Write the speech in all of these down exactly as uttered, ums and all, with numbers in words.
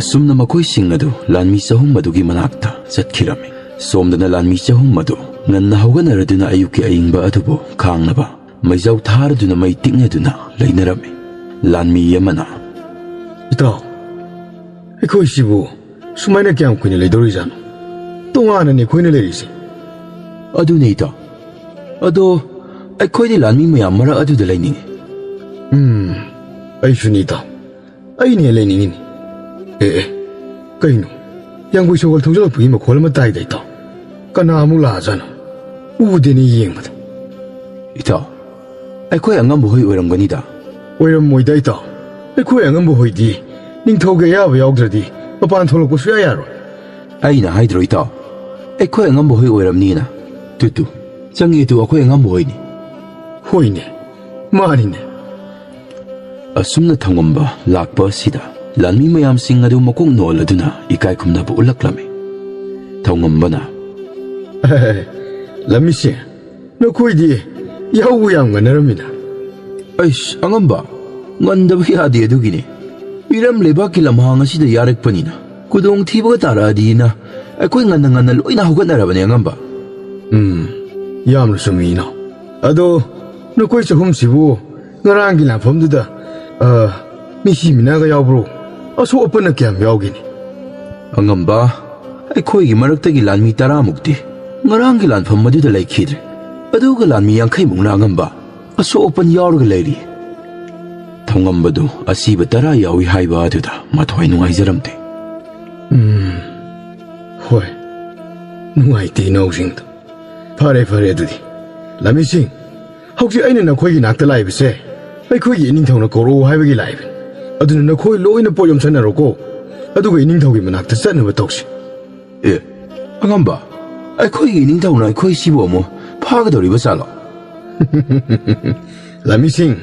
ꯁꯨꯝꯅ ꯃꯈꯣꯏꯁꯤꯡ ꯑꯗꯨ ꯂꯥꯟꯃꯤ ꯆꯍꯨꯝ ꯑꯗꯨꯒꯤ ꯃꯅꯥꯛꯇ ꯆꯠꯈꯤꯔꯝꯃꯤ꯫ ꯁꯣꯝꯗꯅ ꯂꯥꯟꯃꯤ ꯆꯍꯨꯝ ꯑꯗꯨ ꯉꯟꯅ ꯍꯧꯒꯠꯅꯔꯗꯨꯅ ꯑꯌꯨꯛꯀꯤ ꯑꯏꯪꯕ ꯑꯗꯨꯕꯨ ꯈꯥꯡꯅꯕ ꯃꯩꯖꯥꯎ ꯊꯥꯔꯗꯨꯅ ꯃꯩ ꯇꯤꯛꯅꯗꯨꯅ ꯂꯩꯅꯔꯝꯃꯤ꯫ ꯂꯥꯟꯃꯤ ꯑꯃꯅ, "ꯏꯇꯥꯎ, ꯑꯩꯈꯣꯏꯁꯤꯕꯨ ꯁꯨꯃꯥꯏꯅ ꯀꯌꯥꯝ ꯀꯨꯏꯅ ꯂꯩꯗꯧꯔꯤꯖꯥꯠꯅꯣ? ꯇꯣꯉꯥꯟꯅꯅꯤ ꯑꯩꯈꯣꯏꯅ ꯂꯩꯔꯤꯁꯦ꯫" "ꯑꯗꯨꯅꯦ ꯏꯇꯥꯎ꯫ ꯑꯗꯣ ꯑꯩꯈꯣꯏꯗꯤ ꯂꯥꯟꯃꯤ ꯃꯌꯥꯝ ꯃꯔꯛ ꯑꯗꯨꯗ ꯂꯩꯅꯤꯡꯉꯤ꯫" "ꯎꯝ, ꯑꯩꯁꯨꯅꯤ ꯏꯇꯥꯎ꯫ ꯑꯩꯅ ꯍꯦꯟꯅ ꯂꯩꯅꯤꯡꯉꯤꯅꯤ꯫ ꯑꯦ, ꯑꯦ, ꯀꯩꯅꯣ? ꯌꯥꯡꯒꯣꯏ ꯁꯒꯣꯜ ꯊꯧꯖꯤꯜꯂꯛꯄꯒꯤ ꯃꯈꯣꯜ ꯑꯃ ꯇꯥꯏꯗ, ꯏꯇꯥꯎ꯫ ꯀꯅꯥ ꯑꯃꯨꯛ ꯂꯥꯛꯑꯖꯥꯠꯅꯣ? ꯎꯗꯦꯅꯦ ꯌꯦꯡꯕꯗ꯫" "ꯏꯇꯥꯎ, ꯑꯩꯈꯣꯏ ꯑꯉꯝꯕ ꯍꯣꯏ ꯑꯣꯏꯔꯝꯒꯅꯤꯗ꯫" "ꯑꯣꯏꯔꯝꯃꯣꯏꯗ, ꯏꯇꯥꯎ꯫ ꯑꯩꯈꯣꯏ ꯑꯉꯝꯕ ꯍꯣꯏꯗꯤ ꯅꯤꯡꯊꯧꯒꯤ ꯑꯌꯥꯕ ꯌꯥꯎꯗ꯭ꯔꯗꯤ ꯃꯄꯥꯟ ꯊꯣꯛꯂꯛꯄ ꯁꯨꯡꯌꯥ ꯌꯥꯔꯣꯏ꯫" "ꯑꯩꯅ ꯍꯥꯏꯗ꯭ꯔꯣ, ꯏꯇꯥꯎ? ꯑꯩꯈꯣꯏ ꯑꯉꯝꯕ ꯍꯣꯏ ꯑꯣꯏꯔꯝꯅꯤꯅ꯫ ꯇꯨ, ꯇꯨ, ꯆꯪꯉꯦ ꯇꯨ, ꯑꯩꯈꯣꯏ ꯑꯉꯝꯕ ꯍꯣꯏꯅꯤ꯫" "ꯍꯣꯏꯅꯦ, ꯃꯥꯅꯤꯅꯦ꯫" ꯑꯁꯨꯝꯅ ꯊꯧꯉꯝꯕ ꯂꯥꯛꯄ ꯑꯁꯤꯗ ꯂꯥꯟꯃꯤ ꯃꯌꯥꯝꯁꯤꯡ ꯑꯗꯨ ꯃꯀꯣꯛ ꯅꯣꯜꯂꯗꯨꯅ ꯏꯀꯥꯏ ꯈꯨꯝꯅꯕ ꯎꯠꯂꯛꯂꯝꯃꯤ꯫ ꯊꯧꯉꯝꯕꯅ, "ꯂꯥꯟꯃꯤꯁꯦ, ꯅꯈꯣꯏꯗꯤ ꯌꯥꯍꯧꯕꯨ ꯌꯥꯝ ꯉꯟꯅꯔꯝꯃꯤꯅ꯫" "ꯑꯩꯁ, ꯑꯉꯝꯕ, ꯉꯟꯗꯕ ꯌꯥꯗꯦ, ꯑꯗꯨꯒꯤꯅꯦ꯫ ꯃꯤꯔꯝ ꯂꯩꯕꯥꯛꯀꯤ ꯂꯝꯍꯥꯡ ꯑꯁꯤꯗ ꯌꯥꯔꯛꯄꯅꯤꯅ ꯈꯨꯗꯣꯡꯊꯤꯕꯒ ꯇꯥꯔꯛꯑꯗꯤꯅ ꯑꯩꯈꯣꯏ ꯉꯟꯅ ꯉꯟꯅ ꯂꯣꯏꯅ ꯍꯧꯒꯠꯅꯔꯕꯅꯦ, ꯑꯉꯝꯕ꯫" "ꯎꯝ, ꯌꯥꯝꯅ ꯆꯨꯝꯃꯤ, ꯏꯅꯥꯎ꯫ ꯑꯗꯣ ꯅꯈꯣꯏ ꯆꯍꯨꯝꯁꯤꯕꯨ ꯉꯔꯥꯡꯒꯤ ꯂꯥꯟꯐꯝꯗꯨꯗ, ꯑ, ꯃꯤꯁꯤ ꯃꯤꯅꯥꯒ ꯌꯥꯎꯕ꯭ꯔꯣ? ꯑꯁꯣꯛ ꯑꯄꯟꯅ ꯀꯌꯥꯝ ꯌꯥꯎꯒꯦꯅꯦ?" "ꯑꯉꯝꯕ, ꯑꯩꯈꯣꯏꯒꯤ ꯃꯔꯛꯇꯒꯤ ꯂꯥꯟꯃꯤ ꯇꯔꯥꯃꯨꯛꯇꯤ ꯉꯔꯥꯡꯒꯤ ꯂꯥꯟꯐꯝ ꯑꯗꯨꯗ ꯂꯩꯈꯤꯗ꯭ꯔꯦ꯫ ꯑꯗꯨꯒ ꯂꯥꯟꯃꯤ ꯌꯥꯡꯈꯩꯃꯨꯛꯅ, ꯑꯉꯝꯕ, ꯑꯁꯣꯛ ꯑꯄꯟ ꯌꯥꯎꯔꯒ ꯂꯩꯔꯤ꯫" ꯊꯧꯉꯝꯕꯗꯨ ꯑꯁꯤꯕ ꯇꯔꯥ ꯌꯥꯎꯏ ꯍꯥꯏꯕ ꯑꯗꯨꯗ ꯃꯊ꯭ꯋꯥꯏ ꯅꯨꯡꯉꯥꯏꯖꯔꯝꯗꯦ꯫ "ꯎꯝ, ꯍꯣꯏ, ꯅꯨꯡꯉꯥꯏꯇꯦ ꯏꯅꯥꯎꯁꯤꯡꯗꯣ꯫ ꯐꯔꯦ, ꯐꯔꯦ, ꯑꯗꯨꯗꯤ꯫ ꯂꯥꯟꯃꯤꯁꯤꯡ, ꯍꯧꯖꯤꯛ ꯑꯩꯅ ꯅꯈꯣꯏꯒꯤ ꯅꯥꯛꯇ ꯂꯥꯛꯏꯕꯁꯦ ꯑꯩꯈꯣꯏꯒꯤ ꯏꯅꯤꯡꯊꯧꯅ ꯀꯧꯔꯛꯎ ꯍꯥꯏꯕꯒꯤ ꯂꯥꯛꯏꯕꯅꯤ꯫ ꯑꯗꯨꯅ ꯅꯈꯣꯏ ꯂꯣꯏꯅ ꯄꯣꯠ ꯌꯣꯝꯁꯟꯅꯔꯣꯀꯣ, ꯑꯗꯨꯒ ꯏꯅꯤꯡꯊꯧꯒꯤ ꯃꯅꯥꯛꯇ ꯆꯠꯅꯕ ꯇꯧꯁꯤ꯫" "ꯑꯦ, ꯑꯉꯝꯕ, ꯑꯩꯈꯣꯏꯒꯤ ꯏꯅꯤꯡꯊꯧꯅ ꯑꯩꯈꯣꯏ ꯁꯤꯕꯨ ꯑꯃꯨꯛ ꯐꯥꯒꯗꯧꯔꯤꯕ ꯖꯥꯠꯂꯣ?" "ꯂꯥꯟꯃꯤꯁꯤꯡ,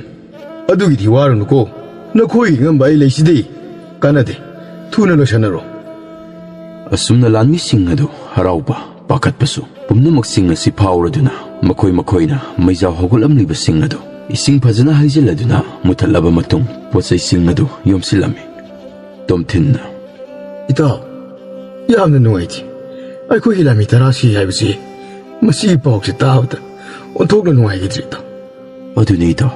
ꯑꯗꯨꯒꯤꯗꯤ ꯋꯥꯔꯨꯅꯨꯀꯣ, ꯅꯈꯣꯏꯒꯤ ꯑꯉꯝꯕ ꯑꯩ ꯂꯩꯁꯤꯗꯤ꯫ ꯀꯥꯟꯅꯗꯦ, ꯊꯨꯅ ꯂꯣꯏꯁꯟꯅꯔꯣ꯫" ꯑꯁꯨꯝꯅ ꯂꯥꯟꯃꯤꯁꯤꯡ ꯑꯗꯨ ꯍꯔꯥꯎꯕ, ꯄꯥꯈꯠꯄꯁꯨ ꯄꯨꯝꯅꯃꯛꯁꯤꯡ ꯑꯁꯤ ꯐꯥꯎꯔꯗꯨꯅ ꯃꯈꯣꯏ ꯃꯈꯣꯏꯅ ꯃꯩꯖꯥꯎ ꯍꯧꯒꯠꯂꯝꯂꯤꯕꯁꯤꯡ ꯑꯗꯨ ꯏꯁꯤꯡ ꯐꯖꯅ ꯍꯩꯖꯤꯜꯂꯗꯨꯅ ꯃꯨꯊꯠꯂꯕ ꯃꯇꯨꯡ ꯄꯣꯠꯆꯩꯁꯤꯡ ꯑꯗꯨ ꯌꯣꯝꯁꯤꯜꯂꯝꯃꯤ꯫ ꯇꯣꯝꯊꯤꯟꯅ, ꯏꯇꯥꯎ, ꯌꯥꯝꯅ ꯅꯨꯡꯉꯥꯏꯇꯦ꯫ ꯑꯩꯈꯣꯏꯒꯤ ꯂꯥꯟꯃꯤ ꯇꯔꯥ ꯁꯤ ꯍꯥꯏꯕꯁꯤ, ꯃꯁꯤꯒꯤ ꯄꯥꯎꯁꯦ ꯇꯥꯕꯗ ꯑꯣꯟꯊꯣꯛꯅ ꯅꯨꯡꯉꯥꯏꯈꯤꯗ꯭ꯔꯦ, ꯏꯇꯥꯎ꯫ ꯑꯗꯨꯅꯤ, ꯏꯇꯥꯎ꯫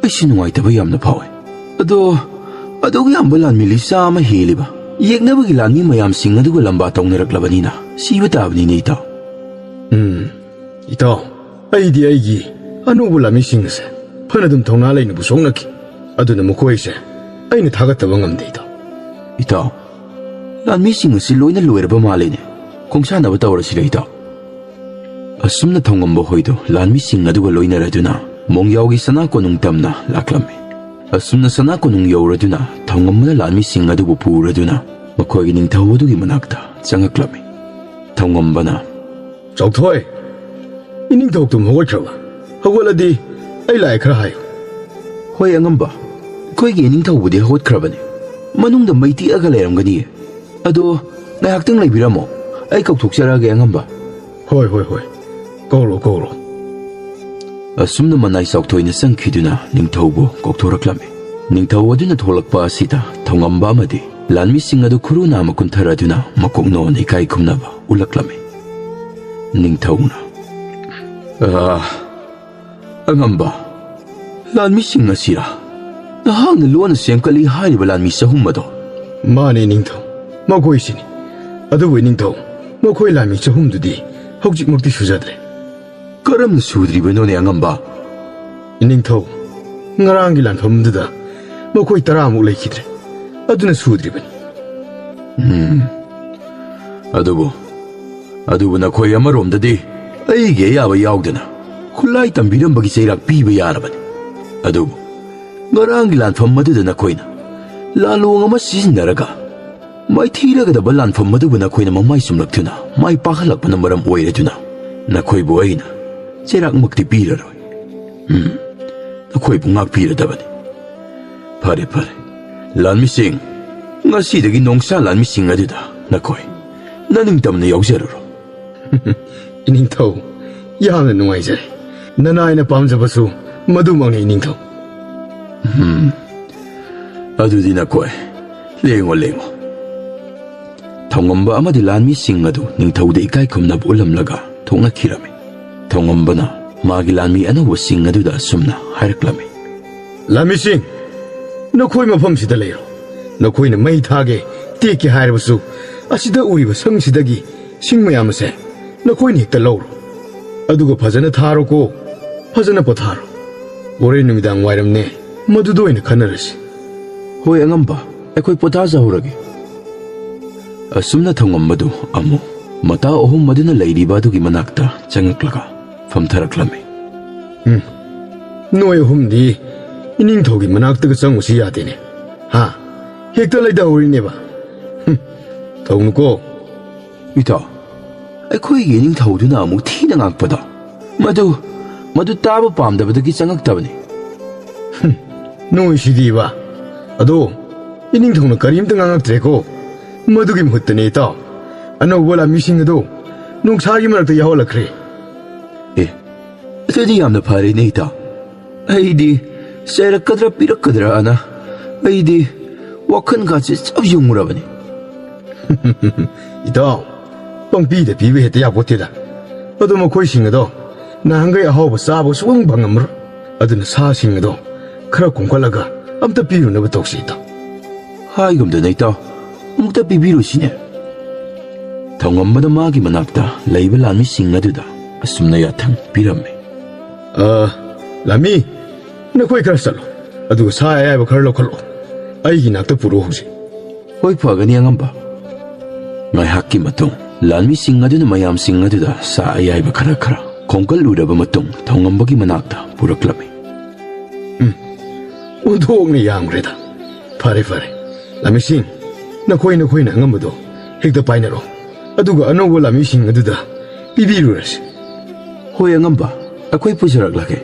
ꯑꯩꯁꯨ ꯅꯨꯡꯉꯥꯏꯇꯕ ꯌꯥꯝꯅ ꯐꯥꯎꯏ꯫ ꯑꯗꯣ, ꯑꯗꯨꯛ ꯌꯥꯝꯕ ꯂꯥꯟꯃꯤ ꯂꯤꯁꯥ ꯑꯃ ꯍꯦꯜꯂꯤꯕ ꯌꯦꯛꯅꯕꯒꯤ ꯂꯥꯟꯃꯤ ꯃꯌꯥꯝꯁꯤꯡ ꯑꯗꯨꯒ ꯂꯝꯕꯥ ꯇꯧꯅꯔꯛꯂꯕꯅꯤꯅ, ꯁꯤꯕ ꯇꯥꯕꯅꯤꯅꯦ, ꯏꯇꯥꯎ꯫ ꯎꯝ, ꯏꯇꯥꯎ, ꯑꯩꯗꯤ ꯑꯩꯒꯤ ꯑꯅꯧꯕ ꯂꯥꯟꯃꯤꯁꯤꯡ ꯑꯁꯦ ꯐꯅꯗꯨꯝ ꯊꯧꯅꯥ ꯂꯩꯅꯕꯨ ꯁꯣꯛꯅꯈꯤ꯫ ꯑꯗꯨꯅ ꯃꯈꯣꯏꯁꯦ ꯑꯩꯅ ꯊꯥꯒꯠꯇꯕ ꯉꯝꯗꯦ, ꯏꯇꯥꯎ꯫ ꯏꯇꯥꯎ, ꯂꯥꯟꯃꯤꯁꯤꯡ ꯑꯁꯤ ꯂꯣꯏꯅ ꯂꯣꯏꯔꯕ ꯃꯥꯜꯂꯦꯅꯦ꯫ ꯈꯣꯡꯁꯥꯟꯅꯕ ꯇꯧꯔꯁꯤꯔ, ꯏꯇꯥꯎ? ꯑꯁꯨꯝꯅ ꯊꯧꯉꯝꯕ ꯍꯣꯏꯗꯨ ꯂꯥꯟꯃꯤꯁꯤꯡ ꯑꯗꯨꯒ ꯂꯣꯏꯅꯔꯗꯨꯅ ꯃꯣꯡꯌꯥꯎꯒꯤ ꯁꯅꯥ ꯀꯣꯅꯨꯡ ꯇꯝꯅ ꯂꯥꯛꯂꯝꯃꯤ꯫ ꯑꯁꯨꯝꯅ ꯁꯅꯥ ꯀꯣꯅꯨꯡ ꯌꯧꯔꯗꯨꯅ ꯊꯧꯉꯝꯕꯅ ꯂꯥꯟꯃꯤꯁꯤꯡ ꯑꯗꯨꯕꯨ ꯄꯨꯔꯗꯨꯅ ꯃꯈꯣꯏꯒꯤ ꯅꯤꯡꯊꯧ ꯑꯗꯨꯒꯤ ꯃꯅꯥꯛꯇ ꯆꯪꯉꯛꯂꯝꯃꯤ꯫ ꯊꯧꯉꯝꯕꯅ, "ꯆꯥꯎꯊꯣꯏ, ꯏꯅꯤꯡꯊꯧ ꯇꯨꯝ ꯍꯧꯒꯠꯈ꯭ꯔꯕ? ꯍꯧꯒꯠꯂꯗꯤ ꯑꯩ ꯂꯥꯛꯑꯦ ꯈꯔ ꯍꯥꯏꯌꯨ꯫" "ꯍꯣꯏ ꯑꯉꯝꯕ, ꯑꯩꯈꯣꯏꯒꯤ ꯏꯅꯤꯡꯊꯧꯕꯨꯗꯤ ꯍꯧꯒꯠꯈ꯭ꯔꯕꯅꯤ꯫ ꯃꯅꯨꯡꯗ ꯃꯩ ꯇꯤꯛꯑꯒ ꯂꯩꯔꯝꯒꯅꯤꯌꯦ꯫ ꯑꯗꯣ ꯉꯥꯏꯍꯥꯛꯇꯪ ꯂꯩꯕꯤꯔꯝꯃꯣ, ꯑꯩ ꯀꯧꯊꯣꯛꯆꯔꯛꯑꯒꯦ ꯑꯉꯝꯕ꯫" "ꯍꯣꯏ, ꯍꯣꯏ, ꯍꯣꯏ, ꯀꯧꯔꯣ, ꯀꯧꯔꯣ꯫" ꯑꯁꯨꯝꯅ ꯃꯅꯥꯏ ꯆꯥꯎꯊꯣꯏꯅ ꯆꯪꯈꯤꯗꯨꯅ ꯅꯤꯡꯊꯧꯕꯨ ꯀꯧꯊꯣꯔꯛꯂꯝꯃꯤ꯫ ꯅꯤꯡꯊꯧ ꯑꯗꯨꯅ ꯊꯣꯛꯂꯛꯄ ꯑꯁꯤꯗ ꯊꯧꯉꯝꯕ ꯑꯃꯗꯤ ꯂꯥꯟꯃꯤꯁꯤꯡ ꯑꯗꯨ ꯈꯨꯔꯨ ꯅꯥꯝꯃ ꯀꯨꯟꯊꯔꯗꯨꯅ ꯃꯀꯣꯛ ꯅꯣꯟ ꯏꯀꯥꯏ ꯈꯨꯝꯅꯕ ꯎꯠꯂꯛꯂꯝꯃꯤ꯫ ꯅꯤꯡꯊꯧꯅ, "ꯑꯥ, ꯑꯉꯝꯕ, ꯂꯥꯟꯃꯤꯁꯤꯡ ꯑꯁꯤꯔꯥ? ꯅꯍꯥꯛꯅ ꯂꯣꯟꯅ ꯁꯦꯝꯒꯠꯂꯤ ꯍꯥꯏꯔꯤꯕ ꯂꯥꯟꯃꯤ ꯆꯍꯨꯝ ꯑꯗꯣ?" "ꯃꯥꯅꯦ ꯅꯤꯡꯊꯧ, ꯃꯈꯣꯏꯁꯤꯅꯤ꯫ ꯑꯗꯨꯕꯨ ꯅꯤꯡꯊꯧ, ꯃꯈꯣꯏ ꯂꯥꯟꯃꯤ ꯆꯍꯨꯝꯗꯨꯗꯤ ꯍꯧꯖꯤꯛꯃꯛꯇꯤ ꯁꯨꯖꯗ꯭ꯔꯦ꯫" "ꯀꯔꯝꯅ ꯁꯨꯗ꯭ꯔꯤꯕꯅꯣꯅꯦ ꯑꯉꯝꯕ?" "ꯅꯤꯡꯊꯧ, ꯉꯔꯥꯡꯒꯤ ꯂꯥꯟꯐꯝꯗꯨꯗ ꯃꯈꯣꯏ ꯇꯔꯥꯃꯨꯛ ꯂꯩꯈꯤꯗ꯭ꯔꯦ꯫ ꯑꯗꯨꯅ ꯁꯨꯗ꯭ꯔꯤꯕꯅꯤ꯫" "ꯎꯝ, ꯑꯗꯨꯕꯨ, ꯑꯗꯨꯕꯨ ꯅꯈꯣꯏ ꯑꯃꯔꯣꯝꯗꯗꯤ ꯑꯩꯒꯤ ꯑꯌꯥꯕ ꯌꯥꯎꯗꯅ ꯈꯨꯠꯂꯥꯏ ꯇꯝꯕꯤꯔꯝꯕꯒꯤ ꯆꯩꯔꯥꯛ ꯄꯤꯕ ꯌꯥꯔꯕꯅꯤ꯫ ꯑꯗꯨꯕꯨ ꯉꯔꯥꯡꯒꯤ ꯂꯥꯟꯐꯝ ꯑꯗꯨꯗ ꯅꯈꯣꯏꯅ ꯂꯥꯂꯣꯡ ꯑꯃ ꯁꯤꯖꯤꯟꯅꯔꯒ ꯃꯥꯏꯊꯤꯔꯒꯗꯕ ꯂꯥꯟꯐꯝ ꯑꯗꯨꯕꯨ ꯅꯈꯣꯏꯅ ꯃꯃꯥꯏ ꯆꯨꯝꯂꯛꯇꯨꯅ ꯃꯥꯏ ꯄꯥꯛꯍꯜꯂꯛꯄꯅ ꯃꯔꯝ ꯑꯣꯏꯔꯗꯨꯅ ꯅꯈꯣꯏꯕꯨ ꯑꯩꯅ ꯆꯩꯔꯥꯛꯃꯛꯇꯤ ꯄꯤꯔꯔꯣꯏ꯫ ꯎꯝ, ꯅꯈꯣꯏꯕꯨ ꯉꯥꯛꯄꯤꯔꯗꯕꯅꯤ꯫ ꯐꯔꯦ, ꯐꯔꯦ꯫ ꯂꯥꯟꯃꯤꯁꯤꯡ, ꯉꯁꯤꯗꯒꯤ ꯅꯣꯡꯁꯥ ꯂꯥꯟꯃꯤꯁꯤꯡ ꯑꯗꯨꯗ ꯅꯈꯣꯏ ꯅꯅꯤꯡꯇꯝꯅ ꯌꯥꯎꯖꯔꯨꯔꯣ꯫" "ꯏꯅꯤꯡꯊꯧ, ꯌꯥꯝꯅ ꯅꯨꯡꯉꯥꯏꯖꯔꯦ꯫ ꯅꯅꯥꯏꯅ ꯄꯥꯝꯖꯕꯁꯨ ꯃꯗꯨꯃꯛꯅꯤ, ꯏꯅꯤꯡꯊꯧ꯫" "ꯎꯝ, ꯑꯗꯨꯗꯤ ꯅꯈꯣꯏ ꯂꯦꯡꯉꯣ, ꯂꯦꯡꯉꯣ꯫" ꯊꯧꯉꯝꯕ ꯑꯃꯗꯤ ꯂꯥꯟꯃꯤꯁꯤꯡ ꯑꯗꯨ ꯅꯤꯡꯊꯧꯗ ꯏꯀꯥꯏ ꯈꯨꯝꯅꯕ ꯎꯠꯂꯝꯂꯒ ꯊꯣꯛꯅꯈꯤꯔꯝꯃꯤ꯫ ꯊꯧꯉꯝꯕꯅ ꯃꯥꯒꯤ ꯂꯥꯟꯃꯤ ꯑꯅꯧꯕꯁꯤꯡ ꯑꯗꯨꯗ ꯑꯁꯨꯝꯅ ꯍꯥꯏꯔꯛꯂꯝꯃꯤ, "ꯂꯥꯟꯃꯤꯁꯤꯡ, ꯅꯈꯣꯏ ꯃꯐꯝꯁꯤꯗ ꯂꯩꯔꯣ꯫ ꯅꯈꯣꯏꯅ ꯃꯩ ꯊꯥꯒꯦ, ꯇꯦꯛꯀꯦ ꯍꯥꯏꯔꯕꯁꯨ, ꯑꯁꯤꯗ ꯎꯔꯤꯕ ꯁꯪꯁꯤꯗꯒꯤ ꯁꯤꯡ ꯃꯌꯥꯝ ꯑꯁꯦ ꯅꯈꯣꯏꯅ ꯍꯦꯛꯇ ꯂꯧꯔꯣ꯫ ꯑꯗꯨꯒ ꯐꯖꯅ ꯊꯥꯔꯣꯀꯣ꯫ ꯐꯖꯅ ꯄꯣꯊꯥꯔꯣ꯫ ꯍꯣꯔꯦꯟ ꯅꯨꯃꯤꯗꯥꯡ ꯋꯥꯏꯔꯝꯅꯦ, ꯃꯗꯨꯗ ꯑꯣꯏꯅ ꯈꯟꯅꯔꯁꯤ꯫" "ꯍꯣꯏ ꯑꯉꯝꯕ, ꯑꯩꯈꯣꯏ ꯄꯣꯊꯥꯖꯍꯧꯔꯒꯦ꯫" ꯑꯁꯨꯝꯅ ꯊꯧꯉꯝꯕꯗꯨ ꯑꯃꯨꯛ ꯃꯇꯥꯎ ꯑꯍꯨꯝ ꯃꯗꯨꯅ ꯂꯩꯔꯤꯕ ꯑꯗꯨꯒꯤ ꯃꯅꯥꯛꯇ ꯆꯪꯉꯛꯂꯒ ꯐꯝꯊꯔꯛꯂꯝꯃꯤ꯫ "ꯎꯝ, ꯅꯣꯏ ꯑꯍꯨꯝꯗꯤ ꯏꯅꯤꯡꯊꯧꯒꯤ ꯃꯅꯥꯛꯇꯒ ꯆꯪꯉꯨꯁꯤ ꯌꯥꯗꯦꯅꯦ꯫ ꯍꯥ? ꯍꯦꯛꯇ ꯂꯩꯊꯍꯧꯔꯤꯅꯦꯕ꯫ ꯍꯨꯝ, ꯇꯧꯅꯨꯀꯣ꯫" "ꯏꯇꯥꯎ, ꯑꯩꯈꯣꯏꯒꯤ ꯏꯅꯤꯡꯊꯧꯗꯨꯅ ꯑꯃꯨꯛ ꯊꯤꯅ ꯉꯥꯡꯉꯛꯄꯗꯣ, ꯃꯗꯨ, ꯃꯗꯨ ꯇꯥꯕ ꯄꯥꯝꯗꯕꯗꯒꯤ ꯆꯪꯉꯛꯇꯕꯅꯤ꯫" "ꯍꯨꯝ, ꯅꯣꯏꯁꯤꯗꯤꯕ꯫ ꯑꯗꯣ, ꯏꯅꯤꯡꯊꯧꯅ ꯀꯔꯤꯝꯇ ꯉꯥꯡꯉꯛꯇ꯭ꯔꯦꯀꯣ꯫ ꯃꯗꯨꯒꯤ ꯃꯍꯨꯠꯇꯅꯦ, ꯏꯇꯥꯎ, ꯑꯅꯧꯕ ꯂꯥꯟꯃꯤꯁꯤꯡ ꯑꯗꯣ ꯅꯣꯡꯁꯥꯒꯤ ꯃꯔꯛꯇ ꯌꯥꯎꯍꯜꯂꯛꯈ꯭ꯔꯦ꯫" "ꯑꯦ, ꯑꯗꯨꯗꯤ ꯌꯥꯝꯅ ꯐꯔꯦꯅꯦ, ꯏꯇꯥꯎ꯫ ꯑꯩꯗꯤ ꯆꯩꯔꯛꯀꯗ꯭ꯔꯥ ꯄꯤꯔꯛꯀꯗ꯭ꯔꯥꯅ ꯑꯩꯗꯤ ꯋꯥꯈꯜꯒꯁꯦ ꯆꯞ ꯌꯨꯡꯉꯨꯔꯕꯅꯤ꯫" "ꯏꯇꯥꯎ, ꯄꯪꯄꯤꯗ ꯄꯤꯕ ꯍꯦꯛꯇ ꯌꯥꯄꯣꯠꯇꯦꯗ꯫ ꯑꯗꯣ ꯃꯈꯣꯏꯁꯤꯡ ꯑꯗꯣ ꯅꯍꯥꯟꯈꯩ ꯑꯍꯥꯎꯕ ꯆꯥꯕ ꯁꯨꯡꯐꯪ ꯐꯪꯉꯝꯃꯔꯣꯏ꯫ ꯑꯗꯨꯅ ꯁꯥꯁꯤꯡ ꯑꯗꯣ ꯈꯔ ꯈꯣꯝꯒꯠꯂꯒ ꯑꯝꯇ ꯄꯤꯔꯨꯅꯕ ꯇꯧꯁꯤ, ꯏꯇꯥꯎ꯫" "ꯍꯥꯏꯒꯨꯝꯗꯅ, ꯏꯇꯥꯎ, ꯑꯃꯨꯛꯇ ꯄꯤꯕꯤꯔꯨꯁꯤꯅꯦ꯫" ꯊꯧꯉꯝꯕꯅ ꯃꯥꯒꯤ ꯃꯅꯥꯛꯇ ꯂꯩꯕ ꯂꯥꯟꯃꯤꯁꯤꯡ ꯑꯗꯨꯗ ꯑꯁꯨꯝꯅ ꯌꯥꯊꯪ ꯄꯤꯔꯝꯃꯤ꯫ "ꯑ, ꯂꯥꯟꯃꯤ, ꯅꯈꯣꯏ ꯈꯔ ꯆꯠꯂꯣ, ꯑꯗꯨꯒ ꯁꯥ ꯑꯌꯥꯏꯕ ꯈꯔ ꯂꯧꯈꯠꯂꯛꯑꯣ꯫ ꯑꯩꯒꯤ ꯅꯥꯛꯇ ꯄꯨꯔꯛꯑꯣ ꯍꯧꯖꯤꯛ꯫" "ꯍꯣꯏ, ꯐꯒꯅꯤ ꯑꯉꯝꯕ꯫" ꯉꯥꯏꯍꯥꯛꯀꯤ ꯃꯇꯨꯡ ꯂꯥꯟꯃꯤꯁꯤꯡ ꯑꯗꯨꯅ ꯃꯌꯥꯝꯁꯤꯡ ꯑꯗꯨꯗ ꯁꯥ ꯑꯌꯥꯏꯕ ꯈꯔ ꯈꯔ ꯈꯣꯝꯒꯠꯂꯨꯔꯕ ꯃꯇꯨꯡ ꯊꯧꯉꯝꯕꯒꯤ ꯃꯅꯥꯛꯇ ꯄꯨꯔꯛꯂꯝꯃꯤ꯫ "ꯎꯝ, ꯑꯣꯟꯊꯣꯛꯅ ꯌꯥꯝꯈ꯭ꯔꯦꯗ꯫ ꯐꯔꯦ, ꯐꯔꯦ꯫ ꯂꯥꯟꯃꯤꯁꯤꯡ, ꯅꯈꯣꯏ ꯅꯈꯣꯏꯅ ꯑꯉꯝꯕꯗꯣ ꯍꯦꯛꯇ ꯄꯥꯏꯅꯔꯣ꯫ ꯑꯗꯨꯒ ꯑꯅꯧꯕ ꯂꯥꯟꯃꯤꯁꯤꯡ ꯑꯗꯨꯗ ꯄꯤꯕꯤꯔꯨꯔꯁꯤ꯫" "ꯍꯣꯏ ꯑꯉꯝꯕ, ꯑꯩꯈꯣꯏ ꯄꯨꯖꯔꯛꯂꯒꯦ꯫"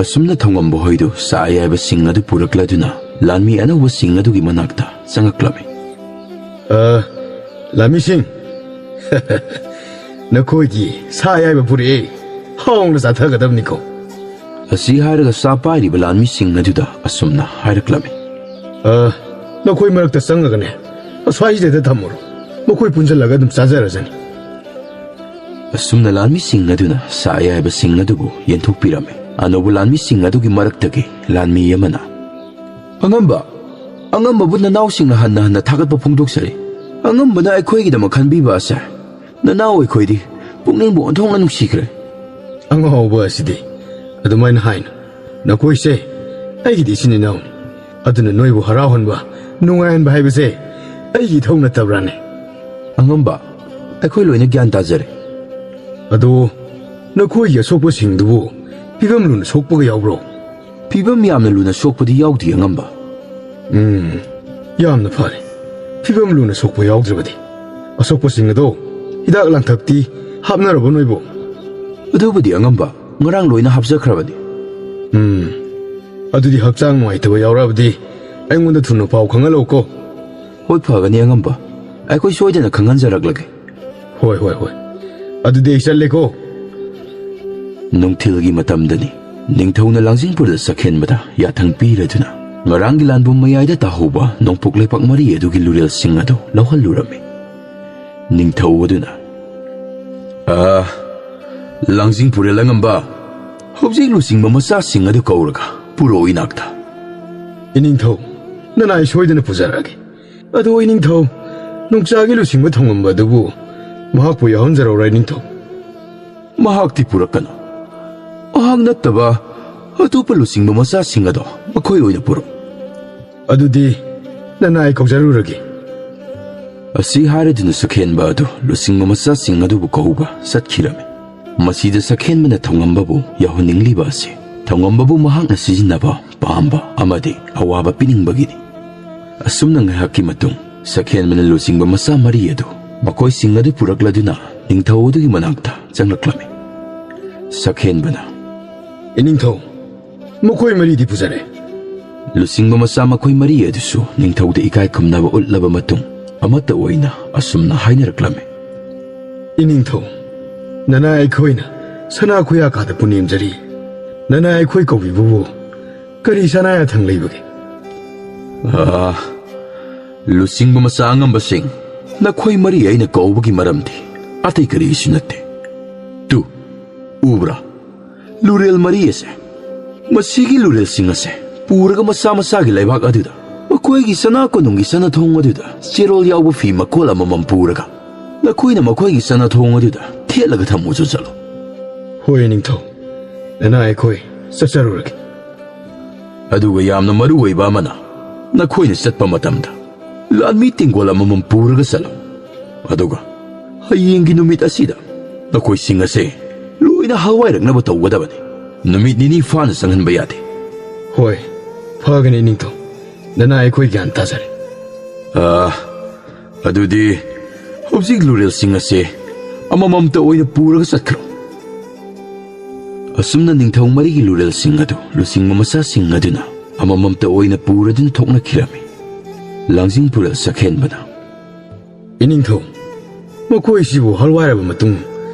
ꯑꯁꯨꯝꯅ ꯊꯧꯉꯝꯕ ꯍꯣꯏꯗꯨ ꯁꯥ ꯑꯌꯥꯏꯕꯁꯤꯡ ꯑꯗꯨ ꯄꯨꯔꯛꯂꯗꯨꯅ ꯂꯥꯟꯃꯤ ꯑꯅꯧꯕꯁꯤꯡ ꯑꯗꯨꯒꯤ ꯃꯅꯥꯛꯇ ꯆꯪꯉꯛꯂꯝꯃꯤ꯫ "ꯑ, ꯂꯥꯟꯃꯤꯁꯤꯡ, ꯅꯈꯣꯏꯒꯤ ꯁꯥ ꯑꯌꯥꯏꯕ ꯄꯨꯔꯛꯑꯦ, ꯍꯥꯎꯅ ꯆꯥꯊꯒꯗꯕꯅꯤꯀꯣ꯫" ꯑꯁꯤ ꯍꯥꯏꯔꯒ ꯁꯥ ꯄꯥꯏꯔꯤꯕ ꯂꯥꯟꯃꯤꯁꯤꯡ ꯑꯗꯨꯗ ꯑꯁꯨꯝꯅ ꯍꯥꯏꯔꯛꯂꯝꯃꯤ꯫ "ꯑ, ꯅꯈꯣꯏ ꯃꯔꯛꯇ ꯆꯪꯉꯒꯅꯦ, ꯑꯁ꯭ꯋꯥꯏꯁꯤꯗ ꯊꯝꯃꯨꯔꯣ꯫ ꯃꯈꯣꯏ ꯄꯨꯟꯁꯤꯜꯂꯒ ꯑꯗꯨꯝ ꯆꯥꯖꯔꯖꯅꯤ꯫ ꯑꯁꯨꯝꯅ ꯂꯥꯟꯃꯤꯁꯤꯡ ꯑꯗꯨꯅ ꯁꯥ ꯑꯌꯥꯏꯕꯁꯤꯡ ꯑꯗꯨꯕꯨ ꯌꯦꯟꯊꯣꯛꯄꯤꯔꯝꯃꯤ꯫ ꯑꯅꯧꯕ ꯂꯥꯟꯃꯤꯁꯤꯡ ꯑꯗꯨꯒꯤ ꯃꯔꯛꯇꯒꯤ ꯂꯥꯟꯃꯤ ꯑꯃꯅ, "ꯑꯉꯝꯕ, ꯑꯉꯝꯕꯕꯨ ꯅꯅꯥꯎꯁꯤꯡꯅ ꯍꯟꯅ ꯍꯟꯅ ꯊꯥꯒꯠꯄ ꯐꯣꯡꯗꯣꯛꯆꯔꯤ꯫ ꯑꯉꯝꯕꯅ ꯑꯩꯈꯣꯏꯒꯤꯗꯃꯛ ꯈꯟꯕꯤꯕ ꯑꯁꯦ ꯅꯅꯥꯎ ꯑꯩꯈꯣꯏꯗꯤ ꯄꯨꯛꯅꯤꯡꯕꯨ ꯑꯣꯟꯊꯣꯛꯅ ꯅꯨꯡꯁꯤꯈ꯭ꯔꯦ꯫" "ꯑꯉꯥꯎꯕ ꯑꯁꯤꯗꯤ ꯑꯗꯨꯃꯥꯏꯅ ꯍꯥꯏꯅꯨ꯫ ꯅꯈꯣꯏꯁꯦ ꯑꯩꯒꯤꯗꯤ ꯏꯆꯤꯟ ꯏꯅꯥꯎꯅꯤ꯫ ꯑꯗꯨꯅ ꯅꯣꯏꯕꯨ ꯍꯔꯥꯎꯍꯟꯕ, ꯅꯨꯡꯉꯥꯏꯍꯟꯕ ꯍꯥꯏꯕꯁꯦ ꯑꯩꯒꯤ ꯏꯊꯧ ꯅꯠꯇꯕ꯭ꯔꯥꯅꯦ?" "ꯑꯉꯝꯕ, ꯑꯩꯈꯣꯏ ꯂꯣꯏꯅ ꯒ꯭ꯌꯥꯟ ꯇꯥꯖꯔꯦ꯫" "ꯑꯗꯣ ꯅꯈꯣꯏꯒꯤ ꯑꯁꯣꯛꯄꯁꯤꯡꯗꯨꯕꯨ ꯐꯤꯕꯝ ꯂꯨꯅ ꯁꯣꯛꯄꯒ ꯌꯥꯎꯕ꯭ꯔꯣ?" "ꯐꯤꯕꯝ ꯌꯥꯝꯅ ꯂꯨꯅ ꯁꯣꯛꯄꯗꯤ ꯌꯥꯎꯗꯦ, ꯑꯉꯝꯕ꯫" "ꯎꯝ, ꯌꯥꯝꯅ ꯐꯔꯦ꯫ ꯐꯤꯕꯝ ꯂꯨꯅ ꯁꯣꯛꯄ ꯌꯥꯎꯗ꯭ꯔꯕꯗꯤ꯫ ꯑꯁꯣꯛꯄꯁꯤꯡ ꯑꯗꯣ ꯍꯤꯗꯥꯛ ꯂꯥꯡꯊꯛꯇꯤ ꯍꯥꯞꯅꯔꯕꯣ ꯅꯣꯏꯕꯨ?" "ꯑꯗꯨꯕꯨꯗꯤ, ꯑꯉꯝꯕ, ꯉꯔꯥꯡ ꯂꯣꯏꯅ ꯍꯥꯞꯆꯈ꯭ꯔꯕꯅꯤ꯫" "ꯎꯝ, ꯑꯗꯨꯗꯤ ꯍꯛꯆꯥꯡ ꯅꯨꯡꯉꯥꯏꯇꯕ ꯌꯥꯎꯔꯛꯑꯕꯗꯤ ꯑꯩꯉꯣꯟꯗ ꯊꯨꯅ ꯄꯥꯎ ꯈꯪꯍꯜꯂꯛꯎꯀꯣ꯫" "ꯍꯣꯏ, ꯐꯒꯅꯤ, ꯑꯉꯝꯕ꯫ ꯑꯩꯈꯣꯏ ꯁꯣꯏꯗꯅ ꯈꯪꯍꯟꯖꯔꯛꯂꯒꯦ꯫" "ꯍꯣꯏ, ꯍꯣꯏ, ꯍꯣꯏ꯫ ꯑꯗꯨꯗꯤ ꯑꯩ ꯆꯠꯂꯦꯀꯣ꯫" ꯅꯨꯡꯊꯤꯜꯒꯤ ꯃꯇꯝꯗꯅꯤ꯫ ꯅꯤꯡꯊꯧꯅ ꯂꯥꯡꯖꯤꯡꯄꯨꯔꯗ ꯆꯈꯦꯟꯕꯗ ꯌꯥꯊꯪ ꯄꯤꯔꯗꯨꯅ ꯉꯔꯥꯡꯒꯤ ꯂꯥꯟꯕꯨꯡ ꯃꯌꯥꯏꯗ ꯇꯥꯍꯧꯕ ꯅꯣꯡꯄꯣꯛ ꯂꯩꯄꯥꯛ ꯃꯔꯤ ꯑꯗꯨꯒꯤ ꯂꯨꯔꯦꯜꯁꯤꯡ ꯑꯗꯨ ꯂꯧꯍꯜꯂꯨꯔꯝꯃꯤ꯫ ꯅꯤꯡꯊꯧ ꯑꯗꯨꯅ, "ꯑꯥ, ꯂꯥꯡꯖꯤꯡ ꯄꯨꯔꯦꯜ ꯑꯉꯝꯕ, ꯍꯧꯖꯤꯛ ꯂꯨꯆꯤꯡꯕ ꯃꯆꯥꯁꯤꯡ ꯑꯗꯨ ꯀꯧꯔꯒ ꯄꯨꯔꯛꯎ ꯏꯅꯥꯛꯇ꯫" "ꯏꯅꯤꯡꯊꯧ, ꯅꯅꯥꯏ ꯁꯣꯏꯗꯅ ꯄꯨꯖꯔꯛꯑꯒꯦ꯫ ꯑꯗꯣ ꯏꯅꯤꯡꯊꯧ, ꯅꯣꯡꯆꯥꯒꯤ ꯂꯨꯆꯤꯡꯕ ꯊꯧꯉꯝꯕ ꯑꯗꯨꯕꯨ ꯃꯍꯥꯛꯄꯨ ꯌꯥꯎꯍꯟꯖꯔꯛꯎꯔꯥ ꯏꯅꯤꯡꯊꯧ?" "ꯃꯍꯥꯛꯇꯤ ꯄꯨꯔꯛꯀꯅꯨ꯫ ꯃꯍꯥꯛ ꯅꯠꯇꯕ ꯑꯇꯣꯞꯄ ꯂꯨꯆꯤꯡꯕ ꯃꯆꯥꯁꯤꯡ ꯑꯗꯣ ꯃꯈꯣꯏ ꯑꯣꯏꯅ ꯄꯨꯔꯛꯎ꯫" "ꯑꯗꯨꯗꯤ ꯅꯅꯥꯏ ꯀꯧꯖꯔꯨꯔꯒꯦ꯫" ꯑꯁꯤ ꯍꯥꯏꯔꯗꯨꯅ ꯆꯈꯦꯟꯕ ꯑꯗꯨ ꯂꯨꯆꯤꯡꯕ ꯃꯆꯥꯁꯤꯡ ꯑꯗꯨꯕꯨ ꯀꯧꯕ ꯆꯠꯈꯤꯔꯝꯃꯤ꯫ ꯃꯁꯤꯗ ꯆꯈꯦꯟꯕꯅ ꯊꯧꯉꯝꯕꯕꯨ ꯌꯥꯎꯍꯟꯅꯤꯡꯂꯤꯕ ꯑꯁꯤ ꯊꯧꯉꯝꯕꯕꯨ ꯃꯍꯥꯛꯅ ꯁꯤꯖꯤꯟꯅꯕ ꯄꯥꯝꯕ ꯑꯃꯗꯤ ꯑꯋꯥꯕ ꯄꯤꯅꯤꯡꯕꯒꯤꯅꯤ꯫ ꯑꯁꯨꯝꯅ ꯉꯥꯏꯍꯥꯛꯀꯤ ꯃꯇꯨꯡ ꯆꯈꯦꯟꯕꯅ ꯂꯨꯆꯤꯡꯕ ꯃꯆꯥ ꯃꯔꯤ ꯑꯗꯨ ꯃꯈꯣꯏꯁꯤꯡ ꯑꯗꯨ ꯄꯨꯔꯛꯂꯗꯨꯅ ꯅꯤꯡꯊꯧ ꯑꯗꯨꯒꯤ ꯃꯅꯥꯛꯇ ꯆꯪꯂꯛꯂꯝꯃꯤ꯫ ꯆꯈꯦꯟꯕꯅ, "ꯏꯅꯤꯡꯊꯧ, ꯃꯈꯣꯏ ꯃꯔꯤꯗꯤ ꯄꯨꯖꯔꯦ꯫" ꯂꯨꯆꯤꯡꯕ ꯃꯆꯥ ꯃꯈꯣꯏ ꯃꯔꯤ ꯑꯗꯨꯁꯨ ꯅꯤꯡꯊꯧꯗ ꯏꯀꯥꯏ ꯈꯨꯝꯅꯕ ꯎꯠꯂꯕ ꯃꯇꯨꯡ ꯑꯃꯠꯇ ꯑꯣꯏꯅ ꯑꯁꯨꯝꯅ ꯍꯥꯏꯅꯔꯛꯂꯝꯃꯤ꯫ "ꯏꯅꯤꯡꯊꯧ, ꯅꯅꯥꯏ ꯑꯩꯈꯣꯏꯅ ꯁꯅꯥ ꯈꯨꯌꯥꯀꯥꯗ ꯄꯨꯅꯦꯝꯖꯔꯤ꯫ ꯅꯅꯥꯏ ꯑꯩꯈꯣꯏ ꯀꯧꯕꯤꯕꯕꯨ ꯀꯔꯤ ꯁꯅꯥ ꯌꯥꯊꯪ ꯂꯩꯕꯒꯦ?" "ꯑꯥ, ꯂꯨꯆꯤꯡꯕ ꯃꯆꯥ ꯑꯉꯝꯕꯁꯤꯡ, ꯅꯈꯣꯏ ꯃꯔꯤ ꯑꯩꯅ ꯀꯧꯕꯒꯤ ꯃꯔꯝꯗꯤ ꯑꯇꯩ ꯀꯔꯤꯁꯨ ꯅꯠꯇꯦ꯫ ꯇꯨ, ꯎꯕ꯭ꯔꯥ? ꯂꯨꯔꯦꯜ ꯃꯔꯤ ꯑꯁꯦ, ꯃꯁꯤꯒꯤ ꯂꯨꯔꯦꯜꯁꯤꯡ ꯑꯁꯦ ꯄꯨꯔꯒ ꯃꯁꯥ ꯃꯁꯥꯒꯤ ꯂꯩꯕꯥꯛ ꯑꯗꯨꯗ ꯃꯈꯣꯏꯒꯤ ꯁꯅꯥ ꯀꯣꯅꯨꯡꯒꯤ ꯁꯅꯥꯊꯣꯡ ꯑꯗꯨꯗ ꯆꯦꯔꯣꯜ ꯌꯥꯎꯕ ꯐꯤ ꯃꯀꯣꯜ ꯑꯃꯃꯝ ꯄꯨꯔꯒ ꯅꯈꯣꯏꯅ ꯃꯈꯣꯏꯒꯤ ꯁꯅꯥꯊꯣꯡ ꯑꯗꯨꯗ ꯊꯦꯠꯂꯒ ꯊꯝꯃꯨꯁꯨ ꯆꯠꯂꯣ꯫ ꯍꯣꯏ, ꯅꯤꯡꯊꯧ꯫ ꯅꯅꯥ ꯑꯩꯈꯣꯏ ꯆꯠꯆꯔꯨꯔꯒꯦ꯫ ꯑꯗꯨꯒ ꯌꯥꯝꯅ ꯃꯔꯨ ꯑꯣꯏꯕ ꯑꯃꯅ, ꯅꯈꯣꯏꯅ ꯆꯠꯄ ꯃꯇꯝꯗ ꯂꯥꯟꯃꯤ ꯇꯦꯡꯒꯣꯜ ꯑꯃꯃꯝ ꯄꯨꯔꯒ ꯆꯠꯂꯨ꯫ ꯑꯗꯨꯒ ꯍꯌꯦꯡꯒꯤ ꯅꯨꯃꯤꯠ ꯑꯁꯤꯗ ꯅꯈꯣꯏꯁꯤꯡ ꯑꯁꯦ ꯂꯣꯏꯅ ꯍꯋꯥꯏꯔꯛꯅꯕ ꯇꯧꯒꯗꯕꯅꯤ꯫ ꯅꯨꯃꯤꯠ ꯅꯤꯅꯤ ꯐꯥꯅ ꯆꯪꯍꯟꯕ ꯌꯥꯗꯦ꯫ ꯍꯣꯏ, ꯐꯒꯅꯤ ꯅꯤꯡꯊꯧ꯫ ꯅꯅꯥ ꯑꯩꯈꯣꯏ ꯒ꯭ꯌꯥꯟ ꯇꯥꯖꯔꯦ꯫ ꯑꯥ, ꯑꯗꯨꯗꯤ ꯍꯧꯖꯤꯛ ꯂꯨꯔꯦꯜꯁꯤꯡ ꯑꯁꯦ ꯑꯃꯃꯝꯇ ꯑꯣꯏꯅ ꯄꯨꯔꯒ ꯆꯠꯈ꯭ꯔꯣ꯫ ꯑꯁꯨꯝꯅ ꯅꯤꯡꯊꯧ ꯃꯔꯤꯒꯤ ꯂꯨꯔꯦꯜꯁꯤꯡ ꯑꯗꯨ ꯂꯨꯆꯤꯡꯕ ꯃꯆꯥꯁꯤꯡ ꯑꯗꯨꯅ ꯑꯃꯃꯝꯇ ꯑꯣꯏꯅ ꯄꯨꯔꯗꯨꯅ ꯊꯣꯛꯅꯈꯤꯔꯝꯃꯤ꯫ ꯂꯥꯡꯖꯤꯡ ꯄꯨꯔꯦꯜ ꯁꯛꯍꯦꯟꯕꯅ, "ꯏꯅꯤꯡꯊꯧ, ꯃꯈꯣꯏꯁꯤꯕꯨ ꯍꯜꯋꯥꯏꯔꯕ ꯃꯇꯨꯡ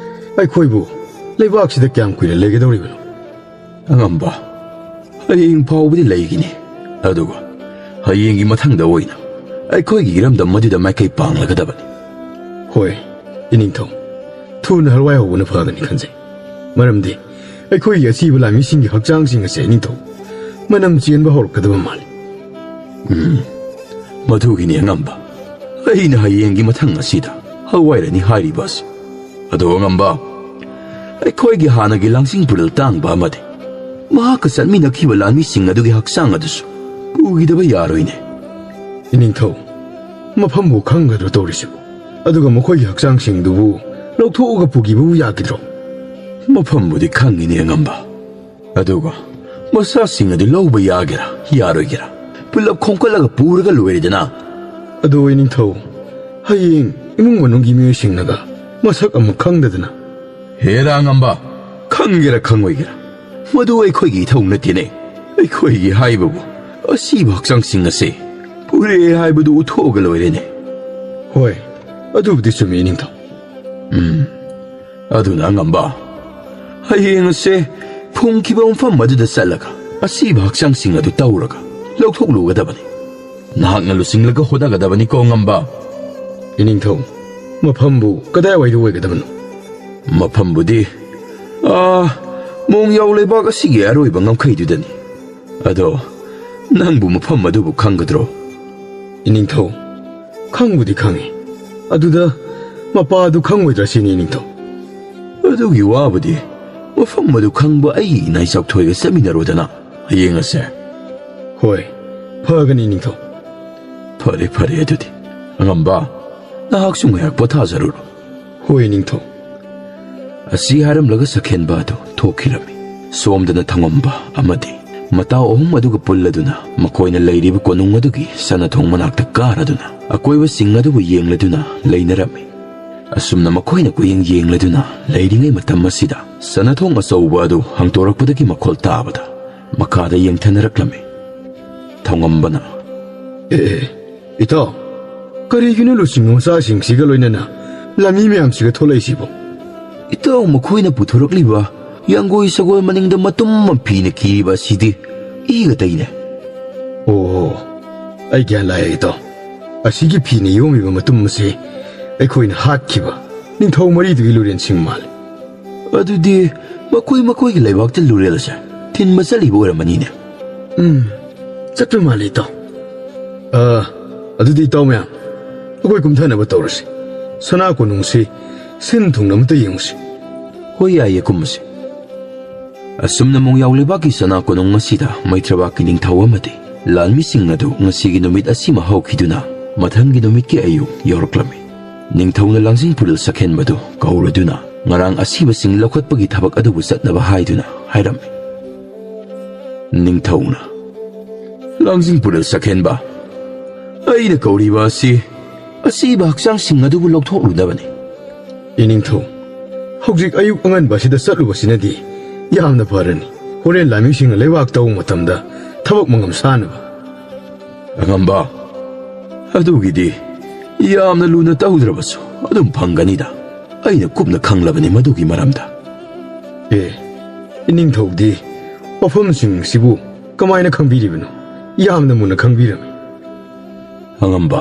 ꯑꯩꯈꯣꯏꯕꯨ ꯂꯩꯕꯥꯛꯁꯤꯗ ꯀꯌꯥꯝ ꯀꯨꯏꯅ ꯂꯩꯒꯗꯧꯔꯤꯕꯅꯣ?" ꯑꯉꯝꯕ, ꯍꯌꯦꯡ ꯐꯥꯎꯕꯗꯤ ꯂꯩꯒꯅꯤ꯫ ꯑꯗꯨꯒ ꯍꯌꯦꯡꯒꯤ ꯃꯊꯪꯗ ꯑꯣꯏꯅ ꯑꯩꯈꯣꯏꯒꯤ ꯏꯔꯝꯗꯝ ꯑꯗꯨꯗ ꯃꯥꯏꯀꯩ ꯄꯥꯡꯂꯒꯗꯕꯅꯤ꯫ ꯍꯣꯏ, ꯏꯅꯤꯡꯊꯧ, ꯊꯨꯅ ꯍꯜꯋꯥꯏ ꯍꯧꯕꯅ ꯐꯒꯅꯤ ꯈꯟꯖꯩ꯫ ꯃꯔꯝꯗꯤ ꯑꯩꯈꯣꯏꯒꯤ ꯑꯁꯤꯕ ꯂꯥꯟꯃꯤꯁꯤꯡꯒꯤ ꯍꯛꯆꯥꯡꯁꯤꯡ ꯑꯁꯦ, ꯅꯤꯡꯊꯧ, ꯃꯅꯝ ꯆꯦꯟꯕ ꯍꯧꯔꯛꯀꯗꯕ ꯃꯥꯜꯂꯤ꯫ ꯎꯝ, ꯃꯗꯨꯒꯤꯅꯤ ꯑꯉꯝꯕ꯫ ꯑꯩꯅ ꯍꯌꯦꯡꯒꯤ ꯃꯊꯪ ꯑꯁꯤꯗ ꯍꯋꯥꯏꯔꯅꯤ ꯍꯥꯏꯔꯤꯕ ꯑꯁꯤ꯫ ꯑꯗꯣ ꯑꯉꯝꯕ, ꯑꯩꯈꯣꯏꯒꯤ ꯍꯥꯟꯅꯒꯤ ꯂꯥꯡꯖꯤꯡ ꯄꯨꯔꯦꯜ ꯇꯥꯡꯕ ꯑꯃꯗꯤ ꯃꯍꯥꯛꯀ ꯆꯠꯃꯤꯟꯅꯈꯤꯕ ꯂꯥꯟꯃꯤꯁꯤꯡ ꯑꯗꯨꯒꯤ ꯍꯛꯆꯥꯡ ꯑꯗꯨꯁꯨ ꯄꯨꯈꯤꯗꯕ ꯌꯥꯔꯣꯏꯅꯦ꯫ ꯏꯅꯤꯡꯊꯧ, ꯃꯐꯝꯕꯨ ꯈꯪꯒꯗ꯭ꯔꯣ ꯇꯧꯔꯤꯁꯤꯕꯨ? ꯑꯗꯨꯒ ꯃꯈꯣꯏꯒꯤ ꯍꯛꯆꯥꯡꯁꯤꯡꯗꯨꯕꯨ ꯂꯧꯊꯣꯛꯑꯒ ꯄꯨꯈꯤꯕꯕꯨ ꯌꯥꯈꯤꯗ꯭ꯔꯣ? ꯃꯐꯝꯕꯨꯗꯤ ꯈꯪꯉꯤꯅꯦ ꯑꯉꯝꯕ, ꯑꯗꯨꯒ ꯃꯁꯥꯁꯤꯡ ꯑꯗꯨ ꯂꯧꯕ ꯌꯥꯒꯦꯔꯥ ꯌꯥꯔꯣꯏꯒꯦꯔꯥ, ꯄꯨꯂꯞ ꯈꯣꯝꯀꯠꯂꯒ ꯄꯨꯔꯒ ꯂꯣꯏꯔꯦꯗꯅ꯫ ꯑꯗꯣ ꯏꯅꯤꯡꯊꯧ, ꯍꯌꯦꯡ ꯏꯃꯨꯡ ꯃꯅꯨꯡꯒꯤ ꯃꯤꯑꯣꯏꯁꯤꯡꯅꯒ ꯃꯁꯛ ꯑꯃꯨꯛ ꯈꯪꯗꯗꯅ꯫ ꯍꯦꯔꯥ ꯑꯉꯝꯕ, ꯈꯪꯒꯦꯔꯥ ꯈꯪꯉꯣꯏꯒꯦꯔꯥ, ꯃꯗꯨ ꯑꯩꯈꯣꯏꯒꯤ ꯏꯊꯧ ꯅꯠꯇꯦꯅꯦ꯫ ꯑꯩꯈꯣꯏꯒꯤ ꯍꯥꯏꯕꯕꯨ ꯑꯁꯤꯕ ꯍꯛꯆꯥꯡꯁꯤꯡ ꯑꯁꯦ ꯄꯨꯔꯦ ꯍꯥꯏꯕꯗꯨ ꯎꯠꯊꯣꯛꯑꯒ ꯂꯣꯏꯔꯦꯅꯦ꯫ ꯍꯣꯏ, ꯑꯗꯨꯕꯨꯗꯤ ꯆꯨꯝꯃꯤ ꯏꯅꯤꯡꯊꯧ꯫ ꯎꯝ, ꯑꯗꯨꯅ ꯑꯉꯝꯕ, ꯍꯌꯦꯡ ꯑꯁꯦ ꯐꯨꯝꯈꯤꯕ ꯃꯐꯝ ꯑꯗꯨꯗ ꯆꯠꯂꯒ ꯑꯁꯤꯕ ꯍꯛꯆꯥꯡꯁꯤꯡ ꯑꯗꯨ ꯇꯧꯔꯒ ꯂꯧꯊꯣꯛꯂꯨꯒꯗꯕꯅꯤ꯫ ꯅꯍꯥꯛꯅ ꯂꯨꯆꯤꯡꯂꯒ ꯍꯣꯠꯅꯒꯗꯕꯅꯤꯀꯣ, ꯉꯝꯕ꯫ ꯏꯅꯤꯡꯊꯧ, ꯃꯐꯝꯕꯨ ꯀꯗꯥꯏꯋꯥꯏꯗ ꯑꯣꯏꯒꯗꯕꯅꯣ? ꯃꯐꯝꯕꯨꯗꯤ, ꯑꯥ, ꯃꯣꯡꯌꯥꯎ ꯂꯩꯕꯥꯛ ꯑꯁꯤꯒꯤ ꯑꯔꯣꯏꯕ ꯉꯝꯈꯩꯗꯨꯗꯅꯤ꯫ ꯑꯗꯣ ꯅꯪꯕꯨ ꯃꯐꯝ ꯑꯗꯨꯕꯨ ꯈꯪꯒꯗ꯭ꯔꯣ? ꯏꯅꯤꯡꯊꯧ, ꯈꯪꯕꯨꯗꯤ ꯈꯪꯉꯤ꯫ ꯑꯗꯨꯗ ꯃꯄꯥ ꯑꯗꯨ ꯈꯪꯉꯣꯏꯗ꯭ꯔꯥ ꯁꯤꯅꯤ, ꯏꯅꯤꯡꯊꯧ꯫ ꯑꯗꯨꯒꯤ ꯋꯥꯕꯨꯗꯤ, ꯃꯐꯝ ꯑꯗꯨ ꯈꯪꯕ ꯑꯩꯒꯤ ꯏꯅꯥꯏ ꯆꯥꯎꯊꯣꯏꯒ ꯆꯠꯃꯤꯟꯅꯔꯣꯗꯅ꯫ ꯌꯦꯡꯉꯁꯦ꯫ ꯍꯣꯏ, ꯐꯒꯅꯤ, ꯏꯅꯤꯡꯊꯧ꯫ ꯐꯔꯦ, ꯐꯔꯦ, ꯑꯗꯨꯗꯤ꯫ ꯑꯉꯝꯕ, ꯅꯍꯥꯛꯁꯨ ꯉꯥꯏꯍꯥꯛ ꯄꯣꯊꯥꯖꯔꯨꯔꯣ꯫ ꯍꯣꯏ, ꯏꯅꯤꯡꯊꯧ꯫ ꯑꯁꯤ ꯍꯥꯏꯔꯝꯂꯒ ꯁꯛꯍꯦꯟꯕ ꯑꯗꯨ ꯊꯣꯛꯈꯤꯔꯝꯃꯤ꯫ ꯁꯣꯝꯗꯅ ꯊꯧꯉꯝꯕ ꯑꯃꯗꯤ ꯃꯇꯥꯎ ꯑꯍꯨꯝ ꯑꯗꯨꯒ ꯄꯨꯜꯂꯗꯨꯅ ꯃꯈꯣꯏꯅ ꯂꯩꯔꯤꯕ ꯀꯣꯅꯨꯡ ꯑꯗꯨꯒꯤ ꯁꯅꯥꯊꯣꯡ ꯃꯅꯥꯛꯇ ꯀꯥꯔꯗꯨꯅ ꯑꯀꯣꯏꯕꯁꯤꯡ ꯑꯗꯨꯕꯨ ꯌꯦꯡꯂꯗꯨꯅ ꯂꯩꯅꯔꯝꯃꯤ꯫ ꯑꯁꯨꯝꯅ ꯃꯈꯣꯏꯅ ꯀꯣꯏꯌꯦꯡ ꯌꯦꯡꯂꯗꯨꯅ ꯂꯩꯔꯤꯉꯩ ꯃꯇꯝ ꯑꯁꯤꯗ ꯁꯅꯥꯊꯣꯡ ꯑꯆꯧꯕ ꯑꯗꯨ ꯍꯥꯡꯇꯣꯔꯛꯄꯗꯒꯤ ꯃꯈꯣꯜ ꯇꯥꯕꯗ ꯃꯈꯥꯗ ꯌꯦꯡꯊꯅꯔꯛꯂꯝꯃꯤ꯫ ꯊꯧꯉꯝꯕꯅ, "ꯑꯦ, ꯑꯦ, ꯏꯇꯥꯎ, ꯀꯔꯤꯒꯤꯅꯣ ꯂꯨꯆꯤꯡꯕ ꯃꯆꯥꯁꯤꯡꯁꯤꯒ ꯂꯣꯏꯅꯅ ꯂꯥꯟꯃꯤ ꯃꯌꯥꯝꯁꯤꯒ ꯊꯣꯛꯂꯛꯏꯁꯤꯕꯣ?" "ꯏꯇꯥꯎ, ꯃꯈꯣꯏꯅ ꯄꯨꯊꯣꯔꯛꯂꯤꯕ ꯌꯥꯡꯒꯣꯏ ꯁꯒꯣꯜ ꯃꯅꯤꯡꯗ ꯃꯇꯨꯝ ꯑꯃ ꯐꯤꯅ ꯀꯤꯔꯤꯕ ꯑꯁꯤꯗꯤ ꯏꯒ ꯇꯩꯅꯦ꯫" "ꯑꯣ, ꯑꯩ ꯒ꯭ꯌꯥꯟ ꯂꯥꯛꯑꯦ, ꯏꯇꯥꯎ꯫ ꯑꯁꯤꯒꯤ ꯐꯤꯅ ꯌꯣꯝꯃꯤꯕ ꯃꯇꯨꯝ ꯑꯁꯤ ꯑꯩꯈꯣꯏꯅ ꯍꯥꯠꯈꯤꯕ ꯅꯤꯡꯊꯧ ꯃꯔꯤꯗꯨꯒꯤ ꯂꯨꯔꯦꯟꯁꯤꯡ ꯃꯥꯜꯂꯤ꯫" "ꯑꯗꯨꯗꯤ ꯃꯈꯣꯏ ꯃꯈꯣꯏꯒꯤ ꯂꯩꯕꯥꯛꯇ ꯂꯨꯔꯦꯜ ꯑꯁꯦ ꯊꯤꯟꯕ ꯆꯠꯂꯤꯕ ꯑꯣꯏꯔꯝꯃꯅꯤꯅꯦ꯫" "ꯎꯝ, ꯆꯠꯄ ꯃꯥꯜꯂꯤ, ꯏꯇꯥꯎ꯫ ꯑ, ꯑꯗꯨꯗꯤ ꯏꯇꯥꯎ ꯃꯌꯥꯝ, ꯑꯩꯈꯣꯏ ꯀꯨꯝꯊꯅꯕ ꯇꯧꯔꯁꯤ꯫ ꯁꯅꯥ ꯀꯣꯅꯨꯡꯁꯤ ꯁꯤꯟ ꯊꯨꯡꯅ ꯑꯃꯇ ꯌꯦꯡꯉꯨꯁꯤ꯫" "ꯍꯣꯏ, ꯌꯥꯏꯌꯦ, ꯀꯨꯝꯃꯁꯤ꯫" ꯑꯁꯨꯝꯅ ꯃꯣꯡꯌꯥꯎ ꯂꯩꯕꯥꯛꯀꯤ ꯁꯅꯥ ꯀꯣꯅꯨꯡ ꯑꯁꯤꯗ ꯃꯩꯇ꯭ꯔꯕꯥꯛꯀꯤ ꯅꯤꯡꯊꯧ ꯑꯃꯗꯤ ꯂꯥꯟꯃꯤꯁꯤꯡ ꯑꯗꯨ ꯉꯁꯤꯒꯤ ꯅꯨꯃꯤꯠ ꯑꯁꯤꯃ ꯍꯧꯈꯤꯗꯨꯅ ꯃꯊꯪꯒꯤ ꯅꯨꯃꯤꯠꯀꯤ ꯑꯌꯨꯛ ꯌꯧꯔꯛꯂꯝꯃꯤ꯫ ꯅꯤꯡꯊꯧꯅ ꯂꯥꯡꯖꯤꯡ ꯄꯨꯔꯦꯜ ꯁꯛꯍꯦꯟꯕꯗꯨ ꯀꯧꯔꯗꯨꯅ ꯉꯔꯥꯡ ꯑꯁꯤꯕꯁꯤꯡ ꯂꯧꯈꯠꯄꯒꯤ ꯊꯕꯛ ꯑꯗꯨꯕꯨ ꯆꯠꯅꯕ ꯍꯥꯏꯗꯨꯅ ꯍꯥꯏꯔꯝꯃꯤ꯫ ꯅꯤꯡꯊꯧꯅ, "ꯂꯥꯡꯖꯤꯡ ꯄꯨꯔꯦꯜ ꯁꯛꯍꯦꯟꯕ, ꯑꯩꯅ ꯀꯧꯔꯤꯕ ꯑꯁꯤ ꯑꯁꯤꯕ ꯍꯛꯆꯥꯡꯁꯤꯡ ꯑꯗꯨꯕꯨ ꯂꯧꯊꯣꯛꯂꯨꯅꯕꯅꯤ꯫" "ꯏꯅꯤꯡꯊꯧ, ꯍꯧꯖꯤꯛ ꯑꯌꯨꯛ ꯑꯉꯟꯕ ꯑꯁꯤꯗ ꯆꯠꯂꯨꯕꯁꯤꯅꯗꯤ ꯌꯥꯝꯅ ꯐꯔꯅꯤ꯫ ꯍꯣꯔꯦꯟ ꯂꯥꯟꯃꯤꯁꯤꯡꯅ ꯂꯩꯕꯥꯛ ꯇꯧꯕ ꯃꯇꯝꯗ ꯊꯕꯛ ꯃꯉꯝ ꯁꯥꯅꯕ꯫" "ꯑꯉꯝꯕ, ꯑꯗꯨꯒꯤꯗꯤ ꯌꯥꯝꯅ ꯂꯨꯅ ꯇꯧꯗ꯭ꯔꯕꯁꯨ ꯑꯗꯨꯝ ꯐꯪꯒꯅꯤꯗ꯫ ꯑꯩꯅ ꯀꯨꯞꯅ ꯈꯪꯂꯕꯅꯤ ꯃꯗꯨꯒꯤ ꯃꯔꯝꯗ꯫" "ꯑꯦ, ꯏꯅꯤꯡꯊꯧꯗꯤ ꯋꯥꯐꯝꯁꯤꯡ ꯑꯁꯤꯕꯨ ꯀꯃꯥꯏꯅ ꯈꯪꯕꯤꯔꯤꯕꯅꯣ? ꯌꯥꯝꯅ ꯃꯨꯟꯅ ꯈꯪꯕꯤꯔꯝꯃꯤ꯫" ꯑꯉꯝꯕ,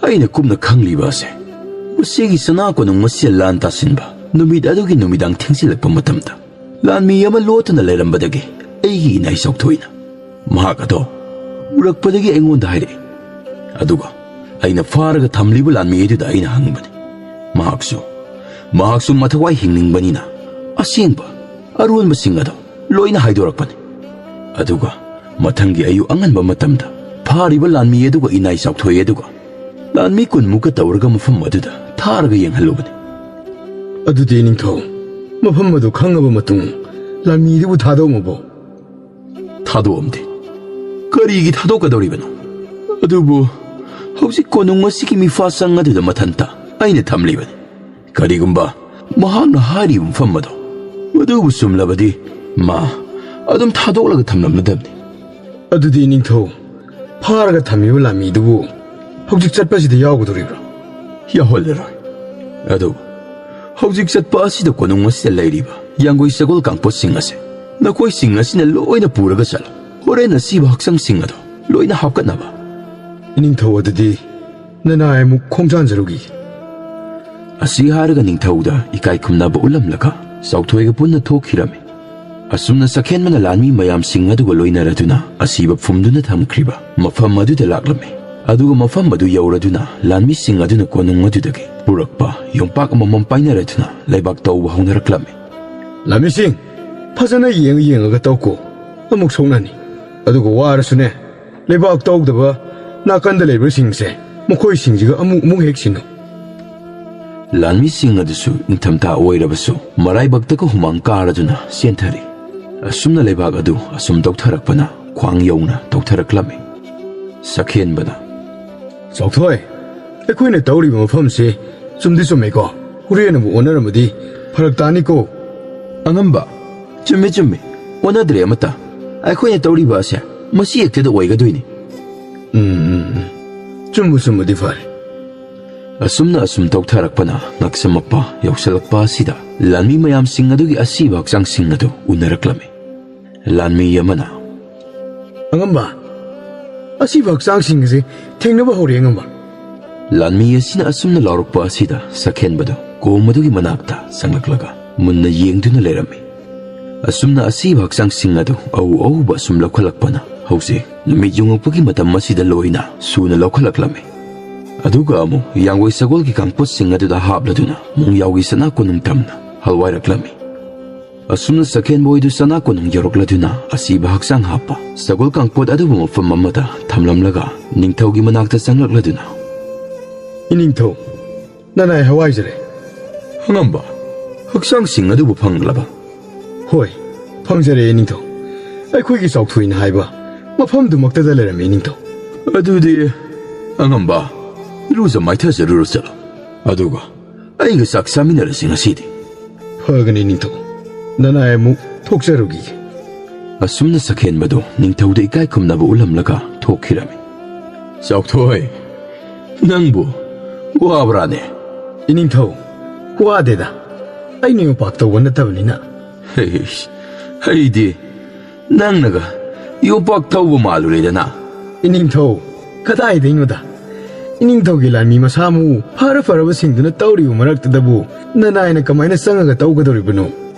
ꯑꯩꯅ ꯀꯨꯞꯅ ꯈꯪꯂꯤꯕ ꯑꯁꯦ, ꯃꯁꯤꯒꯤ ꯁꯅꯥ ꯀꯣꯅꯨꯡ ꯃꯁꯦꯜ ꯂꯥꯟ ꯇꯥꯁꯤꯟꯕ ꯅꯨꯃꯤꯠ ꯑꯗꯨꯒꯤ ꯅꯨꯃꯤꯗꯥꯡ ꯊꯦꯡꯖꯤꯜꯂꯛꯄ ꯃꯇꯝꯗ, ꯂꯥꯟꯃꯤ ꯑꯃ ꯂꯣꯠꯇꯨꯅ ꯂꯩꯔꯝꯕꯗꯒꯤ ꯑꯩꯒꯤ ꯏꯅꯥꯏ ꯆꯥꯎꯊꯣꯏꯅ ꯃꯍꯥꯛ ꯑꯗꯣ ꯎꯔꯛꯄꯗꯒꯤ ꯑꯩꯉꯣꯟꯗ ꯍꯥꯏꯔꯛꯏ꯫ ꯑꯗꯨꯒ ꯑꯩꯅ ꯐꯥꯔꯒ ꯊꯝꯂꯤꯕ ꯂꯥꯟꯃꯤ ꯑꯗꯨꯗ ꯑꯩꯅ ꯍꯪꯕꯅꯤ꯫ ꯃꯍꯥꯛꯁꯨ, ꯃꯍꯥꯛꯁꯨ ꯃꯊꯋꯥꯏ ꯍꯤꯡꯅꯤꯡꯕꯅꯤꯅ ꯑꯁꯦꯡꯕ ꯑꯔꯣꯟꯕꯁꯤꯡ ꯑꯗꯣ ꯂꯣꯏꯅ ꯍꯥꯏꯗꯣꯔꯛꯄꯅꯤ꯫ ꯑꯗꯨꯒ ꯃꯊꯪꯒꯤ ꯑꯌꯨꯛ ꯑꯉꯟꯕ ꯃꯇꯝꯗ ꯐꯥꯔꯤꯕ ꯂꯥꯟꯃꯤ ꯑꯗꯨꯒ ꯏꯅꯥꯏ ꯆꯥꯎꯊꯣꯏ ꯑꯗꯨꯒ ꯂꯥꯟꯃꯤ ꯀꯨꯟꯃꯨꯛꯀ ꯇꯧꯔꯒ ꯃꯐꯝ ꯑꯗꯨꯗ ꯊꯥꯔꯒ ꯌꯦꯡꯍꯜꯂꯨꯕꯅꯤ꯫ ꯑꯗꯨꯗꯤ ꯅꯤꯡꯊꯧ, ꯃꯐꯝ ꯑꯗꯨ ꯈꯪꯉꯕ ꯃꯇꯨꯡ ꯂꯥꯟꯃꯤꯗꯨꯕꯨ ꯊꯥꯗꯣꯛꯑꯝꯃꯕꯣ? ꯊꯥꯗꯣꯛꯑꯝꯗꯦ꯫ ꯀꯔꯤꯒꯤ ꯊꯥꯗꯣꯛꯀꯗꯧꯔꯤꯕꯅꯣ? ꯑꯗꯨꯕꯨ ꯍꯧꯖꯤꯛ ꯀꯣꯅꯨꯡ ꯑꯁꯤꯒꯤ ꯃꯤꯐꯥꯁꯪ ꯑꯗꯨꯗ ꯃꯊꯟꯇ ꯑꯩꯅ ꯊꯝꯂꯤꯕꯅꯤ꯫ ꯀꯔꯤꯒꯨꯝꯕ ꯃꯍꯥꯛꯅ ꯍꯥꯏꯔꯤꯕ ꯃꯐꯝ ꯑꯗꯣ, ꯃꯗꯨꯕꯨ ꯆꯨꯝꯂꯕꯗꯤ ꯃꯥ ꯑꯗꯨꯝ ꯊꯥꯗꯣꯛꯂꯒ ꯊꯝꯂꯝꯂꯗꯕꯅꯤ꯫ ꯑꯗꯨꯗꯤ ꯅꯤꯡꯊꯧ, ꯐꯥꯔꯒ ꯊꯝꯃꯤꯕ ꯂꯥꯟꯃꯤꯗꯨꯕꯨ ꯍꯧꯖꯤꯛ ꯆꯠꯄꯁꯤꯗ ꯌꯥꯎꯒꯗꯧꯔꯤꯕ꯭ꯔꯥ? ꯌꯥꯎꯍꯜꯂꯔꯣꯏ꯫ ꯑꯗꯨ ꯍꯧꯖꯤꯛ ꯆꯠꯄ ꯑꯁꯤꯗ ꯀꯣꯅꯨꯡ ꯑꯁꯤꯗ ꯂꯩꯔꯤꯕ ꯌꯥꯡꯒꯣꯏ ꯁꯒꯣꯜ ꯀꯥꯡꯄꯣꯠꯁꯤꯡ ꯑꯁꯦ, ꯅꯈꯣꯏꯁꯤꯡ ꯑꯁꯤꯅ ꯂꯣꯏꯅ ꯄꯨꯔꯒ ꯆꯠꯂꯣ꯫ ꯍꯣꯔꯦꯟ ꯑꯁꯤꯕ ꯍꯛꯆꯥꯡꯁꯤꯡ ꯑꯗꯣ ꯂꯣꯏꯅ ꯍꯥꯞꯀꯠꯅꯕ꯫ ꯅꯤꯡꯊꯧ, ꯑꯗꯨꯗꯤ ꯅꯅꯥꯏ ꯑꯃꯨꯛ ꯈꯣꯡꯖꯥꯟꯖꯔꯨꯈꯤꯒꯦ꯫ ꯑꯁꯤ ꯍꯥꯏꯔꯒ ꯅꯤꯡꯊꯧꯗ ꯏꯀꯥꯏ ꯈꯨꯝꯅꯕ ꯎꯠꯂꯝꯂꯒ ꯆꯥꯎꯊꯣꯏꯒ ꯄꯨꯟꯅ ꯊꯣꯛꯈꯤꯔꯝꯃꯤ꯫ ꯑꯁꯨꯝꯅ ꯆꯈꯦꯟꯕꯅ ꯂꯥꯟꯃꯤ ꯃꯌꯥꯝꯁꯤꯡ ꯑꯗꯨꯒ ꯂꯣꯏꯅꯔꯗꯨꯅ ꯑꯁꯤꯕ ꯐꯨꯝꯗꯨꯅ ꯊꯝꯈ꯭ꯔꯤꯕ ꯃꯐꯝ ꯑꯗꯨꯗ ꯂꯥꯛꯂꯝꯃꯤ꯫ ꯑꯗꯨꯒ ꯃꯐꯝ ꯑꯗꯨ ꯌꯧꯔꯗꯨꯅ ꯂꯥꯟꯃꯤꯁꯤꯡ ꯑꯗꯨꯅ ꯀꯣꯅꯨꯡ ꯑꯗꯨꯗꯒꯤ ꯄꯨꯔꯛꯄ ꯌꯣꯝꯄꯥꯛ ꯑꯃꯃꯝ ꯄꯥꯏꯅꯔꯗꯨꯅ ꯂꯩꯕꯥꯛ ꯇꯧꯕ ꯍꯧꯅꯔꯛꯂꯝꯃꯤ꯫ ꯂꯥꯟꯃꯤꯁꯤꯡ, ꯐꯖꯅ ꯌꯦꯡꯉ ꯌꯦꯡꯉꯒ ꯇꯧꯀꯣ꯫ ꯑꯃꯨꯛ ꯁꯣꯛꯅꯅꯤ꯫ ꯑꯗꯨꯒ ꯋꯥꯔꯁꯨꯅꯦ, ꯂꯩꯕꯥꯛ ꯇꯧꯗꯕ ꯅꯥꯀꯟꯗ ꯂꯩꯕꯁꯤꯡꯁꯦ, ꯃꯈꯣꯏꯁꯤꯡꯁꯤꯒ ꯑꯃꯨꯛ ꯑꯃꯨꯛ ꯍꯦꯛ ꯁꯤꯟꯅꯧ꯫ ꯂꯥꯟꯃꯤꯁꯤꯡ ꯑꯗꯨꯁꯨ ꯅꯤꯡꯊꯝꯊꯥ ꯑꯣꯏꯔꯕꯁꯨ ꯃꯔꯥꯏꯕꯛꯇꯒ ꯍꯨꯃꯥꯡ ꯀꯥꯔꯗꯨꯅ ꯆꯦꯟꯊꯔꯤ꯫ ꯑꯁꯨꯝꯅ ꯂꯩꯕꯥꯛ ꯑꯗꯨ ꯑꯁꯨꯝ ꯇꯧꯊꯔꯛꯄꯅ ꯈ꯭ꯋꯥꯡ ꯌꯧꯅ ꯇꯧꯊꯔꯛꯂꯝꯃꯤ꯫ ꯁꯈꯦꯟꯕꯅ, ꯆꯥꯎꯊꯣꯏ, ꯑꯩꯈꯣꯏꯅ ꯇꯧꯔꯤꯕ ꯃꯐꯝꯁꯤ ꯆꯨꯝꯗꯤ ꯆꯨꯝꯃꯦꯀꯣ? ꯍꯣꯔꯦꯟ ꯑꯃꯨꯛ ꯑꯣꯟꯅꯔꯝꯃꯗꯤ ꯐꯔꯛ ꯇꯥꯅꯤꯀꯣ꯫ ꯑꯉꯝꯕ, ꯆꯨꯝꯃꯦ, ꯆꯨꯝꯃꯦ꯫ ꯑꯣꯟꯅꯗ꯭ꯔꯦ ꯑꯃꯠꯇ꯫ ꯑꯩꯈꯣꯏꯅ ꯇꯧꯔꯤꯕ ꯑꯁꯦ ꯃꯁꯤ ꯍꯦꯛꯇꯗ ꯑꯣꯏꯒꯗꯣꯏꯅꯤ꯫ ꯎꯝ, ꯎꯝ, ꯎꯝ꯫ ꯆꯨꯝꯕꯨ ꯆꯨꯝꯃꯗꯤ ꯐꯔꯦ꯫ ꯑꯁꯨꯝꯅ ꯑꯁꯨꯝ ꯇꯧꯊꯔꯛꯄꯅ ꯉꯛꯁꯝ ꯃꯄꯥ ꯌꯧꯁꯤꯜꯂꯛꯄ ꯑꯁꯤꯗ ꯂꯥꯟꯃꯤ ꯃꯌꯥꯝꯁꯤꯡ ꯑꯗꯨꯒꯤ ꯑꯁꯤꯕ ꯍꯛꯆꯥꯡꯁꯤꯡ ꯑꯗꯨ ꯎꯅꯔꯛꯂꯝꯃꯤ꯫ ꯂꯥꯟꯃꯤ ꯑꯃꯅ, ꯑꯉꯝꯕ, ꯑꯁꯤꯕ ꯍꯛꯆꯥꯡꯁꯤꯡ ꯑꯁꯤ ꯊꯦꯡꯅꯕ ꯍꯧꯔꯦ, ꯑꯉꯝꯕ꯫ ꯂꯥꯟꯃꯤ ꯑꯁꯤꯅ ꯑꯁꯨꯝꯅ ꯂꯥꯎꯔꯛꯄ ꯑꯁꯤꯗ ꯁꯛꯍꯦꯟꯕꯗꯨ ꯀꯣꯝ ꯑꯗꯨꯒꯤ ꯃꯅꯥꯛꯇ ꯆꯪꯂꯛꯂꯒ ꯃꯨꯟꯅ ꯌꯦꯡꯗꯨꯅ ꯂꯩꯔꯝꯃꯤ꯫ ꯑꯁꯨꯝꯅ ꯑꯁꯤꯕ ꯍꯛꯆꯥꯡꯁꯤꯡ ꯑꯗꯨ ꯑꯎ ꯑꯎꯕ ꯑꯁꯨꯝ ꯂꯧꯈꯠꯂꯛꯄꯅ ꯍꯧꯖꯤꯛ ꯅꯨꯃꯤꯠ ꯌꯨꯡꯉꯛꯄꯒꯤ ꯃꯇꯝ ꯑꯁꯤꯗ ꯂꯣꯏꯅ ꯁꯨꯅ ꯂꯧꯈꯠꯂꯛꯂꯝꯃꯤ꯫ ꯑꯗꯨꯒ ꯑꯃꯨꯛ ꯌꯥꯡꯒꯣꯏ ꯁꯒꯣꯜꯒꯤ ꯀꯥꯡꯄꯣꯠꯁꯤꯡ ꯑꯗꯨꯗ ꯍꯥꯞꯂꯗꯨꯅ ꯃꯨꯡꯌꯥꯎꯒꯤ ꯁꯅꯥ ꯀꯣꯅꯨꯡ ꯇꯝꯅ ꯍꯜꯋꯥꯏꯔꯛꯂꯝꯃꯤ꯫ ꯑꯁꯨꯝꯅ ꯁꯛꯍꯦꯟꯕ ꯑꯣꯏꯗꯨ ꯁꯅꯥ ꯀꯣꯅꯨꯡ ꯌꯧꯔꯛꯂꯗꯨꯅ ꯑꯁꯤꯕ ꯍꯛꯆꯥꯡ ꯍꯥꯞꯄ ꯁꯒꯣꯜ ꯀꯥꯡꯄꯣꯠ ꯑꯗꯨꯕꯨ ꯃꯐꯝ ꯑꯃꯗ ꯊꯝꯂꯝꯂꯒ ꯅꯤꯡꯊꯧꯒꯤ ꯃꯅꯥꯛꯇ ꯆꯪꯂꯛꯂꯗꯨꯅ, "ꯏꯅꯤꯡꯊꯧ, ꯅꯅꯥꯏ ꯍꯋꯥꯏꯖꯔꯦ꯫ ꯑꯉꯝꯕ, ꯍꯛꯆꯥꯡꯁꯤꯡ ꯑꯗꯨꯕꯨ ꯐꯪꯂꯕ?" "ꯍꯣꯏ, ꯐꯪꯖꯔꯦ, ꯏꯅꯤꯡꯊꯧ꯫ ꯑꯩꯈꯣꯏꯒꯤ ꯆꯥꯎꯊꯣꯏꯅ ꯍꯥꯏꯕ ꯃꯐꯝꯗꯨꯃꯛꯇꯗ ꯂꯩꯔꯝꯃꯤ, ꯏꯅꯤꯡꯊꯧ꯫" "ꯑꯗꯨꯗꯤ, ꯑꯉꯝꯕ, ꯏꯔꯨꯖ ꯃꯥꯏꯊꯖꯔꯨꯔꯣ ꯆꯠꯂꯣ꯫ ꯑꯗꯨꯒ ꯑꯩꯒ ꯆꯥꯛ ꯆꯥꯃꯤꯟꯅꯔꯁꯤ ꯉꯁꯤꯗꯤ꯫" "ꯐꯒꯅꯤ, ꯅꯤꯡꯊꯧ꯫ ꯅꯅꯥꯏ ꯑꯃꯨꯛ ꯊꯣꯛꯆꯔꯨꯈꯤꯒꯦ꯫" ꯑꯁꯨꯝꯅ ꯁꯛꯍꯦꯟꯕꯗꯨ ꯅꯤꯡꯊꯧꯗ ꯏꯀꯥꯏ ꯈꯨꯝꯅꯕ ꯎꯠꯂꯝꯂꯒ ꯊꯣꯛꯈꯤꯔꯝꯃꯤ꯫ "ꯆꯥꯎꯊꯣꯏ, ꯅꯪꯕꯨ ꯋꯥꯕ꯭ꯔꯥꯅꯦ?" "ꯏꯅꯤꯡꯊꯧ, ꯋꯥꯗꯦꯗ꯫ ꯑꯩꯅ ꯌꯣꯄꯥꯛ ꯇꯧꯕ ꯅꯠꯇꯕꯅꯤꯅ꯫" "ꯍꯩꯁ, ꯑꯩꯗꯤ ꯅꯪꯅꯒ ꯌꯣꯄꯥꯛ ꯊꯧꯕ ꯃꯥꯜꯂꯨꯔꯦꯗꯅ꯫" "ꯏꯅꯤꯡꯊꯧ, ꯀꯗꯥꯏꯗꯩꯅꯣꯗ? ꯏꯅꯤꯡꯊꯧꯒꯤ ꯂꯥꯟꯃꯤ ꯃꯁꯥ ꯃꯎ ꯐꯔ ꯐꯔꯕꯁꯤꯡꯗꯨꯅ ꯇꯧꯔꯤꯕ ꯃꯔꯛꯇꯨꯗꯕꯨ ꯅꯅꯥꯏꯅ ꯀꯃꯥꯏꯅ ꯆꯪꯉꯒ ꯇꯧꯒꯗꯧꯔꯤꯕꯅꯣ?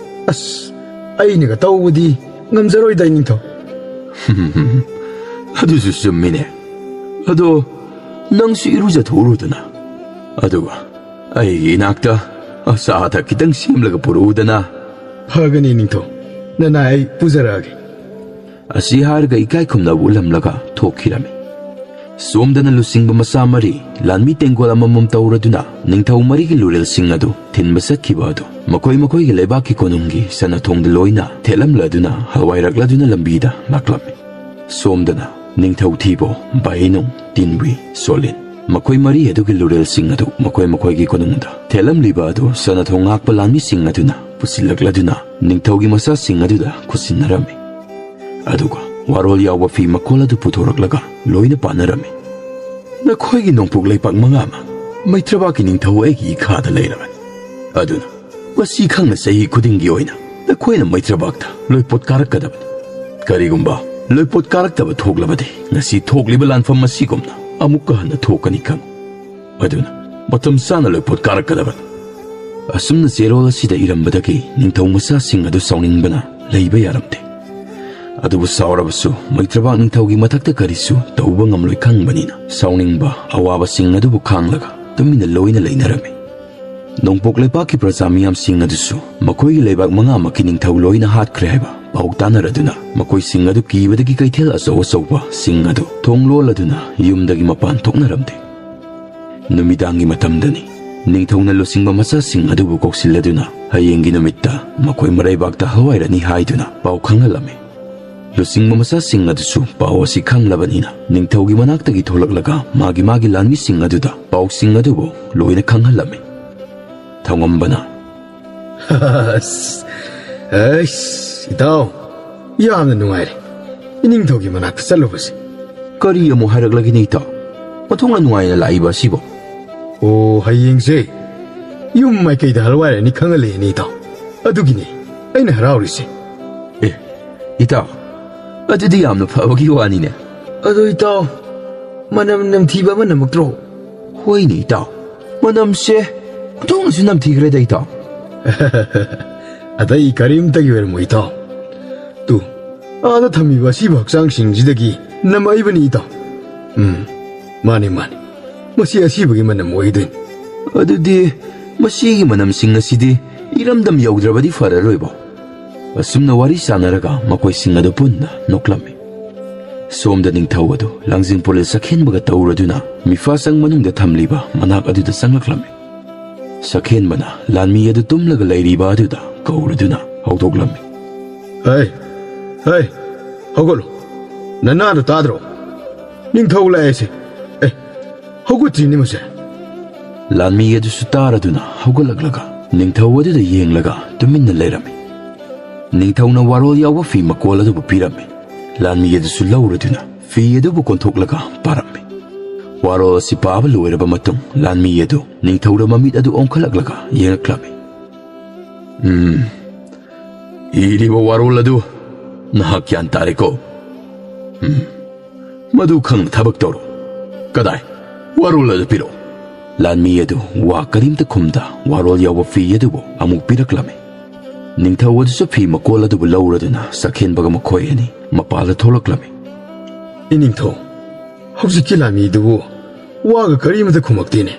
ꯑꯁ, ꯑꯩꯅꯒ ꯇꯧꯕꯗꯤ ꯉꯝꯖꯔꯣꯏꯗ, ꯏꯅꯤꯡꯊꯧ꯫" "ꯑꯗꯨꯁꯨ ꯆꯨꯝꯃꯤꯅꯦ꯫ ꯑꯗꯣ ꯅꯪꯁꯨ ꯏꯔꯨꯖꯊꯣꯛꯎꯔꯣꯗꯅ꯫ ꯑꯗꯨꯒ ꯑꯩꯒꯤ ꯏꯅꯥꯛꯇ ꯑꯆꯥ ꯑꯊꯛ ꯈꯤꯇꯪ ꯁꯦꯝꯂꯒ ꯄꯨꯔꯛꯎꯗꯅ꯫" "ꯐꯒꯅꯤ, ꯅꯤꯡꯊꯧ꯫ ꯅꯅꯥꯏ ꯑꯩ ꯄꯨꯖꯔꯛꯑꯒꯦ꯫" ꯑꯁꯤ ꯍꯥꯏꯔꯒ ꯏꯀꯥꯏ ꯈꯨꯝꯅꯕ ꯎꯠꯂꯝꯂꯒ ꯊꯣꯛꯈꯤꯔꯝꯃꯤ꯫ ꯁꯣꯝꯗꯅ ꯂꯨꯆꯤꯡꯕ ꯃꯆꯥ ꯃꯔꯤ ꯂꯥꯟꯃꯤ ꯇꯦꯡꯒꯣꯜ ꯑꯃꯃꯝ ꯇꯧꯔꯗꯨꯅ ꯅꯤꯡꯊꯧ ꯃꯔꯤꯒꯤ ꯂꯨꯔꯦꯜꯁꯤꯡ ꯑꯗꯨ ꯊꯤꯟꯕ ꯆꯠꯈꯤꯕ ꯑꯗꯨ ꯃꯈꯣꯏ ꯃꯈꯣꯏꯒꯤ ꯂꯩꯕꯥꯛꯀꯤ ꯀꯣꯅꯨꯡꯒꯤ ꯁꯅꯥꯊꯣꯡꯗ ꯂꯣꯏꯅ ꯊꯦꯠꯂꯝꯂꯗꯨꯅ ꯍꯋꯥꯏꯔꯛꯂꯗꯨꯅ ꯂꯝꯕꯤꯗ ꯂꯥꯛꯂꯝꯃꯤ꯫ ꯁꯣꯝꯗꯅ ꯅꯤꯡꯊꯧ ꯊꯤꯕꯣ, ꯕꯥꯏꯅꯨꯡ, ꯇꯤꯟꯕꯨꯏ, ꯁꯣꯂꯤꯟ, ꯃꯈꯣꯏ ꯃꯔꯤ ꯑꯗꯨꯒꯤ ꯂꯨꯔꯦꯜꯁꯤꯡ ꯑꯗꯨ ꯃꯈꯣꯏ ꯃꯈꯣꯏꯒꯤ ꯀꯣꯅꯨꯡꯗ ꯊꯦꯠꯂꯝꯂꯤꯕ ꯑꯗꯨ ꯁꯅꯥꯊꯣꯡ ꯉꯥꯛꯄ ꯂꯥꯟꯃꯤꯁꯤꯡ ꯑꯗꯨꯅ ꯄꯨꯁꯤꯜꯂꯛꯂꯗꯨꯅ ꯅꯤꯡꯊꯧꯒꯤ ꯃꯆꯥꯁꯤꯡ ꯑꯗꯨꯗ ꯈꯨꯠꯁꯤꯟꯅꯔꯝꯃꯤ꯫ ꯑꯗꯨꯒ ꯋꯥꯔꯣꯜ ꯌꯥꯎꯕ ꯐꯤ ꯃꯈꯣꯜ ꯑꯗꯨ ꯄꯨꯊꯣꯔꯛꯂꯒ ꯂꯣꯏꯅ ꯄꯥꯅꯔꯝꯃꯤ꯫ "ꯅꯈꯣꯏꯒꯤ ꯅꯣꯡꯄꯣꯛ ꯂꯩꯄꯥꯛ ꯃꯉꯥꯃꯛ ꯃꯩꯇ꯭ꯔꯕꯥꯛꯀꯤ ꯅꯤꯡꯊꯧ ꯑꯩꯒꯤ ꯏꯈꯥꯗ ꯂꯩꯔꯕꯅꯤ꯫ ꯑꯗꯨꯅ ꯃꯁꯤ ꯈꯪꯅ ꯆꯍꯤ ꯈꯨꯗꯤꯡꯒꯤ ꯑꯣꯏꯅ ꯅꯈꯣꯏꯅ ꯃꯩꯇ꯭ꯔꯕꯥꯛꯇ ꯂꯣꯏꯄꯣꯠ ꯀꯥꯔꯛꯀꯗꯕꯅꯤ꯫ ꯀꯔꯤꯒꯨꯝꯕ ꯂꯣꯏꯄꯣꯠ ꯀꯥꯔꯛꯇꯕ ꯊꯣꯛꯂꯕꯗꯤ ꯉꯁꯤ ꯊꯣꯛꯂꯤꯕ ꯂꯥꯟꯐꯝ ꯑꯁꯤꯒꯨꯝꯅ ꯑꯃꯨꯛꯀ ꯍꯟꯅ ꯊꯣꯛꯀꯅꯤ ꯈꯪ꯫ ꯑꯗꯨꯅ ꯃꯇꯝ ꯆꯥꯅ ꯂꯣꯏꯄꯣꯠ ꯀꯥꯔꯛꯀꯗꯕꯅꯤ꯫ ꯑꯁꯨꯝꯅ ꯆꯦꯔꯣꯜ ꯑꯁꯤꯗ ꯏꯔꯝꯕꯗꯒꯤ ꯅꯤꯡꯊꯧ ꯃꯆꯥꯁꯤꯡ ꯑꯗꯨ ꯁꯥꯎꯅꯤꯡꯕꯅ ꯂꯩꯕ ꯌꯥꯔꯝꯗꯦ꯫ ꯑꯗꯨꯕꯨ ꯁꯥꯎꯔꯕꯁꯨ ꯃꯩꯇ꯭ꯔꯕꯥꯛ ꯅꯤꯡꯊꯧꯒꯤ ꯃꯊꯛꯇ ꯀꯔꯤꯁꯨ ꯇꯧꯕ ꯉꯝꯂꯣꯏ ꯈꯪꯕꯅꯤꯅ, ꯁꯥꯎꯅꯤꯡꯕ ꯑꯋꯥꯕꯁꯤꯡ ꯑꯗꯨꯕꯨ ꯈꯥꯡꯂꯒ ꯇꯨꯃꯤꯟꯅ ꯂꯣꯏꯅ ꯂꯩꯅꯔꯝꯃꯤ꯫ ꯅꯣꯡꯄꯣꯛ ꯂꯩꯄꯥꯛꯀꯤ ꯄ꯭ꯔꯖꯥ ꯃꯤꯌꯥꯝꯁꯤꯡ ꯑꯗꯨꯁꯨ ꯃꯈꯣꯏꯒꯤ ꯂꯩꯕꯥꯛ ꯃꯉꯥꯃꯛꯀꯤ ꯅꯤꯡꯊꯧ ꯂꯣꯏꯅ ꯍꯥꯠꯈ꯭ꯔꯦ ꯍꯥꯏꯕ ꯄꯥꯎ ꯇꯥꯅꯔꯗꯨꯅ, ꯃꯈꯣꯏꯁꯤꯡ ꯑꯗꯨ ꯀꯤꯕꯗꯒꯤ ꯀꯩꯊꯦꯜ ꯑꯆꯧ ꯑꯆꯧꯕꯁꯤꯡ ꯑꯗꯨ ꯊꯣꯡ ꯂꯣꯜꯂꯗꯨꯅ ꯌꯨꯝꯗꯒꯤ ꯃꯄꯥꯟ ꯊꯣꯛꯅꯔꯝꯗꯦ꯫ ꯅꯨꯃꯤꯗꯥꯡꯒꯤ ꯃꯇꯝꯗꯅꯤ꯫ ꯅꯤꯡꯊꯧꯅ ꯂꯨꯆꯤꯡꯕ ꯃꯆꯥꯁꯤꯡ ꯑꯗꯨꯕꯨ ꯀꯧꯁꯤꯜꯂꯗꯨꯅ, ꯍꯌꯦꯡꯒꯤ ꯅꯨꯃꯤꯠꯇ ꯃꯈꯣꯏ ꯃꯔꯩꯕꯥꯛꯇ ꯍꯋꯥꯏꯔꯅꯤ ꯍꯥꯏꯗꯨꯅ ꯄꯥꯎ ꯈꯪꯍꯜꯂꯝꯃꯤ꯫ ꯂꯨꯆꯤꯡꯕ ꯃꯆꯥꯁꯤꯡ ꯑꯗꯨꯁꯨ ꯄꯥꯎ ꯑꯁꯤ ꯈꯪꯂꯕꯅꯤꯅ, ꯅꯤꯡꯊꯧꯒꯤ ꯃꯅꯥꯛꯇꯒꯤ ꯊꯣꯛꯂꯛꯂꯒ ꯃꯥꯒꯤ ꯃꯥꯒꯤ ꯂꯥꯟꯃꯤꯁꯤꯡ ꯑꯗꯨꯗ ꯄꯥꯎꯁꯤꯡ ꯑꯗꯨꯕꯨ ꯂꯣꯏꯅ ꯈꯪꯍꯜꯂꯝꯃꯤ꯫ ꯊꯧꯉꯝꯕꯅ, "ꯑꯁ, ꯑꯩꯁ, ꯏꯇꯥꯎ, ꯌꯥꯝꯅ ꯅꯨꯡꯉꯥꯏꯔꯦ꯫ ꯏꯅꯤꯡꯊꯧꯒꯤ ꯃꯅꯥꯛꯇ ꯆꯠꯂꯨꯕꯁꯦ꯫" "ꯀꯔꯤ ꯑꯃꯨꯛ ꯍꯥꯏꯔꯛꯂꯒꯦꯅꯦ, ꯏꯇꯥꯎ? ꯑꯣꯟꯊꯣꯛꯅ ꯅꯨꯡꯉꯥꯏꯅ ꯂꯥꯛꯏꯕ ꯑꯁꯤꯕꯣ?" "ꯑꯣ, ꯍꯌꯦꯡꯁꯦ ꯌꯨꯝ ꯃꯥꯏꯀꯩꯗ ꯍꯜꯋꯥꯏꯔꯅꯤ ꯈꯪꯍꯜꯂꯛꯑꯦꯅꯦ, ꯏꯇꯥꯎ꯫ ꯑꯗꯨꯒꯤꯅꯦ ꯑꯩꯅ ꯍꯔꯥꯎꯔꯤꯁꯦ꯫" "ꯑꯦ, ꯏꯇꯥꯎ, ꯑꯗꯨꯗꯤ ꯌꯥꯝꯅ ꯐꯕꯒꯤ ꯋꯥꯅꯤꯅꯦ꯫" "ꯑꯗꯣ, ꯏꯇꯥꯎ, ꯃꯅꯝ ꯅꯝꯊꯤꯕ ꯑꯃ ꯅꯝꯃꯛꯇ꯭ꯔꯣ?" "ꯍꯣꯏꯅꯦ, ꯏꯇꯥꯎ, ꯃꯅꯝꯁꯦ ꯑꯣꯟꯊꯣꯛꯅꯁꯨ ꯅꯝꯊꯤꯈ꯭ꯔꯦꯗ, ꯏꯇꯥꯎ꯫" "ꯑꯇꯩ ꯀꯔꯤꯝꯇꯒꯤ ꯑꯣꯏꯔꯝꯃꯣꯏ, ꯏꯇꯥꯎ꯫ ꯇꯨ, ꯑꯥꯗ ꯊꯝꯃꯤꯕ ꯑꯁꯤꯕ ꯍꯛꯆꯥꯡꯁꯤꯡꯁꯤꯗꯒꯤ ꯅꯝꯃꯛꯏꯕꯅꯤ, ꯏꯇꯥꯎ꯫ ꯎꯝ, ꯃꯥꯅꯤ, ꯃꯥꯅꯤ, ꯃꯁꯤ ꯑꯁꯤꯕꯒꯤ ꯃꯅꯝ ꯑꯣꯏꯗꯣꯏꯅꯤ꯫" "ꯑꯗꯨꯗꯤ ꯃꯁꯤꯒꯤ ꯃꯅꯝꯁꯤꯡ ꯑꯁꯤꯗꯤ ꯏꯔꯝꯗꯝ ꯌꯧꯗ꯭ꯔꯕꯗꯤ ꯐꯔꯔꯣꯏꯕꯣ꯫" ꯑꯁꯨꯝꯅ ꯋꯥꯔꯤ ꯁꯥꯟꯅꯔꯒ ꯃꯈꯣꯏꯁꯤꯡ ꯑꯗꯨ ꯄꯨꯟꯅ ꯅꯣꯛꯂꯝꯃꯤ꯫ ꯁꯣꯝꯗ ꯅꯤꯡꯊꯧ ꯑꯗꯨ ꯂꯥꯡꯖꯤꯡ ꯄꯨꯂꯤꯁ ꯁꯛꯍꯦꯟꯕꯒ ꯇꯧꯔꯗꯨꯅ ꯃꯤꯐꯥꯁꯪ ꯃꯅꯨꯡꯗ ꯊꯝꯂꯤꯕ ꯃꯅꯥꯛ ꯑꯗꯨꯗ ꯆꯪꯂꯛꯂꯝꯃꯤ꯫ ꯁꯛꯍꯦꯟꯕꯅ ꯂꯥꯟꯃꯤ ꯑꯗꯨ ꯇꯨꯝꯂꯒ ꯂꯩꯔꯤꯕ ꯑꯗꯨꯗ ꯀꯧꯔꯗꯨꯅ ꯍꯧꯗꯣꯛꯂꯝꯃꯤ꯫ "ꯍꯩ, ꯍꯩ, ꯍꯧꯒꯠꯂꯣ꯫ ꯅꯅꯥꯗꯣ ꯇꯥꯗ꯭ꯔꯣ? ꯅꯤꯡꯊꯧ ꯂꯥꯛꯑꯦꯁꯦ꯫ ꯑꯦ, ꯍꯧꯒꯠꯇ꯭ꯔꯤꯅꯦ ꯃꯁꯦ꯫" ꯂꯥꯟꯃꯤ ꯑꯗꯨꯁꯨ ꯇꯥꯔꯗꯨꯅ ꯍꯧꯒꯠꯂꯛꯂꯒ ꯅꯤꯡꯊꯧ ꯑꯗꯨꯗ ꯌꯦꯡꯂꯒ ꯇꯨꯃꯤꯟꯅ ꯂꯩꯔꯝꯃꯤ꯫ ꯅꯤꯡꯊꯧꯅ ꯋꯥꯔꯣꯜ ꯌꯥꯎꯕ ꯐꯤ ꯃꯀꯣꯜ ꯑꯗꯨꯕꯨ ꯄꯤꯔꯝꯃꯤ꯫ ꯂꯥꯟꯃꯤ ꯑꯗꯨꯁꯨ ꯂꯧꯔꯗꯨꯅ ꯐꯤ ꯑꯗꯨꯕꯨ ꯀꯣꯟꯊꯣꯛꯂꯒ ꯄꯥꯔꯝꯃꯤ꯫ ꯋꯥꯔꯣꯜ ꯑꯁꯤ ꯄꯥꯕ ꯂꯣꯏꯔꯕ ꯃꯇꯨꯡ, ꯂꯥꯟꯃꯤ ꯑꯗꯨ ꯅꯤꯡꯊꯧꯗ ꯃꯃꯤꯠ ꯑꯗꯨ ꯑꯣꯟꯈꯠꯂꯛꯂꯒ ꯌꯦꯡꯂꯛꯂꯝꯃꯤ꯫ "ꯎꯝ, ꯏꯔꯤꯕ ꯋꯥꯔꯣꯜ ꯑꯗꯨ ꯅꯍꯥꯛ ꯒ꯭ꯌꯥꯟ ꯇꯥꯔꯦꯀꯣ?" ꯎꯝ, ꯃꯗꯨ ꯈꯪꯅ ꯊꯕꯛ ꯇꯧꯔꯣ꯫ ꯀꯗꯥꯏ? ꯋꯥꯔꯣꯜ ꯑꯗꯨ ꯄꯤꯔꯛꯎ꯫ ꯂꯥꯟꯃꯤ ꯑꯗꯨ ꯋꯥ ꯀꯔꯤꯝꯇ ꯈꯨꯝꯗ ꯋꯥꯔꯣꯜ ꯌꯥꯎꯕ ꯐꯤ ꯑꯗꯨꯕꯨ ꯑꯃꯨꯛ ꯄꯤꯔꯛꯂꯝꯃꯤ꯫ ꯅꯤꯡꯊꯧ ꯑꯗꯨꯁꯨ ꯐꯤ ꯃꯀꯣꯜ ꯑꯗꯨꯕꯨ ꯂꯧꯔꯗꯨꯅ ꯆꯥꯛꯈꯦꯟꯕꯒ ꯃꯈꯣꯏ ꯑꯅꯤ ꯃꯄꯥꯜꯗ ꯊꯣꯛꯂꯛꯂꯝꯃꯤ꯫ "ꯏꯅꯤꯡꯊꯧ, ꯍꯧꯖꯤꯛꯀꯤ ꯂꯥꯟꯃꯤꯗꯨꯕꯨ ꯋꯥꯒ ꯀꯔꯤꯃꯇ ꯈꯨꯝꯃꯛꯇꯦꯅꯦ꯫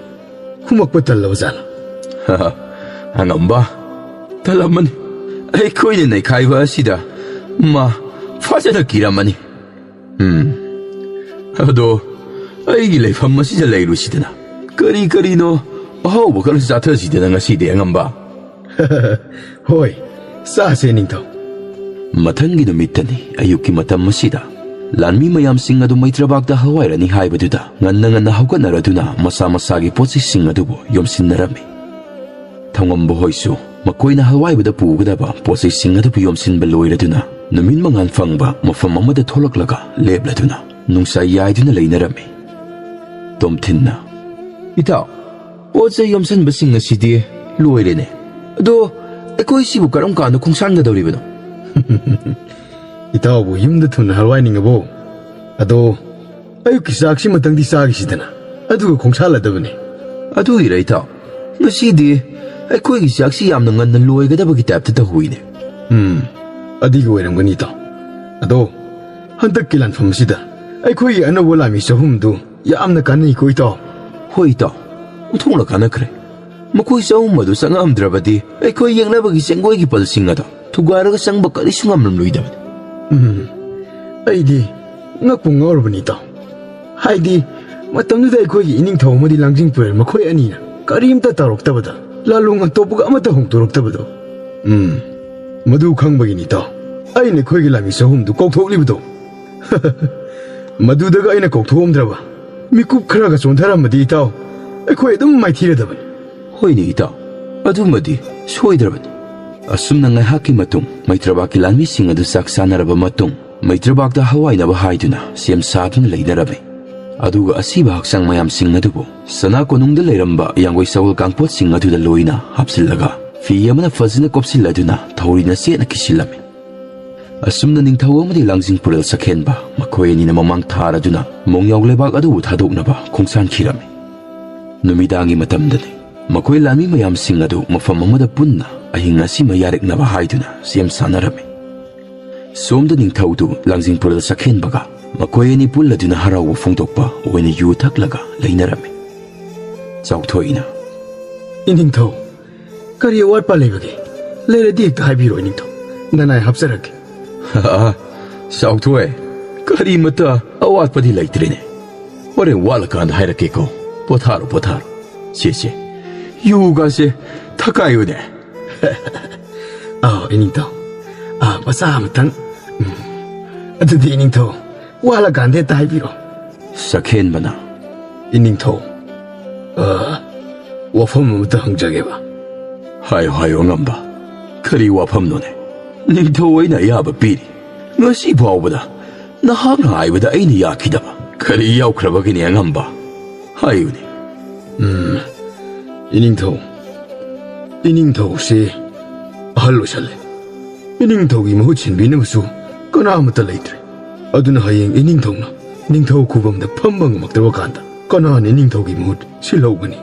ꯈꯨꯝꯃꯛꯄ ꯇꯜꯂꯕ ꯖꯥꯠꯂ?" "ꯑꯉꯝꯕ, ꯇꯜꯂꯝꯃꯅꯤ꯫ ꯑꯩꯈꯣꯏꯅ ꯅꯩꯈꯥꯏꯕ ꯑꯁꯤꯗ ꯃꯥ ꯐꯖꯅ ꯀꯤꯔꯝꯃꯅꯤ꯫ ꯎꯝ, ꯑꯗꯣ ꯑꯩꯒꯤ ꯂꯩꯐꯝ ꯑꯁꯤꯗ ꯂꯩꯔꯨꯁꯤꯗꯅ꯫ ꯀꯔꯤ ꯀꯔꯤꯅꯣ ꯑꯍꯥꯎꯕ ꯈꯔ ꯆꯥꯊꯁꯤꯗꯅ ꯉꯁꯤꯗꯤ, ꯑꯉꯝꯕ꯫" "ꯍꯣꯏ, ꯆꯥꯁꯦ, ꯅꯤꯡꯊꯧ꯫" ꯃꯊꯪꯒꯤ ꯅꯨꯃꯤꯠꯇꯅꯤ꯫ ꯑꯌꯨꯛꯀꯤ ꯃꯇꯝ ꯑꯁꯤꯗ ꯂꯥꯟꯃꯤ ꯃꯌꯥꯝꯁꯤꯡ ꯑꯗꯨ ꯃꯩꯇ꯭ꯔꯕꯥꯛꯇ ꯍꯋꯥꯏꯔꯅꯤ ꯍꯥꯏꯕꯗꯨꯗ ꯉꯟꯅ ꯉꯟꯅ ꯍꯧꯒꯠꯅꯔꯗꯨꯅ ꯃꯁꯥ ꯃꯁꯥꯒꯤ ꯄꯣꯠꯆꯩꯁꯤꯡ ꯑꯗꯨꯕꯨ ꯌꯣꯝꯁꯤꯟꯅꯔꯝꯃꯤ꯫ ꯊꯧꯉꯝꯕ ꯍꯣꯏꯁꯨ ꯃꯈꯣꯏꯅ ꯍꯋꯥꯏꯕꯗ ꯄꯨꯒꯗꯕ ꯄꯣꯠꯆꯩꯁꯤꯡ ꯑꯗꯨꯕꯨ ꯌꯣꯝꯁꯤꯟꯕ ꯂꯣꯏꯔꯗꯨꯅ ꯅꯨꯃꯤꯠ ꯃꯉꯥꯜ ꯐꯪꯕ ꯃꯐꯝ ꯑꯃꯗ ꯊꯣꯛꯂꯛꯂꯒ ꯂꯦꯞꯂꯗꯨꯅ ꯅꯨꯡꯁꯥ ꯌꯥꯏꯗꯨꯅ ꯂꯩꯅꯔꯝꯃꯤ꯫ ꯇꯣꯝꯊꯤꯟꯅ, "ꯏꯇꯥꯎ, ꯄꯣꯠ ꯆꯩ ꯌꯣꯝꯁꯤꯟꯕꯁꯤꯡ ꯑꯁꯤꯗꯤ ꯂꯣꯏꯔꯦꯅꯦ꯫ ꯑꯗꯣ ꯑꯩꯈꯣꯏ ꯁꯤꯕꯨ ꯀꯔꯝ ꯀꯥꯟꯗ ꯈꯣꯡꯁꯥꯟꯒꯗꯧꯔꯤꯕꯅꯣ?" "ꯏꯇꯥꯎꯕꯨ ꯌꯨꯝꯗ ꯊꯨꯅ ꯍꯜꯋꯥꯏꯅꯤꯡꯉꯕꯣ? ꯑꯗꯣ ꯑꯌꯨꯛꯀꯤ ꯆꯥꯛꯁꯤꯃꯇꯪꯗꯤ ꯆꯥꯈꯤꯁꯤꯗꯅ, ꯑꯗꯨꯒ ꯈꯣꯡꯁꯥꯜꯂꯗꯕꯅꯤ꯫" "ꯑꯗꯨꯒꯤꯔ ꯏꯇꯥꯎ? ꯉꯁꯤꯗꯤ ꯑꯩꯈꯣꯏꯒꯤ ꯆꯥꯛꯁꯤ ꯌꯥꯝꯅ ꯉꯟꯅ ꯂꯣꯏꯒꯗꯕꯒꯤ ꯇꯥꯏꯞꯇ ꯇꯧꯏꯅꯦ꯫" "ꯎꯝ, ꯑꯗꯨꯒꯤ ꯑꯣꯏꯔꯝꯒꯅꯤ ꯏꯇꯥꯎ꯫ ꯑꯗꯣ ꯍꯟꯗꯛꯀꯤ ꯂꯥꯟꯐꯝꯁꯤꯗ ꯑꯩꯈꯣꯏꯒꯤ ꯑꯅꯧꯕ ꯂꯥꯟꯃꯤ ꯆꯍꯨꯝꯗꯨ ꯌꯥꯝꯅ ꯀꯥꯟꯅꯩꯀꯣ ꯏꯇꯥꯎ?" "ꯍꯣꯏ ꯏꯇꯥꯎ, ꯑꯣꯟꯊꯣꯛꯅ ꯀꯥꯟꯅꯈ꯭ꯔꯦ꯫ ꯃꯈꯣꯏ ꯆꯍꯨꯝ ꯑꯗꯨ ꯆꯪꯉꯛꯑꯝꯗ꯭ꯔꯕꯗꯤ ꯑꯩꯈꯣꯏ ꯌꯦꯛꯅꯕꯒꯤ ꯆꯦꯡꯒꯣꯏꯒꯤ ꯄꯜꯁꯤꯡ ꯑꯗꯣ ꯊꯨꯒꯥꯏꯔꯒ ꯆꯪꯕ ꯀꯔꯤꯁꯨ ꯉꯝꯂꯝꯂꯣꯏꯗꯕꯅꯤ꯫" "ꯎꯝ, ꯑꯩꯗꯤ ꯉꯛꯄꯨ ꯉꯛꯎꯔꯕꯅꯤ ꯏꯇꯥꯎ꯫ ꯍꯥꯏꯗꯤ ꯃꯇꯝꯗꯨꯗ ꯑꯩꯈꯣꯏꯒꯤ ꯏꯅꯤꯡꯊꯧ ꯑꯃꯗꯤ ꯂꯥꯡꯖꯤꯡ ꯄꯨꯔꯦꯜ ꯃꯈꯣꯏ ꯑꯅꯤꯅ ꯀꯔꯤꯝꯇ ꯇꯧꯔꯛꯇꯕꯗ, ꯂꯥꯂꯣꯡ ꯑꯇꯣꯞꯄꯒ ꯑꯃꯠꯇ ꯍꯧꯗꯣꯔꯛꯇꯕꯗꯣ꯫ ꯎꯝ, ꯃꯗꯨ ꯈꯪꯕꯒꯤꯅꯤ ꯏꯇꯥꯎ, ꯑꯩꯅ ꯑꯩꯈꯣꯏꯒꯤ ꯂꯥꯟꯃꯤ ꯆꯍꯨꯝꯗꯨ ꯀꯧꯊꯣꯛꯂꯤꯕꯗꯣ꯫ ꯃꯗꯨꯗꯒ ꯑꯩꯅ ꯀꯧꯊꯣꯛꯑꯝꯗ꯭ꯔꯕ, ꯃꯤꯀꯨꯞ ꯈꯔꯒ ꯆꯣꯟꯊꯔꯝꯃꯗꯤ ꯏꯇꯥꯎ, ꯑꯩꯈꯣꯏ ꯑꯗꯨꯝ ꯃꯥꯏꯊꯤꯔꯗꯕꯅꯤ꯫" "ꯍꯣꯏꯅꯦ ꯏꯇꯥꯎ, ꯑꯗꯨꯃꯗꯤ ꯁꯣꯏꯗ꯭ꯔꯕꯅꯤ꯫" ꯑꯁꯨꯝꯅ ꯉꯥꯏꯍꯥꯛꯀꯤ ꯃꯇꯨꯡ ꯃꯩꯇ꯭ꯔꯕꯥꯛꯀꯤ ꯂꯥꯟꯃꯤꯁꯤꯡ ꯑꯗꯨ ꯆꯥꯛ ꯆꯥꯅꯔꯕ ꯃꯇꯨꯡ, ꯃꯩꯇ꯭ꯔꯕꯥꯛꯇ ꯍꯋꯥꯏꯅꯕ ꯍꯥꯏꯗꯨꯅ ꯁꯦꯝ ꯁꯥꯗꯨꯅ ꯂꯩꯅꯔꯝꯃꯤ꯫ ꯑꯗꯨꯒ ꯑꯁꯤꯕ ꯍꯛꯆꯥꯡ ꯃꯌꯥꯝꯁꯤꯡ ꯑꯗꯨꯕꯨ ꯁꯅꯥ ꯀꯣꯅꯨꯡꯗ ꯂꯩꯔꯝꯕ ꯌꯥꯡꯒꯣꯏ ꯁꯒꯣꯜ ꯀꯥꯡꯄꯣꯠꯁꯤꯡ ꯑꯗꯨꯗ ꯂꯣꯏꯅ ꯍꯥꯞꯆꯤꯜꯂꯒ ꯐꯤ ꯑꯃꯅ ꯐꯖꯅ ꯀꯨꯞꯁꯤꯜꯂꯗꯨꯅ ꯊꯧꯔꯤꯅ ꯆꯦꯠꯅ ꯀꯤꯁꯤꯜꯂꯝꯃꯤ꯫ ꯑꯁꯨꯝꯅ ꯅꯤꯡꯊꯧ ꯑꯃꯗꯤ ꯂꯥꯡꯖꯤꯡ ꯄꯨꯔꯦꯜ ꯁꯛꯍꯦꯟꯕ ꯃꯈꯣꯏ ꯑꯅꯤꯅ ꯃꯃꯥꯡ ꯊꯥꯔꯗꯨꯅ ꯃꯣꯡꯌꯥꯎ ꯂꯩꯕꯥꯛ ꯑꯗꯨꯕꯨ ꯊꯥꯗꯣꯛꯅꯕ ꯈꯣꯡꯁꯥꯟꯈꯤꯔꯝꯃꯤ꯫ ꯅꯨꯃꯤꯗꯥꯡꯒꯤ ꯃꯇꯝꯗꯅꯤ꯫ ꯃꯈꯣꯏ ꯂꯥꯟꯃꯤ ꯃꯌꯥꯝꯁꯤꯡ ꯑꯗꯨ ꯃꯐꯝ ꯑꯃꯗ ꯄꯨꯟꯅ ꯑꯍꯤꯡ ꯑꯁꯤꯃ ꯌꯥꯔꯦꯛꯅꯕ ꯍꯥꯏꯗꯨꯅ ꯁꯦꯝ ꯁꯥꯅꯔꯝꯃꯤ꯫ ꯁꯣꯝꯗ ꯅꯤꯡꯊꯧꯗꯨ ꯂꯥꯡꯖꯤꯡ ꯄꯨꯔꯦꯜ ꯁꯛꯍꯦꯟꯕꯒ ꯃꯈꯣꯏ ꯑꯅꯤ ꯄꯨꯜꯂꯗꯨꯅ ꯍꯔꯥꯎꯕ ꯐꯣꯡꯗꯣꯛꯄ ꯑꯣꯏꯅ ꯌꯨ ꯊꯛꯂꯒ ꯂꯩꯅꯔꯝꯃꯤ꯫ ꯆꯥꯎꯊꯣꯏꯅ, "ꯏꯅꯤꯡꯊꯧ, ꯀꯔꯤ ꯑꯋꯥꯠꯄ ꯂꯩꯕꯒꯦ? ꯂꯩꯔꯗꯤ ꯍꯦꯛꯇ ꯍꯥꯏꯕꯤꯔꯣ ꯏꯅꯤꯡꯊꯧ꯫ ꯅꯅꯥꯏ ꯍꯥꯞꯆꯔꯛꯀꯦ꯫" "ꯑꯥ, ꯆꯥꯎꯊꯣꯏ, ꯀꯔꯤꯃꯇ ꯑꯋꯥꯠꯄꯗꯤ ꯂꯩꯇ꯭ꯔꯦꯅꯦ꯫ ꯍꯣꯔꯦꯟ ꯋꯥꯠꯂꯀꯥꯟꯗ ꯍꯥꯏꯔꯛꯀꯦꯀꯣ꯫ ꯄꯣꯊꯥꯔꯣ, ꯄꯣꯊꯥꯔꯣ꯫ ꯁꯦ, ꯁꯦ, ꯌꯨꯒꯥꯁꯦ ꯊꯛꯀꯥꯏꯌꯨꯅꯦ꯫" "ꯑꯥꯎ, ꯏꯅꯤꯡꯊꯧ꯫ ꯑꯥ, ꯃꯆꯥ ꯑꯃꯇꯪ꯫ ꯎꯝ, ꯑꯗꯨꯗꯤ ꯏꯅꯤꯡꯊꯧ, ꯋꯥꯠꯂꯀꯥꯟꯗ ꯍꯦꯛꯇ ꯍꯥꯏꯕꯤꯔꯣ꯫" ꯁꯛꯍꯦꯟꯕꯅ, "ꯏꯅꯤꯡꯊꯧ, ꯑ, ꯋꯥꯐꯝ ꯑꯃꯇ ꯍꯪꯖꯒꯦꯕ꯫" "ꯍꯥꯏꯌꯨ, ꯍꯥꯏꯌꯨ, ꯑꯉꯝꯕ꯫ ꯀꯔꯤ ꯋꯥꯐꯝꯅꯣꯅꯦ? ꯅꯤꯡꯊꯧ ꯑꯩꯅ ꯑꯌꯥꯕ ꯄꯤꯔꯤ꯫ ꯉꯁꯤ ꯐꯥꯎꯕꯗ ꯅꯍꯥꯛꯅ ꯍꯥꯏꯕꯗ ꯑꯩꯅ ꯌꯥꯈꯤꯗꯕ ꯀꯔꯤ ꯌꯥꯎꯈ꯭ꯔꯕꯒꯤꯅꯦ, ꯑꯉꯝꯕ? ꯍꯥꯏꯌꯨꯅꯦ꯫" "ꯎꯝ, ꯏꯅꯤꯡꯊꯧ, ꯏꯅꯤꯡꯊꯧꯁꯤ ꯑꯍꯜ ꯑꯣꯏꯁꯜꯂꯦ꯫ ꯏꯅꯤꯡꯊꯧꯒꯤ ꯃꯍꯨꯠ ꯁꯤꯟꯕꯤꯅꯕꯁꯨ ꯀꯅꯥ ꯑꯃꯠꯇ ꯂꯩꯇ꯭ꯔꯦ꯫ ꯑꯗꯨꯅ ꯍꯌꯦꯡ ꯏꯅꯤꯡꯊꯧꯅ ꯅꯤꯡꯊꯧ ꯈꯨꯕꯝꯗ ꯐꯝꯕ ꯉꯝꯃꯛꯇ꯭ꯔꯕ ꯀꯥꯟꯗ ꯀꯅꯥꯅ ꯏꯅꯤꯡꯊꯧꯒꯤ ꯃꯍꯨꯠ ꯁꯤꯜꯍꯧꯒꯅꯤ?"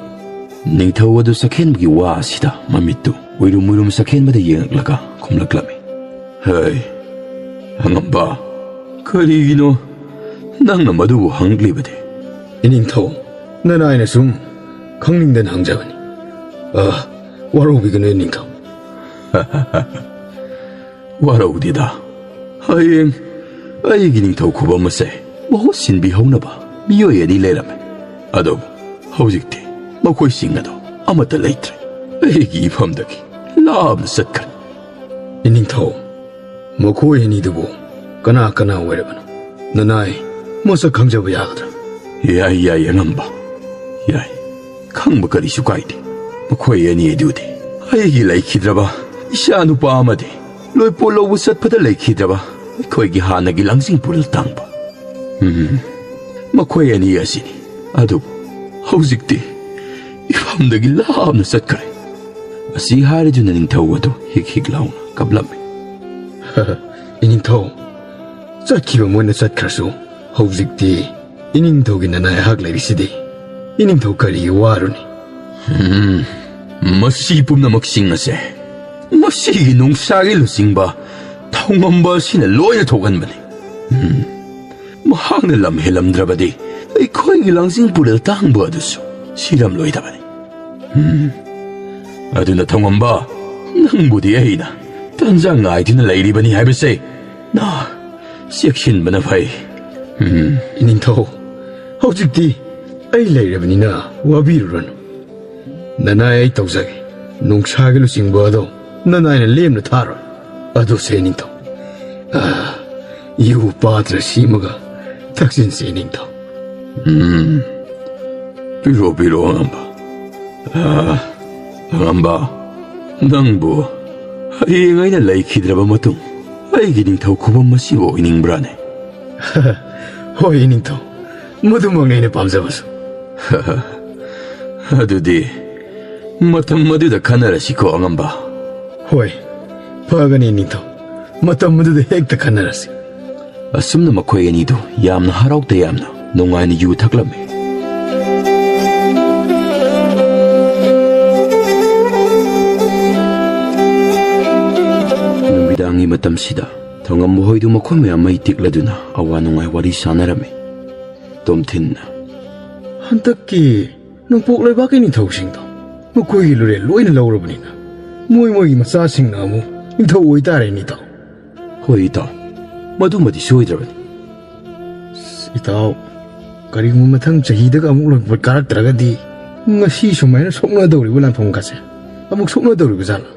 ꯅꯤꯡꯊꯧ ꯑꯗꯨ ꯁꯛꯍꯦꯟꯕꯒꯤ ꯋꯥ ꯑꯁꯤꯗ ꯃꯃꯤꯠꯇꯨ ꯎꯏꯔꯨꯝ ꯎꯏꯔꯨꯝ ꯁꯛꯍꯦꯟꯕꯗ ꯌꯦꯡꯂꯛꯂꯒ ꯈꯨꯝꯂꯛꯂꯝꯃꯤ꯫ "ꯍꯩ, ꯑꯉꯝꯕ, ꯀꯔꯤꯒꯤꯅꯣ ꯅꯪꯅ ꯃꯗꯨꯕꯨ ꯍꯪꯂꯤꯕꯗꯤ?" "ꯏꯅꯤꯡꯊꯧ, ꯅꯅꯥꯏꯅ ꯁꯨꯝ ꯈꯪꯅꯤꯡꯗꯅ ꯍꯪꯖꯕꯅꯤ꯫ ꯑ, ꯋꯥꯔꯧꯕꯤꯒꯅꯨ ꯏꯅꯤꯡꯊꯧ꯫" "ꯋꯥꯔꯧꯗꯦꯗ꯫ ꯍꯌꯦꯡ ꯑꯩꯒꯤ ꯅꯤꯡꯊꯧ ꯈꯨꯕꯝ ꯑꯁꯦ ꯃꯍꯨꯠ ꯁꯤꯟꯕꯤꯍꯧꯅꯕ ꯃꯤꯑꯣꯏ ꯑꯅꯤ ꯂꯩꯔꯝꯃꯦ꯫ ꯑꯗꯨꯕꯨ ꯍꯧꯖꯤꯛꯇꯤ ꯃꯈꯣꯏꯁꯤꯡ ꯑꯗꯨ ꯑꯃꯠꯇ ꯂꯩꯇ꯭ꯔꯦ꯫ ꯑꯩꯒꯤ ꯏꯐꯝꯗꯒꯤ ꯂꯥꯞꯅ ꯆꯠꯈ꯭ꯔꯦ꯫" "ꯏꯅꯤꯡꯊꯧ, ꯃꯈꯣꯏ ꯑꯅꯤꯗꯨꯕꯨ ꯀꯅꯥ ꯀꯅꯥ ꯑꯣꯏꯔꯕꯅꯣ? ꯅꯅꯥꯏ ꯃꯁꯛ ꯈꯪꯖꯕ ꯌꯥꯒꯗ꯭ꯔꯥ?" "ꯌꯥꯏ, ꯌꯥꯏ, ꯑꯉꯝꯕ, ꯌꯥꯏ꯫ ꯈꯪꯕ ꯀꯔꯤꯁꯨ ꯀꯥꯏꯗꯦ꯫ ꯃꯈꯣꯏ ꯑꯅꯤ ꯑꯗꯨꯗꯤ ꯑꯩꯒꯤ ꯂꯩꯈꯤꯗ꯭ꯔꯕ ꯏꯆꯥꯅꯨꯄꯥ ꯑꯃꯗꯤ ꯂꯣꯏꯄꯣꯠ ꯂꯧꯕ ꯆꯠꯄꯗ ꯂꯩꯈꯤꯗ꯭ꯔꯕ ꯑꯩꯈꯣꯏꯒꯤ ꯍꯥꯟꯅꯒꯤ ꯂꯥꯡꯖꯤꯡ ꯄꯨꯔꯦꯜ ꯇꯥꯡꯕ꯫ ꯎꯝ, ꯃꯈꯣꯏ ꯑꯅꯤ ꯑꯁꯤꯅꯤ꯫ ꯑꯗꯨꯕꯨ ꯍꯧꯖꯤꯛꯇꯤ ꯏꯐꯝꯗꯒꯤ ꯂꯥꯞꯅ ꯆꯠꯈ꯭ꯔꯦ꯫" ꯑꯁꯤ ꯍꯥꯏꯔꯗꯨꯅ ꯅꯤꯡꯊꯧ ꯑꯗꯨ ꯍꯤꯛ ꯍꯤꯛ ꯂꯥꯎꯅ ꯀꯞꯂꯝꯃꯤ꯫ ꯏꯅꯤꯡꯊꯧ, ꯆꯠꯈꯤꯕ ꯃꯣꯏꯅ ꯆꯠꯈ꯭ꯔꯁꯨ, ꯍꯧꯖꯤꯛꯇꯤ ꯏꯅꯤꯡꯊꯧꯒꯤ ꯅꯅꯥꯏ ꯑꯩꯍꯥꯛ ꯂꯩꯔꯤꯁꯤꯗꯤ꯫ ꯏꯅꯤꯡꯊꯧ ꯀꯔꯤꯒꯤ ꯋꯥꯔꯨꯅꯤ? ꯎꯝ, ꯃꯁꯤ ꯄꯨꯝꯅꯃꯛꯁꯤꯡ ꯑꯁꯦ ꯃꯁꯤꯒꯤ ꯅꯨꯡꯁꯥꯒꯤ ꯂꯨꯆꯤꯡꯕ ꯊꯧꯉꯝꯕ ꯑꯁꯤꯅ ꯂꯣꯏꯅ ꯊꯣꯛꯍꯟꯕꯅꯤ꯫ ꯎꯝ, ꯃꯍꯥꯛꯅ ꯂꯝ ꯍꯦꯜꯂꯝꯗ꯭ꯔꯕꯗꯤ ꯑꯩꯈꯣꯏꯒꯤ ꯂꯥꯡꯖꯤꯡ ꯄꯨꯔꯦꯜ ꯇꯥꯡꯕ ꯑꯗꯨꯁꯨ ꯁꯤꯔꯝꯂꯣꯏꯗꯕꯅꯤ꯫ ꯎꯝ, ꯑꯗꯨꯅ ꯊꯧꯉꯝꯕ, ꯅꯪꯕꯨꯗꯤ ꯑꯩꯅ ꯇꯥꯟꯖꯥ ꯉꯥꯏꯗꯨꯅ ꯂꯩꯔꯤꯕꯅꯤ ꯍꯥꯏꯕꯁꯦ ꯅ ꯆꯦꯛꯁꯤꯟꯕꯅ ꯐꯩ꯫ ꯎꯝ, ꯏꯅꯤꯡꯊꯧ, ꯍꯧꯖꯤꯛꯇꯤ ꯑꯩ ꯂꯩꯔꯕꯅꯤꯅ ꯋꯥꯕꯤꯔꯨꯔꯅꯨ꯫ ꯅꯅꯥꯏ ꯑꯩ ꯇꯧꯖꯒꯦ꯫ ꯅꯨꯡꯁꯥꯒꯤ ꯂꯨꯆꯤꯡꯕ ꯑꯗꯣ ꯅꯅꯥꯏꯅ ꯂꯦꯝꯅ ꯊꯥꯔꯣꯏ꯫ ꯑꯗꯨꯁꯦ ꯏꯅꯤꯡꯊꯧ, ꯑꯥ, ꯌꯨ ꯄꯥꯇ꯭ꯔ ꯁꯤꯃꯒ ꯊꯛꯆꯤꯟꯁꯦ ꯏꯅꯤꯡꯊꯧ꯫ ꯎꯝ, ꯄꯤꯔꯣ, ꯄꯤꯔꯣ, ꯑꯉꯝꯕ꯫ ꯑꯥ, ꯑꯉꯝꯕ, ꯅꯪꯕꯨ ꯍꯌꯦꯡ ꯑꯩꯅ ꯂꯩꯈꯤꯗ꯭ꯔꯕ ꯃꯇꯨꯡ ꯑꯩꯒꯤ ꯅꯤꯡꯊꯧ ꯈꯨꯕꯝ ꯑꯁꯤꯕꯨ ꯑꯣꯏꯅꯤꯡꯕ꯭ꯔꯥꯅꯦ? ꯍꯣꯏ, ꯏꯅꯤꯡꯊꯧ, ꯃꯗꯨꯃꯛꯅꯤ ꯑꯩꯅ ꯄꯥꯝꯖꯕꯁꯨ꯫ ꯑꯗꯨꯗꯤ ꯃꯇꯝ ꯑꯗꯨꯗ ꯈꯟꯅꯔꯁꯤꯀꯣ, ꯑꯉꯝꯕ꯫ ꯍꯣꯏ, ꯐꯒꯅꯤ, ꯏꯅꯤꯡꯊꯧ꯫ ꯃꯇꯝ ꯑꯗꯨꯗ ꯍꯦꯛꯇ ꯈꯟꯅꯔꯁꯤ꯫ ꯑꯁꯨꯝꯅ ꯃꯈꯣꯏ ꯑꯅꯤꯗꯨ ꯌꯥꯝꯅ ꯍꯔꯥꯎ ꯇꯌꯥꯝꯅ ꯅꯨꯡꯉꯥꯏꯅ ꯌꯨ ꯊꯛꯂꯝꯃꯤ꯫ ꯅꯨꯃꯤꯗꯥꯡꯒꯤ ꯃꯇꯝꯁꯤꯗ ꯊꯧꯉꯝꯕ ꯍꯣꯏꯗꯨ ꯃꯈꯣꯏ ꯃꯌꯥꯝ ꯃꯩ ꯇꯤꯛꯂꯗꯨꯅ ꯑꯋꯥ ꯅꯨꯡꯉꯥꯏ ꯋꯥꯔꯤ ꯁꯥꯟꯅꯔꯝꯃꯤ꯫ ꯇꯣꯝꯊꯤꯟꯅ, ꯍꯟꯗꯛꯀꯤ ꯅꯣꯡꯄꯣꯛ ꯂꯩꯕꯥꯛꯀꯤ ꯅꯤꯡꯊꯧꯁꯤꯡꯗꯣ ꯃꯈꯣꯏꯒꯤ ꯂꯨꯔꯦꯜ ꯂꯣꯏꯅ ꯂꯧꯔꯕꯅꯤꯅ, ꯃꯣꯏ ꯃꯣꯏꯒꯤ ꯃꯆꯥꯁꯤꯡꯅ ꯑꯃꯨꯛ ꯅꯤꯡꯊꯧ ꯑꯣꯏꯇꯥꯔꯦꯅꯦ, ꯏꯇꯥꯎ꯫ ꯍꯣꯏ, ꯏꯇꯥꯎ, ꯃꯗꯨꯃꯗꯤ ꯁꯣꯏꯗ꯭ꯔꯕꯅꯤ꯫ ꯏꯇꯥꯎ, ꯀꯔꯤꯒꯨꯝꯕ ꯃꯊꯪ ꯆꯍꯤꯗꯒ ꯑꯃꯨꯛ ꯂꯣꯏꯄꯣꯠ ꯀꯥꯔꯛꯇ꯭ꯔꯒꯗꯤ, ꯉꯁꯤ ꯁꯨꯃꯥꯏꯅ ꯁꯣꯛꯅꯗꯧꯔꯤꯕ ꯂꯥꯟꯐꯝꯒꯁꯦ ꯑꯃꯨꯛ ꯁꯣꯛꯅꯗꯧꯔꯤꯕ ꯖꯥꯠꯂꯣ?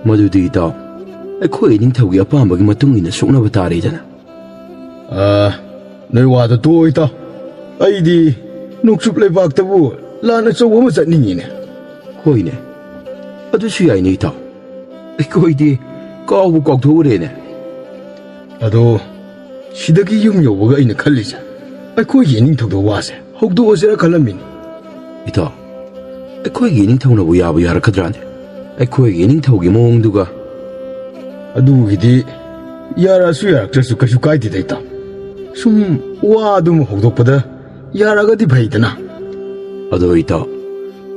ꯃꯗꯨꯗꯤ, ꯏꯇꯥꯎ, ꯑꯩꯈꯣꯏ ꯏꯅꯤꯡꯊꯧꯒꯤ ꯑꯄꯥꯝꯕꯒꯤ ꯃꯇꯨꯡ ꯏꯟꯅ ꯁꯣꯛꯅꯕ ꯇꯥꯔꯦꯗꯅ꯫ ꯑꯥ, ꯅꯣꯏ ꯋꯥꯗꯣ ꯇꯣꯛꯑꯣ, ꯏꯇꯥꯎ꯫ ꯑꯩꯗꯤ ꯅꯣꯡꯆꯨꯞ ꯂꯩꯕꯥꯛꯇꯕꯨ ꯂꯥꯟ ꯑꯆꯧꯕ ꯑꯃ ꯆꯠꯅꯤꯡꯉꯤꯅꯦ꯫ ꯍꯣꯏꯅꯦ, ꯑꯗꯨꯁꯨ ꯌꯥꯏꯅꯦ, ꯏꯇꯥꯎ꯫ ꯑꯩꯈꯣꯏꯗꯤ ꯀꯥꯎꯕꯨ ꯀꯥꯎꯊꯣꯛꯎꯔꯦꯅꯦ꯫ ꯑꯗꯣ, ꯁꯤꯗꯒꯤ ꯌꯨꯝ ꯌꯧꯕꯒ ꯑꯩꯅ ꯈꯜꯂꯤꯁꯦ, ꯑꯩꯈꯣꯏꯒꯤ ꯏꯅꯤꯡꯊꯧꯗ ꯋꯥꯁꯦ ꯍꯧꯗꯣꯛꯑꯁꯤꯔ ꯈꯜꯂꯝꯃꯤꯅꯤ꯫ ꯏꯇꯥꯎ, ꯑꯩꯈꯣꯏꯒꯤ ꯏꯅꯤꯡꯊꯧꯅꯕꯨ ꯌꯥꯕꯨ ꯌꯥꯔꯛꯀꯗ꯭ꯔꯥꯅꯦ? ꯑꯩꯈꯣꯏꯒꯤ ꯏꯅꯤꯡꯊꯧꯒꯤ ꯃꯑꯣꯡꯗꯨꯒ꯫ ꯑꯗꯨꯒꯤꯗꯤ ꯌꯥꯔꯛꯑꯁꯨ ꯌꯥꯔꯛꯇ꯭ꯔꯁꯨ ꯀꯩꯁꯨ ꯀꯥꯏꯗꯦꯗ, ꯏꯇꯥꯎ꯫ ꯁꯨꯝ ꯋꯥꯗꯨꯃ ꯍꯧꯗꯣꯛꯄꯗ ꯌꯥꯔꯛꯑꯒꯗꯤ ꯐꯩꯗꯅ꯫ ꯑꯗꯣ ꯏꯇꯥꯎ,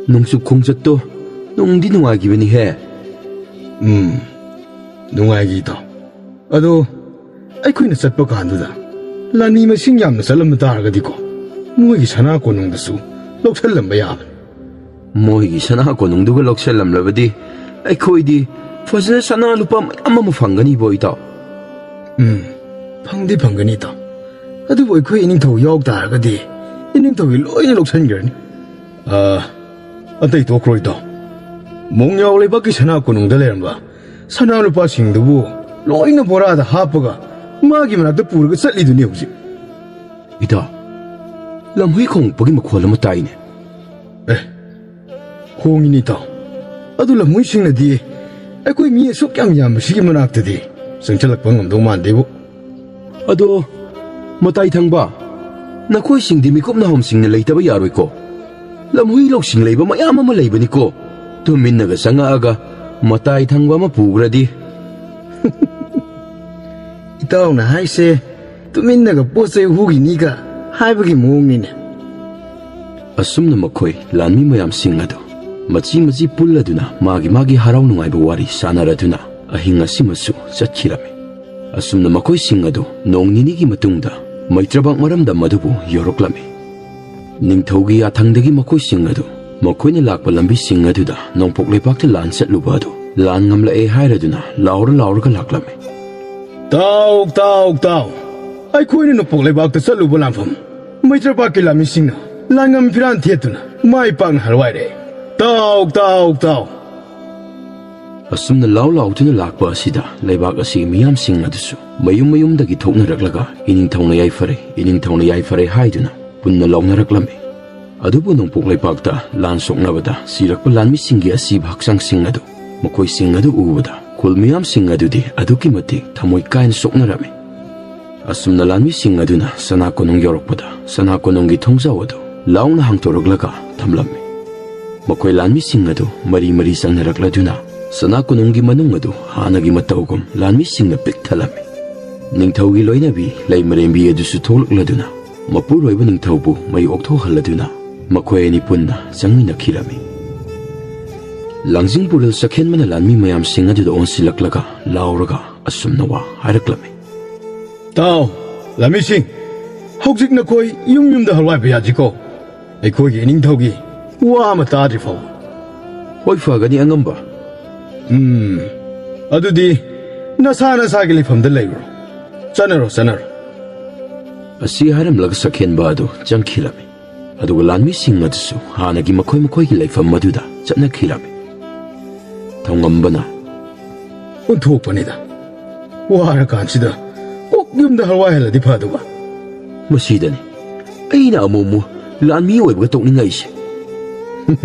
ꯅꯣꯡꯆꯨꯞ ꯈꯣꯡꯆꯠꯇꯣ ꯅꯨꯡꯗꯤ ꯅꯨꯡꯉꯥꯏꯈꯤꯕꯅꯤꯍꯦ꯫ ꯎꯝ, ꯅꯨꯡꯉꯥꯏꯈꯤ, ꯏꯇꯥꯎ꯫ ꯑꯗꯣ ꯑꯩꯈꯣꯏꯅ ꯆꯠꯄ ꯀꯥꯟꯗꯨꯗ ꯂꯥꯟꯃꯤ ꯃꯁꯤꯡ ꯌꯥꯝꯅ ꯆꯠꯂꯝꯕ ꯇꯥꯔꯒꯗꯤꯀꯣ, ꯃꯣꯏꯒꯤ ꯁꯅꯥ ꯀꯣꯅꯨꯡꯗꯁꯨ ꯂꯧꯁꯜꯂꯝꯕ ꯌꯥꯕꯅꯤ꯫ ꯃꯣꯏꯒꯤ ꯁꯅꯥ ꯀꯣꯅꯨꯡꯗꯨꯒ ꯂꯧꯁꯜꯂꯝꯂꯕꯗꯤ ꯑꯩꯈꯣꯏꯗꯤ ꯐꯖꯅ ꯁꯅꯥ ꯂꯨꯄꯥ ꯃꯌꯥꯝ ꯑꯃ ꯐꯪꯒꯅꯤꯕꯣ, ꯏꯇꯥꯎ꯫ ꯎꯝ, ꯐꯪꯗꯤ ꯐꯪꯒꯅꯤ, ꯏꯇꯥꯎ꯫ ꯑꯗꯨꯕꯨ ꯑꯩꯈꯣꯏ ꯏꯅꯤꯡꯊꯧ ꯌꯥꯎ ꯇꯥꯔꯒꯗꯤ ꯏꯅꯤꯡꯊꯧꯒꯤ ꯂꯣꯏꯅ ꯂꯧꯁꯟꯈ꯭ꯔꯅꯤ꯫ ꯑ, ꯑꯇꯩ ꯇꯣꯛꯈ꯭ꯔꯣ, ꯏꯇꯥꯎ꯫ ꯃꯣꯡꯌꯥꯎ ꯂꯩꯕꯥꯛꯀꯤ ꯁꯅꯥ ꯀꯣꯅꯨꯡꯗ ꯂꯩꯔꯝꯕ ꯁꯅꯥ ꯂꯨꯄꯥꯁꯤꯡꯗꯨꯕꯨ ꯂꯣꯏꯅ ꯕꯣꯔꯥꯗ ꯍꯥꯞꯄꯒ ꯃꯥꯒꯤ ꯃꯅꯥꯛꯇ ꯄꯨꯔꯒ ꯆꯠꯂꯤꯗꯨꯅꯤ ꯍꯧꯖꯤꯛ꯫ ꯏꯇꯥꯎ, ꯂꯝꯍꯨꯏ ꯈꯣꯡꯂꯛꯄꯒꯤ ꯃꯈꯣꯜ ꯑꯃ ꯇꯥꯏꯅꯦ꯫ ꯑꯦ, ꯈꯣꯡꯉꯤꯅꯤ, ꯏꯇꯥꯎ꯫ ꯑꯗꯨ ꯂꯝꯍꯨꯏꯁꯤꯡꯅꯗꯤ ꯑꯩꯈꯣꯏ ꯃꯤ ꯑꯁꯨꯛ ꯌꯥꯝ ꯌꯥꯝꯕꯁꯤꯒꯤ ꯃꯅꯥꯛꯇꯗꯤ ꯆꯪꯁꯤꯜꯂꯛꯄ ꯉꯝꯗꯧ ꯃꯥꯟꯗꯦꯕꯨ꯫ ꯑꯗꯣ, ꯃꯇꯥꯏ ꯊꯪꯕ, ꯅꯈꯣꯏꯁꯤꯡꯗꯤ ꯃꯤꯀꯨꯞ ꯅꯥꯍꯣꯝꯁꯤꯡꯅ ꯂꯩꯇꯕ ꯌꯥꯔꯣꯏꯀꯣ꯫ ꯂꯝꯍꯨꯏ ꯂꯧꯁꯤꯡ ꯂꯩꯕ ꯃꯌꯥꯝ ꯑꯃ ꯂꯩꯕꯅꯤꯀꯣ꯫ ꯇꯨꯃꯤꯟꯅꯒ ꯆꯪꯉꯛꯑꯒ ꯃꯇꯥꯏ ꯊꯪꯕ ꯑꯃ ꯄꯨꯈ꯭ꯔꯗꯤ꯫ ꯏꯇꯥꯎꯅ ꯍꯥꯏꯁꯦ ꯇꯨꯃꯤꯟꯅꯒ ꯄꯣꯠ ꯆꯩ ꯍꯨꯈꯤꯅꯤꯒ ꯍꯥꯏꯕꯒꯤ ꯃꯑꯣꯡꯅꯤꯅꯦ꯫ ꯑꯁꯨꯝꯅ ꯃꯈꯣꯏ ꯂꯥꯟꯃꯤ ꯃꯌꯥꯝꯁꯤꯡ ꯑꯗꯨ ꯃꯆꯤ ꯃꯆꯤ ꯄꯨꯜꯂꯗꯨꯅ ꯃꯥꯒꯤ ꯃꯥꯒꯤ ꯍꯔꯥꯎ ꯅꯨꯡꯉꯥꯏꯕ ꯋꯥꯔꯤ ꯁꯥꯟꯅꯔꯗꯨꯅ ꯑꯍꯤꯡ ꯑꯁꯤꯃꯁꯨ ꯆꯠꯈꯤꯔꯝꯃꯤ꯫ ꯑꯁꯨꯝꯅ ꯃꯈꯣꯏꯁꯤꯡ ꯑꯗꯨ ꯅꯣꯡ ꯅꯤꯅꯤꯒꯤ ꯃꯇꯨꯡꯗ ꯃꯩꯇ꯭ꯔꯕꯥꯛ ꯃꯔꯝꯗꯝ ꯑꯗꯨꯕꯨ ꯌꯧꯔꯛꯂꯝꯃꯤ꯫ ꯅꯤꯡꯊꯧꯒꯤ ꯌꯥꯊꯪꯗꯒꯤ ꯃꯈꯣꯏꯁꯤꯡ ꯑꯗꯨ ꯃꯈꯣꯏꯅ ꯂꯥꯛꯄ ꯂꯝꯕꯤꯁꯤꯡ ꯑꯗꯨꯗ ꯅꯣꯡꯄꯣꯛ ꯂꯩꯕꯥꯛꯇ ꯂꯥꯟ ꯆꯠꯂꯨꯕ ꯑꯗꯨ ꯂꯥꯟ ꯉꯝꯂꯛꯑꯦ ꯍꯥꯏꯔꯗꯨꯅ ꯂꯥꯎꯔ ꯂꯥꯎꯔꯒ ꯂꯥꯛꯂꯝꯃꯤ꯫ ꯇꯥꯎ, ꯇꯥꯎ, ꯇꯥꯎ! ꯑꯩꯈꯣꯏꯅ ꯅꯣꯡꯄꯣꯛ ꯂꯩꯕꯥꯛꯇ ꯆꯠꯂꯨꯕ ꯂꯥꯟꯐꯝ ꯃꯩꯇ꯭ꯔꯄꯥꯛꯀꯤ ꯂꯥꯟꯃꯤꯁꯤꯡꯅ ꯂꯥꯟꯉꯝ ꯐꯤꯔꯥꯟ ꯊꯦꯠꯇꯨꯅ ꯃꯥꯏ ꯄꯥꯛꯅ ꯍꯜꯋꯥꯏꯔꯦ꯫ ꯇꯥꯎ, ꯇꯥꯎ, ꯇꯥꯎ! ꯑꯁꯨꯝꯅ ꯂꯥꯎ ꯂꯥꯎꯗꯨꯅ ꯂꯥꯛꯄ ꯑꯁꯤꯗ ꯂꯩꯕꯥꯛ ꯑꯁꯤꯒꯤ ꯃꯤꯌꯥꯝꯁꯤꯡ ꯑꯗꯨꯁꯨ ꯃꯌꯨꯝ ꯃꯌꯨꯝꯗꯒꯤ ꯊꯣꯛꯅꯔꯛꯂꯒ "ꯏꯅꯤꯡꯊꯧꯅ ꯌꯥꯏꯐꯔꯦ, ꯏꯅꯤꯡꯊꯧꯅ ꯌꯥꯏꯐꯔꯦ" ꯍꯥꯏꯗꯨꯅ ꯄꯨꯟꯅ ꯂꯥꯎꯅꯔꯛꯂꯝꯃꯤ꯫ ꯑꯗꯨꯕꯨ ꯅꯣꯡꯄꯣꯛ ꯂꯩꯄꯥꯛꯇ ꯂꯥꯟ ꯁꯣꯛꯅꯕꯗ ꯁꯤꯔꯛꯄ ꯂꯥꯟꯃꯤꯁꯤꯡꯒꯤ ꯑꯁꯤꯕ ꯍꯛꯆꯥꯡꯁꯤꯡ ꯑꯗꯨ, ꯃꯈꯣꯏꯁꯤꯡ ꯑꯗꯨ ꯎꯕꯗ ꯈꯨꯜ ꯃꯤꯌꯥꯝꯁꯤꯡ ꯑꯗꯨꯗꯤ ꯑꯗꯨꯛꯀꯤ ꯃꯇꯤꯛ ꯊꯃꯣꯏ ꯀꯥꯏꯅ ꯁꯣꯛꯅꯔꯝꯃꯤ꯫ ꯑꯁꯨꯝꯅ ꯂꯥꯟꯃꯤꯁꯤꯡ ꯑꯗꯨꯅ ꯁꯅꯥ ꯀꯣꯅꯨꯡ ꯌꯧꯔꯛꯄꯗ, ꯁꯅꯥ ꯀꯣꯅꯨꯡꯒꯤ ꯊꯣꯡꯖꯥꯎ ꯑꯗꯨ ꯂꯥꯎꯅ ꯍꯥꯡꯗꯣꯔꯛꯂꯒ ꯊꯝꯂꯝꯃꯤ꯫ ꯃꯈꯣꯏ ꯂꯥꯟꯃꯤꯁꯤꯡ ꯑꯗꯨ ꯃꯔꯤ ꯃꯔꯤ ꯆꯪꯅꯔꯛꯂꯗꯨꯅ ꯁꯅꯥ ꯀꯣꯅꯨꯡꯒꯤ ꯃꯅꯨꯡ ꯑꯗꯨ ꯍꯥꯟꯅꯒꯤ ꯃꯇꯧꯒꯨꯝ ꯂꯥꯟꯃꯤꯁꯤꯡꯅ ꯄꯤꯛ ꯊꯜꯂꯝꯃꯤ꯫ ꯅꯤꯡꯊꯧꯒꯤ ꯂꯣꯏꯅꯕꯤ ꯂꯩꯃꯔꯦꯝꯕꯤ ꯑꯗꯨꯁꯨ ꯊꯣꯛꯂꯛꯂꯗꯨꯅ ꯃꯄꯨꯔꯣꯏꯕ ꯅꯤꯡꯊꯧꯕꯨ ꯃꯩ ꯑꯣꯛꯊꯣꯛꯍꯜꯂꯗꯨꯅ ꯃꯈꯣꯏ ꯑꯅꯤ ꯄꯨꯟꯅ ꯆꯪꯃꯤꯟꯅꯈꯤꯔꯝꯃꯤ꯫ ꯂꯥꯡꯖꯤꯡ ꯄꯨꯔꯦꯜ ꯆꯈꯦꯟꯕꯅ ꯂꯥꯟꯃꯤ ꯃꯌꯥꯝꯁꯤꯡ ꯑꯗꯨꯗ ꯑꯣꯟꯁꯤꯜꯂꯛꯂꯒ ꯂꯥꯎꯔꯒ ꯑꯁꯨꯝꯅ ꯋꯥ ꯍꯥꯏꯔꯛꯂꯝꯃꯤ꯫ "ꯇꯥꯎ, ꯂꯥꯟꯃꯤꯁꯤꯡ, ꯍꯧꯖꯤꯛ ꯅꯈꯣꯏ ꯌꯨꯝ ꯌꯨꯝꯗ ꯍꯜꯋꯥꯏꯕ ꯌꯥꯁꯤꯀꯣ꯫ ꯑꯩꯈꯣꯏꯒꯤ ꯏꯅꯤꯡꯊꯧꯒꯤ ꯋꯥ ꯑꯃ ꯇꯥꯗ꯭ꯔꯤ ꯐꯥꯎꯕ꯫" "ꯍꯣꯏ, ꯐꯒꯅꯤ ꯑꯉꯝꯕ꯫" "ꯎꯝ, ꯑꯗꯨꯗꯤ ꯅꯁꯥ ꯅꯁꯥꯒꯤ ꯂꯩꯐꯝꯗ ꯂꯩꯔꯨꯔꯣ꯫ ꯆꯠꯅꯔꯣ, ꯆꯠꯅꯔꯣ꯫" ꯑꯁꯤ ꯍꯥꯏꯔꯝꯂꯒ ꯆꯈꯦꯟꯕ ꯑꯗꯨ ꯆꯪꯈꯤꯔꯝꯃꯤ꯫ ꯑꯗꯨꯒ ꯂꯥꯟꯃꯤꯁꯤꯡ ꯑꯗꯨꯁꯨ ꯍꯥꯟꯅꯒꯤ ꯃꯈꯣꯏ ꯃꯈꯣꯏꯒꯤ ꯂꯩꯐꯝ ꯑꯗꯨꯗ ꯆꯠꯅꯈꯤꯔꯝꯃꯤ꯫ ꯊꯧꯉꯝꯕꯅ, "ꯑꯣꯟꯊꯣꯛꯄꯅꯤꯗ, ꯋꯥꯔꯀꯥꯟꯁꯤꯗ ꯀꯣꯛ ꯌꯨꯝꯗ ꯍꯜꯋꯥꯏꯍꯜꯂꯗꯤ ꯐꯗꯧꯕ꯫" "ꯃꯁꯤꯗꯅꯤ ꯑꯩꯅ ꯑꯃꯨꯛ ꯑꯃꯨꯛ ꯂꯥꯟꯃꯤ ꯑꯣꯏꯕꯒ ꯇꯣꯛꯅꯤꯡꯉꯛꯏꯁꯦ꯫"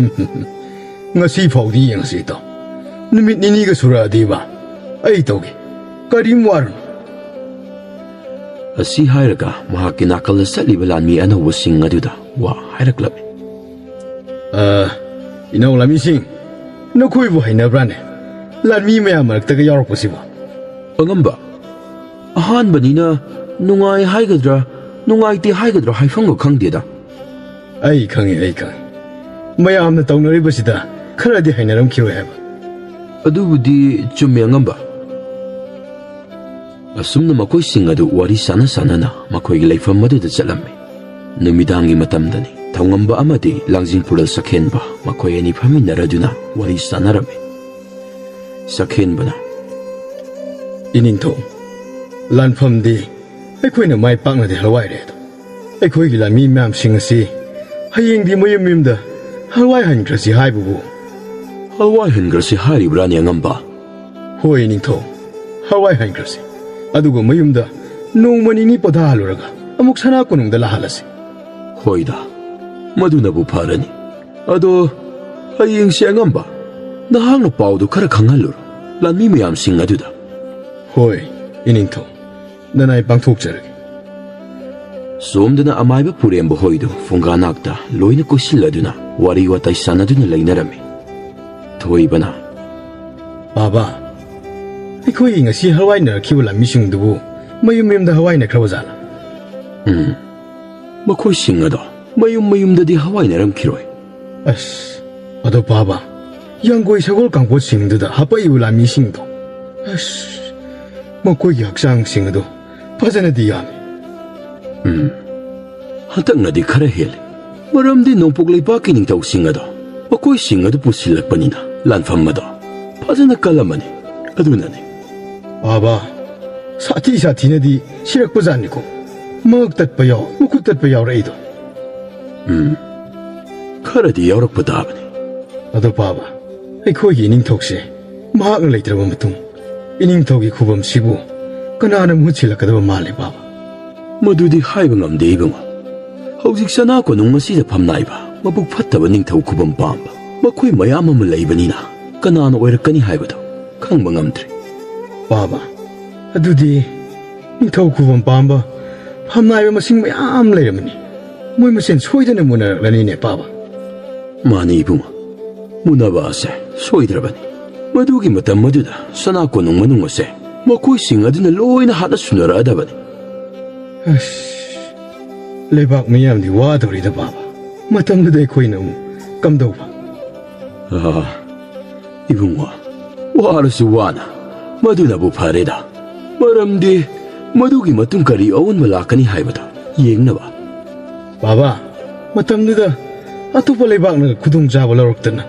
"ꯉꯁꯤ ꯐꯥꯎꯗꯤ ꯌꯦꯡꯉꯁꯤ, ꯏꯇꯥꯎ꯫ ꯅꯨꯃꯤꯠ ꯅꯤꯅꯤꯒ ꯁꯨꯔꯛꯑꯗꯤꯕ ꯑꯩ ꯇꯧꯒꯦ꯫ ꯀꯔꯤꯝ ꯋꯥꯔꯨꯅꯨ꯫" ꯑꯁꯤ ꯍꯥꯏꯔꯒ ꯃꯍꯥꯛꯀꯤ ꯅꯥꯀꯜꯗ ꯆꯠꯂꯤꯕ ꯂꯥꯟꯃꯤ ꯑꯅꯧꯕꯁꯤꯡ ꯑꯗꯨꯗ ꯋꯥ ꯍꯥꯏꯔꯛꯂꯝꯃꯤ꯫ "ꯑ, ꯏꯅꯧ ꯂꯥꯟꯃꯤꯁꯤꯡ, ꯅꯈꯣꯏꯕꯨ ꯍꯩꯅꯕ꯭ꯔꯥꯅꯦ? ꯂꯥꯟꯃꯤ ꯃꯌꯥꯝ ꯃꯔꯛꯇꯒ ꯌꯥꯎꯔꯛꯄꯁꯤꯕꯨ?" "ꯑꯉꯝꯕ, ꯑꯍꯥꯟꯕꯅꯤꯅ ꯅꯨꯡꯉꯥꯏ ꯍꯥꯏꯒꯗ꯭ꯔꯥ, ꯅꯨꯡꯉꯥꯏꯇꯦ ꯍꯥꯏꯒꯗ꯭ꯔꯥ ꯍꯥꯏꯐꯝꯒ ꯈꯪꯗꯦꯗ꯫" "ꯑꯩ ꯈꯪꯉꯤ, ꯑꯩ ꯈꯪꯉꯤ꯫ ꯃꯌꯥꯝꯅ ꯇꯧꯅꯔꯤꯕꯁꯤꯗ ꯈꯔꯗꯤ ꯍꯩꯅꯔꯝꯈꯤꯔꯣꯏ ꯍꯥꯏꯕ꯫" "ꯑꯗꯨꯕꯨꯗꯤ ꯆꯨꯝꯃꯦ ꯑꯉꯝꯕ꯫" ꯑꯁꯨꯝꯅ ꯃꯈꯣꯏꯁꯤꯡ ꯑꯗꯨ ꯋꯥꯔꯤ ꯁꯥꯟꯅ ꯁꯥꯟꯅꯅ ꯃꯈꯣꯏꯒꯤ ꯂꯩꯐꯝ ꯑꯗꯨꯗ ꯆꯠꯂꯝꯃꯤ꯫ ꯅꯨꯃꯤꯗꯥꯡꯒꯤ ꯃꯇꯝꯗꯅꯤ꯫ ꯊꯧꯉꯝꯕ ꯑꯃꯗꯤ ꯂꯥꯡꯖꯤꯡ ꯄꯨꯔꯦꯜ ꯆꯈꯦꯟꯕ ꯃꯈꯣꯏ ꯑꯅꯤ ꯐꯝꯃꯤꯟꯅꯔꯗꯨꯅ ꯋꯥꯔꯤ ꯁꯥꯟꯅꯔꯝꯃꯤ꯫ ꯆꯈꯦꯟꯕꯅ, "ꯏꯅꯤꯡꯊꯧ, ꯂꯥꯟꯐꯝꯗꯤ ꯑꯩꯈꯣꯏꯅ ꯃꯥꯏ ꯄꯥꯛꯅꯗꯤ ꯍꯜꯋꯥꯏꯔꯦ ꯑꯗꯣ, ꯑꯩꯈꯣꯏꯒꯤ ꯂꯥꯟꯃꯤ ꯃꯌꯥꯝꯁꯤꯡ ꯑꯁꯤ ꯍꯌꯦꯡꯗꯤ ꯃꯌꯨꯝ ꯃꯌꯨꯝꯗ ꯍꯜꯋꯥꯏ ꯍꯟꯈ꯭ꯔꯁꯤ ꯍꯥꯏꯕꯕꯨ?" "ꯍꯜꯋꯥꯏ ꯍꯟꯈ꯭ꯔꯁꯤ ꯍꯥꯏꯔꯤꯕ꯭ꯔꯥꯅꯦ ꯑꯉꯝꯕ?" "ꯍꯣꯏ ꯅꯤꯡꯊꯧ, ꯍꯜꯋꯥꯏ ꯍꯟꯈ꯭ꯔꯁꯤ, ꯑꯗꯨꯒ ꯃꯌꯨꯝꯗ ꯅꯣꯡꯃ ꯅꯤꯅꯤ ꯄꯣꯊꯥꯍꯜꯂꯨꯔꯒ ꯑꯃꯨꯛ ꯁꯅꯥ ꯀꯣꯅꯨꯡꯗ ꯂꯥꯛꯍꯜꯂꯁꯤ꯫" "ꯍꯣꯏꯗ, ꯃꯗꯨꯅꯕꯨ ꯐꯔꯅꯤ꯫ ꯑꯗꯣ ꯍꯌꯦꯡꯁꯦ ꯑꯉꯝꯕ, ꯅꯍꯥꯛꯅ ꯄꯥꯎꯗꯨ ꯈꯔ ꯈꯪꯍꯜꯂꯨꯔꯣ ꯂꯥꯟꯃꯤ ꯃꯌꯥꯝꯁꯤꯡ ꯑꯗꯨꯗ꯫" "ꯍꯣꯏ, ꯏꯅꯤꯡꯊꯧ, ꯅꯅꯥꯏ ꯄꯥꯡꯊꯣꯛꯆꯔꯒꯦ꯫" ꯁꯣꯝꯗꯅ ꯑꯃꯥꯏꯕ ꯄꯨꯔꯦꯝꯕ ꯍꯣꯏꯗꯨ ꯐꯨꯡꯒꯥ ꯅꯥꯛꯇ ꯂꯣꯏꯅ ꯀꯣꯏꯁꯤꯜꯂꯗꯨꯅ ꯋꯥꯔꯤ ꯋꯥꯇꯥꯏ ꯁꯥꯟꯅꯗꯨꯅ ꯂꯩꯅꯔꯝꯃꯤ꯫ ꯊꯣꯏꯕꯅ, "ꯕꯥꯕꯥ, ꯑꯩꯈꯣꯏꯒꯤ ꯉꯁꯤ ꯍꯜꯋꯥꯏꯅꯔꯛꯈꯤꯕ ꯂꯥꯟꯃꯤꯁꯤꯡꯗꯨꯕꯨ ꯃꯌꯨꯝ ꯃꯌꯨꯝꯗ ꯍꯋꯥꯏꯅꯈ꯭ꯔꯕ ꯖꯥꯠꯂ? ꯎꯝ, ꯃꯈꯣꯏꯁꯤꯡ ꯑꯗꯣ ꯃꯌꯨꯝ ꯃꯌꯨꯝꯗꯗꯤ ꯍꯋꯥꯏꯅꯔꯝꯈꯤꯔꯣꯏ꯫ ꯑꯁ, ꯑꯗꯣ ꯄꯥꯕ, ꯌꯥꯡꯒꯣꯏ ꯁꯒꯣꯜ ꯀꯥꯡꯄꯣꯠꯁꯤꯡꯗꯨꯗ ꯍꯥꯄꯛꯏꯕ ꯂꯥꯟꯃꯤꯁꯤꯡꯗꯣ, ꯑꯁ, ꯃꯈꯣꯏꯒꯤ ꯍꯛꯆꯥꯡꯁꯤꯡ ꯑꯗꯣ ꯐꯖꯅꯗꯤ ꯌꯥꯝꯃꯤ꯫ ꯎꯝ, ꯍꯟꯗꯛꯅꯗꯤ ꯈꯔ ꯍꯦꯜꯂꯤ꯫ ꯃꯔꯝꯗꯤ ꯅꯣꯡꯄꯣꯛ ꯂꯩꯕꯥꯛꯀꯤ ꯅꯤꯡꯊꯧꯁꯤꯡ ꯑꯗꯣ ꯃꯈꯣꯏꯁꯤꯡ ꯑꯗꯨ ꯄꯨꯁꯤꯜꯂꯛꯄꯅꯤꯅ ꯂꯥꯟꯐꯝ ꯑꯗꯣ ꯐꯖꯅ ꯀꯜꯂꯝꯃꯅꯤ꯫ ꯑꯗꯨꯅꯅꯤ꯫ ꯕꯥꯕꯥ, ꯁꯥꯊꯤ ꯁꯥꯊꯤꯅꯗꯤ ꯁꯤꯔꯛꯄꯖꯥꯠꯅꯤꯀꯣ꯫ ꯃꯉꯛ ꯇꯠꯄ ꯌꯥꯎ, ꯃꯈꯨꯠ ꯇꯠꯄ ꯌꯥꯎꯔꯛꯏꯗꯣ꯫ ꯎꯝ, ꯈꯔꯗꯤ ꯌꯥꯎꯔꯛꯄ ꯇꯥꯕꯅꯤ꯫ ꯑꯗꯣ ꯄꯥꯕ, ꯑꯩꯈꯣꯏꯒꯤ ꯏꯅꯤꯡꯊꯧꯁꯦ ꯃꯍꯥꯛꯅ ꯂꯩꯇ꯭ꯔꯕ ꯃꯇꯨꯡ ꯏꯅꯤꯡꯊꯧꯒꯤ ꯈꯨꯕꯝꯁꯤꯕꯨ ꯀꯅꯥꯅ ꯃꯍꯨꯠ ꯁꯤꯜꯂꯛꯀꯗꯕ ꯃꯥꯜꯂꯤ ꯄꯥꯕ? ꯃꯗꯨꯗꯤ ꯍꯥꯏꯕ ꯉꯝꯗꯦ ꯏꯕꯨꯡꯉꯣ꯫ ꯍꯧꯖꯤꯛ ꯁꯅꯥ ꯀꯣꯅꯨꯡ ꯑꯁꯤꯗ ꯐꯝꯅꯥꯏꯕ ꯃꯕꯨꯛ ꯐꯠꯇꯕ ꯅꯤꯡꯊꯧ ꯈꯨꯕꯝ ꯄꯥꯝꯕ ꯃꯈꯣꯏ ꯃꯌꯥꯝ ꯑꯃ ꯂꯩꯕꯅꯤꯅ ꯀꯅꯥꯅ ꯑꯣꯏꯔꯛꯀꯅꯤ ꯍꯥꯏꯕꯗꯣ ꯈꯪꯕ ꯉꯝꯗ꯭ꯔꯦ꯫ ꯄꯥꯕ, ꯑꯗꯨꯗꯤ ꯅꯤꯡꯊꯧ ꯈꯨꯕꯝ ꯄꯥꯝꯕ ꯐꯝꯅꯥꯏꯕ ꯃꯁꯤꯡ ꯃꯌꯥꯝ ꯂꯩꯔꯝꯃꯅꯤ꯫ ꯃꯣꯏ ꯃꯁꯦꯟ ꯁꯣꯏꯗꯅ ꯃꯨꯟꯅꯔꯛꯂꯅꯤꯅꯦ ꯄꯥꯕ꯫ ꯃꯥꯅꯤ ꯏꯕꯨꯡꯉꯣ, ꯃꯨꯟꯅꯕ ꯑꯁꯦ ꯁꯣꯏꯗ꯭ꯔꯕꯅꯤ꯫ ꯃꯗꯨꯒꯤ ꯃꯇꯝ ꯑꯗꯨꯗ ꯁꯅꯥ ꯀꯣꯅꯨꯡ ꯃꯅꯨꯡ ꯑꯁꯦ ꯃꯈꯣꯏꯁꯤꯡ ꯑꯗꯨꯅ ꯂꯣꯏꯅ ꯍꯥꯠꯅ ꯁꯨꯅꯔꯛꯑꯗꯕꯅꯤ꯫ ꯑꯁ, ꯂꯩꯕꯥꯛ ꯃꯤꯌꯥꯝꯗꯤ ꯋꯥꯗꯧꯔꯤꯗ ꯄꯥꯕ꯫ ꯃꯇꯝꯗꯨꯗ ꯑꯩꯈꯣꯏꯅ ꯑꯃꯨꯛ ꯀꯝꯗꯧꯕ? ꯑꯥ, ꯏꯕꯨꯡꯉꯣ, ꯋꯥꯔꯁꯨ ꯋꯥꯅ ꯃꯗꯨꯅꯕꯨ ꯐꯔꯦꯗ꯫ ꯃꯔꯝꯗꯤ ꯃꯗꯨꯒꯤ ꯃꯇꯨꯡ ꯀꯔꯤ ꯑꯑꯣꯟꯕ ꯂꯥꯛꯀꯅꯤ ꯍꯥꯏꯕꯗꯣ ꯌꯦꯡꯅꯕ꯫ ꯕꯥꯕꯥ, ꯃꯇꯝꯗꯨꯗ ꯑꯇꯣꯞꯄ ꯂꯩꯕꯥꯛꯅ ꯈꯨꯗꯣꯡꯆꯥꯕ ꯂꯧꯔꯛꯇꯅ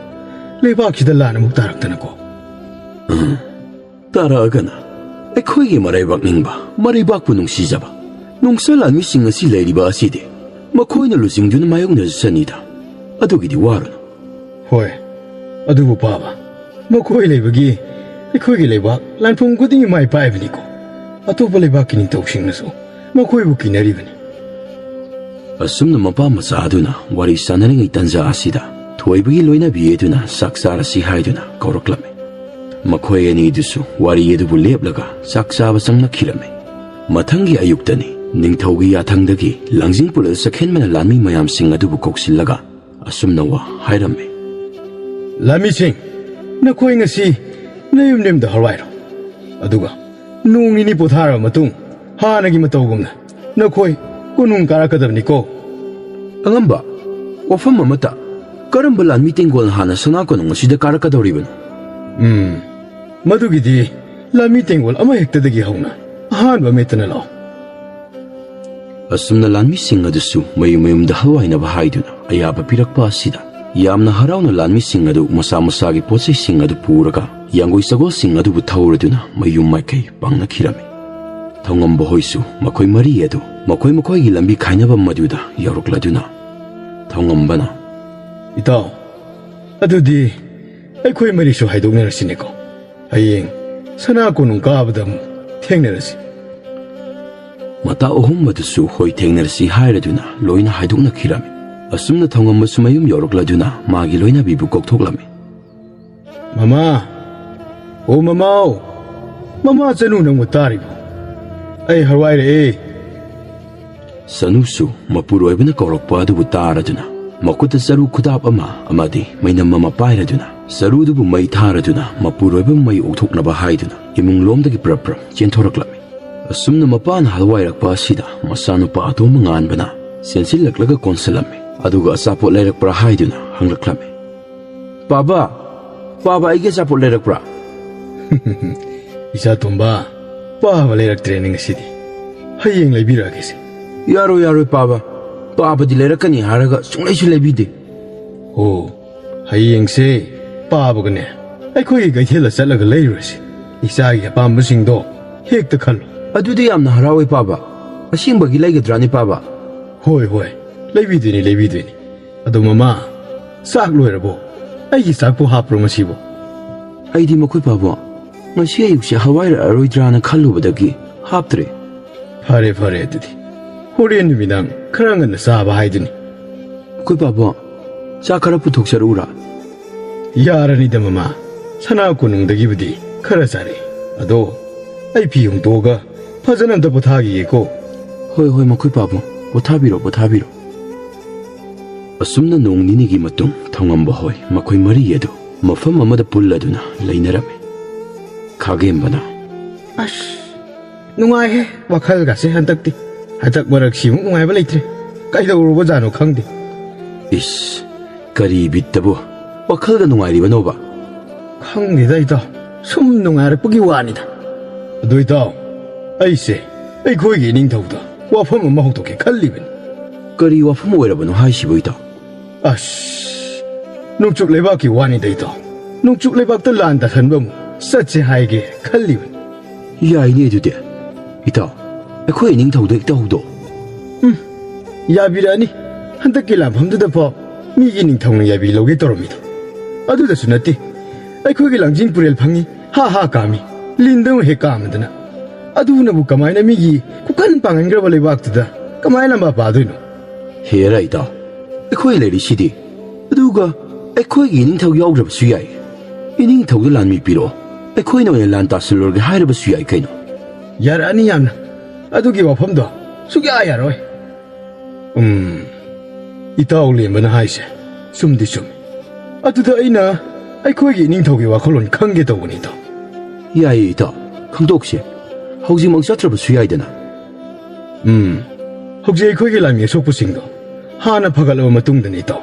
ꯂꯩꯕꯥꯛꯁꯤꯗ ꯂꯥꯟ ꯑꯃꯨꯛ ꯇꯥꯔꯛꯇꯅꯀꯣ꯫ ꯎꯝ, ꯇꯥꯔꯛꯑꯒꯅ ꯑꯩꯈꯣꯏꯒꯤ ꯃꯔꯩꯕꯥꯛ ꯅꯤꯡꯕ, ꯃꯔꯩꯕꯥꯛꯄꯨ ꯅꯨꯡꯁꯤꯖꯕ ꯅꯨꯡꯁꯥ ꯂꯥꯟꯃꯤꯁꯤꯡ ꯑꯁꯤ ꯂꯩꯔꯤꯕ ꯑꯁꯤꯗꯤ ꯃꯈꯣꯏꯅ ꯂꯨꯆꯤꯡꯗꯨꯅ ꯃꯥꯌꯣꯛꯅꯖꯁꯅꯤꯗ꯫ ꯑꯗꯨꯒꯤꯗꯤ ꯋꯥꯔꯨꯅꯨ꯫ ꯍꯣꯏ, ꯑꯗꯨꯕꯨ ꯄꯥꯕ, ꯃꯈꯣꯏ ꯂꯩꯕꯒꯤ ꯑꯩꯈꯣꯏꯒꯤ ꯂꯩꯕꯥꯛ ꯂꯥꯟꯐꯝ ꯈꯨꯗꯤꯡꯒꯤ ꯃꯥꯏ ꯄꯥꯛꯏꯕꯅꯤꯀꯣ꯫ ꯑꯇꯣꯞꯄ ꯂꯩꯕꯥꯛꯀꯤ ꯅꯤꯡꯊꯧꯁꯤꯡꯅꯁꯨ ꯃꯈꯣꯏꯕꯨ ꯀꯤꯅꯔꯤꯕꯅꯤ꯫ ꯑꯁꯨꯝꯅ ꯃꯄꯥ ꯃꯆꯥ ꯑꯗꯨꯅ ꯋꯥꯔꯤ ꯁꯥꯟꯅꯔꯤꯉꯩ ꯇꯟꯖꯥ ꯑꯁꯤꯗ ꯊꯣꯏꯕꯒꯤ ꯂꯣꯏꯅꯕꯤ ꯑꯗꯨꯅ ꯆꯥꯛ ꯆꯥꯔꯁꯤ ꯍꯥꯏꯗꯨꯅ ꯀꯧꯔꯛꯂꯝꯃꯤ꯫ ꯃꯈꯣꯏ ꯑꯅꯤꯗꯨꯁꯨ ꯋꯥꯔꯤ ꯑꯗꯨꯕꯨ ꯂꯦꯞꯂꯒ ꯆꯥꯛ ꯆꯥꯕ ꯆꯪꯂꯛꯈꯤꯔꯝꯃꯤ꯫ ꯃꯊꯪꯒꯤ ꯑꯌꯨꯛꯇꯅꯤ ꯅꯤꯡꯊꯧꯒꯤ ꯌꯥꯊꯪꯗꯒꯤ ꯂꯥꯡꯖꯤꯡ ꯄꯨꯂꯜ ꯆꯈꯦꯟꯕꯅ ꯂꯥꯟꯃꯤ ꯃꯌꯥꯝꯁꯤꯡ ꯑꯗꯨꯕꯨ ꯀꯧꯁꯤꯜꯂꯒ ꯑꯁꯨꯝꯅ ꯋꯥ ꯍꯥꯏꯔꯝꯃꯤ꯫ ꯂꯥꯟꯃꯤꯁꯤꯡ, ꯅꯈꯣꯏ ꯉꯁꯤ ꯅꯌꯨꯝ ꯅꯌꯨꯝꯗ ꯍꯧꯔꯥꯏꯔꯣ꯫ ꯑꯗꯨꯒ ꯅꯣꯡ ꯅꯤꯅꯤ ꯄꯣꯊꯥꯔꯕ ꯃꯇꯨꯡ ꯍꯥꯟꯅꯒꯤ ꯃꯇꯧꯒꯨꯝꯅ ꯅꯈꯣꯏ ꯀꯣꯅꯨꯡ ꯀꯥꯔꯛꯀꯗꯕꯅꯤꯀꯣ꯫ ꯑꯉꯝꯕ, ꯋꯥꯐꯝ ꯑꯃꯇ, ꯀꯔꯝꯕ ꯂꯥꯟꯃꯤ ꯇꯦꯡꯒꯣꯜꯅ ꯍꯥꯟꯅ ꯁꯅꯥ ꯀꯣꯅꯨꯡ ꯑꯁꯤꯗ ꯀꯥꯔꯛꯀꯗꯧꯔꯤꯕꯅꯣ? ꯎꯝ, ꯃꯗꯨꯒꯤꯗꯤ ꯂꯥꯟꯃꯤ ꯇꯦꯡꯒꯣꯜ ꯑꯃꯍꯦꯛꯇꯗꯒꯤ ꯍꯧꯅ ꯑꯍꯥꯟꯕ ꯃꯦꯠꯇꯅ ꯂꯥꯛꯑꯣ꯫ ꯑꯁꯨꯝꯅ ꯂꯥꯟꯃꯤꯁꯤꯡ ꯑꯗꯨꯁꯨ ꯃꯌꯨꯝ ꯃꯌꯨꯝꯗ ꯍꯜꯋꯥꯏꯅꯕ ꯍꯥꯏꯗꯨꯅ ꯑꯌꯥꯕ ꯄꯤꯔꯛꯄ ꯑꯁꯤꯗ ꯌꯥꯝꯅ ꯍꯔꯥꯎꯅ ꯂꯥꯟꯃꯤꯁꯤꯡ ꯑꯗꯨ ꯃꯁꯥ ꯃꯁꯥꯒꯤ ꯄꯣꯠꯆꯩꯁꯤꯡ ꯑꯗꯨ ꯄꯨꯔꯒ ꯌꯥꯡꯒꯣꯏ ꯆꯒꯣꯜꯁꯤꯡ ꯑꯗꯨꯕꯨ ꯊꯧꯔꯗꯨꯅ ꯃꯌꯨꯝ ꯃꯥꯏꯀꯩ ꯄꯥꯡꯅꯈꯤꯔꯝꯃꯤ꯫ ꯊꯧꯉꯝꯕ ꯍꯣꯏꯁꯨ ꯃꯈꯣꯏ ꯃꯔꯤ ꯑꯗꯨ ꯃꯈꯣꯏ ꯃꯈꯣꯏꯒꯤ ꯂꯝꯕꯤ ꯈꯥꯏꯅꯐꯝ ꯑꯗꯨꯗ ꯌꯧꯔꯛꯂꯗꯨꯅ ꯊꯧꯉꯝꯕꯅ, "ꯏꯇꯥꯎ, ꯑꯗꯨꯗꯤ ꯑꯩꯈꯣꯏ ꯃꯔꯤꯁꯨ ꯍꯥꯏꯗꯣꯛꯅꯔꯁꯤꯅꯦꯀꯣ꯫ ꯍꯌꯦꯡ ꯁꯅꯥ ꯀꯣꯅꯨꯡ ꯀꯥꯕꯗ ꯑꯃꯨꯛ ꯊꯦꯡꯅꯔꯁꯤ꯫" ꯃꯇꯥ ꯑꯍꯨꯝ ꯑꯗꯨꯁꯨ ꯍꯣꯏ ꯊꯦꯡꯅꯔꯁꯤ ꯍꯥꯏꯔꯗꯨꯅ ꯂꯣꯏꯅ ꯍꯥꯏꯗꯣꯛꯅꯈꯤꯔꯝꯃꯤ꯫ ꯑꯁꯨꯝꯅ ꯊꯧꯉꯝꯕꯁꯨ ꯃꯌꯨꯝ ꯌꯧꯔꯛꯂꯗꯨꯅ ꯃꯥꯒꯤ ꯂꯣꯏꯅꯕꯤꯕꯨ ꯀꯧꯊꯣꯛꯂꯝꯃꯤ꯫ "ꯃꯃꯥ, ꯑꯣ ꯃꯃꯥꯎ, ꯃꯃꯥ ꯆꯅꯨ ꯅꯪꯕꯨ ꯇꯥꯔꯤꯕꯣ? ꯑꯩ ꯍꯔꯋꯥꯏꯔꯛꯑꯦ꯫" ꯁꯅꯨꯁꯨ ꯃꯄꯨꯔꯣꯏꯕꯅ ꯀꯧꯔꯛꯄ ꯑꯗꯨꯕꯨ ꯇꯥꯔꯗꯨꯅ ꯃꯈꯨꯠꯇ ꯆꯔꯨ ꯈꯨꯗꯥꯞ ꯑꯃ ꯑꯃꯗꯤ ꯃꯩꯅꯝ ꯑꯃ ꯄꯥꯏꯔꯗꯨꯅ ꯆꯔꯨꯗꯨꯕꯨ ꯃꯩ ꯊꯥꯔꯗꯨꯅ ꯃꯄꯨꯔꯣꯏꯕ ꯃꯩ ꯑꯣꯛꯊꯣꯛꯅꯕ ꯍꯥꯏꯗꯨꯅ ꯏꯃꯨꯡ ꯂꯣꯝꯗꯒꯤ ꯄ꯭ꯔꯞ ꯄ꯭ꯔꯞ ꯆꯦꯟꯊꯣꯔꯛꯂꯝꯃꯤ꯫ ꯑꯁꯨꯝꯅ ꯃꯄꯥꯅ ꯍꯜꯋꯥꯏꯔꯛꯄ ꯑꯁꯤꯗ ꯃꯆꯥꯅꯨꯄꯥ ꯑꯇꯣꯝꯕ ꯉꯥꯟꯕꯅ ꯆꯦꯟꯁꯤꯜꯂꯛꯂꯒ ꯀꯣꯟꯁꯤꯜꯂꯝꯃꯤ꯫ ꯑꯗꯨꯒ ꯑꯆꯥꯄꯣꯠ ꯂꯩꯔꯛꯄ꯭ꯔꯥ ꯍꯥꯏꯗꯨꯅ ꯍꯪꯂꯛꯂꯝꯃꯤ꯫ "ꯄꯥꯕ, ꯄꯥꯕ, ꯑꯩꯒꯤ ꯑꯆꯥꯄꯣꯠ ꯂꯩꯔꯛꯄ꯭ꯔꯥ?" "ꯏꯆꯥ ꯇꯣꯝꯕ, ꯄꯥꯕ ꯂꯩꯔꯛꯇ꯭ꯔꯦꯅꯦ ꯉꯁꯤꯗꯤ꯫ ꯍꯌꯦꯡ ꯂꯩꯕꯤꯔꯛꯑꯒꯦꯁꯦ꯫" "ꯌꯥꯔꯣꯏ, ꯌꯥꯔꯣꯏ ꯄꯥꯕ꯫ ꯄꯥꯕꯗꯤ ꯂꯩꯔꯛꯀꯅꯤ ꯍꯥꯏꯔꯒ ꯁꯨꯡꯂꯩꯁꯨ ꯂꯩꯕꯤꯗꯦ꯫" "ꯑꯣ, ꯍꯌꯦꯡꯁꯦ ꯄꯥꯕꯒꯅꯦ ꯑꯩꯈꯣꯏꯒꯤ ꯀꯩꯊꯦꯜꯗ ꯆꯠꯂꯒ ꯂꯩꯔꯨꯔꯁꯤ꯫ ꯏꯆꯥꯒꯤ ꯑꯄꯥꯝꯕꯁꯤꯡꯗꯣ ꯍꯦꯛꯇ ꯈꯜꯂꯣ꯫" "ꯑꯗꯨꯗꯤ ꯌꯥꯝꯅ ꯍꯔꯥꯎꯋꯦ ꯄꯥꯕ꯫ ꯑꯁꯦꯡꯕꯒꯤ ꯂꯩꯒꯗ꯭ꯔꯥꯅꯦ ꯄꯥꯕ?" "ꯍꯣꯏ, ꯍꯣꯏ, ꯂꯩꯕꯤꯗꯣꯏꯅꯤ, ꯂꯩꯕꯤꯗꯣꯏꯅꯤ꯫ ꯑꯗꯣ ꯃꯃꯥ, ꯆꯥꯛ ꯂꯣꯏꯔꯕꯣ? ꯑꯩꯒꯤ ꯆꯥꯛꯄꯨ ꯍꯥꯞꯄ꯭ꯔꯣ ꯉꯁꯤꯕꯣ?" "ꯑꯩꯗꯤ ꯃꯈꯣꯏ ꯄꯥꯕꯨꯡ, ꯉꯁꯤ ꯑꯌꯨꯛꯁꯦ ꯍꯋꯥꯏꯔꯛꯑꯔꯣꯏꯗ꯭ꯔꯥꯅ ꯈꯜꯂꯨꯕꯗꯒꯤ ꯍꯥꯞꯇ꯭ꯔꯦ꯫" "ꯐꯔꯦ, ꯐꯔꯦ, ꯑꯗꯨꯗꯤ ꯍꯣꯔꯦꯟ ꯅꯨꯃꯤꯗꯥꯡ ꯈꯔ ꯉꯟꯅ ꯆꯥꯕ ꯍꯥꯏꯗꯨꯅꯤ꯫" "ꯃꯈꯣꯏ ꯄꯥꯕꯨꯡ, ꯆꯥꯛ ꯈꯔ ꯄꯨꯊꯣꯛꯆꯔꯛꯎꯔꯥ?" "ꯌꯥꯔꯅꯤꯗ ꯃꯃꯥ, ꯁꯅꯥ ꯀꯣꯅꯨꯡꯗꯒꯤꯕꯨꯗꯤ ꯈꯔ ꯆꯥꯔꯛꯑꯦ꯫ ꯑꯗꯣ ꯑꯩ ꯐꯤ ꯍꯣꯡꯗꯣꯛꯑꯒ ꯐꯖꯅ ꯑꯝꯇ ꯄꯣꯊꯥꯈꯤꯒꯦꯀꯣ꯫" "ꯍꯣꯏ, ꯍꯣꯏ, ꯃꯈꯣꯏ ꯄꯥꯕꯨꯡ, ꯄꯣꯊꯥꯕꯤꯔꯣ, ꯄꯣꯊꯥꯕꯤꯔꯣ꯫" ꯑꯁꯨꯝꯅ ꯅꯣꯡ ꯅꯤꯅꯤꯒꯤ ꯃꯇꯨꯡ ꯊꯧꯉꯝꯕ ꯍꯣꯏ ꯃꯈꯣꯏ ꯃꯔꯤ ꯑꯗꯨ ꯃꯐꯝ ꯑꯃꯗ ꯄꯨꯜꯂꯗꯨꯅ ꯂꯩꯅꯔꯝꯃꯤ꯫ ꯈꯥꯒꯦꯝꯕꯅ, "ꯑꯁ, ꯅꯨꯡꯉꯥꯏꯍꯦ꯫ ꯋꯥꯈꯜꯒꯁꯦ ꯍꯟꯗꯛꯇꯤ꯫ ꯍꯟꯗꯛ ꯃꯔꯛꯁꯤꯃꯨꯛ ꯅꯨꯡꯉꯥꯏꯕ ꯂꯩꯇ꯭ꯔꯦ꯫ ꯀꯩꯗꯧꯔꯨꯕꯖꯥꯠꯅꯣ ꯈꯪꯗꯦ꯫ ꯏꯁ, ꯀꯔꯤ ꯕꯤꯠꯇꯕꯨ ꯋꯥꯈꯜꯒ ꯅꯨꯡꯉꯥꯏꯔꯤꯕꯅꯣꯕ? ꯈꯪꯗꯦꯗ ꯏꯇꯥꯎ, ꯁꯨꯝ ꯅꯨꯡꯉꯥꯏꯔꯛꯄꯒꯤ ꯋꯥꯅꯤꯗ꯫ ꯑꯗꯨ ꯏꯇꯥꯎ, ꯑꯩꯁꯦ ꯑꯩꯈꯣꯏꯒꯤ ꯏꯅꯤꯡꯊꯧꯗ ꯋꯥꯐꯝ ꯑꯃ ꯍꯧꯗꯣꯛꯀꯦ ꯈꯜꯂꯤꯕꯅꯤ꯫ ꯀꯔꯤ ꯋꯥꯐꯝ ꯑꯣꯏꯔꯕꯅꯣ ꯍꯥꯏꯁꯤꯕꯨ ꯏꯇꯥꯎ? ꯑꯁ, ꯅꯣꯡꯆꯨꯞ ꯂꯩꯕꯥꯛꯀꯤ ꯋꯥꯅꯤꯗ ꯏꯇꯥꯎ꯫ ꯅꯣꯡꯆꯨꯞ ꯂꯩꯕꯥꯛꯇ ꯂꯥꯟ ꯇꯥꯁꯟꯕ ꯑꯃꯨꯛ ꯆꯠꯁꯦ ꯍꯥꯏꯒꯦ ꯈꯜꯂꯤꯕꯅꯤ꯫ ꯌꯥꯏꯅꯦ ꯑꯗꯨꯗꯤ꯫ ꯏꯇꯥꯎ, ꯑꯩꯈꯣꯏ ꯏꯅꯤꯡꯊꯧꯗ ꯏꯇꯥꯎꯗꯣ꯫ ꯎꯝ, ꯌꯥꯕꯤꯔꯛꯑꯅꯤ꯫ ꯍꯟꯗꯛꯀꯤ ꯂꯥꯟꯐꯝꯗꯨꯗ ꯐꯥꯎ ꯃꯤꯒꯤ ꯅꯤꯡꯊꯧꯅ ꯌꯥꯕꯤ ꯂꯧꯒꯦ ꯇꯧꯔꯝꯃꯤꯗꯣ꯫ ꯑꯗꯨꯗꯁꯨ ꯅꯠꯇꯦ, ꯑꯩꯈꯣꯏꯒꯤ ꯂꯥꯡꯖꯤꯡ ꯄꯨꯔꯦꯜ ꯐꯪꯉꯤ, ꯍꯥ ꯍꯥ ꯀꯥꯝꯃꯤ, ꯂꯤꯟꯗꯧꯅ ꯍꯦꯛ ꯀꯥꯝꯗꯅ꯫ ꯑꯗꯨꯅꯕꯨ ꯀꯃꯥꯏꯅ ꯃꯤꯒꯤ ꯈꯨꯀꯟ ꯄꯥꯡꯒꯟꯈ꯭ꯔꯕ ꯂꯩꯕꯥꯛꯇꯨꯗ ꯀꯃꯥꯏꯅ ꯂꯝꯕꯥ ꯄꯥꯗꯣꯏꯅꯣ? ꯍꯦꯔꯥ ꯏꯇꯥꯎ, ꯑꯩꯈꯣꯏ ꯂꯩꯔꯤꯁꯤꯗꯤ꯫ ꯑꯗꯨꯒ ꯑꯩꯈꯣꯏꯒꯤ ꯏꯅꯤꯡꯊꯧ ꯌꯥꯎꯗ꯭ꯔꯕꯁꯨ ꯌꯥꯏ꯫ ꯏꯅꯤꯡꯊꯧꯗ ꯂꯥꯟꯃꯤ ꯄꯤꯔꯛꯑꯣ, ꯑꯩꯈꯣꯏꯅ ꯑꯣꯏꯅ ꯂꯥꯟ ꯇꯥꯁꯤꯜꯂꯨꯔꯒꯦ ꯍꯥꯏꯔꯕꯁꯨ ꯌꯥꯏ ꯀꯩꯅꯣ꯫ ꯌꯥꯔꯛꯑꯅꯤ ꯌꯥꯝꯅ꯫ ꯑꯗꯨꯒꯤ ꯋꯥꯐꯝꯗꯣ ꯁꯨꯛꯌꯥ ꯌꯥꯔꯣꯏ꯫ ꯎꯝ, ꯏꯇꯥꯎ ꯂꯦꯝꯕꯅ ꯍꯥꯏꯁꯦ ꯆꯨꯝꯗꯤ ꯆꯨꯝꯃꯤ꯫ ꯑꯗꯨꯗ ꯑꯩꯅ ꯑꯩꯈꯣꯏꯒꯤ ꯏꯅꯤꯡꯊꯧꯒꯤ ꯋꯥꯈꯜꯂꯣꯟ ꯈꯪꯒꯦ ꯇꯧꯕꯅꯤ ꯏꯇꯥꯎ꯫ ꯌꯥꯏꯌꯦ ꯏꯇꯥꯎ, ꯈꯪꯗꯣꯛꯁꯦ꯫ ꯍꯧꯖꯤꯛꯃꯛ ꯆꯠꯇ꯭ꯔꯕꯁꯨ ꯌꯥꯏꯗꯅ꯫ ꯎꯝ, ꯍꯧꯖꯤꯛ ꯑꯩꯈꯣꯏꯒꯤ ꯂꯥꯟꯃꯤ ꯑꯁꯣꯛꯄꯁꯤꯡꯗꯣ ꯍꯥꯟꯅ ꯐꯒꯠꯂꯕ ꯃꯇꯨꯡꯗꯅꯤ ꯏꯇꯥꯎ꯫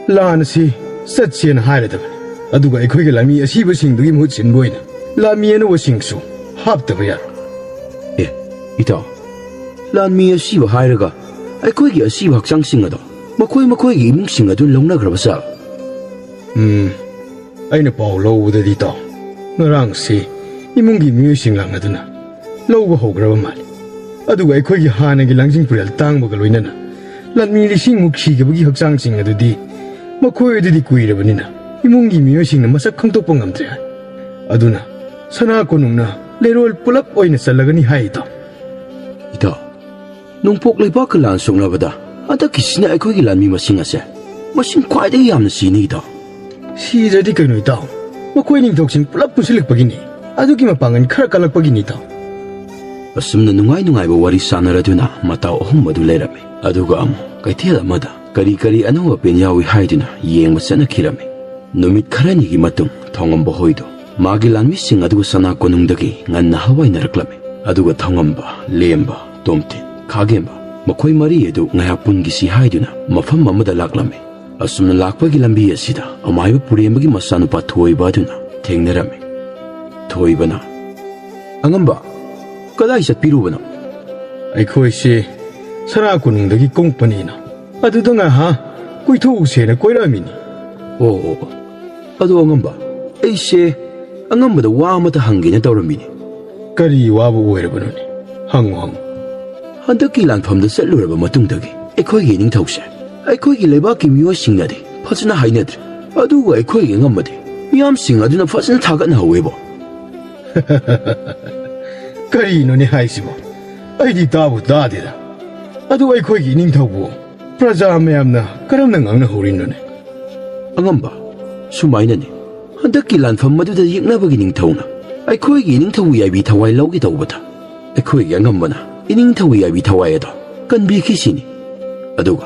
ꯂꯥꯟ ꯑꯁꯤ ꯆꯠꯁꯦꯅ ꯍꯥꯏꯔꯗꯕꯅꯤ꯫ ꯑꯗꯨꯒ ꯑꯩꯈꯣꯏꯒꯤ ꯂꯥꯟꯃꯤ ꯑꯁꯤꯕꯁꯤꯡꯗꯨꯒꯤ ꯃꯍꯨꯠ ꯁꯤꯟꯕ ꯑꯣꯏꯅ ꯂꯥꯟꯃꯤ ꯑꯅꯧꯕꯁꯤꯡꯁꯨ ꯍꯥꯞꯇꯕ ꯌꯥꯔꯣꯏ꯫ ꯑꯦ, ꯏꯇꯥꯎ, ꯂꯥꯟꯃꯤ ꯑꯁꯤꯕ ꯍꯥꯏꯔꯒ ꯑꯩꯈꯣꯏꯒꯤ ꯑꯁꯤꯕ ꯍꯛꯆꯥꯡꯁꯤꯡ ꯑꯗꯣ ꯃꯈꯣꯏ ꯃꯈꯣꯏꯒꯤ ꯏꯃꯨꯡꯁꯤꯡ ꯑꯗꯨ ꯂꯧꯅꯈ꯭ꯔꯕ ꯖꯥꯠꯂꯣ? ꯎꯝ, ꯑꯩꯅ ꯄꯥꯎ ꯂꯧꯕꯗꯗꯤ ꯏꯇꯥꯎ, ꯉꯔꯥꯡꯁꯤ ꯏꯃꯨꯡꯒꯤ ꯃꯤꯑꯣꯏꯁꯤꯡ ꯂꯥꯛꯅꯗꯨꯅ ꯂꯧꯕ ꯍꯧꯈ꯭ꯔꯕ ꯃꯥꯜꯂꯤ꯫ ꯑꯗꯨꯒ ꯑꯩꯈꯣꯏꯒꯤ ꯍꯥꯟꯅꯒꯤ ꯂꯥꯡꯖꯤꯡ ꯄꯨꯔꯦꯜ ꯇꯥꯡꯕꯒ ꯂꯣꯏꯅꯅ ꯂꯥꯟꯃꯤ ꯂꯤꯁꯤꯡꯃꯨꯛ ꯁꯤꯈꯤꯕꯒꯤ ꯍꯛꯆꯥꯡꯁꯤꯡ ꯑꯗꯨꯗꯤ ꯃꯈꯣꯏ ꯑꯗꯨꯗꯤ ꯀꯨꯏꯔꯕꯅꯤꯅ ꯏꯃꯨꯡꯒꯤ ꯃꯤꯑꯣꯏꯁꯤꯡꯅ ꯃꯁꯛ ꯈꯪꯗꯣꯛꯄ ꯉꯝꯗ꯭ꯔꯦ ꯍꯥꯏ꯫ ꯑꯗꯨꯅ ꯁꯅꯥ ꯀꯣꯅꯨꯡꯅ ꯂꯩꯔꯣꯜ ꯄꯨꯂꯞ ꯑꯣꯏꯅ ꯆꯜꯂꯒꯅꯤ ꯍꯥꯏ ꯏꯇꯥꯎ꯫ ꯏꯇꯥꯎ, ꯅꯣꯡꯄꯣꯛ ꯂꯩꯕꯥꯛꯀ ꯂꯥꯟ ꯁꯣꯛꯅꯕꯗ ꯍꯟꯗꯛꯀꯤꯁꯤꯅ ꯑꯩꯈꯣꯏꯒꯤ ꯂꯥꯟꯃꯤ ꯃꯁꯤꯡ ꯑꯁꯦ ꯃꯁꯤꯡ ꯈ꯭ꯋꯥꯏꯗꯒꯤ ꯌꯥꯝꯅ ꯁꯤꯅꯤ ꯏꯇꯥꯎ꯫ ꯁꯤꯗ꯭ꯔꯗꯤ ꯀꯩꯅꯣ ꯏꯇꯥꯎ? ꯃꯈꯣꯏ ꯅꯤꯡꯊꯧꯁꯤꯡ ꯄꯨꯂꯞ ꯄꯨꯟꯁꯤꯜꯂꯛꯄꯒꯤꯅꯤ꯫ ꯑꯗꯨꯒꯤ ꯃꯄꯥꯡꯒꯜ ꯈꯔ ꯀꯜꯂꯛꯄꯒꯤꯅꯤ ꯏꯇꯥꯎ꯫ ꯑꯁꯨꯝꯅ ꯅꯨꯡꯉꯥꯏ ꯅꯨꯡꯉꯥꯏꯕ ꯋꯥꯔꯤ ꯁꯥꯟꯅꯔꯗꯨꯅ ꯃꯇꯥꯎ ꯑꯍꯨꯝ ꯑꯗꯨ ꯂꯩꯔꯝꯃꯤ꯫ ꯑꯗꯨꯒ ꯑꯃꯨꯛ ꯀꯩꯊꯦꯜ ꯑꯃꯗ ꯀꯔꯤ ꯀꯔꯤ ꯑꯅꯧ ꯑꯄꯦꯟ ꯌꯥꯎꯏ ꯍꯥꯏꯗꯨꯅ ꯌꯦꯡꯕ ꯆꯠꯅꯈꯤꯔꯝꯃꯤ꯫ ꯅꯨꯃꯤꯠ ꯈꯔꯅꯤꯒꯤ ꯃꯇꯨꯡ ꯊꯣꯡꯉꯝꯕ ꯍꯣꯏꯗꯣ ꯃꯥꯒꯤ ꯂꯥꯟꯃꯤꯁꯤꯡ ꯑꯗꯨꯒ ꯁꯅꯥ ꯀꯣꯅꯨꯡꯗꯒꯤ ꯉꯟꯅ ꯍꯋꯥꯏꯅꯔꯛꯂꯝꯃꯤ꯫ ꯑꯗꯨꯒ ꯊꯧꯉꯝꯕ, ꯂꯦꯝꯕ, ꯇꯣꯝꯊꯤꯟ, ꯈꯥꯒꯦꯝꯕ, ꯃꯈꯣꯏ ꯃꯔꯤ ꯑꯗꯨ ꯉꯥꯏꯍꯥꯛ ꯄꯨꯟꯈꯤꯁꯤ ꯍꯥꯏꯗꯨꯅ ꯃꯐꯝ ꯑꯃꯗ ꯂꯥꯛꯂꯝꯃꯤ꯫ ꯑꯁꯨꯝꯅ ꯂꯥꯛꯄꯒꯤ ꯂꯝꯕꯤ ꯑꯁꯤꯗ ꯑꯃꯥꯏꯕ ꯄꯨꯔꯦꯝꯕꯒꯤ ꯃꯆꯥꯅꯨꯄꯥ ꯊꯣꯏꯕ ꯑꯗꯨꯅ ꯊꯦꯡꯅꯔꯝꯃꯤ꯫ ꯊꯣꯏꯕꯅ, "ꯑꯉꯝꯕ, ꯀꯗꯥꯏ ꯆꯠꯄꯤꯔꯨꯕꯅꯣ?" "ꯑꯩꯈꯣꯏꯁꯦ ꯁꯔꯥ ꯀꯣꯅꯨꯡꯗꯒꯤ ꯀꯨꯝꯃꯛꯄꯅꯤꯅ, ꯑꯗꯨꯗ ꯉꯥꯏꯍꯥꯛ ꯀꯣꯏꯊꯣꯛꯎꯁꯦꯅ ꯀꯣꯏꯔꯛꯑꯝꯃꯤꯅꯤ꯫" "ꯑꯣ, ꯑꯣ, ꯑꯣ꯫ ꯑꯗꯣ ꯑꯉꯝꯕ, ꯑꯩꯁꯦ ꯑꯉꯝꯕꯗ ꯋꯥ ꯑꯃꯇ ꯍꯪꯒꯦꯅ ꯇꯧꯔꯝꯃꯤꯅꯤ꯫" "ꯀꯔꯤ ꯋꯥꯕꯨ ꯑꯣꯏꯔꯕꯅꯣꯅꯦ? ꯍꯪꯉꯨ, ꯍꯪꯉꯨ꯫" "ꯍꯟꯗꯛꯀꯤ ꯂꯥꯟꯐꯝꯗ ꯆꯠꯂꯨꯔꯕ ꯃꯇꯨꯡꯗꯒꯤ ꯑꯩꯈꯣꯏꯒꯤ ꯏꯅꯤꯡꯊꯧꯁꯦ ꯑꯩꯈꯣꯏꯒꯤ ꯂꯩꯕꯥꯛꯀꯤ ꯃꯤꯑꯣꯏꯁꯤꯡꯅꯗꯤ ꯐꯖꯅ ꯍꯥꯏꯅꯗ꯭ꯔꯦ, ꯑꯗꯨꯒ ꯑꯩꯈꯣꯏꯒꯤ ꯑꯉꯝꯕꯗꯤ ꯃꯤꯌꯥꯝꯁꯤꯡ ꯑꯗꯨꯅ ꯐꯖꯅ ꯊꯥꯒꯠꯅꯍꯧꯋꯦꯕꯣ꯫" "ꯀꯔꯤꯅꯣꯅꯦ ꯍꯥꯏꯁꯤꯕꯣ? ꯑꯩꯗꯤ ꯇꯥꯕꯨ ꯇꯥꯗꯦꯗ꯫ ꯑꯗꯨ ꯑꯩꯈꯣꯏꯒꯤ ꯏꯅꯤꯡꯊꯧꯕꯨ ꯄ꯭ꯔꯖꯥ ꯃꯌꯥꯝꯅ ꯀꯔꯝꯅ ꯉꯥꯡꯅꯍꯧꯔꯤꯅꯣꯅꯦ?" "ꯑꯉꯝꯕ, ꯁꯨꯃꯥꯏꯅꯅꯤ꯫ ꯍꯟꯗꯛꯀꯤ ꯂꯥꯟꯐꯝ ꯑꯗꯨꯗ ꯌꯦꯛꯅꯕꯒꯤ ꯅꯤꯡꯊꯧꯅ ꯑꯩꯈꯣꯏꯒꯤ ꯏꯅꯤꯡꯊꯧꯕꯨ ꯌꯥꯏꯕꯤ ꯊꯋꯥꯏ ꯂꯧꯒꯦ ꯇꯧꯕꯗ ꯑꯩꯈꯣꯏꯒꯤ ꯑꯉꯝꯕꯅ ꯏꯅꯤꯡꯊꯧꯒꯤ ꯌꯥꯏꯕꯤ ꯊꯋꯥꯏ ꯑꯗꯣ ꯀꯟꯕꯤꯈꯤꯁꯤꯅꯤ꯫ ꯑꯗꯨꯒ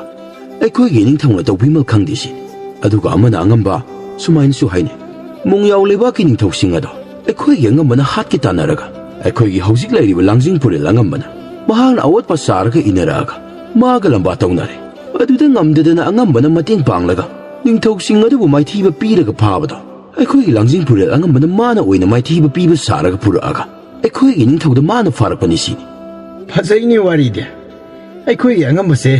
ꯑꯩꯈꯣꯏꯒꯤ ꯏꯅꯤꯡꯊꯧꯅ ꯇꯧꯕꯤꯃꯜ ꯈꯪꯗꯦ ꯁꯤꯅꯤ꯫" ꯑꯗꯨꯒ ꯑꯃꯅ ꯑꯉꯝꯕ ꯁꯨꯃꯥꯏꯅꯁꯨ ꯍꯥꯏꯅꯩ, "ꯃꯣꯡꯌꯥꯎ ꯂꯩꯕꯥꯛꯀꯤ ꯅꯤꯡꯊꯧꯁꯤꯡ ꯑꯗꯣ ꯑꯩꯈꯣꯏꯒꯤ ꯑꯉꯝꯕꯅ ꯍꯥꯠꯀꯦ ꯇꯥꯟꯅꯔꯒ ꯑꯩꯈꯣꯏꯒꯤ ꯍꯧꯖꯤꯛ ꯂꯩꯔꯤꯕ ꯂꯥꯡꯖꯤꯡ ꯄꯨꯔꯦꯜ ꯑꯉꯝꯕꯅ ꯃꯍꯥꯛꯅ ꯑꯋꯣꯠꯄ ꯆꯥꯔꯒ ꯏꯟꯅꯔꯛꯑꯒ ꯃꯥꯒ ꯂꯝꯕꯥ ꯇꯧꯅꯔꯦ꯫ ꯑꯗꯨꯗ ꯉꯝꯗꯗꯅ ꯑꯉꯝꯕꯅ ꯃꯇꯦꯡ ꯄꯥꯡꯂꯒ ꯅꯤꯡꯊꯧꯁꯤꯡ ꯑꯗꯨꯕꯨ ꯃꯥꯏꯊꯤꯕ ꯄꯤꯔꯒ ꯐꯥꯕꯗꯣ ꯑꯩꯈꯣꯏꯒꯤ ꯂꯥꯡꯖꯤꯡ ꯄꯨꯔꯦꯜ ꯑꯉꯝꯕꯅ ꯃꯥꯅ ꯑꯣꯏꯅ ꯃꯥꯏꯊꯤꯕ ꯄꯤꯕ ꯁꯥꯔꯒ ꯄꯨꯔꯛꯑꯒ ꯑꯩꯈꯣꯏꯒꯤ ꯅꯤꯡꯊꯧꯗ ꯃꯥꯅ ꯐꯥꯔꯛꯄꯅꯤ ꯁꯤꯅꯤ꯫" "ꯐꯖꯩꯅꯦ ꯋꯥꯔꯤꯗꯤ꯫ ꯑꯩꯈꯣꯏꯒꯤ ꯑꯉꯝꯕꯁꯦ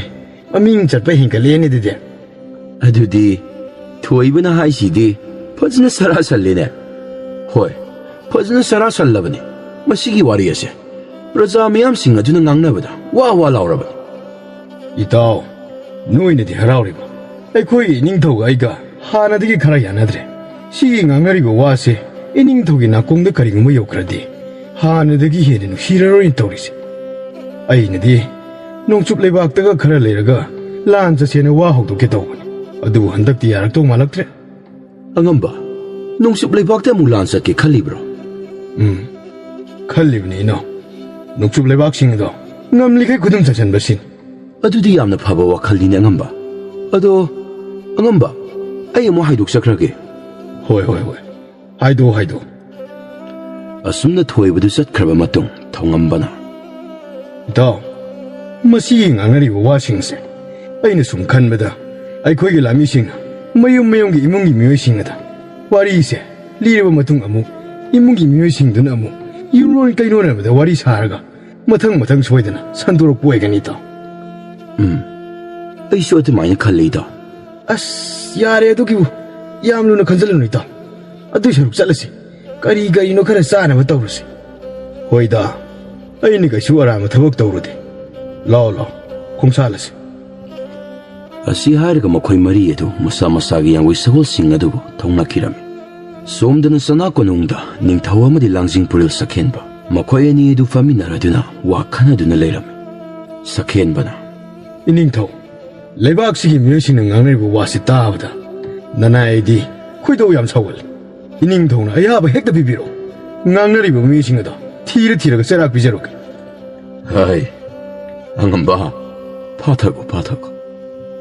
ꯃꯃꯤꯡ ꯆꯠꯄ ꯍꯦꯟꯒꯠꯂꯦꯅꯦ ꯑꯗꯨꯗꯤ꯫" "ꯑꯗꯨꯗꯤ ꯊꯣꯏꯕꯅ ꯍꯥꯏꯁꯤꯗꯤ ꯐꯖꯅ ꯁꯔꯥ ꯁꯜꯂꯦꯅꯦ꯫" "ꯍꯣꯏ, ꯐꯖꯅ ꯁꯔꯥ ꯁꯜꯂꯕꯅꯤ꯫ ꯃꯁꯤꯒꯤ ꯋꯥꯔꯤ ꯑꯁꯦ ꯄ꯭ꯔꯖꯥ ꯃꯤꯌꯥꯝꯁꯤꯡ ꯑꯗꯨꯅ ꯉꯥꯡꯅꯕꯗ ꯋꯥ ꯋꯥ ꯂꯥꯎꯔꯕꯅꯤ꯫" "ꯏꯇꯥꯎ, ꯅꯣꯏꯅꯗꯤ ꯍꯔꯥꯎꯔꯤꯕ, ꯑꯩꯈꯣꯏꯒꯤ ꯏꯅꯤꯡꯊꯧꯒ ꯑꯩꯒ ꯍꯥꯟꯅꯗꯒꯤ ꯈꯔ ꯌꯥꯅꯗ꯭ꯔꯦ꯫ ꯁꯤꯒꯤ ꯉꯥꯡꯅꯔꯤꯕ ꯋꯥꯁꯦ ꯏꯅꯤꯡꯊꯧꯒꯤ ꯅꯥꯀꯣꯡꯗ ꯀꯔꯤꯒꯨꯝꯕ ꯌꯧꯈ꯭ꯔꯗꯤ ꯍꯥꯟꯅꯗꯒꯤ ꯍꯦꯟꯅ ꯅꯨꯡꯁꯤꯔꯔꯣꯏꯅ ꯇꯧꯔꯤꯁꯦ꯫ ꯑꯩꯅꯗꯤ ꯅꯣꯡꯆꯨꯞ ꯂꯩꯕꯥꯛꯇꯒ ꯈꯔ ꯂꯩꯔꯒ ꯂꯥꯟ ꯆꯠꯁꯦꯅ ꯋꯥ ꯍꯧꯗꯣꯛꯀꯦ ꯇꯧꯕꯅꯤ, ꯑꯗꯨꯕꯨ ꯍꯟꯗꯛꯇꯤ ꯌꯥꯔꯛꯇꯧ ꯃꯥꯜꯂꯛꯇ꯭ꯔꯦ꯫" "ꯑꯉꯝꯕ, ꯅꯣꯡꯆꯨꯞ ꯂꯩꯕꯥꯛꯇ ꯑꯃꯨꯛ ꯂꯥꯟ ꯆꯠꯀꯦ ꯈꯜꯂꯤꯕ꯭ꯔꯣ?" "ꯎꯝ, ꯈꯜꯂꯤꯕꯅꯤ ꯏꯅꯥꯎ꯫ ꯅꯣꯡꯆꯨꯞ ꯂꯩꯕꯥꯛꯁꯤꯡ ꯑꯗꯣ ꯉꯝꯂꯤꯈꯩ ꯈꯨꯗꯨꯝ ꯆꯟꯁꯤꯟꯕ ꯁꯤꯅꯤ꯫" "ꯑꯗꯨꯗꯤ ꯌꯥꯝꯅ ꯐꯕ ꯋꯥꯈꯜꯅꯤꯅꯦ ꯑꯉꯝꯕ꯫ ꯑꯗꯣ ꯑꯉꯝꯕ, ꯑꯩ ꯑꯃꯨꯛ ꯍꯥꯏꯗꯣꯛꯆꯈ꯭ꯔꯒꯦ꯫" "ꯍꯣꯏ, ꯍꯣꯏ, ꯍꯣꯏ꯫ ꯍꯥꯏꯗꯣꯛꯑꯣ, ꯍꯥꯏꯗꯣꯛꯑꯣ꯫" ꯑꯁꯨꯝꯅ ꯊꯣꯏꯕꯗꯨ ꯆꯠꯈ꯭ꯔꯕ ꯃꯇꯨꯡ ꯊꯧꯉꯝꯕꯅ, "ꯏꯇꯥꯎ, ꯃꯁꯤꯒꯤ ꯉꯥꯡꯅꯔꯤꯕ ꯋꯥꯁꯤꯡꯁꯦ ꯑꯩꯅ ꯁꯨꯝ ꯈꯟꯕꯗ, ꯑꯩꯈꯣꯏꯒꯤ ꯂꯥꯃꯤꯁꯤꯡꯅ ꯃꯌꯨꯝ ꯃꯌꯨꯝꯒꯤ ꯏꯃꯨꯡꯒꯤ ꯃꯤꯑꯣꯏꯁꯤꯡ ꯑꯗ ꯋꯥꯔꯤꯁꯦ ꯂꯤꯔꯕ ꯃꯇꯨꯡ, ꯑꯃꯨꯛ ꯏꯃꯨꯡꯒꯤ ꯃꯤꯑꯣꯏꯁꯤꯡꯗꯨꯅ ꯑꯃꯨꯛ ꯌꯨꯝꯂꯣꯟ ꯀꯩꯂꯣꯟꯅꯕꯗ ꯋꯥꯔꯤ ꯁꯥꯔꯒ ꯃꯊꯪ ꯃꯊꯪ ꯁꯣꯏꯗꯅ ꯁꯟꯗꯣꯔꯛꯄ ꯑꯣꯏꯒꯅꯤ, ꯏꯇꯥꯎ꯫" "ꯎꯝ, ꯑꯩꯁꯨ ꯑꯗꯨꯃꯥꯏꯅ ꯈꯜꯂꯤ, ꯏꯇꯥꯎ꯫" "ꯑꯁ, ꯌꯥꯔꯦ ꯑꯗꯨꯒꯤꯕꯨ꯫ ꯌꯥꯝ ꯂꯨꯅ ꯈꯟꯖꯤꯜꯂꯨꯅꯨ, ꯏꯇꯥꯎ꯫ ꯑꯗꯨꯏ ꯁꯔꯨꯛ ꯆꯠꯂꯁꯤ꯫ ꯀꯔꯤ ꯀꯔꯤꯅꯣ ꯈꯔ ꯆꯥꯅꯕ ꯇꯧꯔꯁꯤ꯫" "ꯍꯣꯏꯗ, ꯑꯩꯅ ꯀꯩꯁꯨ ꯑꯔꯥꯟꯕ ꯊꯕꯛ ꯇꯧꯔꯨꯗꯦ꯫ ꯂꯥꯛꯑꯣ, ꯂꯥꯛꯑꯣ, ꯈꯣꯡꯁꯥꯜꯂꯁꯤ꯫" ꯑꯁꯤ ꯍꯥꯏꯔꯒ ꯃꯈꯣꯏ ꯃꯔꯤ ꯑꯗꯨ ꯃꯁꯥ ꯃꯁꯥꯒꯤ ꯌꯥꯡꯒꯣꯏ ꯁꯒꯣꯜꯁꯤꯡ ꯑꯗꯨꯕꯨ ꯊꯧꯅꯈꯤꯔꯝꯃꯤ꯫ ꯁꯣꯝꯗꯅ ꯆꯅꯥ ꯀꯣꯅꯨꯡꯗ ꯅꯤꯡꯊꯧ ꯑꯃꯗꯤ ꯂꯥꯡꯖꯤꯡ ꯄꯨꯔꯦꯜ ꯁꯛꯍꯦꯟꯕ, ꯃꯈꯣꯏ ꯑꯅꯤ ꯑꯗꯨ ꯐꯝꯃꯤꯟꯅꯔꯗꯨꯅ ꯋꯥ ꯈꯟꯅꯗꯨꯅ ꯂꯩꯔꯝꯃꯤ꯫ ꯁꯛꯍꯦꯟꯕꯅ, "ꯏꯅꯤꯡꯊꯧ, ꯂꯩꯕꯥꯛꯁꯤꯒꯤ ꯃꯤꯑꯣꯏꯁꯤꯡꯅ ꯉꯥꯡꯅꯔꯤꯕ ꯋꯥꯁꯤ ꯇꯥꯕꯗ ꯅꯅꯥꯏ ꯑꯩꯗꯤ ꯈꯣꯏꯗꯧ ꯌꯥꯝ ꯁꯥꯎꯒꯠꯂꯤ꯫ ꯏꯅꯤꯡꯊꯧꯅ ꯑꯌꯥꯕ ꯍꯦꯛꯇ ꯄꯤꯕꯤꯔꯛꯑꯣ꯫ ꯉꯥꯡꯅꯔꯤꯕ ꯃꯤꯑꯣꯏꯁꯤꯡ ꯑꯗꯣ ꯊꯤꯔ ꯊꯤꯔꯒ ꯆꯩꯔꯥꯛ ꯄꯤꯖꯔꯨꯒꯦ꯫" "ꯍꯥꯏ, ꯑꯉꯝꯕ, ꯐꯥꯊꯈꯣ, ꯐꯥꯊꯈꯣ꯫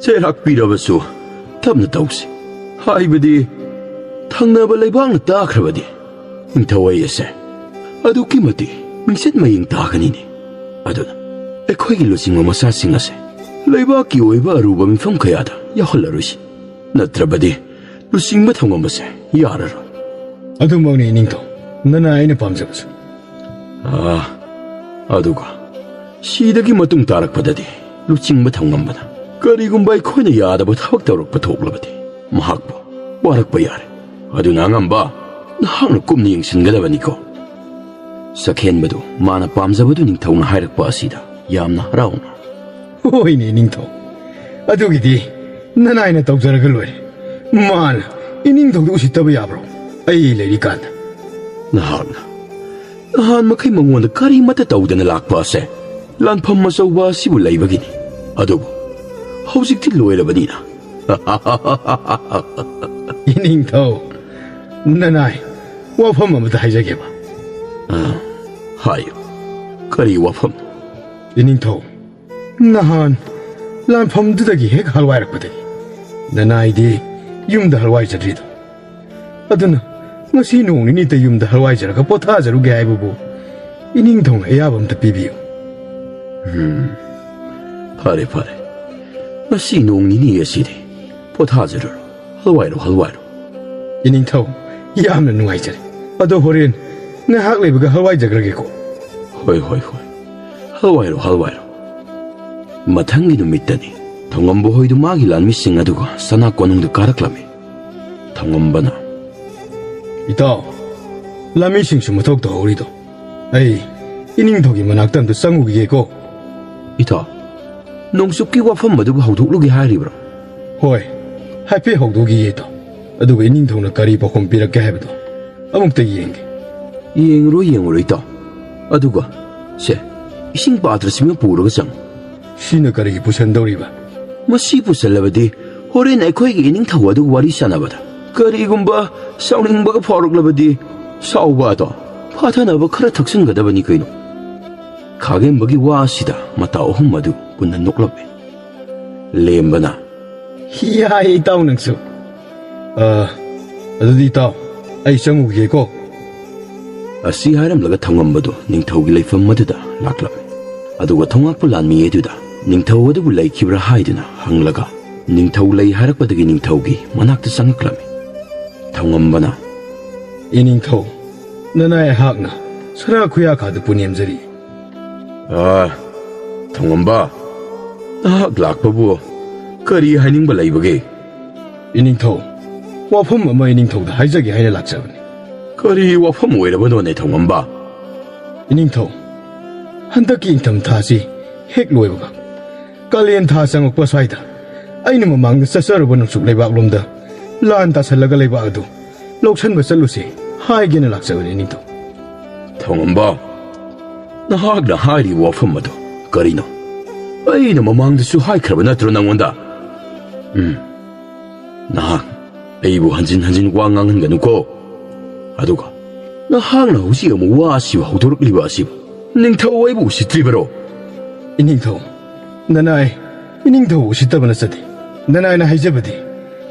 ꯆꯩꯔꯥꯛ ꯄꯤꯔꯕꯁꯨ ꯇꯞꯅ ꯇꯧꯁꯤ꯫ ꯍꯥꯏꯕꯗꯤ, ꯊꯪꯅꯕ ꯂꯩꯕꯥꯛꯅ ꯇꯥꯈ꯭ꯔꯕꯗꯤ ꯅꯤꯡꯊꯧ ꯑꯩ ꯑꯁꯦ ꯑꯗꯨꯛꯀꯤ ꯃꯇꯤꯛ ꯃꯤꯡꯆꯠ ꯃꯌꯦꯡ ꯇꯥꯒꯅꯤꯅꯦ꯫ ꯑꯗꯨꯅ ꯑꯩꯈꯣꯏꯒꯤ ꯂꯨꯆꯤꯡꯕ ꯃꯆꯥꯁꯤꯡ ꯑꯁꯦ ꯂꯩꯕꯥꯛꯀꯤ ꯑꯣꯏꯕ ꯑꯔꯨꯕ ꯃꯤꯐꯝ ꯀꯌꯥꯗ ꯌꯥꯎꯍꯜꯂꯔꯣꯏꯁꯤ꯫ ꯅꯠꯇ꯭ꯔꯕꯗꯤ ꯂꯨꯆꯤꯡꯕ ꯊꯧꯉꯝꯕꯁꯦ ꯌꯥꯔꯔꯣꯏ꯫" "ꯑꯗꯨꯃꯛꯅꯤ, ꯏꯅꯤꯡꯊꯧ, ꯅꯅꯥꯏ ꯑꯩꯅ ꯄꯥꯝꯖꯕꯁꯨ꯫" "ꯑꯥ, ꯑꯗꯨꯒ ꯁꯤꯗꯒꯤ ꯃꯇꯨꯡ ꯇꯥꯔꯛꯄꯗꯗꯤ ꯂꯨꯆꯤꯡꯕ ꯊꯧꯉꯝꯕꯅ ꯀꯔꯤꯒꯨꯝꯕ ꯑꯩꯈꯣꯏꯅ ꯌꯥꯗꯕ ꯊꯕꯛ ꯇꯧꯔꯛꯄ ꯊꯣꯛꯂꯕꯗꯤ ꯃꯍꯥꯛꯄꯨ ꯋꯥꯔꯛꯄ ꯌꯥꯔꯦ꯫ ꯑꯗꯨꯅ ꯑꯉꯝꯕ, ꯅꯍꯥꯛꯅ ꯀꯨꯞꯅ ꯌꯦꯡꯁꯤꯟꯒꯗꯕꯅꯤꯀꯣ꯫" ꯁꯛꯍꯦꯟꯕꯗꯨ ꯃꯥꯅ ꯄꯥꯝꯖꯕꯗꯨ ꯅꯤꯡꯊꯧꯅ ꯍꯥꯏꯔꯛꯄ ꯑꯁꯤꯗ ꯌꯥꯝꯅ ꯍꯔꯥꯎꯅ, "ꯍꯣꯏꯅꯦ, ꯅꯤꯡꯊꯧ, ꯑꯗꯨꯒꯤꯗꯤ ꯅꯅꯥꯏꯅ ꯇꯧꯖꯔꯒ ꯂꯣꯏꯔꯦ꯫ ꯃꯥꯅ ꯏꯅꯤꯡꯊꯧꯗ ꯎꯁꯤꯠꯇꯕ ꯌꯥꯕ꯭ꯔꯣ, ꯑꯩ ꯂꯩꯔꯤꯀꯥꯟꯗ?" "ꯅꯍꯥꯛꯅ ꯅꯍꯥꯟ ꯃꯈꯩ ꯃꯉꯣꯟꯗ ꯀꯔꯤꯃꯠꯇ ꯇꯧꯗꯅ ꯂꯥꯛꯄ ꯑꯁꯦ ꯂꯥꯟꯐꯝ ꯑꯆꯧꯕ ꯑꯁꯤꯕꯨ ꯂꯩꯕꯒꯤꯅꯤ꯫ ꯑꯗꯨꯕꯨ ꯍꯧꯖꯤꯛꯇꯤ ꯂꯣꯏꯔꯕꯅꯤꯅ꯫" "ꯏꯅꯤꯡꯊꯧ, ꯅꯅꯥꯏ ꯋꯥꯐꯝ ꯑꯃꯇ ꯍꯥꯏꯖꯒꯦꯕ꯫" "ꯑꯥ, ꯍꯥꯏꯌꯨ, ꯀꯔꯤ ꯋꯥꯐꯝ?" "ꯏꯅꯤꯡꯊꯧ, ꯅꯍꯥꯟ ꯂꯥꯟꯐꯝꯗꯨꯗꯒꯤ ꯍꯦꯛ ꯍꯜꯋꯥꯏꯔꯛꯄꯗꯒꯤ ꯅꯅꯥꯏꯗꯤ ꯌꯨꯝꯗ ꯍꯜꯋꯥꯏꯖꯗ꯭ꯔꯤꯗꯣ꯫ ꯑꯗꯨꯅ ꯉꯁꯤ ꯅꯣꯡ ꯅꯤꯅꯤꯇ ꯌꯨꯝꯗ ꯍꯜꯋꯥꯏꯖꯔꯒ ꯄꯣꯊꯥꯖꯔꯨꯒꯦ ꯍꯥꯏꯕꯕꯨ ꯏꯅꯤꯡꯊꯧꯅ ꯑꯌꯥꯕ ꯑꯝꯇ ꯄꯤꯕꯤꯌꯨ꯫ ꯎꯝ, ꯐꯔꯦ, ꯐꯔꯦ꯫ ꯉꯁꯤ ꯅꯣꯡ ꯅꯤꯅꯤ ꯑꯁꯤꯗꯤ ꯄꯣꯊꯥꯖꯔꯨꯔꯣ꯫ ꯍꯜꯋꯥꯏꯔꯣ, ꯍꯜꯋꯥꯏꯔꯣ꯫ ꯏꯅꯤꯡꯊꯧ, ꯌꯥꯝꯅ ꯅꯨꯡꯉꯥꯏꯖꯔꯦ꯫ ꯑꯗꯣ ꯍꯣꯔꯦꯟ ꯉꯥꯏꯍꯥꯛ ꯂꯩꯕꯒ ꯍꯜꯋꯥꯏꯖꯈ꯭ꯔꯒꯦꯀꯣ꯫ ꯍꯣꯏ, ꯍꯣꯏ, ꯍꯣꯏ꯫ ꯍꯜꯋꯥꯏꯔꯣ, ꯍꯜꯋꯥꯏꯔꯣ꯫ ꯃꯊꯪꯒꯤ ꯅꯨꯃꯤꯠꯇꯅꯤ ꯊꯧꯉꯝꯕ ꯍꯣꯏꯗꯨ ꯃꯥꯒꯤ ꯂꯥꯟꯃꯤꯁꯤꯡ ꯑꯗꯨꯒ ꯁꯅꯥ ꯀꯣꯅꯨꯡꯗ ꯀꯥꯔꯛꯂꯝꯃꯤ꯫ ꯊꯧꯉꯝꯕꯅ, ꯏꯇꯥꯎ, ꯂꯥꯟꯃꯤꯁꯤꯡꯁꯨ ꯃꯊꯧ ꯇꯧꯍꯧꯔꯤꯗꯣ꯫ ꯑꯩ ꯏꯅꯤꯡꯊꯧꯒꯤ ꯃꯅꯥꯛꯇ ꯑꯝꯇ ꯆꯪꯉꯨꯈꯤꯒꯦꯀꯣ꯫ ꯏꯇꯥꯎ, ꯅꯣꯡꯆꯨꯞꯀꯤ ꯋꯥꯐꯝ ꯑꯗꯨꯕꯨ ꯍꯧꯗꯣꯛꯂꯨꯒꯦ ꯍꯥꯏꯔꯤꯕ꯭ꯔꯣ? ꯍꯣꯏ, ꯍꯥꯏꯐꯦꯠ ꯍꯧꯗꯣꯛꯈꯤꯒꯦ ꯏꯇꯥꯎ꯫ ꯑꯗꯨꯒ ꯏꯅꯤꯡꯊꯧꯅ ꯀꯔꯤ ꯄꯥꯎꯈꯨꯝ ꯄꯤꯔꯛꯀꯦ ꯍꯥꯏꯕꯗꯣ ꯑꯃꯨꯛꯇ ꯌꯦꯡꯒꯦ꯫ ꯌꯦꯡꯉꯨꯔꯣ, ꯌꯦꯡꯉꯨꯔꯣ ꯏꯇꯥꯎ꯫ ꯑꯗꯨꯒ, ꯁꯦ, ꯏꯁꯤꯡ ꯄꯥꯇ꯭ꯔꯁꯤꯃ ꯄꯨꯔꯒ ꯆꯪꯉꯨ꯫ ꯁꯤꯅ ꯀꯔꯤꯒꯤ ꯄꯨꯁꯟꯗꯧꯔꯤꯕ? ꯃꯁꯤ ꯄꯨꯁꯜꯂꯕꯗꯤ ꯍꯣꯔꯦꯟ ꯑꯩꯈꯣꯏꯒꯤ ꯏꯅꯤꯡꯊꯧ ꯑꯗꯨ ꯋꯥꯔꯤ ꯁꯥꯟꯅꯕꯗ ꯀꯔꯤꯒꯨꯝꯕ ꯁꯥꯎꯅꯤꯡꯕꯒ ꯐꯥꯎꯔꯛꯂꯕꯗꯤ ꯁꯥꯎꯕ ꯑꯗꯣ ꯐꯥꯊꯅꯕ ꯈꯔ ꯊꯛꯆꯤꯟꯒꯗꯕꯅꯤ ꯀꯩꯅꯣ꯫ ꯈꯥꯒꯦꯝꯕꯒꯤ ꯋꯥ ꯑꯁꯤꯗ ꯃꯇꯥꯎ ꯑꯍꯨꯝ ꯑꯗꯨ ꯄꯨꯟꯅ ꯅꯣꯛꯂꯝꯃꯤ꯫ ꯂꯦꯝꯕꯅ, ꯌꯥꯏ ꯏꯇꯥꯎ ꯅꯪꯁꯨ꯫ ꯑ, ꯑꯗꯨꯗꯤ ꯏꯇꯥꯎ, ꯑꯩ ꯆꯪꯉꯨꯈꯤꯒꯦꯀꯣ꯫ ꯑꯁꯤ ꯍꯥꯏꯔꯝꯂꯒ ꯊꯧꯉꯝꯕꯗꯨ ꯅꯤꯡꯊꯧꯒꯤ ꯂꯩꯐꯝ ꯑꯗꯨꯗ ꯂꯥꯛꯂꯝꯃꯤ꯫ ꯑꯗꯨꯒ ꯊꯧꯉꯥꯛꯄ ꯂꯥꯟꯃꯤ ꯑꯗꯨꯗ ꯅꯤꯡꯊꯧ ꯑꯗꯨꯕꯨ ꯂꯩꯈꯤꯕ꯭ꯔꯥ ꯍꯥꯏꯗꯨꯅ ꯍꯪꯂꯒ, ꯅꯤꯡꯊꯧ ꯂꯩ ꯍꯥꯏꯔꯛꯄꯗꯒꯤ ꯅꯤꯡꯊꯧꯒꯤ ꯃꯅꯥꯛꯇ ꯆꯪꯉꯛꯂꯝꯃꯤ꯫ ꯊꯧꯉꯝꯕꯅ, ꯏꯅꯤꯡꯊꯧ, ꯅꯅꯥꯏ ꯑꯩꯍꯥꯛꯅ ꯁꯅꯥ ꯈꯨꯌꯥꯈꯥꯗꯨ ꯄꯨꯅꯦꯝꯖꯔꯤ꯫ ꯑꯥ, ꯊꯧꯉꯝꯕ, ꯅꯍꯥꯛ ꯂꯥꯛꯄꯕꯨ ꯀꯔꯤ ꯍꯥꯏꯅꯤꯡꯕ ꯂꯩꯕꯒꯦ? ꯏꯅꯤꯡꯊꯧ, ꯋꯥꯐꯝ ꯑꯃ ꯏꯅꯤꯡꯊꯧꯗ ꯍꯥꯏꯖꯒꯦ ꯍꯥꯏꯅ ꯂꯥꯛꯆꯕꯅꯤ꯫ ꯀꯔꯤ ꯋꯥꯐꯝ ꯑꯣꯏꯔꯕꯅꯣꯅꯦ ꯊꯧꯉꯝꯕ? ꯏꯅꯤꯡꯊꯧ, ꯍꯟꯗꯛꯀꯤ ꯏꯪꯊꯝꯊꯥꯁꯤ ꯍꯦꯛ ꯂꯣꯏꯕꯒ ꯀꯥꯂꯦꯟ ꯊꯥ ꯆꯪꯉꯛꯄ ꯁ꯭ꯋꯥꯏꯗ ꯑꯩꯅ ꯃꯃꯥꯡꯗ ꯆꯠꯆꯔꯨꯕ ꯅꯣꯡꯆꯨꯞ ꯂꯩꯕꯥꯛꯂꯣꯝꯗ ꯂꯥꯟ ꯇꯥꯁꯜꯂꯒ ꯂꯩꯕꯥꯛ ꯑꯗꯨ ꯂꯧꯁꯟꯕ ꯆꯠꯂꯨꯁꯤ ꯍꯥꯏꯒꯦꯅ ꯂꯥꯛꯆꯕꯅꯤ ꯏꯅꯤꯡꯊꯧ꯫ ꯊꯧꯉꯝꯕ, ꯅꯍꯥꯛꯅ ꯍꯥꯏꯔꯤꯕ ꯋꯥꯐꯝ ꯑꯗꯨ ꯀꯔꯤꯅꯣ? ꯑꯩꯅ ꯃꯃꯥꯡꯗꯁꯨ ꯍꯥꯏꯈ꯭ꯔꯕ ꯅꯠꯇ꯭ꯔꯣ ꯅꯪꯉꯣꯟꯗ? ꯎꯝ, ꯅꯍꯥꯛ ꯑꯩꯕꯨ ꯍꯟꯖꯤꯟ ꯍꯟꯖꯤꯟ ꯋꯥ ꯉꯥꯡꯍꯟꯒꯅꯨꯀꯣ꯫ ꯑꯗꯨꯒ ꯅꯍꯥꯛꯅ ꯍꯧꯖꯤꯛ ꯑꯃꯨꯛ ꯋꯥ ꯑꯁꯤꯕꯨ ꯍꯧꯗꯣꯔꯛꯂꯤꯕ ꯑꯁꯤꯕꯨ ꯅꯤꯡꯊꯧ ꯑꯩꯕꯨ ꯎꯁꯤꯠꯇ꯭ꯔꯤꯕꯔꯣ? ꯏꯅꯤꯡꯊꯧ, ꯅꯅꯥꯏ ꯏꯅꯤꯡꯊꯧ ꯎꯁꯤꯠꯇꯕ ꯅꯠꯆꯗꯦ꯫ ꯅꯅꯥꯏꯅ ꯍꯥꯏꯖꯕꯗꯤ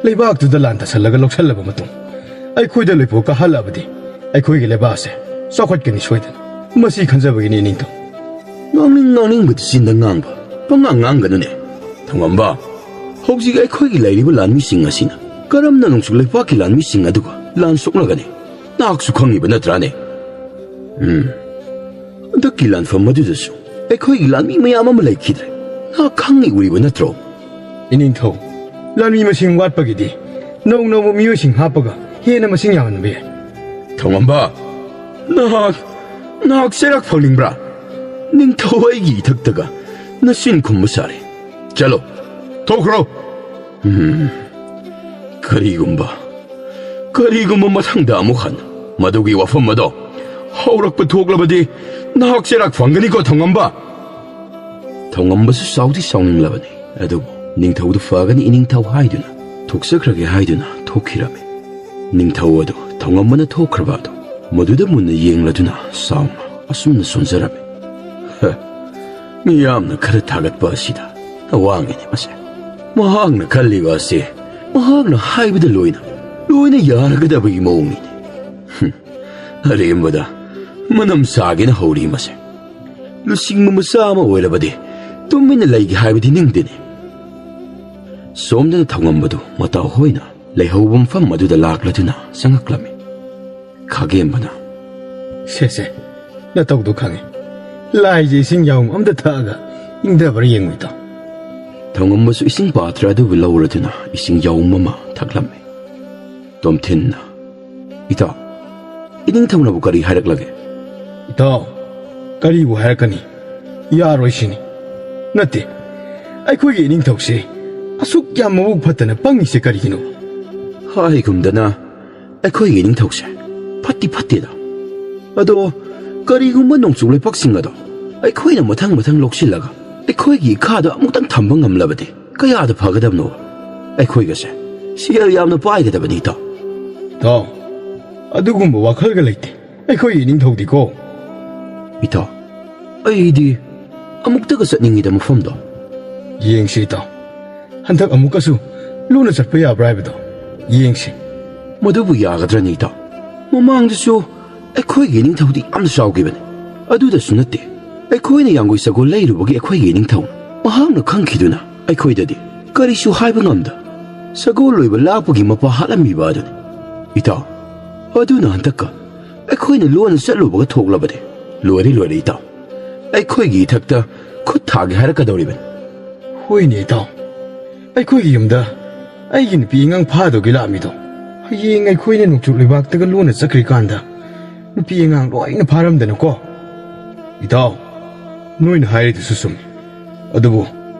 ꯂꯩꯕꯥꯛꯇꯨꯗ ꯂꯥꯟ ꯇꯥꯁꯜꯂꯒ ꯂꯧꯁꯜꯂꯕ ꯃꯇꯨꯡ ꯑꯩꯈꯣꯏꯗ ꯂꯣꯏꯐꯥꯎ ꯀꯥꯍꯜꯂꯛꯑꯕꯗꯤ ꯑꯩꯈꯣꯏꯒꯤ ꯂꯩꯕꯥꯛ ꯑꯁꯦ ꯆꯥꯎꯈꯠꯀꯅꯤ ꯁꯣꯏꯗꯅ꯫ ꯃꯁꯤ ꯈꯟꯖꯕꯒꯤꯅꯤ, ꯏꯅꯤꯡꯊꯧ꯫ ꯉꯥꯡꯅꯤꯡ ꯉꯥꯡꯅꯤꯡꯕꯗꯨ ꯆꯤꯟꯗ ꯉꯥꯡꯕ, ꯄꯉꯥꯡ ꯉꯥꯡꯒꯅꯨꯅꯦ꯫ ꯊꯧꯉꯝꯕ, ꯍꯧꯖꯤꯛ ꯑꯩꯈꯣꯏꯒꯤ ꯂꯩꯔꯤꯕ ꯂꯥꯟꯃꯤꯁꯤꯡ ꯑꯁꯤꯅ ꯀꯔꯝꯅ ꯅꯣꯡꯆꯨꯞ ꯂꯩꯄꯥꯛꯀꯤ ꯂꯥꯟꯃꯤꯁꯤꯡ ꯑꯗꯨꯒ ꯂꯥꯟ ꯁꯣꯛꯅꯒꯅꯤ? ꯅꯍꯥꯛꯁꯨ ꯈꯪꯉꯤꯕ ꯅꯠꯇ꯭ꯔꯥꯅꯦ? ꯎꯝ, ꯍꯟꯗꯛꯀꯤ ꯂꯥꯟꯐꯝ ꯑꯗꯨꯗꯁꯨ ꯑꯩꯈꯣꯏꯒꯤ ꯂꯥꯟꯃꯤ ꯃꯌꯥꯝ ꯑꯃ ꯂꯩꯈꯤꯗ꯭ꯔꯦ꯫ ꯅꯍꯥꯛ ꯈꯪꯉꯤ ꯎꯔꯤꯕ ꯅꯠꯇ꯭ꯔꯣ? ꯏꯅꯤꯡꯊꯧ, ꯂꯥꯟꯃꯤ ꯃꯁꯤꯡ ꯋꯥꯠꯄꯒꯤꯗꯤ ꯅꯧ ꯅꯧꯕ ꯃꯤꯑꯣꯏꯁꯤꯡ ꯍꯥꯞꯄꯒ ꯍꯦꯟꯅ ꯃꯁꯤꯡ ꯌꯥꯝꯍꯟꯕ ꯌꯥꯏ꯫ ꯊꯧꯉꯝꯕ, ꯅꯍꯥꯛ, ꯅꯍꯥꯛ ꯆꯩꯔꯥꯛ ꯐꯪꯅꯤꯡꯕ꯭ꯔꯥ? ꯅꯤꯡꯊꯧ ꯑꯩꯒꯤ ꯏꯊꯛꯇꯒ ꯅꯆꯤꯟ ꯈꯨꯝꯕ ꯁꯥꯔꯦ꯫ ꯆꯠꯂꯣ, ꯊꯣꯛꯈ꯭ꯔꯣ꯫ ꯎꯝ, ꯀꯔꯤꯒꯨꯝꯕ, ꯀꯔꯤꯒꯨꯝꯕ ꯃꯊꯪꯗ ꯑꯃꯨꯛ ꯍꯟꯅ ꯃꯗꯨꯒꯤ ꯋꯥꯐꯝ ꯑꯗꯣ ꯍꯧꯔꯛꯄ ꯊꯣꯛꯂꯕꯗꯤ ꯅꯍꯥꯛ ꯆꯩꯔꯥꯛ ꯐꯪꯒꯅꯤꯀꯣ, ꯊꯧꯉꯝꯕ꯫ ꯊꯧꯉꯝꯕꯁꯨ ꯆꯥꯎꯗꯤ ꯁꯥꯎꯅꯤꯡꯂꯕꯅꯤ, ꯑꯗꯨꯕꯨ ꯅꯤꯡꯊꯧꯗꯨ ꯐꯒꯅꯤ ꯏꯅꯤꯡꯊꯧ ꯍꯥꯏꯗꯨꯅ ꯊꯣꯛꯆꯈ꯭ꯔꯒꯦ ꯍꯥꯏꯗꯨꯅ ꯊꯣꯛꯈꯤꯔꯝꯃꯤ꯫ ꯅꯤꯡꯊꯧ ꯑꯗꯨ ꯊꯧꯉꯝꯕꯅ ꯊꯣꯛꯈ꯭ꯔꯕ ꯑꯗꯨ ꯃꯗꯨꯗ ꯃꯨꯟꯅ ꯌꯦꯡꯂꯗꯨꯅ ꯁꯥꯎꯅ ꯑꯁꯨꯝꯅ ꯁꯣꯟꯖꯔꯝꯃꯤ꯫ ꯍ, ꯃꯤꯌꯥꯝꯅ ꯈꯔ ꯊꯥꯒꯠꯄ ꯑꯁꯤꯗ ꯑꯋꯥꯡꯉꯤꯅꯤ ꯃꯁꯦ꯫ ꯃꯍꯥꯛꯅ ꯈꯜꯂꯤꯕ ꯑꯁꯤ ꯃꯍꯥꯛꯅ ꯍꯥꯏꯕꯗ ꯂꯣꯏꯅ, ꯂꯣꯏꯅ ꯌꯥꯔꯒꯗꯕꯒꯤ ꯃꯑꯣꯡꯅꯤꯅꯦ꯫ ꯍꯨꯝ, ꯑꯔꯦꯝꯕꯗ ꯃꯅꯝ ꯁꯥꯒꯦꯅ ꯍꯧꯔꯤ ꯃꯁꯦ꯫ ꯂꯨꯆꯤꯡꯕ ꯃꯆꯥ ꯑꯃ ꯑꯣꯏꯔꯕꯗꯤ ꯇꯨꯃꯤꯟꯅ ꯂꯩꯒꯦ ꯍꯥꯏꯕꯗꯤ ꯅꯤꯡꯗꯦꯅꯦ꯫ ꯁꯣꯝꯗꯅ ꯊꯧꯉꯝꯕꯗꯨ ꯃꯇꯧ ꯍꯣꯏꯅ ꯂꯩꯍꯧꯕ ꯃꯐꯝ ꯑꯗꯨꯗ ꯂꯥꯛꯂꯗꯨꯅ ꯆꯪꯉꯛꯂꯝꯃꯤ꯫ ꯈꯥꯒꯦꯝꯕꯅ, "ꯁꯦ, ꯁꯦ, ꯅꯇꯧꯗꯣ ꯈꯪꯉꯦ꯫ ꯂꯥꯏꯁꯦ ꯏꯁꯤꯡ ꯌꯥꯎꯝ ꯑꯝꯇ ꯊꯛꯑꯒ ꯏꯪꯊꯕ꯭ꯔꯥ ꯌꯦꯡꯉꯨ, ꯏꯇꯥꯎ꯫" ꯊꯧꯉꯝꯕꯁꯨ ꯏꯁꯤꯡ ꯄꯥꯇ꯭ꯔ ꯑꯗꯨꯕꯨ ꯂꯧꯔꯗꯨꯅ ꯏꯁꯤꯡ ꯌꯥꯎꯝ ꯑꯃ ꯊꯛꯂꯝꯃꯤ꯫ ꯇꯣꯝꯊꯤꯟꯅ, "ꯏꯇꯥꯎ, ꯏꯅꯤꯡꯊꯧꯅꯕꯨ ꯀꯔꯤ ꯍꯥꯏꯔꯛꯂꯒꯦ?" "ꯏꯇꯥꯎ, ꯀꯔꯤꯕꯨ ꯍꯥꯏꯔꯛꯀꯅꯤ? ꯌꯥꯔꯣꯏ ꯁꯤꯅꯤ꯫ ꯅꯠꯇꯦ, ꯑꯩꯈꯣꯏꯒꯤ ꯏꯅꯤꯡꯊꯧꯁꯦ ꯑꯁꯨꯛ ꯌꯥꯝ ꯃꯕꯨꯛ ꯐꯠꯇꯅ ꯄꯪꯉꯤꯁꯦ ꯀꯔꯤꯒꯤꯅꯣ?" ꯍꯥꯏꯒꯨꯝꯗꯅ ꯑꯩꯈꯣꯏꯒꯤ ꯏꯅꯤꯡꯊꯧꯁꯦ ꯐꯠꯇꯤ ꯐꯠꯇꯦꯗ꯫ ꯑꯗꯣ ꯀꯔꯤꯒꯨꯝꯕ ꯅꯣꯡꯆꯨꯞ ꯂꯩꯄꯥꯛꯁꯤꯡ ꯑꯗꯣ ꯑꯩꯈꯣꯏꯅ ꯃꯊꯪ ꯃꯊꯪ ꯂꯧꯁꯤꯜꯂꯒ ꯑꯩꯈꯣꯏꯒꯤ ꯏꯈꯥꯗ ꯑꯃꯨꯛꯇꯪ ꯊꯝꯕ ꯉꯝꯂꯕꯗꯤ ꯀꯌꯥꯗ ꯐꯒꯗꯕꯅꯣ? ꯑꯩꯈꯣꯏꯒꯁꯦ ꯁꯦꯜ ꯌꯥꯝꯅ ꯄꯥꯏꯒꯗꯕꯅꯤ, ꯏꯇꯥꯎ꯫ ꯏꯇꯥꯎ, ꯑꯗꯨꯒꯨꯝꯕ ꯋꯥꯈꯜꯒ ꯂꯩꯇꯦ ꯑꯩꯈꯣꯏꯒꯤ ꯏꯅꯤꯡꯊꯧꯗꯤꯀꯣ꯫ ꯏꯇꯥꯎ, ꯑꯩꯗꯤ ꯑꯃꯨꯛꯇꯒ ꯆꯠꯅꯤꯡꯉꯤꯗ ꯃꯐꯝꯗꯣ꯫ ꯌꯦꯡꯁꯤ, ꯏꯇꯥꯎ꯫ ꯍꯟꯗꯛ ꯑꯃꯨꯛꯀꯁꯨ ꯂꯨꯅ ꯆꯠꯄ ꯌꯥꯕ꯭ꯔꯥ ꯍꯥꯏꯕꯗꯣ ꯌꯦꯡꯁꯤ꯫ ꯃꯗꯨꯕꯨ ꯌꯥꯒꯗ꯭ꯔꯅꯤ, ꯏꯇꯥꯎ? ꯃꯃꯥꯡꯗꯁꯨ ꯑꯩꯈꯣꯏꯒꯤ ꯏꯅꯤꯡꯊꯧꯗꯤ ꯌꯥꯝꯅ ꯆꯥꯎꯈꯤꯕꯅꯤ꯫ ꯑꯗꯨꯗꯁꯨ ꯅꯠꯇꯦ, ꯑꯩꯈꯣꯏꯅ ꯌꯥꯡꯒꯣꯏ ꯁꯒꯣꯜ ꯂꯩꯔꯨꯕꯒꯤ ꯑꯩꯈꯣꯏꯒꯤ ꯏꯅꯤꯡꯊꯧ ꯃꯍꯥꯛꯅ ꯈꯪꯈꯤꯗꯨꯅ ꯑꯩꯈꯣꯏꯗꯗꯤ ꯀꯔꯤꯁꯨ ꯍꯥꯏꯕ ꯉꯝꯗ ꯁꯒꯣꯜ ꯂꯣꯏꯕ ꯂꯥꯛꯄꯒꯤ ꯃꯄꯥ ꯍꯥꯠꯂꯝꯃꯤꯕ ꯑꯗꯨꯅꯤ꯫ ꯏꯇꯥꯎ, ꯑꯗꯨꯅ ꯍꯟꯗꯛꯀ ꯑꯩꯈꯣꯏꯅ ꯂꯣꯟꯅ ꯆꯠꯂꯨꯕꯒ ꯊꯣꯛꯂꯕꯗꯤ ꯂꯣꯏꯔꯦ, ꯂꯣꯏꯔꯦ ꯏꯇꯥꯎ꯫ ꯑꯩꯈꯣꯏꯒꯤ ꯏꯊꯛꯇ ꯈꯨꯠ ꯊꯥꯒꯦ ꯍꯥꯏꯔꯛꯀꯗꯧꯔꯤꯕꯅꯤ꯫ ꯍꯣꯏꯅꯦ ꯏꯇꯥꯎ, ꯑꯩꯈꯣꯏꯒꯤ ꯌꯨꯝꯗ ꯑꯩꯒꯤ ꯅꯨꯄꯤ ꯑꯉꯥꯡ ꯐꯥꯗꯧꯒꯤ ꯂꯥꯛꯑꯝꯃꯤꯗꯣ, ꯍꯌꯦꯡ ꯑꯩꯈꯣꯏꯅ ꯅꯣꯡꯆꯨꯞ ꯂꯩꯕꯥꯛꯇꯒ ꯂꯣꯟꯅ ꯆꯠꯈ꯭ꯔꯤꯀꯥꯟꯗ ꯅꯨꯄꯤ ꯑꯉꯥꯡ ꯂꯣꯏꯅ ꯐꯥꯔꯝꯗꯅꯀꯣ꯫ ꯏꯇꯥꯎ, ꯅꯣꯏꯅ ꯍꯥꯏꯔꯤꯗꯨꯁꯨ ꯆꯨꯝꯃꯤ꯫ ꯑꯗꯨꯕꯨ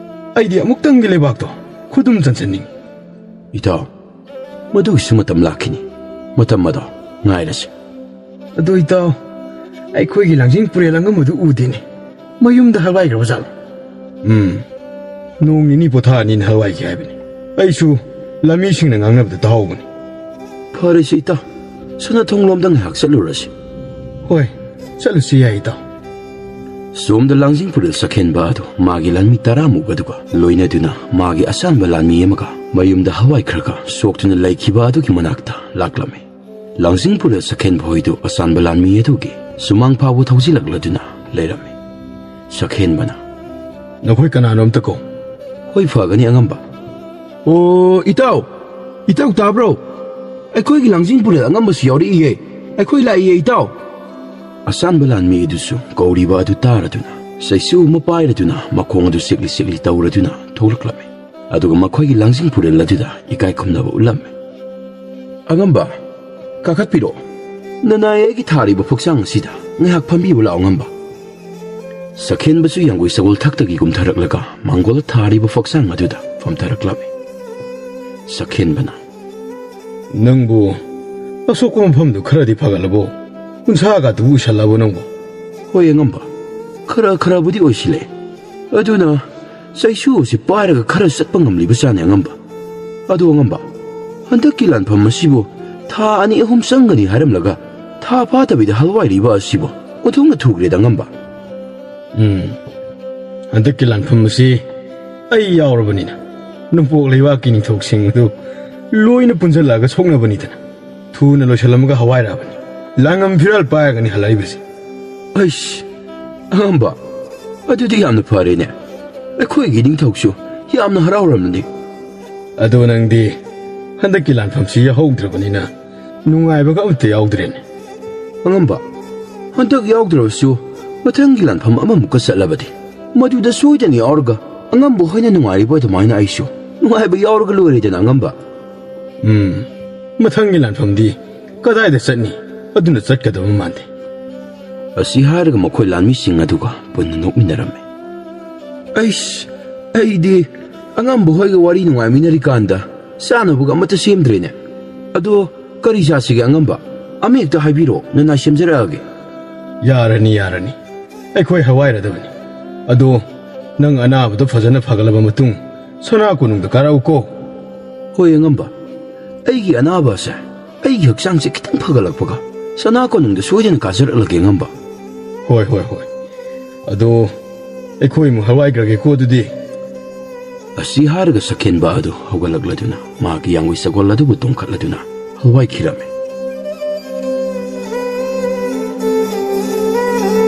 ꯑꯩꯗꯤ ꯑꯃꯨꯛꯇꯪꯒꯤ ꯂꯩꯕꯥꯛꯇꯣ ꯈꯨꯗꯨꯝ ꯆꯟꯁꯤꯟꯅꯤꯡꯏ꯫ ꯏꯇꯥꯎ, ꯃꯗꯨꯒꯤꯁꯨ ꯃꯇꯝ ꯂꯥꯛꯈꯤꯅꯤ꯫ ꯃꯇꯝ ꯑꯗꯣ ꯉꯥꯏꯔꯁꯤ꯫ ꯑꯗꯣ ꯏꯇꯥꯎ, ꯑꯩꯈꯣꯏꯒꯤ ꯂꯥꯡꯖꯤꯡ ꯄꯨꯔꯦꯜ ꯑꯉꯝꯕꯗꯨ ꯎꯗꯦꯅꯦ꯫ ꯃꯌꯨꯝꯗ ꯍꯜꯋꯥꯏꯈ꯭ꯔꯕ ꯖꯥꯠꯂꯣ? ꯎꯝ, ꯅꯣꯡ ꯅꯤꯅꯤ ꯄꯣꯊꯥꯅꯤꯅ ꯍꯜꯋꯥꯏꯈꯤ ꯍꯥꯏꯕꯅꯤ꯫ ꯑꯩꯁꯨ ꯂꯝꯃꯤꯁꯤꯡꯅ ꯉꯥꯡꯅꯕꯗ ꯇꯥꯍꯧꯕꯅꯤ꯫ ꯐꯔꯦꯁꯦ ꯏꯇꯥꯎ, ꯁꯅꯥꯊꯣꯡꯂꯣꯝꯗ ꯉꯥꯏꯍꯥꯛ ꯆꯠꯂꯨꯔꯁꯤ꯫ ꯍꯣꯏ, ꯆꯠꯂꯨꯁꯤ ꯌꯥꯏ ꯏꯇꯥꯎ꯫ ꯁꯣꯝꯗ ꯂꯥꯡꯖꯤꯡ ꯄꯨꯔꯦꯜ ꯁꯛꯍꯦꯟꯕ ꯑꯗꯨ ꯃꯥꯒꯤ ꯂꯥꯟꯃꯤ ꯇꯔꯥꯃꯨꯛ ꯑꯗꯨꯒ ꯂꯣꯏꯅꯗꯨꯅ ꯃꯥꯒꯤ ꯑꯁꯥꯟꯕ ꯂꯥꯟꯃꯤ ꯑꯃꯒ ꯃꯌꯨꯝꯗ ꯍꯋꯥꯏꯈ꯭ꯔꯒ ꯁꯣꯛꯇꯨꯅ ꯂꯩꯈꯤꯕ ꯑꯗꯨꯒꯤ ꯃꯅꯥꯛꯇ ꯂꯥꯛꯂꯝꯃꯤ꯫ ꯂꯥꯡꯖꯤꯡ ꯄꯨꯔꯦꯜ ꯁꯛꯍꯦꯟꯕ ꯍꯣꯏꯗꯨ ꯑꯁꯥꯟꯕ ꯂꯥꯟꯃꯤ ꯑꯗꯨꯒꯤ ꯁꯨꯃꯥꯡ ꯐꯥꯎꯕ ꯊꯧꯖꯤꯜꯂꯛꯂꯗꯨꯅ ꯂꯩꯔꯝꯃꯤ꯫ ꯁꯛꯍꯦꯟꯕꯅ, "ꯅꯈꯣꯏ ꯀꯅꯥꯅꯣ ꯑꯝꯇ ꯀꯧ"꯫ "ꯍꯣꯏ, ꯐꯒꯅꯤ ꯑꯉꯝꯕ"꯫ "ꯑꯣ, ꯏꯇꯥꯎ! ꯏꯇꯥꯎ ꯇꯥꯕ꯭ꯔꯣ? ꯑꯩꯈꯣꯏꯒꯤ ꯂꯥꯡꯖꯤꯡ ꯄꯨꯔꯦꯜ ꯑꯉꯝꯕꯁꯨ ꯌꯥꯎꯔꯛꯏꯌꯦ꯫ ꯑꯩꯈꯣꯏ ꯂꯥꯛꯏꯌꯦ, ꯏꯇꯥꯎ!" ꯑꯁꯥꯟꯕ ꯂꯥꯟꯃꯤ ꯑꯗꯨꯁꯨ ꯀꯧꯔꯤꯕ ꯑꯗꯨ ꯇꯥꯔꯗꯨꯅ, ꯆꯩꯁꯨ ꯑꯃ ꯄꯥꯏꯔꯗꯨꯅ, ꯃꯈꯣꯡ ꯑꯗꯨ ꯁꯤꯛꯂꯤ ꯁꯤꯛꯂꯤ ꯇꯧꯔꯗꯨꯅ ꯊꯣꯛꯂꯛꯂꯝꯃꯤ꯫ ꯑꯗꯨꯒ ꯃꯈꯣꯏꯒꯤ ꯂꯥꯡꯖꯤꯡ ꯄꯨꯔꯦꯜ ꯑꯗꯨꯗ ꯏꯀꯥꯏ ꯈꯨꯝꯅꯕ ꯎꯠꯂꯝꯃꯤ꯫ "ꯑꯉꯝꯕ, ꯀꯥꯈꯠꯄꯤꯔꯣ꯫ ꯅꯅꯥꯏ ꯑꯩꯒꯤ ꯊꯥꯔꯤꯕ ꯐꯛꯆꯥꯡ ꯑꯁꯤꯗ ꯉꯥꯏꯍꯥꯛ ꯐꯝꯕꯤꯕ ꯂꯥꯛꯑꯣ, ꯑꯉꯝꯕ"꯫ ꯁꯛꯍꯦꯟꯕꯁꯨ ꯌꯥꯡꯒꯣꯏ ꯁꯒꯣꯜ ꯊꯛꯇꯒꯤ ꯀꯨꯝꯊꯔꯛꯂꯒ ꯃꯥꯡꯒꯣꯜꯗ ꯊꯥꯔꯤꯕ ꯐꯛꯆꯥꯡ ꯑꯗꯨꯗ ꯐꯝꯊꯔꯛꯂꯝꯃꯤ꯫ ꯁꯛꯍꯦꯟꯕꯅ, "ꯅꯪꯕꯨ ꯑꯁꯣꯛꯄ ꯃꯐꯝꯗꯨ ꯈꯔꯗꯤ ꯐꯒꯠꯂꯕꯣ? ꯎꯟꯁꯥꯒꯗꯨꯕꯨ ꯎꯏꯁꯜꯂꯕꯣ ꯅꯪꯕꯨ?" "ꯍꯣꯏ ꯑꯉꯝꯕ, ꯈꯔ ꯈꯔꯕꯨꯗꯤ ꯑꯣꯏꯁꯤꯜꯂꯦ꯫ ꯑꯗꯨꯅ ꯆꯩꯁꯨ ꯑꯁꯤ ꯄꯥꯏꯔꯒ ꯈꯔ ꯆꯠꯄ ꯉꯝꯂꯤꯕ ꯆꯥꯅꯤ ꯑꯉꯝꯕ꯫ ꯑꯗꯣ ꯑꯉꯝꯕ, ꯍꯟꯗꯛꯀꯤ ꯂꯥꯟꯐꯝ ꯑꯁꯤꯕꯨ ꯊꯥ ꯑꯅꯤ ꯑꯍꯨꯝ ꯆꯪꯒꯅꯤ ꯍꯥꯏꯔꯝꯂꯒ ꯊꯥ ꯐꯥꯗꯕꯤꯗ ꯍꯜꯋꯥꯏꯔꯤꯕ ꯑꯁꯤꯕꯨ ꯑꯣꯟꯊꯣꯛꯅ ꯊꯨꯈ꯭ꯔꯦꯗ ꯑꯉꯝꯕ"꯫ "ꯎꯝ, ꯍꯟꯗꯛꯀꯤ ꯂꯥꯟꯐꯝ ꯑꯁꯤ ꯑꯩ ꯌꯥꯎꯔꯕꯅꯤꯅ ꯅꯣꯡꯄꯣꯛ ꯂꯩꯕꯥꯛꯀꯤ ꯅꯤꯡꯊꯧꯁꯤꯡ ꯑꯗꯨ ꯂꯣꯏꯅ ꯄꯨꯟꯁꯤꯜꯂꯛꯑꯒ ꯁꯣꯛꯅꯕꯅꯤꯗꯅ ꯊꯨꯅ ꯂꯣꯏꯁꯤꯜꯂꯝꯃꯒ ꯍꯋꯥꯏꯔꯛꯑꯕꯅꯤ꯫ ꯂꯥꯡꯉꯝ ꯐꯤꯔꯥꯜ ꯄꯥꯏꯔꯒꯅꯤ ꯍꯜꯂꯛꯏꯕꯁꯤ"꯫ ꯑꯩꯁ, ꯑꯉꯝꯕ, ꯑꯗꯨꯗꯤ ꯌꯥꯝꯅ ꯐꯔꯦꯅꯦ꯫ ꯑꯩꯈꯣꯏꯒꯤ ꯅꯤꯡꯊꯧꯁꯨ ꯌꯥꯝꯅ ꯍꯔꯥꯎꯔꯝꯂꯅꯤ꯫ ꯑꯗꯣ ꯅꯪꯗꯤ ꯍꯟꯗꯛꯀꯤ ꯂꯥꯟꯐꯝꯁꯤ ꯌꯥꯎꯍꯧꯗ꯭ꯔꯕꯅꯤꯅ ꯅꯨꯡꯉꯥꯏꯕꯒ ꯑꯃꯠꯇ ꯌꯥꯎꯗ꯭ꯔꯦꯅꯦ꯫ ꯑꯉꯝꯕ, ꯍꯟꯗꯛ ꯌꯥꯎꯗ꯭ꯔꯕꯁꯨ ꯃꯊꯪꯒꯤ ꯂꯥꯟꯐꯝ ꯑꯃꯃꯨꯛꯀ ꯆꯠꯂꯕꯗꯤ ꯃꯗꯨꯗ ꯁꯣꯏꯗꯅ ꯌꯥꯎꯔꯒ ꯑꯉꯝꯕ ꯍꯣꯏꯅ ꯅꯨꯡꯉꯥꯏꯔꯤꯕ ꯑꯗꯨꯃꯥꯏꯅ ꯑꯩꯁꯨ ꯅꯨꯡꯉꯥꯏꯕ ꯌꯥꯎꯔꯒ ꯂꯣꯏꯔꯦꯗꯅ ꯑꯉꯝꯕ꯫ ꯎꯝ, ꯃꯊꯪꯒꯤ ꯂꯥꯟꯐꯝꯗꯤ ꯀꯗꯥꯏꯗ ꯆꯠꯅꯤ? ꯑꯗꯨꯅ ꯆꯠꯀꯗꯕ ꯃꯥꯟꯗꯦ꯫ ꯑꯁꯤ ꯍꯥꯏꯔꯒ ꯃꯈꯣꯏ ꯂꯥꯟꯃꯤꯁꯤꯡ ꯑꯗꯨꯒ ꯄꯨꯟꯅ ꯅꯣꯛꯃꯤꯟꯅꯔꯝꯃꯤ꯫ ꯑꯩꯁ, ꯑꯩꯗꯤ ꯑꯉꯝꯕ ꯍꯣꯏꯒ ꯋꯥꯔꯤ ꯅꯨꯡꯉꯥꯏꯃꯤꯟꯅꯔꯤꯀꯥꯟꯗ ꯆꯥꯅꯕꯒ ꯑꯃꯠꯇ ꯁꯦꯝꯗ꯭ꯔꯦꯅꯦ꯫ ꯑꯗꯣ ꯀꯔꯤ ꯆꯥꯁꯤꯒꯦ ꯑꯉꯝꯕ? ꯑꯃ ꯍꯦꯛꯇ ꯍꯥꯏꯕꯤꯔꯛꯑꯣ, ꯅꯅꯥꯏ ꯁꯦꯝꯖꯔꯛꯑꯒꯦ꯫ ꯌꯥꯔꯅꯤ, ꯌꯥꯔꯅꯤ꯫ ꯑꯩꯈꯣꯏ ꯍꯋꯥꯏꯔꯗꯕꯅꯤ꯫ ꯑꯗꯣ ꯅꯪ ꯑꯅꯥꯕꯗꯣ ꯐꯖꯅ ꯐꯒꯠꯂꯕ ꯃꯇꯨꯡ ꯁꯅꯥ ꯀꯣꯅꯨꯡꯗ ꯀꯥꯔꯛꯎꯀꯣ꯫ ꯍꯣꯏ ꯑꯉꯝꯕ, ꯑꯩꯒꯤ ꯑꯅꯥꯕ ꯑꯁꯦ ꯑꯩꯒꯤ ꯍꯛꯆꯥꯡꯁꯦ ꯈꯤꯇꯪ ꯐꯒꯠꯂꯛꯄꯒ ꯁꯅꯥ ꯀꯣꯅꯨꯡꯗ ꯁꯣꯏꯗꯅ ꯀꯥꯖꯔꯛꯂꯒꯦ ꯑꯉꯝꯕ꯫ ꯍꯣꯏ, ꯍꯣꯏ, ꯍꯣꯏ꯫ ꯑꯗꯣ ꯑꯩꯈꯣꯏ ꯑꯃꯨꯛ ꯍꯋꯥꯏꯈ꯭ꯔꯒꯦꯀꯣ ꯑꯗꯨꯗꯤ꯫ ꯑꯁꯤ ꯍꯥꯏꯔꯒ ꯁꯛꯍꯦꯟꯕ ꯑꯗꯨ ꯍꯧꯒꯠꯂꯛꯂꯗꯨꯅ ꯃꯍꯥꯛꯀꯤ ꯌꯥꯡꯒꯣꯏ ꯁꯒꯣꯜ ꯑꯗꯨꯕꯨ ꯇꯣꯡꯈꯠꯂꯗꯨꯅ ꯍꯋꯥꯏꯈꯤꯔꯝꯃꯤ꯫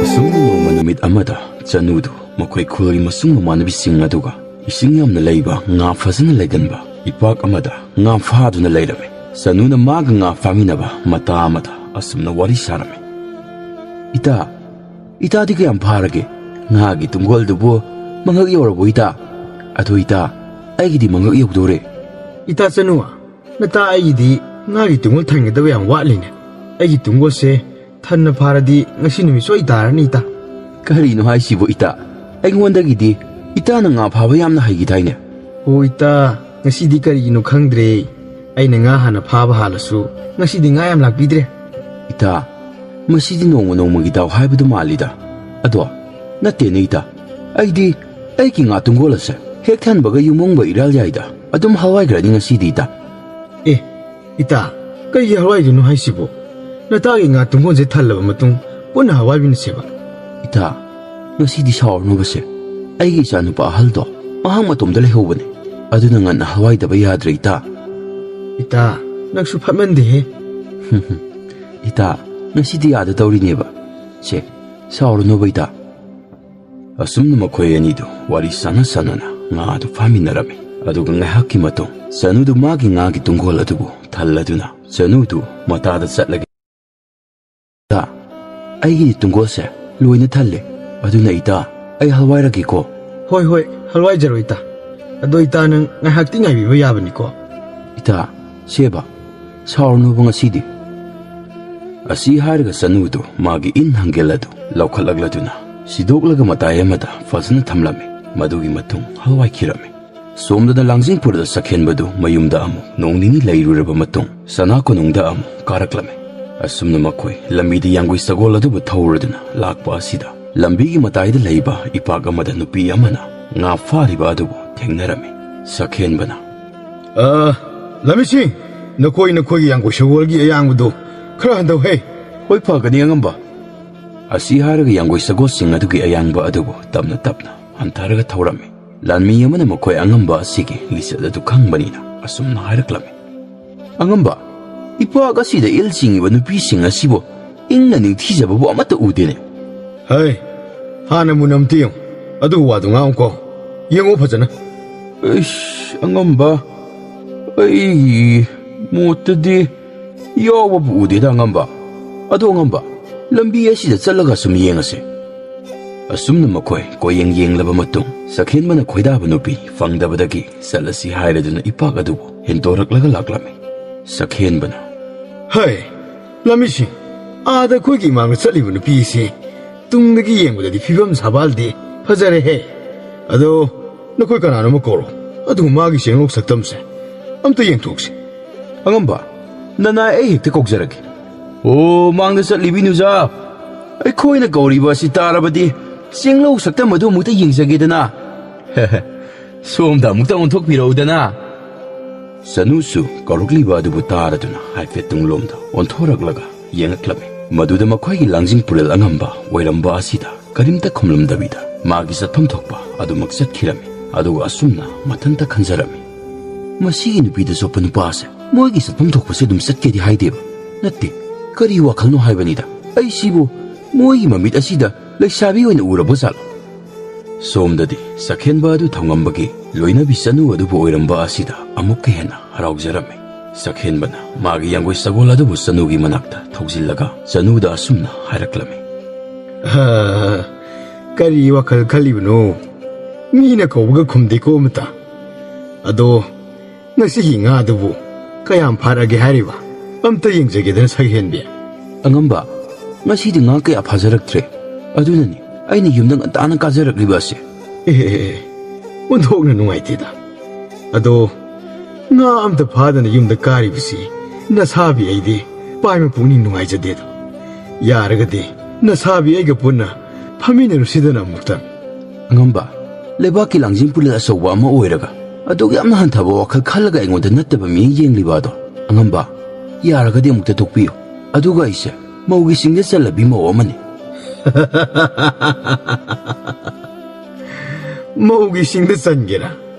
ꯑꯁꯨꯝꯅ ꯅꯣꯡꯃ ꯅꯨꯃꯤꯠ ꯑꯃꯗ ꯆꯅꯨꯗꯨ ꯃꯈꯣꯏ ꯈꯨꯜꯒꯤ ꯃꯁꯨꯡ ꯃꯃꯥꯟꯅꯕꯤꯁꯤꯡ ꯑꯗꯨꯒ ꯏꯁꯤꯡ ꯌꯥꯝꯅ ꯂꯩꯕ, ꯉꯥ ꯐꯖꯅ ꯂꯩꯒꯟꯕ ꯏꯄꯥꯛ ꯑꯃꯗ ꯉꯥ ꯐꯥꯗꯨꯅ ꯂꯩꯔꯝꯃꯤ꯫ ꯆꯅꯨꯅ ꯃꯥꯒ ꯉꯥ ꯐꯥꯃꯤꯟꯅꯕ ꯃꯇꯥ ꯑꯃꯗ ꯑꯁꯨꯝꯅ ꯋꯥꯔꯤ ꯁꯥꯔꯝꯃꯤ꯫ "ꯏꯇꯥ, ꯏꯇꯥꯗꯤ ꯀꯌꯥꯝ ꯐꯥꯔꯒꯦ? ꯉꯥꯒꯤ ꯇꯨꯡꯒꯣꯜꯗꯨꯕꯨ ꯃꯉꯛ ꯌꯧꯔꯕꯣ ꯏꯇꯥ? ꯑꯗꯣ ꯏꯇꯥ, ꯑꯩꯒꯤꯗꯤ ꯃꯉꯛ ꯌꯧꯗꯣꯔꯦ꯫" "ꯏꯇꯥ ꯆꯅꯨ, ꯅꯇꯥ ꯑꯩꯒꯤꯗꯤ ꯉꯥꯒꯤ ꯇꯨꯡꯒꯣꯜ ꯊꯟꯒꯗꯕ ꯌꯥꯝ ꯋꯥꯠꯂꯤꯅꯦ꯫ ꯑꯩꯒꯤ ꯇꯨꯡꯒꯣꯜꯁꯦ ꯊꯟꯅ ꯐꯥꯔꯗꯤ ꯉꯁꯤ ꯅꯨꯃꯤꯠ ꯁꯣꯏ ꯇꯥꯔꯅꯤ ꯏꯇꯥ꯫" "ꯀꯔꯤꯅꯣ ꯍꯥꯏꯁꯤꯕꯨ ꯏꯇꯥ? ꯑꯩꯉꯣꯟꯗꯒꯤꯗꯤ ꯏꯇꯥꯅ ꯉꯥ ꯐꯥꯕ ꯌꯥꯝꯅ ꯍꯩꯈꯤꯗꯥꯏꯅꯦ?" "ꯑꯣ ꯏꯇꯥ, ꯉꯁꯤꯗꯤ ꯀꯔꯤꯒꯤꯅꯣ ꯈꯪꯗ꯭ꯔꯦ꯫ ꯑꯩꯅ ꯉꯥ ꯍꯥꯟꯅ ꯐꯥꯕ ꯍꯥꯜꯂꯁꯨ ꯉꯁꯤꯗꯤ ꯉꯥ ꯌꯥꯝ ꯂꯥꯛꯄꯤꯗ꯭ꯔꯦ꯫" "ꯏꯇꯥ, ꯃꯁꯤꯗꯤ ꯅꯣꯡꯃ ꯅꯣꯡꯃꯒꯤ ꯗꯥꯎ ꯍꯥꯏꯕꯗꯨ ꯃꯥꯜꯂꯤꯗ꯫ ꯑꯗꯣ ꯅꯠꯇꯦꯅꯦ ꯏꯇꯥ, ꯑꯩꯗꯤ ꯑꯩꯒꯤ ꯉꯥ ꯇꯨꯡꯒꯣꯜ ꯑꯁꯦ ꯍꯦꯛ ꯊꯟꯕꯒ ꯌꯨꯝꯃꯪꯕ ꯏꯔꯥꯜ ꯌꯥꯏꯗ꯫ ꯑꯗꯨꯝ ꯍꯋꯥꯏꯈ꯭ꯔꯅꯤ ꯉꯁꯤꯗꯤ ꯏꯇꯥ꯫" "ꯑꯦ ꯏꯇꯥ, ꯀꯩꯒꯤ ꯍꯋꯥꯏꯗꯣꯏꯅꯣ ꯍꯥꯏꯁꯤꯕꯣ? ꯅꯇꯥꯒꯤ ꯉꯥ ꯇꯨꯡꯒꯣꯜꯁꯦ ꯊꯜꯂꯕ ꯃꯇꯨꯡ ꯄꯨꯟꯅ ꯍꯋꯥꯏꯃꯤꯟꯅꯁꯦꯕ꯫" "ꯏꯇꯥ, ꯉꯁꯤꯗꯤ ꯁꯥꯎꯔꯅꯨꯕꯁꯦ꯫ ꯑꯩꯒꯤ ꯏꯆꯥꯅꯨꯄꯥ ꯑꯍꯜꯗꯣ ꯃꯍꯥꯛ ꯃꯇꯣꯝꯇ ꯂꯩꯍꯧꯕꯅꯦ꯫ ꯑꯗꯨꯅ ꯉꯟꯅ ꯍꯋꯥꯏꯗꯕ ꯌꯥꯗ꯭ꯔꯦ ꯏꯇꯥ꯫" "ꯏꯇꯥ, ꯅꯪꯁꯨ ꯐꯠꯃꯟꯗꯦꯍꯦ꯫" "ꯏꯇꯥ, ꯉꯁꯤꯗꯤ ꯌꯥꯗ ꯇꯧꯔꯤꯅꯦꯕ꯫ ꯁꯦ, "ꯁꯥꯎꯔꯨꯅꯣꯕ ꯏꯇꯥ꯫" ꯑꯁꯨꯝꯅ ꯃꯈꯣꯏ ꯑꯅꯤꯗꯨ ꯋꯥꯔꯤ ꯁꯥꯟꯅ ꯁꯥꯟꯅꯅ ꯉꯥ ꯑꯗꯨ ꯐꯥꯃꯤꯟꯅꯔꯝꯃꯤ꯫ ꯑꯗꯨꯒ ꯉꯥꯏꯍꯥꯛꯀꯤ ꯃꯇꯨꯡ ꯆꯅꯨꯗꯨ ꯃꯥꯒꯤ ꯉꯥꯒꯤ ꯇꯨꯡꯒꯣꯜ ꯑꯗꯨꯕꯨ ꯊꯜꯂꯗꯨꯅ ꯆꯅꯨꯗꯨ ꯃꯇꯥꯗ ꯆꯠꯂꯒꯦ꯫ "ꯏꯇꯥ, ꯑꯩꯒꯤ ꯇꯨꯡꯒꯣꯜꯁꯦ ꯂꯣꯏꯅ ꯊꯜꯂꯦ, ꯑꯗꯨꯅ ꯏꯇꯥ, ꯑꯩ ꯍꯜꯋꯥꯏꯔꯒꯦꯀꯣ꯫" "ꯍꯣꯏ, ꯍꯣꯏ, ꯍꯜꯋꯥꯏꯖꯔꯣ ꯏꯇꯥ꯫ ꯑꯗꯣ ꯏꯇꯥ, ꯅꯪ ꯉꯥꯏꯍꯥꯛꯇꯤ ꯉꯥꯏꯕꯤꯕ ꯌꯥꯕꯅꯤꯀꯣ꯫" "ꯏꯇꯥ, ꯁꯦꯕ, ꯁꯥꯎꯔꯅꯨꯕ ꯉꯁꯤꯗꯤ꯫" ꯑꯁꯤ ꯍꯥꯏꯔꯒ ꯆꯅꯨꯗꯨ ꯃꯥꯒꯤ ꯏꯟ ꯍꯪꯒꯦꯜ ꯑꯗꯨ ꯂꯧꯈꯠꯂꯛꯂꯗꯨꯅ ꯁꯤꯗꯣꯛꯂꯒ ꯃꯇꯥꯏ ꯑꯃꯗ ꯐꯖꯅ ꯊꯝꯂꯝꯃꯤ꯫ ꯃꯗꯨꯒꯤ ꯃꯇꯨꯡ ꯍꯜꯋꯥꯏꯈꯤꯔꯝꯃꯤ꯫ ꯁꯣꯝꯗꯅ ꯂꯥꯡꯖꯤꯡꯄꯨꯔꯗ ꯁꯛꯍꯦꯟꯕꯗꯨ ꯃꯌꯨꯝꯗ ꯑꯃꯨꯛ ꯅꯣꯡ ꯅꯤꯅꯤ ꯂꯩꯔꯨꯔꯕ ꯃꯇꯨꯡ ꯁꯅꯥ ꯀꯣꯅꯨꯡꯗ ꯑꯃꯨꯛ ꯀꯥꯔꯛꯂꯝꯃꯤ꯫ ꯑꯁꯨꯝꯅ ꯃꯈꯣꯏ ꯂꯝꯕꯤꯗ ꯌꯥꯡꯒꯨꯏ ꯁꯒꯣꯜ ꯑꯗꯨꯕꯨ ꯊꯧꯔꯗꯨꯅ ꯂꯥꯛꯄ ꯑꯁꯤꯗ ꯂꯝꯕꯤꯒꯤ ꯃꯇꯥꯏꯗ ꯂꯩꯕ ꯏꯄꯥꯛ ꯑꯃꯗ ꯅꯨꯄꯤ ꯑꯃꯅ ꯉꯥ ꯐꯥꯔꯤꯕ ꯑꯗꯨꯕꯨ ꯊꯦꯡꯅꯔꯝꯃꯤ꯫ ꯁꯛꯍꯦꯟꯕꯅ, "ꯑ, ꯂꯝꯃꯤꯁꯤꯡ, ꯅꯈꯣꯏ ꯅꯈꯣꯏꯒꯤ ꯌꯥꯡꯒꯣꯏ ꯁꯒꯣꯜꯒꯤ ꯑꯌꯥꯡꯕꯗꯨ ꯈꯔ ꯍꯟꯊꯧꯍꯦ꯫" "ꯍꯣꯏ, ꯐꯒꯅꯤ ꯑꯉꯝꯕ꯫" ꯑꯁꯤ ꯍꯥꯏꯔꯒ ꯌꯥꯡꯒꯣꯏ ꯁꯒꯣꯜꯁꯤꯡ ꯑꯗꯨꯒꯤ ꯑꯌꯥꯡꯕ ꯑꯗꯨꯕꯨ ꯇꯞꯅ ꯇꯞꯅ ꯍꯟꯊꯔꯒ ꯊꯧꯔꯝꯃꯤ꯫ ꯂꯥꯟꯃꯤ ꯑꯃꯅ ꯃꯈꯣꯏ ꯑꯉꯝꯕ ꯑꯁꯤꯒꯤ ꯂꯤꯆꯠ ꯑꯗꯨ ꯈꯪꯕꯅꯤꯅ ꯑꯁꯨꯝꯅ ꯍꯥꯏꯔꯛꯂꯝꯃꯤ꯫ "ꯑꯉꯝꯕ, ꯏꯄꯥꯛ ꯑꯁꯤꯗ ꯏꯜ ꯆꯤꯡꯉꯤꯕ ꯅꯨꯄꯤꯁꯤꯡ ꯑꯁꯤꯕꯨ ꯏꯪꯅ ꯅꯤꯡꯊꯤꯖꯕꯕꯨ ꯑꯃꯠꯇ ꯎꯗꯦꯅꯦ꯫" "ꯍꯩ, ꯍꯥꯟꯅ ꯃꯨꯟꯅ ꯑꯝꯇ ꯌꯦꯡꯉꯨ, ꯑꯗꯨꯒ ꯋꯥꯗꯨ ꯉꯥꯡꯉꯨꯀꯣ꯫ ꯌꯦꯡꯉꯨ ꯐꯖꯅ꯫" "ꯑꯩꯁ, ꯑꯉꯝꯕ, ꯑꯩꯒꯤ ꯃꯣꯠꯇꯗꯤ ꯌꯥꯎꯕꯕꯨ ꯎꯗꯦꯗ ꯑꯉꯝꯕ꯫ ꯑꯗꯣ ꯑꯉꯝꯕ, ꯂꯝꯕꯤ ꯑꯁꯤꯗ ꯆꯠꯂꯒ ꯁꯨꯝ ꯌꯦꯡꯉꯁꯦ꯫" ꯑꯁꯨꯝꯅ ꯃꯈꯣꯏ ꯀꯣꯌꯦꯡ ꯌꯦꯡꯂꯕ ꯃꯇꯨꯡ ꯁꯛꯍꯦꯟꯕꯅ ꯈꯣꯏꯗꯥꯕ ꯅꯨꯄꯤ ꯐꯪꯗꯕꯗꯒꯤ ꯆꯠꯂꯁꯤ ꯍꯥꯏꯔꯗꯨꯅ ꯏꯄꯥꯛ ꯑꯗꯨꯕꯨ ꯍꯦꯟꯗꯣꯔꯛꯂꯒ ꯂꯥꯛꯂꯝꯃꯤ꯫ ꯁꯛꯍꯦꯟꯕꯅ, "ꯍꯩ, ꯂꯝꯃꯤꯁꯤꯡ, ꯑꯥꯗ ꯑꯩꯈꯣꯏꯒꯤ ꯏꯃꯥꯡꯗ ꯆꯠꯂꯤꯕ ꯅꯨꯄꯤ ꯑꯁꯤ ꯇꯨꯡꯗꯒꯤ ꯌꯦꯡꯕꯗꯗꯤ ꯐꯤꯕꯝ ꯁꯥꯕꯥꯜꯗꯤ ꯐꯖꯔꯦꯍꯦ꯫ ꯑꯗꯣ ꯅꯈꯣꯏ ꯀꯅꯥꯅꯣ ꯑꯃ ꯀꯧꯔꯣ, ꯑꯗꯨꯒ ꯃꯥꯒꯤ ꯆꯦꯡꯂꯧ ꯁꯛꯇꯝꯁꯦ ꯑꯝꯇ ꯌꯦꯡꯊꯣꯛꯁꯤ꯫" "ꯑꯉꯝꯕ, ꯅꯅꯥꯏ ꯑꯩ ꯍꯦꯛꯇ ꯀꯧꯖꯔꯒꯦ꯫" "ꯑꯣ, ꯃꯥꯡꯗ ꯆꯠꯂꯤꯕꯤ ꯅꯨꯖꯥ, ꯑꯩꯈꯣꯏꯅ ꯀꯧꯔꯤꯕ ꯑꯁꯤ ꯇꯥꯔꯕꯗꯤ ꯆꯦꯡꯂꯧ ꯁꯛꯇꯝ ꯑꯗꯨ ꯑꯃꯨꯛꯇ ꯌꯦꯡꯖꯒꯦꯗꯅ꯫ ꯁꯣꯝꯗ ꯑꯃꯨꯛꯇ ꯑꯣꯟꯊꯣꯛꯄꯤꯔꯛꯎꯗꯅ꯫" ꯆꯅꯨꯁꯨ ꯀꯧꯔꯛꯂꯤꯕ ꯑꯗꯨꯕꯨ ꯇꯥꯔꯗꯨꯅ ꯍꯥꯏꯐꯦꯠ ꯇꯨꯡꯂꯣꯝꯗ ꯑꯣꯟꯊꯣꯔꯛꯂꯒ ꯌꯦꯡꯉꯛꯂꯝꯃꯤ꯫ ꯃꯗꯨꯗ ꯃꯈꯣꯏꯒꯤ ꯂꯥꯡꯖꯤꯡ ꯄꯨꯔꯦꯜ ꯑꯉꯝꯕ ꯑꯣꯏꯔꯝꯕ ꯑꯁꯤꯗ ꯀꯔꯤꯝꯇ ꯈꯨꯝꯂꯝꯗꯕꯤꯗ ꯃꯥꯒꯤ ꯆꯠꯐꯝ ꯊꯣꯛꯄ ꯑꯗꯨꯃꯛ ꯆꯠꯈꯤꯔꯝꯃꯤ꯫ ꯑꯗꯨꯒ ꯑꯁꯨꯝꯅ ꯃꯊꯟꯇ ꯈꯟꯖꯔꯝꯃꯤ, "ꯃꯁꯤꯒꯤ ꯅꯨꯄꯤꯗ ꯆꯣꯞꯄ ꯅꯨꯄꯥꯁꯦ ꯃꯣꯏꯒꯤ ꯆꯠꯐꯝ ꯊꯣꯛꯄꯁꯦ ꯑꯗꯨꯝ ꯆꯠꯀꯦꯗꯤ ꯍꯥꯏꯗꯦꯕ꯫ ꯅꯠꯇꯦ, ꯀꯔꯤ ꯋꯥꯈꯜꯅꯣ ꯍꯥꯏꯕꯅꯤꯗ꯫ ꯑꯩꯁꯤꯕꯨ ꯃꯣꯏꯒꯤ ꯃꯃꯤꯠ ꯑꯁꯤꯗ ꯂꯩꯁꯥꯕꯤ ꯑꯣꯏꯅ ꯎꯔꯕ ꯖꯥꯠꯂꯣ? ꯁꯣꯝꯗꯗꯤ ꯆꯈꯦꯟꯕ ꯑꯗꯨ ꯊꯧꯉꯝꯕꯒꯤ ꯂꯣꯏꯅꯕꯤ ꯆꯅꯨ ꯑꯗꯨꯕꯨ ꯑꯣꯏꯔꯝꯕ ꯑꯁꯤꯗ ꯑꯃꯨꯛꯀ ꯍꯦꯟꯅ ꯍꯔꯥꯎꯖꯔꯝꯃꯤ꯫ ꯆꯈꯦꯟꯕꯅ ꯃꯥꯒꯤ ꯌꯥꯡꯒꯣꯏ ꯁꯒꯣꯜ ꯑꯗꯨꯕꯨ ꯆꯅꯨꯒꯤ ꯃꯅꯥꯛꯇ ꯊꯧꯖꯤꯜꯂꯒ ꯆꯅꯨꯗ ꯑꯁꯨꯝꯅ ꯍꯥꯏꯔꯛꯂꯝꯃꯤ꯫ "ꯍꯥ, ꯀꯔꯤ ꯋꯥꯈꯜ ꯈꯜꯂꯤꯕꯅꯣ? ꯃꯤꯅ ꯀꯧꯕꯒ ꯈꯨꯝꯗꯦꯀꯣ ꯑꯃꯇ꯫ ꯑꯗꯣ ꯉꯁꯤꯒꯤ ꯉꯥꯗꯨꯕꯨ ꯀꯌꯥꯝ ꯐꯥꯔꯛꯑꯒꯦ ꯍꯥꯏꯔꯤꯕ? ꯑꯝꯇ ꯌꯦꯡꯖꯒꯦꯗꯅ, ꯁꯛꯍꯦꯟꯕꯤ꯫" "ꯑꯉꯝꯕ, ꯉꯁꯤꯗꯤ ꯉꯥ ꯀꯌꯥ ꯐꯥꯖꯔꯛꯇ꯭ꯔꯦ꯫ ꯑꯗꯨꯅꯅꯤ ꯑꯩꯅ ꯌꯨꯝꯗ ꯉꯟꯇꯥꯅ ꯀꯥꯖꯔꯛꯂꯤꯕ ꯑꯁꯦ꯫" "ꯑꯦ, ꯑꯦ, ꯑꯦ, ꯑꯣꯟꯊꯣꯛꯅ ꯅꯨꯡꯉꯥꯏꯇꯦꯗ꯫ ꯑꯗꯣ ꯉꯥ ꯑꯝꯇ ꯐꯥꯗꯅ ꯌꯨꯝꯗ ꯀꯥꯔꯤꯕꯁꯤ ꯅꯁꯥꯕꯤ ꯑꯩꯗꯤ ꯄꯥꯏꯃ ꯄꯨꯛꯅꯤꯡ ꯅꯨꯡꯉꯥꯏꯖꯗꯦꯗ꯫ ꯌꯥꯔꯒꯗꯤ ꯅꯁꯥꯕꯤ ꯑꯩꯒ ꯄꯨꯟꯅ ꯐꯝꯃꯤꯟꯅꯔꯨꯁꯤꯗꯅ ꯑꯃꯨꯛꯇꯪ꯫" "ꯑꯉꯝꯕ, ꯂꯩꯕꯥꯛꯀꯤ ꯂꯥꯡꯖꯤꯡ ꯄꯨꯂꯦꯜ ꯑꯆꯧꯕ ꯑꯃ ꯑꯣꯏꯔꯒ ꯑꯗꯨꯛ ꯌꯥꯝꯅ ꯍꯟꯊꯕ ꯋꯥꯈꯜ ꯈꯜꯂꯒ ꯑꯩꯉꯣꯟꯗ ꯅꯠꯇꯕ ꯃꯤꯠꯌꯦꯡ ꯌꯦꯡꯂꯤꯕ ꯑꯗꯣ, ꯑꯉꯝꯕ, ꯌꯥꯔꯒꯗꯤ ꯑꯃꯨꯛꯇ ꯇꯣꯛꯄꯤꯌꯨ꯫ ꯑꯗꯨꯒ ꯑꯩꯁꯦ ꯃꯧꯒꯤ ꯆꯤꯡꯗ ꯆꯜꯂꯕꯤ ꯃꯧ ꯑꯃꯅꯤ꯫" "ꯃꯧꯒꯤ ꯆꯤꯡꯗ ꯆꯟꯒꯦꯔꯥ,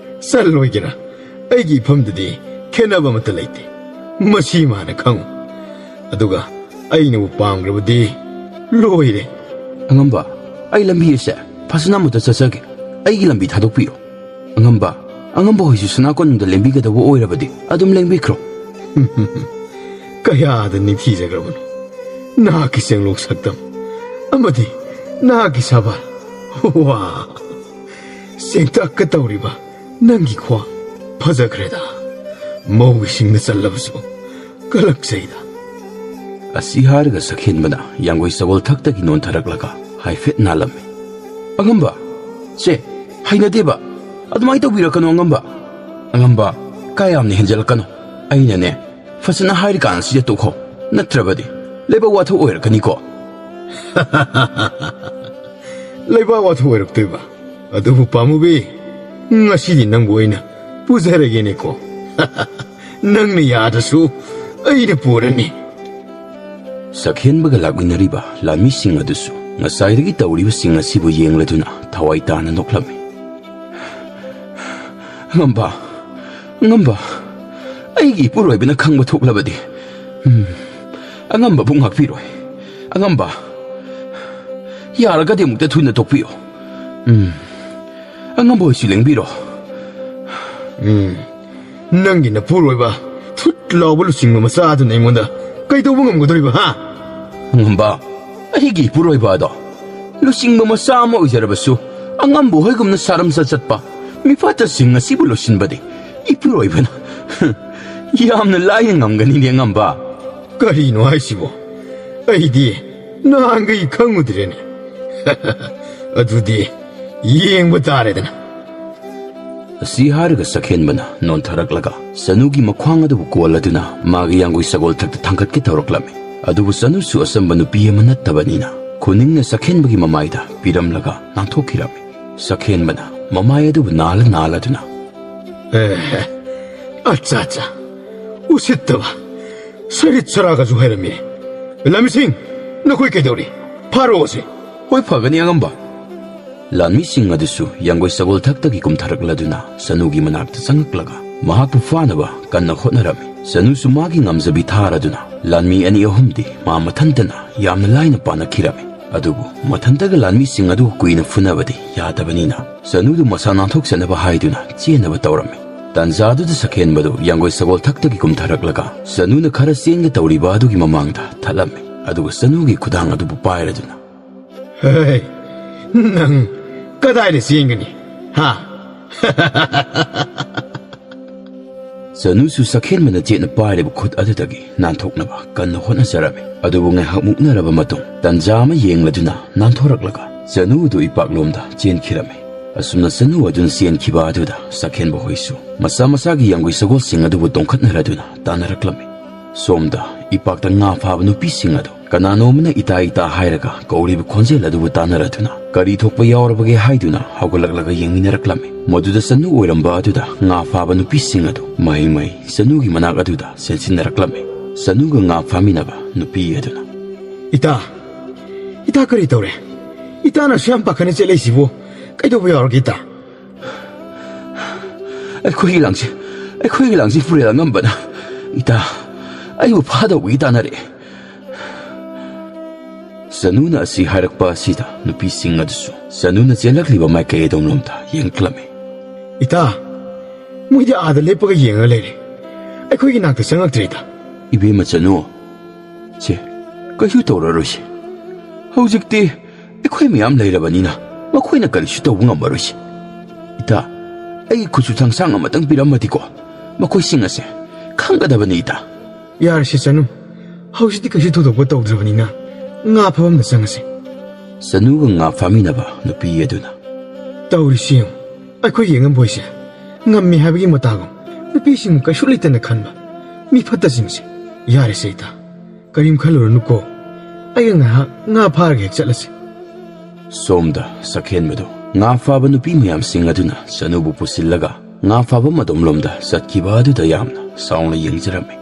ꯆꯜꯂꯣꯏꯒꯦꯔꯥ, ꯑꯩꯒꯤ ꯏꯐꯝꯗꯗꯤ ꯈꯦꯠꯅꯕ ꯑꯃꯠꯇ ꯂꯩꯇꯦ꯫ ꯃꯁꯤ ꯃꯥꯅ ꯈꯪꯉꯨ꯫ ꯑꯗꯨꯒ ꯑꯩꯅꯕꯨ ꯄꯥꯝꯈ꯭ꯔꯕꯗꯤ ꯂꯣꯏꯔꯦ꯫" "ꯑꯉꯝꯕ, ꯑꯩ ꯂꯝꯕꯤ ꯑꯁꯦ ꯐꯖꯅ ꯑꯃꯨꯛꯇ ꯆꯠꯆꯒꯦ꯫ ꯑꯩꯒꯤ ꯂꯝꯕꯤ ꯊꯥꯗꯣꯛꯄꯤꯔꯣ꯫" "ꯑꯉꯝꯕ, ꯑꯉꯝꯕ ꯍꯣꯏꯁꯨ ꯁꯅꯥ ꯀꯣꯅꯨꯡꯗ ꯂꯦꯡꯕꯤꯒꯗꯧꯕ ꯑꯣꯏꯔꯕꯗꯤ ꯑꯗꯨꯝ ꯂꯦꯡꯕꯤꯈ꯭ꯔꯣ꯫" "ꯀꯌꯥꯗ ꯅꯤꯡꯊꯤꯖꯈ꯭ꯔꯕꯅꯣ ꯅꯍꯥꯛꯀꯤ ꯆꯦꯡꯂꯣꯛ ꯁꯛꯇꯝ꯫ ꯑꯃꯗꯤ ꯅꯍꯥꯛꯀꯤ ꯁꯥꯕꯜ꯫ ꯋꯥ! ꯆꯦꯡꯇꯛꯀ ꯇꯧꯔꯤꯕ ꯅꯪꯒꯤ ꯈ꯭ꯋꯥꯡ꯫ ꯐꯖꯈ꯭ꯔꯦꯗ꯫ ꯃꯧꯒꯤ ꯁꯤꯡꯅ ꯆꯜꯂꯕꯁꯨ ꯀꯜꯂꯛꯆꯩꯗ꯫" ꯑꯁꯤ ꯍꯥꯏꯔꯒ ꯁꯛꯍꯦꯟꯕꯅ ꯌꯥꯡꯒꯣꯏ ꯁꯒꯣꯜ ꯊꯛꯇꯒꯤ ꯅꯣꯟꯊꯔꯛꯂꯒ ꯍꯥꯏꯐꯦꯠ ꯅꯥꯜꯂꯝꯃꯤ꯫ "ꯑꯉꯝꯕ, ꯁꯦ, ꯍꯩꯅꯗꯦꯕ꯫ ꯑꯗꯨꯃꯥꯏꯅ ꯇꯧꯕꯤꯔꯛꯀꯅꯨ, ꯑꯉꯝꯕ꯫ ꯑꯉꯝꯕ, ꯀꯥ ꯌꯥꯝꯅ ꯍꯦꯟꯖꯜꯂꯛꯀꯅꯨ꯫ ꯑꯩꯅꯅꯦ, ꯐꯖꯅ ꯍꯥꯏꯔꯤꯀꯥꯟꯁꯤꯗ ꯇꯣꯛꯈꯣ꯫ ꯅꯠꯇ꯭ꯔꯕꯗꯤ ꯂꯩꯕꯥꯛ ꯋꯥꯊꯣꯛ ꯑꯣꯏꯔꯛꯀꯅꯤꯀꯣ꯫" "ꯂꯩꯕꯥꯛ ꯋꯥꯊꯣꯛ ꯑꯣꯏꯔꯛꯇꯣꯏꯕ? ꯑꯗꯨꯕꯨ ꯄꯥꯝꯃꯨꯕꯤ, ꯉꯁꯤꯗꯤ ꯅꯪꯕꯨ ꯑꯩꯅ ꯄꯨꯖꯔꯒꯦꯅꯦꯀꯣ꯫" "ꯅꯪꯅ ꯌꯥꯗ꯭ꯔꯁꯨ ꯑꯩꯅ ꯄꯨꯔꯅꯤ꯫" ꯁꯛꯍꯦꯟꯕꯒ ꯂꯥꯛꯃꯤꯟꯅꯔꯤꯕ ꯂꯥꯟꯃꯤꯁꯤꯡ ꯑꯗꯨꯁꯨ ꯉꯁꯥꯏꯗꯒꯤ ꯇꯧꯔꯤꯕꯁꯤꯡ ꯑꯁꯤꯕꯨ ꯌꯦꯡꯂꯗꯨꯅ ꯊꯋꯥꯏ ꯇꯥꯅ ꯅꯣꯛꯂꯝꯃꯤ꯫ "ꯑꯉꯝꯕ, ꯑꯉꯝꯕ, ꯑꯩꯒꯤ ꯏꯄꯨꯔꯣꯏꯕꯅ ꯈꯪꯕ ꯊꯣꯛꯂꯕꯗꯤ, ꯎꯝ, ꯑꯉꯝꯕꯕꯨ ꯉꯥꯛꯄꯤꯔꯣꯏ꯫ ꯑꯉꯝꯕ, ꯌꯥꯔꯒꯗꯤ ꯑꯃꯨꯛꯇ ꯊꯨꯅ ꯇꯣꯛꯄꯤꯌꯨ꯫ ꯎꯝ, ꯑꯉꯝꯕ ꯍꯣꯏꯁꯨ ꯂꯦꯡꯕꯤꯔꯣ꯫ ꯎꯝ, ꯅꯪꯒꯤ ꯅꯄꯨꯔꯣꯏꯕ ꯊꯨꯠ ꯂꯥꯎꯕ ꯂꯨꯆꯤꯡꯕ ꯃꯆꯥ ꯑꯗꯨꯅ ꯑꯩꯉꯣꯟꯗ ꯀꯩꯗꯧꯕ ꯉꯝꯒꯗꯧꯔꯤꯕ, ꯍꯥ? ꯑꯉꯝꯕ, ꯑꯩꯒꯤ ꯏꯄꯨꯔꯣꯏꯕ ꯑꯗꯣ ꯂꯨꯆꯤꯡꯕ ꯃꯆꯥ ꯑꯃ ꯑꯣꯏꯖꯔꯕꯁꯨ, ꯑꯉꯝꯕ ꯍꯣꯏꯒꯨꯝꯅ ꯁꯥꯔꯝꯆꯠ ꯆꯠꯄ ꯃꯤꯐꯠꯇꯁꯤꯡ ꯑꯁꯤꯕꯨ ꯂꯣꯏꯁꯤꯟꯕꯗꯤ ꯏꯄꯨꯔꯣꯏꯕꯅ ꯌꯥꯝꯅ ꯂꯥꯏꯅ ꯉꯝꯒꯅꯤꯅꯦ, ꯑꯉꯝꯕ꯫ ꯀꯔꯤꯅꯣ ꯍꯥꯏꯁꯤꯕꯣ? ꯑꯩꯗꯤ ꯅꯍꯥꯟꯈꯩ ꯈꯪꯉꯨꯗ꯭ꯔꯦꯅꯦ꯫ ꯑꯗꯨꯗꯤ ꯌꯦꯡꯕ ꯇꯥꯔꯦꯗꯅ꯫ ꯑꯁꯤ ꯍꯥꯏꯔꯒ ꯁꯛꯍꯦꯟꯕꯅ ꯅꯣꯟꯊꯔꯛꯂꯒ ꯁꯅꯨꯒꯤ ꯃꯈ꯭ꯋꯥꯡ ꯑꯗꯨꯕꯨ ꯀꯣꯜꯂꯗꯨꯅ ꯃꯥꯒꯤ ꯌꯥꯡꯒꯣꯏ ꯁꯒꯣꯜ ꯊꯛꯇ ꯊꯥꯡꯒꯠꯀꯦ ꯇꯧꯔꯛꯂꯝꯃꯤ꯫ ꯑꯗꯨꯕꯨ ꯁꯅꯨꯁꯨ ꯑꯆꯝꯕ ꯅꯨꯄꯤ ꯑꯃ ꯅꯠꯇꯕꯅꯤꯅ ꯈꯨꯅꯤꯡꯅ ꯁꯛꯍꯦꯟꯕꯒꯤ ꯃꯃꯥꯏꯗ ꯄꯤꯔꯝꯂꯒ ꯅꯥꯟꯊꯣꯛꯈꯤꯔꯝꯃꯤ꯫ ꯁꯛꯍꯦꯟꯕꯅ ꯃꯃꯥꯏ ꯑꯗꯨꯕꯨ ꯅꯥꯜꯂ ꯅꯥꯜꯂꯗꯨꯅ, "ꯑꯦ, ꯑꯠꯆꯥ, ꯑꯠꯆꯥ, ꯎꯁꯤꯠꯇꯕ, ꯁꯔꯤꯠ ꯁꯔꯥꯒꯁꯨ ꯍꯩꯔꯝꯃꯤ꯫ ꯂꯥꯟꯃꯤꯁꯤꯡ, ꯅꯈꯣꯏ ꯀꯩꯗꯧꯔꯤ? ꯐꯥꯔꯛꯑꯣꯁꯦ꯫ ꯍꯣꯏ, ꯐꯒꯅꯤ, ꯑꯉꯝꯕ꯫" ꯂꯥꯟꯃꯤꯁꯤꯡ ꯑꯗꯨꯁꯨ ꯌꯥꯡꯒꯣꯏ ꯁꯒꯣꯜ ꯊꯛꯇꯒꯤ ꯀꯨꯝꯊꯔꯛꯂꯗꯨꯅ ꯁꯅꯨꯒꯤ ꯃꯅꯥꯛꯇ ꯆꯪꯉꯛꯂꯒ ꯃꯍꯥꯛꯄꯨ ꯐꯥꯅꯕ ꯀꯟꯅ ꯍꯣꯠꯅꯔꯝꯃꯤ꯫ ꯁꯅꯨꯁꯨ ꯃꯥꯒꯤ ꯉꯝꯖꯕꯤ ꯊꯥꯔꯗꯨꯅ ꯂꯥꯟꯃꯤ ꯑꯅꯤ ꯑꯍꯨꯝꯗꯤ ꯃꯥ ꯃꯊꯟꯇꯅ ꯌꯥꯝꯅ ꯂꯥꯏꯅ ꯄꯥꯅꯈꯤꯔꯝꯃꯤ꯫ ꯑꯗꯨꯕꯨ ꯃꯊꯟꯇꯒ ꯂꯥꯟꯃꯤꯁꯤꯡ ꯑꯗꯨ ꯀꯨꯏꯅ ꯐꯨꯅꯕꯗꯤ ꯌꯥꯗꯕꯅꯤꯅ ꯁꯅꯨꯗꯨ ꯃꯁꯥ ꯅꯥꯟꯊꯣꯛꯆꯅꯕ ꯍꯥꯏꯗꯨꯅ ꯆꯦꯟꯅꯕ ꯇꯧꯔꯝꯃꯤ꯫ ꯇꯥꯟꯖꯥꯗꯨꯗ ꯁꯛꯍꯦꯟꯕꯗꯨ ꯌꯥꯡꯒꯣꯏ ꯁꯒꯣꯜ ꯊꯛꯇꯒꯤ ꯀꯨꯝꯊꯔꯛꯂꯒ ꯁꯅꯨꯅ ꯈꯔ ꯆꯦꯟꯒꯦ ꯇꯧꯔꯤꯕ ꯑꯗꯨꯒꯤ ꯃꯃꯥꯡꯗ ꯊꯠꯂꯝꯃꯤ꯫ ꯑꯗꯨꯒ ꯁꯅꯨꯒꯤ ꯈꯨꯗꯥꯡ ꯑꯗꯨꯕꯨ ꯄꯥꯏꯔꯗꯨꯅ, "ꯍꯦ, ꯅꯪ ꯀꯗꯥꯏꯗ ꯆꯦꯟꯒꯅꯤ? ꯍꯥ?" ꯁꯅꯨꯁꯨ ꯁꯛꯍꯦꯟꯕꯅ ꯆꯦꯠꯅ ꯄꯥꯏꯔꯤꯕ ꯈꯨꯠ ꯑꯗꯨꯗꯒꯤ ꯅꯥꯟꯊꯣꯛꯅꯕ ꯀꯟꯅ ꯍꯣꯠꯅꯖꯔꯝꯃꯤ꯫ ꯑꯗꯨꯕꯨ ꯉꯥꯏꯍꯥꯛ ꯃꯨꯛꯅꯔꯕ ꯃꯇꯨꯡ ꯇꯟꯖꯥ ꯑꯃ ꯌꯦꯡꯂꯗꯨꯅ ꯅꯥꯟꯊꯣꯔꯛꯂꯒ ꯁꯅꯨ ꯑꯗꯨ ꯏꯄꯥꯛꯂꯣꯝꯗ ꯆꯦꯟꯈꯤꯔꯝꯃꯤ꯫ ꯑꯁꯨꯝꯅ ꯁꯅꯨ ꯑꯗꯨꯅ ꯆꯦꯟꯈꯤꯕ ꯑꯗꯨꯗ ꯁꯛꯍꯦꯟꯕ ꯍꯣꯏꯁꯨ ꯃꯁꯥ ꯃꯁꯥꯒꯤ ꯌꯥꯡꯒꯨ ꯁꯒꯣꯜꯁꯤꯡ ꯑꯗꯨꯕꯨ ꯇꯣꯡꯈꯠꯅꯔꯗꯨꯅ ꯇꯥꯟꯅꯔꯛꯂꯝꯃꯤ꯫ ꯁꯣꯝꯗ ꯏꯄꯥꯛꯇ ꯉꯥ ꯐꯥꯕ ꯅꯨꯄꯤꯁꯤꯡ ꯑꯗꯨ ꯀꯅꯥꯅꯣꯝꯅ "ꯏꯇꯥ, ꯏꯇꯥ" ꯍꯥꯏꯔꯒ ꯀꯧꯔꯤꯕ ꯈꯣꯟꯖꯦꯜ ꯑꯗꯨꯕꯨ ꯇꯥꯟꯅꯔꯗꯨꯅ ꯀꯔꯤ ꯊꯣꯛꯄ ꯌꯥꯎꯔꯕꯒꯦ ꯍꯥꯏꯗꯨꯅ ꯍꯧꯒꯠꯂꯛꯂꯒ ꯌꯦꯡꯃꯤꯟꯅꯔꯛꯂꯝꯃꯤ꯫ ꯃꯗꯨꯗ ꯆꯅꯨ ꯑꯣꯏꯔꯝꯕ ꯑꯗꯨꯗ ꯉꯥ ꯐꯥꯕ ꯅꯨꯄꯤꯁꯤꯡ ꯑꯗꯨ ꯃꯍꯩ ꯃꯍꯩ ꯆꯅꯨꯒꯤ ꯃꯅꯥꯛ ꯑꯗꯨꯗ ꯆꯦꯟꯁꯤꯟꯅꯔꯛꯂꯝꯃꯤ꯫ ꯆꯅꯨꯒ ꯉꯥ ꯐꯥꯃꯤꯟꯅꯕ ꯅꯨꯄꯤ ꯑꯗꯨꯅ, "ꯏꯇꯥ, ꯏꯇꯥ, ꯀꯔꯤ ꯇꯧꯔꯦ? ꯏꯇꯥꯅ ꯑꯁꯨꯛ ꯌꯥꯝ ꯄꯥꯈꯠꯅ ꯆꯦꯜꯂꯛꯏꯁꯤꯕꯨ ꯀꯩꯗꯧꯕ ꯌꯥꯎꯔꯒꯦ, ꯏꯇꯥ?" "ꯑꯩꯈꯣꯏꯒꯤ ꯂꯥꯡꯁꯤ, ꯑꯩꯈꯣꯏꯒꯤ ꯂꯥꯡꯁꯤ ꯄꯨꯔꯦꯜ ꯑꯉꯝꯕꯅ, ꯏꯇꯥ, ꯑꯩꯕꯨ ꯐꯥꯗꯧꯕꯒꯤ ꯇꯥꯟꯅꯔꯛꯑꯦ꯫" ꯆꯅꯨꯅ ꯑꯁꯤ ꯍꯥꯏꯔꯛꯄ ꯑꯁꯤꯗ ꯅꯨꯄꯤꯁꯤꯡ ꯑꯗꯨꯁꯨ ꯆꯅꯨꯅ ꯆꯦꯜꯂꯛꯂꯤꯕ ꯃꯥꯏꯀꯩ ꯑꯗꯣꯝꯂꯣꯝꯗ ꯌꯦꯡꯂꯛꯂꯝꯃꯤ꯫ "ꯏꯇꯥ, ꯃꯣꯏꯗꯤ ꯑꯥꯗ ꯂꯦꯞꯄꯒ ꯌꯦꯡꯉ ꯂꯩꯔꯦ꯫ ꯑꯩꯈꯣꯏꯒꯤ ꯅꯥꯛꯇ ꯆꯪꯉꯛꯇ꯭ꯔꯦꯗ꯫" "ꯏꯕꯦꯝꯃ ꯆꯅꯨ, ꯁꯦ, ꯀꯩꯁꯨ ꯇꯧꯔꯔꯣꯏꯁꯦ꯫ ꯍꯧꯖꯤꯛꯇꯤ ꯑꯩꯈꯣꯏ ꯃꯌꯥꯝ ꯂꯩꯔꯕꯅꯤꯅ ꯃꯈꯣꯏꯅ ꯀꯔꯤꯁꯨ ꯇꯧꯕ ꯉꯝꯃꯔꯣꯏꯁꯦ꯫ ꯏꯇꯥ, ꯑꯩꯒꯤ ꯈꯨꯠꯁꯨ ꯊꯥꯡꯁꯥꯡ ꯑꯃꯇꯪ ꯄꯤꯔꯝꯃꯗꯤꯀꯣ, ꯃꯈꯣꯏꯁꯤꯡ ꯑꯁꯦ ꯈꯪꯒꯗꯕꯅꯤ ꯏꯇꯥ꯫" "ꯌꯥꯔꯦꯁꯦ ꯆꯅꯨ, ꯍꯧꯖꯤꯛꯇꯤ ꯀꯩꯁꯨ ꯊꯣꯏꯗꯣꯛꯄ ꯇꯧꯗ꯭ꯔꯕꯅꯤꯅ ꯉꯥ ꯐꯥꯐꯝꯗ ꯆꯪꯉꯁꯦ꯫" ꯆꯅꯨꯒ ꯉꯥ ꯐꯥꯃꯤꯟꯅꯕ ꯅꯨꯄꯤ ꯑꯗꯨꯅ, "ꯇꯧꯔꯤꯁꯤ ꯌꯦꯡꯉꯨ, ꯑꯩꯈꯣꯏ ꯌꯦꯡꯉꯝꯕꯣꯏꯁꯦ ꯉꯝꯃꯤ ꯍꯥꯏꯕꯒꯤ ꯃꯇꯥꯒꯨꯝ ꯅꯨꯄꯤꯁꯤꯡ ꯀꯩꯁꯨ ꯂꯩꯇꯅ ꯈꯟꯕ ꯃꯤ ꯐꯠꯇꯁꯤꯡꯁꯦ꯫ ꯌꯥꯔꯦꯁꯦ ꯏꯇꯥ, ꯀꯔꯤꯝ ꯈꯜꯂꯨꯔꯅꯨꯀꯣ, ꯑꯩꯒ ꯉꯥꯏꯍꯥꯛ ꯉꯥ ꯐꯥꯔꯒ ꯍꯦꯛ ꯆꯠꯂꯁꯤ꯫" ꯁꯣꯝꯗ ꯁꯛꯍꯦꯟꯕꯗꯨ ꯉꯥ ꯐꯥꯕ ꯅꯨꯄꯤ ꯃꯌꯥꯝꯁꯤꯡ ꯑꯗꯨꯅ ꯆꯅꯨꯕꯨ ꯄꯨꯁꯤꯜꯂꯒ ꯉꯥ ꯐꯥꯐꯝ ꯑꯗꯣꯝꯂꯣꯝꯗ ꯆꯠꯈꯤꯕ ꯑꯗꯨꯗ ꯌꯥꯝꯅ ꯁꯥꯎꯅ ꯌꯦꯡꯖꯔꯝꯃꯤ꯫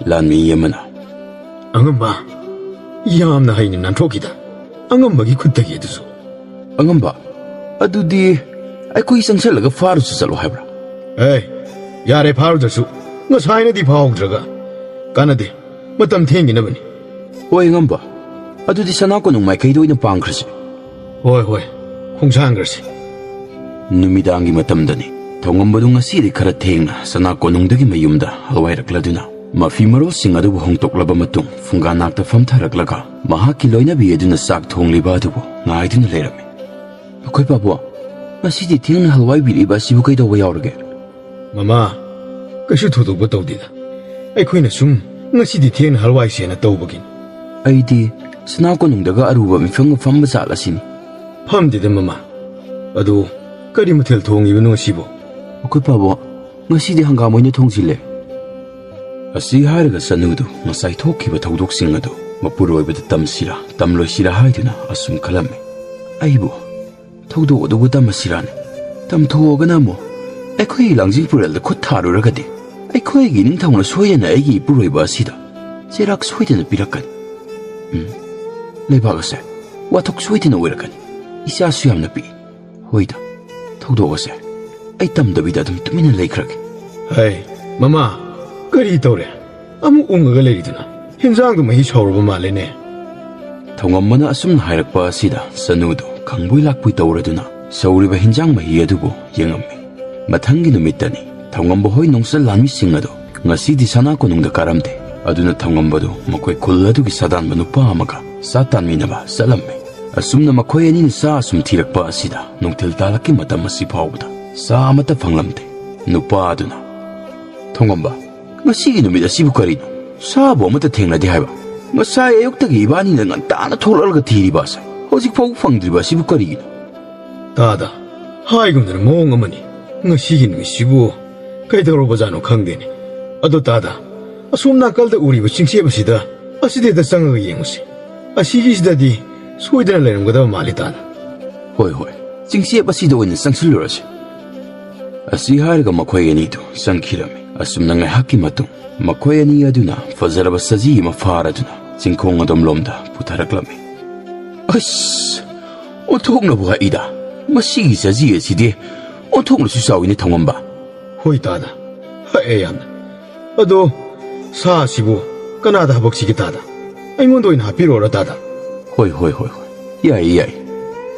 ꯂꯥꯟꯃꯤ ꯑꯃꯅ, "ꯑꯉꯝꯕ, ꯌꯥꯝꯅ ꯍꯩꯅ ꯅꯥꯟꯊꯣꯛꯈꯤꯗ, ꯑꯉꯝꯕꯒꯤ ꯈꯨꯠꯇꯒꯤ ꯑꯗꯨꯁꯨ꯫" "ꯑꯉꯝꯕ, ꯑꯗꯨꯗꯤ ꯑꯩꯈꯣꯏ ꯆꯪꯁꯜꯂꯒ ꯐꯥꯔꯨꯁꯨ ꯆꯠꯂꯣ ꯍꯥꯏꯕ꯭ꯔꯥ?" "ꯑꯦ, ꯌꯥꯔꯦ, ꯐꯥꯔꯨꯗ꯭ꯔꯁꯨ ꯉꯁꯥꯏꯅꯗꯤ ꯐꯥꯍꯧꯗ꯭ꯔꯒ ꯀꯥꯟꯅꯗꯦ, ꯃꯇꯝ ꯊꯦꯡꯈꯤꯅꯕꯅꯤ꯫" "ꯍꯣꯏ ꯑꯉꯝꯕ, ꯑꯗꯨꯗꯤ ꯁꯅꯥ ꯀꯣꯅꯨꯡ ꯃꯥꯏꯀꯩꯗ ꯑꯣꯏꯅ ꯄꯥꯡꯈ꯭ꯔꯁꯤ꯫" "ꯍꯣꯏ, ꯍꯣꯏ, ꯈꯣꯡꯁꯥꯟꯈ꯭ꯔꯁꯤ꯫" ꯅꯨꯃꯤꯗꯥꯡꯒꯤ ꯃꯇꯝꯗꯅꯤ꯫ ꯊꯧꯉꯝꯕꯗꯨ ꯉꯁꯤꯗꯤ ꯈꯔ ꯊꯦꯡꯅ ꯁꯅꯥ ꯀꯣꯅꯨꯡꯗꯒꯤ ꯃꯌꯨꯝꯗ ꯍꯜꯋꯥꯏꯔꯛꯂꯗꯨꯅ ꯃꯐꯤ ꯃꯔꯣꯜꯁꯤꯡ ꯑꯗꯨꯕꯨ ꯍꯣꯡꯗꯣꯛꯂꯕ ꯃꯇꯨꯡ ꯐꯨꯡꯒꯥ ꯅꯥꯛꯇ ꯐꯝꯊꯔꯛꯂꯒ ꯃꯍꯥꯛꯀꯤ ꯂꯣꯏꯅꯕꯤ ꯑꯗꯨꯅ ꯆꯥꯛ ꯊꯣꯡꯂꯤꯕ ꯑꯗꯨꯕꯨ ꯉꯥꯏꯗꯨꯅ ꯂꯩꯔꯝꯃꯤ꯫ "ꯃꯈꯣꯏ ꯄꯥꯕꯨꯡ, ꯉꯁꯤꯗꯤ ꯊꯦꯡꯅ ꯍꯜꯋꯥꯏꯕꯤꯔꯛꯏꯕ ꯑꯁꯤꯕꯨ ꯀꯩꯗꯧꯕ ꯌꯥꯎꯔꯒꯦ?" "ꯃꯃꯥ, ꯀꯩꯁꯨ ꯊꯣꯏꯗꯣꯛꯄ ꯇꯧꯗꯦꯗ꯫ ꯑꯩꯈꯣꯏꯅ ꯁꯨꯝ ꯉꯁꯤꯗꯤ ꯊꯦꯡꯅ ꯍꯜꯋꯥꯏꯁꯦꯅ ꯇꯧꯕꯒꯤꯅꯤ꯫" "ꯑꯩꯗꯤ ꯁꯅꯥ ꯀꯣꯅꯨꯡꯗꯒ ꯑꯔꯨꯕ ꯃꯤꯐꯝꯒ ꯐꯝꯕ ꯖꯥꯠꯂ ꯁꯤꯅꯤ꯫" "ꯐꯝꯗꯦꯗ ꯃꯃꯥ꯫ ꯑꯗꯨ ꯀꯔꯤ ꯃꯊꯦꯜ ꯊꯣꯡꯉꯤꯕꯅꯣ ꯉꯁꯤꯕꯣ?" "ꯃꯈꯣꯏ ꯄꯥꯕꯨꯡ, ꯉꯁꯤꯗꯤ ꯍꯪꯒꯥꯝ ꯑꯣꯏꯅ ꯊꯣꯡꯁꯤꯜꯂꯦ꯫" ꯑꯁꯤ ꯍꯥꯏꯔꯒ ꯆꯅꯨꯗꯨ ꯉꯁꯥꯏ ꯊꯣꯛꯈꯤꯕ ꯊꯧꯗꯣꯛꯁꯤꯡ ꯑꯗꯨ ꯃꯄꯨꯔꯣꯏꯕꯗ ꯇꯝꯁꯤꯔꯥ ꯇꯝꯂꯣꯏꯁꯤꯔꯥ ꯍꯥꯏꯗꯨꯅ ꯑꯁꯨꯝ ꯈꯜꯂꯝꯃꯤ꯫ "ꯑꯩꯕꯨ ꯊꯧꯗꯣꯛ ꯑꯗꯨꯕꯨ ꯇꯝꯃꯁꯤꯔꯥꯅꯦ? ꯇꯝꯊꯣꯛꯑꯒꯅ ꯑꯃꯨꯛ ꯑꯩꯈꯣꯏꯒꯤ ꯂꯥꯡꯖꯤꯡ ꯄꯨꯔꯦꯜꯗ ꯈꯨꯠ ꯊꯥꯔꯨꯔꯒꯗꯤ ꯑꯩꯈꯣꯏꯒꯤ ꯅꯤꯡꯊꯧꯅ ꯁꯣꯏꯗꯅ ꯑꯩꯒꯤ ꯏꯄꯨꯔꯣꯏꯕ ꯑꯁꯤꯗ ꯆꯩꯔꯥꯛ ꯁꯣꯏꯗꯅ ꯄꯤꯔꯛꯀꯅꯤ꯫ ꯎꯝ, ꯂꯩꯕꯥꯛ ꯑꯁꯦ ꯋꯥꯊꯣꯛ ꯁꯣꯏꯗꯅ ꯑꯣꯏꯔꯛꯀꯅꯤ꯫ ꯏꯆꯥꯁꯨ ꯌꯥꯝꯅ ꯄꯤꯛꯏ꯫ ꯍꯣꯏꯗ, ꯊꯧꯗꯣꯛ ꯑꯁꯦ ꯑꯩ ꯇꯝꯗꯕꯤꯗ ꯑꯗꯨꯝ ꯇꯨꯃꯤꯟꯅ ꯂꯩꯈ꯭ꯔꯒꯦ꯫" "ꯍꯩ, ꯃꯃꯥ, ꯀꯔꯤ ꯇꯧꯔꯦ? ꯑꯃꯨꯛ ꯎꯪꯉꯒ ꯂꯩꯔꯤꯗꯨꯅ? ꯍꯤꯟꯖꯥꯡꯗꯨ ꯃꯍꯤ ꯁꯧꯔꯕ ꯃꯥꯜꯂꯦꯅꯦ?" ꯊꯧꯉꯝꯕꯅ ꯑꯁꯨꯝꯅ ꯍꯥꯏꯔꯛꯄ ꯑꯁꯤꯗ ꯆꯅꯨꯗꯨ ꯈꯪꯕꯣꯏ ꯂꯥꯛꯄꯣꯏ ꯇꯧꯔꯗꯨꯅ ꯁꯧꯔꯤꯕ ꯍꯤꯟꯖꯥꯡ ꯃꯍꯤ ꯑꯗꯨꯕꯨ ꯌꯦꯡꯉꯝꯃꯤ꯫ ꯃꯊꯪꯒꯤ ꯅꯨꯃꯤꯠꯇꯅꯤ ꯊꯧꯉꯝꯕ ꯍꯣꯏ ꯅꯣꯡꯆꯠ ꯂꯥꯟꯃꯤꯁꯤꯡ ꯑꯗꯨ ꯉꯁꯤꯗꯤ ꯁꯅꯥ ꯀꯣꯅꯨꯡꯗ ꯀꯥꯔꯝꯗꯦ꯫ ꯑꯗꯨꯅ ꯊꯧꯉꯝꯕꯗꯨ ꯃꯈꯣꯏ ꯈꯨꯜ ꯑꯗꯨꯒꯤ ꯁꯥꯗꯥꯟꯕ ꯅꯨꯄꯥ ꯑꯃꯒ ꯆꯥ ꯇꯥꯟꯃꯤꯟꯅꯕ ꯆꯠꯂꯝꯃꯤ꯫ ꯑꯁꯨꯝꯅ ꯃꯈꯣꯏ ꯑꯅꯤꯅ ꯆꯥ ꯑꯁꯨꯝ ꯊꯤꯔꯛꯄ ꯑꯁꯤꯗ ꯅꯨꯡꯊꯤꯜ ꯇꯥꯂꯛꯀꯤ ꯃꯇꯝ ꯑꯁꯤ ꯐꯥꯎꯕꯗ ꯆꯥ ꯑꯃꯠꯇ ꯐꯪꯂꯝꯗꯦ꯫ ꯅꯨꯄꯥ ꯑꯗꯨꯅ, "ꯊꯧꯉꯝꯕ, ꯉꯁꯤꯒꯤ ꯅꯨꯃꯤꯠ ꯑꯁꯤꯕꯨ ꯀꯔꯤꯅꯣ? ꯆꯥꯕꯨ ꯑꯃꯠꯇ ꯊꯦꯡꯅꯗꯦ ꯍꯥꯏꯕ꯫ ꯉꯁꯥꯏ ꯑꯌꯨꯛꯇꯒꯤ ꯏꯕꯥꯅꯤꯅ ꯉꯟꯇꯥꯅ ꯊꯣꯛꯂꯛꯂꯒ ꯊꯤꯔꯤꯕ ꯑꯁꯦ ꯍꯧꯖꯤꯛ ꯐꯥꯎꯕ ꯐꯪꯗ꯭ꯔꯤꯕ ꯑꯁꯤꯕꯨ ꯀꯔꯤꯒꯤꯅꯣ?" ꯇꯥꯗ, ꯍꯥꯏꯒꯨꯝꯗꯅ ꯃꯑꯣꯡ ꯑꯃꯅꯤ꯫ ꯉꯁꯤꯒꯤ ꯅꯨꯃꯤꯠꯁꯤꯕꯨ ꯀꯩꯗꯧꯔꯕꯖꯥꯠꯅꯣ ꯈꯪꯗꯦꯅꯦ꯫ ꯑꯗꯣ ꯇꯥꯗ, ꯑꯁꯣꯝ ꯅꯥꯀꯜꯗ ꯎꯔꯤꯕ ꯆꯤꯡꯆꯦꯞ ꯑꯁꯤꯗ, ꯑꯁꯤꯗ ꯍꯦꯛꯇ ꯆꯪꯉꯒ ꯌꯦꯡꯉꯨꯁꯤ꯫ ꯑꯁꯤꯒꯤꯁꯤꯗꯗꯤ ꯁꯣꯏꯗꯅ ꯂꯩꯔꯝꯒꯗꯕ ꯃꯥꯜꯂꯤ ꯇꯥꯗ꯫ "ꯍꯣꯏ, ꯍꯣꯏ, ꯆꯤꯡꯆꯦꯞ ꯑꯁꯤꯗ ꯑꯣꯏꯅ ꯆꯪꯁꯤꯜꯂꯨꯔꯁꯤ꯫" ꯑꯁꯤ ꯍꯥꯏꯔꯒ ꯃꯈꯣꯏ ꯑꯅꯤꯗꯨ ꯆꯪꯈꯤꯔꯝꯃꯤ꯫ ꯑꯁꯨꯝꯅ ꯉꯥꯏꯍꯥꯛꯀꯤ ꯃꯇꯨꯡ ꯃꯈꯣꯏ ꯑꯅꯤ ꯑꯗꯨꯅ ꯐꯖꯔꯕ ꯁꯖꯤ ꯑꯃ ꯐꯥꯔꯗꯨꯅ ꯆꯤꯡꯈꯣꯡ ꯑꯗꯣꯝꯂꯣꯝꯗ ꯄꯨꯊꯔꯛꯂꯝꯃꯤ꯫ "ꯑꯁ! ꯑꯣꯟꯊꯣꯛꯅꯕꯨ ꯍꯥꯏꯗ! ꯃꯁꯤꯒꯤ ꯁꯖꯤ ꯑꯁꯤꯗꯤ ꯑꯣꯟꯊꯣꯛꯅꯁꯨ ꯆꯥꯎꯏꯅꯦ, ꯊꯧꯉꯝꯕ!" "ꯍꯣꯏ ꯇꯥꯗ, ꯍꯛꯑꯦ ꯌꯥꯝꯅ꯫ ꯑꯗꯣ ꯁꯥ ꯑꯁꯤꯕꯨ ꯀꯅꯥꯗ ꯍꯥꯄꯛꯁꯤꯒꯦ ꯇꯥꯗ? ꯑꯩꯉꯣꯟꯗ ꯑꯣꯏꯅ ꯍꯥꯞꯄꯤꯔꯛꯑꯣꯔ ꯇꯥꯗ?" "ꯍꯣꯏ, ꯍꯣꯏ, ꯍꯣꯏ, ꯍꯣꯏ꯫ ꯌꯥꯏ, ꯌꯥꯏ꯫"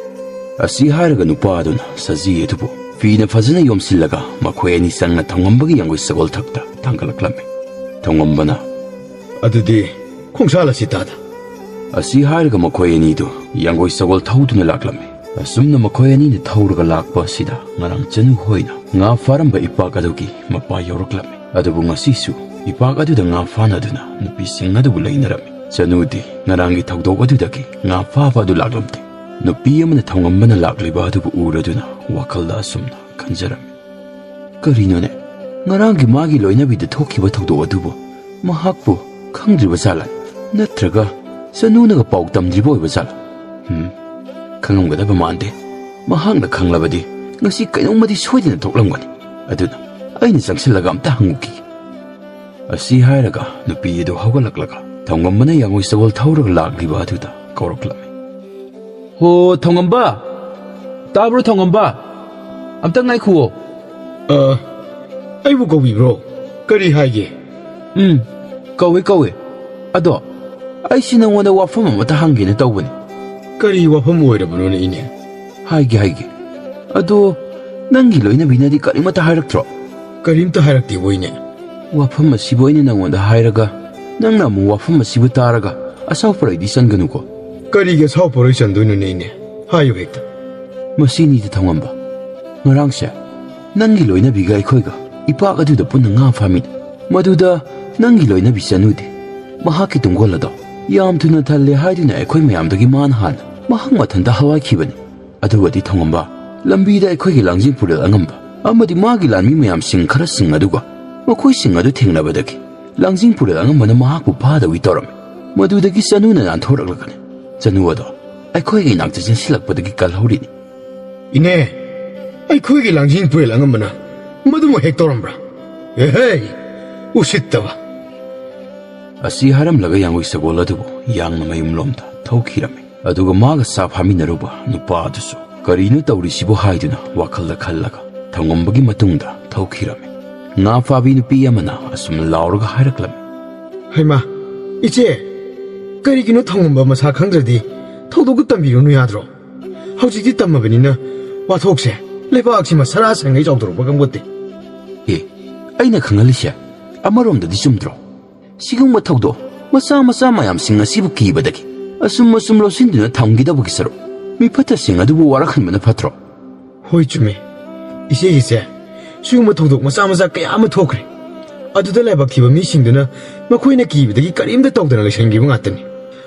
ꯑꯁꯤ ꯍꯥꯏꯔꯒ ꯅꯨꯄꯥ ꯑꯗꯨꯅ ꯁꯖꯤ ꯑꯗꯨꯕꯨ ꯐꯤꯅ ꯐꯖꯅ ꯌꯣꯝꯁꯤꯜꯂꯒ ꯃꯈꯣꯏ ꯑꯅꯤ ꯆꯪꯅ ꯊꯧꯉꯝꯕꯒꯤ ꯌꯥꯡꯒꯣꯏ ꯁꯒꯣꯜ ꯊꯛꯇ ꯊꯥꯡꯒꯠꯂꯛꯂꯝꯃꯤ꯫ ꯊꯧꯉꯝꯕꯅ, "ꯑꯗꯨꯗꯤ ꯈꯣꯡꯁꯥꯜꯂꯁꯤ ꯇꯥꯗ꯫" ꯑꯁꯤ ꯍꯥꯏꯔꯒ ꯃꯈꯣꯏ ꯑꯅꯤꯗꯨ ꯌꯥꯡꯒꯣꯏ ꯁꯒꯣꯜ ꯊꯧꯗꯨꯅ ꯂꯥꯛꯂꯝꯃꯤ꯫ ꯑꯁꯨꯝꯅ ꯃꯈꯣꯏ ꯑꯅꯤꯅ ꯊꯧꯔꯒ ꯂꯥꯛꯄ ꯑꯁꯤꯗ ꯉꯔꯥꯡ ꯆꯅꯨ ꯍꯣꯏꯅ ꯉꯥ ꯐꯥꯔꯝꯕ ꯏꯄꯥꯛ ꯑꯗꯨꯒꯤ ꯃꯄꯥ ꯌꯧꯔꯛꯂꯝꯃꯤ꯫ ꯑꯗꯨꯕꯨ ꯉꯁꯤꯁꯨ ꯏꯄꯥꯛ ꯑꯗꯨꯗ ꯉꯥ ꯐꯥꯅꯗꯨꯅ ꯅꯨꯄꯤꯁꯤꯡ ꯑꯗꯨꯕꯨ ꯂꯩꯅꯔꯝꯃꯤ꯫ ꯆꯅꯨꯗꯤ ꯉꯔꯥꯡꯒꯤ ꯊꯧꯗꯣꯛ ꯑꯗꯨꯗꯒꯤ ꯉꯥ ꯐꯥꯕ ꯑꯗꯨ ꯂꯥꯛꯂꯝꯗꯦ꯫ ꯅꯨꯄꯤ ꯑꯃꯅ ꯊꯧꯉꯝꯕꯅ ꯂꯥꯛꯂꯤꯕ ꯑꯗꯨꯕꯨ ꯎꯔꯗꯨꯅ ꯋꯥꯈꯜꯗ ꯑꯁꯨꯝꯅ ꯈꯟꯖꯔꯝꯃꯤ, "ꯀꯔꯤꯅꯣꯅꯦ, ꯉꯔꯥꯡꯒꯤ ꯃꯥꯒꯤ ꯂꯣꯏꯅꯕꯤꯗ ꯊꯣꯛꯈꯤꯕ ꯊꯧꯗꯣꯛ ꯑꯗꯨꯕꯨ ꯃꯍꯥꯛꯄꯨ ꯈꯪꯗ꯭ꯔꯤꯕ ꯖꯥꯠꯂꯥ? ꯅꯠꯇ꯭ꯔꯒ ꯆꯅꯨꯅꯒ ꯄꯥꯎ ꯇꯝꯗ꯭ꯔꯤꯕ ꯑꯣꯏꯕ ꯖꯥꯠꯂꯥ? ꯎꯝ, ꯈꯪꯉꯝꯒꯗꯕ ꯃꯥꯟꯗꯦ꯫ ꯃꯍꯥꯛꯅ ꯈꯪꯂꯕꯗꯤ ꯉꯁꯤ ꯀꯩꯅꯣꯝꯃꯗꯤ ꯁꯣꯏꯗꯅ ꯊꯣꯛꯂꯝꯒꯅꯤ꯫ ꯑꯗꯨꯅ ꯑꯩꯅ ꯆꯪꯁꯤꯜꯂꯒ ꯑꯝꯇ ꯍꯪꯉꯨꯈꯤꯒꯦ꯫" ꯑꯁꯤ ꯍꯥꯏꯔꯒ ꯅꯨꯄꯤ ꯑꯗꯨ ꯍꯧꯒꯠꯂꯛꯂꯒ ꯊꯧꯉꯝꯕꯅ ꯌꯥꯡꯒꯣꯏ ꯁꯒꯣꯜ ꯊꯧꯔꯒ ꯂꯥꯛꯂꯤꯕ ꯑꯗꯨꯗ ꯀꯧꯔꯛꯂꯝꯃꯤ꯫ "ꯍꯣ, ꯊꯧꯉꯝꯕ! ꯇꯥꯕ꯭ꯔꯣ, ꯊꯧꯉꯝꯕ? ꯑꯝꯇ ꯉꯥꯏꯈꯨꯑꯣ꯫" "ꯑ, ꯑꯩꯕꯨ ꯀꯧꯕꯤꯕ꯭ꯔꯣ? ꯀꯔꯤ ꯍꯥꯏꯒꯦ?" "ꯎꯝ, ꯀꯧꯏ, ꯀꯧꯏ꯫ ꯑꯗꯣ ꯑꯩꯁꯤ ꯅꯉꯣꯟꯗ ꯋꯥꯐꯝ ꯑꯃꯇ ꯍꯪꯒꯦꯅ ꯇꯧꯕꯅꯤ꯫ ꯀꯔꯤ ꯋꯥꯐꯝ ꯑꯣꯏꯔꯕꯅꯣꯅꯦ, ꯏꯅꯦ? ꯍꯥꯏꯒꯦ, ꯍꯥꯏꯒꯦ꯫ ꯑꯗꯣ, ꯅꯪꯒꯤ ꯂꯣꯏꯅꯕꯤꯅꯗꯤ ꯀꯔꯤꯃꯇ ꯍꯥꯏꯔꯛꯇ꯭ꯔꯣ? ꯀꯔꯤꯝꯇ ꯍꯥꯏꯔꯛꯇꯦꯕꯣ, ꯏꯅꯦ꯫ ꯋꯥꯐꯝ ꯑꯁꯤꯕꯨ ꯑꯩꯅ ꯅꯉꯣꯟꯗ ꯍꯥꯏꯔꯒ, ꯅꯪꯅ ꯑꯃꯨꯛ ꯋꯥꯐꯝ ꯑꯁꯤꯕꯨ ꯇꯥꯔꯒ ꯑꯁꯥꯎ ꯄꯔꯩꯗꯤ ꯆꯟꯒꯅꯨꯀꯣ꯫ ꯀꯔꯤꯒꯤ ꯑꯁꯥꯎ ꯄꯔꯩ ꯆꯟꯗꯣꯏꯅꯣꯅꯦ, ꯏꯅꯦ? ꯍꯥꯏꯌꯨ ꯍꯦꯛꯇ꯫ ꯃꯁꯤꯅꯤꯗ, ꯊꯧꯉꯝꯕ꯫ ꯉꯔꯥꯡꯁꯦ ꯅꯪꯒꯤ ꯂꯣꯏꯅꯕꯤꯒ ꯑꯩꯈꯣꯏꯒ ꯏꯄꯥꯛ ꯑꯗꯨꯗ ꯄꯨꯟꯅ ꯉꯥ ꯐꯥꯃꯤꯅꯤ꯫ ꯃꯗꯨꯗ ꯅꯪꯒꯤ ꯂꯣꯏꯅꯕꯤ ꯆꯅꯨꯗꯤ ꯃꯍꯥꯛꯀꯤ ꯇꯨꯡꯒꯣꯜ ꯑꯗꯣ ꯌꯥꯝ ꯊꯨꯅ ꯊꯜꯂꯦ ꯍꯥꯏꯗꯨꯅ ꯑꯩꯈꯣꯏ ꯃꯌꯥꯝꯗꯒꯤ ꯃꯥꯅ ꯍꯥꯟꯅ ꯃꯍꯥꯛ ꯃꯊꯟꯇ ꯍꯋꯥꯏꯈꯤꯕꯅꯤ꯫ ꯑꯗꯨꯒꯗꯤ ꯊꯧꯉꯝꯕ, ꯂꯝꯕꯤꯗ ꯑꯩꯈꯣꯏꯒꯤ ꯂꯥꯡꯖꯤꯡ ꯄꯨꯔꯦꯜ ꯑꯉꯝꯕ ꯑꯃꯗꯤ ꯃꯥꯒꯤ ꯂꯥꯟꯃꯤ ꯃꯌꯥꯝꯁꯤꯡ ꯈꯔꯁꯤꯡ ꯑꯗꯨꯒ ꯃꯈꯣꯏꯁꯤꯡ ꯑꯗꯨ ꯊꯦꯡꯅꯕꯗꯒꯤ ꯂꯥꯡꯖꯤꯡ ꯄꯨꯔꯦꯜ ꯑꯉꯝꯕꯅ ꯃꯍꯥꯛꯄꯨ ꯐꯥꯗꯧꯏ ꯇꯧꯔꯝꯃꯤ꯫ ꯃꯗꯨꯗꯒꯤ ꯆꯅꯨꯅ ꯅꯥꯟꯊꯣꯔꯛꯂꯒꯅꯤ ꯆꯅꯨ ꯑꯗꯣ ꯑꯩꯈꯣꯏꯒꯤ ꯏꯅꯥꯛꯇ ꯆꯦꯟꯁꯤꯜꯂꯛꯄꯗꯒꯤ ꯀꯜꯍꯧꯔꯤꯅꯤ꯫ ꯏꯅꯦ, ꯑꯩꯈꯣꯏꯒꯤ ꯂꯥꯡꯖꯤꯡ ꯄꯨꯔꯦꯜ ꯑꯉꯝꯕꯅ ꯃꯗꯨꯃꯛ ꯍꯦꯛ ꯇꯧꯔꯝꯕ꯭ꯔꯥ? ꯑꯦꯍꯦ, ꯎꯁꯤꯠꯇꯕ! ꯑꯁꯤ ꯍꯥꯏꯔꯝꯂꯒ ꯌꯥꯡꯒꯣꯏ ꯁꯒꯣꯜ ꯑꯗꯨꯕꯨ ꯌꯥꯡꯅ ꯃꯌꯨꯝꯂꯣꯝꯗ ꯊꯧꯈꯤꯔꯝꯃꯤ꯫ ꯑꯗꯨꯒ ꯃꯥꯒ ꯆꯥ ꯐꯥꯃꯤꯟꯅꯔꯨꯕ ꯅꯨꯄꯥ ꯑꯗꯨꯁꯨ ꯀꯔꯤꯅꯣ ꯇꯧꯔꯤꯁꯤꯕꯨ ꯍꯥꯏꯗꯨꯅ ꯋꯥꯈꯜꯗ ꯈꯜꯂꯒ ꯊꯧꯉꯝꯕꯒꯤ ꯃꯇꯨꯡꯗ ꯊꯧꯈꯤꯔꯝꯃꯤ꯫ ꯉꯥ ꯐꯥꯕꯤ ꯅꯨꯄꯤ ꯑꯃꯅ ꯑꯁꯨꯝ ꯂꯥꯎꯔꯒ ꯍꯥꯏꯔꯛꯂꯝꯃꯤ꯫ ꯍꯩꯃꯥ, ꯏꯆꯦ, ꯀꯔꯤꯒꯤꯅꯣ ꯊꯧꯉꯝꯕ ꯃꯁꯥ ꯈꯪꯗ꯭ꯔꯗꯤ ꯊꯧꯗꯣꯛꯇꯨ ꯇꯝꯕꯤꯔꯨꯅꯨ ꯌꯥꯗ꯭ꯔꯣ? ꯍꯧꯖꯤꯛꯇꯤ ꯇꯝꯃꯕꯅꯤꯅ ꯋꯥꯊꯣꯛꯁꯦ ꯂꯩꯕꯥꯛꯁꯤꯃ ꯁꯔꯥ ꯁꯪꯉꯩ ꯆꯥꯎꯊꯣꯔꯛꯄ ꯈꯪꯄꯣꯠꯇꯦ꯫ ꯑꯦ, ꯑꯩꯅ ꯈꯪꯍꯜꯂꯤꯁꯦ ꯑꯃꯔꯣꯝꯗꯗꯤ ꯆꯨꯝꯗ꯭ꯔꯣ? ꯁꯤꯒꯨꯝꯕ ꯊꯧꯗꯣꯛ ꯃꯆꯥ ꯃꯆꯥ ꯃꯌꯥꯝꯁꯤꯡ ꯑꯁꯤꯕꯨ ꯀꯤꯕꯗꯒꯤ ꯑꯁꯨꯝ ꯑꯁꯨꯝ ꯂꯧꯁꯤꯟꯗꯨꯅ ꯊꯝꯈꯤꯗꯕꯒꯤ ꯁꯔꯨꯛ ꯃꯤꯐꯠꯇꯁꯤꯡ ꯑꯗꯨꯕꯨ ꯋꯥꯔꯛꯍꯟꯕꯅ ꯐꯠꯇ꯭ꯔꯣ? ꯍꯣꯏ, ꯆꯨꯝꯃꯤ꯫ ꯏꯆꯦꯒꯤꯁꯦ ꯁꯤꯒꯨꯝꯕ ꯊꯧꯗꯣꯛ ꯃꯆꯥ ꯃꯆꯥ ꯀꯌꯥ ꯑꯃ ꯊꯣꯛꯈ꯭ꯔꯦ꯫ ꯑꯗꯨꯗ ꯂꯥꯏꯕꯛ ꯊꯤꯕ ꯃꯤꯁꯤꯡꯗꯨꯅ ꯃꯈꯣꯏꯅ ꯀꯤꯕꯗꯒꯤ ꯀꯔꯤꯝꯇ ꯇꯧꯗꯅ ꯂꯩꯁꯟꯈꯤꯕ ꯉꯥꯛꯇꯅꯤ꯫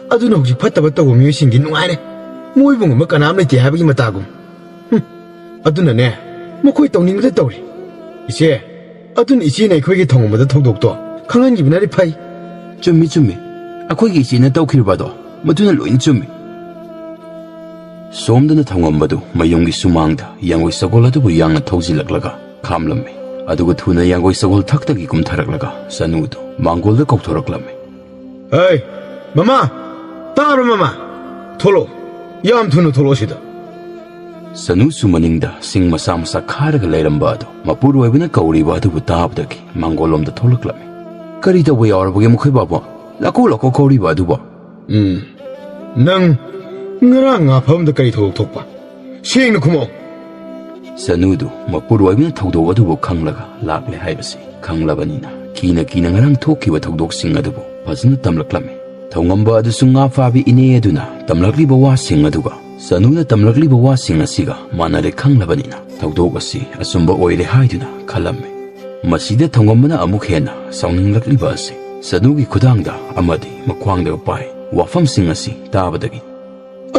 ꯑꯗꯨꯅ ꯍꯧꯖꯤꯛ ꯐꯠꯇꯕ ꯇꯧꯕ ꯃꯤꯑꯣꯏꯁꯤꯡꯗꯤ ꯅꯨꯡꯉꯥꯏꯔꯦ꯫ ꯃꯣꯏꯕꯨ ꯉꯝꯕ ꯀꯅꯥꯝ ꯂꯩꯇꯦ ꯍꯥꯏꯕꯒꯤ ꯃꯇꯥꯒꯨꯝ꯫ ꯍꯨꯝ, ꯑꯗꯨꯅꯅꯦ, ꯃꯈꯣꯏ ꯇꯧꯅꯤꯡꯕꯗ ꯇꯧꯔꯤ꯫ ꯏꯆꯦ, ꯑꯗꯨꯅ ꯏꯆꯦꯅ ꯑꯩꯈꯣꯏꯒꯤ ꯊꯧꯉꯝꯕꯗ ꯊꯧꯗꯣꯛꯇꯣ ꯈꯪꯍꯟꯈꯤꯕꯅꯗꯤ ꯐꯩ꯫ ꯆꯨꯝꯃꯤ, ꯆꯨꯝꯃꯤ꯫ ꯑꯩꯈꯣꯏꯒꯤ ꯏꯆꯦꯅ ꯇꯧꯈꯤꯕ ꯑꯗꯣ ꯃꯗꯨꯅ ꯂꯣꯏꯅ ꯆꯨꯝꯃꯤ꯫ ꯁꯣꯝꯗꯅ ꯊꯧꯉꯝꯕꯗꯨ ꯃꯌꯨꯝꯒꯤ ꯁꯨꯃꯥꯡꯗ ꯌꯥꯡꯒꯣꯏ ꯁꯒꯣꯜ ꯑꯗꯨꯕꯨ ꯌꯥꯡꯅ ꯊꯧꯖꯤꯜꯂꯛꯂꯒ ꯈꯥꯝꯂꯝꯃꯤ꯫ ꯑꯗꯨꯒ ꯊꯨꯅ ꯌꯥꯡꯒꯣꯏ ꯁꯒꯣꯜ ꯊꯛꯇꯒꯤ ꯀꯨꯝꯊꯔꯛꯂꯒ ꯆꯅꯨꯗꯨ ꯃꯥꯡꯒꯣꯜꯗ ꯀꯧꯊꯣꯔꯛꯂꯝꯃꯤ꯫ "ꯍꯩ, ꯃꯃꯥ! ꯇꯥꯕ꯭ꯔꯥ, ꯃꯃꯥ? ꯊꯣꯛꯂꯛꯑꯣ, ꯌꯥꯝ ꯊꯨꯅ ꯊꯣꯛꯂꯛꯑꯣ ꯁꯤꯗ!" ꯆꯅꯨꯁꯨ ꯃꯅꯤꯡꯗ ꯁꯤꯡ ꯃꯆꯥ ꯃꯆꯥ ꯈꯥꯏꯔꯒ ꯂꯩꯔꯝꯕ ꯑꯗꯨ ꯃꯄꯨꯔꯣꯏꯕꯅ ꯀꯧꯔꯤꯕ ꯑꯗꯨꯕꯨ ꯇꯥꯕꯗꯒꯤ ꯃꯥꯡꯒꯣꯜꯂꯣꯝꯗ ꯊꯣꯛꯂꯛꯂꯝꯃꯤ꯫ "ꯀꯔꯤ ꯇꯧꯕ ꯌꯥꯎꯔꯕꯒꯦ ꯃꯈꯣꯏ ꯕꯥꯕꯨ?" ꯂꯥꯛꯀꯣ, ꯂꯥꯛꯀꯣ ꯀꯧꯔꯤꯕ ꯑꯗꯨꯕꯣ? ꯎꯝ꯫ ꯅꯪ ꯉꯔꯥꯡ ꯉꯥ ꯐꯥꯐꯝꯗ ꯀꯔꯤ ꯊꯧꯗꯣꯛ ꯊꯣꯛꯄ? ꯁꯦꯡꯅ ꯈꯨꯝꯃꯣ꯫ ꯁꯅꯨꯗꯨ ꯃꯄꯨꯔꯣꯏꯕꯅ ꯊꯧꯗꯣꯛ ꯑꯗꯨꯕꯨ ꯈꯪꯂꯒ ꯂꯥꯛꯂꯦ ꯍꯥꯏꯕꯁꯤ ꯈꯪꯂꯕꯅꯤꯅ, ꯀꯤꯅ ꯀꯤꯅ ꯉꯔꯥꯡ ꯊꯣꯛꯈꯤꯕ ꯊꯧꯗꯣꯛꯁꯤꯡ ꯑꯗꯨꯕꯨ ꯐꯖꯅ ꯇꯝꯂꯛꯂꯝꯃꯤ꯫ ꯊꯧꯉꯝꯕ ꯑꯗꯨꯁꯨ ꯉꯥ ꯐꯥꯕꯤ ꯏꯅꯦ ꯑꯗꯨꯅ ꯇꯝꯂꯛꯂꯤꯕ ꯋꯥꯁꯤꯡ ꯑꯗꯨꯒ ꯁꯅꯨꯅ ꯇꯝꯂꯛꯂꯤꯕ ꯋꯥꯁꯤꯡ ꯑꯁꯤꯒ ꯃꯥꯟꯅꯔꯦ ꯈꯪꯂꯕꯅꯤꯅ, ꯊꯧꯗꯣꯛ ꯑꯁꯤ ꯑꯆꯨꯝꯕ ꯑꯣꯏꯔꯦ ꯍꯥꯏꯗꯨꯅ ꯈꯜꯂꯝꯃꯤ꯫ ꯃꯁꯤꯗ ꯊꯧꯉꯝꯕꯅ ꯑꯃꯨꯛ ꯍꯦꯟꯅ ꯁꯥꯎꯅꯤꯡꯂꯛꯂꯤꯕ ꯑꯁꯤ ꯁꯅꯨꯒꯤ ꯈꯨꯗꯥꯡꯗ ꯑꯃꯗꯤ ꯃꯈ꯭ꯋꯥꯡꯗ ꯄꯥꯏ ꯋꯥꯐꯝꯁꯤꯡ ꯑꯁꯤ ꯇꯥꯕꯗꯒꯤ꯫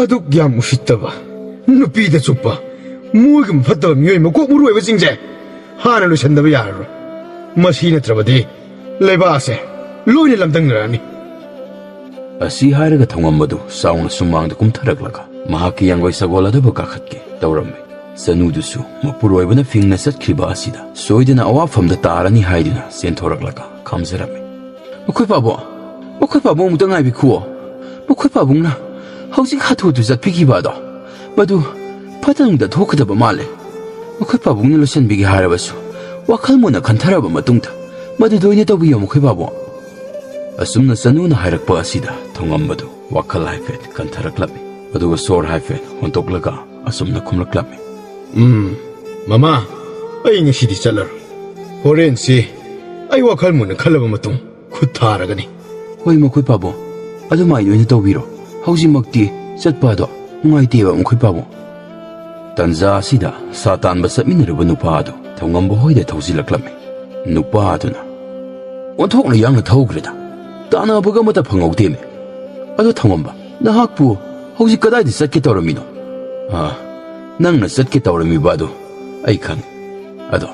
ꯑꯗꯨꯛ ꯌꯥꯝ ꯎꯁꯤꯠꯇꯕ, ꯅꯨꯄꯤꯗ ꯆꯨꯞꯄ, ꯃꯣꯏꯒꯨꯝꯕ ꯐꯠꯇꯕ ꯃꯤꯑꯣꯏ ꯃꯀꯣꯛ ꯃꯔꯨ ꯑꯣꯏꯕꯁꯤꯡꯁꯦ ꯍꯥꯟꯅ ꯂꯣꯏꯁꯤꯟꯗꯕ ꯌꯥꯔꯔꯣꯏ꯫ ꯃꯁꯤ ꯅꯠꯇ꯭ꯔꯕꯗꯤ ꯂꯩꯕꯥꯛ ꯑꯁꯦ ꯂꯣꯏꯅ ꯂꯝꯗꯪꯅꯔꯛꯑꯅꯤ꯫ ꯑꯁꯤ ꯍꯥꯏꯔꯒ ꯊꯧꯉꯝꯕꯗꯨ ꯆꯥꯎꯅ ꯁꯨꯃꯥꯡꯗ ꯀꯨꯝꯊꯔꯛꯂꯒ ꯃꯍꯥꯛꯀꯤ ꯌꯥꯡꯒꯣꯏ ꯁꯒꯣꯜ ꯑꯗꯨꯕꯨ ꯀꯥꯈꯠꯀꯦ ꯇꯧꯔꯝꯃꯤ꯫ ꯆꯅꯨꯗꯨꯁꯨ ꯃꯄꯨꯔꯣꯏꯕꯅ ꯐꯤꯡꯅ ꯆꯠꯈ꯭ꯔꯤꯕ ꯑꯁꯤꯗ ꯁꯣꯏꯗꯅ ꯑꯋꯥꯐꯝꯗ ꯇꯥꯔꯅꯤ ꯍꯥꯏꯗꯨꯅ ꯆꯦꯟꯊꯣꯔꯛꯂꯒ ꯈꯥꯝꯖꯔꯝꯃꯤ꯫ "ꯃꯈꯣꯏ ꯄꯥꯕꯨꯡ, ꯃꯈꯣꯏ ꯄꯥꯕꯨꯡ ꯑꯃꯨꯛꯇ ꯉꯥꯏꯕꯤꯈꯨꯑꯣ꯫ ꯃꯈꯣꯏ ꯄꯥꯕꯨꯡꯅ ꯍꯧꯖꯤꯛ ꯍꯥꯊꯨ ꯍꯥꯊꯨ ꯆꯠꯄꯤꯈꯤꯕ ꯑꯗꯣ, ꯃꯗꯨ ꯐꯠꯇ ꯅꯨꯡꯗ ꯊꯣꯛꯀꯗꯕ ꯃꯥꯜꯂꯦ꯫ ꯃꯈꯣꯏ ꯄꯥꯕꯨꯡꯅ ꯂꯣꯏꯁꯤꯟꯕꯤꯒꯦ ꯍꯥꯏꯔꯕꯁꯨ, ꯋꯥꯈꯜ ꯃꯨꯟꯅ ꯈꯟꯊꯔꯕ ꯃꯇꯨꯡꯗ ꯃꯗꯨꯗ ꯑꯣꯏꯅ ꯇꯧꯕꯤꯌꯣ, ꯃꯈꯣꯏ ꯄꯥꯕꯨꯡ"꯫ ꯑꯁꯨꯝꯅ ꯆꯅꯨꯅ ꯍꯥꯏꯔꯛꯄ ꯑꯁꯤꯗ ꯊꯧꯉꯝꯕꯗꯨ ꯋꯥꯈꯜ ꯍꯥꯏꯐꯦꯠ ꯈꯟꯊꯔꯛꯂꯝꯃꯤ, ꯑꯗꯨꯒ ꯁꯣꯔ ꯍꯥꯏꯐꯦꯠ ꯍꯣꯟꯗꯣꯛꯂꯒ ꯑꯁꯨꯝꯅ ꯈꯨꯝꯂꯛꯂꯝꯃꯤ꯫ "ꯎꯝ, ꯃꯃꯥ, ꯑꯩ ꯉꯁꯤꯗꯤ ꯆꯠꯂꯔꯣꯏ꯫ ꯍꯣꯔꯦꯟꯁꯤ ꯑꯩ ꯋꯥꯈꯜ ꯃꯨꯟꯅ ꯈꯜꯂꯕ ꯃꯇꯨꯡ ꯈꯨꯠ ꯊꯥꯔꯒꯅꯤ"꯫ "ꯍꯣꯏ, ꯃꯈꯣꯏ ꯄꯥꯕꯨꯡ, ꯑꯗꯨꯃꯥꯏꯅ ꯑꯣꯏꯅ ꯇꯧꯕꯤꯔꯣ꯫ ꯍꯧꯖꯤꯛꯃꯛꯇꯤ ꯆꯠꯄ ꯑꯗꯣ ꯅꯨꯡꯉꯥꯏꯇꯦꯕ, ꯃꯈꯣꯏ ꯄꯥꯕꯨꯡ"꯫ ꯇꯟꯖꯥ ꯑꯁꯤꯗ ꯁꯥ ꯇꯥꯟꯕ ꯆꯠꯃꯤꯟꯅꯔꯨꯕ ꯅꯨꯄꯥ ꯑꯗꯨ ꯊꯧꯉꯝꯕ ꯍꯣꯏꯗ ꯊꯧꯖꯤꯜꯂꯛꯂꯝꯃꯤ꯫ ꯅꯨꯄꯥ ꯑꯗꯨꯅ, "ꯑꯣꯟꯊꯣꯛꯅ ꯌꯥꯡꯅ ꯊꯧꯈ꯭ꯔꯦꯗ, ꯇꯥꯟꯅꯕꯒ ꯑꯃꯠꯇ ꯐꯪꯍꯧꯗꯦꯃꯤ꯫ ꯑꯗꯣ ꯊꯧꯉꯝꯕ, ꯅꯍꯥꯛꯄꯨ ꯍꯧꯖꯤꯛ ꯀꯗꯥꯏꯗ ꯆꯠꯀꯦ ꯇꯧꯔꯝꯃꯤꯅꯣ?" "ꯑꯥ, ꯅꯪꯅ ꯆꯠꯀꯦ ꯇꯧꯔꯝꯃꯤꯕ ꯑꯗꯨ ꯑꯩ ꯈꯪꯉꯤ꯫ ꯑꯗꯣ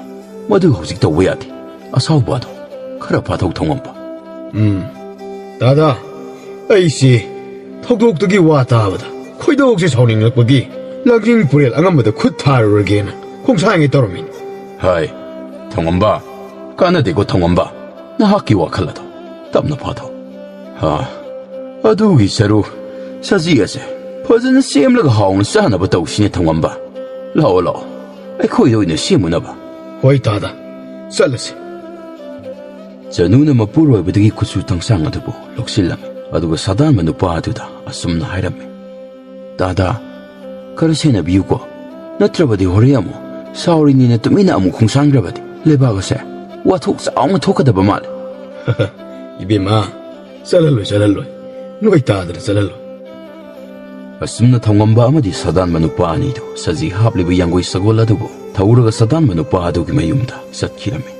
ꯃꯗꯨ ꯍꯧꯖꯤꯛ ꯇꯧꯕ ꯌꯥꯗꯦ꯫ ꯑꯁꯥꯎꯕ ꯑꯗꯣ ꯈꯔ ꯐꯥꯊꯧ ꯊꯧꯉꯝꯕ"꯫ "ꯎꯝ, ꯗꯥꯗꯥ, ꯑꯩꯁꯤ ꯊꯧꯗꯣꯛꯇꯨꯒꯤ ꯋꯥ ꯇꯥꯕꯗ ꯈꯣꯏꯗꯧꯁꯦ ꯁꯥꯎꯅꯤꯡꯂꯛꯄꯒꯤ ꯂꯥꯡꯖꯤꯡ ꯄꯨꯔꯦꯜ ꯑꯉꯝꯕꯗ ꯈꯨꯠ ꯊꯥꯔꯨꯔꯒꯦꯅ ꯈꯣꯡꯁꯥꯡꯒꯦ ꯇꯧꯔꯝꯃꯤꯅꯤ"꯫ "ꯍꯥꯏ, ꯊꯧꯉꯝꯕ, ꯀꯥꯟꯅꯗꯦꯀꯣ ꯊꯧꯉꯝꯕ, ꯅꯍꯥꯛꯀꯤ ꯋꯥꯈꯜ ꯑꯗꯣ ꯇꯞꯅ ꯐꯥꯊꯧ꯫ ꯍꯥ, ꯑꯗꯨꯒꯤ ꯁꯔꯨ ꯁꯖꯤ ꯑꯁꯦ ꯐꯖꯅ ꯁꯦꯝꯂꯒ ꯍꯥꯎꯅ ꯆꯥꯅꯕ ꯇꯧꯁꯤꯅꯦ ꯊꯧꯉꯝꯕ꯫ ꯂꯥꯛꯑꯣ, ꯂꯥꯛꯑꯣ, ꯑꯩꯈꯣꯏꯗ ꯑꯣꯏꯅ ꯁꯦꯝꯃꯨꯅꯕ"꯫ "ꯍꯣꯏ ꯗꯥꯗꯥ, ꯆꯠꯂꯁꯤ"꯫ ꯆꯅꯨꯅ ꯃꯄꯨꯔꯣꯏꯕꯗꯒꯤ ꯀꯨꯆꯨ ꯇꯪꯁꯥꯡ ꯑꯗꯨꯕꯨ ꯂꯧꯁꯤꯜꯂꯝꯃꯤ, ꯑꯗꯨꯒ ꯁꯥꯗꯥꯟꯕ ꯅꯨꯄꯥ ꯑꯗꯨꯗ ꯑꯁꯨꯝꯅ ꯍꯥꯏꯔꯝꯃꯤ, "ꯇꯥꯗꯥ, ꯈꯔ ꯁꯦꯟꯅꯕꯤꯌꯨꯀꯣ, ꯅꯠꯇ꯭ꯔꯕꯗꯤ ꯍꯣꯔꯦꯟ ꯑꯃꯨꯛ ꯁꯥꯎꯔꯤꯅꯤꯅ ꯇꯨꯃꯤꯟꯅ ꯑꯃꯨꯛ ꯈꯣꯡꯁꯥꯟꯈ꯭ꯔꯕꯗꯤ ꯂꯩꯕꯥꯛ ꯑꯁꯦ ꯋꯥꯊꯣꯛ ꯆꯥꯎꯅ ꯊꯣꯛꯀꯗꯕ ꯃꯥꯜꯂꯦ꯫" "ꯏꯕꯦꯝꯃ, ꯆꯠꯍꯜꯂꯣꯏ, ꯆꯠꯍꯜꯂꯣꯏ, ꯅꯣꯏ ꯇꯥꯗꯅ ꯆꯠꯍꯜꯂꯣꯏ꯫" ꯑꯁꯨꯝꯅ ꯊꯧꯉꯝꯕ ꯑꯃꯗꯤ ꯁꯥꯗꯥꯟꯕ ꯅꯨꯄꯥ ꯑꯅꯤꯗꯨ ꯁꯖꯤ ꯍꯥꯞꯂꯤꯕ ꯌꯥꯡꯒꯣꯏ ꯁꯒꯣꯜ ꯑꯗꯨꯕꯨ ꯊꯧꯔꯒ ꯁꯥꯗꯥꯟꯕ ꯅꯨꯄꯥ ꯑꯗꯨꯒꯤ ꯃꯌꯨꯝꯗ ꯆꯠꯈꯤꯔꯝꯃꯤ꯫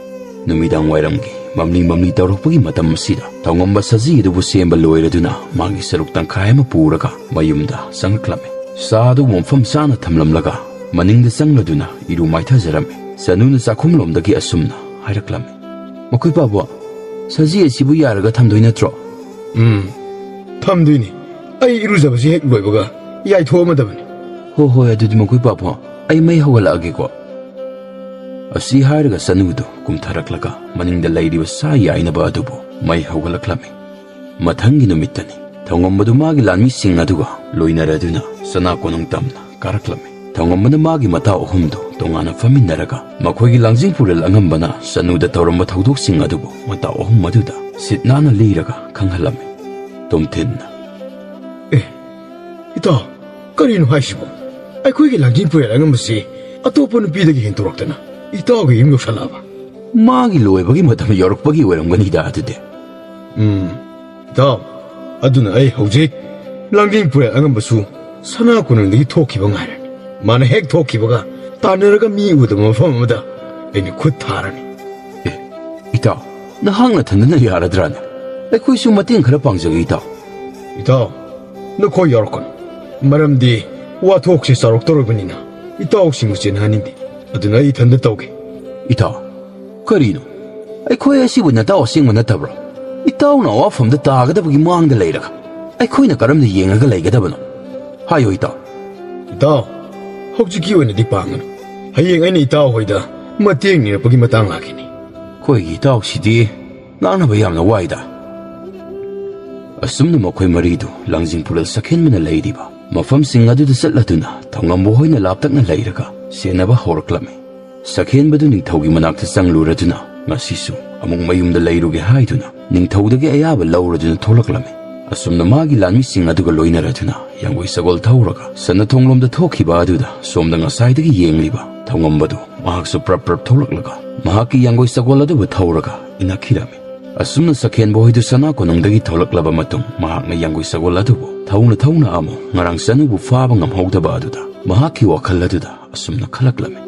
ꯅꯨꯃꯤꯗꯥꯡ ꯋꯥꯏꯔꯝꯒꯤ ꯃꯝꯂꯤ ꯃꯝꯂꯤ ꯇꯧꯔꯛꯄꯒꯤ ꯃꯇꯝ ꯑꯁꯤꯗ ꯊꯧꯉꯝꯕ ꯁꯖꯤ ꯑꯗꯨꯕꯨ ꯁꯦꯝꯕ ꯂꯣꯏꯔꯗꯨꯅ ꯃꯥꯒꯤ ꯁꯔꯨꯛ ꯇꯪꯈꯥꯏ ꯑꯃ ꯄꯨꯔꯒ ꯃꯌꯨꯝꯗ ꯆꯪꯂꯛꯂꯝꯃꯤ꯫ ꯆꯥ ꯑꯗꯨ ꯃꯐꯝ ꯆꯥꯅ ꯊꯝꯂꯝꯂꯒ ꯃꯅꯤꯡꯗ ꯆꯪꯂꯗꯨꯅ ꯏꯔꯨ ꯃꯥꯏꯊꯖꯔꯝꯃꯤ꯫ ꯆꯅꯨꯅ ꯆꯥꯛꯈꯨꯝꯂꯣꯝꯗꯒꯤ ꯑꯁꯨꯝꯅ ꯍꯥꯏꯔꯛꯂꯝꯃꯤ, "ꯃꯈꯣꯏ ꯄꯥꯕꯨ, ꯁꯖꯤ ꯑꯁꯤꯕꯨ ꯌꯥꯔꯒ ꯊꯝꯗꯣꯏ ꯅꯠꯇ꯭ꯔꯣ?" "ꯎꯝ, ꯊꯝꯗꯣꯏꯅꯤ꯫ ꯑꯩ ꯏꯔꯨꯖꯕꯁꯤ ꯍꯦꯛ ꯂꯣꯏꯕꯒ ꯌꯥꯏꯊꯣꯛꯑꯝꯃꯗꯕꯅꯤ꯫" "ꯍꯣ ꯍꯣꯏ, ꯑꯗꯨꯗꯤ ꯃꯈꯣꯏ ꯄꯥꯕꯨ, ꯑꯩ ꯃꯩ ꯍꯧꯒꯠꯂꯛꯑꯒꯦꯀꯣ꯫" ꯑꯁꯤ ꯍꯥꯏꯔꯒ ꯆꯅꯨꯗꯨ ꯀꯨꯝꯊꯔꯛꯂꯒ ꯃꯅꯤꯡꯗ ꯂꯩꯔꯤꯕ ꯆꯥ ꯌꯥꯏꯅꯕ ꯑꯗꯨꯕꯨ ꯃꯩ ꯍꯧꯒꯠꯂꯛꯂꯝꯃꯤ꯫ ꯃꯊꯪꯒꯤ ꯅꯨꯃꯤꯠꯇꯅꯤ꯫ ꯊꯧꯉꯝꯕꯗꯨ ꯃꯥꯒꯤ ꯂꯥꯟꯃꯤꯁꯤꯡ ꯑꯗꯨꯒ ꯂꯣꯏꯅꯔꯗꯨꯅ ꯆꯅꯥ ꯀꯣꯅꯨꯡ ꯇꯝꯅ ꯀꯥꯔꯛꯂꯝꯃꯤ꯫ ꯊꯧꯉꯝꯕꯅ ꯃꯥꯒꯤ ꯃꯇꯥꯎ ꯑꯍꯨꯝꯗꯨ ꯇꯣꯉꯥꯟꯅ ꯐꯝꯃꯤꯟꯅꯔꯒ ꯃꯈꯣꯏꯒꯤ ꯂꯥꯡꯖꯤꯡ ꯄꯨꯔꯦꯜ ꯑꯉꯝꯕꯅ ꯆꯅꯨꯗ ꯇꯧꯔꯝꯕ ꯊꯧꯗꯣꯛꯁꯤꯡ ꯑꯗꯨꯕꯨ ꯃꯇꯥꯎ ꯑꯍꯨꯝ ꯑꯗꯨꯗ ꯁꯤꯠ ꯅꯥꯟꯅ ꯂꯤꯔꯒ ꯈꯪꯍꯜꯂꯝꯃꯤ꯫ ꯇꯣꯝꯊꯤꯟꯅ, "ꯑꯦ, ꯏꯇꯥꯎ, ꯀꯔꯤꯅꯣ ꯍꯥꯏꯁꯤꯕꯣ? ꯑꯩꯈꯣꯏꯒꯤ ꯂꯥꯡꯖꯤꯡ ꯄꯨꯔꯦꯜ ꯑꯉꯝꯕꯁꯤ ꯑꯇꯣꯞꯄ ꯅꯨꯄꯤꯗꯒꯤ ꯍꯦꯟꯗꯣꯔꯛꯇꯅ ꯏꯇꯥꯎꯒꯤ ꯌꯨꯝ ꯌꯧꯁꯜꯂꯛꯑꯕ?" "ꯃꯥꯒꯤ ꯂꯣꯏꯕꯒꯤ ꯃꯇꯝ ꯌꯧꯔꯛꯄꯒꯤ ꯑꯣꯏꯔꯝꯒꯅꯤꯗ ꯑꯗꯨꯗꯤ꯫" "ꯎꯝ, ꯏꯇꯥꯎ, ꯑꯗꯨꯅ ꯑꯩ ꯍꯧꯖꯤꯛ ꯂꯥꯡꯖꯤꯡ ꯄꯨꯔꯦꯜ ꯑꯉꯝꯕꯁꯨ ꯁꯅꯥ ꯀꯣꯅꯨꯡꯗꯒꯤ ꯊꯣꯛꯈꯤꯕ ꯉꯥꯏꯔꯦ꯫ ꯃꯥꯅ ꯍꯦꯛ ꯊꯣꯛꯈꯤꯕꯒ ꯇꯥꯟꯅꯔꯒ ꯃꯤ ꯎꯗꯕ ꯃꯐꯝ ꯑꯃꯗ ꯑꯩꯅ ꯈꯨꯠ ꯊꯥꯔꯅꯤ꯫" "ꯑꯦ, ꯏꯇꯥꯎ, ꯅꯍꯥꯛ ꯅꯊꯟꯗꯅ ꯌꯥꯔꯗ꯭ꯔꯥꯅꯦ? ꯑꯩꯈꯣꯏꯁꯨ ꯃꯇꯦꯡ ꯈꯔ ꯄꯥꯡꯖꯒꯦ, ꯏꯇꯥꯎ꯫" "ꯏꯇꯥꯎ, ꯅꯈꯣꯏ ꯌꯥꯎꯔꯛꯀꯅꯨ꯫ ꯃꯔꯝꯗꯤ ꯋꯥꯊꯣꯛꯁꯦ ꯆꯥꯎꯔꯛꯇꯧꯔꯕꯅꯤꯅ ꯏꯇꯥꯎꯁꯤꯡꯕꯨ ꯆꯦꯟꯍꯟꯅꯤꯡꯗꯦ꯫ ꯑꯗꯨꯅ ꯑꯩ ꯏꯊꯟꯗ ꯇꯧꯒꯦ꯫" "ꯏꯇꯥꯎ, ꯀꯔꯤꯅꯣ? ꯑꯩꯈꯣꯏ ꯑꯁꯤꯕꯨ ꯅꯇꯥꯎ ꯑꯁꯦꯡꯕ ꯅꯠꯇꯕ꯭ꯔꯣ? ꯏꯇꯥꯎꯅ ꯑꯋꯥꯐꯝꯗ ꯇꯥꯒꯗꯕꯒꯤ ꯃꯥꯡꯗ ꯂꯩꯔꯒ ꯑꯩꯈꯣꯏꯅ ꯀꯔꯝꯅ ꯌꯦꯡꯉꯒ ꯂꯩꯒꯗꯕꯅꯣ? ꯍꯥꯏꯌꯣ, ꯏꯇꯥꯎ꯫" "ꯏꯇꯥꯎ, ꯍꯧꯖꯤꯛꯀꯤ ꯑꯣꯏꯅꯗꯤ ꯄꯥꯡꯒꯅꯨ꯫ ꯍꯌꯦꯡ ꯑꯩꯅ ꯏꯇꯥꯎ ꯍꯣꯏꯗ ꯃꯇꯦꯡ ꯅꯤꯔꯛꯄꯒꯤ ꯃꯇꯥꯡ ꯂꯥꯛꯈꯤꯅꯤ꯫" "ꯑꯩꯈꯣꯏꯒꯤ ꯏꯇꯥꯎꯁꯤꯗꯤ ꯉꯥꯡꯅꯕ ꯌꯥꯝꯅ ꯋꯥꯏꯗ꯫" ꯑꯁꯨꯝꯅ ꯃꯈꯣꯏ ꯃꯔꯤꯗꯨ ꯂꯥꯡꯖꯤꯡ ꯄꯨꯔꯦꯜ ꯁꯛꯍꯦꯟꯕꯅ ꯂꯩꯔꯤꯕ ꯃꯐꯝꯁꯤꯡ ꯑꯗꯨꯗ ꯆꯠꯂꯗꯨꯅ ꯊꯧꯉꯝꯕ ꯍꯣꯏꯅ ꯂꯥꯞꯇꯛꯅ ꯂꯩꯔꯒ ꯁꯦꯟꯅꯕ ꯍꯧꯔꯛꯂꯝꯃꯤ꯫ ꯁꯛꯍꯦꯟꯕꯗꯨ ꯅꯤꯡꯊꯧꯒꯤ ꯃꯅꯥꯛꯇ ꯆꯪꯂꯨꯔꯗꯨꯅ ꯉꯁꯤꯁꯨ ꯑꯃꯨꯛ ꯃꯌꯨꯝꯗ ꯂꯩꯔꯨꯒꯦ ꯍꯥꯏꯗꯨꯅ ꯅꯤꯡꯊꯧꯗꯒꯤ ꯑꯌꯥꯕ ꯂꯧꯔꯗꯨꯅ ꯊꯣꯛꯂꯛꯂꯝꯃꯤ꯫ ꯑꯁꯨꯝꯅ ꯃꯥꯒꯤ ꯂꯥꯟꯃꯤꯁꯤꯡ ꯑꯗꯨꯒ ꯂꯣꯏꯅꯔꯗꯨꯅ ꯌꯥꯡꯒꯣꯏ ꯁꯒꯣꯜ ꯊꯧꯔꯒ ꯁꯅꯥ ꯊꯣꯡꯂꯣꯝꯗ ꯊꯣꯛꯈꯤꯕ ꯑꯗꯨꯗ ꯁꯣꯝꯗ ꯉꯁꯥꯏꯗꯒꯤ ꯌꯦꯡꯂꯤꯕ ꯊꯧꯉꯝꯕꯗꯨ ꯃꯍꯥꯛꯁꯨ ꯄ꯭ꯔꯞ ꯄ꯭ꯔꯞ ꯊꯣꯛꯂꯛꯂꯒ ꯃꯍꯥꯛꯀꯤ ꯌꯥꯡꯒꯣꯏ ꯁꯒꯣꯜ ꯑꯗꯨꯕꯨ ꯊꯧꯔꯒ ꯏꯟꯅꯈꯤꯔꯝꯃꯤ꯫ ꯑꯁꯨꯝꯅ ꯁꯈꯦꯟꯕ ꯍꯣꯏꯗꯨ ꯁꯅꯥ ꯀꯣꯅꯨꯡꯗꯒꯤ ꯊꯣꯛꯂꯛꯂꯕ ꯃꯇꯨꯡ ꯃꯍꯥꯛꯅ ꯌꯥꯡꯒꯣꯏ ꯁꯒꯣꯜ ꯑꯗꯨꯕꯨ ꯊꯧꯅ ꯊꯧꯅ ꯑꯃꯨꯛ ꯉꯔꯥꯡ ꯆꯅꯨꯕꯨ ꯐꯥꯕ ꯉꯝꯍꯧꯗꯕ ꯑꯗꯨꯗ ꯃꯍꯥꯛꯀꯤ ꯋꯥꯈꯜ ꯑꯗꯨꯗ ꯑꯁꯨꯝꯅ ꯈꯜꯂꯛꯂꯝꯃꯤ꯫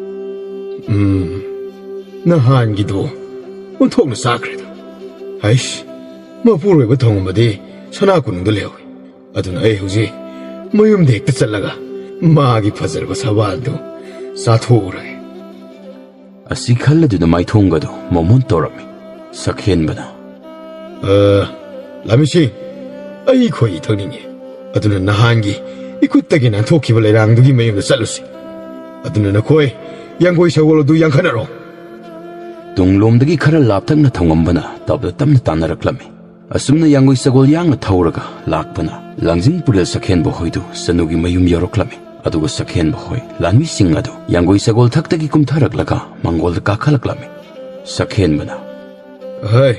ꯎꯝ, ꯅꯍꯥꯟꯒꯤꯗꯣ ꯑꯣꯟꯊꯣꯛꯅ ꯆꯥꯈ꯭ꯔꯦꯗ꯫ ꯍꯩꯁ, ꯃꯄꯨꯔꯣꯏꯕ ꯊꯣꯡꯉꯝꯕꯗꯤ ꯁꯅꯥ ꯀꯣꯅꯨꯡꯗ ꯂꯩꯍꯧꯏ꯫ ꯑꯗꯨꯅ ꯑꯩ ꯍꯧꯖꯤꯛ ꯃꯌꯨꯝꯗ ꯍꯦꯛꯇ ꯆꯠꯂꯒ ꯃꯥꯒꯤ ꯐꯖꯔꯕ ꯁꯕꯥꯜꯗꯨ ꯆꯥꯊꯣꯛꯎꯔꯒꯦ꯫ ꯑꯁꯤ ꯈꯜꯂꯗꯨꯅ ꯃꯥꯏꯊꯣꯡꯒꯗꯨ ꯃꯣꯃꯣꯟ ꯇꯧꯔꯝꯃꯤ꯫ ꯁꯛꯍꯦꯟꯕꯅ, "ꯑ, ꯂꯥꯃꯤꯁꯤ, ꯑꯩ ꯈꯣꯏꯍꯤ ꯊꯛꯅꯤꯡꯉꯤ꯫ ꯑꯗꯨꯅ ꯅꯍꯥꯟꯒꯤ ꯏꯈꯨꯠꯇꯒꯤ ꯅꯥꯟꯊꯣꯛꯈꯤꯕ ꯂꯩꯔꯥꯡꯗꯨꯒꯤ ꯃꯌꯨꯝꯗ ꯆꯠꯂꯨꯁꯤ꯫ ꯑꯗꯨꯅ ꯅꯈꯣꯏ ꯌꯥꯡꯒꯣꯏ ꯁꯒꯣꯜ ꯑꯗꯨ ꯌꯥꯡꯈꯠꯅꯔꯣ꯫" ꯇꯨꯡꯂꯣꯝꯗꯒꯤ ꯈꯔ ꯂꯥꯞꯊꯛꯅ ꯊꯧꯉꯝꯕꯅ ꯇꯞꯅ ꯇꯞꯅ ꯇꯥꯟꯅꯔꯛꯂꯝꯃꯤ꯫ ꯑꯁꯨꯝꯅ ꯌꯥꯡꯒꯣꯏ ꯁꯒꯣꯜ ꯌꯥꯡꯅ ꯊꯧꯔꯒ ꯂꯥꯛꯄꯅ ꯂꯥꯡꯖꯤꯡ ꯄꯨꯔꯦꯜ ꯁꯛꯍꯦꯟꯕ ꯍꯣꯏꯗꯨ ꯆꯅꯨꯒꯤ ꯃꯌꯨꯝ ꯌꯧꯔꯛꯂꯝꯃꯤ꯫ ꯑꯗꯨꯒ ꯁꯛꯍꯦꯟꯕ ꯍꯣꯏ ꯂꯥꯟꯃꯤꯁꯤꯡ ꯑꯗꯨ ꯌꯥꯡꯒꯣꯏ ꯁꯒꯣꯜ ꯊꯛꯇꯒꯤ ꯀꯨꯝꯊꯔꯛꯂꯒ ꯃꯥꯡꯒꯣꯜꯗ ꯀꯥꯈꯠꯂꯛꯂꯝꯃꯤ꯫ ꯁꯛꯍꯦꯟꯕꯅ, "ꯍꯩ,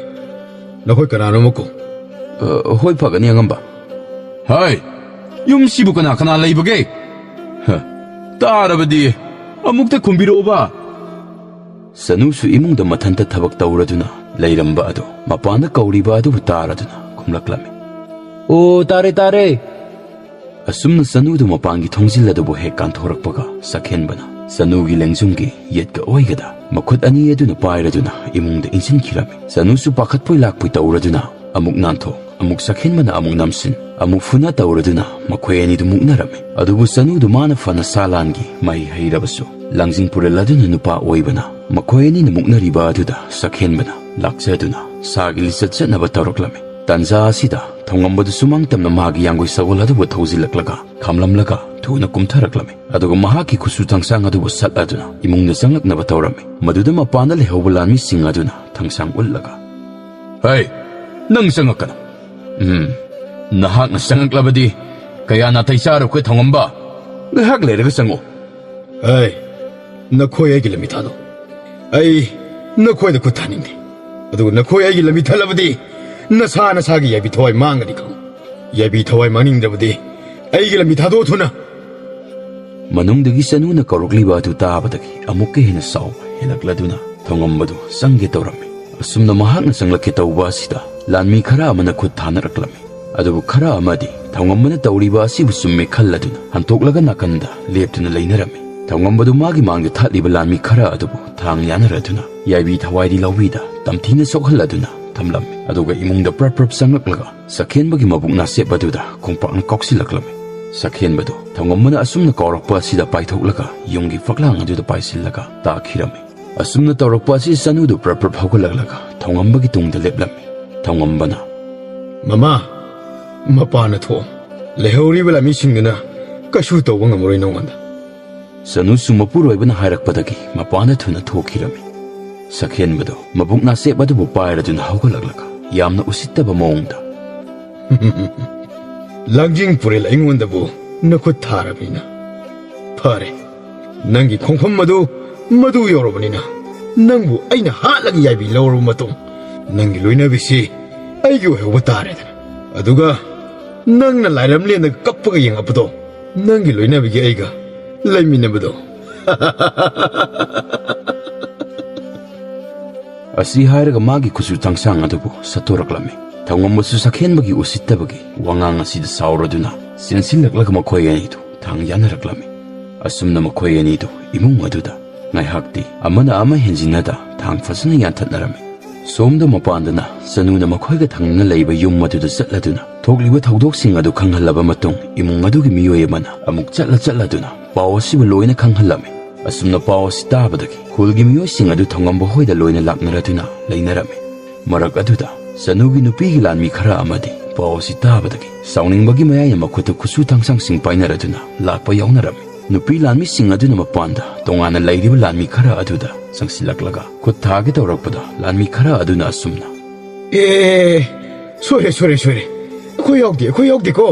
ꯅꯈꯣꯏ ꯀꯅꯥꯅꯣ ꯑꯃꯨꯛꯀꯣ?" "ꯑ, ꯍꯣꯏ, ꯐꯒꯅꯤ ꯑꯉꯝꯕ꯫" "ꯍꯩ, ꯌꯨꯝꯁꯤꯕꯨ ꯀꯅꯥ ꯀꯅꯥ ꯂꯩꯕꯒꯦ?" "ꯍ, ꯇꯥꯔꯕꯗꯤ ꯑꯃꯨꯛꯇ ꯈꯨꯝꯕꯤꯔꯛꯎꯕ꯫" ꯁꯅꯨꯁꯨ ꯏꯃꯨꯡꯗ ꯃꯊꯟꯇ ꯊꯕꯛ ꯇꯧꯔꯗꯨꯅ ꯂꯩꯔꯝꯕ ꯑꯗꯨ ꯃꯄꯥꯟꯗ ꯀꯧꯔꯤꯕ ꯑꯗꯨꯕꯨ ꯇꯥꯔꯗꯨꯅ ꯈꯨꯝꯂꯛꯂꯝꯃꯤ꯫ "ꯑꯣ, ꯇꯥꯔꯦ, ꯇꯥꯔꯦ꯫" ꯑꯁꯨꯝꯅ ꯆꯅꯨꯗꯨ ꯃꯄꯥꯟꯒꯤ ꯊꯣꯡꯖꯤꯜ ꯑꯗꯨꯕꯨ ꯍꯦꯛ ꯀꯥꯟꯊꯣꯔꯛꯄꯒ ꯁꯛꯍꯦꯟꯕꯅ ꯆꯅꯨꯒꯤ ꯂꯦꯡꯖꯨꯝꯒꯤ ꯌꯦꯠꯀ ꯑꯣꯏꯒꯗ ꯃꯈꯨꯠ ꯑꯅꯤ ꯑꯗꯨꯅ ꯄꯥꯏꯔꯗꯨꯅ ꯏꯃꯨꯡꯗ ꯏꯟꯁꯤꯟꯈꯤꯔꯝꯃꯤ꯫ ꯆꯅꯨꯁꯨ ꯄꯥꯈꯠꯄꯣꯏ ꯂꯥꯛꯄꯣꯏ ꯇꯧꯔꯗꯨꯅ ꯑꯃꯨꯛ ꯅꯥꯟꯊꯣꯛ, ꯑꯃꯨꯛ ꯁꯛꯍꯦꯟꯕꯅ ꯑꯃꯨꯛ ꯅꯝꯁꯤꯟ, ꯑꯃꯨꯛ ꯐꯨꯅ ꯇꯧꯔꯗꯨꯅ ꯃꯈꯣꯏ ꯑꯅꯤꯗꯨ ꯃꯨꯛꯅꯔꯝꯃꯤ꯫ ꯑꯗꯨꯕꯨ ꯆꯅꯨꯗꯨ ꯃꯥꯅ ꯐꯅ ꯁꯥ ꯂꯥꯟꯒꯤ ꯃꯍꯩ ꯍꯩꯔꯕꯁꯨ ꯂꯥꯡꯖꯤꯡ ꯄꯨꯔꯦꯜ ꯑꯗꯨꯅ ꯅꯨꯄꯥ ꯑꯣꯏꯕꯅ ꯃꯈꯣꯏ ꯑꯅꯤꯅ ꯃꯨꯛꯅꯔꯤꯕ ꯑꯗꯨꯗ ꯁꯛꯍꯦꯟꯕꯅ ꯂꯥꯛꯆꯗꯨꯅ ꯁꯥꯒꯤ ꯂꯤꯆꯠ ꯆꯠꯅꯕ ꯇꯧꯔꯛꯂꯝꯃꯤ꯫ ꯇꯟꯖꯥ ꯑꯁꯤꯗ ꯊꯧꯉꯝꯕꯗꯨ ꯁꯨꯃꯥꯡ ꯇꯝꯅ ꯃꯥꯒꯤ ꯌꯥꯡꯒꯣꯏ ꯁꯒꯣꯜ ꯑꯗꯨꯕꯨ ꯊꯧꯖꯤꯜꯂꯛꯂꯒ ꯈꯥꯝꯂꯝꯂꯒ ꯊꯨꯅ ꯀꯨꯝꯊꯔꯛꯂꯝꯃꯤ꯫ ꯑꯗꯨꯒ ꯃꯍꯥꯛꯀꯤ ꯈꯨꯠꯁꯨ ꯊꯥꯡꯁꯥꯡ ꯑꯗꯨꯕꯨ ꯁꯠꯂꯗꯨꯅ ꯏꯃꯨꯡꯗ ꯆꯪꯂꯛꯅꯕ ꯇꯧꯔꯝꯃꯤ꯫ ꯃꯗꯨꯗ ꯃꯄꯥꯟꯗ ꯂꯩꯍꯧꯕ ꯂꯥꯟꯃꯤꯁꯤꯡ ꯑꯗꯨꯅ ꯊꯥꯡꯁꯥꯡ ꯎꯠꯂꯒ, "ꯍꯩ, ꯅꯪ ꯆꯪꯉꯛꯀꯅꯨ꯫ ꯎꯝ, ꯅꯍꯥꯛꯅ ꯆꯪꯉꯛꯂꯕꯗꯤ ꯀꯌꯥ ꯅꯥꯇꯩ ꯆꯥꯔꯣꯏ ꯊꯧꯉꯝꯕ꯫ ꯉꯥꯏꯍꯥꯛ ꯂꯩꯔꯒ ꯆꯪꯉꯛꯎ꯫" "ꯍꯩ, ꯅꯈꯣꯏ ꯑꯩꯒꯤ ꯂꯝꯕꯤ ꯊꯥꯗꯣꯛ꯫ ꯑꯩ ꯅꯈꯣꯏꯗ ꯈꯨꯠ ꯊꯥꯅꯤꯡꯗꯦ꯫" ꯑꯗꯨꯒ ꯅꯈꯣꯏ ꯑꯩꯒꯤ ꯂꯝꯕꯤ ꯊꯠꯂꯕꯗꯤ ꯅꯁꯥ ꯅꯁꯥꯒꯤ ꯌꯥꯏꯕꯤ ꯊꯋꯥꯏ ꯃꯥꯡꯒꯅꯤ ꯈꯪꯉꯨ꯫ ꯌꯥꯏꯕꯤ ꯊꯋꯥꯏ ꯃꯥꯡꯅꯤꯡꯗ꯭ꯔꯕꯗꯤ ꯑꯩꯒꯤ ꯂꯝꯕꯤ ꯊꯥꯗꯣꯛꯑꯣ ꯊꯨꯅ꯫ ꯃꯅꯨꯡꯗꯒꯤ ꯆꯅꯨꯅ ꯀꯧꯔꯛꯂꯤꯕ ꯑꯗꯨ ꯇꯥꯕꯗꯒꯤ ꯑꯃꯨꯛꯀ ꯍꯦꯟꯅ ꯁꯥꯎꯕ ꯍꯦꯜꯂꯛꯂꯗꯨꯅ ꯊꯣꯡꯉꯝꯕꯗꯨ ꯆꯪꯒꯦ ꯇꯧꯔꯝꯃꯤ꯫ ꯑꯁꯨꯝꯅ ꯃꯍꯥꯛꯅ ꯆꯪꯂꯛꯀꯦ ꯇꯧꯕ ꯑꯁꯤꯗ ꯂꯥꯟꯃꯤ ꯈꯔ ꯑꯃꯅ ꯈꯨꯠ ꯊꯥꯅꯔꯛꯂꯝꯃꯤ꯫ ꯑꯗꯨꯕꯨ ꯈꯔ ꯑꯃꯗꯤ ꯊꯧꯉꯝꯕꯅ ꯇꯧꯔꯤꯕ ꯑꯁꯤꯕꯨ ꯆꯨꯝꯃꯦ ꯈꯜꯂꯗꯨꯅ ꯍꯟꯇꯣꯛꯂꯒ ꯅꯥꯀꯟꯗ ꯂꯦꯞꯇꯨꯅ ꯂꯩꯅꯔꯝꯃꯤ꯫ ꯊꯧꯉꯝꯕꯗꯨ ꯃꯥꯒꯤ ꯃꯥꯡꯗ ꯊꯥꯠꯂꯤꯕ ꯂꯥꯟꯃꯤ ꯈꯔ ꯑꯗꯨꯕꯨ ꯊꯥꯡ ꯌꯥꯅꯔꯗꯨꯅ ꯌꯥꯏꯕꯤ ꯊꯋꯥꯏꯗꯤ ꯂꯧꯕꯤꯗ ꯇꯝꯊꯤꯅ ꯁꯣꯛꯍꯜꯂꯗꯨꯅ ꯊꯝꯂꯝꯃꯤ꯫ ꯑꯗꯨꯒ ꯏꯃꯨꯡꯗ ꯄ꯭ꯔꯞ ꯄ꯭ꯔꯞ ꯆꯪꯂꯛꯂꯒ ꯁꯈꯦꯟꯕꯒꯤ ꯃꯕꯨꯛ ꯅꯥꯆꯦꯞ ꯑꯗꯨꯗ ꯈꯣꯡꯄꯥꯛꯅ ꯀꯥꯎꯁꯤꯜꯂꯛꯂꯝꯃꯤ꯫ ꯁꯈꯦꯟꯕꯗꯨ ꯊꯧꯉꯝꯕꯅ ꯑꯁꯨꯝꯅ ꯀꯥꯎꯔꯛꯄ ꯑꯁꯤꯗ ꯄꯥꯏꯊꯣꯛꯂꯒ ꯌꯨꯝꯒꯤ ꯐꯛꯂꯥꯡ ꯑꯗꯨꯗ ꯄꯥꯏꯁꯤꯜꯂꯒ ꯇꯥꯈꯤꯔꯝꯃꯤ꯫ ꯑꯁꯨꯝꯅ ꯇꯧꯔꯛꯄ ꯑꯁꯤ ꯆꯅꯨꯗꯨ ꯄ꯭ꯔꯞ ꯄ꯭ꯔꯞ ꯍꯧꯒꯠꯂꯛꯂꯒ ꯊꯧꯉꯝꯕꯒꯤ ꯇꯨꯡꯗ ꯂꯦꯞꯂꯝꯃꯤ꯫ ꯊꯧꯉꯝꯕꯅ, "ꯃꯃꯥ, ꯃꯄꯥꯟꯗ ꯊꯣꯛꯑꯣ꯫ ꯂꯩꯍꯧꯔꯤꯕ ꯂꯥꯟꯃꯤꯁꯤꯡꯗꯨꯅ ꯀꯩꯁꯨ ꯇꯧꯕ ꯉꯝꯃꯔꯣꯏ ꯅꯉꯣꯟꯗ"꯫ ꯆꯅꯨꯁꯨ ꯃꯄꯨꯔꯣꯏꯕꯅ ꯍꯥꯏꯔꯛꯄꯗꯒꯤ ꯃꯄꯥꯟꯗ ꯊꯨꯅ ꯊꯣꯛꯈꯤꯔꯝꯃꯤ꯫ ꯁꯈꯦꯟꯕꯗꯨ ꯃꯕꯨꯛ ꯅꯥꯆꯦꯞ ꯑꯗꯨꯕꯨ ꯄꯥꯏꯔꯗꯨꯅ ꯍꯧꯒꯠꯂꯛꯂꯒ ꯌꯥꯝꯅ ꯎꯁꯤꯠꯇꯕ ꯃꯑꯣꯡꯗ, "ꯂꯥꯡꯖꯤꯡ ꯄꯨꯔꯦꯜ ꯑꯩꯉꯣꯟꯗꯕꯨ ꯅꯈꯨꯠ ꯊꯥꯔꯕꯅꯤꯅ ꯐꯔꯦ꯫ ꯅꯪꯒꯤ ꯈꯣꯡꯐꯝ ꯑꯗꯨ ꯃꯗꯨ ꯌꯧꯔꯕꯅꯤꯅ ꯅꯪꯕꯨ ꯑꯩꯅ ꯍꯥꯠꯂꯒ ꯌꯥꯏꯕꯤ ꯂꯧꯔꯕ ꯃꯇꯨꯡ ꯅꯪꯒꯤ ꯂꯣꯏꯅꯕꯤꯁꯤ ꯑꯩꯒꯤ ꯑꯣꯏꯍꯧꯕ ꯇꯥꯔꯦꯗꯅ꯫ ꯑꯗꯨꯒ ꯅꯪꯅ ꯂꯥꯏꯔꯝꯂꯦꯟꯗ ꯀꯞꯄꯒ ꯌꯦꯡꯉꯛꯄꯗꯣ ꯅꯪꯒꯤ ꯂꯣꯏꯅꯕꯤꯒꯤ ꯑꯩꯒ ꯂꯩꯃꯤꯟꯅꯕꯗꯣ"꯫ ꯑꯁꯤ ꯍꯥꯏꯔꯒ ꯃꯥꯒꯤ ꯈꯨꯠꯁꯨ ꯊꯥꯡꯁꯥꯡ ꯑꯗꯨꯕꯨ ꯁꯠꯇꯣꯔꯛꯂꯝꯃꯤ꯫ ꯊꯧꯉꯝꯕꯁꯨ ꯁꯈꯦꯟꯕꯒꯤ ꯎꯁꯤꯠꯇꯕꯒꯤ ꯋꯥꯉꯥꯡ ꯑꯁꯤꯗ ꯁꯥꯎꯔꯗꯨꯅ ꯆꯦꯟꯁꯤꯜꯂꯛꯂꯒ ꯃꯈꯣꯏ ꯑꯅꯤꯗꯨ ꯊꯥꯡ ꯌꯥꯅꯔꯛꯂꯝꯃꯤ꯫ ꯑꯁꯨꯝꯅ ꯃꯈꯣꯏ ꯑꯅꯤꯗꯨ ꯏꯃꯨꯡ ꯑꯗꯨꯗ ꯉꯥꯏꯍꯥꯛꯇꯤ ꯑꯃꯅ ꯑꯃ ꯍꯦꯟꯖꯤꯟꯅꯗ ꯊꯥꯡ ꯐꯖꯅ ꯌꯥꯟꯊꯠꯅꯔꯝꯃꯤ꯫ ꯁꯣꯝꯗ ꯃꯄꯥꯟꯗꯅ ꯆꯅꯨꯅ ꯃꯈꯣꯏꯒ ꯊꯪꯅꯅ ꯂꯩꯕ ꯌꯨꯝ ꯑꯗꯨꯗ ꯆꯠꯂꯗꯨꯅ ꯊꯣꯛꯂꯤꯕ ꯊꯧꯗꯣꯛꯁꯤꯡ ꯑꯗꯨ ꯈꯪꯍꯜꯂꯕ ꯃꯇꯨꯡ ꯏꯃꯨꯡ ꯑꯗꯨꯒꯤ ꯃꯤꯑꯣꯏ ꯑꯃꯅ ꯑꯃꯨꯛ ꯆꯠꯂ ꯆꯠꯂꯗꯨꯅ ꯄꯥꯎ ꯑꯁꯤꯕꯨ ꯂꯣꯏꯅ ꯈꯪꯍꯜꯂꯝꯃꯤ꯫ ꯑꯁꯨꯝꯅ ꯄꯥꯎ ꯑꯁꯤ ꯇꯥꯕꯗꯒꯤ ꯈꯨꯜꯒꯤ ꯃꯤꯑꯣꯏꯁꯤꯡ ꯑꯗꯨ ꯊꯧꯉꯝꯕ ꯍꯣꯏꯗ ꯂꯣꯏꯅ ꯂꯥꯛꯅꯔꯗꯨꯅ ꯂꯩꯅꯔꯝꯃꯤ꯫ ꯃꯔꯛ ꯑꯗꯨꯗ ꯆꯅꯨꯒꯤ ꯅꯨꯄꯤꯒꯤ ꯂꯥꯟꯃꯤ ꯈꯔ ꯑꯃꯗꯤ ꯄꯥꯎ ꯑꯁꯤ ꯇꯥꯕꯗꯒꯤ ꯁꯥꯎꯅꯤꯡꯕꯒꯤ ꯃꯌꯥꯏꯅ ꯃꯈꯨꯠꯇ ꯈꯨꯠꯁꯨ ꯊꯥꯡꯁꯥꯡꯁꯤꯡ ꯄꯥꯏꯅꯔꯗꯨꯅ ꯂꯥꯛꯄ ꯌꯥꯎꯅꯔꯝꯃꯤ꯫ ꯅꯨꯄꯤ ꯂꯥꯟꯃꯤꯁꯤꯡ ꯑꯗꯨꯅ ꯃꯄꯥꯟꯗ ꯇꯣꯉꯥꯟꯅ ꯂꯩꯔꯤꯕ ꯂꯥꯟꯃꯤ ꯈꯔ ꯑꯗꯨꯗ ꯆꯪꯁꯤꯜꯂꯛꯂꯒ ꯈꯨꯠ ꯊꯥꯒꯦ ꯇꯧꯔꯛꯄꯗ ꯂꯥꯟꯃꯤ ꯈꯔ ꯑꯗꯨꯅ ꯑꯁꯨꯝꯅ, "ꯑꯦ, ꯁꯣꯏꯔꯦ, ꯁꯣꯏꯔꯦ, ꯁꯣꯏꯔꯦ꯫ ꯑꯩꯈꯣꯏ ꯌꯥꯎꯗꯦ, ꯑꯩꯈꯣꯏ ꯌꯥꯎꯗꯦꯀꯣ꯫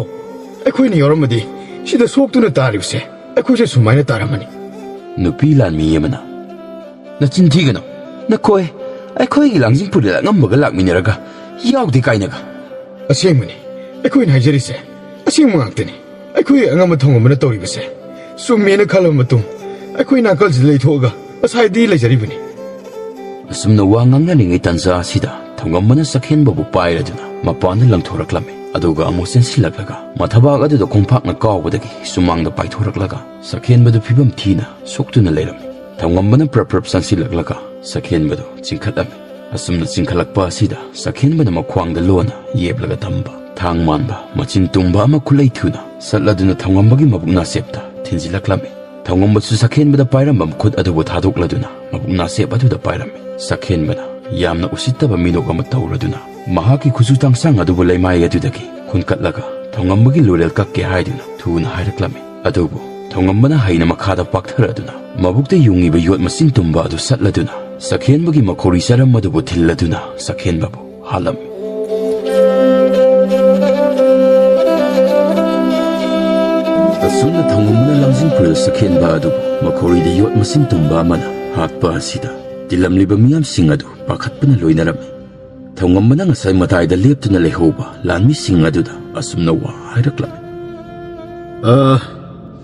ꯑꯩꯈꯣꯏꯅ ꯌꯥꯎꯔꯝꯃꯗꯤ ꯁꯤꯗ ꯁꯣꯛꯇꯨꯅ ꯇꯥꯔꯤꯕꯁꯦ ꯑꯩꯈꯣꯏꯁꯦ ꯁꯨꯃꯥꯏꯅ ꯇꯥꯔꯝꯃꯅꯤ"꯫ ꯅꯨꯄꯤ ꯂꯥꯟꯃꯤ ꯑꯃꯅ, "ꯅꯆꯤꯟ ꯊꯤꯒꯅꯨ꯫ ꯅꯈꯣꯏ ꯑꯩꯈꯣꯏꯒꯤ ꯂꯥꯡꯖꯤꯡ ꯄꯨꯔꯦꯜ ꯑꯉꯝꯕꯒ ꯂꯥꯛꯃꯤꯟꯅꯔꯒ ꯌꯥꯎꯗꯦ ꯀꯥꯏꯅꯒ꯫ ꯑꯁꯦꯡꯕꯅꯤ, ꯑꯩꯈꯣꯏꯅ ꯍꯥꯏꯖꯔꯤꯁꯦ ꯑꯁꯦꯡꯕ ꯉꯥꯛꯇꯅꯤ꯫ ꯑꯩꯈꯣꯏ ꯑꯉꯝꯕ ꯊꯧꯉꯝꯕꯅ ꯇꯧꯔꯤꯕꯁꯦ ꯆꯨꯝꯃꯦꯅ ꯈꯜꯂꯕ ꯃꯇꯨꯡ ꯑꯩꯈꯣꯏ ꯅꯥꯀꯜꯁꯤꯗ ꯂꯩꯊꯣꯛꯑꯒ ꯉꯁꯥꯏꯗꯤ ꯂꯩꯖꯔꯤꯕꯅꯤ꯫ ꯑꯁꯨꯝꯅ ꯋꯥ ꯉꯥꯡꯅꯔꯤꯉꯩ ꯇꯥꯟꯖꯥ ꯑꯁꯤꯗ ꯊꯧꯉꯝꯕꯅ ꯁꯛꯍꯦꯟꯕꯕꯨ ꯄꯥꯏꯔꯗꯨꯅ ꯃꯄꯥꯟꯗ ꯂꯪꯊꯣꯔꯛꯂꯝꯃꯤ꯫ ꯑꯗꯨꯒ ꯑꯃꯨꯛ ꯆꯦꯟꯁꯤꯜꯂꯛꯂꯒ ꯃꯊꯕꯥꯛ ꯑꯗꯨꯗ ꯈꯣꯡꯄꯥꯛꯅ ꯀꯥꯎꯕꯗꯒꯤ ꯁꯨꯃꯥꯡꯗ ꯄꯥꯏꯊꯣꯔꯛꯂꯒ ꯁꯛꯍꯦꯟꯕꯗꯨ ꯐꯤꯕꯝ ꯊꯤꯅ ꯁꯣꯛꯇꯨꯅ ꯂꯩꯔꯝꯃꯤ꯫ ꯊꯧꯉꯝꯕꯅ ꯄ꯭ꯔꯞ ꯄ꯭ꯔꯞ ꯆꯪꯁꯤꯜꯂꯛꯂꯒ ꯁꯛꯍꯦꯟꯕꯗꯨ ꯆꯤꯡꯈꯠꯂꯝꯃꯤ꯫ ꯑꯁꯨꯝꯅ ꯆꯤꯡꯈꯠꯂꯛꯄ ꯑꯁꯤꯗ ꯁꯛꯍꯦꯟꯕꯅ ꯃꯈ꯭ꯋꯥꯡꯗ ꯂꯣꯟꯅ ꯌꯦꯞꯂꯒ ꯊꯝꯕ ꯊꯥꯡ ꯃꯥꯟꯕ ꯃꯆꯤꯟ ꯇꯨꯝꯕ ꯑꯃ ꯈꯨꯠꯂꯩ ꯊꯨꯅ ꯁꯠꯂꯗꯨꯅ ꯊꯧꯉꯝꯕꯒꯤ ꯃꯕꯨꯛ ꯅꯥꯆꯦꯞꯇ ꯊꯤꯟꯖꯤꯜꯂꯛꯂꯝꯃꯤ꯫ ꯊꯧꯉꯝꯕꯁꯨ ꯁꯛꯍꯦꯟꯕꯗ ꯄꯥꯏꯔꯝꯕ ꯃꯈꯨꯠ ꯑꯗꯨꯕꯨ ꯊꯥꯗꯣꯛꯂꯗꯨꯅ ꯃꯕꯨꯛ ꯅꯥꯆꯦꯞ ꯑꯗꯨꯗ ꯄꯥꯏꯔꯝꯃꯤ꯫ ꯁꯛꯍꯦꯟꯕꯅ ꯌꯥꯝꯅ ꯎꯁꯤꯠꯇꯕ ꯃꯤꯅꯣꯛ ꯑꯃ ꯇꯧꯔꯗꯨꯅ ꯃꯍꯥꯛꯀꯤ ꯈꯨꯠꯁꯨ ꯇꯥꯡꯁꯥꯡ ꯑꯗꯨꯕꯨ ꯂꯩꯃꯥꯏ ꯑꯗꯨꯗꯒꯤ ꯈꯨꯟꯀꯠꯂꯒ ꯊꯧꯉꯝꯕꯒꯤ ꯂꯨꯔꯦꯜ ꯀꯛꯀꯦ ꯍꯥꯏꯗꯨꯅ ꯊꯨꯅ ꯍꯥꯏꯔꯛꯂꯝꯃꯤ꯫ ꯑꯗꯨꯕꯨ ꯊꯧꯉꯝꯕꯅ ꯍꯩꯅ ꯃꯈꯥꯗ ꯄꯥꯛꯊꯔꯗꯨꯅ ꯃꯕꯨꯛꯇ ꯌꯨꯡꯉꯤꯕ ꯌꯣꯠ ꯃꯆꯤꯟ ꯇꯨꯝꯕ ꯑꯗꯨ ꯁꯠꯂꯗꯨꯅ ꯁꯛꯍꯦꯟꯕꯒꯤ ꯃꯈꯧꯔꯤ ꯆꯔꯝ ꯑꯗꯨꯕꯨ ꯊꯤꯜꯂꯗꯨꯅ ꯁꯛꯍꯦꯟꯕꯕꯨ ꯍꯥꯠꯂꯝꯃꯤ꯫ ꯑꯁꯨꯝꯅ ꯊꯧꯉꯝꯕꯅ ꯂꯥꯡꯖꯤꯡ ꯄꯨꯔꯦꯜ ꯁꯛꯍꯦꯟꯕ ꯑꯗꯨꯕꯨ ꯃꯈꯧꯔꯤꯗ ꯌꯣꯠ ꯃꯆꯤꯟ ꯇꯨꯝꯕ ꯑꯃꯅ ꯍꯥꯠꯄ ꯑꯁꯤꯗ ꯇꯤꯜꯂꯝꯂꯤꯕ ꯃꯤꯌꯥꯝꯁꯤꯡ ꯑꯗꯨ ꯄꯥꯈꯠꯄꯅ ꯂꯣꯏꯅꯔꯝꯃꯤ꯫ ꯊꯧꯉꯝꯕꯅ ꯉꯁꯥꯏ ꯃꯇꯥꯏꯗ ꯂꯦꯞꯇꯨꯅ ꯂꯩꯍꯧꯕ ꯂꯥꯟꯃꯤꯁꯤꯡ ꯑꯗꯨꯗ ꯑꯁꯨꯝꯅ ꯋꯥ ꯍꯥꯏꯔꯛꯂꯝꯃꯤ꯫ "ꯑ,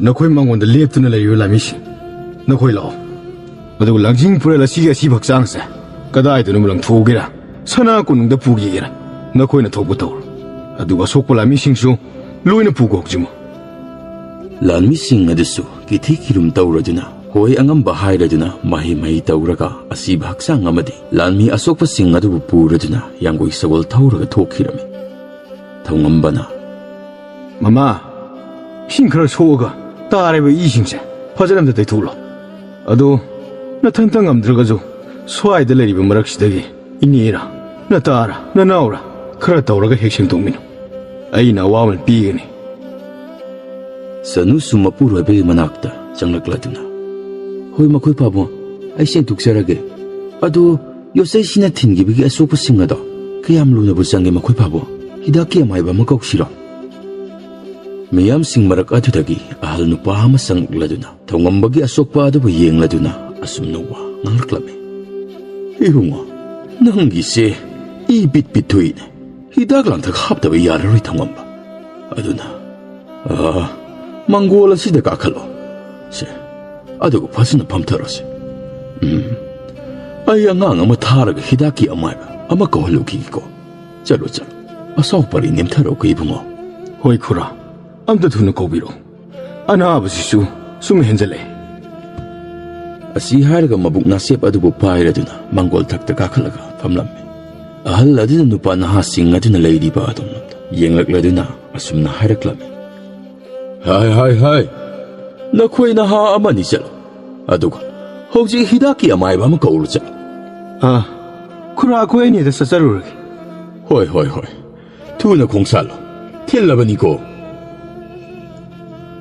ꯅꯈꯣꯏ ꯃꯉꯣꯟꯗ ꯂꯦꯞꯇꯨꯅ ꯂꯩꯔꯤꯕ ꯂꯥꯟꯃꯤꯁꯤꯡ, ꯅꯈꯣꯏ ꯂꯥꯛꯑꯣ꯫ ꯑꯗꯨꯒ ꯂꯥꯡꯖꯤꯡ ꯄꯨꯔꯦꯜ ꯑꯁꯤꯒꯤ ꯑꯁꯤꯕ ꯍꯛꯆꯥꯡꯁꯦ ꯀꯗꯥꯏꯗꯅꯣ ꯂꯪꯊꯣꯛꯎꯒꯦꯔꯥ, ꯁꯅꯥ ꯀꯣꯅꯨꯡꯗ ꯄꯨꯒꯦꯒꯦꯔꯥ, ꯅꯈꯣꯏꯅ ꯊꯣꯛꯄ ꯇꯧꯔꯣ꯫ ꯑꯗꯨꯒ ꯑꯁꯣꯛꯄ ꯂꯥꯟꯃꯤꯁꯤꯡꯁꯨ ꯂꯣꯏꯅ ꯄꯨꯈꯣꯛꯁꯤꯃꯨ꯫" ꯂꯥꯟꯃꯤꯁꯤꯡ ꯑꯗꯨꯁꯨ ꯀꯤꯊꯤ ꯀꯤꯔꯨꯝ ꯇꯧꯔꯗꯨꯅ ꯍꯣꯏ ꯑꯉꯝꯕ ꯍꯥꯏꯔꯗꯨꯅ ꯃꯍꯩ ꯃꯍꯩ ꯇꯧꯔꯒ ꯑꯁꯤꯕ ꯍꯛꯆꯥꯡ ꯑꯃꯗꯤ ꯂꯥꯟꯃꯤ ꯑꯁꯣꯛꯄꯁꯤꯡ ꯑꯗꯨꯕꯨ ꯄꯨꯔꯗꯨꯅ ꯌꯥꯡꯒꯣꯏ ꯁꯒꯣꯜ ꯊꯧꯔꯒ ꯊꯣꯛꯈꯤꯔꯝꯃꯤ꯫ ꯊꯧꯉꯝꯕꯅ, "ꯃꯃꯥ, ꯏꯁꯤꯡ ꯈꯔ ꯁꯣꯛꯑꯒ ꯇꯥꯔꯤꯕ ꯏꯁꯤꯡꯁꯦ ꯐꯖꯅ ꯑꯝꯇ ꯇꯩꯊꯣꯛꯂꯣ꯫ ꯑꯗꯣ ꯅꯊꯟꯇ ꯉꯝꯗ꯭ꯔꯒꯁꯨ ꯁ꯭ꯋꯥꯏꯗ ꯂꯩꯔꯤꯕ ꯃꯔꯛꯁꯤꯗꯒꯤ ꯏꯅꯦꯔ, ꯅꯇꯥꯔ, ꯅꯅꯥꯎꯔ ꯈꯔ ꯇꯧꯔꯒ ꯍꯦꯛ ꯁꯦꯡꯗꯣꯛꯃꯤꯟꯅꯧ꯫ ꯑꯩꯅ ꯑꯋꯥꯃꯟ ꯄꯤꯒꯅꯤ꯫" ꯁꯅꯨꯁꯨ ꯃꯄꯨꯔꯣꯏꯕꯒꯤ ꯃꯅꯥꯛꯇ ꯆꯪꯂꯛꯂꯗꯨꯅ, "ꯍꯣꯏ, ꯃꯈꯣꯏ ꯄꯥꯕꯨꯡ, ꯑꯩ ꯁꯦꯡꯗꯣꯛꯆꯔꯒꯦ꯫ ꯑꯗꯣ ꯌꯣꯠꯆꯩꯁꯤꯅ ꯊꯤꯟꯈꯤꯕꯒꯤ ꯑꯁꯣꯛꯄꯁꯤꯡ ꯑꯗꯣ ꯀꯌꯥꯝ ꯂꯨꯅꯕꯨ ꯆꯪꯒꯦ, ꯃꯈꯣꯏ ꯄꯥꯕꯨꯡ? ꯍꯤꯗꯥꯛꯀꯤ ꯑꯃꯥꯏꯕ ꯑꯃ ꯀꯧꯁꯤꯔꯣ?" ꯃꯤꯌꯥꯝꯁꯤꯡ ꯃꯔꯛ ꯑꯗꯨꯗꯒꯤ ꯑꯍꯜ ꯅꯨꯄꯥ ꯑꯃ ꯆꯪꯂꯛꯂꯗꯨꯅ ꯊꯧꯉꯝꯕꯒꯤ ꯑꯁꯣꯛꯄ ꯑꯗꯨꯕꯨ ꯌꯦꯡꯂꯗꯨꯅ ꯑꯁꯨꯝꯅ ꯋꯥ ꯉꯥꯡꯂꯛꯂꯝꯃꯤ꯫ "ꯏꯕꯨꯡꯉꯣ, ꯅꯪꯒꯤꯁꯦ ꯏ ꯄꯤꯠ ꯄꯤꯠ ꯊꯣꯛꯏꯅꯦ꯫ ꯍꯤꯗꯥꯛ ꯂꯥꯡꯊꯛ ꯍꯥꯞꯇꯕ ꯌꯥꯔꯔꯣꯏ, ꯊꯧꯉꯝꯕ꯫ ꯑꯗꯨꯅ, ꯑꯥ, ꯃꯪꯒꯣꯜ ꯑꯁꯤꯗ ꯀꯥꯈꯠꯂꯣ꯫ ꯁꯦ, ꯑꯗꯨꯒ ꯐꯖꯅ ꯐꯝꯊꯔꯣꯁꯦ꯫ ꯎꯝ, ꯑꯩ ꯑꯉꯥꯡ ꯑꯃ ꯊꯥꯔꯒ ꯍꯤꯗꯥꯛꯀꯤ ꯑꯃꯥꯏꯕ ꯑꯃ ꯀꯧꯍꯜꯂꯨꯈꯤꯒꯦꯀꯣ꯫ ꯆꯠꯂꯣ, ꯆꯠꯂꯣ꯫ ꯑꯁꯥꯎ ꯄꯔꯩ ꯅꯦꯝꯊꯔꯛꯎꯀꯣ, ꯏꯕꯨꯡꯉꯣ꯫ ꯍꯣꯏ, ꯈꯨꯔꯥ꯫ ꯑꯝꯇ ꯊꯨꯅ ꯀꯧꯕꯤꯔꯛꯎ꯫ ꯑꯅꯥꯕꯁꯤꯁꯨ ꯁꯨꯝ ꯍꯦꯟꯖꯜꯂꯛꯑꯦ꯫ ꯑꯁꯤ ꯍꯥꯏꯔꯒ ꯃꯕꯨꯛ ꯅꯥꯁꯦꯞ ꯑꯗꯨꯕꯨ ꯄꯥꯏꯔꯗꯨꯅ ꯃꯪꯒꯣꯜ ꯊꯛꯇ ꯀꯥꯈꯠꯂꯒ ꯐꯝꯂꯝꯃꯤ꯫ ꯑꯍꯜ ꯑꯗꯨꯅ ꯅꯨꯄꯥ ꯅꯍꯥꯁꯤꯡ ꯑꯗꯨꯅ ꯂꯩꯔꯤꯕ ꯑꯗꯨꯝ ꯌꯦꯡꯂꯛꯂꯗꯨꯅ ꯑꯁꯨꯝꯅ ꯍꯥꯏꯔꯛꯂꯝꯃꯤ꯫ ꯍꯥꯏ, ꯍꯥꯏ, ꯍꯥꯏ꯫ ꯅꯈꯣꯏ ꯅꯍꯥ ꯑꯃꯅꯤ ꯆꯠꯂꯣ꯫ ꯑꯗꯨꯒ ꯍꯧꯖꯤꯛ ꯍꯤꯗꯥꯛꯀꯤ ꯑꯃꯥꯏꯕ ꯑꯃ ꯀꯧꯔꯨ ꯆꯠꯂꯣ꯫ ꯑꯥ, ꯈꯨꯔꯥ, ꯑꯩꯈꯣꯏ ꯑꯅꯤꯗ ꯆꯠꯆꯔꯨꯔꯒꯦ꯫ ꯍꯣꯏ, ꯍꯣꯏ, ꯍꯣꯏ꯫ ꯊꯨꯅ ꯈꯣꯡꯁꯥꯜꯂꯣ꯫ ꯊꯤꯜꯂꯕꯅꯤꯀꯣ꯫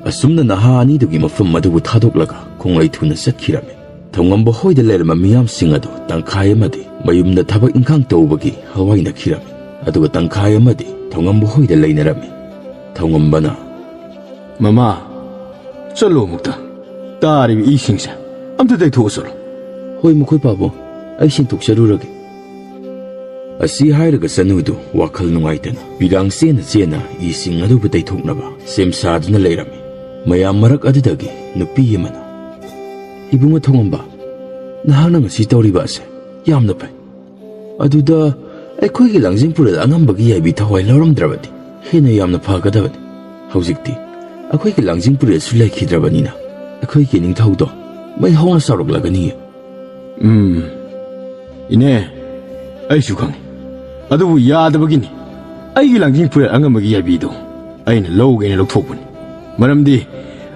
ꯑꯁꯨꯝꯅ ꯅꯍꯥ ꯑꯅꯤꯗꯨꯒꯤ ꯃꯐꯝ ꯑꯗꯨꯕꯨ ꯊꯥꯗꯣꯛꯂꯒ ꯈꯣꯡꯂꯩ ꯊꯨꯅ ꯆꯠꯈꯤꯔꯝꯃꯤ꯫ ꯊꯧꯉꯝꯕ ꯍꯣꯏꯗ ꯂꯩꯔꯝꯕ ꯃꯤꯌꯥꯝꯁꯤꯡ ꯑꯗꯨ ꯇꯪꯈꯥꯏ ꯑꯃꯗꯤ ꯃꯌꯨꯝꯗ ꯊꯕꯛ ꯏꯪꯈꯥꯡ ꯇꯧꯕꯒꯤ ꯍꯋꯥꯏꯅꯈꯤꯔꯝꯃꯤ, ꯑꯗꯨꯒ ꯇꯪꯈꯥꯏ ꯑꯃꯗꯤ ꯊꯧꯉꯝꯕ ꯍꯣꯏꯗ ꯂꯩꯅꯔꯝꯃꯤ꯫ ꯊꯧꯉꯝꯕꯅ, "ꯃꯃꯥ, ꯆꯠꯂꯣ ꯑꯃꯨꯛꯇ꯫ ꯇꯥꯔꯤꯕ ꯏꯁꯤꯡꯁꯦ ꯑꯝꯇ ꯇꯩꯊꯣꯛꯑ ꯆꯠꯂꯣ꯫" "ꯍꯣꯏ, ꯃꯈꯣꯏ ꯄꯥꯕꯨꯡ, ꯑꯩ ꯁꯦꯡꯗꯣꯛꯆꯔꯨꯔꯒꯦ꯫" ꯑꯁꯤ ꯍꯥꯏꯔꯒ ꯆꯅꯨꯗꯨ ꯋꯥꯈꯜ ꯅꯨꯡꯉꯥꯏꯇꯅ ꯄꯤꯔꯥꯡ ꯆꯦꯅ ꯆꯦꯅ ꯏꯁꯤꯡ ꯑꯗꯨꯕꯨ ꯇꯩꯊꯣꯛꯅꯕ ꯁꯦꯝ ꯁꯥꯗꯨꯅ ꯂꯩꯔꯝꯃꯤ꯫ ꯃꯌꯥꯝ ꯃꯔꯛ ꯑꯗꯨꯗꯒꯤ ꯅꯨꯄꯤ ꯑꯃꯅ, "ꯏꯕꯨꯡꯉꯣ ꯊꯧꯉꯝꯕ, ꯅꯍꯥꯛꯅ ꯉꯁꯤ ꯇꯧꯔꯤꯕ ꯑꯁꯦ ꯌꯥꯝꯅ ꯐꯩ꯫ ꯑꯗꯨꯗ ꯑꯩꯈꯣꯏꯒꯤ ꯂꯥꯡꯖꯤꯡ ꯄꯨꯔꯦꯜ ꯑꯉꯝꯕꯒꯤ ꯌꯥꯏꯕꯤ ꯊꯋꯥꯏ ꯂꯧꯔꯝꯗ꯭ꯔꯕꯗꯤ ꯍꯦꯟꯅ ꯌꯥꯝꯅ ꯐꯒꯗꯕꯅꯤ꯫ ꯍꯧꯖꯤꯛꯇꯤ ꯑꯩꯈꯣꯏꯒꯤ ꯂꯥꯡꯖꯤꯡ ꯄꯨꯔꯦꯜꯁꯨ ꯂꯩꯈꯤꯗ꯭ꯔꯕꯅꯤꯅ ꯑꯩꯈꯣꯏꯒꯤ ꯅꯤꯡꯊꯧꯗꯣ ꯃꯩ ꯍꯧꯅ ꯁꯥꯎꯔꯛꯂꯒꯅꯤꯌꯦ꯫" ꯎꯝ, ꯏꯅꯦ, ꯑꯩꯁꯨ ꯈꯪꯉꯤ꯫ ꯑꯗꯨꯕꯨ ꯌꯥꯗꯕꯒꯤꯅꯤ꯫ ꯑꯩꯒꯤ ꯂꯥꯡꯖꯤꯡ ꯄꯨꯔꯦꯜ ꯑꯉꯝꯕꯒꯤ ꯌꯥꯏꯕꯤꯗꯨ ꯑꯩꯅ ꯂꯧꯒꯦꯅ ꯂꯧꯊꯣꯛꯄꯅꯤ꯫ ꯃꯔꯝꯗꯤ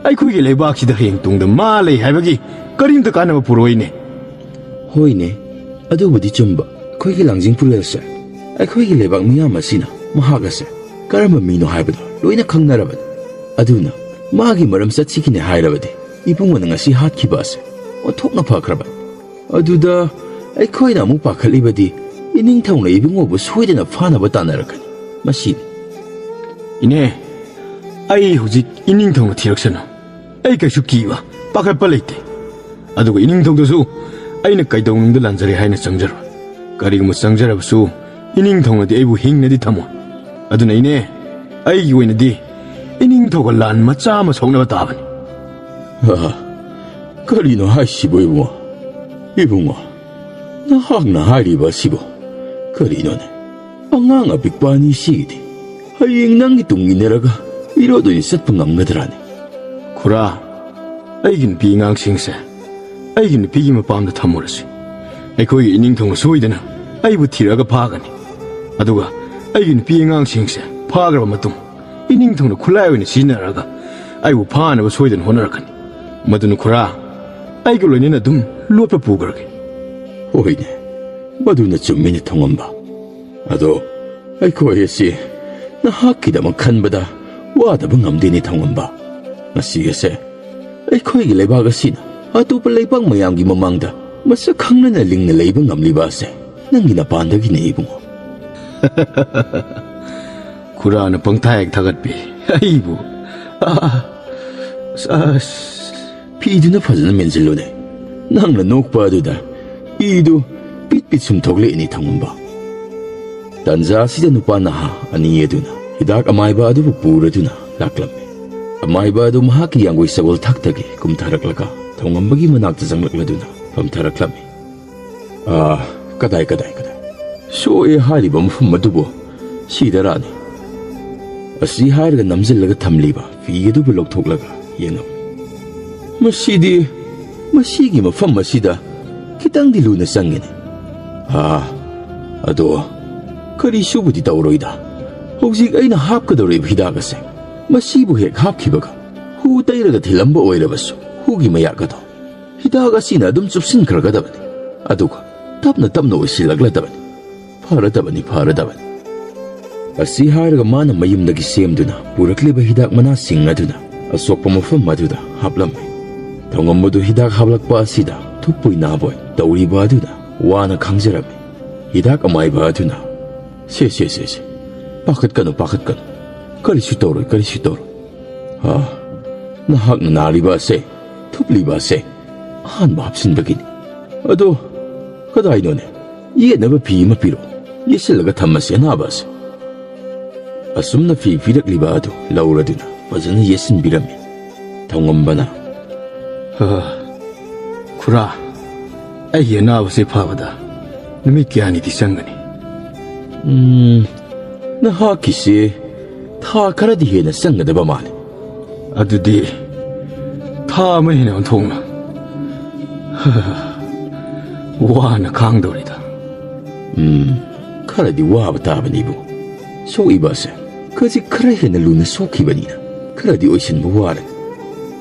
ꯑꯩꯈꯣꯏꯒꯤ ꯂꯩꯕꯥꯛꯁꯤꯗ ꯍꯌꯦꯡ ꯇꯨꯡꯗ ꯃꯥ ꯂꯩ ꯍꯥꯏꯕꯒꯤ ꯀꯔꯤꯝꯇ ꯀꯥꯟꯅꯕ ꯄꯨꯔꯛꯑꯣꯏꯅꯦ꯫ ꯍꯣꯏꯅꯦ, ꯑꯗꯨꯕꯨꯗꯤ ꯆꯨꯝꯕ꯫ ꯑꯩꯈꯣꯏꯒꯤ ꯂꯥꯡꯖꯤꯡ ꯄꯨꯔꯦꯜꯁꯦ, ꯑꯩꯈꯣꯏꯒꯤ ꯂꯩꯕꯥꯛ ꯃꯤꯌꯥꯝ ꯑꯁꯤꯅ ꯃꯍꯥꯛ ꯑꯁꯦ ꯀꯔꯝꯕ ꯃꯤꯅꯣ ꯍꯥꯏꯕꯗꯣ ꯂꯣꯏꯅ ꯈꯪꯅꯔꯕꯅꯤ꯫ ꯑꯗꯨꯅ ꯃꯥꯒꯤ ꯃꯔꯝ ꯆꯠꯁꯤꯒꯤꯅꯦ ꯍꯥꯏꯔꯕꯗꯤ ꯏꯕꯨꯡꯉꯣꯅ ꯉꯁꯤ ꯍꯥꯠꯈꯤꯕ ꯑꯁꯦ ꯑꯣꯟꯊꯣꯛꯅ ꯐꯈ꯭ꯔꯕꯅꯤ꯫ ꯑꯗꯨꯗ ꯑꯩꯈꯣꯏꯅ ꯑꯃꯨꯛ ꯄꯥꯈꯠꯂꯤꯕꯗꯤ ꯏꯅꯤꯡꯊꯧꯅ ꯏꯕꯨꯡꯉꯣꯕꯨ ꯁꯣꯏꯗꯅ ꯐꯥꯅꯕ ꯇꯥꯟꯅꯔꯛꯀꯅꯤ꯫ ꯃꯁꯤꯅꯤ꯫ ꯏꯅꯦ, ꯑꯩ ꯍꯧꯖꯤꯛ ꯏꯅꯤꯡꯊꯧꯅ ꯊꯤꯔꯛꯁꯅꯨ꯫ ꯑꯩ ꯀꯩꯁꯨ ꯀꯤꯕ, ꯄꯥꯈꯠꯄ ꯂꯩꯇꯦ꯫ ꯑꯗꯨꯒ ꯏꯅꯤꯡꯊꯧꯗꯁꯨ ꯑꯩꯅ ꯀꯩꯗꯧꯅꯨꯡꯗ ꯂꯥꯟꯖꯔꯦ ꯍꯥꯏꯅ ꯆꯪꯖꯔꯣꯏ꯫ ꯀꯔꯤꯒꯨꯝꯕ ꯆꯪꯖꯔꯕꯁꯨ ꯏꯅꯤꯡꯊꯧꯅꯗꯤ ꯑꯩꯕꯨ ꯍꯤꯡꯅꯗꯤ ꯊꯝꯃꯣꯏ꯫ ꯑꯗꯨꯅ ꯏꯅꯦ, ꯑꯩꯒꯤ ꯑꯣꯏꯅꯗꯤ ꯏꯅꯤꯡꯊꯧꯒ ꯂꯥꯟ ꯃꯆꯥ ꯑꯃ ꯁꯣꯛꯅꯕ ꯇꯥꯕꯅꯤ꯫ ꯑ, ꯀꯔꯤꯅꯣ ꯍꯥꯏꯁꯤꯕꯣ, ꯏꯕꯨꯡꯉꯣ? ꯏꯕꯨꯡꯉꯣ, ꯅꯍꯥꯛꯅ ꯍꯥꯏꯔꯤꯕ ꯑꯁꯤꯕꯨ ꯀꯔꯤꯅꯣꯅꯦ? ꯑꯉꯥꯡ ꯑꯄꯤꯛꯄ ꯑꯅꯤꯁꯤꯒꯤꯗꯤ ꯍꯌꯦꯡ ꯅꯪꯒꯤ ꯇꯨꯡ ꯏꯟꯅꯔꯒ ꯃꯤꯔꯣꯠ ꯑꯣꯏꯅ ꯆꯠꯄ ꯉꯝꯒꯗ꯭ꯔꯥꯅꯦ? ꯈꯨꯔꯥ, ꯑꯩꯒꯤ ꯅꯨꯄꯤ ꯑꯉꯥꯡꯁꯤꯡꯁꯦ ꯑꯩꯒꯤ ꯅꯨꯄꯤꯒꯤ ꯃꯄꯥꯝꯗ ꯊꯝꯃꯨꯔꯁꯤ꯫ ꯑꯩꯈꯣꯏꯒꯤ ꯏꯅꯤꯡꯊꯧꯅ ꯁꯣꯏꯗꯅ ꯑꯩꯕꯨ ꯊꯤꯔꯛꯑꯒ ꯐꯥꯒꯅꯤ꯫ ꯑꯗꯨꯒ ꯑꯩꯒꯤ ꯅꯨꯄꯤ ꯑꯉꯥꯡꯁꯤꯡꯁꯦ ꯐꯥꯈ꯭ꯔꯕ ꯃꯇꯨꯡ, ꯏꯅꯤꯡꯊꯧꯅ ꯈꯨꯠꯂꯥꯏ ꯑꯣꯏꯅ ꯁꯤꯖꯤꯟꯅꯔꯒ ꯑꯩꯕꯨ ꯐꯥꯅꯕ ꯁꯣꯏꯗꯅ ꯍꯣꯠꯅꯔꯛꯀꯅꯤ꯫ ꯃꯗꯨꯅ ꯈꯨꯔꯥ, ꯑꯩꯒ ꯂꯣꯏꯅꯅ ꯑꯗꯨꯝ ꯂꯣꯠꯄ ꯄꯨꯈ꯭ꯔꯒꯦ꯫ ꯍꯣꯏꯅꯦ, ꯃꯗꯨꯅ ꯆꯨꯝꯃꯤꯅꯦ ꯊꯣꯡꯉꯝꯕ꯫ ꯑꯗꯣ ꯑꯩꯈꯣꯏ ꯑꯁꯤ ꯅꯍꯥꯛꯀꯤꯗꯃꯛ ꯈꯟꯕꯗ ꯋꯥꯗꯕ ꯉꯝꯗꯦꯅꯦ ꯊꯣꯡꯉꯝꯕ꯫ ꯉꯁꯤ ꯑꯁꯦ ꯑꯩꯈꯣꯏꯒꯤ ꯂꯩꯕꯥꯛ ꯑꯁꯤꯅ ꯑꯇꯣꯞꯄ ꯂꯩꯕꯥꯛ ꯃꯌꯥꯝꯒꯤ ꯃꯃꯥꯡꯗ ꯃꯁꯛ ꯈꯪꯅꯅ ꯂꯤꯡꯅ ꯂꯩꯕ ꯉꯝꯂꯤꯕ ꯑꯁꯦ ꯅꯪꯒꯤ ꯅꯄꯥꯟꯗꯒꯤꯅꯦ, ꯏꯕꯨꯡꯉꯣ꯫ ꯈꯨꯔꯥꯅ ꯄꯪꯊꯥ ꯍꯦꯛ ꯊꯥꯒꯠꯄꯤ ꯑꯩꯕꯨ꯫ ꯑꯥ, ꯑꯁ, ꯑꯁ, ꯐꯤꯗꯨꯅ ꯐꯖꯅ ꯃꯦꯟꯁꯤꯜꯂꯨꯅꯦ꯫ ꯅꯪꯅ ꯅꯣꯛꯄ ꯑꯗꯨꯗ ꯏꯗꯨ ꯄꯤꯠ ꯄꯤꯠ ꯁꯨꯝ ꯊꯣꯛꯂꯛꯏꯅꯤ ꯊꯣꯡꯉꯝꯕ꯫ ꯇꯟꯖꯥ ꯑꯁꯤꯗ ꯅꯨꯄꯥ ꯅꯍꯥ ꯑꯅꯤ ꯑꯗꯨꯅ ꯍꯤꯗꯥꯛ ꯑꯃꯥꯏꯕ ꯑꯗꯨꯕꯨ ꯄꯨꯔꯗꯨꯅ ꯂꯥꯛꯂꯝꯃꯤ꯫ ꯑꯃꯥꯏꯕ ꯑꯗꯨ ꯃꯍꯥꯛꯀꯤ ꯌꯥꯡꯒꯣꯏ ꯁꯒꯣꯜ ꯊꯥꯛꯇꯒꯤ ꯀꯨꯝꯊꯔꯛꯂꯒ ꯊꯣꯡꯉꯝꯕꯒꯤ ꯃꯅꯥꯛꯇ ꯆꯪꯂꯛꯂꯗꯨꯅ ꯐꯝꯊꯔꯛꯂꯝꯃꯤ꯫ "ꯑꯥ, ꯀꯗꯥꯏ, ꯀꯗꯥꯏ, ꯀꯗꯥꯏ? ꯁꯣꯛꯑꯦ ꯍꯥꯏꯔꯤꯕ ꯃꯐꯝ ꯑꯗꯨꯕꯨ ꯁꯤꯗꯔꯥꯅꯤ?" ꯑꯁꯤ ꯍꯥꯏꯔꯒ ꯅꯝꯖꯤꯜꯂꯒ ꯊꯝꯂꯤꯕ ꯐꯤ ꯑꯗꯨꯕꯨ ꯂꯧꯊꯣꯛꯂꯒ ꯌꯦꯡꯉꯝꯃꯤ꯫ "ꯃꯁꯤꯗꯤ, ꯃꯁꯤꯒꯤ ꯃꯐꯝ ꯑꯁꯤꯗ ꯈꯤꯇꯪꯗꯤ ꯂꯨꯅ ꯆꯪꯒꯅꯤ꯫ ꯑꯥ, ꯑꯗꯣ ꯀꯔꯤꯁꯨꯕꯨꯗꯤ ꯇꯧꯔꯣꯏꯗ꯫ ꯍꯧꯖꯤꯛ ꯑꯩꯅ ꯍꯥꯞꯀꯗꯧꯔꯤꯕ ꯍꯤꯗꯥꯛ ꯑꯁꯦ ꯃꯁꯤꯕꯨ ꯍꯦꯛ ꯍꯥꯞꯈꯤꯕꯒ ꯍꯨ ꯇꯩꯔꯒ ꯊꯤꯜꯂꯝꯕ ꯑꯣꯏꯔꯕꯁꯨ ꯍꯨꯒꯤ ꯃꯌꯥꯛ ꯑꯗꯣ ꯍꯤꯗꯥꯛ ꯑꯁꯤꯅ ꯑꯗꯨꯝ ꯆꯨꯞꯁꯤꯟꯈ꯭ꯔꯒꯗꯕꯅꯤ꯫ ꯑꯗꯨꯒ ꯇꯞꯅ ꯇꯞꯅ ꯑꯣꯏꯁꯤꯜꯂꯛꯂꯗꯕꯅꯤ꯫ ꯐꯔꯗꯕꯅꯤ, ꯐꯔꯗꯕꯅꯤ꯫" ꯑꯁꯤ ꯍꯥꯏꯔꯒ ꯃꯥꯅ ꯃꯌꯨꯝꯗꯒꯤ ꯁꯦꯝꯗꯨꯅ ꯄꯨꯔꯛꯂꯤꯕ ꯍꯤꯗꯥꯛ ꯃꯅꯥꯁꯤꯡ ꯑꯗꯨꯅ ꯑꯁꯣꯛꯄ ꯃꯐꯝ ꯑꯗꯨꯗ ꯍꯥꯞꯂꯝꯃꯤ꯫ ꯊꯣꯡꯉꯝꯕꯗꯨ ꯍꯤꯗꯥꯛ ꯍꯥꯞꯂꯛꯄ ꯑꯁꯤꯗ ꯊꯨꯞꯄꯣꯏ ꯅꯥꯕꯣꯏ ꯇꯧꯔꯤꯕ ꯑꯗꯨꯅ ꯋꯥꯅ ꯈꯥꯡꯖꯔꯝꯃꯤ꯫ ꯍꯤꯗꯥꯛ ꯑꯃꯥꯏꯕ ꯑꯗꯨꯅ, "ꯁꯦ, ꯁꯦ, ꯁꯦ, ꯁꯦ, ꯄꯥꯈꯠꯀꯅꯨ, ꯄꯥꯈꯠꯀꯅꯨ꯫ ꯀꯔꯤꯁꯨ ꯇꯧꯔꯣꯏ, ꯀꯔꯤꯁꯨ ꯇꯧꯔꯣꯏ꯫ ꯑꯥ, ꯅꯍꯥꯛꯅ ꯅꯥꯔꯤꯕ ꯑꯁꯦ, ꯊꯨꯞꯂꯤꯕ ꯑꯁꯦ ꯑꯍꯥꯟꯕ ꯍꯥꯞꯆꯤꯟꯕꯒꯤꯅꯤ꯫ ꯑꯗꯣ ꯀꯗꯥꯏꯅꯣꯅꯦ? ꯌꯦꯠꯅꯕ ꯐꯤ ꯑꯃ ꯄꯤꯔꯛꯑꯣ, ꯌꯦꯠꯁꯤꯜꯂꯒ ꯊꯝꯃꯁꯤ ꯑꯅꯥꯕ ꯑꯁꯦ꯫ ꯑꯁꯨꯝꯅ ꯐꯤ ꯄꯤꯔꯛꯂꯤꯕ ꯑꯗꯨ ꯂꯧꯔꯗꯨꯅ ꯐꯖꯅ ꯌꯦꯠꯁꯤꯟꯕꯤꯔꯝꯃꯤ꯫ ꯊꯧꯉꯝꯕꯅ, "ꯍ, ꯈꯨꯔꯥ, ꯑꯩꯒꯤ ꯑꯅꯥꯕꯁꯤ ꯐꯕꯗ ꯅꯨꯃꯤꯠ ꯀꯌꯥꯅꯤꯗꯤ ꯆꯪꯒꯅꯤ?" "ꯎꯝ, ꯅꯍꯥꯛꯀꯤꯁꯦ ꯊꯥ ꯈꯔꯗꯤ ꯍꯦꯟꯅ ꯆꯪꯒꯗꯕ ꯃꯥꯜꯂꯤ꯫" "ꯑꯗꯨꯗꯤ ꯊꯥ ꯑꯃ ꯍꯦꯟꯅ ꯑꯣꯟꯊꯣꯛꯅ ꯋꯥꯅ ꯈꯥꯡꯗꯧꯔꯤꯗ꯫" "ꯎꯝ, ꯈꯔꯗꯤ ꯋꯥꯕ ꯇꯥꯕꯅꯤꯕꯨ꯫ ꯁꯣꯛꯏꯕ ꯑꯁꯦ ꯈꯖꯤꯛ ꯈꯔ ꯍꯦꯟꯅ ꯂꯨꯅ ꯁꯣꯛꯈꯤꯕꯅꯤꯅ ꯈꯔꯗꯤ ꯑꯣꯏꯁꯤꯟꯕ ꯋꯥꯔꯦ꯫"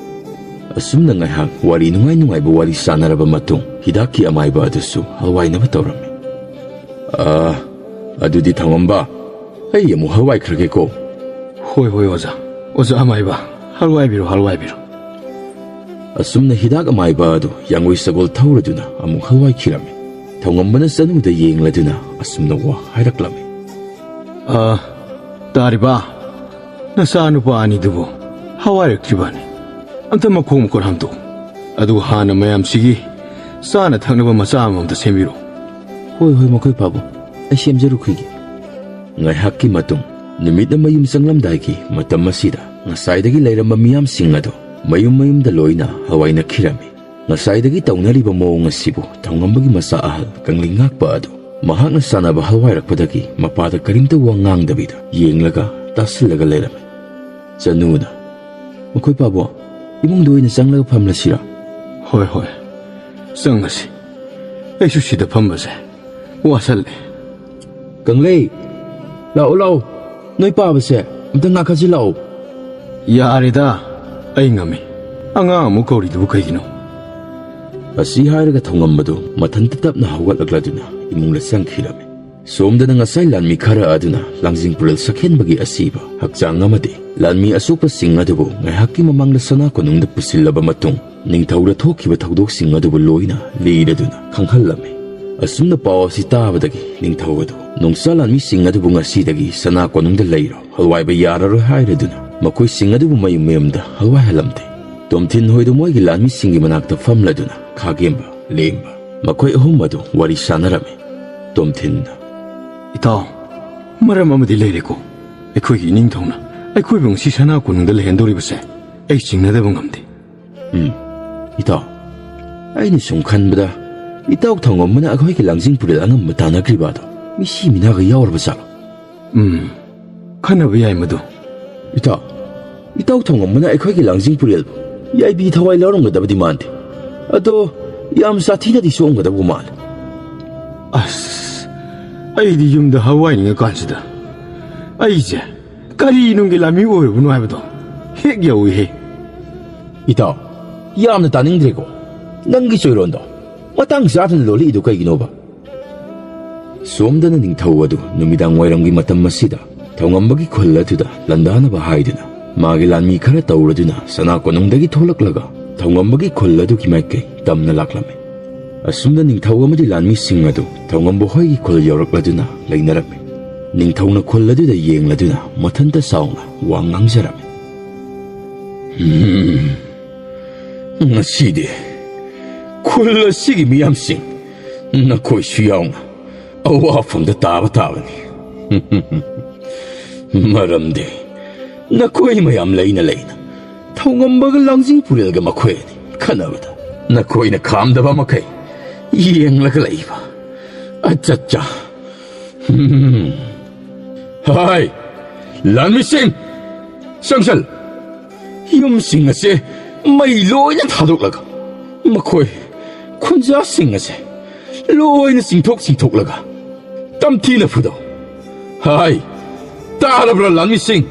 ꯑꯁꯨꯝꯅ ꯉꯥꯏꯍꯥꯛ ꯋꯥꯔꯤ ꯅꯨꯡꯉꯥꯏ ꯅꯨꯡꯉꯥꯏꯕ ꯋꯥꯔꯤ ꯁꯥꯟꯅꯔꯕ ꯃꯇꯨꯡ, ꯍꯤꯗꯥꯛꯀꯤ ꯑꯃꯥꯏꯕ ꯑꯗꯨꯁꯨ ꯍꯜꯋꯥꯏꯅꯕ ꯇꯧꯔꯝꯃꯤ꯫ "ꯑꯥ, ꯑꯗꯨꯗꯤ ꯊꯧꯉꯝꯕ, ꯑꯩ ꯑꯃꯨꯛ ꯍꯜꯋꯥꯏꯈ꯭ꯔꯒꯦꯀꯣ꯫" "ꯍꯣꯏ, ꯍꯣꯏ, ꯑꯣꯖꯥ꯫ ꯑꯣꯖꯥ ꯑꯃꯥꯏꯕ, ꯍꯜꯋꯥꯏꯕꯤꯔꯣ, ꯍꯜꯋꯥꯏꯕꯤꯔꯣ꯫" ꯑꯁꯨꯝꯅ ꯍꯤꯗꯥꯛ ꯑꯃꯥꯏꯕ ꯑꯗꯨ ꯌꯥꯡꯒꯣꯏ ꯁꯒꯣꯜ ꯊꯧꯔꯗꯨꯅ ꯑꯃꯨꯛ ꯍꯜꯋꯥꯏꯈꯤꯔꯝꯃꯤ꯫ ꯊꯧꯉꯝꯕꯅ ꯆꯅꯨꯗ ꯌꯦꯡꯂꯗꯨꯅ ꯑꯁꯨꯝꯅ ꯋꯥ ꯍꯥꯏꯔꯛꯂꯝꯃꯤ꯫ "ꯑ, ꯇꯥꯔꯤꯕ, ꯅꯆꯥ ꯅꯨꯄꯥ ꯑꯅꯤꯗꯨꯕꯨ ꯍꯋꯥꯏꯔꯛꯇ꯭ꯔꯤꯕꯅꯤ꯫ ꯑꯝꯇ ꯃꯈꯣꯡ ꯃꯈꯨꯠ ꯍꯥꯝꯗꯣꯛꯎ꯫ ꯑꯗꯨꯒ ꯍꯥꯟꯅ ꯃꯌꯥꯝꯁꯤꯒꯤ ꯆꯥꯅ ꯊꯛꯅꯕ ꯃꯆꯥ ꯑꯃꯃꯝꯇ ꯁꯦꯝꯕꯤꯔꯣ꯫" "ꯍꯣꯏ, ꯍꯣꯏ, ꯃꯈꯣꯏ ꯄꯥꯕꯨꯡ, ꯑꯩ ꯁꯦꯝꯖꯔꯨꯈꯤꯒꯦ꯫" ꯉꯥꯏꯍꯥꯛꯀꯤ ꯃꯇꯨꯡ, ꯅꯨꯃꯤꯠꯅ ꯃꯌꯨꯝ ꯆꯪꯂꯝꯗꯥꯏꯒꯤ ꯃꯇꯝ ꯑꯁꯤꯗ, ꯉꯁꯥꯏꯗꯒꯤ ꯂꯩꯔꯝꯕ ꯃꯤꯌꯥꯝꯁꯤꯡ ꯑꯗꯨ ꯃꯌꯨꯝ ꯃꯌꯨꯝꯗ ꯂꯣꯏꯅ ꯍꯋꯥꯏꯅꯈꯤꯔꯝꯃꯤ꯫ ꯉꯁꯥꯏꯗꯒꯤ ꯇꯧꯅꯔꯤꯕ ꯃꯑꯣꯡ ꯑꯁꯤꯕꯨ ꯊꯧꯉꯝꯕꯒꯤ ꯃꯆꯥ ꯑꯍꯜ ꯀꯪꯂꯩ ꯉꯥꯛꯄ ꯑꯗꯨ ꯃꯍꯥꯛꯅ ꯆꯥꯟꯅꯕ ꯍꯋꯥꯏꯔꯛꯄꯗꯒꯤ ꯃꯄꯥꯗ ꯀꯔꯤꯝꯇ ꯋꯥ ꯉꯥꯡꯗꯕꯤꯗ ꯌꯦꯡꯂꯒ ꯇꯥꯁꯤꯜꯂꯒ ꯂꯩꯔꯝꯃꯤ꯫ ꯆꯅꯨꯅ, "ꯃꯈꯣꯏ ꯄꯥꯕꯨꯡ, ꯏꯃꯨꯡꯗ ꯑꯣꯏꯅ ꯆꯪꯂꯒ ꯐꯝꯂꯁꯤꯔꯥ?" "ꯍꯣꯏ, ꯍꯣꯏ, ꯆꯪꯉꯁꯤ꯫ ꯑꯩꯁꯨ ꯁꯤꯗ ꯐꯝꯕꯁꯦ ꯋꯥꯁꯜꯂꯦ꯫" "ꯀꯪꯂꯩ, ꯂꯥꯛꯑꯣ, ꯂꯥꯛꯑꯣ꯫ ꯅꯣꯏ ꯄꯥꯕꯁꯦ ꯑꯝꯇ ꯉꯥꯛꯈꯠꯁꯤ ꯂꯥꯛꯑꯣ꯫" "ꯌꯥꯔꯦꯗ, ꯑꯩ ꯉꯝꯃꯤ꯫ ꯑꯉꯥꯡ ꯑꯃꯨꯛ ꯀꯧꯔꯤꯗꯨꯕꯨ ꯀꯩꯒꯤꯅꯣ?" ꯑꯁꯤ ꯍꯥꯏꯔꯒ ꯊꯧꯉꯝꯕꯗꯨ ꯃꯊꯟꯇ ꯇꯞꯅ ꯍꯧꯒꯠꯂꯛꯂꯗꯨꯅ ꯏꯃꯨꯡꯗ ꯆꯪꯈꯤꯔꯝꯃꯤ꯫ ꯁꯣꯝꯗꯅ ꯉꯁꯥꯏ ꯂꯥꯟꯃꯤ ꯈꯔ ꯑꯗꯨꯅ ꯂꯥꯡꯖꯤꯡ ꯄꯨꯔꯦꯜ ꯁꯛꯍꯦꯟꯕꯒꯤ ꯑꯁꯤꯕ ꯍꯛꯆꯥꯡ ꯑꯃꯗꯤ ꯂꯥꯟꯃꯤ ꯑꯁꯣꯛꯄꯁꯤꯡ ꯑꯗꯨꯕꯨ ꯉꯥꯏꯍꯥꯛꯀꯤ ꯃꯃꯥꯡꯗ ꯁꯅꯥ ꯀꯣꯅꯨꯡꯗ ꯄꯨꯁꯤꯜꯂꯕ ꯃꯇꯨꯡ, ꯅꯤꯡꯊꯧꯗ ꯊꯣꯛꯈꯤꯕ ꯊꯧꯗꯣꯛꯁꯤꯡ ꯑꯗꯨꯕꯨ ꯂꯣꯏꯅ ꯂꯤꯔꯗꯨꯅ ꯈꯪꯍꯜꯂꯝꯃꯤ꯫ ꯑꯁꯨꯝꯅ ꯄꯥꯎ ꯑꯁꯤ ꯇꯥꯕꯗꯒꯤ ꯅꯤꯡꯊꯧ ꯑꯗꯨ, "ꯅꯣꯡꯆꯥ ꯂꯥꯟꯃꯤꯁꯤꯡ ꯑꯗꯨꯕꯨ ꯉꯁꯤꯗꯒꯤ ꯁꯅꯥ ꯀꯣꯅꯨꯡꯗ ꯂꯩꯔꯣ, ꯍꯜꯋꯥꯏꯕ ꯌꯥꯔꯔꯣꯏ" ꯍꯥꯏꯔꯗꯨꯅ ꯃꯈꯣꯏꯁꯤꯡ ꯑꯗꯨꯕꯨ ꯃꯌꯨꯝ ꯃꯌꯨꯝꯗ ꯍꯜꯋꯥꯏꯍꯜꯂꯝꯗꯦ꯫ ꯇꯣꯝꯊꯤꯟ ꯍꯣꯏꯗꯨ ꯃꯣꯏꯒꯤ ꯂꯥꯟꯃꯤꯁꯤꯡꯒꯤ ꯃꯅꯥꯛꯇ ꯐꯝꯂꯗꯨꯅ ꯈꯥꯒꯦꯝꯕ, ꯂꯦꯝꯕ, ꯃꯈꯣꯏ ꯑꯍꯨꯝ ꯑꯗꯨ ꯋꯥꯔꯤ ꯁꯥꯟꯅꯔꯝꯃꯤ꯫ ꯇꯣꯝꯊꯤꯟꯅ, "ꯏꯇꯥꯎ, ꯃꯔꯝ ꯑꯃꯗꯤ ꯂꯩꯔꯦꯀꯣ꯫ ꯑꯩꯈꯣꯏꯒꯤ ꯏꯅꯤꯡꯊꯧꯅ ꯑꯩꯈꯣꯏꯕꯨ ꯉꯁꯤ ꯁꯅꯥ ꯀꯣꯅꯨꯡꯗ ꯂꯩꯍꯟꯗꯧꯔꯤꯕꯁꯦ ꯑꯩ ꯆꯤꯡꯅꯗꯕ ꯉꯝꯗꯦ꯫" "ꯎꯝ, ꯏꯇꯥꯎ, ꯑꯩꯅ ꯁꯨꯝ ꯈꯟꯕꯗ ꯏꯇꯥꯎ ꯊꯧꯉꯝꯕꯅ ꯑꯩꯈꯣꯏꯒꯤ ꯂꯥꯡꯖꯤꯡ ꯄꯨꯔꯦꯜ ꯑꯉꯝꯕ ꯇꯥꯟꯅꯈ꯭ꯔꯤꯕ ꯑꯗꯣ ꯃꯤꯁꯤ ꯃꯤꯅꯥꯒ ꯌꯥꯎꯔꯕ ꯖꯥꯠꯂꯣ?" "ꯎꯝ, ꯈꯟꯅꯕ ꯌꯥꯏ ꯃꯗꯨ꯫" "ꯏꯇꯥꯎ, ꯏꯇꯥꯎ ꯊꯧꯉꯝꯕꯅ ꯑꯩꯈꯣꯏꯒꯤ ꯂꯥꯡꯖꯤꯡ ꯄꯨꯔꯦꯜꯕꯨ ꯌꯥꯏꯕꯤ ꯊꯋꯥꯏ ꯂꯧꯔꯝꯒꯗꯕꯗꯤ ꯃꯥꯟꯗꯦ꯫ ꯑꯗꯣ ꯌꯥꯝ ꯁꯥꯊꯤꯅꯗꯤ ꯁꯣꯛꯑꯝꯒꯗꯕ ꯃꯥꯜꯂꯦ꯫" "ꯑꯁ, ꯑꯩꯗꯤ ꯌꯨꯝꯗ ꯍꯋꯥꯏꯅꯤꯡꯉꯀꯥꯟꯁꯤꯗ ꯑꯩꯁꯦ ꯀꯔꯤ ꯅꯨꯡꯒꯤ ꯂꯥꯟꯃꯤ ꯑꯣꯏꯔꯨꯕꯅꯣ ꯍꯥꯏꯕꯗꯣ ꯍꯦꯛ ꯌꯧꯏꯍꯦ꯫" "ꯏꯇꯥꯎ, ꯌꯥꯝꯅ ꯇꯥꯅꯤꯡꯗ꯭ꯔꯦꯀꯣ꯫ ꯅꯪꯒꯤ ꯆꯣꯏꯔꯣꯟꯗꯣ ꯃꯇꯥꯡ ꯆꯥꯗꯅ ꯂꯣꯜꯂꯛꯏꯗꯨ ꯀꯩꯒꯤꯅꯣꯕ?" ꯁꯣꯝꯗꯅ ꯅꯤꯡꯊꯧ ꯑꯗꯨ ꯅꯨꯃꯤꯗꯥꯡ ꯋꯥꯏꯔꯝꯒꯤ ꯃꯇꯝ ꯑꯁꯤꯗ ꯊꯧꯉꯝꯕꯒꯤ ꯈꯨꯜ ꯑꯗꯨꯗ ꯂꯥꯟꯗꯥꯅꯕ ꯍꯥꯏꯗꯨꯅ ꯃꯥꯒꯤ ꯂꯥꯟꯃꯤ ꯈꯔ ꯇꯧꯔꯗꯨꯅ ꯁꯅꯥ ꯀꯣꯅꯨꯡꯗꯒꯤ ꯊꯣꯛꯂꯛꯂꯒ ꯊꯧꯉꯝꯕꯒꯤ ꯈꯨꯜ ꯑꯗꯨꯒꯤ ꯃꯥꯏꯀꯩ ꯇꯝꯅ ꯂꯥꯛꯂꯝꯃꯤ꯫ ꯑꯁꯨꯝꯅ ꯅꯤꯡꯊꯧ ꯑꯃꯗꯤ ꯂꯥꯟꯃꯤꯁꯤꯡ ꯑꯗꯨ ꯊꯧꯉꯝꯕ ꯍꯣꯏꯒꯤ ꯈꯨꯜ ꯌꯧꯔꯛꯂꯗꯨꯅ ꯂꯩꯅꯔꯝꯃꯤ꯫ ꯅꯤꯡꯊꯧꯅ ꯈꯨꯜ ꯑꯗꯨꯗ ꯌꯦꯡꯂꯗꯨꯅ ꯃꯊꯟꯇ ꯆꯥꯎꯅ ꯋꯥ ꯉꯥꯡꯖꯔꯝꯃꯤ꯫ "ꯎꯝ, ꯉꯁꯤꯗꯤ ꯈꯨꯜ ꯑꯁꯤꯒꯤ ꯃꯤꯌꯥꯝꯁꯤꯡ ꯅꯈꯣꯏꯁꯨ ꯌꯥꯎꯅ ꯑꯋꯥꯐꯝꯗ ꯇꯥꯕ ꯇꯥꯕꯅꯤ꯫ ꯃꯔꯝꯗꯤ ꯅꯈꯣꯏ ꯃꯌꯥꯝ ꯂꯩꯅ ꯂꯩꯅ ꯊꯧꯉꯝꯕꯒ ꯂꯥꯡꯖꯤꯡ ꯄꯨꯔꯦꯜꯒ ꯃꯈꯣꯏ ꯑꯅꯤ ꯈꯟꯅꯕꯗ ꯅꯈꯣꯏꯅ ꯈꯥꯝꯗꯕ ꯃꯈꯩ ꯌꯦꯡꯂꯒ ꯂꯩꯕ꯫ ꯑꯠꯆꯥ, ꯑꯠꯆꯥ꯫ ꯎꯝ꯫ ꯍꯥꯏ, ꯂꯥꯟꯃꯤꯁꯤꯡ, ꯆꯪꯁꯜ꯫ ꯌꯨꯝꯁꯤꯡ ꯑꯁꯦ ꯃꯩ ꯂꯣꯏꯅ ꯊꯥꯗꯣꯛꯂꯒ ꯃꯈꯣꯏ ꯈꯨꯟꯖꯥꯁꯤꯡ ꯑꯁꯦ ꯂꯣꯏꯅ ꯆꯤꯡꯊꯣꯛ ꯆꯤꯡꯊꯣꯛꯂꯒ ꯇꯝꯊꯤꯅ ꯐꯨꯗꯧ꯫ ꯍꯥꯏ, ꯇꯥꯔꯕ꯭ꯔꯥ ꯂꯥꯟꯃꯤꯁꯤꯡ?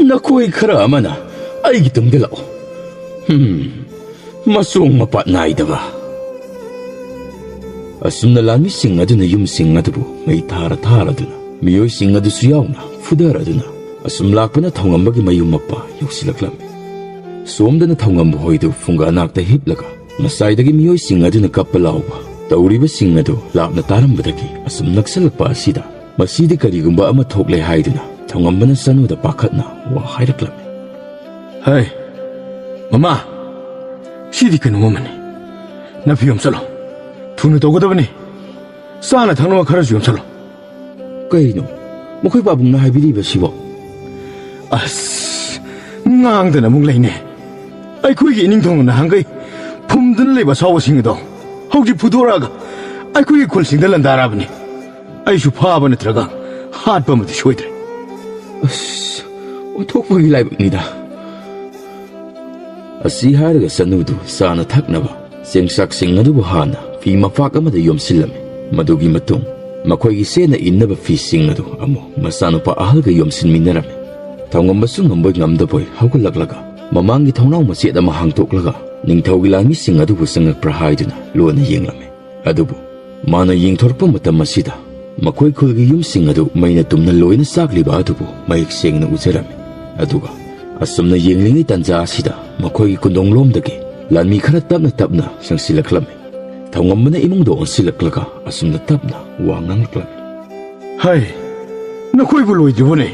ꯅꯈꯣꯏ ꯈꯔ ꯑꯃꯅ ꯑꯩꯒꯤ ꯇꯨꯡꯗ ꯂꯥꯛꯑꯣ꯫ ꯍꯝ, ꯃꯆꯣꯡ ꯃꯄꯥꯠ ꯅꯥꯏꯗꯕ꯫" ꯑꯁꯨꯝꯅ ꯂꯥꯟꯃꯤꯁꯤꯡ ꯑꯗꯨꯅ ꯌꯨꯝꯁꯤꯡ ꯑꯗꯨꯕꯨ ꯃꯩ ꯊꯥꯔ ꯊꯥꯔꯗꯨꯅ ꯃꯤꯑꯣꯏꯁꯤꯡ ꯑꯗꯨꯁꯨ ꯌꯥꯎꯅ ꯐꯨꯗꯔꯗꯨꯅ ꯑꯁꯨꯝ ꯂꯥꯛꯄꯅ ꯊꯧꯉꯝꯕꯒꯤ ꯃꯌꯨꯝ ꯃꯄꯥ ꯌꯧꯁꯤꯜꯂꯛꯂꯝꯃꯤ꯫ ꯁꯣꯝꯗꯅ ꯊꯧꯉꯝꯕ ꯍꯣꯏꯗꯨ ꯐꯨꯡꯒꯥ ꯅꯥꯛꯇ ꯍꯤꯞꯂꯒ ꯉꯁꯥꯏꯗꯒꯤ ꯃꯤꯑꯣꯏꯁꯤꯡ ꯑꯗꯨꯅ ꯀꯞꯄ ꯂꯥꯎꯕ ꯇꯧꯔꯤꯕꯁꯤꯡ ꯑꯗꯨ ꯂꯥꯞꯅ ꯇꯥꯔꯝꯕꯗꯒꯤ ꯑꯁꯨꯝ ꯅꯛꯁꯜꯂꯛꯄ ꯑꯁꯤꯗ ꯃꯁꯤꯗꯤ ꯀꯔꯤꯒꯨꯝꯕ ꯑꯃ ꯊꯣꯛꯂꯦ ꯍꯥꯏꯗꯨꯅ ꯊꯧꯉꯝꯕꯅ ꯆꯅꯨꯗ ꯄꯥꯈꯠꯅ ꯋꯥ ꯍꯥꯏꯔꯛꯂꯝꯃꯤ꯫ "ꯍꯩ, ꯃꯃꯥ, ꯁꯤꯗꯤ ꯀꯩꯅꯣꯝ ꯑꯃꯅꯤ꯫ ꯅꯥꯄꯤ ꯌꯣꯝ ꯆꯠꯂꯣ꯫ ꯊꯨꯅ ꯇꯧꯒꯗꯕꯅꯤ꯫" ꯆꯥꯅ ꯊꯛꯅꯕ ꯈꯔꯁꯨ ꯌꯣꯝꯁꯜꯂꯣ꯫ ꯀꯩꯅꯣ ꯃꯈꯣꯏ ꯄꯥꯕꯨꯡꯅ ꯍꯥꯏꯕꯤꯔꯤꯕꯁꯤꯕꯣ? ꯑꯁ, ꯉꯥꯡꯗꯅ ꯑꯃꯨꯛ ꯂꯩꯅꯦ꯫ ꯑꯩꯈꯣꯏꯒꯤ ꯏꯅꯤꯡꯊꯧꯅ ꯅꯍꯥꯟꯈꯩ ꯐꯨꯝꯗꯨꯅ ꯂꯩꯕ ꯑꯁꯥꯎꯕꯁꯤꯡ ꯑꯗꯣ ꯍꯧꯖꯤꯛ ꯐꯨꯗꯣꯔꯛꯑꯒ ꯑꯩꯈꯣꯏꯒꯤ ꯈꯨꯜꯁꯤꯡꯗ ꯂꯥꯟꯗꯥꯔꯛꯑꯕꯅꯤ꯫ ꯑꯩꯁꯨ ꯐꯥꯕ ꯅꯠꯇ꯭ꯔꯒ ꯍꯥꯠꯄ ꯑꯃꯗꯤ ꯁꯣꯏꯗ꯭ꯔꯦ꯫ ꯑꯁ, ꯑꯣꯟꯊꯣꯛꯄꯒꯤ ꯂꯥꯏꯕꯛꯅꯤꯗ꯫ ꯑꯁꯤ ꯍꯥꯏꯔꯒ ꯆꯅꯨꯗꯨ ꯆꯥꯅ ꯊꯛꯅꯕ ꯆꯦꯡꯆꯥꯛꯁꯤꯡ ꯑꯗꯨꯕꯨ ꯍꯥꯟꯅ ꯐꯤ ꯃꯄꯥꯛ ꯑꯃꯗ ꯌꯣꯝꯁꯤꯜꯂꯝꯃꯤ꯫ ꯃꯗꯨꯒꯤ ꯃꯇꯨꯡ ꯃꯈꯣꯏꯒꯤ ꯁꯦꯠꯅ ꯏꯟꯅꯕ ꯐꯤꯁꯤꯡ ꯑꯗꯨ ꯑꯃꯨꯛ ꯃꯆꯥꯅꯨꯄꯥ ꯑꯍꯜꯒ ꯌꯣꯝꯁꯤꯟꯃꯤꯟꯅꯔꯝꯃꯤ꯫ ꯊꯧꯉꯝꯕꯁꯨ ꯉꯝꯕꯣꯏ ꯉꯝꯗꯕꯣꯏ ꯍꯧꯒꯠꯂꯛꯂꯒ ꯃꯃꯥꯡꯒꯤ ꯊꯣꯡꯅꯥꯎ ꯃꯆꯦꯠ ꯑꯃ ꯍꯥꯡꯗꯣꯛꯂꯒ ꯅꯤꯡꯊꯧꯒꯤ ꯂꯥꯟꯃꯤꯁꯤꯡ ꯑꯗꯨꯕꯨ ꯆꯪꯉꯛꯄ꯭ꯔꯥ ꯍꯥꯏꯗꯨꯅ ꯂꯣꯟꯅ ꯌꯦꯡꯂꯝꯃꯤ꯫ ꯑꯗꯨꯕꯨ ꯃꯥꯅ ꯌꯦꯡꯊꯣꯔꯛꯄ ꯃꯇꯝ ꯑꯁꯤꯗ ꯃꯈꯣꯏ ꯈꯨꯜꯒꯤ ꯌꯨꯝꯁꯤꯡ ꯑꯗꯨ ꯃꯩꯅ ꯇꯨꯝꯅ ꯂꯣꯏꯅ ꯆꯥꯛꯂꯤꯕ ꯑꯗꯨꯕꯨ ꯃꯌꯦꯛ ꯁꯦꯡꯅ ꯎꯖꯔꯝꯃꯤ꯫ ꯑꯗꯨꯒ ꯑꯁꯨꯝꯅ ꯌꯦꯡꯂꯤꯉꯩ ꯇꯥꯟꯖꯥ ꯑꯁꯤꯗ ꯃꯈꯣꯏꯒꯤ ꯀꯨꯟꯗꯣꯡꯂꯣꯝꯗꯒꯤ ꯂꯥꯟꯃꯤ ꯈꯔ ꯇꯞꯅ ꯇꯞꯅ ꯆꯪꯁꯤꯜꯂꯛꯂꯝꯃꯤ꯫ ꯊꯧꯉꯝꯕꯅ ꯏꯃꯨꯡꯗ ꯑꯣꯟꯁꯤꯜꯂꯛꯂꯒ ꯑꯁꯨꯝꯅ ꯇꯞꯅ ꯋꯥ ꯉꯥꯡꯂꯛꯂꯝꯃꯤ꯫ ꯍꯥꯏ, ꯅꯈꯣꯏꯕꯨ ꯂꯣꯏꯗ꯭ꯔꯤꯕꯣꯅꯦ?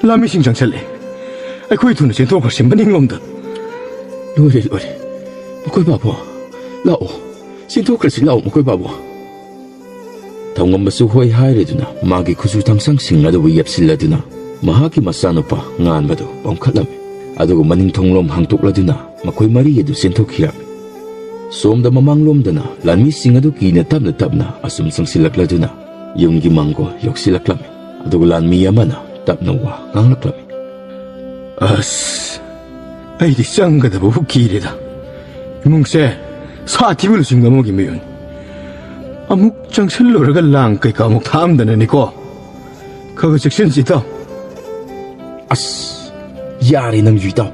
ꯂꯥꯟꯃꯤꯁꯤꯡ ꯆꯪꯁꯤꯜꯂꯦ꯫ ꯑꯩꯈꯣꯏ ꯊꯨꯅ ꯆꯦꯟꯊꯣꯛꯈ꯭ꯔꯁꯤ ꯃꯅꯤꯡꯂꯣꯝꯗ꯫ ꯂꯣꯏꯔꯦ, ꯂꯣꯏꯔꯦ꯫ ꯃꯈꯣꯏ ꯕꯥꯕꯨ, ꯂꯥꯛꯑꯣ꯫ ꯆꯦꯟꯊꯣꯛꯈ꯭ꯔꯁꯤ ꯂꯥꯛꯑꯣ, ꯃꯈꯣꯏ ꯕꯥꯕꯨ꯫ ꯊꯧꯉꯝꯕꯁꯨ ꯍꯣꯏ ꯍꯥꯏꯔꯗꯨꯅ ꯃꯥꯒꯤ ꯈꯨꯠꯁꯨ ꯊꯥꯡꯁꯥꯡꯁꯤꯡ ꯑꯗꯨꯕꯨ ꯌꯦꯞꯁꯤꯜꯂꯗꯨꯅ ꯃꯍꯥꯛꯀꯤ ꯃꯆꯥꯅꯨꯄꯥ ꯉꯥꯟꯕꯗꯨ ꯄꯝꯈꯠꯂꯝꯃꯤ꯫ ꯑꯗꯨꯒ ꯃꯅꯤꯡ ꯊꯣꯡꯂꯣꯝ ꯍꯥꯡꯇꯣꯛꯂꯗꯨꯅ ꯃꯈꯣꯏ ꯃꯔꯤ ꯑꯗꯨ ꯆꯦꯟꯊꯣꯛꯈꯤꯔꯝꯃꯤ꯫ ꯁꯣꯝꯗ ꯃꯃꯥꯡꯂꯣꯝꯗꯅ ꯂꯥꯟꯃꯤꯁꯤꯡ ꯑꯗꯨ ꯀꯤꯅ ꯇꯞꯅ ꯇꯞꯅ ꯑꯁꯨꯝ ꯆꯪꯁꯤꯜꯂꯛꯂꯗꯨꯅ ꯌꯨꯝꯒꯤ ꯃꯥꯡꯒꯣꯜ ꯌꯧꯁꯤꯜꯂꯛꯂꯝꯃꯤ꯫ ꯑꯗꯨꯒ ꯂꯥꯟꯃꯤ ꯑꯃꯅ ꯇꯞꯅ ꯋꯥ ꯉꯥꯡꯂꯛꯂꯝꯃꯤ꯫ ꯑꯁ, ꯑꯩꯗꯤ ꯆꯪꯒꯗꯕꯕꯨ ꯀꯤꯔꯦꯗ꯫ ꯏꯃꯨꯡꯁꯦ ꯁꯥꯊꯤꯕ ꯂꯨꯆꯤꯡꯕ ꯑꯃꯒꯤ ꯃꯌꯨꯝ꯫ ꯑꯃꯨꯛ ꯆꯪꯁꯤꯜꯂꯨꯔꯒ ꯂꯥꯡ ꯀꯩꯀꯥ ꯑꯃꯨꯛ ꯊꯥꯛꯑꯝꯗꯅꯅꯤꯀꯣ꯫ ꯈꯔ ꯈꯔ ꯆꯦꯛꯁꯤꯟꯁꯤ, ꯏꯇꯥꯎ꯫ ꯑꯁ, ꯌꯥꯔꯦ ꯅꯪꯁꯨ, ꯏꯇꯥꯎ꯫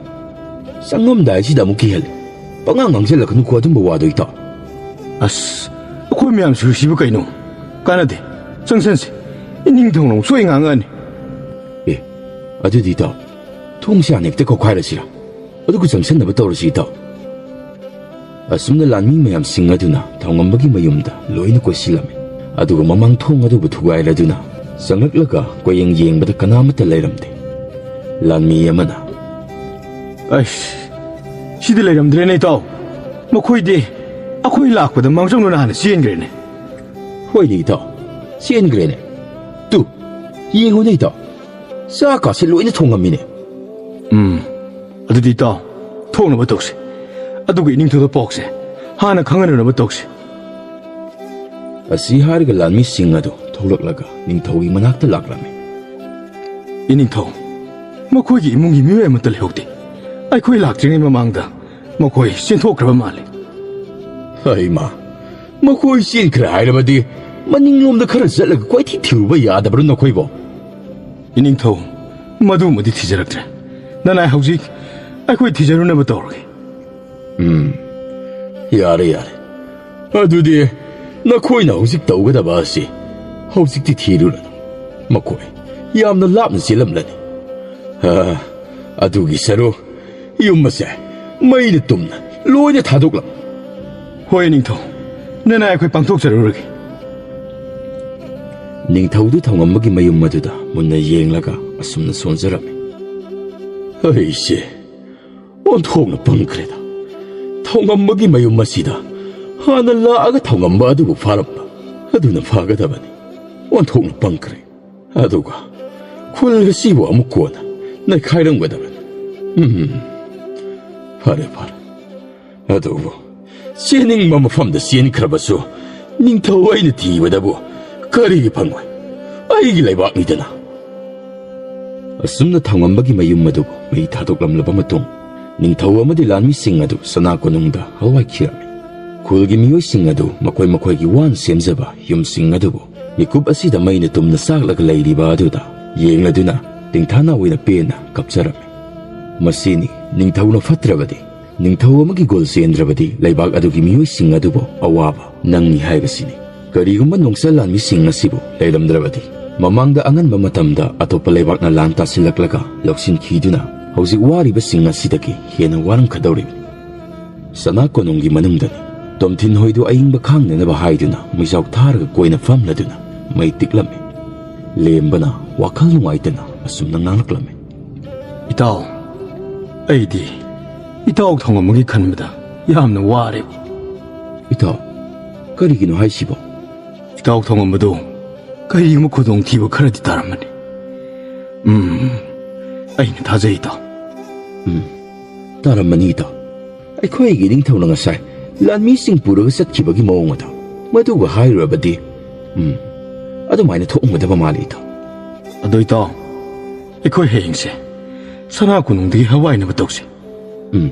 ꯆꯪꯉꯝꯗꯥꯏꯁꯤꯗ ꯑꯃꯨꯛ ꯀꯤꯍꯜꯂꯦ꯫ ꯄꯉꯥꯡ ꯉꯥꯡꯁꯤꯜꯂꯛꯀꯅꯨꯀꯣ ꯑꯗꯨꯝꯕ ꯋꯥꯗꯣ, ꯏꯇꯥꯎ꯫ ꯑꯁ, ꯑꯩꯈꯣꯏ ꯃꯌꯥꯝ ꯁꯨꯔꯤꯁꯤꯕꯨ ꯀꯩꯅꯣ? ꯀꯥꯟꯅꯗꯦ꯫ ꯆꯪꯁꯟꯁꯤ꯫ ꯏꯅꯤꯡꯊꯧꯅ ꯑꯃꯨꯛ ꯁꯣꯏ ꯉꯥꯡꯉꯛꯑꯅꯤ꯫ ꯑꯦ, ꯑꯗꯨꯗꯤ, ꯏꯇꯥꯎ, ꯊꯣꯡꯁꯦ ꯍꯥꯟꯅ ꯍꯦꯛꯇ ꯀꯧꯈꯥꯏꯔꯁꯤꯔꯥ? ꯑꯗꯨꯒ ꯆꯪꯁꯟꯅꯕ ꯇꯧꯔꯁꯤ, ꯏꯇꯥꯎ꯫ ꯑꯁꯨꯝꯅ ꯂꯥꯟꯃꯤ ꯃꯌꯥꯝꯁꯤꯡ ꯑꯗꯨꯅ ꯊꯧꯉꯝꯕꯒꯤ ꯃꯌꯨꯝꯗ ꯂꯣꯏꯅ ꯀꯣꯏꯁꯤꯜꯂꯝꯃꯤ꯫ ꯑꯗꯨꯒ ꯃꯃꯥꯡ ꯊꯣꯡ ꯑꯗꯨꯕꯨ ꯊꯨꯒꯥꯏꯔꯗꯨꯅ ꯆꯪꯂꯛꯂꯒ ꯀꯣꯏꯌꯦꯡ ꯌꯦꯡꯕꯗ ꯀꯅꯥꯃꯠꯇ ꯂꯩꯔꯝꯗꯦ꯫ ꯂꯥꯟꯃꯤ ꯑꯃꯅ, "ꯑꯩꯁ, ꯁꯤꯗꯤ ꯂꯩꯔꯝꯗ꯭ꯔꯦꯅꯦ, ꯏꯇꯥꯎ꯫ ꯃꯈꯣꯏꯗꯤ ꯑꯩꯈꯣꯏ ꯂꯥꯛꯄꯗ ꯃꯥꯡꯖꯧꯅꯅ ꯍꯥꯟꯅ ꯆꯦꯟꯈ꯭ꯔꯦꯅꯦ꯫" ꯍꯣꯏꯅꯦ ꯏꯇꯥꯎ, ꯆꯦꯟꯈ꯭ꯔꯦꯅꯦ꯫ ꯇꯨ, ꯌꯦꯡꯉꯨꯅꯦ ꯏꯇꯥꯎ, ꯆꯥꯛꯀꯥꯁꯦ ꯂꯣꯏꯅ ꯊꯣꯡꯉꯝꯃꯤꯅꯦ꯫ ꯎꯝ, ꯑꯗꯨꯗꯤ ꯏꯇꯥꯎ, ꯊꯣꯛꯅꯕ ꯇꯧꯁꯤ꯫ ꯑꯗꯨꯒ ꯏꯅꯤꯡꯊꯧꯗ ꯄꯥꯎꯁꯦ ꯍꯥꯟꯅ ꯈꯪꯍꯟꯅꯅꯕ ꯇꯧꯁꯤ꯫ ꯑꯁꯤ ꯍꯥꯏꯔꯒ ꯂꯥꯟꯃꯤꯁꯤꯡ ꯑꯗꯨ ꯊꯣꯛꯂꯛꯂꯒ ꯅꯤꯡꯊꯧꯒꯤ ꯃꯅꯥꯛꯇ ꯂꯥꯛꯂꯝꯃꯤ꯫ "ꯏꯅꯤꯡꯊꯧ, ꯃꯈꯣꯏꯒꯤ ꯏꯃꯨꯡꯒꯤ ꯃꯤꯑꯣꯏ ꯑꯃꯠꯇ ꯂꯩꯍꯧꯗꯦ꯫ ꯑꯩꯈꯣꯏ ꯂꯥꯛꯇ꯭ꯔꯤꯉꯩ ꯃꯃꯥꯡꯗ ꯃꯈꯣꯏ ꯆꯦꯟꯊꯣꯛꯈ꯭ꯔꯕ ꯃꯥꯜꯂꯤ꯫" "ꯍꯩꯃꯥ, ꯃꯈꯣꯏ ꯆꯦꯟꯈ꯭ꯔꯦ ꯍꯥꯏꯔꯕꯗꯤ ꯃꯅꯤꯡꯂꯣꯝꯗ ꯈꯔ ꯆꯠꯂꯒ ꯀꯣꯏꯊꯤ ꯊꯤꯔꯨꯕ ꯌꯥꯗꯕ꯭ꯔꯣ ꯅꯈꯣꯏꯕꯣ?" "ꯏꯅꯤꯡꯊꯧ, ꯃꯗꯨꯃꯗꯤ ꯊꯤꯖꯔꯛꯇ꯭ꯔꯦ꯫ ꯅꯅꯥꯏ ꯍꯧꯖꯤꯛ ꯑꯩꯈꯣꯏ ꯊꯤꯖꯔꯨꯅꯕ ꯇꯧꯔꯒꯦ꯫" "ꯎꯝ, ꯌꯥꯔꯦ, ꯌꯥꯔꯦ꯫ ꯑꯗꯨꯗꯤ ꯅꯈꯣꯏꯅ ꯍꯧꯖꯤꯛ ꯇꯧꯒꯗꯕ ꯑꯁꯤ ꯍꯧꯖꯤꯛꯇꯤ ꯊꯤꯔꯨꯔꯅꯨ꯫ ꯃꯈꯣꯏ ꯌꯥꯝꯅ ꯂꯥꯞꯅ ꯆꯦꯜꯂꯝꯂꯅꯤ꯫ ꯑ, ꯑꯗꯨꯒꯤ ꯁꯔꯨꯛ ꯌꯨꯝ ꯑꯁꯦ ꯃꯩꯅ ꯇꯨꯝꯅ ꯂꯣꯏꯅ ꯊꯥꯗꯣꯛꯂꯝꯃꯨ꯫" "ꯍꯣꯏ, ꯅꯤꯡꯊꯧ꯫ ꯅꯅꯥꯏ ꯑꯩꯈꯣꯏ ꯄꯥꯡꯊꯣꯛꯆꯔꯨꯔꯒꯦ꯫" ꯅꯤꯡꯊꯧꯗꯨ ꯊꯧꯉꯝꯕꯒꯤ ꯃꯌꯨꯝ ꯑꯗꯨꯗ ꯃꯨꯟꯅ ꯌꯦꯡꯂꯒ ꯑꯁꯨꯝꯅ ꯁꯣꯟꯖꯔꯝꯃꯤ꯫ "ꯑꯩꯁꯦ ꯑꯣꯟꯊꯣꯛꯅ ꯄꯪꯈ꯭ꯔꯦꯗ꯫ ꯊꯧꯉꯝꯕꯒꯤ ꯃꯌꯨꯝ ꯑꯁꯤꯗ ꯍꯥꯟꯅ ꯂꯥꯛꯑꯒ ꯊꯧꯉꯝꯕ ꯑꯗꯨꯕꯨ ꯐꯥꯔꯝꯕ ꯑꯗꯨꯅ ꯐꯒꯗꯕꯅꯤ꯫ ꯑꯣꯟꯊꯣꯛꯅ ꯄꯪꯈ꯭ꯔꯦ꯫ ꯑꯗꯨꯒ ꯈꯨꯜ ꯑꯁꯤꯕꯨ ꯑꯃꯨꯛ ꯀꯣꯟꯅ ꯅꯩꯈꯥꯏꯔꯝꯒꯗꯕꯅꯤ꯫ ꯎꯝ, ꯐꯔꯦ, ꯐꯔꯦ꯫ ꯑꯗꯨꯕꯨ ꯆꯦꯟꯅꯤꯡꯕ ꯃꯐꯝꯗ ꯆꯦꯟꯈ꯭ꯔꯕꯁꯨ ꯅꯤꯡꯊꯧ ꯑꯩꯅ ꯊꯤꯕꯗꯕꯨ ꯀꯔꯤꯒꯤ ꯐꯪꯉꯣꯏ? ꯑꯩꯒꯤ ꯂꯩꯕꯥꯛꯅꯤꯗꯅ꯫" ꯑꯁꯨꯝꯅ ꯊꯧꯉꯝꯕꯒꯤ ꯃꯌꯨꯝ ꯑꯗꯨꯕꯨ ꯃꯩ ꯊꯥꯗꯣꯛꯂꯝꯂꯕ ꯃꯇꯨꯡ, ꯅꯤꯡꯊꯧ ꯑꯃꯗꯤ ꯂꯥꯟꯃꯤꯁꯤꯡ ꯑꯗꯨ ꯁꯅꯥ ꯀꯣꯅꯨꯡꯗ ꯍꯋꯥꯏꯈꯤꯔꯝꯃꯤ꯫ ꯈꯨꯜꯒꯤ ꯃꯤꯑꯣꯏꯁꯤꯡ ꯑꯗꯨ ꯃꯈꯣꯏ ꯃꯈꯣꯏꯒꯤ ꯋꯥꯅ ꯁꯦꯝꯖꯕ ꯌꯨꯝꯁꯤꯡ ꯑꯗꯨꯕꯨ ꯃꯤꯀꯨꯞ ꯑꯁꯤꯗ ꯃꯩꯅ ꯇꯨꯝꯅ ꯆꯥꯛꯂꯒ ꯂꯩꯔꯤꯕ ꯑꯗꯨꯗ ꯌꯦꯡꯂꯗꯨꯅ ꯇꯤꯡꯊꯥꯅ ꯑꯣꯏꯅ ꯄꯦꯟꯅ ꯀꯞꯆꯔꯝꯃꯤ꯫ ꯃꯁꯤꯅꯤ ꯅꯤꯡꯊꯧꯅ ꯐꯠꯇ꯭ꯔꯕꯗꯤ, ꯅꯤꯡꯊꯧ ꯑꯃꯒꯤ ꯒꯨꯜ ꯆꯦꯟꯗ꯭ꯔꯕꯗꯤ ꯂꯩꯕꯥꯛ ꯑꯗꯨꯒꯤ ꯃꯤꯑꯣꯏꯁꯤꯡ ꯑꯗꯨꯕꯨ ꯑꯋꯥꯕ ꯅꯪꯉꯤ ꯍꯥꯏꯕꯁꯤꯅꯤ꯫ ꯀꯔꯤꯒꯨꯝꯕ ꯅꯣꯡꯆꯠ ꯂꯥꯟꯃꯤꯁꯤꯡ ꯑꯁꯤꯕꯨ ꯂꯩꯔꯝꯗ꯭ꯔꯕꯗꯤ, ꯃꯃꯥꯡꯗ ꯑꯉꯟꯕ ꯃꯇꯝꯗ ꯑꯇꯣꯞꯄ ꯂꯩꯕꯥꯛꯅ ꯂꯥꯟ ꯇꯥꯁꯤꯜꯂꯛꯂꯒ ꯂꯧꯁꯤꯟꯈꯤꯗꯨꯅ ꯍꯧꯖꯤꯛ ꯋꯥꯔꯤꯕꯁꯤꯡ ꯑꯁꯤꯗꯒꯤ ꯍꯦꯟꯅ ꯋꯥꯔꯝꯒꯗꯧꯔꯤꯕꯅꯤ꯫ ꯁꯅꯥ ꯀꯣꯅꯨꯡꯒꯤ ꯃꯅꯨꯡꯗꯅꯤ꯫ ꯇꯣꯝꯊꯤꯟ ꯍꯣꯏꯗꯨ ꯑꯏꯪꯕ ꯈꯥꯡꯅꯅꯕ ꯍꯥꯏꯗꯨꯅ ꯃꯩꯖꯥꯎ ꯊꯥꯔꯒ ꯀꯣꯏꯅ ꯐꯝꯂꯗꯨꯅ ꯃꯩ ꯇꯤꯛꯂꯝꯃꯤ꯫ ꯂꯦꯝꯕꯅ ꯋꯥꯈꯜ ꯅꯨꯡꯉꯥꯏꯇꯅ ꯑꯁꯨꯝꯅ ꯉꯥꯡꯂꯛꯂꯝꯃꯤ꯫ "ꯏꯇꯥꯎ, ꯑꯩꯗꯤ ꯏꯇꯥꯎ ꯊꯧꯉꯝꯕꯒꯤ ꯈꯟꯕꯗ ꯌꯥꯝꯅ ꯋꯥꯔꯦ꯫" "ꯏꯇꯥꯎ, ꯀꯔꯤꯒꯤꯅꯣ ꯍꯥꯏꯁꯤꯕꯣ?" ꯏꯇꯥꯎ ꯊꯣꯡꯉꯝꯕꯗꯨ ꯀꯔꯤꯒꯨꯝꯕ ꯈꯨꯗꯣꯡꯊꯤꯕ ꯈꯔꯗꯤ ꯇꯥꯔꯝꯃꯅꯤ꯫ ꯎꯝ, ꯑꯩꯅ ꯊꯥꯖꯩ, ꯏꯇꯥꯎ꯫ ꯎꯝ, ꯇꯥꯔꯝꯃꯅꯤ, ꯏꯇꯥꯎ꯫ ꯑꯩꯈꯣꯏꯒꯤ ꯅꯤꯡꯊꯧꯅ ꯉꯁꯥꯏ ꯂꯥꯟꯃꯤꯁꯤꯡ ꯄꯨꯔꯒ ꯆꯠꯈꯤꯕꯒꯤ ꯃꯑꯣꯡ ꯑꯗꯣ, ꯃꯗꯨꯒ ꯍꯥꯏꯔꯨꯔꯕꯗꯤ, ꯎꯝ, ꯑꯗꯨꯃꯥꯏꯅ ꯊꯣꯛꯑꯝꯒꯗꯕ ꯃꯥꯜꯂꯤ, ꯏꯇꯥꯎ꯫ ꯑꯗꯣ, ꯏꯇꯥꯎ, ꯑꯩꯈꯣꯏ ꯍꯌꯦꯡꯁꯦ ꯁꯅꯥ ꯀꯣꯅꯨꯡꯗꯒꯤ ꯍꯜꯋꯥꯏꯅꯕ ꯇꯧꯁꯤ꯫ ꯎꯝ,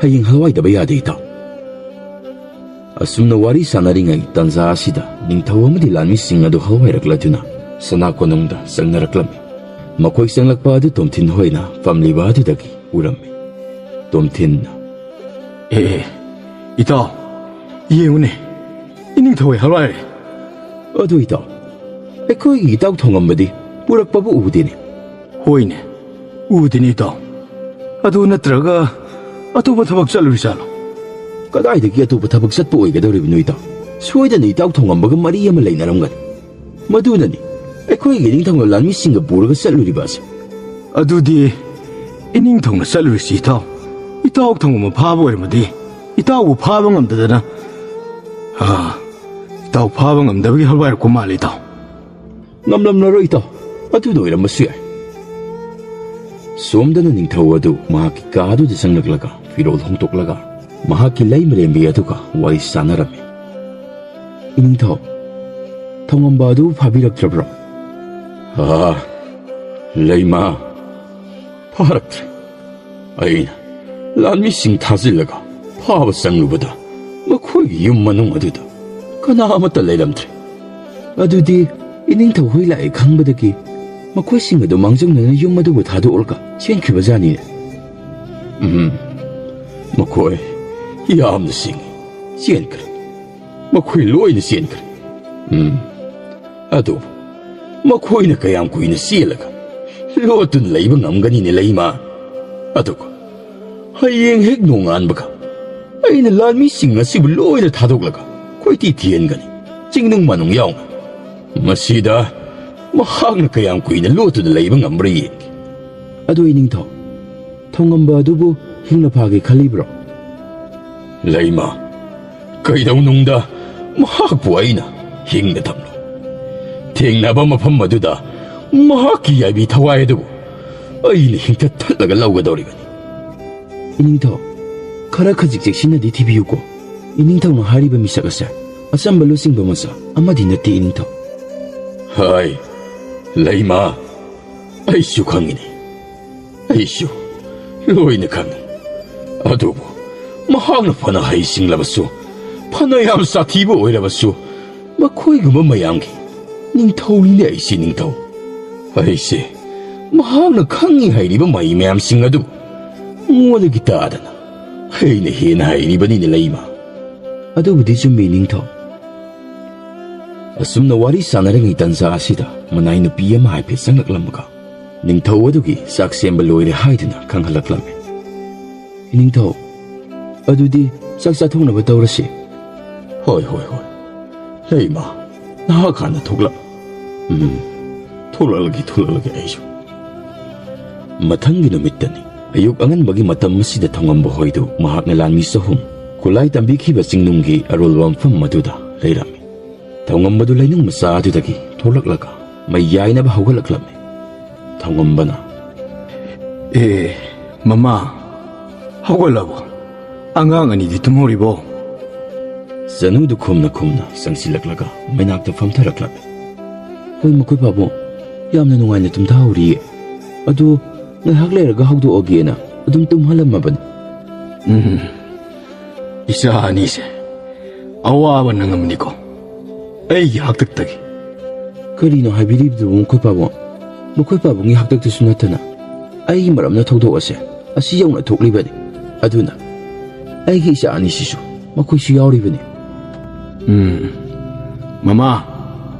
ꯍꯌꯦꯡ ꯍꯜꯋꯥꯏꯗꯕ ꯌꯥꯗꯦ, ꯏꯇꯥꯎ꯫ ꯑꯁꯨꯝꯅ ꯋꯥꯔꯤ ꯁꯥꯟꯅꯔꯤꯉꯩ ꯇꯥꯟꯖꯥ ꯑꯁꯤꯗ ꯅꯤꯡꯊꯧ ꯑꯃꯗꯤ ꯂꯥꯟꯃꯤꯁꯤꯡ ꯑꯗꯨ ꯍꯜꯋꯥꯏꯔꯛꯂꯗꯨꯅ ꯁꯅꯥ ꯀꯣꯅꯨꯡꯗ ꯆꯪꯅꯔꯛꯂꯝꯃꯤ꯫ ꯃꯈꯣꯏ ꯆꯪꯂꯛꯄ ꯑꯗꯨ ꯇꯣꯝꯊꯤꯟ ꯍꯣꯏꯅ ꯐꯝꯂꯤꯕ ꯑꯗꯨꯗꯒꯤ ꯎꯔꯝꯃꯤ꯫ ꯇꯣꯝꯊꯤꯟꯅ, "ꯑꯦ, ꯑꯦ, ꯏꯇꯥꯎ, ꯌꯦꯡꯉꯨꯅꯦ, ꯏꯅꯤꯡꯊꯧ ꯍꯣꯏ ꯍꯜꯋꯥꯏꯔꯦ꯫" "ꯑꯗꯨ ꯏꯇꯥꯎ, ꯑꯩꯈꯣꯏꯒꯤ ꯏꯇꯥꯎ ꯊꯣꯡꯉꯝꯕꯗꯤ ꯄꯨꯔꯛꯄꯕꯨ ꯎꯗꯦꯅꯦ?" "ꯍꯣꯏꯅꯦ, ꯎꯗꯦꯅꯦ, ꯏꯇꯥꯎ꯫ ꯑꯗꯨ ꯅꯠꯇ꯭ꯔꯒ ꯑꯇꯣꯞꯄ ꯊꯕꯛ ꯆꯠꯂꯨꯔꯤꯖꯥꯠꯂꯣ?" "ꯀꯗꯥꯏꯗꯒꯤ ꯑꯇꯣꯞꯄ ꯊꯕꯛ ꯆꯠꯄ ꯑꯣꯏꯒꯗꯧꯔꯤꯕꯅꯣ, ꯏꯇꯥꯎ? ꯁꯣꯏꯗꯅ ꯏꯇꯥꯎ ꯊꯣꯡꯉꯝꯕꯒ ꯃꯔꯤ ꯑꯃ ꯂꯩꯅꯔꯝꯒꯅꯤ꯫ ꯃꯗꯨꯅꯅꯤ ꯑꯩꯈꯣꯏꯒꯤ ꯏꯅꯤꯡꯊꯧꯅ ꯂꯥꯟꯃꯤꯁꯤꯡꯒ ꯄꯨꯔꯒ ꯆꯠꯂꯨꯔꯤꯕ ꯑꯁꯦ꯫" "ꯑꯗꯨꯗꯤ ꯏꯅꯤꯡꯊꯧꯅ ꯆꯠꯂꯨꯔꯤꯁꯤ, ꯏꯇꯥꯎ, ꯏꯇꯥꯎ ꯊꯣꯡꯉꯝꯕ ꯐꯥꯕ ꯑꯣꯏꯔꯝꯃꯗꯤ ꯏꯇꯥꯎꯕꯨ ꯐꯥꯕ ꯉꯝꯗꯗꯅ, ꯑꯥ, ꯏꯇꯥꯎ ꯐꯥꯕ ꯉꯝꯗꯕꯒꯤ ꯍꯜꯋꯥꯏꯔꯛꯄ ꯃꯥꯜꯂꯤ, ꯏꯇꯥꯎ꯫" "ꯉꯝꯂꯝꯂꯔꯣꯏ, ꯏꯇꯥꯎ꯫ ꯑꯗꯨꯅ ꯑꯣꯏꯔꯝꯕꯁꯨ ꯌꯥꯏ꯫" ꯁꯣꯝꯗꯅ ꯅꯤꯡꯊꯧ ꯑꯗꯨ ꯃꯍꯥꯛꯀꯤ ꯀꯥ ꯑꯗꯨꯗ ꯆꯪꯂꯛꯂꯒ ꯐꯤꯔꯣꯜ ꯍꯣꯡꯗꯣꯛꯂꯒ ꯃꯍꯥꯛꯀꯤ ꯂꯩꯃꯔꯦꯝꯕꯤ ꯑꯗꯨꯒ ꯋꯥꯔꯤ ꯁꯥꯟꯅꯔꯝꯃꯤ꯫ "ꯏꯅꯤꯡꯊꯧ, ꯊꯣꯡꯉꯝꯕ ꯑꯗꯨ ꯐꯥꯕꯤꯔꯛꯇ꯭ꯔꯕ꯭ꯔꯣ?" "ꯑꯥ, ꯂꯩꯃ, ꯐꯥꯔꯛꯇ꯭ꯔꯦ꯫ ꯑꯩꯅ ꯂꯥꯟꯃꯤꯁꯤꯡ ꯊꯥꯖꯤꯜꯂꯒ ꯐꯥꯕ ꯆꯪꯂꯨꯕꯗ ꯃꯈꯣꯏꯒꯤ ꯌꯨꯝ ꯃꯅꯨꯡ ꯑꯗꯨꯗ ꯀꯅꯥ ꯑꯃꯠꯇ ꯂꯩꯔꯝꯗ꯭ꯔꯦ꯫" "ꯑꯗꯨꯗꯤ ꯏꯅꯤꯡꯊꯧ ꯍꯣꯏ ꯂꯥꯛꯑꯦ ꯈꯪꯕꯗꯒꯤ ꯃꯈꯣꯏꯁꯤꯡ ꯑꯗꯨ ꯃꯥꯡꯖꯧꯅꯅ ꯌꯨꯝ ꯑꯗꯨꯕꯨ ꯊꯥꯗꯣꯛꯂꯒ ꯆꯦꯟꯈꯤꯕꯖꯥꯠꯅꯤꯅꯦ꯫" "ꯎꯝ, ꯃꯈꯣꯏ ꯌꯥꯝꯅ ꯁꯤꯡꯉꯤ, ꯆꯦꯟꯈ꯭ꯔꯦ꯫ ꯃꯈꯣꯏ ꯂꯣꯏꯅ ꯆꯦꯟꯈ꯭ꯔꯦ꯫" "ꯎꯝ, ꯑꯗꯨꯕꯨ ꯃꯈꯣꯏꯅ ꯀꯌꯥꯝ ꯀꯨꯏꯅ ꯆꯦꯜꯂꯒ ꯂꯣꯠꯇꯨꯅ ꯂꯩꯕ ꯉꯝꯒꯅꯤꯅꯦ, ꯂꯩꯃ? ꯑꯗꯨꯒ ꯍꯌꯦꯡ ꯍꯦꯛ ꯅꯣꯡꯉꯥꯟꯕꯒ ꯑꯩꯅ ꯂꯥꯟꯃꯤꯁꯤꯡ ꯑꯁꯤꯕꯨ ꯂꯣꯏꯅ ꯊꯥꯗꯣꯛꯂꯒ ꯀꯣꯏꯊꯤ ꯊꯤꯍꯟꯒꯅꯤ, ꯆꯤꯡꯅꯨꯡ ꯃꯥꯅꯨꯡ ꯌꯥꯎꯅ꯫ ꯃꯁꯤꯗ ꯃꯍꯥꯛꯅ ꯀꯌꯥꯝ ꯀꯨꯏꯅ ꯂꯣꯠꯇꯨꯅ ꯂꯩꯕ ꯉꯝꯕ꯭ꯔꯥ ꯌꯦꯡꯒꯦ꯫" "ꯑꯗꯨ ꯏꯅꯤꯡꯊꯧ, ꯊꯣꯡꯉꯝꯕ ꯑꯗꯨꯕꯨ ꯍꯤꯡꯅ ꯐꯥꯒꯦ ꯈꯜꯂꯤꯕ꯭ꯔꯣ?" "ꯂꯩꯃ, ꯀꯩꯗꯧꯅꯨꯡꯗ ꯃꯍꯥꯛꯄꯨ ꯑꯩꯅ ꯈꯤꯡꯅ ꯊꯝꯂꯨ꯫ ꯊꯦꯡꯅꯕ ꯃꯐꯝ ꯑꯗꯨꯗ ꯃꯍꯥꯛꯀꯤ ꯌꯥꯏꯕꯤ ꯊꯋꯥꯏ ꯑꯗꯨꯕꯨ ꯑꯩꯅ ꯍꯤꯡꯊ ꯊꯠꯂꯒ ꯂꯧꯒꯗꯧꯔꯤꯕꯅꯤ꯫ ꯏꯅꯤꯡꯊꯧ, ꯈꯔ ꯈꯖꯤꯛ ꯆꯦꯛꯁꯤꯟꯅꯗꯤ ꯊꯤꯕꯤꯌꯨꯀꯣ꯫ ꯏꯅꯤꯡꯊꯧꯅ ꯍꯥꯏꯔꯤꯕ ꯃꯤꯁꯛ ꯑꯁꯦ ꯑꯆꯝꯕ ꯂꯨꯆꯤꯡꯕ ꯃꯆꯥ ꯑꯃꯗꯤ ꯅꯠꯇꯦ, ꯏꯅꯤꯡꯊꯧ꯫ ꯍꯥꯏ, ꯂꯩꯃ, ꯑꯩꯁꯨ ꯈꯪꯉꯤꯅꯤ꯫ ꯑꯩꯁꯨ ꯂꯣꯏꯅ ꯈꯪꯉꯤ꯫ ꯑꯗꯨꯕꯨ ꯃꯍꯥꯛꯅ ꯐꯅ ꯍꯩꯁꯤꯡꯂꯕꯁꯨ, ꯐꯅ ꯌꯥꯝ ꯁꯥꯊꯤꯕ ꯑꯣꯏꯔꯕꯁꯨ, ꯃꯈꯣꯏꯒꯨꯝꯕ ꯃꯌꯥꯝꯒꯤ ꯅꯤꯡꯊꯧꯅꯤꯅꯦ ꯑꯩꯁꯦ, ꯅꯤꯡꯊꯧ꯫ ꯑꯩꯁꯦ ꯃꯍꯥꯛꯅ ꯈꯪꯉꯤ ꯍꯥꯏꯔꯤꯕ ꯃꯍꯩ ꯃꯌꯥꯝꯁꯤꯡ ꯑꯗꯨ ꯃꯉꯣꯟꯗꯒꯤ ꯇꯥꯗꯅ ꯑꯩꯅ ꯍꯦꯟꯅ ꯍꯩꯔꯤꯕꯅꯤꯅꯦ, ꯂꯩꯃ꯫ ꯑꯗꯨꯕꯨꯗꯤ ꯆꯨꯝꯃꯤ, ꯅꯤꯡꯊꯧ꯫ ꯑꯁꯨꯝꯅ ꯋꯥꯔꯤ ꯁꯥꯟꯅꯔꯤꯉꯩ ꯇꯟꯖꯥ ꯑꯁꯤꯗ ꯃꯅꯥꯏ ꯅꯨꯄꯤ ꯑꯃ ꯍꯥꯏꯐꯦꯠ ꯆꯪꯂꯛꯂꯝꯃꯒ ꯅꯤꯡꯊꯧ ꯑꯗꯨꯒꯤ ꯆꯥꯛ ꯁꯦꯝꯕ ꯂꯣꯏꯔꯦ ꯍꯥꯏꯗꯨꯅ ꯈꯪꯍꯜꯂꯛꯂꯝꯃꯤ꯫ ꯏꯅꯤꯡꯊꯧ, ꯑꯗꯨꯗꯤ ꯆꯥꯛ ꯆꯥꯊꯣꯛꯅꯕ ꯇꯧꯔꯁꯤ꯫ ꯍꯣꯏ, ꯍꯣꯏ, ꯍꯣꯏ꯫ ꯂꯩꯃ, ꯅꯍꯥꯛ ꯍꯥꯟꯅ ꯊꯣꯛꯂꯛ꯫ ꯎꯝ, ꯊꯣꯛꯂꯛꯂꯒꯦ, ꯊꯣꯛꯂꯛꯂꯒꯦ ꯑꯩꯁꯨ꯫ ꯃꯊꯪꯒꯤ ꯅꯨꯃꯤꯠꯇꯅꯤ꯫ ꯑꯌꯨꯛ ꯑꯉꯟꯕꯒꯤ ꯃꯇꯝ ꯑꯁꯤꯗ ꯊꯧꯉꯝꯕ ꯍꯣꯏꯗꯨ ꯃꯍꯥꯛꯅ ꯂꯥꯟꯃꯤ ꯆꯍꯨꯝ ꯈꯨꯠꯂꯥꯏ ꯇꯝꯕꯤꯈꯤꯕ ꯆꯤꯡꯅꯨꯡꯒꯤ ꯑꯔꯣꯜꯕ ꯃꯐꯝ ꯑꯗꯨꯗ ꯂꯩꯔꯝꯃꯤ꯫ ꯊꯧꯉꯝꯕꯗꯨ ꯂꯩꯅꯨꯡ ꯃꯆꯥ ꯑꯗꯨꯗꯒꯤ ꯊꯣꯛꯂꯛꯂꯒ ꯃꯩ ꯌꯥꯏꯅꯕ ꯍꯧꯒꯠꯂꯛꯂꯝꯃꯤ꯫ ꯊꯧꯉꯝꯕꯅ, "ꯑꯦ, ꯃꯃꯥ, ꯍꯧꯒꯠꯂꯕꯣ? ꯑꯉꯥꯡ ꯑꯅꯤꯗꯤ ꯇꯨꯝꯍꯧꯔꯤꯕꯣ?" ꯆꯅꯨꯗꯨ ꯈꯨꯝꯅ ꯈꯨꯝꯅ ꯆꯪꯁꯤꯜꯂꯛꯂꯒ ꯃꯩꯅꯥꯛꯇ ꯐꯝꯊꯔꯛꯂꯝꯃꯤ꯫ "ꯍꯣꯏ, ꯃꯈꯣꯏ ꯄꯥꯕꯨꯡ ꯌꯥꯝꯅ ꯅꯨꯡꯉꯥꯏꯅ ꯇꯨꯝꯊꯍꯧꯔꯤꯌꯦ꯫ ꯑꯗꯨ ꯉꯥꯏꯍꯥꯛ ꯂꯩꯔꯒ ꯍꯧꯗꯣꯛꯑꯒꯦꯅ ꯑꯗꯨꯝ ꯇꯨꯝꯍꯜꯂꯝꯃꯕꯅꯤ꯫" "ꯎꯝ, ꯏꯆꯥ ꯑꯅꯤꯁꯦ ꯑꯋꯥꯕ ꯅꯪꯉꯝꯅꯤꯀꯣ ꯑꯩꯒꯤ ꯍꯥꯛꯇꯛꯇꯒꯤ꯫" "ꯀꯔꯤꯅꯣ ꯍꯥꯏꯕꯤꯔꯤꯕꯗꯨꯕꯨ, ꯃꯈꯣꯏ ꯄꯥꯕꯨꯡ? ꯃꯈꯣꯏ ꯄꯥꯕꯨꯡꯒꯤ ꯍꯥꯛꯇꯛꯇꯁꯨ ꯅꯠꯇꯅ ꯑꯩꯒꯤ ꯃꯔꯝꯅ ꯊꯧꯗꯣꯛ ꯑꯁꯦ ꯑꯁꯤ ꯌꯧꯅ ꯊꯣꯛꯂꯤꯕꯅꯤ꯫ ꯑꯗꯨꯅ ꯑꯩꯒꯤ ꯏꯆꯥ ꯑꯅꯤꯁꯤꯁꯨ ꯃꯈꯣꯏꯁꯨ ꯌꯥꯎꯔꯤꯕꯅꯤ꯫" "ꯎꯝ, ꯃꯃꯥ,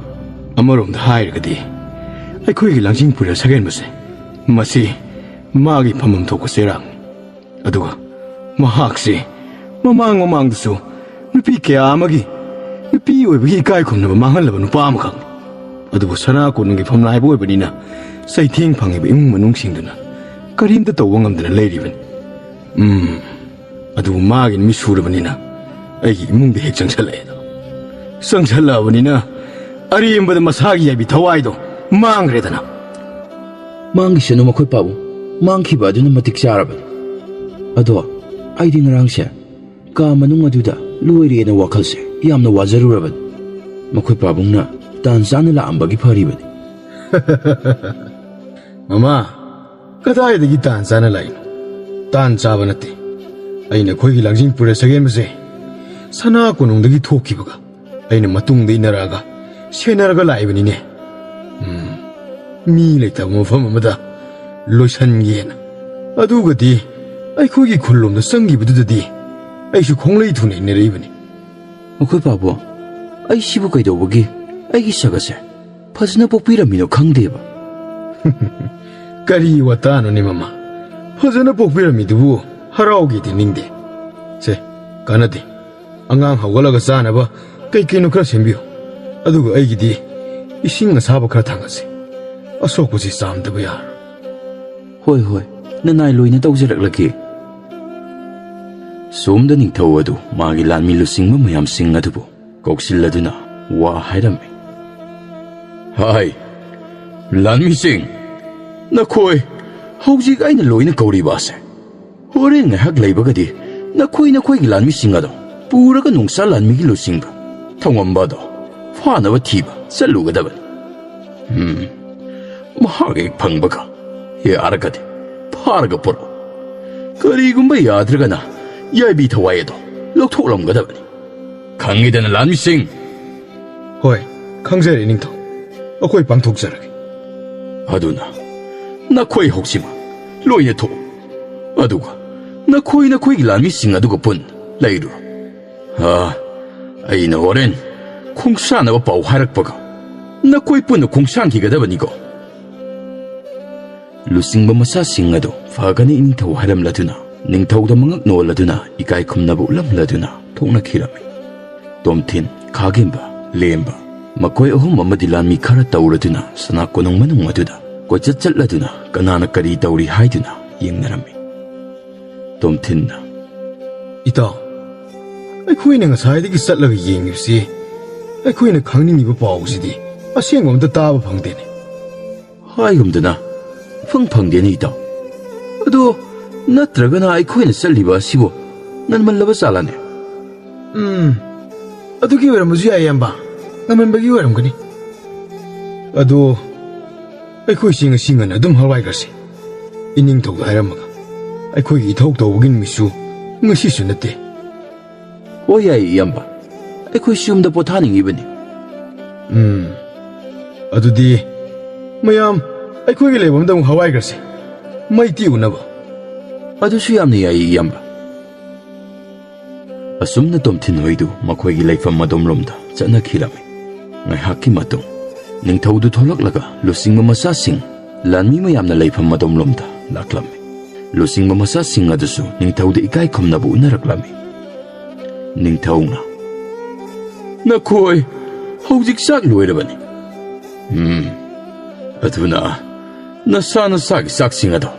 ꯑꯃꯔꯣꯝꯗ ꯍꯥꯏꯔꯒꯗꯤ ꯑꯩꯈꯣꯏꯒꯤ ꯂꯥꯡꯖꯤꯡ ꯄꯨꯔꯦꯜ ꯁꯒꯦꯟꯕꯁꯦ ꯃꯁꯤ ꯃꯥꯒꯤ ꯐꯝꯐꯝ ꯊꯣꯛꯄ ꯆꯩꯔꯥꯛꯅꯤ꯫ ꯑꯗꯨꯒ ꯃꯍꯥꯛꯁꯤ ꯃꯃꯥꯡ ꯃꯃꯥꯡꯗꯁꯨ ꯅꯨꯄꯤ ꯀꯌꯥ ꯑꯃꯒꯤ ꯅꯨꯄꯤ ꯑꯣꯏꯕꯒꯤ ꯏꯀꯥꯏ ꯈꯨꯝꯅꯕ ꯃꯥꯡꯍꯜꯂꯕ ꯅꯨꯄꯥ ꯑꯃꯈꯛꯅꯤ꯫ ꯑꯗꯨꯕꯨ ꯁꯅꯥ ꯀꯣꯅꯨꯡꯒꯤ ꯐꯝꯅꯥꯏꯕ ꯑꯣꯏꯕꯅꯤꯅ ꯆꯩꯊꯦꯡ ꯐꯪꯉꯤꯕ ꯏꯃꯨꯡ ꯃꯅꯨꯡꯁꯤꯡꯗꯨꯅ ꯀꯔꯤꯝꯇ ꯇꯧꯕ ꯉꯝꯗꯅ ꯂꯩꯔꯤꯕꯅꯤ꯫ ꯎꯝ, ꯑꯗꯨꯕꯨ ꯃꯥꯒꯤ ꯅꯨꯃꯤꯠ ꯁꯨꯔꯕꯅꯤꯅ ꯑꯩꯒꯤ ꯏꯃꯨꯡꯗ ꯍꯦꯛ ꯆꯪꯁꯜꯂꯛꯑꯦꯗꯣ꯫" ꯆꯪꯁꯜꯂꯛꯑꯕꯅꯤꯅ ꯑꯔꯦꯝꯕꯗ ꯃꯁꯥꯒꯤ ꯌꯥꯏꯕꯤ ꯊꯋꯥꯏꯗꯣ ꯃꯥꯡꯈ꯭ꯔꯦꯗꯅ꯫ ꯃꯥꯡꯈꯤꯁꯅꯨ ꯃꯈꯣꯏ ꯄꯥꯕꯨꯡ, ꯃꯥꯡꯈꯤꯕ ꯑꯗꯨꯅ ꯃꯇꯤꯛ ꯆꯥꯔꯕꯅꯤ꯫ ꯑꯗꯣ ꯑꯩꯗꯤ ꯉꯔꯥꯡꯁꯦ ꯀꯥ ꯃꯅꯨꯡ ꯑꯗꯨꯗ ꯂꯣꯏꯔꯦꯅ ꯋꯥꯈꯜꯁꯦ ꯌꯥꯝꯅ ꯋꯥꯖꯔꯨꯔꯕꯅꯤ꯫ ꯃꯈꯣꯏ ꯄꯥꯕꯨꯡꯅ ꯇꯥꯟ ꯆꯥꯅ ꯂꯥꯛꯑꯝꯕꯒꯤ ꯐꯔꯤꯕꯅꯤ꯫ ꯃꯃꯥ, ꯀꯗꯥꯏꯗꯒꯤ ꯇꯥꯟ ꯆꯥꯅ ꯂꯥꯛꯏꯅꯣ? ꯇꯥꯟ ꯆꯥꯕ ꯅꯠꯇꯦ꯫ ꯑꯩꯅ ꯑꯩꯈꯣꯏꯒꯤ ꯂꯥꯡꯖꯤꯡ ꯄꯨꯔ ꯆꯒꯦꯟꯕꯁꯦ ꯁꯅꯥ ꯀꯣꯅꯨꯡꯗꯒꯤ ꯊꯣꯛꯈꯤꯕꯒ ꯑꯩꯅ ꯃꯇꯨꯡꯗ ꯏꯟꯅꯔꯛꯑꯒ ꯁꯦꯟꯅꯔꯒ ꯂꯥꯛꯏꯕꯅꯤꯅꯦ꯫ ꯎꯝ, ꯃꯤ ꯂꯩꯇꯕ ꯃꯐꯝ ꯑꯃꯗ ꯂꯣꯏꯁꯟꯒꯦꯅ꯫ ꯑꯗꯨꯒꯗꯤ ꯑꯩꯈꯣꯏꯒꯤ ꯈꯨꯜꯂꯣꯝꯗ ꯆꯪꯈꯤꯕꯗꯨꯗꯗꯤ ꯑꯩꯁꯨ ꯈꯣꯡꯂꯩ ꯊꯨꯅ ꯏꯟꯅꯔꯛꯏꯕꯅꯤ꯫ ꯃꯈꯣꯏ ꯄꯥꯕꯨꯡ, ꯑꯩ ꯁꯤꯕꯨ ꯀꯩꯗꯧꯕꯒꯤ ꯑꯩꯒꯤ ꯁꯛ ꯑꯁꯦ ꯐꯖꯅ ꯄꯣꯛꯄꯤꯔꯝꯃꯤꯅꯣ ꯈꯪꯗꯦꯕ꯫ ꯀꯔꯤ ꯋꯥꯇꯥꯅꯣꯅꯦ ꯃꯃꯥ? ꯐꯖꯅ ꯄꯣꯛꯄꯤꯔꯝꯃꯤꯗꯨꯕꯨ ꯍꯔꯥꯎꯒꯦꯗꯤ ꯅꯤꯡꯗꯦ꯫ ꯁꯦ, ꯀꯥꯟꯅꯗꯦ꯫ ꯑꯉꯥꯡ ꯍꯧꯒꯠꯂꯒ ꯆꯥꯅꯕ ꯀꯩ ꯀꯩꯅꯣ ꯈꯔ ꯁꯦꯝꯕꯤꯌꯨ꯫ ꯑꯗꯨꯒ ꯑꯩꯒꯤꯗꯤ ꯏꯁꯤꯡ ꯑꯁꯥꯕ ꯈꯔ ꯊꯥꯡꯒꯠꯁꯤ꯫ ꯑꯁꯣꯛꯄꯁꯤ ꯆꯥꯝꯗꯕ ꯌꯥꯔꯣꯏ꯫ ꯍꯣꯏ, ꯍꯣꯏ, ꯅꯅꯥꯏ ꯂꯣꯏꯅ ꯇꯧꯖꯔꯛꯂꯒꯦ꯫ ꯁꯣꯝꯗ ꯅꯤꯡꯊꯧ ꯑꯗꯨ ꯃꯥꯒꯤ ꯂꯥꯟꯃꯤ ꯂꯨꯆꯤꯡꯕ ꯃꯌꯥꯝꯁꯤꯡ ꯑꯗꯨꯕꯨ ꯀꯧꯁꯤꯜꯂꯗꯨꯅ ꯋꯥ ꯍꯥꯏꯔꯝꯃꯤ꯫ ꯍꯥꯏ, ꯂꯥꯟꯃꯤꯁꯤꯡ, ꯅꯈꯣꯏ ꯍꯧꯖꯤꯛ ꯑꯩꯅ ꯂꯣꯏꯅ ꯀꯧꯔꯤꯕ ꯑꯁꯦ ꯍꯣꯔꯦꯟ ꯉꯥꯏꯍꯥꯛ ꯂꯩꯕꯒꯗꯤ ꯅꯈꯣꯏ ꯅꯈꯣꯏꯒꯤ ꯂꯥꯟꯃꯤꯁꯤꯡ ꯑꯗꯣ ꯄꯨꯔꯒ ꯅꯣꯡꯆꯥ ꯂꯥꯟꯃꯤꯒꯤ ꯂꯨꯆꯤꯡꯕ ꯊꯧꯉꯝꯕ ꯑꯗꯣ ꯐꯥꯅꯕ ꯊꯤꯕ ꯆꯠꯂꯨꯒꯗꯕꯅꯤ꯫ ꯎꯝ, ꯃꯍꯥꯛ ꯍꯦꯛ ꯐꯪꯕꯒ ꯌꯥꯔꯒꯗꯤ ꯐꯥꯔꯒ ꯄꯨꯔꯛꯎ꯫ ꯀꯔꯤꯒꯨꯝꯕ ꯌꯥꯗ꯭ꯔꯒꯅ ꯌꯥꯏꯕꯤ ꯊꯋꯥꯏ ꯑꯗꯣ ꯂꯧꯊꯣꯛꯂꯝꯒꯗꯕꯅꯤ꯫ ꯈꯪꯉꯤꯗꯅ, ꯂꯥꯟꯃꯤꯁꯤꯡ? ꯍꯣꯏ, ꯈꯪꯖꯔꯦ, ꯅꯤꯡꯊꯧ꯫ ꯑꯩꯈꯣꯏ ꯄꯥꯡꯊꯣꯛꯆꯔꯒꯦ꯫ ꯑꯗꯨꯅ ꯅꯈꯣꯏ ꯍꯧꯖꯤꯛꯃꯛ ꯂꯣꯏꯅ ꯊꯣꯛꯎ꯫ ꯑꯗꯨꯒ ꯅꯈꯣꯏ ꯅꯈꯣꯏꯒꯤ ꯂꯥꯟꯃꯤꯁꯤꯡ ꯑꯗꯨꯒ ꯄꯨꯟꯅ ꯂꯩꯔꯨꯔꯣ꯫ ꯑꯥ, ꯑꯩꯅ ꯍꯣꯔꯦꯟ ꯈꯣꯡꯁꯥꯟꯅꯕ ꯄꯥꯎ ꯍꯥꯏꯔꯛꯄꯒ ꯅꯈꯣꯏ ꯄꯨꯟꯅ ꯈꯣꯡꯁꯥꯟꯈꯤꯒꯗꯕꯅꯤꯀꯣ꯫ ꯂꯨꯆꯤꯡꯕ ꯃꯆꯥꯁꯤꯡ ꯑꯗꯨ ꯐꯒꯅꯤ ꯏꯅꯤꯡꯊꯧ ꯍꯥꯏꯔꯝꯂꯗꯨꯅ ꯅꯤꯡꯊꯧꯗ ꯃꯉꯛ ꯅꯣꯜꯂꯗꯨꯅ ꯏꯀꯥꯏ ꯈꯨꯝꯅꯕ ꯎꯠꯂꯝꯂꯗꯨꯅ ꯊꯣꯛꯅꯈꯤꯔꯝꯃꯤ꯫ ꯇꯣꯝꯊꯤꯟ, ꯈꯥꯒꯦꯝꯕ, ꯂꯦꯝꯕ, ꯃꯈꯣꯏ ꯑꯍꯨꯝ ꯑꯃꯗꯤ ꯂꯥꯟꯃꯤ ꯈꯔ ꯇꯧꯔꯗꯨꯅ ꯁꯅꯥ ꯀꯣꯅꯨꯡ ꯃꯅꯨꯡ ꯑꯗꯨꯗ ꯀꯣꯏꯆꯠ ꯆꯠꯂꯗꯨꯅ ꯀꯅꯥꯅ ꯀꯔꯤ ꯇꯧꯔꯤ ꯍꯥꯏꯗꯨꯅ ꯌꯦꯡꯅꯔꯝꯃꯤ꯫ ꯇꯣꯝꯊꯤꯟꯅ, "ꯏꯇꯥꯎ, ꯑꯩꯈꯣꯏꯅ ꯉꯁꯥꯏꯗꯒꯤ ꯆꯠꯂꯒ ꯌꯦꯡꯉꯤꯕꯁꯤ ꯑꯩꯈꯣꯏꯅ ꯈꯪꯅꯤꯡꯉꯤꯕ ꯄꯥꯎꯁꯤꯗꯤ ꯑꯁꯦꯡꯕ ꯑꯝꯇ ꯇꯥꯕ ꯐꯪꯗꯦꯅꯦ꯫ ꯍꯥꯏꯒꯨꯝꯗꯅ ꯐꯪ ꯐꯪꯗꯦꯅꯦ, ꯏꯇꯥꯎ꯫ ꯑꯗꯣ ꯅꯠꯇ꯭ꯔꯒꯅ ꯑꯩꯈꯣꯏꯅ ꯆꯠꯂꯤꯕ ꯑꯁꯤꯕꯨ ꯉꯟꯃꯜꯂꯕ ꯆꯥꯠꯂꯅꯦ? ꯎꯝ, ꯑꯗꯨꯒꯤ ꯑꯣꯏꯔꯝꯕꯁꯨ ꯌꯥꯏ, ꯏꯌꯥꯝꯕ꯫ ꯉꯟꯃꯟꯕꯒꯤ ꯑꯣꯏꯔꯝꯒꯅꯤ꯫ ꯑꯗꯣ ꯑꯩꯈꯣꯏꯁꯤ ꯉꯁꯤ ꯉꯟꯅ ꯑꯗꯨꯝ ꯍꯋꯥꯏꯈ꯭ꯔꯁꯤ꯫ ꯏꯅꯤꯡꯊꯧꯗ ꯍꯥꯏꯔꯝꯃꯒ ꯑꯩꯈꯣꯏꯒꯤ ꯏꯊꯧ ꯇꯧꯕꯒꯤ ꯅꯨꯃꯤꯠꯁꯨ ꯉꯁꯤꯁꯨ ꯅꯠꯇꯦ꯫ ꯍꯣꯏ, ꯌꯥꯏ, ꯏꯌꯥꯝꯕ꯫ ꯑꯩꯈꯣꯏꯁꯨ ꯌꯨꯝꯗ ꯄꯣꯊꯥꯅꯤꯡꯉꯤꯕꯅꯤ꯫ ꯎꯝ, ꯑꯗꯨꯗꯤ ꯃꯌꯥꯝ ꯑꯩꯈꯣꯏꯒꯤ ꯂꯩꯐꯝꯗ ꯑꯃꯨꯛ ꯍꯋꯥꯏꯈ꯭ꯔꯁꯤ, ꯃꯩ ꯇꯤꯛꯎꯅꯕ꯫ ꯑꯗꯨꯁꯨ ꯌꯥꯝꯅ ꯌꯥꯏ, ꯏꯌꯥꯝꯕ꯫ ꯑꯁꯨꯝꯅ ꯇꯣꯝꯊꯤꯟ ꯍꯣꯏꯗꯨ ꯃꯈꯣꯏꯒꯤ ꯂꯩꯐꯝ ꯑꯗꯣꯝꯂꯣꯝꯗ ꯆꯠꯅꯈꯤꯔꯝꯃꯤ꯫ ꯉꯥꯏꯍꯥꯛꯀꯤ ꯃꯇꯨꯡ ꯅꯤꯡꯊꯧꯗꯨ ꯊꯣꯛꯂꯛꯂꯒ ꯂꯨꯆꯤꯡꯕ ꯃꯆꯥꯁꯤꯡ, ꯂꯥꯟꯃꯤ ꯃꯌꯥꯝꯅ ꯂꯩꯐꯝ ꯑꯗꯣꯝꯂꯣꯝꯗ ꯂꯥꯛꯂꯝꯃꯤ꯫ ꯂꯨꯆꯤꯡꯕ ꯃꯆꯥꯁꯤꯡ ꯑꯗꯨꯁꯨ ꯅꯤꯡꯊꯧꯗ ꯏꯀꯥꯏ ꯈꯨꯝꯅꯕ ꯎꯠꯅꯔꯛꯂꯝꯃꯤ꯫ ꯅꯤꯡꯊꯧꯅ, "ꯅꯈꯣꯏ ꯍꯧꯖꯤꯛ ꯆꯥꯛ ꯂꯣꯏꯔꯕꯅꯤ꯫ ꯎꯝ, ꯑꯗꯨꯅ ꯅꯁꯥ ꯅꯁꯥꯒꯤ ꯆꯥꯛꯁꯤꯡ ꯑꯗꯣ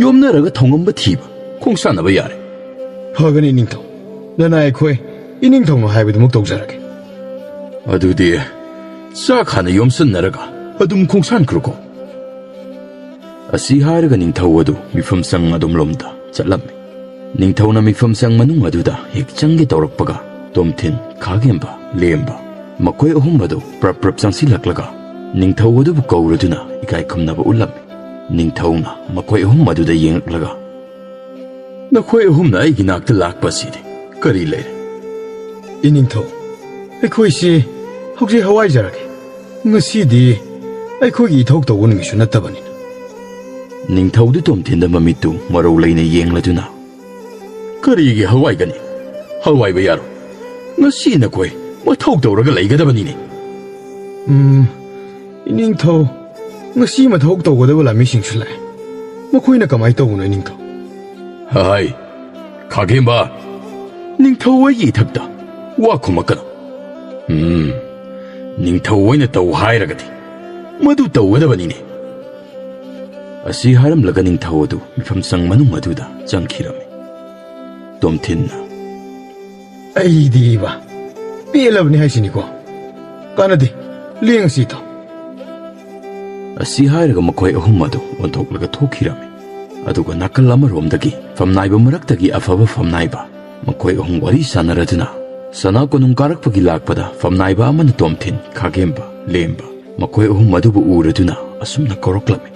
ꯌꯣꯝꯅꯔꯒ ꯊꯣꯡꯉꯝꯕ ꯊꯤꯕ ꯈꯣꯡꯁꯥꯟꯅꯕ ꯌꯥꯔꯦ꯫" "ꯐꯒꯅꯤ, ꯏꯅꯤꯡꯊꯧ꯫ ꯅꯅꯥꯏ ꯑꯩꯈꯣꯏ ꯏꯅꯤꯡꯊꯧꯅ ꯍꯥꯏꯕꯗꯨꯃꯛ ꯇꯧꯖꯔꯒꯦ꯫" "ꯑꯗꯨꯗꯤ ꯆꯥꯛ ꯍꯥꯟꯅ ꯌꯣꯝꯁꯤꯟꯅꯔꯒ ꯑꯗꯨꯝ ꯈꯣꯡꯁꯥꯟꯈ꯭ꯔꯣꯀꯣ꯫" ꯑꯁꯤ ꯍꯥꯏꯔꯒ ꯅꯤꯡꯊꯧ ꯑꯗꯨ ꯃꯤꯐꯝ ꯆꯪ ꯑꯗꯣꯝꯂꯣꯝꯗ ꯆꯠꯂꯝꯃꯤ꯫ ꯅꯤꯡꯊꯧꯅ ꯃꯤꯐꯝ ꯆꯪ ꯃꯅꯨꯡ ꯑꯗꯨꯗ ꯍꯦꯛ ꯆꯪꯒꯦ ꯇꯧꯔꯛꯄꯒ, ꯇꯣꯝꯊꯤꯟ, ꯈꯥꯒꯦꯝꯕ, ꯂꯦꯝꯕ, ꯃꯈꯣꯏ ꯑꯍꯨꯝ ꯑꯗꯨ ꯄ꯭ꯔꯞ ꯄ꯭ꯔꯞ ꯆꯪꯁꯤꯜꯂꯛꯂꯒ ꯅꯤꯡꯊꯧ ꯑꯗꯨꯕꯨ ꯀꯧꯔꯗꯨꯅ ꯏꯀꯥꯏ ꯈꯨꯝꯅꯕ ꯎꯠꯂꯝꯃꯤ꯫ ꯅꯤꯡꯊꯧꯅ ꯃꯈꯣꯏ ꯑꯍꯨꯝ ꯑꯗꯨꯗ ꯌꯦꯡꯂꯛꯂꯒ, "ꯅꯈꯣꯏ ꯑꯍꯨꯝꯅ ꯑꯩꯒꯤ ꯅꯥꯛꯇ ꯂꯥꯛꯄ ꯑꯁꯤꯗꯤ ꯀꯔꯤ ꯂꯩꯔꯦ?" "ꯏꯅꯤꯡꯊꯧ, ꯑꯩꯈꯣꯏꯁꯤ ꯍꯧꯖꯤꯛ ꯍꯋꯥꯏꯖꯔꯒꯦ꯫ ꯉꯁꯤꯗꯤ ꯑꯩꯈꯣꯏꯒꯤ ꯏꯊꯧ ꯇꯧꯕ ꯅꯨꯃꯤꯠꯁꯨ ꯅꯠꯇꯕꯅꯤꯅ꯫" ꯅꯤꯡꯊꯧꯗꯨ ꯇꯣꯝꯊꯤꯟꯗ ꯃꯃꯤꯠꯇꯨ ꯃꯔꯧ ꯂꯩꯅ ꯌꯦꯡꯂꯗꯨꯅ, "ꯀꯔꯤꯒꯤ ꯍꯋꯥꯏꯒꯅꯤ? ꯍꯋꯥꯏꯕ ꯌꯥꯔꯣꯏ꯫ ꯉꯁꯤ ꯅꯈꯣꯏ ꯃꯊꯧ ꯇꯧꯔꯒ ꯂꯩꯒꯗꯕꯅꯤꯅꯦ꯫" "ꯎꯝ, ꯏꯅꯤꯡꯊꯧ, ꯉꯁꯤ ꯃꯊꯧ ꯇꯧꯒꯗꯕ ꯂꯥꯟꯃꯤꯁꯤꯡꯁꯨ ꯂꯥꯛꯑꯦ꯫ ꯃꯈꯣꯏꯅ ꯀꯃꯥꯏꯅ ꯇꯧꯕꯅꯣ, ꯏꯅꯤꯡꯊꯧ?" "ꯍꯥꯏ, ꯈꯥꯒꯦꯝꯕ, ꯅꯤꯡꯊꯧ ꯑꯩꯒꯤ ꯏꯊꯛꯇ ꯋꯥ ꯈꯨꯝꯃꯛꯀꯅꯨ꯫ ꯎꯝ, ꯅꯤꯡꯊꯧ ꯑꯣꯏꯅ ꯇꯧ ꯍꯥꯏꯔꯒꯗꯤ ꯃꯗꯨ ꯇꯧꯒꯗꯕꯅꯤꯅꯦ꯫" ꯑꯁꯤ ꯍꯥꯏꯔꯝꯂꯒ ꯅꯤꯡꯊꯧ ꯑꯗꯨ ꯃꯤꯐꯝ ꯆꯪ ꯃꯅꯨꯡ ꯑꯗꯨꯗ ꯆꯪꯈꯤꯔꯝꯃꯤ꯫ ꯇꯣꯝꯊꯤꯟꯅ, "ꯑꯩꯗꯤ ꯏꯕ ꯄꯦꯜꯂꯕꯅꯤ ꯍꯥꯏꯁꯤꯅꯤꯀꯣ꯫ ꯀꯥꯟꯅꯗꯦ, ꯂꯦꯡꯉꯁꯤ ꯏꯇꯥꯎ꯫ ꯑꯁꯤ ꯍꯥꯏꯔꯒ ꯃꯈꯣꯏ ꯑꯍꯨꯝ ꯑꯗꯨ ꯑꯣꯟꯊꯣꯛꯂꯒ ꯊꯣꯛꯈꯤꯔꯝꯃꯤ꯫ ꯑꯗꯨꯒ ꯅꯥꯀꯜ ꯑꯃꯔꯣꯝꯗꯒꯤ ꯐꯝꯅꯥꯏꯕ ꯃꯔꯛꯇꯒꯤ ꯑꯐꯕ ꯐꯝꯅꯥꯏꯕ ꯃꯈꯣꯏ ꯑꯍꯨꯝ ꯋꯥꯔꯤ ꯁꯥꯟꯅꯔꯗꯨꯅ ꯁꯅꯥ ꯀꯣꯅꯨꯡ ꯀꯥꯔꯛꯄꯒꯤ ꯂꯥꯛꯄꯗ ꯐꯝꯅꯥꯏꯕ ꯑꯃꯅ ꯇꯣꯝꯊꯤꯟ, ꯈꯥꯒꯦꯝꯕ, ꯂꯦꯝꯕ ꯃꯈꯣꯏ ꯑꯍꯨꯝ ꯑꯗꯨꯕꯨ ꯎꯔꯗꯨꯅ ꯑꯁꯨꯝꯅ ꯀꯧꯔꯛꯂꯝꯃꯤ꯫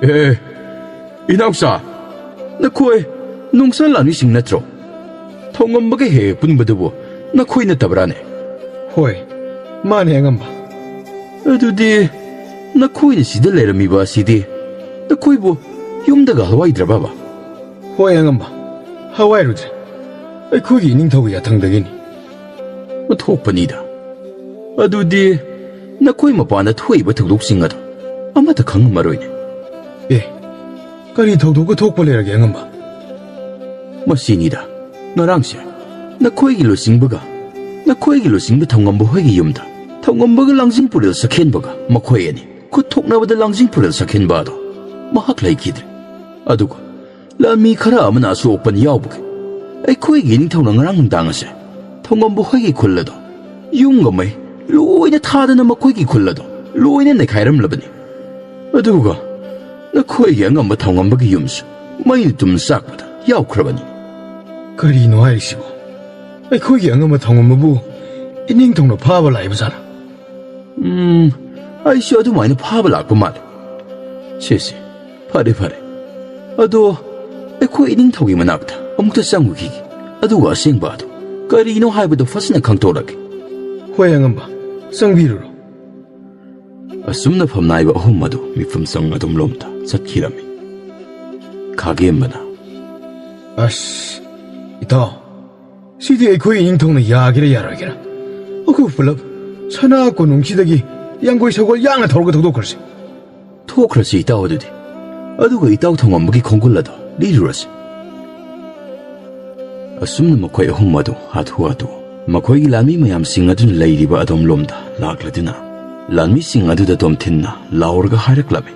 ꯑꯦ, ꯏꯅꯥꯎꯆꯥ, ꯅꯈꯣꯏ ꯅꯨꯡꯁꯥ ꯂꯥꯟꯃꯤꯁꯤꯡ ꯅꯠꯇ꯭ꯔꯣ? ꯊꯧꯉꯝꯕꯒ ꯍꯦꯛ ꯍꯦꯛ ꯄꯨꯟꯕꯗꯨꯕꯨ ꯅꯈꯣꯏ ꯅꯠꯇꯕ꯭ꯔꯥꯅꯦ? ꯍꯣꯏ, ꯃꯥꯅꯦ ꯑꯉꯝꯕ꯫ ꯑꯗꯨꯗꯤ ꯅꯈꯣꯏꯅ ꯁꯤꯗ ꯂꯩꯔꯝꯃꯤꯕ ꯑꯁꯤꯗꯤ ꯅꯈꯣꯏꯕꯨ ꯌꯨꯝꯗꯒ ꯍꯜꯋꯥꯏꯗ꯭ꯔꯕꯕ? ꯍꯣꯏ ꯑꯉꯝꯕ, ꯍꯋꯥꯏꯔꯨꯗ꯭ꯔꯦ꯫ ꯑꯩꯈꯣꯏꯒꯤ ꯏꯅꯤꯡꯊꯧꯒꯤ ꯌꯥꯊꯪꯗꯒꯤꯅꯤ꯫ ꯑꯣꯟꯊꯣꯛꯄꯅꯤꯗ꯫ ꯑꯗꯨꯗꯤ ꯅꯈꯣꯏ ꯃꯄꯥꯟꯗ ꯊꯣꯛꯏꯕ ꯊꯧꯗꯣꯛꯁꯤꯡ ꯑꯗꯨ ꯑꯃꯠꯇ ꯈꯪꯉꯝꯃꯔꯣꯏꯅꯦ꯫ ꯑꯦ, ꯀꯔꯤ ꯊꯧꯗꯣꯛꯀ ꯊꯣꯛꯄ ꯂꯩꯔꯒꯦ ꯑꯉꯝꯕ? ꯃꯁꯤꯅꯤꯗ, ꯉꯔꯥꯡꯁꯦ ꯅꯈꯣꯏꯒꯤ ꯂꯨꯆꯤꯡꯕꯒ ꯅꯈꯣꯏꯒꯤ ꯂꯨꯆꯤꯡꯕ ꯊꯧꯉꯝꯕ ꯍꯣꯏꯒꯤ ꯌꯨꯝꯗ ꯊꯧꯉꯝꯕꯒ ꯂꯥꯡꯖꯤꯡ ꯄꯨꯔꯦꯜ ꯁꯛꯍꯦꯟꯕꯒ ꯃꯈꯣꯏ ꯑꯅꯤ ꯈꯨꯠ ꯊꯣꯛꯅꯕꯗ ꯂꯥꯡꯖꯤꯡ ꯄꯨꯔꯦꯜ ꯁꯛꯍꯦꯟꯕ ꯑꯗꯣ ꯃꯍꯥꯛ ꯂꯩꯈꯤꯗ꯭ꯔꯦ꯫ ꯑꯗꯨꯒ ꯂꯥꯟꯃꯤ ꯈꯔ ꯑꯃꯅ ꯑꯁꯣꯛ ꯑꯄꯟ ꯌꯥꯎꯕꯒꯤ ꯑꯩꯈꯣꯏꯒꯤ ꯅꯤꯡꯊꯧꯅ ꯉꯔꯥꯡ ꯅꯨꯡꯗꯥꯡ ꯑꯁꯦ ꯊꯧꯉꯝꯕ ꯍꯣꯏꯒꯤ ꯈꯨꯜ ꯑꯗꯣ ꯌꯨꯝꯒ ꯃꯩ ꯂꯣꯏꯅ ꯊꯥꯗꯅ ꯃꯈꯣꯏꯒꯤ ꯈꯨꯜ ꯑꯗꯣ ꯂꯣꯏꯅ ꯅꯩꯈꯥꯏꯔꯝꯂꯕꯅꯤ꯫ ꯑꯗꯨꯒ ꯅꯈꯣꯏꯒꯤ ꯑꯉꯝꯕ ꯊꯧꯉꯝꯕꯒꯤ ꯌꯨꯝꯁꯨ ꯃꯩꯅ ꯇꯨꯝ ꯆꯥꯛꯄꯗ ꯌꯥꯎꯈ꯭ꯔꯕꯅꯤ꯫ ꯀꯔꯤꯅꯣ ꯍꯥꯏꯔꯤꯁꯤꯕꯣ? ꯑꯩꯈꯣꯏꯒꯤ ꯑꯉꯝꯕ ꯊꯧꯉꯝꯕꯕꯨ ꯏꯅꯤꯡꯊꯧꯅ ꯐꯥꯕ ꯂꯥꯛꯏꯕ ꯖꯥꯠꯂꯥ? ꯎꯝ, ꯑꯩꯁꯨ ꯑꯗꯨꯃꯥꯏꯅ ꯐꯥꯕ ꯂꯥꯛꯄ ꯃꯥꯜꯂꯦ꯫ ꯁꯦ, ꯁꯦ, ꯐꯔꯦ, ꯐꯔꯦ꯫ ꯑꯗꯣ ꯑꯩꯈꯣꯏ ꯏꯅꯤꯡꯊꯧꯒꯤ ꯃꯅꯥꯛꯇ ꯑꯃꯨꯛꯇ ꯆꯪꯉꯨꯈꯤꯒꯦ꯫ ꯑꯗꯨꯒ ꯑꯁꯦꯡꯕ ꯑꯗꯨ ꯀꯔꯤꯅꯣ ꯍꯥꯏꯕꯗꯨ ꯐꯖꯅ ꯈꯪꯗꯣꯔꯛꯀꯦ꯫ ꯍꯣꯏ, ꯑꯉꯝꯕ, ꯆꯪꯕꯤꯔꯨꯔꯣ꯫ ꯑꯁꯨꯝꯅ ꯐꯝꯅꯥꯏꯕ ꯑꯍꯨꯝ ꯑꯗꯨ ꯃꯤꯐꯝ ꯆꯪ ꯑꯗꯨꯝꯂꯣꯝꯗ ꯆꯠꯈꯤꯔꯝꯃꯤ꯫ ꯈꯥꯒꯦꯝꯕꯅ, ꯑꯁ, ꯏꯇꯥꯎ, ꯁꯤꯗꯤ ꯑꯩꯈꯣꯏ ꯏꯅꯤꯡꯊꯧꯅ ꯌꯥꯒꯦꯔꯥ ꯌꯥꯔꯣꯏꯒꯦꯔꯥ, ꯑꯩꯈꯣꯏ ꯄꯨꯂꯞ ꯁꯅꯥ ꯀꯣꯅꯨꯡꯁꯤꯗꯒꯤ ꯌꯥꯡꯒꯣꯏ ꯁꯒꯣꯜ ꯌꯥꯡꯅ ꯊꯧꯔꯒ ꯊꯧꯗꯣꯛꯈ꯭ꯔꯁꯤ꯫ ꯊꯣꯛꯈ꯭ꯔꯁꯤ ꯏꯇꯥꯎ ꯑꯗꯨꯗꯤ, ꯑꯗꯨꯒ ꯏꯇꯥꯎ ꯊꯧꯉꯝꯕꯒꯤ ꯈꯣꯡꯒꯨꯜ ꯑꯗꯣ ꯂꯤꯔꯨꯔꯁꯤ꯫ ꯑꯁꯨꯝꯅ ꯃꯈꯣꯏ ꯑꯍꯨꯝ ꯑꯗꯨ ꯍꯥꯊꯨ ꯍꯥꯊꯨ ꯃꯈꯣꯏꯒꯤ ꯂꯥꯟꯃꯤ ꯃꯌꯥꯝꯁꯤꯡ ꯑꯗꯨꯅ ꯂꯩꯔꯤꯕ ꯑꯗꯣꯝꯂꯣꯝꯗ ꯂꯥꯛꯂꯗꯨꯅ ꯂꯥꯟꯃꯤꯁꯤꯡ ꯑꯗꯨꯗ ꯇꯣꯝꯊꯤꯟꯅ ꯂꯥꯎꯔꯒ ꯍꯥꯏꯔꯛꯂꯝꯃꯤ꯫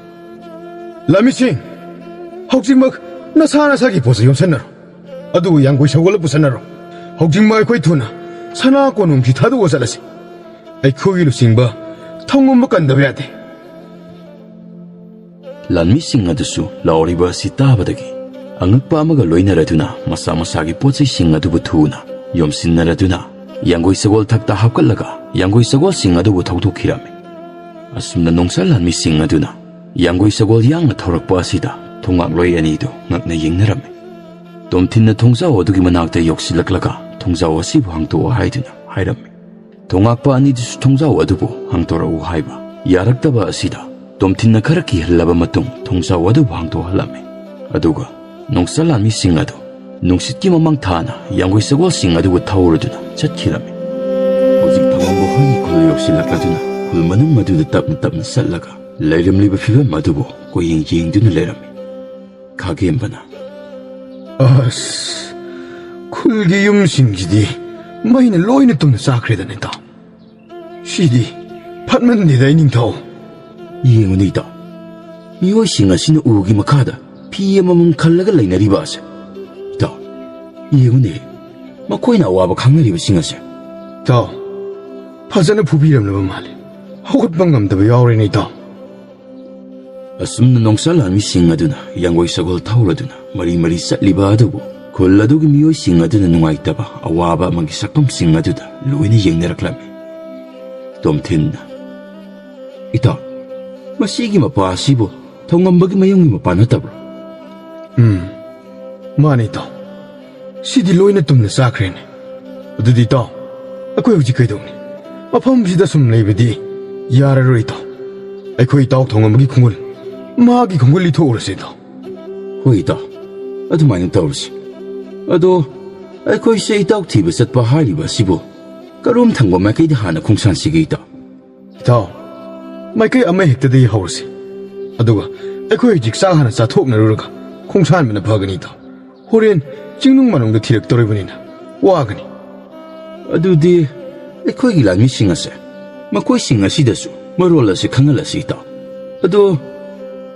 ꯂꯥꯟꯃꯤꯁꯤꯡ, ꯍꯧꯖꯤꯛꯃꯛ ꯅꯁꯥ ꯅꯁꯥꯒꯤ ꯄꯣꯠ ꯆꯩ ꯌꯣꯝꯁꯟꯅꯔꯣ꯫ ꯑꯗꯨꯒ ꯌꯥꯡꯒꯣꯏ ꯁꯒꯣꯜ ꯄꯨꯁꯟꯅꯔꯣ꯫ ꯍꯧꯖꯤꯛꯃꯛ ꯑꯩꯈꯣꯏ ꯊꯨꯅ ꯁꯅꯥ ꯀꯣꯅꯨꯡꯁꯤ ꯊꯥꯗꯣꯛꯑ ꯆꯠꯂꯁꯤ꯫ ꯑꯩꯈꯣꯏꯒꯤ ꯂꯨꯆꯤꯡꯕ ꯊꯧꯉꯝꯕ ꯀꯟꯗꯕ ꯌꯥꯗꯦ꯫ ꯂꯥꯟꯃꯤꯁꯤꯡ ꯑꯗꯨꯁꯨ ꯂꯥꯎꯔꯤꯕ ꯑꯁꯤ ꯇꯥꯕꯗꯒꯤ ꯑꯉꯛꯄ ꯑꯃꯒ ꯂꯣꯏꯅꯔꯗꯨꯅ ꯃꯁꯥ ꯃꯁꯥꯒꯤ ꯄꯣꯠꯆꯩꯁꯤꯡ ꯑꯗꯨꯕꯨ ꯊꯨꯅ ꯌꯣꯝꯁꯤꯟꯅꯔꯗꯨꯅ ꯌꯥꯡꯒꯣꯏ ꯁꯒꯣꯜ ꯊꯛꯇ ꯍꯥꯞꯀꯠꯂꯒ ꯌꯥꯡꯒꯣꯏ ꯁꯒꯣꯜꯁꯤꯡ ꯑꯗꯨꯕꯨ ꯊꯧꯗꯣꯛꯈꯤꯔꯝꯃꯤ꯫ ꯑꯁꯨꯝꯅ ꯅꯣꯡꯁꯥ ꯂꯥꯟꯃꯤꯁꯤꯡ ꯑꯗꯨꯅ ꯌꯥꯡꯒꯣꯏ ꯁꯒꯣꯜ ꯌꯥꯡꯅ ꯊꯧꯔꯛꯄ ꯑꯁꯤꯗ ꯊꯣꯡꯉꯥꯛꯂꯣꯏ ꯑꯅꯤꯗꯨ ꯉꯛꯅ ꯌꯦꯡꯅꯔꯝꯃꯤ꯫ ꯇꯣꯝꯊꯤꯟꯅ ꯊꯣꯡꯖꯥꯎ ꯑꯗꯨꯒꯤ ꯃꯅꯥꯛꯇ ꯌꯧꯁꯤꯜꯂꯛꯂꯒ ꯊꯣꯡꯖꯥꯎ ꯑꯁꯤꯕꯨ ꯍꯥꯡꯇꯣꯛꯑꯣ ꯍꯥꯏꯗꯨꯅ ꯍꯥꯏꯔꯝꯃꯤ꯫ ꯊꯣꯡꯉꯥꯛꯄ ꯑꯅꯤꯗꯨꯁꯨ ꯊꯣꯡꯖꯥꯎ ꯑꯗꯨꯕꯨ ꯍꯥꯡꯇꯣꯔꯛꯎ ꯍꯥꯏꯕ ꯌꯥꯔꯛꯇꯕ ꯑꯁꯤꯗ ꯇꯣꯝꯊꯤꯟꯅ ꯈꯔ ꯀꯤꯍꯜꯂꯕ ꯃꯇꯨꯡ ꯊꯣꯡꯖꯥꯎ ꯑꯗꯨꯕꯨ ꯍꯥꯡꯇꯣꯛꯍꯜꯂꯝꯃꯤ꯫ ꯑꯗꯨꯒ ꯅꯣꯡꯁꯥ ꯂꯥꯟꯃꯤꯁꯤꯡ ꯑꯗꯨ ꯅꯨꯡꯁꯤꯠꯀꯤ ꯃꯃꯥꯡ ꯊꯥꯅ ꯌꯥꯡꯒꯣꯏ ꯁꯒꯣꯜꯁꯤꯡ ꯑꯗꯨꯕꯨ ꯊꯧꯔꯗꯨꯅ ꯆꯠꯈꯤꯔꯝꯃꯤ꯫ ꯍꯧꯖꯤꯛ ꯊꯧꯉꯝꯕ ꯍꯣꯏꯒꯤ ꯈꯨꯜ ꯌꯧꯁꯤꯜꯂꯛꯂꯗꯨꯅ ꯈꯨꯜ ꯃꯅꯨꯡ ꯑꯗꯨꯗ ꯇꯞꯅ ꯇꯞꯅ ꯆꯠꯂꯒ ꯂꯩꯔꯝꯂꯤꯕ ꯐꯤꯕꯝ ꯑꯗꯨꯕꯨ ꯀꯣꯏꯌꯦꯡ ꯌꯦꯡꯗꯨꯅ ꯂꯩꯔꯝꯃꯤ꯫ ꯈꯥꯒꯦꯝꯕꯅ, "ꯑꯁ, ꯈꯨꯜꯒꯤ ꯌꯨꯝꯁꯤꯡꯁꯤꯗꯤ ꯃꯩꯅ ꯂꯣꯏꯅ ꯇꯨꯝꯅ ꯆꯥꯈ꯭ꯔꯦꯗꯅ, ꯏꯇꯥꯎ꯫ ꯁꯤꯗꯤ ꯐꯠꯃꯟꯗꯦꯗ, ꯏꯅꯤꯡꯊꯧ꯫ ꯌꯦꯡꯉꯨꯅꯦ, ꯏꯇꯥꯎ꯫ ꯃꯤꯑꯣꯏꯁꯤꯡ ꯑꯁꯤꯅ ꯎꯒꯤ ꯃꯈꯥꯗ ꯐꯤ ꯑꯃꯃꯝ ꯈꯜꯂꯒ ꯂꯩꯅꯔꯤꯕ ꯑꯁꯦ꯫ ꯏꯇꯥꯎ, ꯌꯦꯡꯉꯨꯅꯦ, ꯃꯈꯣꯏꯅ ꯑꯋꯥꯕ ꯈꯪꯅꯔꯤꯕꯁꯤꯡ ꯑꯁꯦ꯫" "ꯏꯇꯥꯎ, ꯐꯖꯅ ꯐꯨꯕꯤꯔꯝꯂꯕ ꯃꯥꯜꯂꯦ꯫ ꯍꯧꯒꯠꯄ ꯉꯝꯗꯕ ꯌꯥꯎꯔꯦꯅꯦ, ꯏꯇꯥꯎ꯫" ꯑꯁꯨꯝꯅ ꯅꯣꯡꯁꯥ ꯂꯥꯟꯃꯤꯁꯤꯡ ꯑꯗꯨꯅ ꯌꯥꯡꯒꯣꯏ ꯁꯒꯣꯜ ꯊꯧꯔꯗꯨꯅ ꯃꯔꯤ ꯃꯔꯤ ꯆꯠꯂꯤꯕ ꯑꯗꯨꯕꯨ ꯈꯨꯜ ꯑꯗꯨꯒꯤ ꯃꯤꯑꯣꯏꯁꯤꯡ ꯑꯗꯨꯅ ꯅꯨꯡꯉꯥꯏꯇꯕ ꯑꯋꯥꯕ ꯑꯃꯒꯤ ꯁꯛꯐꯝꯁꯤꯡ ꯑꯗꯨꯗ ꯂꯣꯏꯅ ꯌꯦꯡꯅꯔꯛꯂꯝꯃꯤ꯫ ꯇꯣꯝꯊꯤꯟꯅ, "ꯏꯇꯥꯎ, ꯃꯁꯤꯒꯤ ꯃꯄꯥ ꯑꯁꯤꯕꯨ ꯊꯧꯉꯝꯕꯒꯤ ꯃꯌꯨꯝꯒꯤ ꯃꯄꯥ ꯅꯠꯇꯕ꯭ꯔꯣ?" "ꯎꯝ, ꯃꯥꯅꯤ, ꯏꯇꯥꯎ꯫ ꯁꯤꯗꯤ ꯂꯣꯏꯅ ꯇꯨꯝꯅ ꯆꯥꯈ꯭ꯔꯦꯅꯦ꯫ ꯑꯗꯨꯗꯤ, ꯏꯇꯥꯎ, ꯑꯩꯈꯣꯏ ꯍꯧꯖꯤꯛ ꯀꯩꯗꯧꯅꯤ? ꯃꯐꯝꯁꯤꯗ ꯁꯨꯝ ꯂꯩꯕꯗꯤ ꯌꯥꯔꯔꯣꯏ, ꯏꯇꯥꯎ꯫ ꯑꯩꯈꯣꯏ ꯏꯇꯥꯎ ꯊꯧꯉꯝꯕꯒꯤ ꯈꯣꯡꯒꯨꯜ ꯃꯥꯒꯤ ꯈꯣꯡꯒꯨꯜ ꯂꯤꯊꯣꯛꯎꯔꯁꯦ, ꯏꯇꯥꯎ꯫" "ꯍꯣꯏ, ꯏꯇꯥꯎ, ꯑꯗꯨꯃꯥꯏꯅ ꯇꯧꯔꯁꯤ꯫ ꯑꯗꯣ ꯑꯩꯈꯣꯏꯁꯦ ꯏꯇꯥꯎ ꯊꯤꯕ ꯆꯠꯄ ꯍꯥꯏꯔꯤꯕ ꯑꯁꯤꯕꯨ ꯀꯔꯣꯝ ꯊꯪꯕ ꯃꯥꯏꯀꯩꯗ ꯍꯥꯟꯅ ꯈꯣꯡꯁꯥꯟꯁꯤꯒꯦ, ꯏꯇꯥꯎ?" "ꯏꯇꯥꯎ, ꯃꯥꯏꯀꯩ ꯑꯃ ꯍꯦꯛꯇꯗꯒꯤ ꯍꯧꯔꯁꯤ꯫ ꯑꯗꯨꯒ ꯑꯩꯈꯣꯏ ꯍꯧꯖꯤꯛ ꯆꯥꯛ ꯍꯥꯟꯅ ꯆꯥꯊꯣꯛꯅꯔꯨꯔꯒ ꯈꯣꯡꯁꯥꯟꯕꯅ ꯐꯒꯅꯤ, ꯏꯇꯥꯎ꯫ ꯍꯣꯔꯦꯟ ꯆꯤꯡꯅꯨꯡ ꯃꯥꯅꯨꯡꯗ ꯊꯤꯔꯛꯇꯧꯔꯤꯕꯅꯤꯅ ꯋꯥꯒꯅꯤ꯫" "ꯑꯗꯨꯗꯤ ꯑꯩꯈꯣꯏꯒꯤ ꯂꯥꯟꯃꯤꯁꯤꯡ ꯑꯁꯦ ꯃꯈꯣꯏꯁꯤꯡ ꯑꯁꯤꯗꯁꯨ ꯃꯔꯣꯜ ꯑꯁꯤ ꯈꯪꯍꯜꯂꯁꯤ, ꯏꯇꯥꯎ꯫ ꯑꯗꯣ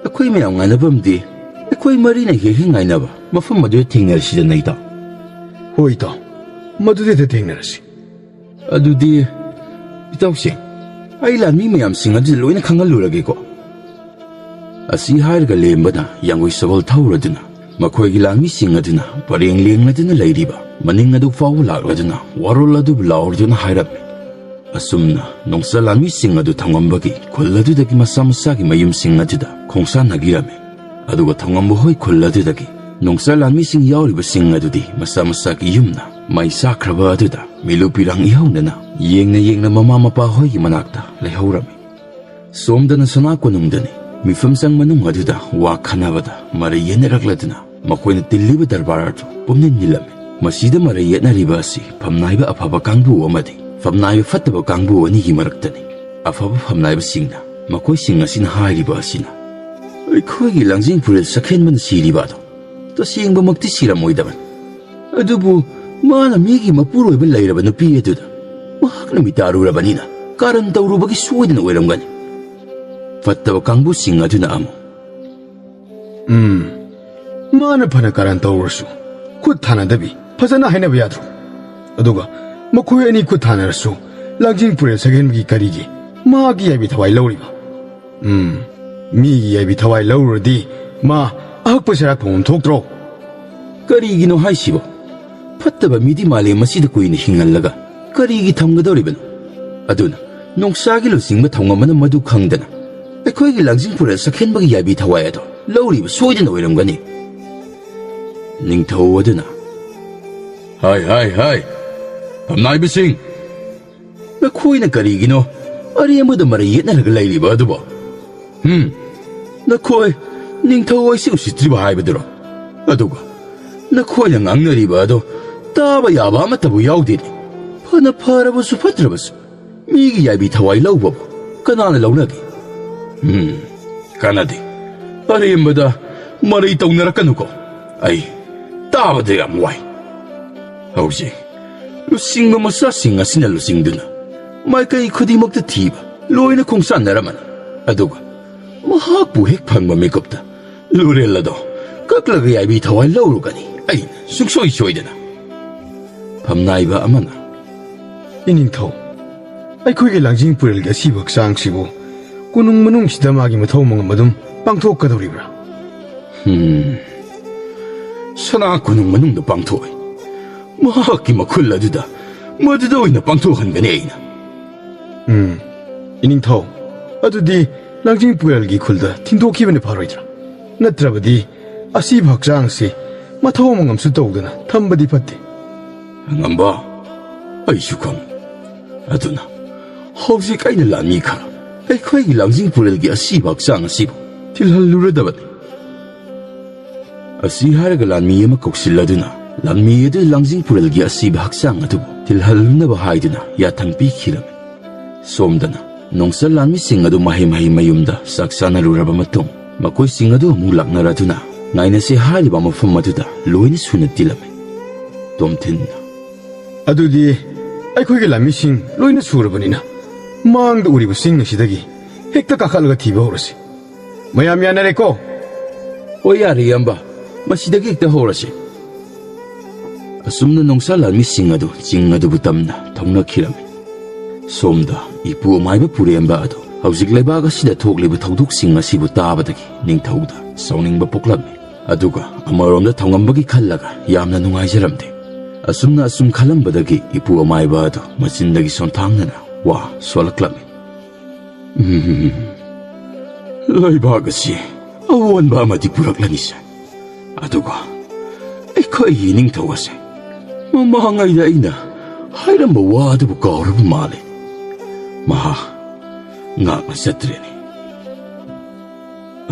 ꯑꯩꯈꯣꯏ ꯃꯌꯥꯝ ꯉꯥꯏꯅꯐꯝꯗꯤ ꯑꯩꯈꯣꯏ ꯃꯔꯤꯅ ꯍꯦꯛ ꯍꯦꯛ ꯉꯥꯏꯅꯕ ꯃꯐꯝ ꯑꯗꯨꯗ ꯊꯦꯡꯅꯔꯁꯤꯗꯅ, ꯏꯇꯥꯎ꯫" "ꯍꯣꯏ, ꯏꯇꯥꯎ, ꯃꯗꯨꯗ ꯍꯦꯛꯇ ꯊꯦꯡꯅꯔꯁꯤ꯫" "ꯑꯗꯨꯗꯤ ꯇꯧꯁꯦ, ꯑꯩ ꯂꯥꯟꯃꯤ ꯃꯌꯥꯝꯁꯤꯡ ꯑꯗꯨ ꯂꯣꯏꯅ ꯈꯪꯍꯜꯂꯨꯔꯒꯦꯀꯣ꯫ ꯑꯁꯤ ꯍꯥꯏꯔꯒ ꯂꯦꯝꯕꯅ ꯌꯥꯡꯒꯣꯏ ꯁꯒꯣꯜ ꯊꯧꯔꯗꯨꯅ ꯃꯈꯣꯏꯒꯤ ꯂꯥꯟꯃꯤꯁꯤꯡ ꯑꯗꯨꯅ ꯄꯔꯦꯡ ꯂꯦꯡꯂꯗꯨꯅ ꯂꯩꯔꯤꯕ ꯃꯅꯤꯡ ꯑꯗꯨ ꯐꯥꯎꯕ ꯂꯥꯛꯂꯗꯨꯅ ꯋꯥꯔꯣꯜ ꯑꯗꯨꯕꯨ ꯂꯥꯎꯔꯗꯨꯅ ꯍꯥꯏꯔꯝꯃꯤ꯫ ꯑꯁꯨꯝꯅ ꯅꯣꯡꯆꯥ ꯂꯥꯟꯃꯤꯁꯤꯡ ꯑꯗꯨ ꯊꯝꯉꯝꯕꯒꯤ ꯈꯨꯜ ꯑꯗꯨꯗꯒꯤ ꯃꯁꯥ ꯃꯁꯥꯒꯤ ꯃꯌꯨꯝꯁꯤꯡ ꯑꯗꯨꯗ ꯈꯣꯡꯁꯥꯟꯅꯈꯤꯔꯝꯃꯤ꯫ ꯑꯗꯨꯒ ꯊꯧꯉꯝꯕ ꯍꯣꯏ ꯈꯨꯜ ꯑꯗꯨꯗꯒꯤ ꯅꯣꯡꯆꯥ ꯂꯥꯟꯃꯤꯁꯤꯡ ꯌꯥꯎꯔꯤꯕꯁꯤꯡ ꯑꯗꯨꯗꯤ ꯃꯁꯥ ꯃꯁꯥꯒꯤ ꯌꯨꯝꯅ ꯃꯩ ꯆꯥꯛꯈ꯭ꯔꯕ ꯑꯗꯨꯗ ꯃꯤꯂꯨ ꯄꯤꯔꯥꯡ ꯏꯍꯧꯅꯅ ꯌꯦꯡꯅ ꯌꯦꯡꯅ ꯃꯃꯥ ꯃꯄꯥ ꯍꯣꯏꯒꯤ ꯃꯅꯥꯛꯇ ꯂꯩꯍꯧꯔꯝꯃꯤ꯫ ꯁꯣꯝꯗꯅ ꯁꯅꯥ ꯀꯣꯅꯨꯡꯗꯅꯤ꯫ ꯃꯤꯐꯝ ꯆꯪ ꯃꯅꯨꯡ ꯑꯗꯨꯗ ꯋꯥ ꯈꯟꯅꯕꯗ ꯃꯔꯩ ꯌꯦꯠꯅꯔꯛꯂꯗꯨꯅ ꯃꯈꯣꯏꯅ ꯇꯤꯜꯂꯤꯕ ꯗꯔꯕꯥꯔ ꯑꯗꯨ ꯄꯨꯝꯅꯤꯟ ꯅꯤꯜꯂꯝꯃꯤ꯫ ꯃꯁꯤꯗ ꯃꯔꯩ ꯌꯦꯠꯅꯔꯤꯕ ꯑꯁꯤ ꯐꯝꯅꯥꯏꯕ ꯑꯐꯕ ꯀꯥꯡꯕꯨ ꯑꯃꯗꯤ ꯐꯝꯅꯥꯏꯕ ꯐꯠꯇꯕ ꯀꯥꯡꯕꯨ ꯑꯅꯤꯒꯤ ꯃꯔꯛꯇꯅꯤ꯫ ꯑꯐꯕ ꯐꯝꯅꯥꯏꯕꯁꯤꯡꯅ ꯃꯈꯣꯏꯁꯤꯡ ꯑꯁꯤꯅ ꯍꯥꯏꯔꯤꯕ ꯑꯁꯤꯅ, "ꯑꯩꯈꯣꯏꯒꯤ ꯂꯥꯡꯖꯤꯡ ꯐꯨꯔꯤꯜ ꯁꯛꯍꯦꯟꯕꯅ ꯁꯤꯔꯤꯕ ꯑꯗꯣ ꯇꯁꯦꯡꯕꯃꯛꯇꯤ ꯁꯤꯔꯝꯃꯣꯏꯗꯕꯅꯤ꯫ ꯑꯗꯨꯕꯨ ꯃꯥꯅ ꯃꯤꯒꯤ ꯃꯄꯨꯔꯣꯏꯕ ꯂꯩꯔꯕ ꯅꯨꯄꯤ ꯑꯗꯨꯗ ꯃꯍꯥꯛꯅ ꯃꯤꯇꯥꯔꯨꯔꯕꯅꯤꯅ ꯀꯥꯔꯟ ꯇꯧꯔꯨꯕꯒꯤ ꯁꯣꯏꯗꯅ ꯑꯣꯏꯔꯝꯒꯅꯤ"꯫ ꯐꯠꯇꯕ ꯀꯥꯡꯕꯨꯁꯤꯡ ꯑꯗꯨꯅ ꯑꯃꯨꯛ, "ꯎꯝ, ꯃꯥꯅ ꯐꯅ ꯀꯥꯔꯟ ꯇꯧꯔꯁꯨ ꯈꯨꯠ ꯊꯥꯅꯗꯕꯤ ꯐꯖꯅ ꯍꯥꯏꯅꯕ ꯌꯥꯗ꯭ꯔꯣ? ꯑꯗꯨꯒ ꯃꯈꯣꯏ ꯑꯅꯤ ꯈꯨꯠ ꯊꯥꯅꯔꯁꯨ ꯂꯥꯡꯖꯤꯡ ꯄꯨꯔꯦꯜ ꯁꯛꯍꯦꯟꯕꯒꯤ ꯀꯔꯤꯒꯤ ꯃꯥꯒꯤ ꯌꯥꯏꯕꯤ ꯊꯋꯥꯏ ꯂꯧꯔꯤꯕ? ꯎꯝ, ꯃꯤꯒꯤ ꯌꯥꯏꯕꯤ ꯊꯋꯥꯏ ꯂꯧꯔꯨꯔꯗꯤ ꯃꯥ ꯑꯍꯛꯄ ꯁꯔꯥꯛ ꯐꯪꯐꯝ ꯊꯣꯛꯇ꯭ꯔꯣ?" "ꯀꯔꯤꯒꯤꯅꯣ ꯍꯥꯏꯁꯤꯕꯣ? ꯐꯠꯇꯕ ꯃꯤꯗꯤ ꯃꯥꯂꯦꯝ ꯑꯁꯤꯗ ꯀꯨꯏꯅ ꯍꯤꯡꯍꯜꯂꯒ ꯀꯔꯤꯒꯤ ꯊꯝꯒꯗꯧꯔꯤꯕꯅꯣ? ꯑꯗꯨꯅ ꯅꯣꯡꯁꯥꯒꯤ ꯂꯨꯆꯤꯡꯕ ꯊꯧꯉꯝꯕꯅ ꯃꯗꯨ ꯈꯪꯗꯅ ꯑꯩꯈꯣꯏꯒꯤ ꯂꯥꯡꯖꯤꯡ ꯄꯨꯔꯦꯜ ꯁꯛꯍꯦꯟꯕꯒꯤ ꯌꯥꯏꯕꯤ ꯊꯋꯥꯏ ꯑꯗꯣ ꯂꯧꯔꯤꯕ ꯁꯣꯏꯗꯅ ꯑꯣꯏꯔꯝꯒꯅꯤ"꯫ ꯅꯤꯡꯊꯧ ꯑꯗꯨꯅ, "ꯍꯥꯏ, ꯍꯥꯏ, ꯍꯥꯏ, ꯐꯝꯅꯥꯏꯕꯁꯤꯡ, ꯅꯈꯣꯏꯅ ꯀꯔꯤꯒꯤꯅꯣ ꯑꯔꯦꯝꯕꯗ ꯃꯔꯩ ꯌꯦꯠꯅꯔꯒ ꯂꯩꯔꯤꯕ ꯑꯗꯨꯕꯣ? ꯍꯨꯝ, ꯅꯈꯣꯏ ꯅꯤꯡꯊꯧ ꯑꯩꯁꯤ ꯎꯁꯤꯠꯇ꯭ꯔꯤꯕ ꯍꯥꯏꯕꯗꯨꯔꯣ? ꯑꯗꯨꯒ ꯅꯈꯣꯏꯅ ꯉꯥꯡꯅꯔꯤꯕ ꯑꯗꯣ ꯇꯥꯕ ꯌꯥꯕ ꯑꯃꯠꯇꯕꯨ ꯌꯥꯎꯗꯦꯅꯦ꯫ ꯐꯅ ꯐꯔꯕꯁꯨ ꯐꯠꯇ꯭ꯔꯕꯁꯨ ꯃꯤꯒꯤ ꯌꯥꯏꯕꯤ ꯊꯋꯥꯏ ꯂꯧꯕꯕꯨ ꯀꯅꯥꯅ ꯂꯧꯅꯒꯦ? ꯎꯝ, ꯀꯥꯟꯅꯗꯦ꯫ ꯑꯔꯦꯝꯕꯗ ꯃꯔꯩ ꯇꯧꯅꯔꯛꯀꯅꯨꯀꯣ꯫ ꯑꯩ ꯇꯥꯕꯗ ꯌꯥꯝ ꯋꯥꯏ꯫ ꯍꯧꯖꯤꯛ ꯂꯨꯆꯤꯡꯕ ꯃꯆꯥꯁꯤꯡ ꯑꯁꯤꯅ ꯂꯨꯆꯤꯡꯗꯨꯅ ꯃꯥꯏꯀꯩ ꯈꯨꯗꯤꯡꯃꯛꯇ ꯊꯤꯕ ꯂꯣꯏꯅ ꯈꯣꯡꯁꯥꯟꯅꯔꯝꯃꯅꯤ꯫ ꯑꯗꯨꯒ ꯃꯍꯥꯛꯄꯨ ꯍꯦꯛ ꯐꯪꯕ ꯃꯤꯀꯨꯞꯇ ꯂꯨꯔꯦꯜ ꯑꯗꯣ ꯀꯛꯂꯒ ꯌꯥꯏꯕꯤ ꯊꯋꯥꯏ ꯂꯧꯔꯨꯒꯅꯤ ꯑꯩꯅ ꯁꯨꯡꯁꯣꯏ ꯁꯣꯏꯗꯅ"꯫ ꯐꯝꯅꯥꯏꯕ ꯑꯃꯅ, "ꯏꯅꯤꯡꯊꯧ, ꯑꯩꯈꯣꯏꯒꯤ ꯂꯥꯡꯖꯤꯡ ꯄꯨꯔꯦꯜꯒꯤ ꯑꯁꯤꯕ ꯍꯛꯆꯥꯡꯁꯤꯕꯨ ꯀꯣꯅꯨꯡ ꯃꯅꯨꯡꯁꯤꯗ ꯃꯥꯒꯤ ꯃꯊꯧ ꯃꯉꯝ ꯑꯗꯨꯝ ꯄꯥꯡꯊꯣꯛꯀꯗꯧꯔꯤꯕ꯭ꯔꯥ? ꯍꯝ, ꯁꯅꯥ ꯀꯣꯅꯨꯡ ꯃꯅꯨꯡꯗ ꯄꯥꯡꯊꯣꯛꯏ꯫ ꯃꯍꯥꯛꯀꯤ ꯃꯈꯨꯜ ꯑꯗꯨꯗ ꯃꯗꯨꯗ ꯑꯣꯏꯅ ꯄꯥꯡꯊꯣꯛꯍꯟꯒꯅꯤ ꯑꯩꯅ꯫ ꯎꯝ, ꯏꯅꯤꯡꯊꯧ, ꯑꯗꯨꯗꯤ ꯂꯥꯡꯖꯤꯡ ꯄꯨꯔꯦꯜꯒꯤ ꯈꯨꯜꯗ ꯊꯤꯟꯗꯣꯛꯈꯤꯕꯅ ꯐꯔꯣꯏꯗ꯭ꯔꯥ? ꯅꯠꯇ꯭ꯔꯕꯗꯤ ꯑꯁꯤꯕ ꯍꯛꯆꯥꯡꯁꯤ ꯃꯊꯧ ꯃꯉꯝꯁꯨ ꯇꯧꯗꯅ ꯊꯝꯕꯗꯤ ꯐꯠꯇꯦ꯫ ꯉꯝꯕ, ꯑꯩꯁꯨ ꯈꯪꯏ꯫ ꯑꯗꯨꯅ ꯍꯧꯖꯤꯛ ꯑꯩꯅ ꯂꯥꯟꯃꯤ ꯈꯔ ꯑꯩꯈꯣꯏꯒꯤ ꯂꯥꯡꯖꯤꯡ ꯄꯨꯔꯦꯜꯒꯤ ꯑꯁꯤꯕ ꯍꯛꯆꯥꯡ ꯑꯁꯤꯕꯨ ꯊꯤꯜꯍꯜꯂꯨꯔꯗꯕꯅꯤ꯫ ꯑꯁꯤ ꯍꯥꯏꯔꯒ ꯂꯥꯟꯃꯤ ꯑꯃ ꯀꯧꯁꯤꯜꯂꯗꯨꯅ ꯂꯥꯟꯃꯤ ꯑꯗꯨ ꯂꯥꯡꯖꯤꯡ ꯄꯨꯔꯦꯜꯒꯤ ꯑꯁꯤꯕ ꯍꯛꯆꯥꯡ ꯑꯗꯨꯕꯨ ꯊꯤꯜꯍꯜꯂꯨꯅꯕ ꯍꯥꯏꯗꯨꯅ ꯌꯥꯊꯪ ꯄꯤꯈꯤꯔꯝꯃꯤ꯫ ꯁꯣꯝꯗꯅ ꯅꯣꯡꯆꯜ ꯂꯥꯟꯃꯤꯁꯤꯡ ꯑꯗꯨ ꯃꯍꯩ ꯃꯍꯩ ꯃꯌꯨꯝꯗ ꯆꯥꯛ ꯆꯥꯅꯔꯨꯔꯕ ꯃꯇꯨꯡ ꯃꯈꯣꯏꯁꯤꯡ ꯑꯗꯨ ꯑꯃꯨꯛ ꯂꯥꯛꯅꯔꯗꯨꯅ ꯉꯥꯏꯅꯁꯦ ꯍꯥꯏꯔꯤꯕ ꯃꯐꯝ ꯑꯗꯨꯗ ꯂꯣꯏꯅ ꯁꯨꯅ ꯇꯤꯜꯂꯝꯃꯤ꯫ ꯇꯣꯝꯊꯤꯟꯅ, ꯑꯗꯨꯗꯤ ꯑꯩꯈꯣꯏꯒꯤ ꯂꯥꯟꯃꯤꯁꯤꯡ ꯂꯣꯏꯅ ꯁꯨꯔꯕꯅꯤꯅ ꯃꯥꯡꯗ ꯎꯔꯤꯕ ꯆꯤꯡ ꯑꯁꯤꯗꯒꯤ ꯍꯦꯛꯇ ꯀꯥꯈꯠꯂꯒ ꯊꯤꯕ ꯍꯧꯔꯁꯤ꯫ ꯃꯌꯥꯝ ꯌꯥꯅꯔꯦꯀꯣ? ꯍꯣꯏ, ꯌꯥꯔꯦ ꯏꯌꯥꯝꯕ, ꯃꯁꯤꯗꯒꯤ ꯍꯦꯛꯇ ꯍꯧꯔꯁꯤ꯫ ꯑꯁꯨꯝꯅ ꯅꯣꯡꯆꯥ ꯂꯥꯟꯃꯤꯁꯤꯡ ꯑꯗꯨ ꯆꯤꯡ ꯑꯗꯨꯕꯨ ꯇꯝꯅ ꯊꯧꯅꯈꯤꯔꯝꯃꯤ꯫ ꯁꯣꯝꯗ ꯏꯄꯨ ꯑꯃꯥꯏꯕ ꯄꯨꯔꯦꯝꯕ ꯑꯗꯨ ꯍꯧꯖꯤꯛ ꯂꯩꯕꯥꯛ ꯑꯁꯤꯗ ꯊꯣꯛꯂꯤꯕ ꯊꯧꯗꯣꯛꯁꯤꯡ ꯑꯁꯤꯕꯨ ꯇꯥꯕꯗꯒꯤ ꯅꯤꯡꯊꯧꯗ ꯁꯥꯎꯅꯤꯡꯕ ꯄꯣꯛꯂꯝꯃꯤ꯫ ꯑꯗꯨꯒ ꯑꯃꯔꯣꯝꯗ ꯊꯧꯉꯝꯕꯒꯤ ꯈꯜꯂꯒ ꯌꯥꯝꯅ ꯅꯨꯡꯉꯥꯏꯖꯔꯝꯗꯦ꯫ ꯑꯁꯨꯝꯅ ꯑꯁꯨꯝ ꯈꯜꯂꯝꯕꯗꯒꯤ ꯏꯄꯨ ꯑꯃꯥꯏꯕ ꯑꯗꯨ ꯃꯆꯤꯟꯗꯒꯤ ꯁꯣꯟꯊꯥꯡꯅꯅ ꯋꯥ ꯁꯣꯜꯂꯛꯂꯝꯃꯤ꯫ "ꯎꯝ, ꯂꯩꯕꯥꯛ ꯑꯁꯤ ꯑꯑꯣꯟꯕ ꯑꯃꯗꯤ ꯄꯨꯔꯛꯂꯅꯤꯁꯦ꯫ ꯑꯗꯨꯒ ꯑꯩꯈꯣꯏꯒꯤ ꯅꯤꯡꯊꯧ ꯑꯁꯦ ꯃꯃꯥꯡꯉꯩꯗ ꯑꯩꯅ ꯍꯥꯏꯔꯝꯕ ꯋꯥ ꯑꯗꯨꯕꯨ ꯀꯥꯎꯔꯕ ꯃꯥꯜꯂꯦ꯫ ꯃꯍꯥꯛ ꯉꯥꯛꯅ ꯆꯠꯇ꯭ꯔꯦꯅꯦ꯫"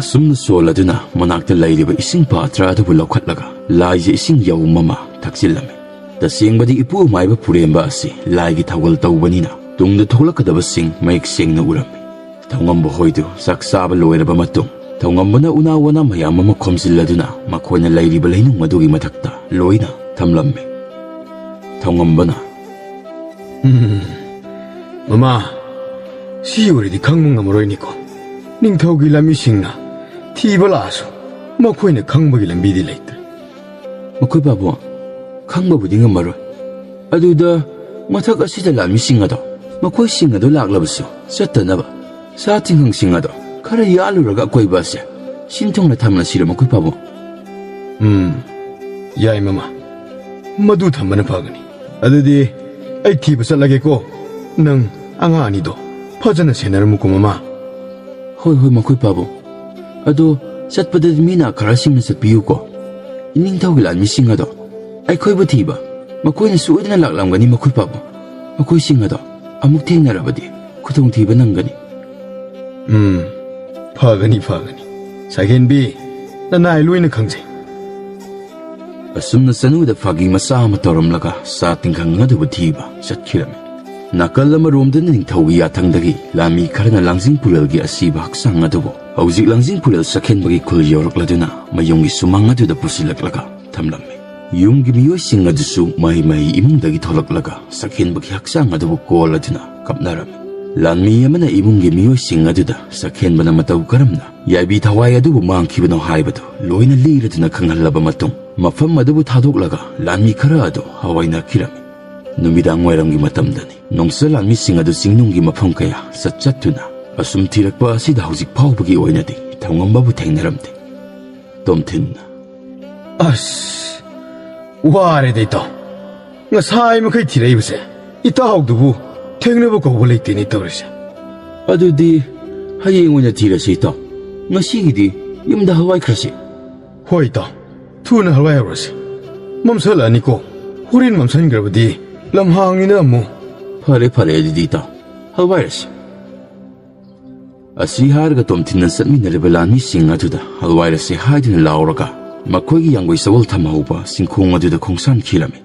ꯑꯁꯨꯝꯅ ꯁꯣꯜꯂꯗꯨꯅ ꯃꯅꯥꯛꯇ ꯂꯩꯔꯤꯕ ꯏꯁꯤꯡ ꯄꯥꯇ꯭ꯔ ꯑꯗꯨꯕꯨ ꯂꯧꯈꯠꯂꯒ ꯂꯥꯏꯖ ꯏꯁꯤꯡ ꯌꯥꯎꯝ ꯑꯃ ꯊꯛꯆꯤꯜꯂꯝꯃꯤ꯫ ꯇꯁꯦꯡꯕꯗꯤ ꯏꯄꯨ ꯃꯥꯏꯕ ꯄꯨꯔꯦꯝꯕ ꯑꯁꯤ ꯂꯥꯏꯒꯤ ꯊꯧꯒꯜ ꯇꯧꯕꯅꯤꯅ ꯇꯨꯡꯗ ꯊꯣꯛꯂꯛꯀꯗꯕꯁꯤꯡ ꯃꯌꯦꯛ ꯁꯦꯡꯅ ꯎꯔꯝꯃꯤ꯫ ꯊꯧꯉꯝꯕ ꯍꯣꯏꯗꯨ ꯆꯥꯛ ꯆꯥꯕ ꯂꯣꯏꯔꯕ ꯃꯇꯨꯡ ꯊꯧꯉꯝꯕꯅ ꯎꯅꯥ ꯋꯥꯅꯥ ꯃꯌꯥꯝ ꯑꯃ ꯈꯣꯝꯖꯤꯜꯂꯗꯨꯅ ꯃꯈꯣꯏꯅ ꯂꯩꯔꯤꯕ ꯂꯩꯅꯨꯡ ꯑꯗꯨꯒꯤ ꯃꯊꯛꯇ ꯂꯣꯏꯅ ꯊꯝꯂꯝꯃꯤ꯫ ꯊꯧꯉꯝꯕꯅ, "ꯎꯝ, ꯃꯃꯥ, ꯁꯤ ꯑꯣꯏꯔꯗꯤ ꯈꯪꯕ ꯉꯝꯃꯔꯣꯏꯅꯦꯀꯣ꯫ ꯅꯤꯡꯊꯧꯒꯤ ꯂꯥꯟꯃꯤꯁꯤꯡꯅ ꯊꯤꯕ ꯂꯥꯛꯑꯁꯨ ꯃꯈꯣꯏꯅ ꯈꯪꯕꯒꯤ ꯂꯝꯕꯤꯗꯤ ꯂꯩꯇ꯭ꯔꯦ꯫" "ꯃꯈꯣꯏ ꯄꯥꯕꯨꯡ, ꯈꯪꯕꯕꯨꯗꯤ ꯉꯝꯃꯔꯣꯏ꯫ ꯑꯗꯨꯗ ꯃꯊꯛ ꯑꯁꯤꯗ ꯂꯥꯟꯃꯤꯁꯤꯡ ꯑꯗꯣ ꯃꯈꯣꯏꯁꯤꯡ ꯑꯗꯨ ꯂꯥꯛꯂꯕꯁꯨ ꯆꯠꯇꯅꯕ ꯁꯥ ꯇꯤꯡꯈꯪꯁꯤꯡ ꯑꯗꯣ ꯈꯔ ꯌꯥꯜꯂꯨꯔꯒ ꯑꯀꯣꯏꯕ ꯑꯁꯦ ꯁꯤꯟ ꯊꯨꯡꯅ ꯊꯝꯂꯁꯤꯔ, ꯃꯈꯣꯏ ꯄꯥꯕꯨꯡ? ꯎꯝ, ꯌꯥꯏ ꯃꯃꯥ, ꯃꯗꯨ ꯊꯝꯕꯅ ꯐꯒꯅꯤ꯫ ꯑꯗꯨꯗꯤ ꯑꯩ ꯊꯤꯕ ꯆꯠꯂꯒꯦꯀꯣ꯫ ꯅꯪ ꯑꯉꯥꯡ ꯑꯅꯤꯗꯣ ꯐꯖꯅ ꯁꯦꯟꯅꯔꯝꯃꯨꯀꯣ ꯃꯃꯥ꯫ ꯍꯣꯏ, ꯍꯣꯏ, ꯃꯈꯣꯏ ꯄꯥꯕꯨꯡ꯫ ꯑꯗꯣ ꯆꯠꯄꯗꯗꯤ ꯃꯤ ꯅꯥ ꯈꯔꯁꯤꯡꯅ ꯆꯠꯄꯤꯌꯨꯀꯣ꯫ ꯏꯅꯤꯡꯊꯧꯒꯤ ꯂꯥꯟꯃꯤꯁꯤꯡ ꯑꯗꯣ ꯑꯩꯈꯣꯏꯕꯨ ꯊꯤꯕ ꯃꯈꯣꯏꯅ ꯁꯣꯏꯗꯅ ꯂꯥꯛꯂꯝꯒꯅꯤ, ꯃꯈꯣꯏ ꯄꯥꯕꯨꯡ꯫ ꯃꯈꯣꯏꯁꯤꯡ ꯑꯗꯣ ꯑꯃꯨꯛ ꯊꯦꯡꯅꯔꯕꯗꯤ ꯈꯨꯗꯣꯡꯊꯤꯕ ꯅꯪꯒꯅꯤ꯫ ꯎꯝ, ꯐꯒꯅꯤ, ꯐꯒꯅꯤ꯫ ꯁꯥꯏꯒꯦꯟꯕꯤ, ꯅꯅꯥꯏ ꯂꯣꯏꯅ ꯈꯪꯖꯩ꯫ ꯑꯁꯨꯝꯅ ꯆꯅꯨꯗ ꯐꯥꯒꯤ ꯃꯆꯥ ꯑꯃ ꯇꯧꯔꯝꯂꯒ ꯁꯥ ꯇꯤꯡꯈꯪ ꯑꯗꯨꯕꯨ ꯊꯤꯕ ꯆꯠꯈꯤꯔꯝꯃꯤ꯫ ꯅꯥꯀꯜ ꯑꯃꯔꯣꯝꯗꯅ ꯅꯤꯡꯊꯧꯒꯤ ꯌꯥꯊꯪꯗꯒꯤ ꯂꯥꯟꯃꯤ ꯈꯔꯅ ꯂꯥꯡꯖꯤꯡ ꯄꯨꯔꯦꯜꯒꯤ ꯑꯁꯤꯕ ꯍꯛꯆꯥꯡ ꯑꯗꯨꯕꯨ ꯍꯧꯖꯤꯛ ꯂꯥꯡꯖꯤꯡ ꯄꯨꯔꯦꯜ ꯆꯥꯛꯍꯦꯟꯕꯒꯤ ꯈꯨꯜ ꯌꯧꯔꯛꯂꯗꯨꯅ ꯃꯌꯨꯝꯒꯤ ꯁꯨꯃꯥꯡ ꯑꯗꯨꯗ ꯄꯨꯁꯤꯜꯂꯛꯂꯒ ꯊꯝꯂꯝꯃꯤ꯫ ꯌꯨꯝꯒꯤ ꯃꯤꯑꯣꯏꯁꯤꯡ ꯑꯗꯨꯁꯨ ꯃꯍꯩ ꯃꯍꯩ ꯏꯃꯨꯡꯗꯒꯤ ꯊꯣꯛꯂꯛꯂꯒ ꯆꯥꯛꯍꯦꯟꯕꯒꯤ ꯍꯛꯆꯥꯡ ꯑꯗꯨꯕꯨ ꯀꯣꯜꯂꯗꯨꯅ ꯀꯞꯅꯔꯝꯃꯤ꯫ ꯂꯥꯟꯃꯤ ꯑꯃꯅ ꯏꯃꯨꯡꯒꯤ ꯃꯤꯑꯣꯏꯁꯤꯡ ꯑꯗꯨꯗ ꯆꯥꯛꯍꯦꯟꯕꯅ ꯃꯇꯧ ꯀꯔꯝꯅ ꯌꯥꯏꯕꯤ ꯊꯋꯥꯏ ꯑꯗꯨꯕꯨ ꯃꯥꯡꯈꯤꯕꯅꯣ ꯍꯥꯏꯕꯗꯨ ꯂꯣꯏꯅ ꯂꯤꯔꯗꯨꯅ ꯈꯪꯍꯜꯂꯕ ꯃꯇꯨꯡ, ꯃꯐꯝ ꯑꯗꯨꯕꯨ ꯊꯥꯗꯣꯛꯂꯒ ꯂꯥꯟꯃꯤ ꯈꯔ ꯑꯗꯨ ꯍꯋꯥꯏꯅꯈꯤꯔꯝꯃꯤ꯫ ꯅꯨꯃꯤꯗꯥꯡ ꯋꯥꯏꯔꯝꯒꯤ ꯃꯇꯝꯗꯅꯤ꯫ ꯅꯣꯡꯆ ꯂꯥꯟꯃꯤꯁꯤꯡ ꯑꯗꯨ ꯆꯤꯡꯅꯨꯡꯒꯤ ꯃꯐꯝ ꯀꯌꯥ ꯆꯠ ꯆꯠꯇꯨꯅ ꯑꯁꯨꯝ ꯊꯤꯔꯛꯄ ꯑꯁꯤꯗ ꯍꯧꯖꯤꯛ ꯐꯥꯎꯕꯒꯤ ꯑꯣꯏꯅꯗꯤ ꯊꯧꯉꯝꯕꯕꯨ ꯊꯦꯡꯅꯔꯝꯗꯦ꯫ ꯇꯣꯝꯊꯤꯟꯅ, "ꯑꯁ, ꯋꯥꯔꯦꯗ ꯏꯇꯥꯎ꯫ ꯉꯁꯥꯏ ꯃꯈꯩ ꯊꯤꯔꯛꯏꯕꯁꯦ ꯏꯇꯥꯎꯗꯨꯕꯨ ꯊꯦꯡꯅꯕ ꯀꯧꯕ ꯂꯩꯇꯦꯅꯦ ꯇꯧꯔꯤꯁꯦ꯫" "ꯑꯗꯨꯗꯤ ꯍꯌꯦꯡ ꯑꯣꯏꯅ ꯊꯤꯔꯁꯤ ꯏꯇꯥꯎ꯫ ꯉꯁꯤꯒꯤꯗꯤ ꯌꯨꯝꯗ ꯍꯜꯋꯥꯏꯈ꯭ꯔꯁꯤ꯫" "ꯍꯣꯏ ꯏꯇꯥꯎ, ꯊꯨꯅ ꯍꯜꯋꯥꯏꯍꯧꯔꯁꯤ꯫ ꯃꯝꯁꯜꯂꯛꯑꯅꯤꯀꯣ, ꯍꯣꯔꯦꯟ ꯃꯝꯁꯟꯈ꯭ꯔꯕꯗꯤ ꯂꯝꯍꯥꯡꯅꯤꯅ ꯑꯃꯨꯛ꯫" "ꯐꯔꯦ, ꯐꯔꯦ, ꯑꯗꯨꯗꯤ ꯏꯇꯥꯎ, ꯍꯜꯋꯥꯏꯔꯁꯤ꯫" ꯑꯁꯤ ꯍꯥꯏꯔꯒ ꯇꯣꯝꯊꯤꯟꯅ ꯆꯠꯃꯤꯟꯅꯔꯤꯕ ꯂꯥꯟꯃꯤꯁꯤꯡ ꯑꯗꯨꯗ ꯍꯜꯋꯥꯏꯔꯁꯤ ꯍꯥꯏꯗꯨꯅ ꯂꯥꯎꯔꯒ ꯃꯈꯣꯏꯒꯤ ꯌꯥꯡꯒꯣꯏ ꯆꯋꯜ ꯊꯝꯍꯧꯕ ꯆꯤꯡꯈꯣꯡ ꯑꯗꯨꯗ ꯈꯣꯡꯁꯥꯟꯈꯤꯔꯝꯃꯤ꯫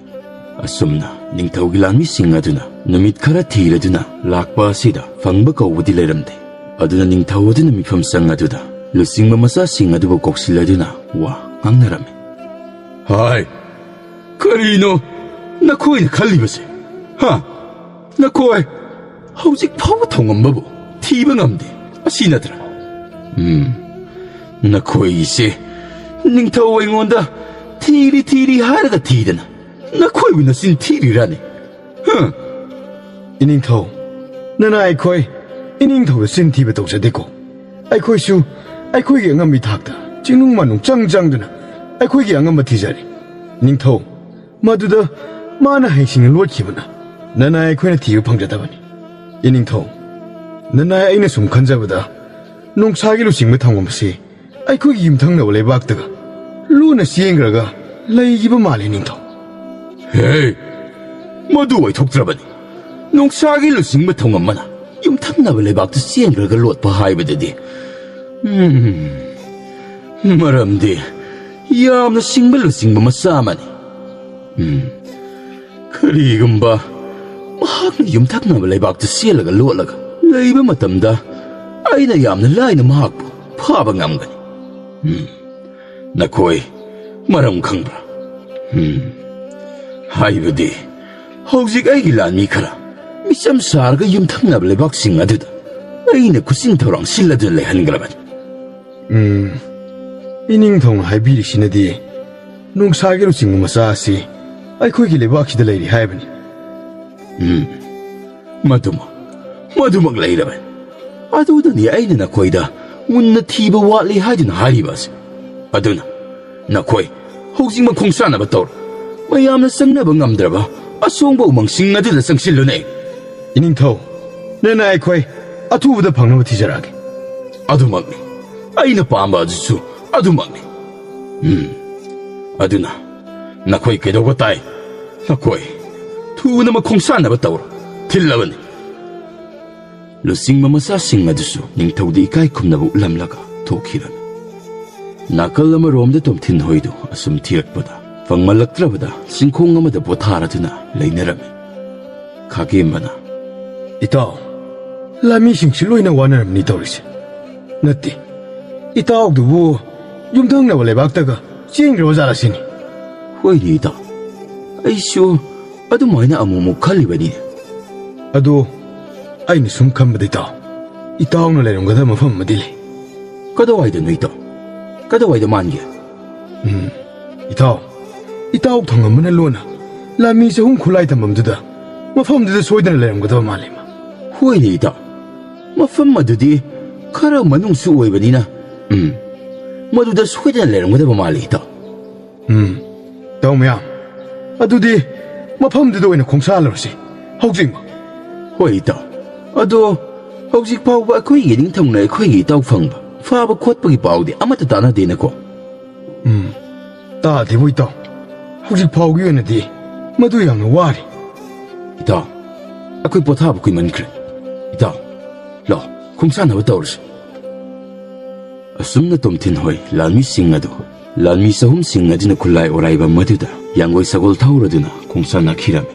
ꯑꯁꯨꯝꯅ ꯅꯤꯡꯊꯧꯒꯤ ꯂꯥꯟꯃꯤꯁꯤꯡ ꯑꯗꯨꯅ ꯅꯨꯃꯤꯠ ꯈꯔ ꯊꯤꯔꯗꯨꯅ ꯂꯥꯛꯄ ꯑꯁꯤꯗ ꯐꯪꯕ ꯀꯧꯕꯗꯤ ꯂꯩꯔꯝꯗꯦ꯫ ꯑꯗꯨꯅ ꯅꯤꯡꯊꯧ ꯑꯗꯨꯅ ꯃꯤꯐꯝ ꯆꯪ ꯑꯗꯨꯗ ꯂꯨꯆꯤꯡꯕ ꯃꯆꯥꯁꯤꯡ ꯑꯗꯨꯕꯨ ꯀꯧꯁꯤꯜꯂꯗꯨꯅ ꯋꯥ ꯉꯥꯡꯅꯔꯝꯃꯤ꯫ "ꯍꯥꯏ, ꯀꯔꯤꯅꯣ ꯅꯈꯣꯏꯅ ꯈꯜꯂꯤꯕꯁꯦ? ꯍꯥ? ꯅꯈꯣꯏ ꯍꯧꯖꯤꯛ ꯐꯥꯎꯕ ꯊꯧꯉꯝꯕꯕꯨ ꯊꯤꯕ ꯉꯝꯗꯦ, ꯑꯁꯤ ꯅꯠꯇ꯭ꯔꯥ? ꯎꯝ, ꯅꯈꯣꯏꯒꯤꯁꯦ ꯅꯤꯡꯊꯧ ꯑꯩꯉꯣꯟꯗ ꯊꯤꯔꯤ ꯊꯤꯔꯤ ꯍꯥꯏꯔꯒ ꯊꯤꯗꯅ ꯅꯈꯣꯏꯕꯨ ꯅꯆꯤꯟ ꯊꯤꯔꯤꯔꯥꯅꯦ? ꯍꯥ?" "ꯏꯅꯤꯡꯊꯧ, ꯅꯅꯥꯏ ꯑꯩꯈꯣꯏ ꯏꯅꯤꯡꯊꯧꯗ ꯆꯤꯟ ꯊꯤꯕ ꯇꯧꯖꯗꯦꯀꯣ꯫ ꯑꯩꯈꯣꯏꯁꯨ ꯑꯩꯈꯣꯏꯒꯤ ꯑꯉꯝꯕꯤ ꯊꯥꯛꯇ ꯆꯤꯡꯅꯨꯡ ꯃꯥꯅꯨꯡ ꯆꯪ ꯆꯪꯗꯨꯅ ꯑꯩꯈꯣꯏꯒꯤ ꯑꯉꯝꯕ ꯊꯤꯖꯔꯤ꯫ ꯅꯤꯡꯊꯧ, ꯃꯗꯨꯗ ꯃꯥꯅ ꯍꯩꯁꯤꯡꯅ ꯂꯣꯠꯈꯤꯕꯅ ꯅꯅꯥꯏ ꯑꯩꯈꯣꯏꯅ ꯊꯤꯕ ꯐꯪꯖꯗꯕꯅꯤ꯫ ꯏꯅꯤꯡꯊꯧ, ꯅꯅꯥꯏ ꯑꯩꯅ ꯁꯨꯝ ꯈꯟꯖꯕꯗ ꯅꯣꯡꯁꯥꯒꯤ ꯂꯨꯆꯤꯡꯕ ꯊꯝꯐꯝ ꯑꯁꯤ ꯑꯩꯈꯣꯏꯒꯤ ꯌꯨꯝꯊꯪꯅꯕ ꯂꯩꯕꯥꯛꯇꯒ ꯂꯨꯅ ꯆꯦꯟꯈ꯭ꯔꯒ ꯂꯩꯈꯤꯕ ꯃꯥꯜꯂꯤ, ꯅꯤꯡꯊꯧ꯫ ꯍꯦ! ꯃꯗꯨ ꯑꯣꯏꯊꯣꯛꯇ꯭ꯔꯕꯅꯤ꯫ ꯅꯣꯡꯁꯥꯒꯤ ꯂꯨꯆꯤꯡꯕ ꯊꯧꯉꯝ ꯑꯃꯅ ꯌꯨꯝꯊꯪꯅꯕ ꯂꯩꯕꯥꯛꯇ ꯆꯦꯟꯈ꯭ꯔꯒ ꯂꯣꯠꯄ ꯍꯥꯏꯕꯗꯨꯗꯤ, ꯎꯝ, ꯃꯔꯝꯗꯤ ꯌꯥꯝꯅ ꯁꯤꯡꯕ ꯂꯨꯆꯤꯡꯕ ꯃꯆꯥ ꯑꯃꯅꯤ꯫ ꯎꯝ, ꯀꯔꯤꯒꯨꯝꯕ ꯃꯍꯥꯛꯅ ꯌꯨꯝꯊꯪꯅꯕ ꯂꯩꯕꯥꯛꯇ ꯆꯦꯜꯂꯒ ꯂꯣꯠꯂꯒ ꯂꯩꯕ ꯃꯇꯝꯗ, ꯑꯩꯅ ꯌꯥꯝꯅ ꯂꯥꯏꯅ ꯃꯍꯥꯛꯄꯨ ꯐꯥꯕ ꯉꯝꯒꯅꯤ꯫ ꯎꯝ, ꯅꯈꯣꯏ ꯃꯔꯝ ꯈꯪꯕ꯭ꯔꯥ? ꯎꯝ, ꯍꯥꯏꯕꯗꯤ, ꯍꯧꯖꯤꯛ ꯑꯩꯒꯤ ꯂꯥꯟꯃꯤ ꯈꯔ ꯃꯤꯆꯝ ꯁꯥꯔꯒ ꯌꯨꯝꯊꯪꯅꯕ ꯂꯩꯕꯥꯛꯁꯤꯡ ꯑꯗꯨꯗ ꯑꯩꯅ ꯈꯨꯠꯆꯤꯟ ꯊꯧꯔꯥꯡ ꯁꯤꯜꯂꯗꯨꯅ ꯂꯩꯍꯟꯈ꯭ꯔꯕꯅꯤ꯫ ꯎꯝ, ꯏꯅꯤꯡꯊꯧꯅ ꯍꯥꯏꯕꯤꯔꯤꯁꯤꯅꯗꯤ ꯅꯣꯡꯁꯥꯒꯤ ꯂꯨꯆꯤꯡꯕ ꯃꯆꯥ ꯑꯁꯤ ꯑꯩꯈꯣꯏꯒꯤ ꯂꯩꯕꯥꯛꯁꯤꯗ ꯂꯩꯔꯤ ꯍꯥꯏꯕꯅꯤ꯫ ꯎꯝ, ꯃꯗꯨꯃꯛ, ꯃꯗꯨꯃꯛ ꯂꯩꯔꯕꯅꯤ꯫ ꯑꯗꯨꯗꯅꯤ ꯑꯩꯅ ꯅꯈꯣꯏꯗ ꯃꯨꯟꯅ ꯊꯤꯕ ꯋꯥꯠꯂꯤ ꯍꯥꯏꯗꯨꯅ ꯍꯥꯏꯔꯤꯕ ꯑꯁꯤ꯫ ꯑꯗꯨꯅ ꯅꯈꯣꯏ ꯍꯧꯖꯤꯛꯃꯛ ꯈꯣꯡꯁꯥꯟꯅꯕ ꯇꯧꯔꯣ꯫ ꯃꯌꯥꯝꯅ ꯆꯪꯅꯕ ꯉꯝꯗ꯭ꯔꯕ ꯑꯁꯣꯡꯕ ꯎꯃꯪꯁꯤꯡ ꯑꯗꯨꯗ ꯆꯪꯁꯤꯜꯂꯨꯅꯦ꯫ ꯏꯅꯤꯡꯊꯧ, ꯅꯅꯥꯏ ꯑꯩꯈꯣꯏ ꯑꯊꯨꯕꯗ ꯐꯪꯅꯕ ꯊꯤꯖꯔꯛꯑꯒꯦ꯫ ꯑꯗꯨꯃꯛꯅꯤ꯫ ꯑꯩꯅ ꯄꯥꯝꯕ ꯑꯗꯨꯁꯨ ꯑꯗꯨꯃꯛꯅꯤ꯫ ꯎꯝ꯫ ꯑꯗꯨꯅ ꯅꯈꯣꯏ ꯀꯩꯗꯧꯕ ꯇꯥꯏ? ꯅꯈꯣꯏ ꯊꯨꯅ ꯃꯈꯣꯡ ꯁꯥꯟꯅꯕ ꯇꯧꯔꯣ꯫ ꯊꯤꯜꯂꯕꯅꯤ꯫ ꯂꯨꯆꯤꯡꯕ ꯃꯆꯥꯁꯤꯡ ꯑꯗꯨꯁꯨ ꯅꯤꯡꯊꯧꯗ ꯏꯀꯥꯏ ꯈꯨꯝꯅꯕ ꯎꯠꯂꯝꯂꯒ ꯊꯣꯛꯈꯤꯔꯝꯃꯤ꯫ ꯅꯥꯀꯜ ꯑꯃꯔꯣꯝꯗ ꯇꯣꯝꯊꯤꯟ ꯍꯣꯏꯗꯨ ꯑꯁꯨꯝ ꯊꯤꯔꯛꯄꯗ, ꯐꯪꯃꯜꯂꯛꯇ꯭ꯔꯕꯗ ꯆꯤꯡꯈꯣꯡ ꯑꯃꯗ ꯄꯣꯊꯥꯔꯗꯨꯅ ꯂꯩꯅꯔꯝꯃꯤ꯫ ꯈꯥꯒꯦꯝꯕꯅ, "ꯏꯇꯥꯎ, ꯂꯥꯃꯤꯁꯤꯡꯁꯤ ꯂꯣꯏꯅ ꯋꯥꯅꯔꯝꯅꯤ ꯇꯧꯔꯤꯁꯦ꯫ ꯅꯠꯇꯦ, ꯏꯇꯥꯎꯗꯨꯕꯨ ꯌꯨꯝꯊꯪꯅꯕ ꯂꯩꯕꯥꯛꯇꯒ ꯆꯦꯟꯈ꯭ꯔꯕ ꯖꯥꯠꯂ ꯁꯤꯅꯤ?" "ꯍꯣꯏꯅꯦ ꯏꯇꯥꯎ, ꯑꯩꯁꯨ ꯑꯗꯨꯃꯥꯏꯅ ꯑꯃꯨꯛꯃꯨꯛ ꯈꯜꯂꯤꯕꯅꯤꯅꯦ꯫ ꯑꯗꯣ ꯑꯩꯅ ꯁꯨꯝ ꯈꯟꯕꯗ ꯏꯇꯥꯎ, ꯏꯇꯥꯎꯅ ꯂꯩꯔꯝꯒꯗꯕ ꯃꯐꯝ ꯑꯃꯗꯤ ꯂꯩ꯫" "ꯀꯗꯥꯏꯗꯅꯣ ꯏꯇꯥꯎ? ꯀꯗꯥꯏꯗ ꯃꯥꯟꯒꯦ?" "ꯎꯝ, ꯏꯇꯥꯎ, ꯏꯇꯥꯎ ꯊꯪꯉꯝꯕꯅ ꯂꯣꯟꯅ ꯂꯥꯟꯃꯤ ꯆꯍꯨꯝ ꯈꯨꯠꯂꯥꯏ ꯊꯝꯐꯝꯗꯨꯗ, ꯃꯐꯝꯗꯨꯗ ꯁꯣꯏꯗꯅ ꯂꯩꯔꯝꯒꯗꯕ ꯃꯥꯜꯂꯤ ꯃꯥ꯫" ꯍꯣꯏꯅꯦ, ꯏꯇꯥꯎ꯫ ꯃꯐꯝ ꯑꯗꯨꯗꯤ ꯈꯔ ꯃꯅꯨꯡꯁꯨ ꯑꯣꯏꯕꯅꯤꯅ, ꯎꯝ, ꯃꯗꯨꯗ ꯁꯣꯏꯗꯅ ꯂꯩꯔꯝꯒꯗꯕ ꯃꯥꯜꯂꯤ, ꯏꯇꯥꯎ꯫ ꯎꯝ, ꯏꯇꯥꯎ ꯃꯌꯥꯝ, ꯑꯗꯨꯗꯤ ꯃꯐꯝꯗꯨꯗ ꯑꯣꯏꯅ ꯈꯣꯡꯁꯥꯜꯂꯨꯔꯁꯤ, ꯍꯧꯖꯤꯛꯃꯛ꯫ ꯍꯣꯏ, ꯏꯇꯥꯎ꯫ ꯑꯗꯣ ꯍꯧꯖꯤꯛ ꯐꯥꯎꯕ ꯑꯩꯈꯣꯏꯒꯤ ꯅꯤꯡꯊꯧꯅ ꯑꯩꯈꯣꯏꯒꯤ ꯏꯇꯥꯎ ꯐꯪꯕ, ꯐꯥꯕ ꯈꯣꯠꯄꯒꯤ ꯄꯥꯎꯗꯤ ꯑꯃꯠꯇ ꯇꯥꯅꯗꯦꯅꯀꯣ? ꯎꯝ, ꯇꯥꯗꯦꯕꯨ, ꯏꯇꯥꯎ꯫ ꯍꯧꯖꯤꯛ ꯐꯥꯎꯒꯤ ꯑꯣꯏꯅꯗꯤ ꯃꯗꯨ ꯌꯥꯝꯅ ꯋꯥꯔꯤ꯫ ꯏꯇꯥꯎ, ꯑꯩꯈꯣꯏ ꯄꯣꯊꯥꯕ ꯀꯨꯏꯃꯟꯈ꯭ꯔꯦ꯫ ꯏꯇꯥꯎ, ꯂꯥꯛꯑꯣ, ꯈꯣꯡꯁꯥꯟꯅꯕ ꯇꯧꯔꯁꯤ꯫ ꯑꯁꯨꯝꯅ ꯇꯣꯝꯊꯤꯟ ꯍꯣꯏ ꯂꯥꯟꯃꯤꯁꯤꯡ ꯑꯗꯨ, ꯂꯥꯟꯃꯤ ꯆꯍꯨꯝꯁꯤꯡ ꯑꯗꯨꯅ ꯈꯨꯠꯂꯥꯏ ꯑꯣꯔꯥꯏꯕ ꯃꯗꯨꯗ ꯌꯥꯡꯒꯣꯏ ꯁꯒꯣꯜ ꯊꯧꯔꯗꯨꯅ ꯈꯣꯡꯁꯥꯟꯅꯈꯤꯔꯝꯃꯤ꯫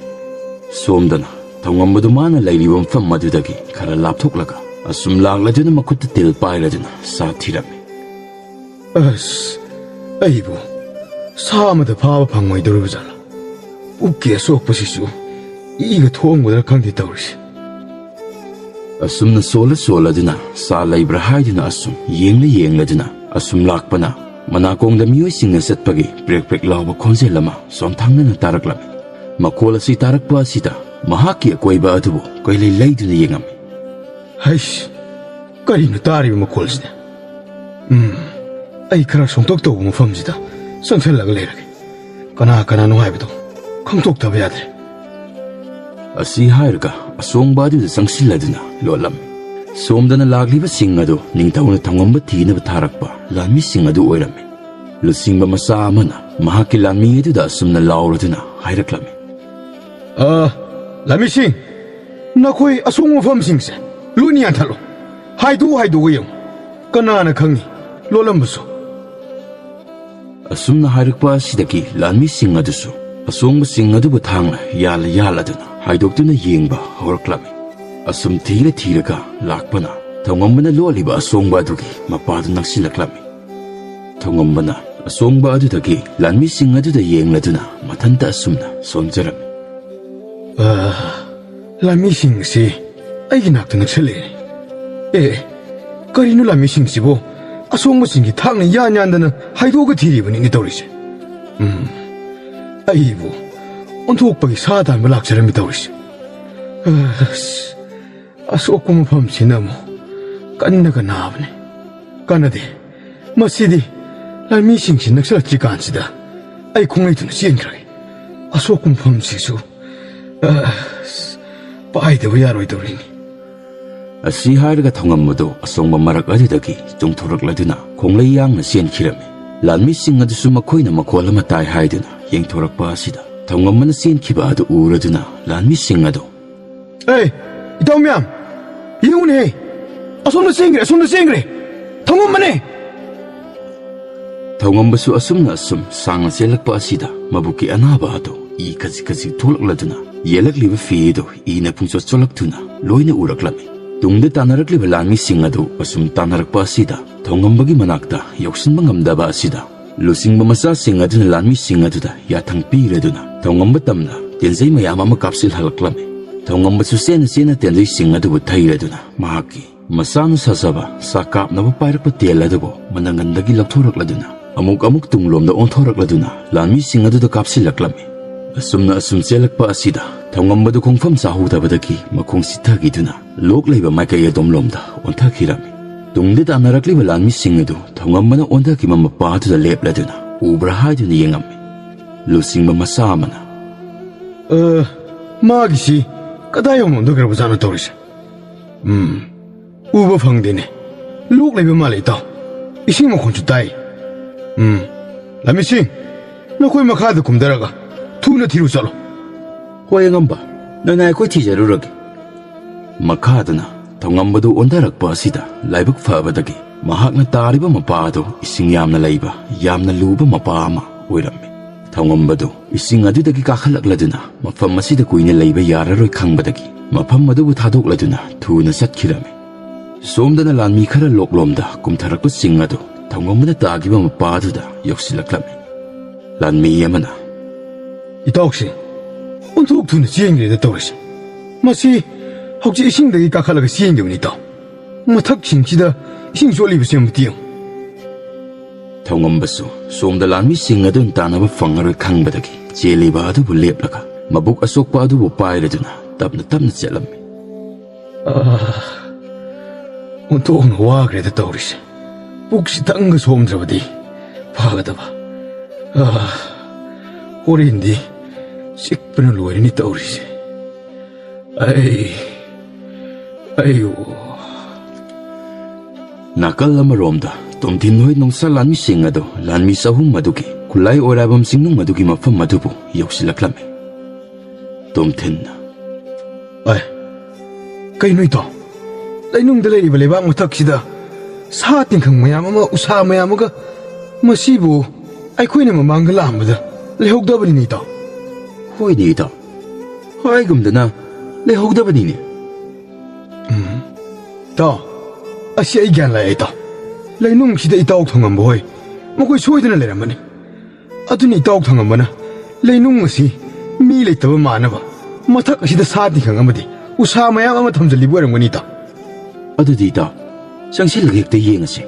ꯁꯣꯝꯗꯅ ꯊꯧꯉꯝꯕꯗꯨ ꯃꯥꯅ ꯂꯩꯔꯤꯕ ꯃꯐꯝ ꯑꯗꯨꯗꯒꯤ ꯈꯔ ꯂꯥꯞꯊꯣꯛꯂꯒ ꯑꯁꯨꯝ ꯂꯥꯛꯂꯗꯨꯅ ꯃꯈꯨꯠꯇ ꯇꯤꯜ ꯄꯥꯏꯔꯗꯨꯅ ꯁꯥ ꯊꯤꯔꯝꯃꯤ꯫ ꯑꯁ, ꯑꯩꯕꯨ ꯁꯥ ꯑꯃꯗ ꯐꯥꯕ ꯐꯪꯉꯣꯏꯗꯧꯔꯤꯕ ꯖꯥꯠꯂꯥ? ꯄꯨꯛꯀꯤ ꯑꯁꯣꯛꯄꯁꯤꯁꯨ ꯏꯒ ꯊꯣꯡꯒꯗ꯭ꯔꯥ ꯈꯪꯗꯦ ꯇꯧꯔꯤꯁꯦ꯫ ꯑꯁꯨꯝꯅ ꯁꯣꯜꯂ ꯁꯣꯜꯂꯗꯨꯅ, ꯁꯥ ꯂꯩꯕ꯭ꯔꯥ ꯍꯥꯏꯗꯨꯅ ꯑꯁꯨꯝ ꯌꯦꯡꯂ ꯌꯦꯡꯂꯗꯨꯅ ꯑꯁꯨꯝ ꯂꯥꯛꯄꯅ, ꯃꯅꯥꯀꯣꯡꯗ ꯃꯤꯑꯣꯏꯁꯤꯡꯅ ꯆꯠꯄꯒꯤ ꯄ꯭ꯔꯦꯛ ꯄ꯭ꯔꯦꯛ ꯂꯥꯎꯕ ꯈꯣꯟꯖꯦꯜ ꯑꯃ ꯁꯣꯟꯊꯥꯡꯅꯅ ꯇꯥꯔꯛꯂꯝꯃꯤ꯫ ꯃꯈꯣꯜ ꯑꯁꯤ ꯇꯥꯔꯛꯄ ꯑꯁꯤꯗ ꯃꯍꯥꯛꯀꯤ ꯑꯀꯣꯏꯕ ꯑꯗꯨꯕꯨ ꯀꯣꯏꯂꯩ ꯂꯩꯗꯨꯅ ꯌꯦꯡꯉꯝꯃꯤ꯫ ꯍꯩꯁ, ꯀꯔꯤꯅꯣ ꯇꯥꯔꯤꯕ ꯃꯈꯣꯜꯁꯤꯅ? ꯎꯝ, ꯑꯩ ꯈꯔ ꯁꯣꯡꯇꯛ ꯇꯧꯕ ꯃꯐꯝꯁꯤꯗ ꯆꯪꯁꯤꯜꯂꯒ ꯂꯩꯔꯒꯦ꯫ ꯀꯅꯥ ꯀꯅꯥꯅꯣ ꯍꯥꯏꯕꯗꯣ ꯈꯪꯗꯣꯛꯇꯕ ꯌꯥꯗ꯭ꯔꯦ꯫ ꯑꯁꯤ ꯍꯥꯏꯔꯒ ꯑꯁꯣꯡꯕ ꯑꯗꯨꯗ ꯆꯪꯁꯤꯜꯂꯗꯨꯅ ꯂꯣꯠꯂꯝꯃꯤ꯫ ꯁꯣꯝꯗꯅ ꯂꯥꯛꯂꯤꯕꯁꯤꯡ ꯑꯗꯨ ꯅꯤꯡꯊꯧꯅ ꯊꯧꯉꯝꯕ ꯊꯤꯅꯕ ꯊꯥꯔꯛꯄ ꯂꯥꯟꯃꯤꯁꯤꯡ ꯑꯗꯨ ꯑꯣꯏꯔꯝꯃꯤ꯫ ꯂꯨꯆꯤꯡꯕ ꯃꯆꯥ ꯑꯃꯅ ꯃꯍꯥꯛꯀꯤ ꯂꯥꯟꯃꯤ ꯑꯗꯨꯗ ꯑꯁꯨꯝꯅ ꯂꯥꯎꯔꯗꯨꯅ ꯍꯥꯏꯔꯛꯂꯝꯃꯤ꯫ ꯑ, ꯂꯥꯟꯃꯤꯁꯤꯡ, ꯅꯈꯣꯏ ꯑꯁꯣꯡꯕ ꯃꯐꯝꯁꯤꯡꯁꯦ ꯂꯣꯏꯅ ꯌꯥꯟꯊꯠꯂꯣ꯫ ꯍꯥꯏꯗꯣꯛ ꯍꯥꯏꯗꯣꯛꯑ ꯌꯦꯡꯉꯨ꯫ ꯀꯅꯥꯅ ꯈꯪꯅꯤ ꯂꯣꯠꯂꯝꯕꯁꯨ? ꯑꯁꯨꯝꯅ ꯍꯥꯏꯔꯛꯄ ꯑꯁꯤꯗꯒꯤ ꯂꯥꯟꯃꯤꯁꯤꯡ ꯑꯗꯨꯁꯨ ꯑꯁꯣꯡꯕꯁꯤꯡ ꯑꯗꯨꯕꯨ ꯊꯥꯡꯅ ꯌꯥꯜꯂ ꯌꯥꯜꯂꯗꯨꯅ ꯍꯥꯏꯗꯣꯛꯇꯨꯅ ꯌꯦꯡꯕ ꯍꯧꯔꯛꯂꯝꯃꯤ꯫ ꯑꯁꯨꯝ ꯊꯤꯔ ꯊꯤꯔꯒ ꯂꯥꯛꯄꯅ ꯊꯧꯉꯝꯕꯅ ꯂꯣꯠꯂꯤꯕ ꯑꯁꯣꯡꯕ ꯑꯗꯨꯒꯤ ꯃꯄꯥꯗꯨ ꯅꯛꯁꯤꯜꯂꯛꯂꯝꯃꯤ꯫ ꯊꯧꯉꯝꯕꯅ ꯑꯁꯣꯡꯕ ꯑꯗꯨꯗꯒꯤ ꯂꯥꯟꯃꯤꯁꯤꯡ ꯑꯗꯨꯗ ꯌꯦꯡꯂꯗꯨꯅ ꯃꯊꯟꯇ ꯑꯁꯨꯝꯅ ꯁꯣꯟꯖꯔꯝꯃꯤ꯫ ꯑ, ꯂꯥꯟꯃꯤꯁꯤꯡ ꯑꯁꯤ ꯑꯩꯒꯤ ꯅꯥꯛꯇ ꯅꯛꯁꯜꯂꯛꯑꯦ꯫ ꯑꯦ, ꯀꯔꯤꯅꯣ ꯂꯥꯟꯃꯤꯁꯤꯡꯁꯤꯕꯨ ꯑꯁꯣꯡꯕꯁꯤꯡꯒꯤ ꯊꯥꯡꯅ ꯌꯥꯟ ꯌꯥꯟꯗꯅ ꯍꯥꯏꯗꯣꯛꯑꯒ ꯊꯤꯔꯤꯕꯅꯤꯅꯦ ꯇꯧꯔꯤꯁꯦ꯫ ꯎꯝ, ꯑꯩꯕꯨ ꯑꯣꯟꯊꯣꯛꯄꯒꯤ ꯁꯥ ꯇꯥꯟꯕ ꯂꯥꯛꯆꯔꯝꯃꯤ ꯇꯧꯔꯤꯁꯦ꯫ ꯑꯁ, ꯑꯁꯣꯛꯄ ꯃꯐꯝꯁꯤꯅ ꯑꯃꯨꯛ ꯀꯟꯅꯒ ꯅꯥꯕꯅꯦ꯫ ꯀꯥꯟꯅꯗꯦ꯫ ꯃꯁꯤꯗꯤ ꯂꯥꯟꯃꯤꯁꯤꯡꯁꯤ ꯅꯛꯁꯜꯂꯛꯇ꯭ꯔꯤꯀꯥꯟꯁꯤꯗ ꯑꯩ ꯈꯣꯡꯂꯩ ꯊꯨꯅ ꯆꯦꯟꯈ꯭ꯔꯒꯦ꯫ ꯑꯁꯣꯛꯄ ꯃꯐꯝꯁꯤꯁꯨ, ꯑꯁ, ꯄꯥꯏꯗꯕ ꯌꯥꯔꯣꯏꯗꯧꯔꯤꯅꯤ꯫ ꯑꯁꯤ ꯍꯥꯏꯔꯒ ꯊꯧꯉꯝꯕꯗꯨ ꯑꯁꯣꯡꯕ ꯃꯔꯛ ꯑꯗꯨꯗꯒꯤ ꯆꯣꯡꯊꯣꯔꯛꯂꯗꯨꯅ ꯈꯣꯡꯂꯩ ꯌꯥꯡꯅ ꯆꯦꯟꯈꯤꯔꯝꯃꯤ꯫ ꯂꯥꯟꯃꯤꯁꯤꯡ ꯑꯗꯨꯁꯨ ꯃꯈꯣꯏꯅ ꯃꯈꯣꯜ ꯑꯃ ꯇꯥꯏ ꯍꯥꯏꯗꯨꯅ ꯌꯦꯡꯊꯣꯔꯛꯄ ꯑꯁꯤꯗ ꯊꯧꯉꯝꯕꯅ ꯆꯦꯟꯈꯤꯕ ꯑꯗꯨ ꯎꯔꯗꯨꯅ ꯂꯥꯟꯃꯤꯁꯤꯡ ꯑꯗꯨ, "ꯑꯦ, ꯏꯇꯥꯎ ꯃꯌꯥꯝ, ꯌꯦꯡꯉꯨꯅꯦꯍꯦ! ꯑꯁꯣꯝꯗ ꯆꯦꯟꯈ꯭ꯔꯦ, ꯑꯁꯣꯝꯗ ꯆꯦꯟꯈ꯭ꯔꯦ! ꯊꯧꯉꯝꯕꯅꯦ!" ꯊꯧꯉꯝꯕꯁꯨ ꯑꯁꯨꯝꯅ ꯑꯁꯨꯝ ꯁꯥꯡꯅ ꯆꯦꯜꯂꯛꯄ ꯑꯁꯤꯗ ꯃꯕꯨꯛꯀꯤ ꯑꯅꯥꯕ ꯑꯗꯨ ꯏ ꯈꯖꯤꯛ ꯈꯖꯤꯛ ꯊꯣꯛꯂꯛꯂꯗꯨꯅ ꯌꯦꯜꯂꯛꯂꯤꯕ ꯐꯤ ꯑꯗꯨ ꯏꯅ ꯄꯨꯡꯆꯣꯠ ꯆꯣꯠꯂꯛꯇꯨꯅ ꯂꯣꯏꯅ ꯎꯔꯛꯂꯝꯃꯤ꯫ ꯇꯨꯡꯗ ꯇꯥꯟꯅꯔꯛꯂꯤꯕ ꯂꯥꯟꯃꯤꯁꯤꯡ ꯑꯗꯨ ꯑꯁꯨꯝ ꯇꯥꯟꯅꯔꯛꯄ ꯑꯁꯤꯗ ꯊꯧꯉꯝꯕꯒꯤ ꯃꯅꯥꯛꯇ ꯌꯧꯁꯤꯟꯕ ꯉꯝꯗꯕ ꯑꯁꯤꯗ ꯂꯨꯆꯤꯡꯕ ꯃꯆꯥꯁꯤꯡ ꯑꯗꯨꯅ ꯂꯥꯟꯃꯤꯁꯤꯡ ꯑꯗꯨꯗ ꯌꯥꯊꯪ ꯄꯤꯔꯗꯨꯅ ꯊꯧꯉꯝꯕ ꯇꯝꯅ ꯇꯦꯟꯖꯩ ꯃꯌꯥꯝ ꯑꯃ ꯀꯥꯞꯁꯤꯜꯍꯜꯂꯛꯂꯝꯃꯤ꯫ ꯊꯧꯉꯝꯕꯁꯨ ꯆꯦꯟꯅ ꯆꯦꯟꯅ ꯇꯦꯟꯖꯩꯁꯤꯡ ꯑꯗꯨꯕꯨ ꯊꯩꯔꯗꯨꯅ ꯃꯍꯥꯛꯀꯤ ꯃꯁꯥꯅ ꯁꯥꯖꯕ ꯁꯥ ꯀꯥꯞꯅꯕ ꯄꯥꯏꯔꯛꯄ ꯇꯦꯜ ꯑꯗꯨꯕꯨ ꯃꯅꯪꯒꯟꯗꯒꯤ ꯂꯧꯊꯣꯔꯛꯂꯗꯨꯅ ꯑꯃꯨꯛ ꯑꯃꯨꯛ ꯇꯨꯡꯂꯣꯝꯗ ꯑꯣꯟꯊꯣꯔꯛꯂꯗꯨꯅ ꯂꯥꯟꯃꯤꯁꯤꯡ ꯑꯗꯨꯗ ꯀꯥꯞꯁꯤꯜꯂꯛꯂꯝꯃꯤ꯫ ꯑꯁꯨꯝꯅ ꯑꯁꯨꯝ ꯆꯦꯜꯂꯛꯄ ꯑꯁꯤꯗ ꯊꯧꯉꯝꯕꯗꯨ ꯈꯣꯡꯐꯝ ꯆꯥꯍꯧꯗꯕꯗꯒꯤ ꯃꯈꯣꯡ ꯆꯤꯊꯈꯤꯗꯨꯅ ꯂꯣꯛ ꯂꯩꯕ ꯃꯥꯏꯀꯩ ꯑꯗꯣꯝꯂꯣꯝꯗ ꯑꯣꯟꯊꯈꯤꯔꯝꯃꯤ꯫ ꯇꯨꯡꯗ ꯇꯥꯟꯅꯔꯛꯂꯤꯕ ꯂꯥꯟꯃꯤꯁꯤꯡ ꯑꯗꯨ ꯊꯧꯉꯝꯕꯅ ꯑꯣꯟꯊꯈꯤꯕ ꯃꯄꯥꯗꯨꯗ ꯂꯦꯞꯂꯗꯨꯅ ꯎꯕ꯭ꯔꯥ ꯍꯥꯏꯗꯨꯅ ꯌꯦꯡꯉꯝꯃꯤ꯫ ꯂꯨꯆꯤꯡꯕ ꯃꯆꯥ ꯑꯃꯅ, "ꯑ, ꯃꯥꯒꯤꯁꯤ ꯀꯗꯥꯏ ꯌꯧꯅ ꯑꯣꯟꯊꯈ꯭ꯔꯕꯖꯥꯠꯅꯣ ꯇꯧꯔꯤꯁꯦ? ꯎꯝ, ꯎꯕ ꯐꯪꯗꯦꯅꯦ꯫ ꯂꯣꯛ ꯂꯩꯕ ꯃꯥꯜꯂꯦ, ꯏꯇꯥꯎ꯫ ꯏꯁꯤꯡ ꯃꯈꯣꯟꯁꯨ ꯇꯥꯏ꯫ ꯎꯝ, ꯂꯥꯟꯃꯤꯁꯤꯡ, ꯅꯈꯣꯏ ꯃꯈꯥꯗ ꯀꯨꯝꯊꯔꯒ ꯊꯨꯅ ꯊꯤꯔꯨ ꯆꯠꯂꯣ꯫" "ꯍꯣꯏ, ꯑꯉꯝꯕ, ꯅꯅꯥꯏ ꯑꯩꯈꯣꯏ ꯊꯤꯖꯔꯨꯔꯒꯦ꯫" ꯃꯈꯥꯗꯅ ꯊꯧꯉꯝꯕꯗꯨ ꯑꯣꯟꯊꯔꯛꯄ ꯑꯁꯤꯗ ꯂꯥꯏꯕꯛ ꯐꯕꯗꯒꯤ ꯃꯍꯥꯛꯅ ꯇꯥꯔꯤꯕ ꯃꯄꯥ ꯑꯗꯨ ꯏꯁꯤꯡ ꯌꯥꯝꯅ ꯂꯩꯕ, ꯌꯥꯝꯅ ꯂꯨꯕ ꯃꯄꯥ ꯑꯃ ꯑꯣꯏꯔꯝꯃꯤ꯫ ꯊꯧꯉꯝꯕꯗꯨ ꯏꯁꯤꯡ ꯑꯗꯨꯗꯒꯤ ꯀꯥꯈꯠꯂꯛꯂꯗꯨꯅ ꯃꯐꯝ ꯑꯁꯤꯗ ꯀꯨꯏꯅ ꯂꯩꯕ ꯌꯥꯔꯔꯣꯏ ꯈꯪꯕꯗꯒꯤ ꯃꯐꯝ ꯑꯗꯨꯕꯨ ꯊꯥꯗꯣꯛꯂꯗꯨꯅ ꯊꯨꯅ ꯆꯠꯈꯤꯔꯝꯃꯤ꯫ ꯁꯣꯝꯗꯅ ꯂꯥꯟꯃꯤ ꯈꯔ ꯂꯣꯛꯂꯣꯝꯗ ꯀꯨꯝꯊꯔꯛꯄꯁꯤꯡ ꯑꯗꯨ ꯊꯧꯉꯝꯕꯅ ꯇꯥꯈꯤꯕ ꯃꯄꯥ ꯑꯗꯨꯗ ꯌꯧꯁꯤꯜꯂꯛꯂꯝꯃꯤ꯫ ꯂꯥꯟꯃꯤ ꯑꯃꯅ, "ꯏꯇꯥꯎꯁꯦ ꯑꯣꯟꯊꯣꯛ ꯊꯨꯅ ꯆꯦꯟꯈ꯭ꯔꯦꯗ ꯇꯧꯔꯤꯁꯦ꯫ ꯃꯁꯤ ꯍꯧꯖꯤꯛ ꯏꯁꯤꯡꯗꯒꯤ ꯀꯥꯈꯠꯂꯒ ꯆꯦꯟꯈꯤꯕꯅꯤ, ꯏꯇꯥꯎ꯫ ꯃꯊꯛꯁꯤꯡꯁꯤꯗ ꯏꯁꯤꯡ ꯆꯣꯠꯂꯤꯕꯁꯦ ꯑꯃꯨꯛꯇ ꯌꯦꯡꯉꯨ꯫" ꯊꯧꯉꯝꯕꯁꯨ ꯁꯣꯝꯗ ꯂꯥꯟꯃꯤꯁꯤꯡ ꯑꯗꯨꯅ ꯇꯥꯟꯅꯕ ꯐꯪꯉꯔꯣꯏ ꯈꯪꯕꯗꯒꯤ ꯆꯦꯜꯂꯤꯕ ꯑꯗꯨꯕꯨ ꯂꯦꯞꯂꯒ ꯃꯕꯨꯛ ꯑꯁꯣꯛꯄ ꯑꯗꯨꯕꯨ ꯄꯥꯏꯔꯗꯨꯅ ꯇꯞꯅ ꯇꯞꯅ ꯆꯠꯂꯝꯃꯤ꯫ ꯑꯥ, ꯑꯣꯟꯊꯣꯛꯅ ꯋꯥꯈ꯭ꯔꯦꯗ ꯇꯧꯔꯤꯁꯦ꯫ ꯄꯨꯛꯁꯤꯇꯪꯒ ꯁꯣꯝꯗ꯭ꯔꯕꯗꯤ ꯐꯒꯗꯕ꯫ ꯑꯥ, ꯍꯣꯔꯦꯟꯗꯤ ꯆꯤꯛꯄꯅ ꯂꯣꯏꯔꯅꯤ ꯇꯧꯔꯤꯁꯦ꯫ ꯑꯩ, ꯑꯩ, ꯑꯣ꯫ ꯅꯥꯀꯜ ꯑꯃꯔꯣꯝꯗ ꯇꯣꯝꯊꯤꯟ ꯍꯣꯏ ꯅꯨꯡꯁꯥ ꯂꯥꯟꯃꯤꯁꯤꯡ ꯑꯗꯨ ꯂꯥꯟꯃꯤ ꯆꯍꯨꯝ ꯑꯗꯨꯒꯤ ꯈꯨꯠꯂꯥꯏ ꯑꯣꯏꯔꯥꯕꯝ ꯆꯤꯡꯅꯨꯡ ꯑꯗꯨꯒꯤ ꯃꯐꯝ ꯑꯗꯨꯕꯨ ꯌꯧꯁꯤꯜꯂꯛꯂꯝꯃꯤ꯫ ꯇꯣꯝꯊꯤꯟꯅ, "ꯑꯦ, ꯀꯩꯅꯣ ꯏꯇꯥꯎ? ꯂꯩꯅꯨꯡꯗ ꯂꯩꯔꯤꯕ ꯂꯩꯕꯥꯛ ꯃꯊꯛꯁꯤꯗ ꯁꯥ ꯇꯤꯡꯈꯪ ꯃꯌꯥꯝ ꯑꯃ, ꯎꯁꯥ ꯃꯌꯥꯝ ꯑꯃꯒ, ꯃꯁꯤꯕꯨ ꯑꯩꯈꯣꯏꯅ ꯃꯃꯥꯡꯗ ꯂꯥꯛꯑꯝꯕꯗ ꯂꯩꯍꯧꯗꯕꯅꯤꯅꯦ ꯏꯇꯥꯎ?" "ꯍꯣꯏꯅꯦ ꯏꯇꯥꯎ, ꯍꯥꯏꯒꯨꯝꯗꯅ ꯂꯩꯍꯧꯗꯕꯅꯤꯅꯦ꯫" ꯎꯝ꯫ ꯏꯇꯥꯎ, ꯑꯁꯤ ꯑꯩ ꯒ꯭ꯌꯥꯟ ꯂꯥꯛꯑꯦ ꯏꯇꯥꯎ꯫ ꯂꯩꯅꯨꯡꯁꯤꯗ ꯏꯇꯥꯎ ꯊꯣꯡꯉꯝꯕ ꯍꯣꯏ, ꯃꯈꯣꯏ ꯁꯣꯏꯗꯅ ꯂꯩꯔꯝꯃꯅꯤ꯫ ꯑꯗꯨꯅ ꯏꯇꯥꯎ ꯊꯣꯡꯉꯝꯕꯅ ꯂꯩꯅꯨꯡ ꯑꯁꯤ ꯃꯤ ꯂꯩꯇꯕ ꯃꯥꯟꯅꯕ ꯃꯊꯛ ꯑꯁꯤꯗ ꯁꯥ ꯇꯤꯡꯈꯪ ꯑꯃꯗꯤ ꯎꯁꯥ ꯃꯌꯥꯝ ꯑꯃ ꯊꯝꯖꯤꯜꯂꯤꯕ ꯑꯣꯏꯔꯝꯒꯅꯤ ꯏꯇꯥꯎ꯫ "ꯑꯗꯨꯗꯤ ꯏꯇꯥꯎ, ꯆꯪꯁꯤꯜꯂꯒ ꯍꯦꯛꯇ ꯌꯦꯡꯉꯁꯤ꯫"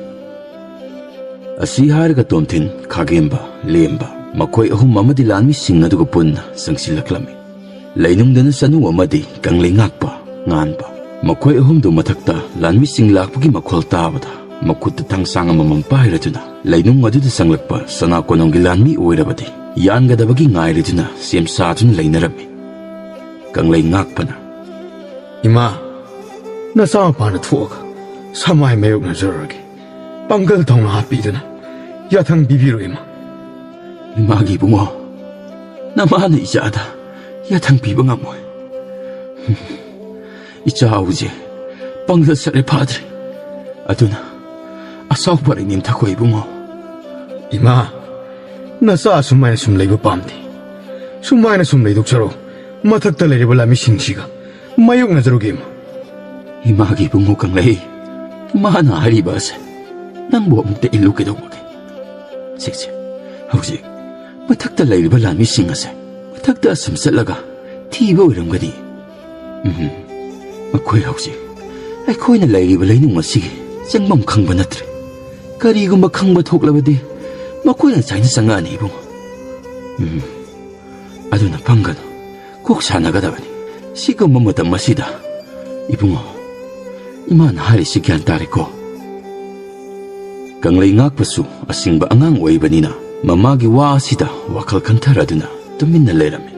ꯑꯁꯤ ꯍꯥꯏꯔꯒ ꯇꯣꯝꯊꯤꯟ, ꯈꯥꯒꯦꯝꯕ, ꯂꯦꯝꯕ, ꯃꯈꯣꯏ ꯑꯍꯨꯝ ꯑꯃꯗꯤ ꯂꯥꯟꯃꯤꯁꯤꯡ ꯑꯗꯨꯒ ꯄꯨꯟꯅ ꯆꯪꯁꯤꯜꯂꯛꯂꯝꯃꯤ꯫ ꯂꯩꯅꯨꯡꯗꯅ ꯆꯅꯨ ꯑꯃꯗꯤ ꯀꯪꯂꯩ ꯉꯥꯛꯄ, ꯉꯥꯟꯕ, ꯃꯈꯣꯏ ꯑꯍꯨꯝꯗꯨ ꯃꯊꯛꯇ ꯂꯥꯟꯃꯤꯁꯤꯡ ꯂꯥꯛꯄꯒꯤ ꯃꯈꯣꯜ ꯇꯥꯕꯗ ꯃꯈꯨꯠꯇ ꯊꯥꯡꯁꯥꯡ ꯑꯃꯃꯝ ꯄꯥꯏꯔꯗꯨꯅ ꯂꯩꯅꯨꯡ ꯑꯗꯨꯗ ꯆꯪꯂꯛꯄ ꯆꯅꯥ ꯀꯣꯅꯨꯡꯒꯤ ꯂꯥꯟꯃꯤ ꯑꯣꯏꯔꯕꯗꯤ ꯌꯥꯟꯒꯗꯕꯒꯤ ꯉꯥꯏꯔꯗꯨꯅ ꯁꯦꯝ ꯁꯥꯗꯨꯅ ꯂꯩꯅꯔꯝꯃꯤ꯫ ꯀꯪꯂꯩ ꯉꯥꯛꯄꯅ, "ꯏꯃꯥ, ꯅꯆꯥ ꯃꯄꯥꯟꯗ ꯊꯣꯛꯑꯒ ꯁꯃꯥꯏ ꯃꯥꯌꯣꯛꯅꯖꯔꯨꯔꯒꯦ꯫ ꯄꯥꯡꯒꯜ ꯊꯧꯅꯥ ꯍꯥꯞꯄꯤꯗꯨꯅ ꯌꯥꯊꯪ ꯄꯤꯕꯤꯔꯣ ꯏꯃꯥ꯫" "ꯏꯃꯥꯒꯤ ꯏꯕꯨꯡꯉꯣ, ꯅꯃꯥꯅ ꯏꯆꯥꯗ ꯌꯥꯊꯪ ꯄꯤꯕ ꯉꯝꯃꯣꯏ꯫ ꯏꯆꯥ ꯍꯧꯖꯤꯛ ꯄꯥꯡꯒꯜ ꯁꯔꯦ ꯐꯥꯗ꯭ꯔꯤ꯫ ꯑꯗꯨꯅ ꯑꯁꯥꯎꯕ ꯂꯩꯅꯦꯝ ꯊꯛꯈꯣ ꯏꯕꯨꯡꯉꯣ꯫" "ꯏꯃꯥ, ꯅꯆꯥ ꯑꯁꯨꯃꯥꯏꯅ ꯁꯨꯝ ꯂꯩꯕ ꯄꯥꯝꯗꯦ꯫ ꯁꯨꯃꯥꯏꯅ ꯁꯨꯝ ꯂꯩꯗꯣꯛꯆꯔꯣ꯫ ꯃꯊꯛꯇ ꯂꯩꯔꯤꯕ ꯂꯥꯟꯃꯤꯁꯤꯡꯁꯤꯒ ꯃꯥꯌꯣꯛꯅꯖꯔꯨꯒꯦ ꯏꯃꯥ꯫" "ꯏꯃꯥꯒꯤ ꯏꯕꯨꯡꯉꯣ ꯀꯪꯂꯩ, ꯏꯃꯥꯅ ꯍꯥꯏꯔꯤꯕ ꯑꯁꯦ ꯅꯪꯕꯨ ꯑꯃꯨꯛꯇ ꯏꯜꯂꯨ ꯀꯩꯗꯧꯕꯒꯦ? ꯁꯦ, ꯁꯦ, ꯍꯧꯖꯤꯛ ꯃꯊꯛꯇ ꯂꯩꯔꯤꯕ ꯂꯥꯟꯃꯤꯁꯤꯡ ꯑꯁꯦ ꯃꯊꯛꯇ ꯑꯁꯨꯝ ꯆꯠꯂꯒ ꯊꯤꯕ ꯑꯣꯏꯔꯝꯒꯅꯤ꯫ ꯎꯝ, ꯃꯈꯣꯏ ꯍꯧꯖꯤꯛ ꯑꯩꯈꯣꯏꯅ ꯂꯩꯔꯤꯕ ꯂꯩꯅꯨꯡ ꯑꯁꯤꯒꯤ ꯆꯪꯐꯝ ꯈꯪꯕ ꯅꯠꯇ꯭ꯔꯦ꯫ ꯀꯔꯤꯒꯨꯝꯕ ꯈꯪꯕ ꯊꯣꯛꯂꯕꯗꯤ ꯃꯈꯣꯏꯅ ꯆꯥꯏꯅ ꯆꯪꯉꯛꯑꯅꯤ ꯏꯕꯨꯡꯉꯣ꯫ ꯎꯝ, ꯑꯗꯨꯅ ꯄꯪꯒꯅꯨ, ꯀꯣꯛ ꯁꯥꯟꯅꯒꯗꯕꯅꯤ꯫ ꯁꯤꯒꯨꯝꯕ ꯃꯇꯝ ꯑꯁꯤꯗ "ꯏꯕꯨꯡꯉꯣ, ꯏꯃꯥꯅ ꯍꯥꯏꯔꯤꯁꯤ ꯒ꯭ꯌꯥꯟ ꯇꯥꯔꯦꯀꯣ?" ꯀꯪꯂꯩ ꯉꯥꯛꯄꯁꯨ ꯑꯁꯤꯡꯕ ꯑꯉꯥꯡ ꯑꯣꯏꯕꯅꯤꯅ ꯃꯃꯥꯒꯤ ꯋꯥ ꯑꯁꯤꯗ ꯋꯥꯈꯜ ꯈꯟꯊꯔꯗꯨꯅ ꯇꯨꯃꯤꯟꯅ ꯂꯩꯔꯝꯃꯤ꯫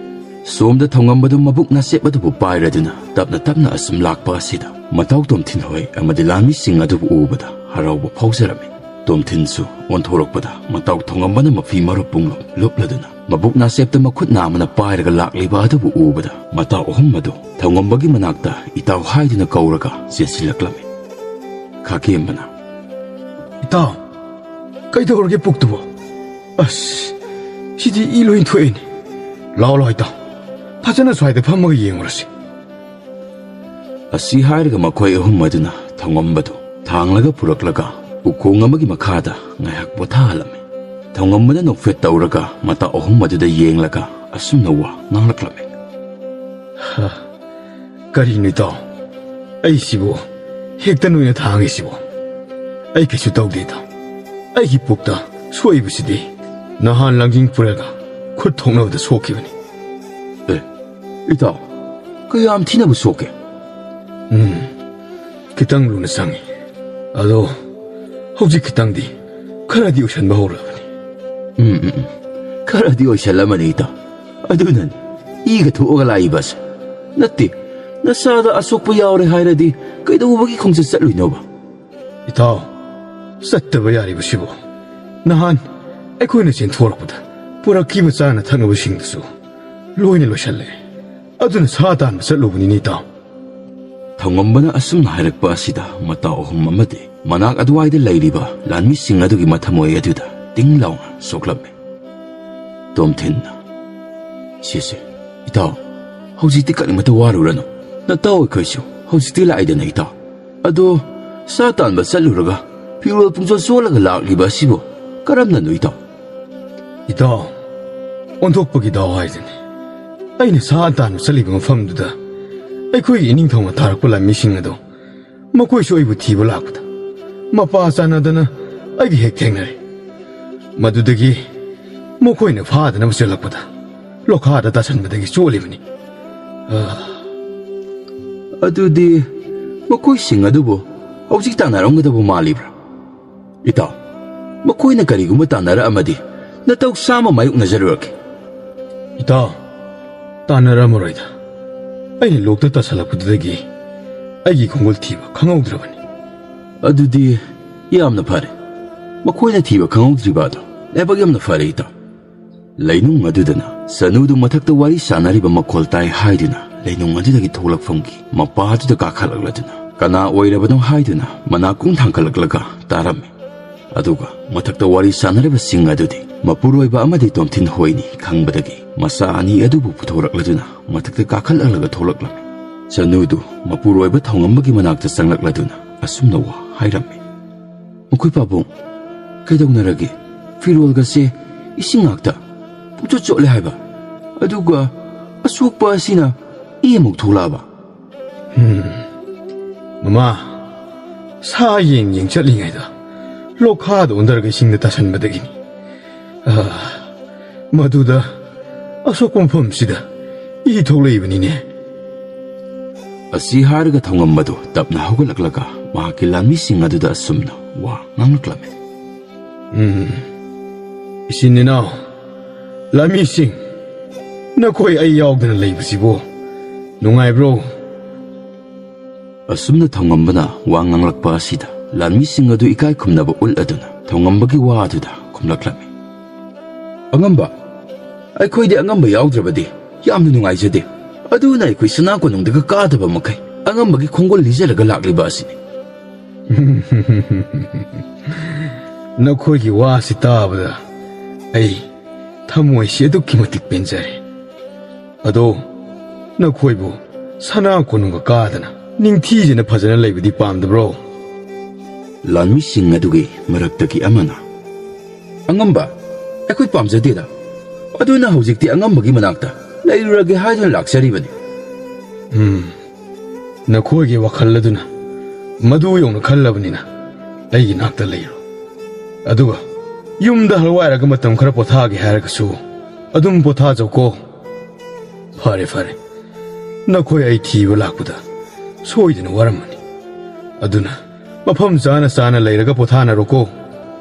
ꯁꯣꯝꯗ ꯊꯧꯉꯝꯕꯗꯨ ꯃꯕꯨꯛ ꯅꯥꯆꯦꯞ ꯑꯗꯨꯕꯨ ꯄꯥꯏꯔꯗꯨꯅ ꯇꯞꯅ ꯇꯞꯅ ꯑꯁꯨꯝ ꯂꯥꯛꯄ ꯑꯁꯤꯗ ꯃꯇꯥꯎ ꯇꯣꯝꯊꯤꯟ ꯍꯣꯏ ꯑꯃꯗꯤ ꯂꯥꯟꯃꯤꯁꯤꯡ ꯑꯗꯨꯕꯨ ꯎꯕꯗ ꯍꯔꯥꯎꯕ ꯐꯥꯎꯖꯔꯝꯃꯤ꯫ ꯇꯣꯝꯊꯤꯟꯁꯨ ꯑꯣꯟꯊꯣꯔꯛꯄꯗ ꯃꯇꯥꯎ ꯊꯧꯉꯝꯕꯅ ꯃꯐꯤ ꯃꯔꯨꯞ ꯄꯨꯡꯂꯨꯞ ꯂꯨꯞꯂꯗꯨꯅ ꯃꯕꯨꯛ ꯅꯥꯆꯦꯞꯇ ꯃꯈꯨꯠ ꯅꯥꯝꯃꯅ ꯄꯥꯏꯔꯒ ꯂꯥꯛꯂꯤꯕ ꯑꯗꯨꯕꯨ ꯎꯕꯗ ꯃꯇꯥꯎ ꯑꯍꯨꯝ ꯑꯗꯨ ꯊꯧꯉꯝꯕꯒꯤ ꯃꯅꯥꯛꯇ ꯏꯇꯥꯎ ꯍꯥꯏꯗꯨꯅ ꯀꯧꯔꯒ ꯆꯦꯟꯁꯤꯜꯂꯛꯂꯝꯃꯤ꯫ ꯈꯥꯀꯦꯝꯕꯅ, "ꯏꯇꯥꯎ, ꯀꯩꯗꯧꯔꯒꯦ ꯄꯨꯛꯇꯨꯕꯣ? ꯑꯁ, ꯁꯤꯗꯤ ꯏ ꯂꯣꯏ ꯊꯣꯛꯑꯦꯅꯦ꯫ ꯂꯥꯎ ꯂꯥꯎ ꯏꯇꯥꯎ, ꯐꯖꯅ ꯁ꯭ꯋꯥꯏꯗ ꯐꯝꯃꯒ ꯌꯦꯡꯉꯨꯔꯁꯤ꯫" ꯑꯁꯤ ꯍꯥꯏꯔꯒ ꯃꯈꯣꯏ ꯑꯍꯨꯝ ꯑꯗꯨꯅ ꯊꯧꯉꯝꯕꯗꯨ ꯊꯥꯡꯂꯒ ꯄꯨꯔꯛꯂꯒ ꯎꯈꯣꯡ ꯑꯃꯒꯤ ꯃꯈꯥꯗ ꯉꯥꯏꯍꯥꯛ ꯄꯣꯊꯥꯍꯜꯂꯝꯃꯤ꯫ ꯊꯧꯉꯝꯕꯅ ꯅꯣꯛꯐꯦꯠ ꯇꯧꯔꯒ ꯃꯇꯥꯎ ꯑꯍꯨꯝ ꯑꯗꯨꯗ ꯌꯦꯡꯂꯒ ꯑꯁꯨꯝꯅ ꯋꯥ ꯉꯥꯡꯂꯛꯂꯝꯃꯤ꯫ "ꯍ, ꯀꯔꯤꯅꯣ ꯏꯇꯥꯎ? ꯑꯩꯁꯤꯕꯨ ꯍꯦꯛꯇ ꯅꯣꯏꯅ ꯊꯥꯡꯉꯤꯁꯤꯕꯨ? ꯑꯩ ꯀꯩꯁꯨ ꯇꯧꯗꯦꯗ꯫ ꯑꯩꯒꯤ ꯄꯨꯛꯇ ꯁꯣꯛꯏꯕꯁꯤꯗꯤ ꯅꯍꯥꯟ ꯂꯥꯡꯖꯤꯡ ꯄꯨꯔꯦꯜꯒ ꯈꯨꯠ ꯊꯣꯛꯅꯕꯗ ꯁꯣꯛꯈꯤꯕꯅꯤ꯫" "ꯑꯦ, ꯏꯇꯥꯎ, ꯀꯌꯥꯝ ꯊꯤꯅꯕꯨ ꯁꯣꯛꯀꯦ?" "ꯎꯝ, ꯈꯤꯇꯪ ꯂꯨꯅ ꯆꯪꯉꯤ꯫ ꯑꯗꯣ ꯍꯧꯖꯤꯛ ꯈꯤꯇꯪꯗꯤ, ꯈꯔꯗꯤ ꯑꯣꯏꯁꯟꯕ ꯍꯧꯔꯕꯅꯤ꯫" "ꯎꯝ, ꯎꯝ, ꯎꯝ, ꯈꯔꯗꯤ ꯑꯣꯏꯁꯜꯂꯝꯃꯅꯤ ꯏꯇꯥꯎ꯫ ꯑꯗꯨꯅꯅꯤ ꯏꯒ ꯊꯣꯛꯑꯒ ꯂꯥꯛꯏꯕꯁꯦ꯫ ꯅꯠꯇꯦ, ꯅꯁꯥꯗ ꯑꯁꯣꯛꯄ ꯌꯥꯎꯔꯦ ꯍꯥꯏꯔꯗꯤ ꯀꯩꯗꯧꯕꯒꯤ ꯈꯣꯡꯆꯠ ꯆꯠꯂꯨꯏꯅꯣꯕ?" "ꯏꯇꯥꯎ, ꯆꯠꯇꯕ ꯌꯥꯔꯤꯕꯁꯤꯕꯨ? ꯅꯍꯥꯟ ꯑꯩꯈꯣꯏꯅ ꯆꯦꯟꯊꯣꯔꯛꯄꯗ ꯄꯨꯔꯛꯈꯤꯕ ꯆꯥꯅ ꯊꯛꯅꯕꯁꯤꯡꯗꯨꯁꯨ ꯂꯣꯏꯅ ꯂꯣꯏꯁꯜꯂꯦ꯫ ꯑꯗꯨꯅ ꯁꯥ ꯇꯥꯟꯕ ꯆꯠꯂꯨꯕꯅꯤꯅꯦ ꯏꯇꯥꯎ꯫" ꯊꯧꯉꯝꯕꯅ ꯑꯁꯨꯝꯅ ꯍꯥꯏꯔꯛꯄ ꯑꯁꯤꯗ ꯃꯇꯥꯎ ꯑꯍꯨꯝ ꯑꯃꯗꯤ ꯃꯅꯥꯛ ꯑꯗꯨꯋꯥꯏꯗ ꯂꯩꯔꯤꯕ ꯂꯥꯟꯃꯤꯁꯤꯡ ꯑꯗꯨꯒꯤ ꯃꯊꯃꯣꯏ ꯑꯗꯨꯗ ꯇꯤꯡ ꯂꯥꯎꯅ ꯁꯣꯛꯂꯝꯃꯤ꯫ ꯇꯣꯝꯊꯤꯟꯅ, "ꯁꯦ ꯁꯦ, ꯏꯇꯥꯎ, ꯍꯧꯖꯤꯛꯇꯤ ꯀꯔꯤꯃꯇ ꯋꯥꯔꯨꯔꯅꯨ꯫ ꯅꯇꯥꯎ ꯑꯩꯈꯣꯏꯁꯨ ꯍꯧꯖꯤꯛꯇꯤ ꯂꯥꯛꯏꯗꯅ ꯏꯇꯥꯎ꯫ ꯑꯗꯣ ꯁꯥ ꯇꯥꯟꯕ ꯆꯠꯂꯨꯔꯒ ꯐꯤꯔꯣꯜ ꯄꯨꯡꯆꯣꯠ ꯆꯣꯠꯂꯒ ꯂꯥꯛꯂꯤꯕ ꯑꯁꯤꯕꯨ ꯀꯔꯝꯅꯅꯣ ꯏꯇꯥꯎ?" "ꯏꯇꯥꯎ, ꯑꯣꯟꯊꯣꯛꯄꯒꯤ ꯗꯥꯎ ꯍꯥꯏꯗꯨꯅꯤ꯫ ꯑꯩꯅ ꯁꯥ ꯇꯥꯟꯕ ꯆꯠꯂꯤꯕ ꯃꯐꯝꯗꯨꯗ ꯑꯩꯈꯣꯏꯒꯤ ꯏꯅꯤꯡꯊꯧꯅ ꯊꯥꯔꯛꯄ ꯂꯥꯟꯃꯤꯁꯤꯡ ꯑꯗꯣ ꯃꯈꯣꯏꯁꯨ ꯑꯩꯕꯨ ꯊꯤꯕ ꯂꯥꯛꯄꯗ ꯃꯄꯥ ꯆꯥꯟꯅꯗꯅ ꯑꯩꯒ ꯍꯦꯛ ꯊꯦꯡꯅꯔꯦ꯫ ꯃꯗꯨꯗꯒꯤ ꯃꯈꯣꯏꯅ ꯐꯥꯗꯅꯕ ꯆꯦꯜꯂꯛꯄꯗ ꯂꯣꯈꯥꯗ ꯇꯥꯁꯟꯕꯗꯒꯤ ꯆꯣꯠꯂꯤꯕꯅꯤ꯫" "ꯑ, ꯑꯗꯨꯗꯤ ꯃꯈꯣꯏꯁꯤꯡ ꯑꯗꯨꯕꯨ ꯍꯧꯖꯤꯛ ꯇꯥꯟꯅꯔꯝꯒꯗꯕ ꯃꯥꯜꯂꯤꯕ꯭ꯔꯥ? ꯏꯇꯥꯎ, ꯃꯈꯣꯏꯅ ꯀꯔꯤꯒꯨꯝꯕ ꯇꯥꯟꯅꯔꯛꯑꯃꯗꯤ ꯅꯇꯧ ꯆꯥꯝꯃ ꯃꯥꯌꯣꯛꯅꯖꯔꯨꯔꯒꯦ꯫ ꯏꯇꯥꯎ, ꯇꯥꯟꯅꯔꯝꯃꯔꯣꯏꯗ꯫ ꯑꯩꯅ ꯂꯣꯛꯇ ꯇꯥꯁꯜꯂꯛꯄꯗꯨꯗꯒꯤ ꯑꯩꯒꯤ ꯈꯣꯡꯒꯨꯜ ꯊꯤꯕ ꯈꯪꯍꯧꯗ꯭ꯔꯕꯅꯤ꯫ ꯑꯗꯨꯗꯤ ꯌꯥꯝꯅ ꯐꯔꯦ꯫ ꯃꯈꯣꯏꯅ ꯊꯤꯕ ꯈꯪꯍꯧꯗ꯭ꯔꯤꯕ ꯑꯗꯣ ꯂꯥꯏꯕꯛ ꯌꯥꯝꯅ ꯐꯔꯦ, ꯏꯇꯥꯎ꯫ ꯂꯩꯅꯨꯡ ꯑꯗꯨꯗꯅ ꯁꯅꯨꯗꯨ ꯃꯊꯛꯇ ꯋꯥꯔꯤ ꯁꯥꯟꯅꯔꯤꯕ ꯃꯈꯣꯜ ꯇꯥꯏ ꯍꯥꯏꯗꯨꯅ ꯂꯩꯅꯨꯡ ꯑꯗꯨꯗꯒꯤ ꯊꯣꯛꯂꯛꯐꯝꯒꯤ ꯃꯄꯥ ꯑꯗꯨꯗ ꯀꯥꯈꯠꯂꯛꯂꯗꯨꯅ ꯀꯅꯥ ꯑꯣꯏꯔꯕꯅꯣ ꯍꯥꯏꯗꯨꯅ ꯃꯅꯥꯀꯣꯡ ꯊꯥꯡꯒꯠꯂꯛꯂꯒ ꯇꯥꯔꯝꯃꯤ꯫ ꯑꯗꯨꯒ ꯃꯊꯛꯇ ꯋꯥꯔꯤ ꯁꯥꯟꯅꯔꯤꯕꯁꯤꯡ ꯑꯗꯨꯗꯤ ꯃꯄꯨꯔꯣꯏꯕ ꯑꯃꯗꯤ ꯇꯣꯝꯊꯤꯟ ꯍꯣꯏꯅꯤ ꯈꯪꯕꯗꯒꯤ ꯃꯆꯥ ꯑꯅꯤ ꯑꯗꯨꯕꯨ ꯄꯨꯊꯣꯔꯛꯂꯗꯨꯅ ꯃꯊꯛꯇ ꯀꯥꯈꯠꯂꯛꯂꯒ ꯊꯣꯛꯂꯛꯂꯝꯃꯤ꯫ ꯁꯅꯨꯗꯨ ꯃꯄꯨꯔꯣꯏꯕ ꯊꯧꯉꯝꯕꯒꯤ ꯃꯅꯥꯛꯇ ꯆꯪꯂꯛꯂꯗꯨꯅ ꯑꯁꯨꯝꯅ ꯋꯥ ꯍꯥꯏꯔꯝꯃꯤ꯫ "ꯃꯈꯣꯏ ꯄꯥꯕꯨꯡ, ꯀꯩꯗꯧꯅꯔꯒꯦ? ꯐꯤꯔꯣꯜꯒꯁꯦ ꯏꯁꯤꯡ ꯉꯥꯛꯇ ꯄꯨꯡꯆꯣꯠ ꯆꯣꯠꯂꯦ ꯍꯥꯏꯕ꯫ ꯑꯗꯨꯒ ꯑꯁꯣꯛꯄ ꯑꯁꯤꯅ ꯏ ꯑꯃꯨꯛ ꯊꯣꯛꯂꯛꯑꯕ?" "ꯎꯝ, ꯃꯃꯥ, ꯁꯥ ꯌꯦꯡ ꯌꯦꯡ ꯆꯠꯂꯤꯉꯩꯗ ꯂꯣꯛꯈꯥꯗ ꯑꯣꯟꯊꯔꯒ ꯏꯁꯤꯡꯗ ꯇꯥꯁꯟꯕꯗꯒꯤꯅꯤ꯫ ꯑꯥ, ꯃꯗꯨꯗ ꯑꯁꯣꯛꯄ ꯃꯐꯝꯁꯤꯗ ꯏ ꯊꯣꯛꯂꯛꯏꯕꯅꯤꯅꯦ꯫" ꯑꯁꯤ ꯍꯥꯏꯔꯒ ꯊꯧꯉꯝꯕꯗꯨ ꯇꯞꯅ ꯍꯧꯒꯠꯂꯛꯂꯒ ꯃꯍꯥꯛꯀꯤ ꯂꯥꯟꯃꯤꯁꯤꯡ ꯑꯗꯨꯗ ꯑꯁꯨꯝꯅ ꯋꯥ ꯉꯥꯡꯂꯛꯂꯝꯃꯤ꯫ "ꯎꯝ, ꯏꯆꯤꯟ ꯏꯅꯥꯎ, ꯂꯥꯟꯃꯤꯁꯤꯡ, ꯅꯈꯣꯏ ꯑꯩ ꯌꯥꯎꯗꯅ ꯂꯩꯕꯁꯤꯕꯨ ꯅꯨꯡꯉꯥꯏꯕ꯭ꯔꯣ?" ꯑꯁꯨꯝꯅ ꯊꯧꯉꯝꯕꯅ ꯋꯥ ꯉꯥꯡꯂꯛꯄ ꯑꯁꯤꯗ ꯂꯥꯟꯃꯤꯁꯤꯡ ꯑꯗꯨ ꯏꯀꯥꯏ ꯈꯨꯝꯅꯕ ꯎꯠꯂꯗꯨꯅ ꯊꯧꯉꯝꯕꯒꯤ ꯋꯥ ꯑꯗꯨꯗ ꯈꯨꯝꯂꯛꯂꯝꯃꯤ꯫ "ꯑꯉꯝꯕ, ꯑꯩꯈꯣꯏꯗꯤ ꯑꯉꯝꯕ ꯌꯥꯎꯗ꯭ꯔꯕꯗꯤ ꯌꯥꯝꯅ ꯅꯨꯡꯉꯥꯏꯖꯗꯦ꯫ ꯑꯗꯨꯅ ꯑꯩꯈꯣꯏ ꯁꯅꯥ ꯀꯣꯅꯨꯡꯗꯒ ꯀꯥꯗꯕ ꯃꯈꯩ ꯑꯉꯝꯕꯒꯤ ꯈꯣꯡꯒꯨꯜ ꯂꯤꯖꯔꯒ ꯂꯥꯛꯂꯤꯕ ꯑꯁꯤꯅꯤ꯫" "ꯅꯈꯣꯏꯒꯤ ꯋꯥꯁꯤ ꯇꯥꯕꯗ ꯑꯩ ꯊꯃꯣꯏꯁꯤ ꯑꯗꯨꯛꯀꯤ ꯃꯇꯤꯛ ꯄꯦꯟꯖꯔꯦ꯫ ꯑꯗꯣ ꯅꯈꯣꯏꯕꯨ ꯁꯅꯥ ꯀꯣꯅꯨꯡꯒ ꯀꯥꯗꯅ ꯅꯤꯡꯊꯤꯖꯅ ꯐꯖꯅ ꯂꯩꯕꯗꯤ ꯄꯥꯝꯗꯕ꯭ꯔꯣ?" ꯂꯥꯟꯃꯤꯁꯤꯡ ꯑꯗꯨꯒꯤ ꯃꯔꯛꯇꯒꯤ ꯑꯃꯅ, "ꯑꯉꯝꯕ, ꯑꯩꯈꯣꯏ ꯄꯥꯝꯖꯗꯦꯗ꯫ ꯑꯗꯨꯅ ꯍꯧꯖꯤꯛꯇꯤ ꯑꯉꯝꯕꯒꯤ ꯃꯅꯥꯛꯇ ꯂꯩꯔꯨꯔꯒꯦ ꯍꯥꯏꯗꯨꯅ ꯂꯥꯛꯆꯔꯤꯕꯅꯤ꯫" "ꯎꯝ, ꯅꯈꯣꯏꯒꯤ ꯋꯥꯈꯜ ꯑꯗꯨꯅ ꯃꯗꯨ ꯌꯧꯅ ꯈꯜꯂꯕꯅꯤꯅ ꯑꯩꯒꯤ ꯅꯥꯛꯇ ꯂꯩꯔꯣ꯫ ꯑꯗꯨꯒ ꯌꯨꯝꯗ ꯍꯜꯋꯥꯏꯔꯒ ꯃꯇꯝ ꯈꯔ ꯄꯣꯊꯥꯒꯦ ꯍꯥꯏꯔꯒꯁꯨ ꯑꯗꯨꯝ ꯄꯣꯊꯥꯖꯧꯀꯣ꯫ ꯐꯔꯦ, ꯐꯔꯦ, ꯅꯈꯣꯏ ꯑꯩ ꯊꯤꯕ ꯂꯥꯛꯄꯗ ꯁꯣꯏꯗꯅ ꯋꯥꯔꯝꯃꯅꯤ꯫ ꯑꯗꯨꯅ ꯃꯐꯝ ꯆꯥꯅ ꯆꯥꯅ ꯂꯩꯔꯒ ꯄꯣꯊꯥꯅꯔꯣꯀꯣ꯫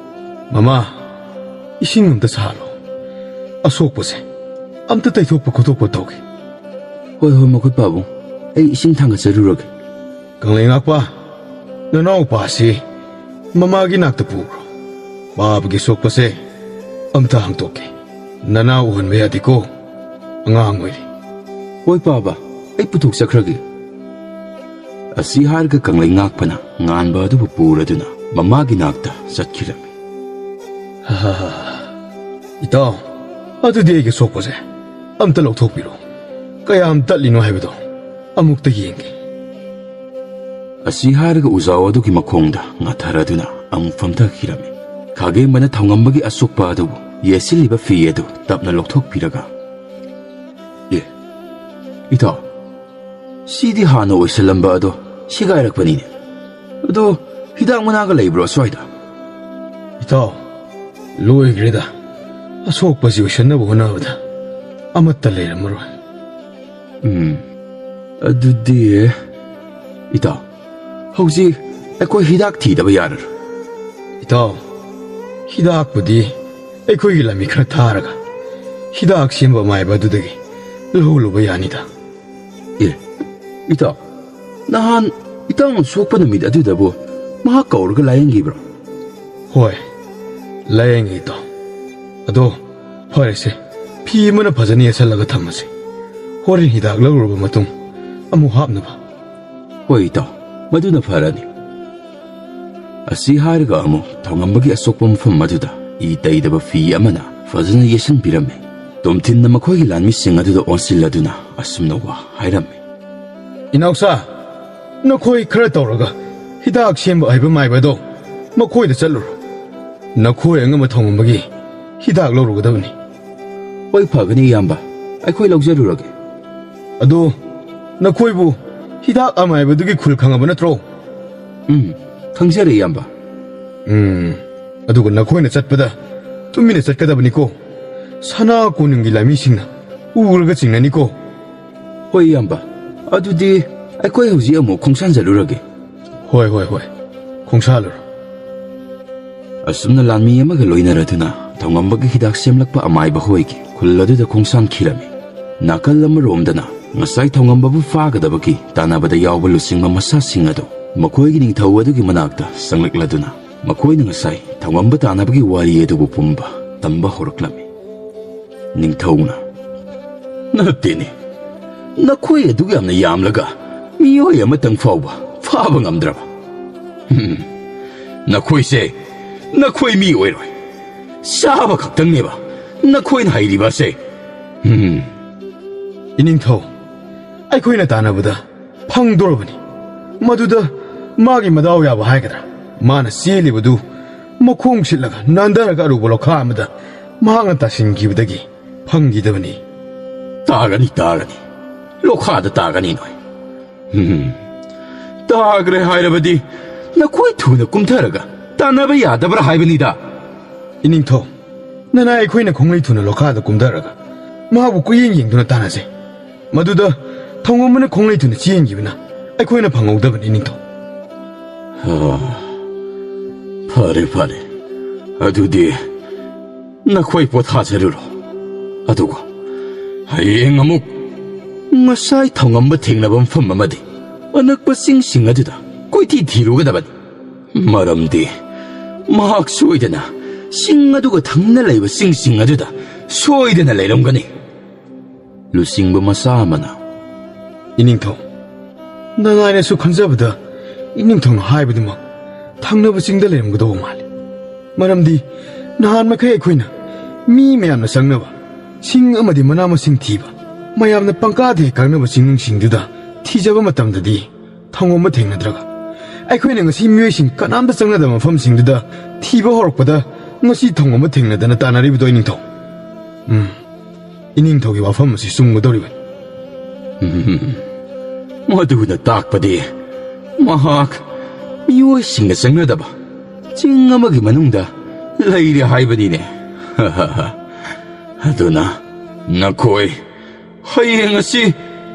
ꯃꯃꯥ, ꯏꯁꯤꯡ ꯑꯝꯇ ꯁꯥꯍꯜꯂꯣ꯫ ꯑꯁꯣꯛꯄꯁꯦ ꯑꯝꯇ ꯇꯩꯊꯣꯛꯄ ꯈꯣꯠꯇꯣꯛꯄ ꯇꯧꯒꯦ꯫ ꯍꯣꯏ, ꯍꯣꯏ, ꯃꯈꯨꯠ ꯄꯥꯕꯨꯡ꯫ ꯑꯩ ꯏꯁꯤꯡ ꯊꯥꯡꯒꯠꯆꯔꯨꯔꯒꯦ꯫ ꯀꯪꯂꯩꯉꯥꯛꯄ, ꯅꯅꯥꯎꯄꯥꯁꯤ ꯃꯃꯥꯒꯤ ꯅꯥꯛꯇ ꯄꯨꯈ꯭ꯔꯣ꯫ ꯄꯥꯕꯒꯤ ꯁꯣꯛꯄꯁꯦ ꯑꯝꯇ ꯍꯥꯡꯇꯣꯛꯀꯦ꯫ ꯅꯅꯥꯎ ꯎꯍꯟꯕ ꯌꯥꯗꯦꯀꯣ, ꯑꯉꯥꯡ ꯑꯣꯏꯔꯤ꯫ ꯍꯣꯏ ꯄꯥꯕ, ꯑꯩ ꯄꯨꯊꯣꯛꯆꯈ꯭ꯔꯒꯦ꯫ ꯑꯁꯤ ꯍꯥꯏꯔꯒ ꯀꯪꯂꯩꯉꯥꯛꯄꯅ ꯉꯥꯟꯕ ꯑꯗꯨꯕꯨ ꯄꯨꯔꯗꯨꯅ ꯃꯃꯥꯒꯤ ꯅꯥꯛꯇ ꯆꯠꯈꯤꯔꯝꯃꯤ꯫ ꯏꯇꯥꯎ, ꯑꯗꯨꯗꯤ ꯑꯩꯒꯤ ꯁꯣꯛꯄꯁꯦ ꯑꯝꯇ ꯂꯧꯊꯣꯛꯄꯤꯔꯣ꯫ ꯀꯌꯥꯝ ꯇꯠꯂꯤꯅꯣ ꯍꯥꯏꯕꯗꯣ ꯑꯃꯨꯛꯇ ꯌꯦꯡꯒꯦ꯫ ꯑꯁꯤ ꯍꯥꯏꯔꯒ ꯎꯖꯥꯎ ꯑꯗꯨꯒꯤ ꯃꯈꯣꯡꯗ ꯉꯥꯊꯔꯗꯨꯅ ꯑꯃꯨꯛ ꯐꯝꯊꯈꯤꯔꯝꯃꯤ꯫ ꯈꯥꯒꯦꯝꯕꯅ ꯊꯧꯉꯝꯕꯒꯤ ꯑꯁꯣꯛꯄ ꯑꯗꯨꯕꯨ ꯌꯦꯠꯁꯤꯜꯂꯤꯕ ꯐꯤ ꯑꯗꯨ ꯇꯞꯅ ꯂꯧꯊꯣꯛꯄꯤꯔꯒ, "ꯑꯦ, ꯏꯇꯥꯎ, ꯁꯤꯗꯤ ꯍꯥꯟꯅ ꯑꯣꯏꯁꯜꯂꯝꯕ ꯑꯗꯣ ꯁꯦꯒꯥꯏꯔꯛꯄꯅꯤꯅꯦ꯫ ꯑꯗꯣ ꯍꯤꯗꯥꯛ ꯃꯅꯥꯒ ꯂꯩꯕ꯭ꯔꯣ ꯁ꯭ꯋꯥꯏꯗ?" "ꯏꯇꯥꯎ, ꯂꯣꯏꯈ꯭ꯔꯦꯗ꯫ ꯑꯁꯣꯛꯄꯁꯤ ꯑꯣꯏꯁꯟꯅꯕ ꯍꯣꯠꯅꯕꯗ ꯑꯃꯠꯇ ꯂꯩꯔꯝꯃꯔꯣꯏ꯫" "ꯎꯝ, ꯑꯗꯨꯗꯤ, ꯏꯇꯥꯎ, ꯍꯧꯖꯤꯛ ꯑꯩꯈꯣꯏ ꯍꯤꯗꯥꯛ ꯊꯤꯗꯕ ꯌꯥꯔꯔꯣꯏ꯫" "ꯏꯇꯥꯎ, ꯍꯤꯗꯥꯛꯄꯨꯗꯤ ꯑꯩꯈꯣꯏꯒꯤ ꯂꯥꯟꯃꯤ ꯈꯔ ꯊꯥꯔꯒ ꯍꯤꯗꯥꯛ ꯁꯦꯝꯕ ꯑꯃꯥꯏꯕ ꯑꯗꯨꯗꯒꯤ ꯂꯧꯍꯧꯂꯨꯕ ꯌꯥꯅꯤꯗ꯫" "ꯑꯦ, ꯏꯇꯥꯎ, ꯅꯍꯥꯟ ꯏꯇꯥꯎꯅ ꯁꯣꯛꯄ ꯅꯨꯃꯤꯠ ꯑꯗꯨꯗꯕꯨ ꯃꯍꯥꯛ ꯀꯧꯔꯒ ꯂꯥꯌꯦꯡꯈꯤꯕ꯭ꯔꯣ?" "ꯍꯣꯏ, ꯂꯥꯌꯦꯡꯉꯤ ꯏꯇꯥꯎ꯫ ꯑꯗꯣ ꯐꯔꯦꯁꯦ, ꯐꯤ ꯑꯃꯅ ꯐꯖꯅ ꯌꯦꯠꯁꯜꯂꯒ ꯊꯝꯃꯁꯤ꯫ ꯍꯣꯔꯦꯟ ꯍꯤꯗꯥꯛ ꯂꯧꯔꯨꯔꯕ ꯃꯇꯨꯡ ꯑꯃꯨꯛ ꯍꯥꯞꯅꯕ꯫" "ꯍꯣꯏ ꯏꯇꯥꯎ, ꯃꯗꯨꯅ ꯐꯔꯅꯤ꯫" ꯑꯁꯤ ꯍꯥꯏꯔꯒ ꯑꯃꯨꯛ ꯊꯧꯉꯝꯕꯒꯤ ꯑꯁꯣꯛꯄ ꯃꯐꯝ ꯑꯗꯨꯗ ꯏ ꯇꯩꯗꯕ ꯐꯤ ꯑꯃꯅ ꯐꯖꯅ ꯌꯦꯠꯁꯤꯟꯕꯤꯔꯝꯃꯤ꯫ ꯇꯣꯝꯊꯤꯟꯅ ꯃꯈꯣꯏꯒꯤ ꯂꯥꯟꯃꯤꯁꯤꯡ ꯑꯗꯨꯗ ꯑꯣꯟꯁꯤꯜꯂꯗꯨꯅ ꯑꯁꯨꯝꯅ ꯋꯥ ꯍꯥꯏꯔꯝꯃꯤ꯫ "ꯏꯅꯥꯎꯁꯥ, ꯅꯈꯣꯏ ꯈꯔ ꯇꯧꯔꯒ ꯍꯤꯗꯥꯛ ꯁꯦꯝꯕ ꯍꯩꯕ ꯃꯥꯏꯕꯗꯣ ꯃꯈꯣꯏꯗ ꯆꯠꯂꯨꯔꯣ꯫ ꯅꯈꯣꯏ ꯑꯉꯝꯕ ꯊꯧꯉꯝꯕꯒꯤ ꯍꯤꯗꯥꯛ ꯂꯧꯔꯨꯒꯗꯕꯅꯤ꯫" "ꯍꯣꯏ, ꯐꯒꯅꯤ ꯏꯌꯥꯝꯕ, ꯑꯩꯈꯣꯏ ꯂꯧꯖꯔꯨꯔꯒꯦ꯫" "ꯑꯗꯣ ꯅꯈꯣꯏꯕꯨ ꯍꯤꯗꯥꯛ ꯑꯃꯥꯏꯕꯗꯨꯒꯤ ꯈꯨꯜ ꯈꯪꯉꯕ ꯅꯠꯇ꯭ꯔꯣ?" "ꯎꯝ, ꯈꯪꯖꯔꯦ ꯏꯌꯥꯝꯕ꯫" "ꯎꯝ, ꯑꯗꯨꯒ ꯅꯈꯣꯏꯅ ꯆꯠꯄꯗ ꯇꯨꯃꯤꯟꯅ ꯆꯠꯀꯗꯕꯅꯤꯀꯣ꯫ ꯁꯅꯥ ꯀꯣꯅꯨꯡꯒꯤ ꯂꯥꯟꯃꯤꯁꯤꯡꯅ ꯎꯔꯒ ꯆꯤꯡꯅꯅꯤꯀꯣ꯫" "ꯍꯣꯏ ꯏꯌꯥꯝꯕ, ꯑꯗꯨꯗꯤ ꯑꯩꯈꯣꯏ ꯍꯧꯖꯤꯛ ꯑꯃꯨꯛ ꯈꯣꯡꯁꯥꯟ ꯆꯠꯂꯨꯔꯒꯦ꯫ ꯍꯣꯏ, ꯍꯣꯏ, ꯍꯣꯏ꯫ ꯈꯣꯡꯁꯥꯜꯂꯨꯔꯣ꯫ ꯑꯁꯨꯝꯅ ꯂꯥꯟꯃꯤ ꯑꯃꯒ ꯂꯣꯏꯅꯔꯗꯨꯅ ꯊꯧꯉꯝꯕꯒꯤ ꯍꯤꯗꯥꯛ ꯁꯦꯝꯂꯛꯄ ꯑꯃꯥꯏꯕ ꯍꯣꯏꯒꯤ ꯈꯨꯜ ꯑꯗꯨꯗ ꯈꯣꯡꯁꯥꯟꯈꯤꯔꯝꯃꯤ꯫ ꯅꯥꯀꯜ ꯑꯃꯔꯣꯝꯗꯅ ꯉꯁꯥꯏ ꯊꯧꯉꯝꯕꯕꯨ ꯐꯥꯒꯗꯕꯒꯤ ꯇꯥꯟꯅꯕꯗ ꯌꯥꯎꯕ ꯂꯨꯆꯤꯡꯕ ꯃꯁꯥꯁꯤꯡ ꯑꯗꯨ ꯃꯈꯣꯏꯒꯤ ꯅꯤꯡꯊꯧ ꯑꯗꯨꯒꯤ ꯃꯅꯥꯛꯇ ꯆꯪꯂꯛꯂꯗꯨꯅ ꯃꯈꯣꯏꯅ ꯉꯁꯥꯏ ꯊꯧꯉꯝꯕ ꯇꯥꯟꯅꯕꯒꯤ ꯋꯥꯔꯤ ꯑꯗꯨꯕꯨ ꯄꯨꯝꯕ ꯇꯝꯕ ꯍꯧꯔꯛꯂꯝꯃꯤ꯫ ꯅꯤꯡꯊꯧꯅ, "ꯅꯠꯇꯦꯅꯦ, ꯅꯈꯣꯏ ꯑꯗꯨꯛ ꯌꯥꯝꯅ ꯌꯥꯝꯂꯒ ꯃꯤꯑꯣꯏ ꯑꯃꯇꯪ ꯐꯥꯎꯕ ꯐꯥꯕ ꯉꯝꯗ꯭ꯔꯕ? ꯍꯝ, ꯅꯈꯣꯏꯁꯦ, ꯅꯈꯣꯏ ꯃꯤ ꯑꯣꯏꯔꯣꯏ, ꯆꯥꯕ ꯈꯛꯇꯪꯅꯦꯕ ꯅꯈꯣꯏꯅ ꯍꯩꯔꯤꯕꯁꯦ꯫ ꯍꯝ, ꯏꯅꯤꯡꯊꯧ, ꯑꯩꯈꯣꯏꯅ ꯇꯥꯟꯅꯕꯗ ꯐꯪꯗꯣꯔꯕꯅꯤ꯫ ꯃꯗꯨꯗ ꯃꯥꯒꯤ ꯃꯗꯥꯎ ꯌꯥꯕ ꯍꯥꯏꯒꯗ꯭ꯔꯥ? ꯃꯥꯅ ꯆꯦꯜꯂꯤꯕꯗꯨ ꯃꯈꯣꯡ ꯁꯤꯠꯂꯒ ꯅꯥꯟꯊꯔꯒ ꯑꯔꯨꯕ ꯂꯣꯈꯥ ꯑꯃꯗ ꯃꯍꯥꯛꯅ ꯇꯥꯁꯤꯟꯈꯤꯕꯗꯒꯤ ꯐꯪꯈꯤꯗꯕꯅꯤ꯫" "ꯇꯥꯒꯅꯤ, ꯇꯥꯒꯅꯤ꯫ ꯂꯣꯈꯥꯗ ꯇꯥꯒꯅꯤ ꯅꯣꯏ꯫ ꯍꯝ, ꯇꯥꯈ꯭ꯔꯦ ꯍꯥꯏꯔꯕꯗꯤ ꯅꯈꯣꯏ ꯊꯨꯅ ꯀꯨꯝꯊꯔꯒ ꯇꯥꯟꯅꯕ ꯌꯥꯗꯕ꯭ꯔꯥ ꯍꯥꯏꯕꯅꯤꯗ꯫" "ꯏꯅꯤꯡꯊꯧ, ꯅꯅꯥꯏ ꯑꯩꯈꯣꯏꯅ ꯈꯣꯡꯂꯩ ꯊꯨꯅ ꯂꯣꯈꯥꯗ ꯀꯨꯝꯊꯔꯒ ꯃꯍꯥꯛꯄꯨ ꯀꯨꯌꯦꯡ ꯌꯦꯡꯗꯨꯅ ꯇꯥꯟꯅꯁꯦ꯫ ꯃꯗꯨꯗ ꯊꯧꯉꯝꯕꯅ ꯈꯣꯡꯂꯩ ꯊꯨꯅ ꯆꯦꯟꯈꯤꯕꯅ ꯑꯩꯈꯣꯏꯅ ꯐꯪꯍꯧꯗꯕꯅꯤ, ꯏꯅꯤꯡꯊꯧ꯫" "ꯑꯥ, ꯐꯔꯦ, ꯐꯔꯦ꯫ ꯑꯗꯨꯗꯤ ꯅꯈꯣꯏ ꯄꯣꯊꯥꯖꯔꯨꯔꯣ꯫ ꯑꯗꯨꯒ ꯍꯌꯦꯡ ꯑꯃꯨꯛ ꯉꯁꯥꯏ ꯊꯧꯉꯝꯕ ꯊꯦꯡꯅꯕ ꯃꯐꯝ ꯑꯃꯗꯤ ꯑꯅꯛꯄ ꯆꯤꯡꯁꯤꯡ ꯑꯗꯨꯗ ꯀꯣꯏꯊꯤ ꯊꯤꯔꯨꯒꯗꯕꯅꯤ꯫ ꯃꯔꯝꯗꯤ ꯃꯍꯥꯛ ꯁꯣꯏꯗꯅ ꯆꯤꯡ ꯑꯗꯨꯒ ꯊꯪꯅꯅ ꯂꯩꯕ ꯆꯤꯡꯁꯤꯡ ꯑꯗꯨꯗ ꯁꯣꯏꯗꯅ ꯂꯩꯔꯝꯒꯅꯤ꯫" ꯂꯨꯆꯤꯡꯕ ꯃꯆꯥ ꯑꯃꯅ, "ꯏꯅꯤꯡꯊꯧ, ꯅꯅꯥꯏꯅꯁꯨ ꯈꯟꯖꯕꯗ ꯏꯅꯤꯡꯊꯧꯅ ꯍꯥꯏꯕꯗꯨꯃꯛ ꯊꯪꯅꯕ ꯆꯤꯡꯗ ꯂꯩꯔꯝꯒꯗꯧꯕ ꯃꯥꯜꯂꯤ꯫ ꯃꯔꯝꯗꯤ ꯅꯍꯥꯟ ꯃꯈꯩ ꯑꯩꯈꯣꯏꯅ ꯃꯤ ꯃꯌꯥꯝꯅ ꯆꯪꯅꯕ ꯆꯤꯡ ꯑꯃꯗꯤ ꯃꯅꯥ ꯃꯁꯤꯡ ꯊꯤꯕ, ꯃꯌꯥꯝꯅ ꯄꯪꯀꯥꯗ ꯍꯦꯛ ꯀꯥꯅꯕ ꯆꯤꯡꯅꯨꯡꯁꯤꯡꯗꯨꯗ ꯊꯤꯖꯕ ꯃꯇꯝꯗꯗꯤ ꯊꯧꯉꯝꯕ ꯊꯦꯡꯅꯗ꯭ꯔꯒ, ꯑꯩꯈꯣꯏꯅ ꯉꯁꯤ ꯃꯤꯑꯣꯏꯁꯤꯡ ꯀꯅꯥꯝꯇ ꯆꯪꯅꯗꯕ ꯃꯐꯝꯁꯤꯡꯗꯨꯗ ꯊꯤꯕ ꯍꯧꯔꯛꯄꯗ ꯉꯁꯤ ꯊꯧꯉꯝꯕ ꯊꯦꯡꯅꯗꯅ ꯇꯥꯟꯅꯔꯤꯕꯗꯣ, ꯏꯅꯤꯡꯊꯧ꯫ ꯎꯝ, ꯏꯅꯤꯡꯊꯧꯒꯤ ꯋꯥꯐꯝ ꯑꯁꯤ ꯆꯨꯝꯒꯗꯧꯔꯤꯕꯅꯤ꯫" ꯎꯝ, ꯃꯗꯨꯅ ꯇꯥꯛꯄꯗꯤ ꯃꯍꯥꯛ ꯃꯤꯑꯣꯏꯁꯤꯡꯅ ꯆꯪꯅꯗꯕ ꯆꯤꯡ ꯑꯃꯒꯤ ꯃꯅꯨꯡꯗ ꯂꯩꯔꯦ ꯍꯥꯏꯕꯅꯤꯅꯦ꯫ ꯑꯗꯨꯅ ꯅꯈꯣꯏ ꯍꯌꯦꯡ ꯑꯁꯤ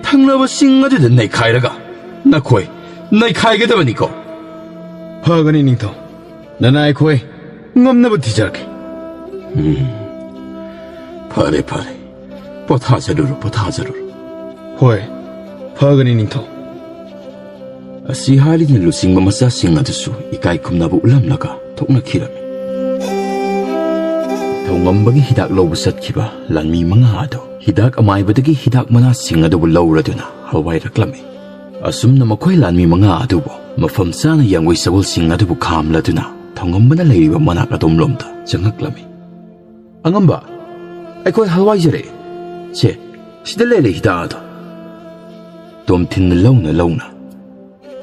ꯊꯪꯅꯕ ꯆꯤꯡ ꯑꯗꯨꯗ ꯅꯩꯈꯥꯏꯔꯒ ꯅꯈꯣꯏ ꯅꯩꯈꯥꯏꯒꯗꯕꯅꯤꯀꯣ꯫ ꯐꯒꯅꯤ ꯅꯤꯡꯊꯧ, ꯅꯅꯥꯏ ꯑꯩꯈꯣꯏ ꯉꯝꯅꯕ ꯊꯤꯖꯔꯛꯀꯦ꯫ ꯐꯔꯦ ꯐꯔꯦ, ꯄꯣꯊꯥꯖꯔꯨꯔꯣ, ꯄꯣꯊꯥꯖꯔꯨꯔꯣ꯫ ꯍꯣꯏ, ꯐꯒꯅꯤ ꯅꯤꯡꯊꯧ꯫ ꯑꯁꯤ ꯍꯥꯏꯔꯤꯅ ꯂꯨꯆꯤꯡꯕ ꯃꯆꯥꯁꯤꯡ ꯑꯗꯨꯁꯨ ꯏꯀꯥꯏ ꯈꯨꯝꯅꯕ ꯎꯠꯂꯝꯂꯒ ꯊꯣꯛꯅꯈꯤꯔꯝꯃꯤ꯫ ꯊꯧꯉꯝꯕꯒꯤ ꯍꯤꯗꯥꯛ ꯂꯧꯕ ꯆꯠꯈꯤꯕ ꯂꯥꯟꯃꯤ ꯃꯉꯥ ꯑꯗꯨ ꯍꯤꯗꯥꯛ ꯑꯃꯥꯏꯕꯗꯒꯤ ꯍꯤꯗꯥꯛ ꯃꯅꯥꯁꯤꯡ ꯑꯗꯨꯕꯨ ꯂꯧꯔꯗꯨꯅ ꯍꯋꯥꯏꯔꯛꯂꯝꯃꯤ꯫ ꯑꯁꯨꯝꯅ ꯃꯈꯣꯏ ꯂꯥꯟꯃꯤ ꯃꯉꯥ ꯑꯗꯨꯕꯨ ꯃꯐꯝ ꯆꯥꯅ ꯌꯥꯡꯒꯣꯏ ꯁꯒꯣꯜꯁꯤꯡ ꯑꯗꯨꯕꯨ ꯈꯥꯝꯂꯗꯨꯅ ꯊꯧꯉꯝꯕꯅ ꯂꯩꯔꯤꯕ ꯃꯅꯥꯛ ꯑꯗꯣꯝꯂꯣꯝꯗ ꯆꯪꯉꯛꯂꯝꯃꯤ꯫ "ꯑꯉꯝꯕ, ꯑꯩꯈꯣꯏ ꯍꯜꯋꯥꯏꯖꯔꯦ꯫ ꯁꯦ, ꯁꯤꯗ ꯂꯩꯔꯦ ꯍꯤꯗꯥꯛ ꯑꯗꯣ꯫" ꯇꯣꯝꯊꯤꯟꯅ ꯂꯧꯅ ꯂꯧꯅ,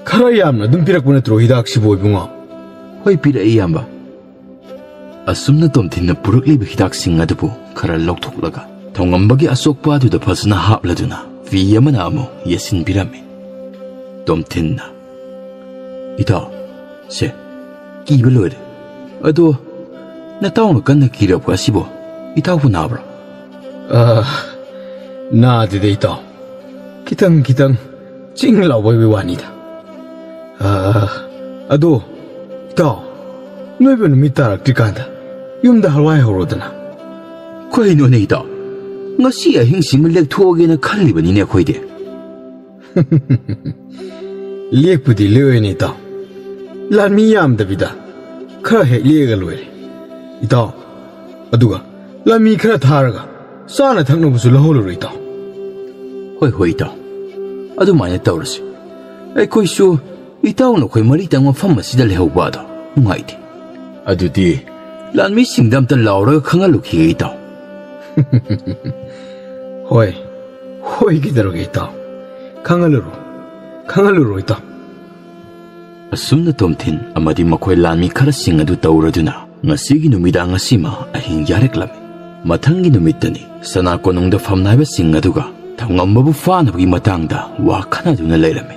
"ꯈꯔ ꯌꯥꯝꯅ ꯑꯗꯨꯝ ꯄꯤꯔꯛꯄ ꯅꯠꯇ꯭ꯔꯣ ꯍꯤꯗꯥꯛꯁꯤꯕꯨ, ꯏꯕꯨꯡꯉꯣ?" "ꯍꯣꯏ, ꯄꯤꯔꯛꯏ, ꯏꯌꯥꯝꯕ꯫" ꯑꯁꯨꯝꯅ ꯇꯣꯝꯊꯤꯟꯅ ꯄꯨꯔꯛꯂꯤꯕ ꯍꯤꯗꯥꯛꯁꯤꯡ ꯑꯗꯨꯕꯨ ꯈꯔ ꯂꯧꯊꯣꯛꯂꯒ ꯊꯧꯉꯝꯕꯒꯤ ꯑꯁꯣꯛꯄ ꯑꯗꯨꯗ ꯐꯖꯅ ꯍꯥꯞꯂꯗꯨꯅ ꯐꯤ ꯑꯃꯅ ꯑꯃꯨꯛ ꯌꯦꯠꯁꯤꯟꯕꯤꯔꯝꯃꯤ꯫ ꯇꯣꯝꯊꯤꯟꯅ, "ꯏꯇꯥꯎ, ꯁꯦ, ꯀꯤꯕ ꯂꯣꯏꯔꯦ꯫ ꯑꯗꯣ ꯅꯇꯥꯎꯅ ꯀꯟꯅ ꯀꯤꯔꯛꯄ ꯑꯁꯤꯕꯨ ꯏꯇꯥꯎꯕꯨ ꯅꯥꯕ꯭ꯔꯣ?" "ꯑ, ꯅꯥꯗꯦꯗ ꯏꯇꯥꯎ꯫ ꯈꯤꯇꯪ ꯈꯤꯇꯪ ꯆꯤꯡ ꯂꯥꯎꯕꯒꯤ ꯋꯥꯅꯤꯗ꯫ ꯑ, ꯑꯗꯣ ꯏꯇꯥꯎ, ꯅꯣꯏꯕꯨ ꯅꯨꯃꯤꯠ ꯇꯥꯔꯛꯇ꯭ꯔꯤꯀꯥꯟꯗ ꯌꯨꯝꯗ ꯍꯜꯋꯥꯏ ꯍꯧꯔꯣꯗꯅ꯫" "ꯀꯩꯅꯣꯅꯦ ꯏꯇꯥꯎ, ꯉꯁꯤ ꯑꯍꯤꯡꯁꯤꯃ ꯂꯦꯛꯊꯣꯛꯑꯒꯦꯅ ꯈꯜꯂꯤꯕꯅꯤꯅꯦ ꯑꯩꯈꯣꯏꯗꯤ꯫" "ꯂꯦꯛꯄꯨꯗꯤ ꯂꯦꯛꯑꯣꯏꯅꯦ ꯏꯇꯥꯎ꯫ ꯂꯥꯟꯃꯤ ꯌꯥꯝꯗꯕꯤꯗ ꯈꯔ ꯍꯦꯛ ꯂꯦꯛꯑꯒ ꯂꯣꯏꯔꯦ ꯏꯇꯥꯎ꯫ ꯑꯗꯨꯒ ꯂꯥꯟꯃꯤ ꯈꯔ ꯊꯥꯔꯒ ꯆꯥꯅ ꯊꯛꯅꯕꯁꯨ ꯂꯧꯍꯧꯔꯔꯣꯏ ꯏꯇꯥꯎ꯫" "ꯍꯣꯏ, ꯍꯣꯏ ꯏꯇꯥꯎ, ꯑꯗꯨꯃꯥꯏꯅ ꯇꯧꯔꯁꯤ꯫ ꯑꯩꯈꯣꯏꯁꯨ ꯏꯇꯥꯎ ꯅꯈꯣꯏ ꯃꯔꯤꯇꯪ ꯃꯐꯝ ꯑꯁꯤꯗ ꯂꯩꯍꯧꯕ ꯑꯗꯣ ꯅꯨꯡꯉꯥꯏꯇꯦ꯫ ꯑꯗꯨꯗꯤ ꯂꯥꯟꯃꯤꯁꯤꯡꯗ ꯑꯝꯇ ꯂꯥꯎꯔꯒ ꯈꯪꯍꯜꯂꯨꯈꯤꯒꯦ ꯏꯇꯥꯎ꯫" "ꯍꯣꯏ, ꯍꯣꯏ, ꯀꯩꯗꯧꯔꯒꯦ ꯏꯇꯥꯎ? ꯈꯪꯍꯜꯂꯨꯔꯣ, ꯈꯪꯍꯜꯂꯨꯔꯣ ꯏꯇꯥꯎ꯫" ꯑꯁꯨꯝꯅ ꯇꯣꯝꯊꯤꯟ ꯑꯃꯗꯤ ꯃꯈꯣꯏ ꯂꯥꯟꯃꯤ ꯈꯔꯁꯤꯡ ꯑꯗꯨ ꯇꯧꯔꯗꯨꯅ ꯉꯁꯤꯒꯤ ꯅꯨꯃꯤꯗꯥꯡ ꯑꯁꯤꯃ ꯑꯍꯤꯡ ꯌꯥꯔꯦꯛꯂꯝꯃꯤ꯫ ꯃꯊꯪꯒꯤ ꯅꯨꯃꯤꯠꯇꯅꯤ ꯁꯅꯥ ꯀꯣꯅꯨꯡꯗ ꯐꯝꯅꯥꯏꯕꯁꯤꯡ ꯑꯗꯨꯒ ꯊꯧꯉꯝꯕꯕꯨ ꯐꯥꯅꯕꯒꯤ ꯃꯇꯥꯡꯗ ꯋꯥ ꯈꯟꯅꯗꯨꯅ ꯂꯩꯔꯝꯃꯤ꯫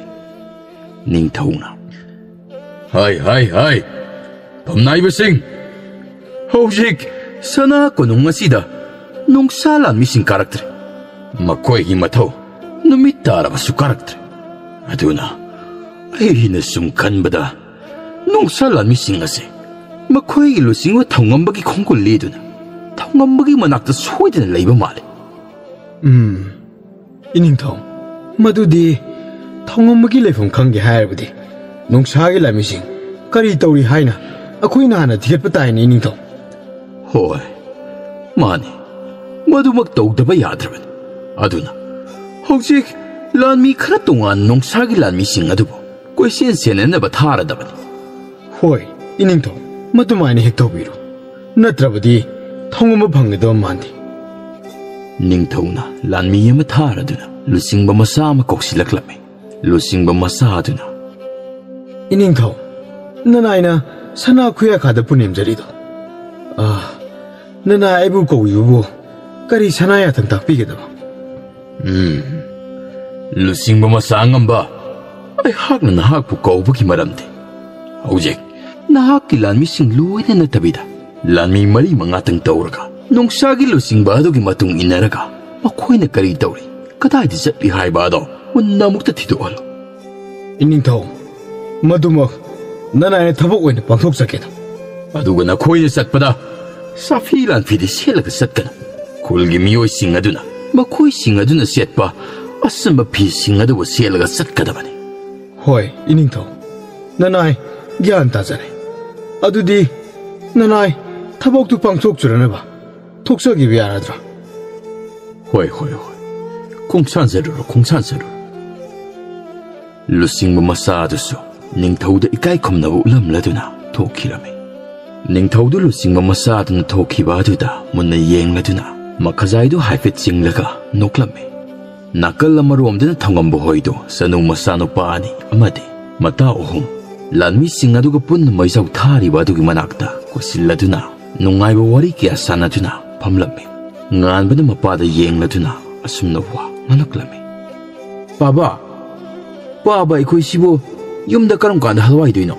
ꯅꯤꯡꯊꯧꯅ, "ꯍꯥꯏ, ꯍꯥꯏ, ꯍꯥꯏ, ꯐꯝꯅꯥꯏꯕꯁꯤꯡ, ꯍꯧꯖꯤꯛ ꯁꯅꯥ ꯀꯣꯅꯨꯡ ꯑꯁꯤꯗ ꯅꯣꯡꯁꯥ ꯂꯥꯟꯃꯤꯁꯤꯡ ꯀꯥꯔꯛꯇ꯭ꯔꯦ꯫ ꯃꯈꯣꯏꯒꯤ ꯃꯊꯧ ꯅꯨꯃꯤꯠ ꯇꯥꯔꯕꯁꯨ ꯀꯥꯔꯛꯇ꯭ꯔꯦ꯫ ꯑꯗꯨꯅ ꯑꯩꯅ ꯁꯨꯝ ꯈꯟꯕꯗ, ꯅꯣꯡꯁꯥ ꯂꯥꯟꯃꯤꯁꯤꯡ ꯑꯁꯦ ꯃꯈꯣꯏꯒꯤ ꯂꯨꯆꯤꯡꯕ ꯊꯧꯉꯝꯕꯒꯤ ꯈꯣꯡꯒꯨꯜ ꯂꯤꯗꯨꯅ ꯊꯧꯉꯝꯕꯒꯤ ꯃꯅꯥꯛꯇ ꯁꯣꯏꯗꯅ ꯂꯩꯕ ꯃꯥꯜꯂꯤ꯫ ꯎꯝ, ꯏꯅꯤꯡꯊꯧ, ꯃꯗꯨꯗꯤ ꯊꯧꯉꯝꯕꯒꯤ ꯂꯩꯐꯝ ꯈꯪꯒꯦ ꯍꯥꯏꯔꯕꯗꯤ ꯅꯣꯡꯁꯥꯒꯤ ꯂꯥꯟꯃꯤꯁꯤꯡ ꯀꯔꯤ ꯇꯧꯔꯤ ꯍꯥꯏꯅ ꯑꯩꯈꯣꯏꯅ ꯍꯥꯟꯅ ꯊꯤꯒꯠꯄ ꯇꯥꯏꯅꯦ, ꯏꯅꯤꯡꯊꯧ꯫ ꯍꯣꯏ, ꯃꯥꯅꯤ, ꯃꯗꯨꯃꯛ ꯇꯧꯗꯕ ꯌꯥꯗ꯭ꯔꯕꯅꯤ꯫ ꯑꯗꯨꯅ ꯍꯧꯖꯤꯛ ꯂꯥꯟꯃꯤ ꯈꯔ ꯇꯣꯉꯥꯟ ꯅꯣꯡꯁꯥꯒꯤ ꯂꯥꯟꯃꯤꯁꯤꯡ ꯑꯗꯨꯕꯨ ꯀꯣꯏꯆꯦꯟ ꯆꯦꯟꯅꯅꯕ ꯊꯥꯔꯗꯕꯅꯤ꯫ ꯍꯣꯏ, ꯏꯅꯤꯡꯊꯧ, ꯃꯗꯨꯃꯥꯏꯅ ꯍꯦꯛ ꯇꯧꯕꯤꯔꯣ꯫ ꯅꯠꯇ꯭ꯔꯕꯗꯤ ꯊꯧꯉꯝꯕ ꯐꯪꯒꯗꯕ ꯃꯥꯟꯗꯦ꯫ ꯅꯤꯡꯊꯧꯅ ꯂꯥꯟꯃꯤ ꯑꯃ ꯊꯥꯔꯗꯨꯅ ꯂꯨꯆꯤꯡꯕ ꯃꯆꯥ ꯑꯃ ꯀꯧꯁꯤꯜꯂꯛꯂꯝꯃꯤ꯫ ꯂꯨꯆꯤꯡꯕ ꯃꯆꯥ ꯑꯗꯨꯅ, "ꯏꯅꯤꯡꯊꯧ, ꯅꯅꯥꯏꯅ ꯁꯅꯥ ꯈꯨꯌꯥꯈꯥꯗ ꯄꯨꯅꯦꯝꯖꯔꯤꯗꯣ, ꯑꯥ, ꯅꯅꯥꯏ ꯑꯩꯕꯨ ꯀꯧꯕꯤꯕꯕꯨ ꯀꯔꯤ ꯁꯅꯥ ꯌꯥꯊꯪ ꯇꯥꯛꯄꯤꯒꯗꯕ?" ꯎꯝ, ꯂꯨꯆꯤꯡꯕ ꯃꯆꯥ ꯉꯝꯕ, ꯑꯩꯍꯥꯛꯅ ꯅꯍꯥꯛꯄꯨ ꯀꯧꯕꯒꯤ ꯃꯔꯝꯗꯤ ꯍꯧꯖꯤꯛ ꯅꯍꯥꯛꯀꯤ ꯂꯥꯟꯃꯤꯁꯤꯡ ꯂꯣꯏꯅ ꯅꯠꯇꯕꯤꯗ ꯂꯥꯟꯃꯤ ꯃꯔꯤ ꯃꯉꯥꯇꯪ ꯇꯧꯔꯒ ꯅꯣꯡꯁꯥꯒꯤ ꯂꯨꯆꯤꯡꯕ ꯑꯗꯨꯒꯤ ꯃꯇꯨꯡ ꯏꯟꯅꯔꯒ ꯃꯈꯣꯏꯅ ꯀꯔꯤ ꯇꯧꯔꯤ, ꯀꯗꯥꯏꯗ ꯆꯠꯂꯤ ꯍꯥꯏꯕ ꯑꯗꯣ ꯃꯨꯟꯅ ꯑꯃꯨꯛꯇ ꯊꯤꯗꯣꯛꯍꯜꯂꯨ꯫ ꯏꯅꯤꯡꯊꯧ, ꯃꯗꯨꯃꯛ ꯅꯅꯥꯏꯅ ꯊꯕꯛ ꯑꯣꯏꯅ ꯄꯥꯡꯊꯣꯛꯆꯒꯦꯗ꯫ ꯑꯗꯨꯒ ꯅꯈꯣꯏꯅ ꯆꯠꯄꯗ ꯆꯥꯐꯤ ꯂꯥꯟꯐꯤꯗꯤ ꯁꯦꯠꯂꯒ ꯆꯠꯀꯅꯨ꯫ ꯈꯨꯜꯒꯤ ꯃꯤꯑꯣꯏꯁꯤꯡ ꯑꯗꯨꯅ ꯃꯈꯣꯏꯁꯤꯡ ꯑꯗꯨꯅ ꯁꯦꯠꯄ ꯑꯆꯝꯕ ꯐꯤꯁꯤꯡ ꯑꯗꯨꯕꯨ ꯁꯦꯠꯂꯒ ꯆꯠꯀꯗꯕꯅꯤ꯫ ꯍꯣꯏ, ꯏꯅꯤꯡꯊꯧ, ꯅꯅꯥꯏ ꯒ꯭ꯌꯥꯟ ꯇꯥꯖꯔꯦ꯫ ꯑꯗꯨꯗꯤ ꯅꯅꯥꯏ ꯊꯕꯛꯇꯨ ꯄꯥꯡꯊꯣꯛꯆꯔꯅꯕ ꯊꯣꯛꯆꯈꯤꯕ ꯌꯥꯔꯗ꯭ꯔꯥ? ꯍꯣꯏ, ꯍꯣꯏ, ꯍꯣꯏ꯫ ꯈꯣꯡꯁꯥꯟꯖꯔꯨꯔꯣ, ꯈꯣꯡꯁꯥꯟꯖꯔꯨꯔꯣ꯫ ꯂꯨꯆꯤꯡꯕ ꯃꯆꯥ ꯑꯗꯨꯁꯨ ꯅꯤꯡꯊꯧꯗ ꯏꯀꯥꯏ ꯈꯨꯝꯅꯕ ꯎꯠꯂꯝꯂꯗꯨꯅ ꯊꯣꯛꯈꯤꯔꯝꯃꯤ꯫ ꯅꯤꯡꯊꯧꯗꯨ ꯂꯨꯆꯤꯡꯕ ꯃꯆꯥ ꯑꯗꯨꯅ ꯊꯣꯛꯈꯤꯕ ꯑꯗꯨꯗ ꯃꯨꯟꯅ ꯌꯦꯡꯂꯗꯨꯅ ꯃꯈꯖꯥꯏꯗꯨ ꯍꯥꯏꯐꯦꯠ ꯆꯤꯡꯂꯒ ꯅꯣꯛꯂꯝꯃꯤ꯫ ꯅꯥꯀꯜ ꯑꯃꯔꯣꯝꯗꯅ ꯊꯧꯉꯝꯕ ꯍꯣꯏꯗꯨ ꯆꯅꯨ ꯃꯆꯥꯅꯨꯄꯥ ꯑꯅꯤ ꯑꯃꯗꯤ ꯃꯇꯥ ꯑꯍꯨꯝ ꯂꯥꯟꯃꯤꯁꯤꯡ ꯑꯗꯨꯒ ꯄꯨꯟꯅ ꯃꯩꯖꯥꯎ ꯊꯥꯔꯤꯕ ꯑꯗꯨꯒꯤ ꯃꯅꯥꯛꯇ ꯀꯣꯏꯁꯤꯜꯂꯗꯨꯅ ꯅꯨꯡꯉꯥꯏꯕ ꯋꯥꯔꯤ ꯀꯌꯥ ꯁꯥꯟꯅꯗꯨꯅ ꯐꯝꯂꯝꯃꯤ꯫ ꯉꯥꯟꯕꯅ ꯃꯄꯥꯗ ꯌꯦꯡꯂꯗꯨꯅ ꯑꯁꯨꯝꯅ ꯋꯥ ꯉꯥꯡꯂꯛꯂꯝꯃꯤ꯫ "ꯄꯥꯕ, ꯄꯥꯕ, ꯑꯩꯈꯣꯏꯁꯤꯕꯨ ꯌꯨꯝꯗ ꯀꯔꯝ ꯀꯥꯟꯗ ꯍꯜꯋꯥꯏꯗꯣꯏꯅꯣ?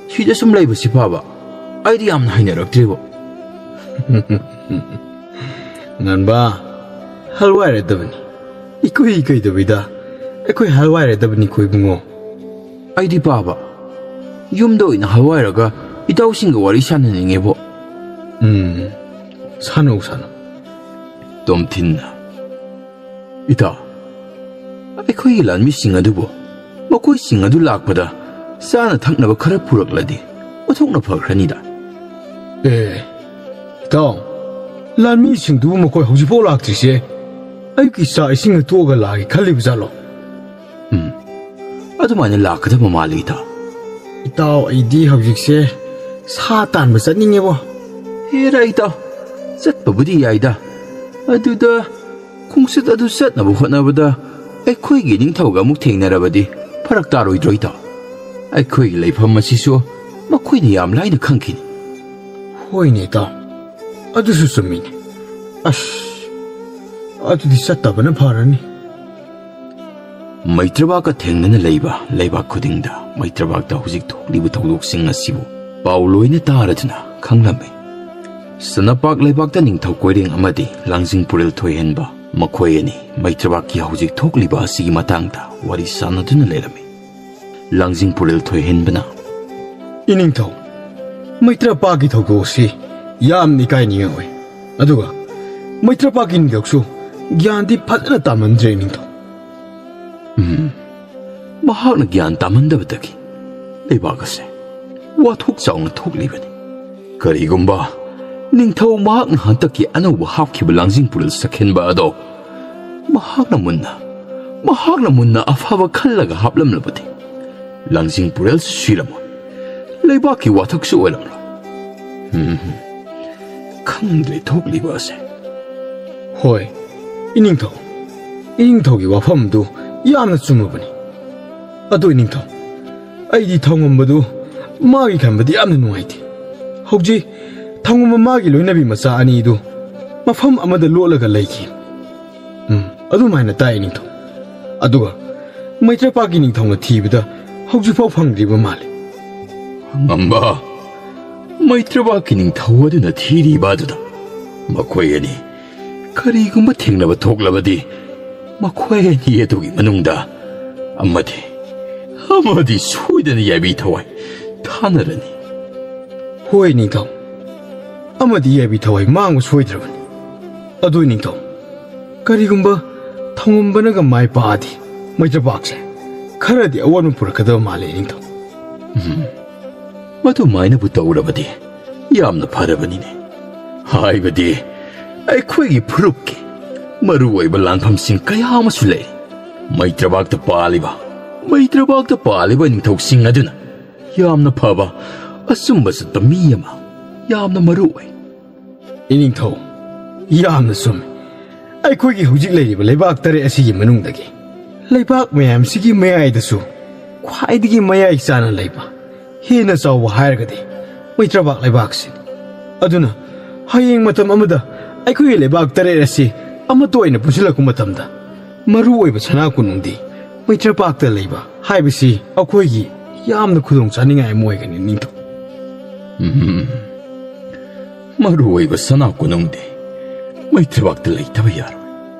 ꯁꯤꯗ ꯁꯨꯝ ꯂꯩꯕꯁꯤ ꯄꯥꯕ, ꯑꯩꯗꯤ ꯌꯥꯝꯅ ꯍꯩꯅꯔꯛꯇ꯭ꯔꯦꯕ꯫" "ꯉꯥꯟꯕ, ꯍꯜꯋꯥꯏꯔꯗꯕꯅꯤ꯫ ꯏꯀꯨꯏ ꯀꯩꯗꯕꯤꯗ ꯑꯩꯈꯣꯏ ꯍꯜꯋꯥꯏꯔꯗꯕꯅꯤꯀꯣ, ꯏꯕꯨꯡꯉꯣ꯫ ꯑꯩꯗꯤ ꯄꯥꯕ, ꯌꯨꯝꯗ ꯑꯣꯏꯅ ꯍꯜꯋꯥꯏꯔꯒ ꯏꯇꯥꯎꯁꯤꯡꯒ ꯋꯥꯔꯤ ꯁꯥꯟꯅꯅꯤꯡꯉꯦꯕꯣ꯫ ꯎꯝ, ꯁꯥꯟꯅꯧ, ꯁꯥꯟꯅꯧ꯫ ꯇꯣꯝꯊꯤꯟꯅ, ꯏꯇꯥꯎ, ꯑꯩꯈꯣꯏꯒꯤ ꯂꯥꯟꯃꯤꯁꯤꯡ ꯑꯗꯨꯕꯨ, ꯃꯈꯣꯏꯁꯤꯡ ꯑꯗꯨ ꯂꯥꯛꯄꯗ ꯆꯥꯅ ꯊꯛꯅꯕ ꯈꯔ ꯄꯨꯔꯛꯂꯗꯤ ꯑꯣꯟꯊꯣꯛꯅ ꯐꯈ꯭ꯔꯅꯤꯗ꯫ ꯑꯦ, ꯏꯇꯥꯎ, ꯂꯥꯟꯃꯤꯁꯤꯡꯗꯨꯕꯨ ꯃꯈꯣꯏ ꯍꯧꯖꯤꯛꯐꯥꯎ ꯂꯥꯛꯇ꯭ꯔꯤꯁꯦ ꯑꯌꯨꯛꯀꯤ ꯆꯥꯛ ꯏꯁꯤꯡ ꯇꯣꯛꯑꯒ ꯂꯥꯛꯑꯒꯦ ꯈꯜꯂꯤꯕ ꯖꯥꯠꯂꯣ? ꯎꯝ, ꯑꯗꯨꯃꯥꯏꯅ ꯂꯥꯛꯀꯗꯕ ꯃꯥꯜꯂꯤ, ꯏꯇꯥꯎ꯫ ꯏꯇꯥꯎ, ꯑꯩꯗꯤ ꯍꯧꯖꯤꯛꯁꯦ ꯁꯥ ꯇꯥꯟꯕ ꯆꯠꯅꯤꯡꯉꯦꯕꯣ꯫ ꯍꯦꯔꯥ, ꯏꯇꯥꯎ, ꯆꯠꯄꯕꯨꯗꯤ ꯌꯥꯏꯗ꯫ ꯑꯗꯨꯗ ꯈꯣꯡꯆꯠ ꯑꯗꯨ ꯆꯠꯅꯕ ꯍꯣꯠꯅꯕꯗ ꯑꯩꯈꯣꯏꯒꯤ ꯅꯤꯡꯊꯧꯒ ꯑꯃꯨꯛ ꯊꯦꯡꯅꯔꯕꯗꯤ ꯐꯔꯛ ꯇꯥꯔꯣꯏꯗ꯭ꯔꯣ, ꯏꯇꯥꯎ? ꯑꯩꯈꯣꯏꯒꯤ ꯂꯩꯐꯝ ꯑꯁꯤꯁꯨ ꯃꯈꯣꯏꯅ ꯌꯥꯝ ꯂꯥꯏꯅ ꯈꯪꯈꯤꯅꯤ꯫ ꯍꯣꯏꯅꯦ, ꯏꯇꯥꯎ, ꯑꯗꯨꯁꯨ ꯆꯨꯝꯃꯤꯅꯦ꯫ ꯑꯁ, ꯑꯗꯨꯗꯤ ꯆꯠꯇꯕꯅ ꯐꯔꯅꯤ꯫ ꯃꯩꯇ꯭ꯔꯕꯥꯛꯀ ꯊꯦꯡꯅꯅ ꯂꯩꯕ ꯂꯩꯕꯥꯛ ꯈꯨꯗꯤꯡꯗ ꯃꯩꯇ꯭ꯔꯕꯥꯛꯇ ꯍꯧꯖꯤꯛ ꯊꯣꯛꯂꯤꯕ ꯊꯧꯗꯣꯛꯁꯤꯡ ꯑꯁꯤꯕꯨ ꯄꯥꯎ ꯂꯣꯏꯅ ꯇꯥꯔꯗꯨꯅ ꯈꯪꯂꯝꯃꯤ꯫ ꯁꯅꯥꯄꯥꯛ ꯂꯩꯕꯥꯛꯇ ꯅꯤꯡꯊꯧ ꯀꯣꯏꯔꯦꯡ ꯑꯃꯗꯤ ꯂꯥꯡꯖꯤꯡ ꯄꯨꯔꯦꯜ ꯊꯣꯏꯍꯦꯟꯕ, ꯃꯈꯣꯏ ꯑꯅꯤ ꯃꯩꯇ꯭ꯔꯕꯥꯛꯀꯤ ꯍꯧꯖꯤꯛ ꯊꯣꯛꯂꯤꯕ ꯑꯁꯤꯒꯤ ꯃꯇꯥꯡꯗ ꯋꯥꯔꯤ ꯁꯥꯟꯅꯗꯨꯅ ꯂꯩꯔꯝꯃꯤ꯫ ꯂꯥꯡꯖꯤꯡ ꯄꯨꯔꯦꯜ ꯊꯣꯏꯍꯦꯟꯕꯅ, "ꯏꯅꯤꯡꯊꯧ, ꯃꯩꯇ꯭ꯔꯄꯥꯛꯀꯤ ꯊꯧꯗꯣꯛ ꯑꯁꯤ ꯌꯥꯝꯅ ꯏꯀꯥꯏꯅꯤꯡꯉꯥꯏ ꯑꯣꯏ꯫ ꯑꯗꯨꯒ ꯃꯩꯇ꯭ꯔꯄꯥꯛꯀꯤ ꯅꯤꯡꯊꯧꯁꯨ ꯒ꯭ꯌꯥꯟꯗꯤ ꯐꯖꯅ ꯇꯥꯃꯟꯗ꯭ꯔꯦ, ꯏꯅꯤꯡꯊꯧ꯫" ꯎꯝ, ꯃꯍꯥꯛꯅ ꯒ꯭ꯌꯥꯟ ꯇꯥꯃꯟꯗꯕꯗꯒꯤ ꯂꯩꯕꯥꯛ ꯑꯁꯦ ꯋꯥꯊꯣꯛ ꯆꯥꯎꯅ ꯊꯣꯛꯂꯤꯕꯅꯤ꯫ ꯀꯔꯤꯒꯨꯝꯕ ꯅꯤꯡꯊꯧ ꯃꯍꯥꯛꯅ ꯍꯟꯗꯛꯀꯤ ꯑꯅꯧꯕ ꯍꯥꯞꯈꯤꯕ ꯂꯥꯡꯖꯤꯡ ꯄꯨꯔꯦꯜ ꯁꯛꯍꯦꯟꯕ ꯑꯗꯣ ꯃꯍꯥꯛꯅ ꯃꯨꯟꯅ, ꯃꯍꯥꯛꯅ ꯃꯨꯟꯅ ꯑꯐꯕ ꯈꯜꯂꯒ ꯍꯥꯞꯂꯝꯂꯕꯗꯤ, ꯂꯥꯡꯖꯤꯡ ꯄꯨꯔꯦꯜꯁꯨ ꯁꯤꯔꯝꯃꯣꯏ, ꯂꯩꯕꯥꯛꯀꯤ ꯋꯥꯊꯣꯛꯁꯨ ꯑꯣꯏꯔꯝꯂꯣꯏ꯫ ꯎꯝ, ꯈꯪꯗ꯭ꯔꯦ ꯊꯣꯛꯂꯤꯕ ꯑꯁꯦ꯫ ꯍꯣꯏ, ꯏꯅꯤꯡꯊꯧ, ꯏꯅꯤꯡꯊꯧꯒꯤ ꯋꯥꯐꯝꯗꯨ ꯌꯥꯝꯅ ꯆꯨꯝꯃꯕꯅꯤ꯫ ꯑꯗꯨ ꯏꯅꯤꯡꯊꯧ, ꯑꯩꯗꯤ ꯊꯧꯉꯝꯕꯗꯨ ꯃꯥꯒꯤ ꯈꯟꯕꯗꯤ ꯌꯥꯝꯅ ꯅꯨꯡꯉꯥꯏꯇꯦ꯫ ꯍꯧꯖꯤꯛ ꯊꯧꯉꯝꯕ ꯃꯥꯒꯤ ꯂꯣꯏꯅꯕꯤ ꯃꯆꯥ ꯑꯅꯤꯗꯨ ꯃꯐꯝ ꯑꯃꯗ ꯂꯣꯠꯂꯒ ꯂꯩꯈꯤ꯫ ꯎꯝ, ꯑꯗꯨꯃꯥꯏꯅ ꯇꯥꯏ, ꯅꯤꯡꯊꯧ꯫ ꯑꯗꯨꯒ ꯃꯩꯇ꯭ꯔꯄꯥꯛꯀꯤ ꯅꯤꯡꯊꯧꯅ ꯊꯤꯕꯗ ꯍꯧꯖꯤꯛꯐꯥꯎ ꯐꯪꯗ꯭ꯔꯤꯕ ꯃꯥꯜꯂꯤ꯫ ꯉꯝꯕ, ꯃꯩꯇ꯭ꯔꯄꯥꯛꯀꯤ ꯅꯤꯡꯊꯧ ꯑꯗꯨꯅ ꯊꯤꯔꯤꯕ ꯑꯗꯨꯗ ꯃꯈꯣꯏ ꯑꯅꯤ ꯀꯔꯤꯒꯨꯝꯕ ꯊꯦꯡꯅꯕ ꯊꯣꯛꯂꯕꯗꯤ, ꯃꯈꯣꯏ ꯑꯅꯤ ꯑꯗꯨꯒꯤ ꯃꯅꯨꯡꯗ ꯑꯃꯗꯤ, ꯑꯃꯗꯤ ꯁꯣꯏꯗꯅ ꯌꯥꯏꯕꯤ ꯊꯋꯥꯏ ꯊꯥꯅꯔꯅꯤ꯫ ꯍꯣꯏ ꯅꯤꯡꯊꯧ, ꯑꯃꯗꯤ ꯌꯥꯏꯕꯤ ꯊꯋꯥꯏ ꯃꯥꯡꯕ ꯁꯣꯏꯗ꯭ꯔꯕꯅꯤ꯫ ꯑꯗꯨ ꯅꯤꯡꯊꯧ, ꯀꯔꯤꯒꯨꯝꯕ ꯊꯧꯉꯝꯕꯅꯒ ꯃꯥꯏ ꯄꯥꯛꯑꯗꯤ ꯃꯩꯇ꯭ꯔꯄꯥꯛꯁꯦ ꯈꯔꯗꯤ ꯑꯑꯣꯟꯕ ꯄꯨꯔꯛꯀꯗꯕ ꯃꯥꯜꯂꯦ ꯅꯤꯡꯊꯧ꯫ ꯎꯝ, ꯃꯗꯨꯃꯥꯏꯅꯕꯨ ꯇꯧꯔꯕꯗꯤ ꯌꯥꯝꯅ ꯐꯔꯕꯅꯤꯅꯦ꯫ ꯍꯥꯏꯕꯗꯤ ꯑꯩꯈꯣꯏꯒꯤ ꯐꯨꯔꯨꯞꯀꯤ ꯃꯔꯨꯑꯣꯏꯕ ꯂꯥꯟꯐꯝꯁꯤꯡ ꯀꯌꯥ ꯑꯃꯁꯨ ꯂꯩ꯫ ꯃꯩꯇ꯭ꯔꯕꯥꯛꯇ ꯄꯥꯜꯂꯤꯕ, ꯃꯩꯇ꯭ꯔꯕꯥꯛꯇ ꯄꯥꯜꯂꯤꯕ ꯅꯤꯡꯊꯧꯁꯤꯡ ꯑꯗꯨꯅ ꯌꯥꯝꯅ ꯐꯕ, ꯑꯆꯨꯝꯕ ꯆꯠꯄ ꯃꯤ ꯑꯃ ꯌꯥꯝꯅ ꯃꯔꯨ ꯑꯣꯏ꯫ ꯏꯅꯤꯡꯊꯧ, ꯌꯥꯝꯅ ꯆꯨꯝꯃꯤ꯫ ꯑꯩꯈꯣꯏꯒꯤ ꯍꯧꯖꯤꯛ ꯂꯩꯔꯤꯕ ꯂꯩꯕꯥꯛ ꯇꯔꯦꯠ ꯑꯁꯤꯒꯤ ꯃꯅꯨꯡꯗꯒꯤ ꯂꯩꯕꯥꯛ ꯃꯌꯥꯝꯁꯤꯒꯤ ꯃꯌꯥꯏꯗꯁꯨ ꯈ꯭ꯋꯥꯏꯗꯒꯤ ꯃꯌꯥꯏ ꯆꯥꯅ ꯂꯩꯕ, ꯍꯦꯟꯅ ꯆꯥꯎꯕ ꯍꯥꯏꯔꯒꯗꯤ ꯃꯩꯇ꯭ꯔꯕꯥꯛ ꯂꯩꯕꯥꯛꯁꯤꯅꯤ꯫ ꯑꯗꯨꯅ ꯍꯌꯦꯡ ꯃꯇꯝ ꯑꯃꯗ ꯑꯩꯈꯣꯏꯒꯤ ꯂꯩꯕꯥꯛ ꯇꯔꯦꯠ ꯑꯁꯤ ꯑꯃꯠꯇ ꯑꯣꯏꯅ ꯄꯨꯟꯁꯤꯜꯂꯛꯄ ꯃꯇꯝꯗ ꯃꯔꯨ ꯑꯣꯏꯕ ꯁꯅꯥ ꯀꯣꯅꯨꯡꯗꯤ ꯃꯩꯇ꯭ꯔꯕꯥꯛꯇ ꯂꯩꯕ ꯍꯥꯏꯕꯁꯤ ꯑꯩꯈꯣꯏꯒꯤ ꯌꯥꯝꯅ ꯈꯨꯗꯣꯡ ꯆꯥꯅꯤꯡꯉꯥꯏ ꯑꯃ ꯑꯣꯏꯒꯅꯤ ꯅꯤꯡꯊꯧ꯫ ꯎꯝ꯫ ꯃꯔꯨ ꯑꯣꯏꯕ ꯁꯅꯥ ꯀꯣꯅꯨꯡꯗꯤ ꯃꯩꯇ꯭ꯔꯕꯥꯛꯇ ꯂꯩꯇꯕ ꯌꯥꯔꯣꯏ꯫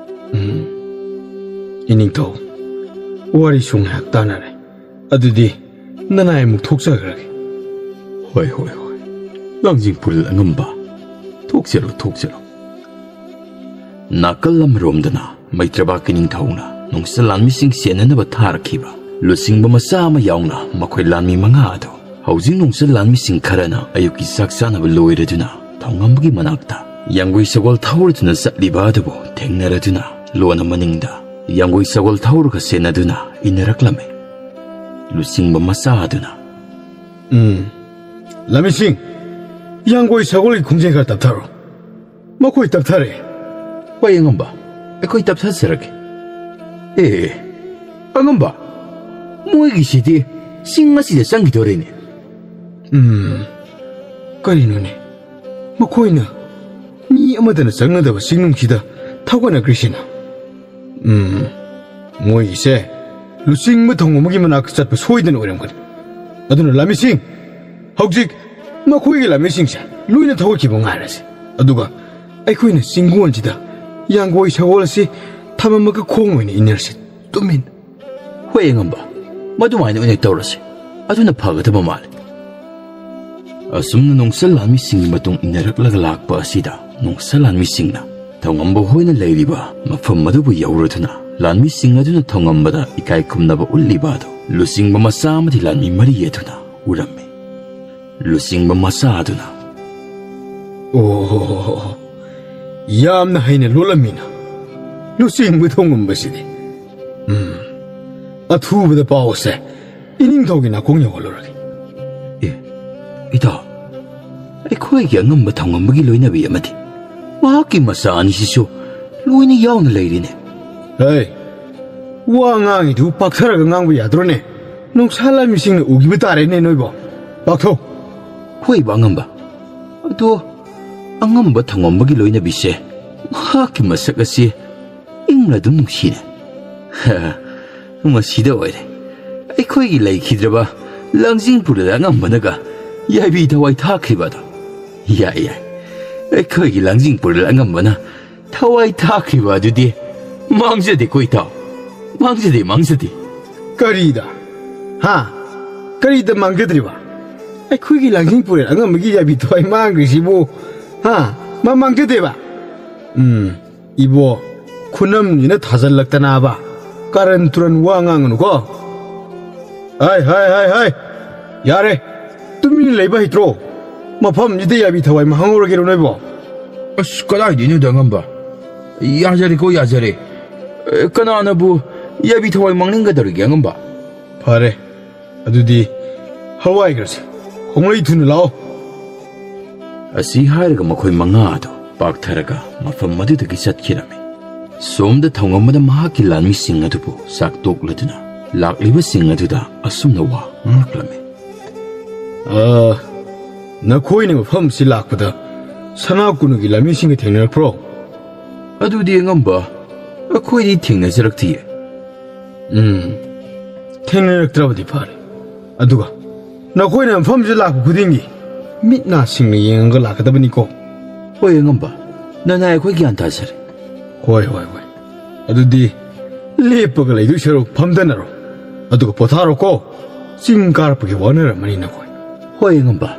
ꯎꯝ꯫ ꯏꯅꯤꯡꯊꯧ, ꯋꯥꯔꯤꯁꯨ ꯉꯥꯏꯍꯥꯛ ꯇꯥꯟꯅꯔꯦ꯫ ꯑꯗꯨꯗꯤ ꯅꯅꯥꯏ ꯑꯃꯨꯛ ꯊꯣꯛꯆꯈ꯭ꯔꯒꯦ꯫ ꯍꯣꯏ, ꯍꯣꯏ, ꯍꯣꯏ꯫ ꯂꯥꯡꯖꯤꯡ ꯄꯨꯔꯦꯜ ꯑꯉꯝꯕ, ꯊꯣꯛꯆꯔꯣ, ꯊꯣꯛꯆꯔꯣ꯫ ꯅꯥꯀꯜ ꯑꯃꯔꯣꯝꯗꯅ ꯃꯩꯇ꯭ꯔꯕꯥꯛꯀꯤ ꯅꯤꯡꯊꯧꯅ ꯅꯣꯡꯆꯠ ꯂꯥꯟꯃꯤꯁꯤꯡ ꯁꯦꯟꯅꯅꯕ ꯊꯥꯔꯛꯈꯤꯕ ꯂꯨꯆꯤꯡꯕ ꯃꯆꯥ ꯑꯃ ꯌꯥꯎꯅ ꯃꯈꯣꯏ ꯂꯥꯟꯃꯤ ꯃꯉꯥ ꯑꯗꯨ ꯍꯧꯖꯤꯛ ꯅꯣꯡꯆꯠ ꯂꯥꯟꯃꯤꯁꯤꯡ ꯈꯔꯅ ꯑꯌꯨꯛꯀꯤ ꯆꯥꯛ ꯆꯥꯅꯕ ꯂꯣꯏꯔꯗꯨꯅ ꯊꯧꯉꯝꯕꯒꯤ ꯃꯅꯥꯛꯇ ꯌꯥꯡꯒꯣꯏ ꯁꯒꯣꯜ ꯊꯧꯔꯗꯨꯅ ꯆꯠꯂꯤꯕ ꯑꯗꯨꯕꯨ ꯊꯦꯡꯅꯔꯗꯨꯅ ꯂꯣꯟꯅ ꯃꯅꯤꯡꯗ ꯌꯥꯡꯒꯣꯏ ꯁꯒꯣꯜ ꯊꯧꯔꯒ ꯁꯦꯟꯅꯗꯨꯅ ꯏꯟꯅꯔꯛꯂꯝꯃꯤ꯫ ꯂꯨꯆꯤꯡꯕ ꯃꯆꯥ ꯑꯗꯨꯅ, "ꯎꯝ, ꯂꯥꯟꯃꯤꯁꯤꯡ, ꯌꯥꯡꯒꯣꯏ ꯁꯒꯣꯜꯒꯤ ꯈꯣꯡꯖꯦꯜ ꯈꯔ ꯇꯞꯊꯔꯣ꯫ ꯃꯈꯣꯏ ꯇꯞꯊꯔꯦ꯫" "ꯍꯣꯏ ꯑꯉꯝꯕ, ꯑꯩꯈꯣꯏ ꯇꯞꯊꯖꯔꯒꯦ꯫ ꯑꯦ, ꯑꯉꯝꯕ, ꯃꯣꯏꯒꯤꯁꯤꯗꯤ ꯆꯤꯡ ꯑꯁꯤꯗ ꯆꯪꯈꯤꯗꯣꯔꯦꯅꯦ꯫" "ꯎꯝ, ꯀꯔꯤꯅꯣꯅꯦ? ꯃꯈꯣꯏꯅ ꯃꯤ ꯑꯃꯠꯇꯅ ꯆꯪꯅꯗꯕ ꯆꯤꯡꯅꯨꯡꯁꯤꯗ ꯊꯧꯒꯠꯅꯈ꯭ꯔꯤꯁꯤꯅ? ꯎꯝ, ꯃꯣꯏꯒꯤꯁꯦ ꯂꯨꯆꯤꯡꯕ ꯊꯧꯉꯝꯕꯒꯤ ꯃꯅꯥꯛꯇ ꯆꯠꯄ ꯁꯣꯏꯗꯅ ꯑꯣꯏꯔꯝꯒꯅꯤ꯫ ꯑꯗꯨꯅ ꯂꯥꯟꯃꯤꯁꯤꯡ, ꯍꯧꯖꯤꯛ ꯃꯈꯣꯏꯒꯤ ꯂꯥꯟꯃꯤꯁꯤꯡꯁꯦ ꯂꯣꯏꯅ ꯊꯧꯒꯠꯈꯤꯕ ꯉꯥꯏꯔꯁꯤ꯫ ꯑꯗꯨꯒ ꯑꯩꯈꯣꯏꯅ ꯆꯤꯡꯒꯣꯟꯁꯤꯗ ꯌꯥꯡꯒꯣꯏ ꯁꯒꯣꯜ ꯑꯁꯤ ꯊꯝꯃꯝꯃꯒ ꯈꯣꯡ ꯑꯣꯏꯅ ꯏꯟꯅꯔꯁꯤ, ꯇꯨꯃꯤꯟ꯫ ꯍꯣꯏ, ꯑꯉꯝꯕ, ꯃꯗꯨꯃꯥꯏꯅ ꯑꯣꯏꯅ ꯇꯧꯔꯁꯤ꯫ ꯑꯗꯨꯅ ꯐꯒꯗꯕ ꯃꯥꯜꯂꯤ꯫ ꯑꯁꯨꯝꯅ ꯅꯣꯡꯆꯠ ꯂꯥꯟꯃꯤꯁꯤꯡꯒꯤ ꯃꯇꯨꯡ ꯏꯟꯅꯔꯛꯂꯒ ꯂꯥꯛꯄ ꯑꯁꯤꯗ, ꯅꯣꯡꯆꯠ ꯂꯥꯟꯃꯤꯁꯤꯡꯅ ꯊꯧꯉꯝꯕ ꯍꯣꯏꯅ ꯂꯩꯔꯤꯕ ꯃꯐꯝ ꯑꯗꯨꯕꯨ ꯌꯧꯔꯗꯨꯅ, ꯂꯥꯟꯃꯤꯁꯤꯡ ꯑꯗꯨꯅ ꯊꯧꯉꯝꯕꯗ ꯏꯀꯥꯏ ꯈꯨꯝꯅꯕ ꯎꯠꯂꯤꯕ ꯑꯗꯨ ꯂꯨꯆꯤꯡꯕ ꯃꯆꯥ ꯑꯃꯗꯤ ꯂꯥꯟꯃꯤ ꯃꯔꯤ ꯑꯗꯨꯅ ꯎꯔꯝꯃꯤ꯫ ꯂꯨꯆꯤꯡꯕ ꯃꯆꯥ ꯑꯗꯨꯅ, "ꯑꯣ, ꯌꯥꯝꯅ ꯍꯩꯅ ꯂꯣꯜꯂꯝꯃꯤꯅ, ꯂꯨꯆꯤꯡꯕ ꯊꯧꯉꯝꯕꯁꯤꯗꯤ꯫ ꯎꯝ, ꯑꯊꯨꯕꯗ ꯄꯥꯎꯁꯦ ꯏꯅꯤꯡꯊꯧꯒꯤ ꯅꯥꯀꯣꯡ ꯌꯧꯍꯜꯂꯨꯔꯒꯦ꯫" ꯑꯦ, ꯏꯇꯥꯎ, ꯑꯩꯈꯣꯏꯒꯤ ꯑꯉꯝꯕ ꯊꯧꯉꯝꯕꯒꯤ ꯂꯣꯏꯅꯕꯤ ꯑꯃꯗꯤ ꯃꯍꯥꯛꯀꯤ ꯃꯆꯥ ꯑꯅꯤꯁꯤꯁꯨ ꯂꯣꯏꯅ ꯌꯥꯎꯅ ꯂꯩꯔꯤꯅꯦ꯫ ꯍꯦ, ꯋꯥ ꯉꯥꯡꯉꯤꯗꯨ ꯄꯥꯛꯊꯔꯒ ꯉꯥꯡꯕ ꯌꯥꯗ꯭ꯔꯣꯅꯦ? ꯅꯣꯡꯁꯥ ꯂꯥꯟꯃꯤꯁꯤꯡꯅ ꯎꯈꯤꯕ ꯇꯥꯔꯦꯅꯦ ꯅꯣꯏꯕꯣ꯫ ꯄꯥꯛꯊꯧ꯫ ꯍꯣꯏꯕ, ꯑꯉꯝꯕ꯫ ꯑꯗꯣ, ꯑꯉꯝꯕ ꯊꯧꯉꯝꯕꯒꯤ ꯂꯣꯏꯅꯕꯤꯁꯦ, ꯃꯍꯥꯛꯀꯤ ꯃꯁꯛ ꯑꯁꯤ ꯏꯪꯅ ꯑꯗꯨꯝ ꯅꯨꯡꯁꯤꯅꯦ꯫ ꯃꯁꯤꯗ ꯑꯣꯏꯔꯦ ꯑꯩꯈꯣꯏꯒꯤ ꯂꯩꯈꯤꯗ꯭ꯔꯕ ꯂꯥꯡꯖꯤꯡ ꯄꯨꯔꯦꯜ ꯑꯉꯝꯕꯅꯒ ꯌꯥꯏꯕꯤ ꯊꯋꯥꯏ ꯊꯥꯈ꯭ꯔꯤꯕ ꯑꯗꯣ꯫ ꯌꯥꯏ, ꯌꯥꯏ, ꯑꯩꯈꯣꯏꯒꯤ ꯂꯥꯡꯖꯤꯡ ꯄꯨꯔꯦꯜ ꯑꯉꯝꯕꯅ ꯊꯋꯥꯏ ꯊꯥꯈ꯭ꯔꯤꯕ ꯑꯗꯨꯗꯤ ꯃꯥꯡꯖꯗꯦꯀꯣ, ꯏꯇꯥꯎ꯫ ꯃꯥꯡꯖꯗꯦ, ꯃꯥꯡꯖꯗꯦ꯫ ꯀꯔꯤꯗ? ꯍꯥ? ꯀꯔꯤꯗ ꯃꯥꯡꯖꯗ꯭ꯔꯤꯕ? ꯑꯩꯈꯣꯏꯒꯤ ꯂꯥꯡꯖꯤꯡ ꯄꯨꯔꯦꯜ ꯑꯉꯝꯕꯒꯤ ꯌꯥꯏꯕꯤ ꯊꯋꯥꯏ ꯃꯥꯡꯈ꯭ꯔꯤꯁꯤꯕꯨ, ꯍꯥ? ꯃꯥ ꯃꯥꯡꯖꯗꯦꯕ? ꯎꯝ, ꯏꯕꯣ, ꯈꯨꯅꯝꯁꯤꯅ ꯊꯥꯖꯜꯂꯛꯇꯅꯕ ꯀꯥꯔꯟ ꯇꯨꯔꯟ ꯋꯥ ꯉꯥꯡꯒꯅꯨꯀꯣ꯫ ꯍꯥꯏ, ꯍꯥꯏ, ꯍꯥꯏ, ꯍꯥꯏ! ꯌꯥꯔꯦ! ꯇꯨꯃꯤꯟꯅ ꯂꯩꯕ ꯍꯩꯇ꯭ꯔꯣ? ꯃꯐꯝꯁꯤꯗ ꯌꯥꯕꯤ ꯊꯋꯥꯏ ꯃꯥꯡꯍꯧꯔꯒꯦꯔꯣ ꯅꯣꯏꯕꯣ? ꯑꯁ, ꯀꯗꯥꯏꯗꯩꯅꯣꯗ, ꯑꯉꯝꯕ? ꯌꯥꯖꯔꯦꯀꯣ, ꯌꯥꯖꯔꯦ꯫ ꯑꯦ, ꯀꯅꯥꯅꯕꯨ ꯌꯥꯕꯤ ꯊꯋꯥꯏ ꯃꯥꯡꯅꯤꯡꯒꯗꯧꯔꯤꯒꯦ, ꯑꯉꯝꯕ? ꯐꯔꯦ, ꯑꯗꯨꯗꯤ ꯍꯋꯥꯏꯈ꯭ꯔꯁꯤ꯫ ꯍꯣꯡꯂꯩ, ꯊꯨꯅ ꯂꯥꯛꯑꯣ꯫ ꯑꯁꯤ ꯍꯥꯏꯔꯒ ꯃꯈꯣꯏ ꯃꯉꯥ ꯑꯗꯨ ꯄꯥꯛꯊꯔꯒ ꯃꯐꯝ ꯑꯗꯨꯗꯒꯤ ꯆꯠꯈꯤꯔꯝꯃꯤ꯫ ꯁꯣꯝꯗ ꯊꯧꯉꯝꯕꯅ ꯃꯍꯥꯛꯀꯤ ꯂꯥꯟꯃꯤꯁꯤꯡ ꯑꯗꯨꯕꯨ ꯆꯥꯛ ꯇꯣꯛꯂꯗꯨꯅ ꯂꯥꯛꯂꯤꯕꯁꯤꯡ ꯑꯗꯨꯗ ꯑꯁꯨꯝꯅ ꯋꯥ ꯉꯥꯡꯂꯛꯂꯝꯃꯤ꯫ ꯑ, ꯅꯈꯣꯏꯅ ꯃꯐꯝ ꯑꯁꯤ ꯂꯥꯛꯄꯗ ꯁꯅꯥ ꯀꯨꯅꯨꯒꯤ ꯂꯥꯟꯃꯤꯁꯤꯡꯒ ꯊꯦꯡꯅꯔꯛꯄ꯭ꯔꯣ? ꯑꯗꯨꯗꯤ, ꯑꯉꯝꯕ, ꯑꯩꯈꯣꯏꯗꯤ ꯊꯦꯡꯅꯖꯔꯛꯇꯤꯌꯦ꯫ ꯎꯝ, ꯊꯦꯡꯅꯔꯛꯇ꯭ꯔꯕꯗꯤ ꯐꯔꯦ꯫ ꯑꯗꯨꯒ ꯅꯈꯣꯏꯅ ꯃꯐꯝꯁꯤꯗ ꯂꯥꯛꯄ ꯈꯨꯗꯤꯡꯒꯤ ꯃꯤꯠ ꯅꯥ ꯁꯤꯡꯅ ꯌꯦꯡꯉꯒ ꯂꯥꯛꯀꯗꯕꯅꯤꯀꯣ꯫ ꯍꯣꯏ, ꯑꯉꯝꯕ, ꯅꯅꯥꯏ ꯑꯩꯈꯣꯏ ꯒ꯭ꯌꯥꯟ ꯇꯥꯖꯔꯦ꯫ ꯍꯣꯏ, ꯍꯣꯏ, ꯍꯣꯏ꯫ ꯑꯗꯨꯗꯤ ꯂꯦꯞꯄꯒ ꯂꯩꯗꯣꯏ ꯁꯔꯨꯛ ꯐꯝꯗꯅꯔꯣ, ꯑꯗꯨꯒ ꯄꯣꯊꯥꯔꯣꯀꯣ꯫ ꯆꯤꯡ ꯀꯥꯔꯛꯄꯒꯤ ꯋꯥꯅꯔꯝꯃꯅꯤ ꯅꯈꯣꯏ꯫ ꯍꯣꯏ, ꯑꯉꯝꯕ꯫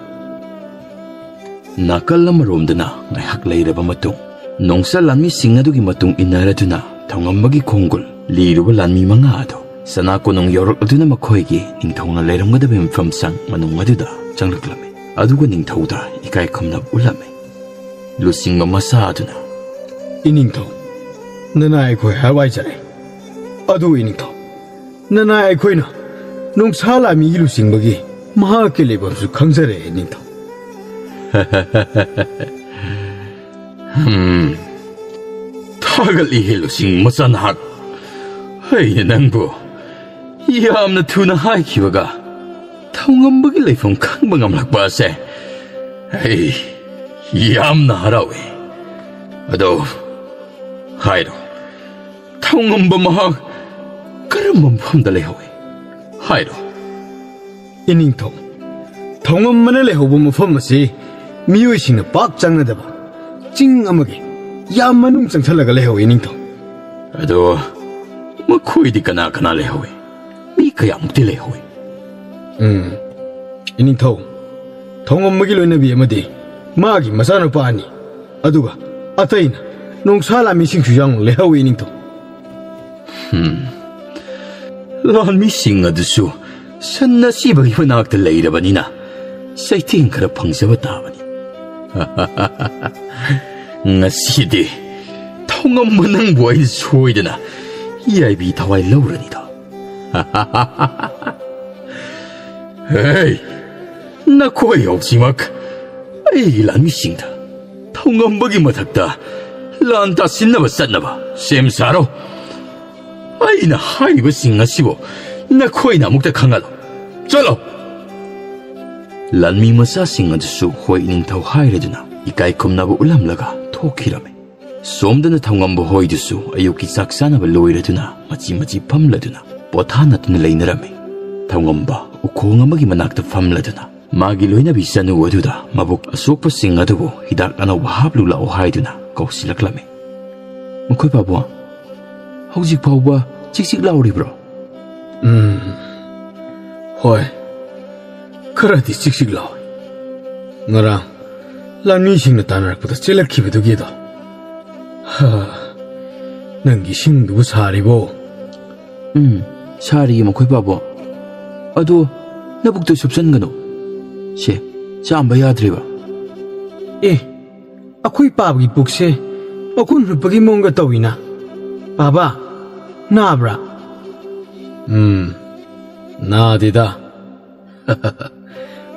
ꯅꯥꯀꯜ ꯑꯃꯔꯣꯝꯗꯅ ꯉꯥꯏꯍꯥꯛ ꯂꯩꯔꯕ ꯃꯇꯨꯡ, ꯅꯣꯡꯆꯥ ꯂꯥꯟꯃꯤꯁꯤꯡ ꯑꯗꯨꯒꯤ ꯃꯇꯨꯡ ꯏꯟꯅꯔꯗꯨꯅ ꯊꯧꯉꯝꯕꯒꯤ ꯈꯣꯡꯒꯨꯜ ꯂꯤꯔꯨꯕ ꯂꯥꯟꯃꯤ ꯃꯉꯥ ꯑꯗꯨ ꯆꯅꯥ ꯀꯣꯅꯨꯡ ꯌꯧꯔꯛꯂꯗꯨꯅ ꯃꯈꯣꯏꯒꯤ ꯅꯤꯡꯊꯧꯅ ꯂꯩꯔꯝꯒꯗꯕ ꯃꯐꯝ ꯁꯪ ꯃꯅꯨꯡ ꯑꯗꯨꯗ ꯆꯪꯂꯛꯂꯝꯃꯤ꯫ ꯑꯗꯨꯒ ꯅꯤꯡꯊꯧꯗ ꯏꯀꯥꯏ ꯈꯨꯝꯅꯕ ꯎꯠꯂꯝꯃꯤ꯫ ꯂꯨꯆꯤꯡꯕ ꯃꯆꯥ ꯑꯗꯨꯅ, "ꯏꯅꯤꯡꯊꯧ, ꯅꯅꯥꯏ ꯑꯩꯈꯣꯏ ꯍꯥꯏꯋꯥꯏꯖꯔꯦ꯫ ꯑꯗꯨ ꯏꯅꯤꯡꯊꯧ, ꯅꯅꯥꯏ ꯑꯩꯈꯣꯏꯅ ꯅꯣꯡꯁꯥ ꯂꯥꯟꯃꯤꯒꯤ ꯂꯨꯆꯤꯡꯕꯒꯤ ꯃꯍꯥꯛꯀꯤ ꯂꯩꯐꯝꯁꯨ ꯈꯪꯖꯔꯦ ꯏꯅꯤꯡꯊꯧ꯫" ꯍꯝ, ꯊꯥꯒꯠꯂꯤꯍꯦ ꯂꯨꯆꯤꯡ ꯃꯆꯥ ꯅꯍꯥꯛ꯫ ꯑꯩꯅ ꯅꯪꯕꯨ ꯌꯥꯝꯅ ꯊꯨꯅ ꯍꯥꯏꯈꯤꯕꯒ ꯊꯧꯉꯝꯕꯒꯤ ꯂꯩꯐꯝ ꯈꯪꯕ ꯉꯝꯂꯛꯄ ꯑꯁꯦ ꯑꯩ ꯌꯥꯝꯅ ꯍꯔꯥꯎꯏ꯫ ꯑꯗꯣ ꯍꯥꯏꯔꯣ, ꯊꯧꯉꯝꯕ ꯃꯍꯥꯛ ꯀꯔꯝꯕ ꯃꯐꯝꯗ ꯂꯩꯍꯧꯏ? ꯍꯥꯏꯔꯣ꯫ ꯏꯅꯤꯡꯊꯧ, ꯊꯧꯉꯝꯕꯅ ꯂꯩꯍꯧꯕ ꯃꯐꯝ ꯑꯁꯤ ꯃꯤꯑꯣꯏꯁꯤꯡꯅ ꯄꯥꯛ ꯆꯪꯅꯗꯕ ꯆꯤꯡ ꯑꯃꯒꯤ ꯌꯥꯝ ꯃꯅꯨꯡ ꯆꯪꯁꯜꯂꯒ ꯂꯩꯍꯧꯏ, ꯏꯅꯤꯡꯊꯧ꯫ ꯑꯗꯣ ꯃꯈꯣꯏꯗꯤ ꯀꯅꯥ ꯀꯅꯥ ꯂꯩꯍꯧꯏ? ꯃꯤ ꯀꯌꯥꯃꯨꯛꯇꯤ ꯂꯩꯍꯧꯏ? ꯎꯝ, ꯏꯅꯤꯡꯊꯧ, ꯊꯧꯉꯝꯕꯒꯤ ꯂꯣꯏꯅꯕꯤ ꯑꯃꯗꯤ ꯃꯥꯒꯤ ꯃꯆꯥꯅꯨꯄꯥ ꯑꯅꯤ, ꯑꯗꯨꯒ ꯑꯇꯩꯅ ꯅꯣꯡꯁꯥ ꯂꯥꯟꯃꯤꯁꯤꯡꯁꯨ ꯌꯥꯎꯅ ꯂꯩꯍꯧꯏ, ꯏꯅꯤꯡꯊꯧ꯫ ꯍꯝ, ꯂꯥꯟꯃꯤꯁꯤꯡ ꯑꯗꯨꯁꯨ ꯁꯟ ꯑꯁꯤꯕꯒꯤ ꯃꯅꯥꯛꯇ ꯂꯩꯔꯕꯅꯤꯅ ꯆꯩꯊꯦꯡ ꯈꯔ ꯐꯪꯖꯕ ꯇꯥꯕꯅꯤ꯫ ꯉꯁꯤꯗꯤ ꯊꯧꯉꯝꯕ ꯅꯪꯕꯨ ꯑꯩꯅ ꯁꯣꯏꯗꯅ ꯌꯥꯏꯕꯤ ꯊꯋꯥꯏ ꯂꯧꯔꯅꯤꯗꯣ꯫ ꯍꯦ, ꯅꯈꯣꯏ ꯍꯧꯖꯤꯛꯃꯛ ꯑꯩꯒꯤ ꯂꯥꯟꯃꯤꯁꯤꯡꯗ ꯊꯧꯉꯝꯕꯒꯤ ꯃꯊꯛꯇ ꯂꯥꯟ ꯇꯥꯁꯤꯟꯅꯕ ꯆꯠꯅꯕ ꯁꯦꯝ ꯁꯥꯔꯣ꯫ ꯑꯩꯅ ꯍꯥꯏꯔꯤꯕꯁꯤꯡ ꯑꯁꯤꯕꯨ ꯅꯈꯣꯏꯅ ꯑꯃꯨꯛꯇ ꯈꯪꯍꯜꯂꯣ꯫ ꯆꯠꯂꯣ!" ꯂꯥꯟꯃꯤ ꯃꯆꯥꯁꯤꯡ ꯑꯗꯨꯁꯨ ꯍꯣꯏ ꯅꯤꯡꯊꯧ ꯍꯥꯏꯔꯗꯨꯅ ꯏꯀꯥꯏ ꯈꯨꯝꯅꯕ ꯎꯠꯂꯝꯂꯒ ꯊꯣꯛꯈꯤꯔꯝꯃꯤ꯫ ꯁꯣꯝꯗꯅ ꯊꯧꯉꯝꯕ ꯍꯣꯏꯗꯨꯁꯨ ꯑꯌꯨꯛꯀꯤ ꯆꯥꯛ ꯆꯥꯅꯕ ꯂꯣꯏꯔꯗꯨꯅ ꯃꯆꯤ ꯃꯆꯤ ꯐꯝꯂꯗꯨꯅ ꯄꯣꯊꯥꯅꯗꯨꯅ ꯂꯩꯅꯔꯝꯃꯤ꯫ ꯊꯧꯉꯝꯕ ꯎꯈꯣꯡ ꯑꯃꯒꯤ ꯃꯅꯥꯛꯇ ꯐꯝꯂꯗꯨꯅ ꯃꯥꯒꯤ ꯂꯣꯏꯅꯕꯤ ꯆꯅꯨ ꯑꯗꯨꯗ ꯃꯕꯨꯛ ꯑꯁꯣꯛꯄꯁꯤꯡ ꯑꯗꯨꯕꯨ ꯍꯤꯗꯥꯛ ꯑꯅꯧꯕ ꯍꯥꯞꯂꯨ ꯂꯥꯛꯑꯣ ꯍꯥꯏꯗꯨꯅ ꯀꯧꯁꯤꯜꯂꯛꯂꯝꯃꯤ꯫ "ꯃꯈꯣꯏ ꯄꯥꯕꯨꯡ, ꯍꯧꯖꯤꯛ ꯐꯥꯎꯕ ꯆꯤꯛ ꯆꯤꯛ ꯂꯥꯎꯔꯤꯕ꯭ꯔꯣ? ꯎꯝ, ꯍꯣꯏ, ꯈꯔꯗꯤ ꯆꯤꯛ ꯆꯤꯛ ꯂꯥꯎꯏ꯫ ꯉꯔꯥꯡ ꯂꯥꯟꯃꯤꯁꯤꯡꯅ ꯇꯥꯟꯅꯔꯛꯄꯗ ꯆꯦꯜꯂꯛꯈꯤꯕꯗꯨꯒꯤꯗꯣ꯫ ꯍꯥ, ꯅꯪꯒꯤ ꯏꯁꯤꯡꯗꯨꯕꯨ ꯁꯥꯔꯤꯕꯣ? ꯎꯝ, ꯁꯥꯔꯤꯌꯦ ꯃꯈꯣꯏ ꯄꯥꯕꯣ꯫ ꯑꯗꯣ ꯅꯕꯨꯛꯇ ꯁꯨꯞꯆꯟꯒꯅꯨ꯫ ꯁꯦ, ꯆꯥꯝꯕ ꯌꯥꯗ꯭ꯔꯤꯕ? ꯑꯦ, ꯑꯩꯈꯣꯏ ꯄꯥꯕꯒꯤ ꯄꯨꯛꯁꯦ ꯃꯈꯨꯟ ꯍꯨꯠꯄꯒꯤ ꯃꯑꯣꯡꯒ ꯇꯧꯏꯅ꯫ ꯄꯥꯕ, ꯅꯥꯕ꯭ꯔꯥ? ꯎꯝ, ꯅꯥꯗꯦꯗ꯫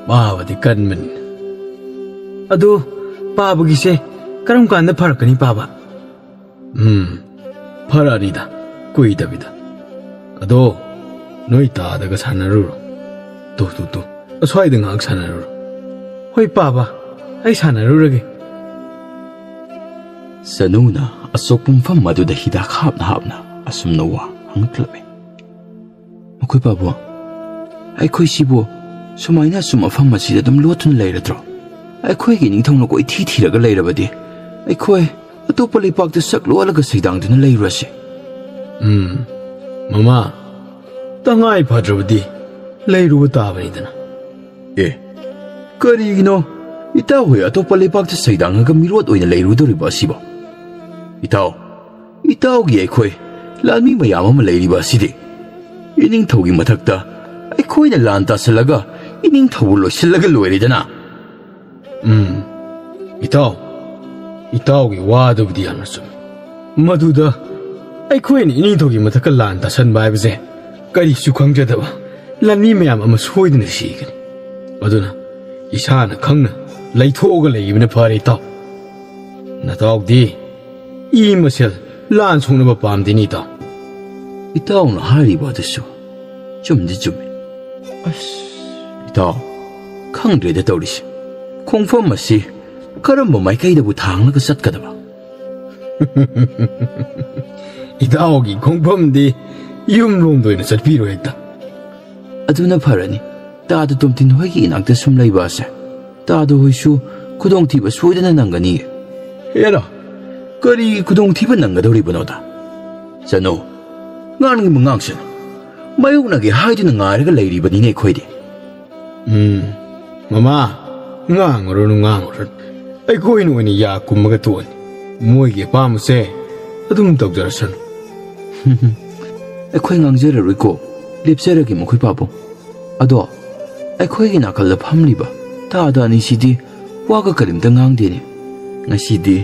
ꯃꯥꯕꯨꯗꯤ ꯀꯟꯕꯅꯤ꯫ ꯑꯗꯣ ꯄꯥꯕꯒꯤꯁꯦ ꯀꯔꯝ ꯀꯥꯟꯗ ꯐꯔꯛꯀꯅꯤ ꯄꯥꯕ? ꯎꯝ, ꯐꯔꯛꯑꯅꯤꯗ, ꯀꯨꯏꯗꯕꯤꯗ꯫ ꯑꯗꯣ ꯅꯣꯏ ꯇꯥꯗꯒ ꯁꯥꯟꯅꯔꯨꯔꯣ꯫ ꯇꯨ, ꯇꯨ, ꯇꯨ, ꯑꯁ꯭ꯋꯥꯏꯗ ꯉꯥꯏꯍꯥꯛ ꯁꯥꯟꯅꯔꯨꯔꯣ꯫ ꯍꯣꯏ ꯄꯥꯕ, ꯑꯩ ꯁꯥꯟꯅꯔꯨꯔꯒꯦ꯫ ꯁꯅꯨꯅ ꯑꯆꯣꯛꯄ ꯃꯐꯝ ꯑꯗꯨꯗ ꯍꯤꯗꯥꯛ ꯍꯥꯞꯅ ꯍꯥꯞꯅ ꯑꯁꯨꯝꯅ ꯋꯥ ꯍꯪꯂꯛꯂꯝꯃꯤ꯫ ꯃꯈꯣꯏ ꯄꯥꯕꯨ, ꯑꯩꯈꯣꯏꯁꯤꯕꯨ ꯁꯨꯃꯥꯏꯅ ꯑꯁꯨꯝ ꯃꯐꯝ ꯑꯁꯤꯗ ꯑꯗꯨꯝ ꯂꯣꯠꯇꯨꯅ ꯂꯩꯔꯗ꯭ꯔꯣ? ꯑꯩꯈꯣꯏꯒꯤ ꯅꯤꯡꯊꯧꯅ ꯀꯣꯏꯊꯤ ꯊꯤꯔꯒ ꯂꯩꯔꯕꯗꯤ ꯑꯩꯈꯣꯏ ꯑꯇꯣꯞꯄ ꯂꯩꯄꯥꯛꯇ ꯁꯛ ꯂꯣꯜꯂꯒ ꯁꯩꯗꯥꯡꯗꯨꯅ ꯂꯩꯔꯨꯔꯁꯦ꯫ ꯎꯝ, ꯃꯃꯥ, ꯇꯉꯥꯏ ꯐꯗ꯭ꯔꯕꯗꯤ ꯂꯩꯔꯨꯕ ꯇꯥꯕꯅꯤꯗꯅ꯫ ꯑꯦ, ꯀꯔꯤꯒꯤꯅꯣ ꯏꯇꯥꯎ ꯍꯣꯏ ꯑꯇꯣꯞꯄ ꯂꯩꯄꯥꯛꯇ ꯁꯩꯗꯥꯡꯉꯒ ꯃꯤꯔꯣꯠ ꯑꯣꯏꯅ ꯂꯩꯔꯨꯗꯧꯔꯤꯕ ꯑꯁꯤꯕꯣ? ꯏꯇꯥꯎ, ꯏꯇꯥꯎꯒꯤ ꯑꯩꯈꯣꯏ ꯂꯥꯟꯃꯤ ꯃꯌꯥꯝ ꯑꯃ ꯂꯩꯔꯤꯕ ꯑꯁꯤꯗꯤ ꯏꯅꯤꯡꯊꯧꯒꯤ ꯃꯊꯛꯇ ꯑꯩꯈꯣꯏꯅ ꯂꯥꯟ ꯇꯥꯁꯜꯂꯒ ꯏꯅꯤꯡꯊꯧꯕꯨ ꯂꯣꯏꯁꯤꯜꯂꯒ ꯂꯣꯏꯔꯦꯗꯅ꯫ ꯎꯝ, ꯏꯇꯥꯎ, ꯏꯇꯥꯎꯒꯤ ꯋꯥꯗꯨꯕꯨꯗꯤ ꯌꯥꯝꯅ ꯆꯨꯝꯃꯤ꯫ ꯃꯗꯨꯗ ꯑꯩꯈꯣꯏꯅ ꯏꯅꯤꯡꯊꯧꯒꯤ ꯃꯊꯛꯇ ꯂꯥꯟ ꯇꯥꯁꯟꯕ ꯍꯥꯏꯕꯁꯦ ꯀꯔꯤꯁꯨ ꯈꯪꯖꯗꯕ ꯂꯥꯟꯃꯤ ꯃꯌꯥꯝ ꯑꯃ ꯁꯣꯏꯗꯅ ꯁꯤꯒꯅꯤ꯫ ꯑꯗꯨꯅ ꯏꯁꯥꯅ ꯈꯪꯅ ꯂꯩꯊꯣꯛꯑꯒ ꯂꯩꯕꯅ ꯐꯔꯦ, ꯏꯇꯥꯎ꯫ ꯅꯇꯥꯎꯗꯤ ꯏ ꯃꯁꯦꯜ ꯂꯥꯟ ꯁꯣꯛꯅꯕ ꯄꯥꯝꯗꯦꯅꯦ, ꯏꯇꯥꯎ꯫ ꯏꯇꯥꯎꯅ ꯍꯥꯏꯔꯤꯕ ꯑꯗꯨꯁꯨ ꯆꯨꯝꯗꯤ ꯆꯨꯝꯃꯤ꯫ ꯑꯁ, ꯏꯇꯥꯎ, ꯈꯪꯗ꯭ꯔꯦꯗ ꯇꯧꯔꯤꯁꯦ꯫ ꯈꯣꯡꯐꯝ ꯑꯁꯤ ꯀꯔꯝꯕ ꯃꯥꯏꯀꯩꯗꯕꯨ ꯊꯥꯡꯂꯒ ꯆꯠꯀꯗꯕ? ꯏꯇꯥꯎꯒꯤ ꯈꯣꯡꯐꯝꯗꯤ ꯌꯨꯝꯂꯣꯝꯗ ꯑꯣꯏꯅ ꯆꯠꯄꯤꯔꯣ ꯍꯦꯛꯇ꯫ ꯑꯗꯨꯅ ꯐꯔꯅꯤ꯫ ꯇꯥꯗ ꯇꯣꯝꯊꯤꯟ ꯍꯣꯏꯒꯤ ꯏꯅꯥꯛꯇ ꯁꯨꯝ ꯂꯩꯕ ꯑꯁꯦ ꯇꯥꯗ ꯍꯣꯏꯁꯨ ꯈꯨꯗꯣꯡꯊꯤꯕ ꯁꯣꯏꯗꯅ ꯅꯪꯒꯅꯤ꯫ ꯍꯦꯔꯥ, ꯀꯔꯤ ꯈꯨꯗꯣꯡꯊꯤꯕ ꯅꯪꯒꯗꯧꯔꯤꯕꯅꯣꯗ? "ꯆꯅꯨ, ꯉꯥꯡꯅꯤꯡꯕ ꯉꯥꯡꯁꯅꯨ꯫ ꯃꯥꯌꯣꯛꯅꯒꯦ ꯍꯥꯏꯗꯨꯅ ꯉꯥꯏꯔꯒ ꯂꯩꯔꯤꯕꯅꯤꯅꯦ ꯑꯩꯈꯣꯏꯗꯤ꯫" "ꯎꯝ, ꯃꯃꯥ, ꯉꯥꯡꯉꯨꯔꯅꯨ, ꯉꯥꯡꯉꯨꯔꯅꯨ꯫ ꯑꯩꯈꯣꯏꯅ ꯑꯣꯏꯅ ꯌꯥ ꯀꯨꯝꯃꯒ ꯇꯣꯛꯑꯅꯤ꯫ ꯃꯣꯏꯒꯤ ꯑꯄꯥꯝꯕꯁꯦ ꯑꯗꯨꯝ ꯇꯧꯖꯔꯁꯅꯨ꯫" "ꯑꯩꯈꯣꯏ ꯉꯥꯡꯖꯔꯔꯣꯏꯀꯣ, ꯂꯦꯞꯆꯔꯒꯦ ꯃꯈꯣꯏ ꯄꯥꯕꯨꯡ꯫ ꯑꯗꯣ, ꯑꯩꯈꯣꯏꯒꯤ ꯅꯥꯀꯜꯗ ꯐꯝꯂꯤꯕ ꯇꯥꯗ ꯑꯅꯤꯁꯤꯗꯤ ꯋꯥꯒ ꯀꯔꯤꯝꯇ ꯉꯥꯡꯗꯦꯅꯦ꯫ ꯉꯁꯤꯗꯤ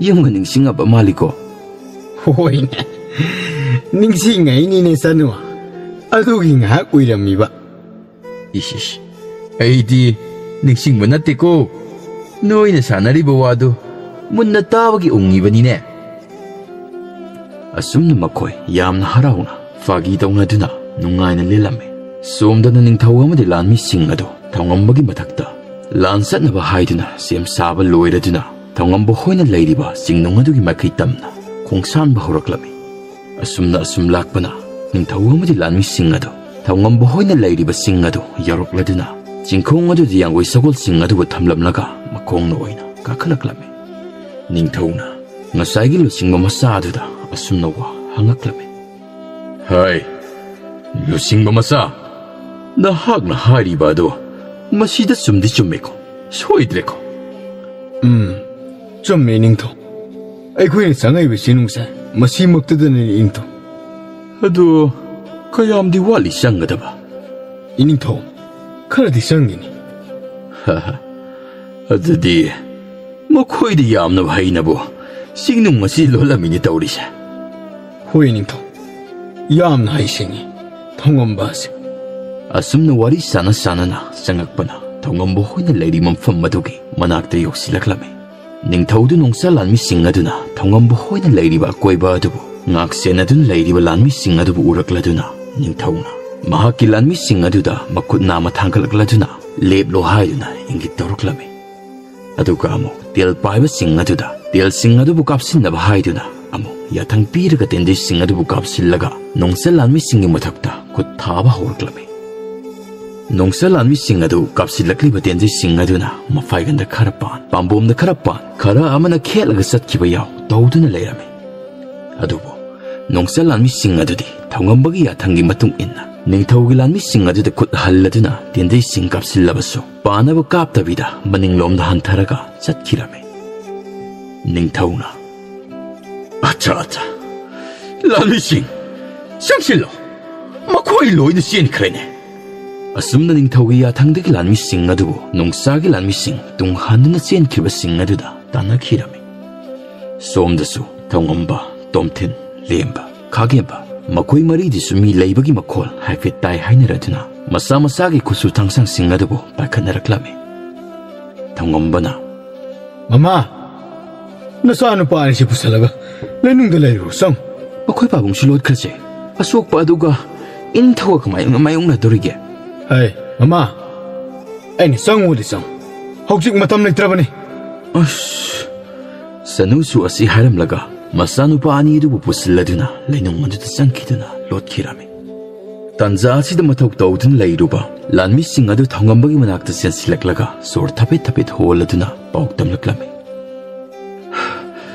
ꯌꯨꯝꯒ ꯅꯤꯡꯁꯤꯡꯉꯕ ꯃꯥꯜꯂꯤꯀꯣ?" "ꯍꯣꯏꯅꯦ, ꯅꯤꯡꯁꯤꯡꯉꯛꯏꯅꯤꯅꯦ ꯆꯅꯨ꯫ ꯑꯗꯨꯒꯤ ꯉꯥꯏꯍꯥꯛ ꯎꯏꯔꯝꯃꯤꯕ꯫" "ꯏꯁ, ꯏꯁ, ꯑꯩꯗꯤ ꯅꯤꯡꯁꯤꯡꯕ ꯅꯠꯇꯦꯀꯣ꯫ ꯅꯣꯏꯅ ꯁꯥꯟꯅꯔꯤꯕ ꯋꯥꯗꯨ ꯃꯨꯟꯅ ꯇꯥꯕꯒꯤ ꯎꯡꯉꯤꯕꯅꯤꯅꯦ꯫" ꯑꯁꯨꯝꯅ ꯃꯈꯣꯏ ꯌꯥꯝꯅ ꯍꯔꯥꯎꯅ ꯐꯥꯒꯤ ꯇꯧꯅꯗꯨꯅ ꯅꯨꯡꯉꯥꯏꯅ ꯂꯦꯜꯂꯝꯃꯤ꯫ ꯁꯣꯝꯗꯅ ꯅꯤꯡꯊꯧ ꯑꯃꯗꯤ ꯂꯥꯟꯃꯤꯁꯤꯡ ꯑꯗꯨ ꯊꯧꯉꯝꯕꯒꯤ ꯃꯊꯛꯇ ꯂꯥꯟ ꯆꯠꯅꯕ ꯍꯥꯏꯗꯨꯅ ꯁꯦꯝ ꯁꯥꯕ ꯂꯣꯏꯔꯗꯨꯅ ꯊꯧꯉꯝꯕ ꯍꯣꯏꯅ ꯂꯩꯔꯤꯕ ꯆꯤꯡꯅꯨꯡ ꯑꯗꯨꯒꯤ ꯃꯥꯏꯀꯩ ꯇꯝꯅ ꯈꯣꯡꯁꯥꯟꯕ ꯍꯧꯔꯛꯂꯝꯃꯤ꯫ ꯑꯁꯨꯝꯅ ꯑꯁꯨꯝ ꯂꯥꯛꯄꯅ ꯅꯤꯡꯊꯧ ꯑꯃꯗꯤ ꯂꯥꯟꯃꯤꯁꯤꯡ ꯑꯗꯨ ꯊꯧꯉꯝꯕ ꯍꯣꯏꯅ ꯂꯩꯔꯤꯕ ꯆꯤꯡ ꯑꯗꯨ ꯌꯧꯔꯛꯂꯗꯨꯅ ꯆꯤꯡꯈꯣꯡ ꯑꯗꯨꯗ ꯌꯥꯡꯒꯣꯏ ꯁꯒꯣꯜꯁꯤꯡ ꯑꯗꯨꯕꯨ ꯊꯝꯂꯝꯂꯒ ꯃꯈꯣꯡꯅ ꯑꯣꯏꯅ ꯀꯥꯈꯠꯂꯛꯂꯝꯃꯤ꯫ ꯅꯤꯡꯊꯧꯅ ꯉꯁꯥꯏꯒꯤ ꯂꯨꯆꯤꯡꯕ ꯃꯆꯥ ꯑꯗꯨꯗ ꯑꯁꯨꯝꯅ ꯋꯥ ꯍꯪꯉꯛꯂꯝꯃꯤ꯫ "ꯍꯥꯏ, ꯂꯨꯆꯤꯡꯕ ꯃꯆꯥ, ꯅꯍꯥꯛꯅ ꯍꯥꯏꯔꯤꯕ ꯑꯗꯨ ꯃꯁꯤꯗ ꯆꯨꯝꯗꯤ ꯆꯨꯝꯃꯦꯀꯣ, ꯁꯣꯏꯗ꯭ꯔꯦꯀꯣ?" "ꯎꯝ, ꯆꯨꯝꯃꯦ ꯅꯤꯡꯊꯧ꯫ ꯑꯩꯈꯣꯏꯅ ꯆꯪꯉꯛꯏꯕ ꯆꯤꯡꯅꯨꯡꯁꯦ ꯃꯁꯤꯃꯛꯇꯗꯅꯤ ꯅꯤꯡꯊꯧ꯫" "ꯑꯗꯨ ꯀꯌꯥꯝꯗꯤ ꯋꯥꯠꯂꯤ ꯆꯪꯒꯗꯕ?" "ꯏꯅꯤꯡꯊꯧ, ꯈꯔꯗꯤ ꯆꯪꯒꯅꯤ꯫" "ꯑꯗꯨꯗꯤ ꯃꯈꯣꯏꯗꯤ ꯌꯥꯝꯅ ꯍꯩꯅꯕꯨ ꯆꯤꯡꯅꯨꯡ ꯑꯁꯤ ꯂꯣꯜꯂꯝꯃꯤꯅꯤ ꯇꯧꯔꯤꯁꯦ꯫" "ꯍꯣꯏ ꯅꯤꯡꯊꯧ, ꯌꯥꯝꯅ ꯍꯩꯁꯤꯡꯉꯤ ꯊꯧꯉꯝꯕ ꯑꯁꯤ꯫" ꯑꯁꯨꯝꯅ ꯋꯥꯔꯤ ꯁꯥꯟꯅ ꯁꯥꯟꯅꯅ ꯆꯪꯉꯛꯄꯅ ꯊꯧꯉꯝꯕ ꯍꯣꯏꯅ ꯂꯩꯔꯤꯕ ꯃꯐꯝ ꯑꯗꯨꯒꯤ ꯃꯅꯥꯛꯇ ꯌꯧꯁꯤꯜꯂꯛꯂꯝꯃꯤ꯫ ꯅꯤꯡꯊꯧꯗꯨ ꯅꯣꯡꯆꯥ ꯂꯥꯟꯃꯤꯁꯤꯡ ꯑꯗꯨꯅ ꯊꯧꯉꯝꯕ ꯍꯣꯏꯅ ꯂꯩꯔꯤꯕ ꯑꯀꯣꯏꯕ ꯑꯗꯨꯕꯨ ꯉꯥꯛ ꯁꯦꯟꯅꯗꯨꯅ ꯂꯩꯔꯤꯕ ꯂꯥꯟꯃꯤꯁꯤꯡ ꯑꯗꯨꯕꯨ ꯎꯔꯛꯂꯗꯨꯅ ꯅꯤꯡꯊꯧꯅ ꯃꯍꯥꯛꯀꯤ ꯂꯥꯟꯃꯤꯁꯤꯡ ꯑꯗꯨꯗ ꯃꯈꯨꯠ ꯅꯥꯝꯃ ꯊꯥꯡꯒꯠꯂꯛꯂꯗꯨꯅ ꯂꯦꯞꯂꯣ ꯍꯥꯏꯗꯨꯅ ꯏꯪꯒꯤꯠ ꯇꯧꯔꯛꯂꯝꯃꯤ꯫ ꯑꯗꯨꯒ ꯑꯃꯨꯛ ꯇꯦꯜ ꯄꯥꯏꯕꯁꯤꯡ ꯑꯗꯨꯗ ꯇꯦꯜꯁꯤꯡ ꯑꯗꯨꯕꯨ ꯀꯥꯞꯁꯤꯟꯅꯕ ꯍꯥꯏꯗꯨꯅ ꯑꯃꯨꯛ ꯌꯥꯊꯪ ꯄꯤꯔꯒ ꯇꯦꯟꯖꯩꯁꯤꯡ ꯑꯗꯨꯕꯨ ꯀꯥꯞꯁꯤꯜꯂꯒ ꯅꯣꯡꯆꯥ ꯂꯥꯟꯃꯤꯁꯤꯡꯒꯤ ꯃꯊꯛꯇ ꯈꯨꯠ ꯊꯥꯕ ꯍꯧꯔꯛꯂꯝꯃꯤ꯫ ꯅꯣꯡꯆꯥ ꯂꯥꯟꯃꯤꯁꯤꯡ ꯑꯗꯨ ꯀꯥꯞꯁꯤꯜꯂꯛꯂꯤꯕ ꯇꯦꯟꯖꯩꯁꯤꯡ ꯑꯗꯨꯅ ꯃꯐꯥꯏꯒꯟꯗ ꯈꯔ ꯄꯥꯟ, ꯄꯥꯝꯕꯣꯝꯗ ꯈꯔ ꯄꯥꯟ, ꯈꯔ ꯑꯃꯅ ꯈꯦꯠꯂꯒ ꯆꯠꯈꯤꯕ ꯌꯥꯎ ꯇꯧꯗꯨꯅ ꯂꯩꯔꯝꯃꯤ꯫ ꯑꯗꯨꯕꯨ ꯅꯣꯡꯆꯥ ꯂꯥꯟꯃꯤꯁꯤꯡ ꯑꯗꯨꯗꯤ ꯊꯧꯉꯝꯕꯒꯤ ꯌꯥꯊꯪꯒꯤ ꯃꯇꯨꯡ ꯏꯟꯅ ꯅꯤꯡꯊꯧꯒꯤ ꯂꯥꯟꯃꯤꯁꯤꯡ ꯑꯗꯨꯗ ꯈꯨꯠ ꯍꯜꯂꯗꯨꯅ ꯇꯦꯟꯗꯩꯁꯤꯡ ꯀꯥꯞꯁꯤꯜꯂꯕꯁꯨ ꯄꯥꯅꯕ ꯀꯥꯞꯇꯕꯤꯗ ꯃꯅꯤꯡꯂꯣꯝꯗ ꯍꯟꯊꯔꯒ ꯆꯠꯈꯤꯔꯝꯃꯤ꯫ ꯅꯤꯡꯊꯧꯅ, "ꯑꯠꯆꯥ, ꯑꯠꯆꯥ, ꯂꯥꯟꯃꯤꯁꯤꯡ, ꯆꯪꯁꯤꯜꯂꯣ, ꯃꯈꯣꯏ ꯂꯣꯏꯅ ꯆꯦꯟꯈ꯭ꯔꯦꯅꯦ"꯫ ꯑꯁꯨꯝꯅ ꯅꯤꯡꯊꯧꯒꯤ ꯌꯥꯊꯪꯗꯒꯤ ꯂꯥꯟꯃꯤꯁꯤꯡ ꯑꯗꯨꯕꯨ ꯅꯣꯡꯆꯥꯒꯤ ꯂꯥꯟꯃꯤꯁꯤꯡ ꯇꯨꯡ ꯍꯟꯗꯨꯅ ꯆꯦꯟꯈꯤꯕꯁꯤꯡ ꯑꯗꯨꯗ ꯇꯥꯟꯅꯈꯤꯔꯝꯃꯤ꯫ ꯁꯣꯝꯗꯁꯨ ꯊꯧꯉꯝꯕ, ꯇꯣꯝꯊꯤꯟ, ꯂꯦꯝꯕ, ꯈꯥꯒꯦꯝꯕ, ꯃꯈꯣꯏ ꯃꯔꯤꯗꯨꯁꯨ ꯃꯤ ꯂꯩꯕꯒꯤ ꯃꯈꯣꯜ ꯍꯥꯏꯐꯦꯠ ꯇꯥꯏ ꯍꯥꯏꯅꯔꯗꯨꯅ ꯃꯁꯥ ꯃꯁꯥꯒꯤ ꯈꯨꯠꯁꯨ ꯊꯥꯡꯁꯥꯡꯁꯤꯡ ꯑꯗꯨꯕꯨ ꯄꯥꯏꯈꯠꯅꯔꯛꯂꯝꯃꯤ꯫ ꯊꯧꯉꯝꯕꯅ, "ꯃꯃꯥ, ꯅꯆꯥꯅꯨꯄꯥ ꯑꯅꯤꯁꯤ ꯄꯨꯁꯜꯂꯒ ꯂꯩꯅꯨꯡꯗ ꯂꯩꯔꯨꯔꯣ, ꯆꯪ꯫" "ꯃꯈꯣꯏ ꯄꯥꯕꯨꯡꯁꯨ ꯂꯣꯠꯈ꯭ꯔꯁꯦ꯫ ꯑꯁꯣꯛꯄ ꯑꯗꯨꯒ ꯏꯅꯤꯡꯊꯧꯒ ꯀꯃꯥꯏꯅ ꯃꯥꯌꯣꯛꯅꯗꯣꯔꯤꯒꯦ?" "ꯍꯩ, ꯃꯃꯥ, ꯑꯩꯅ ꯆꯪꯉꯨꯗꯤ ꯆꯪꯉꯨ꯫ ꯍꯧꯖꯤꯛ ꯃꯇꯝ ꯂꯩꯇ꯭ꯔꯕꯅꯤ꯫" ꯑꯁ! ꯁꯅꯨꯁꯨ ꯑꯁꯤ ꯍꯥꯏꯔꯝꯂꯒ ꯃꯆꯥꯅꯨꯄꯥ ꯑꯅꯤ ꯑꯗꯨꯕꯨ ꯄꯨꯁꯤꯜꯂꯗꯨꯅ ꯂꯩꯅꯨꯡ ꯑꯗꯨꯗ ꯆꯪꯈꯤꯗꯨꯅ ꯂꯣꯠꯈꯤꯔꯝꯃꯤ꯫ ꯇꯥꯟꯖꯥ ꯑꯁꯤꯗ ꯃꯊꯧ ꯇꯧꯗꯨꯅ ꯂꯩꯔꯨꯕ ꯂꯥꯟꯃꯤꯁꯤꯡ ꯑꯗꯨ ꯊꯧꯉꯝꯕꯒꯤ ꯃꯅꯥꯛꯇ ꯆꯦꯟꯁꯤꯜꯂꯛꯂꯒ ꯁꯣꯔ ꯊꯕꯦꯠ ꯊꯕꯦꯠ ꯍꯣꯜꯂꯗꯨꯅ ꯄꯥꯎ ꯇꯝꯂꯛꯂꯝꯃꯤ꯫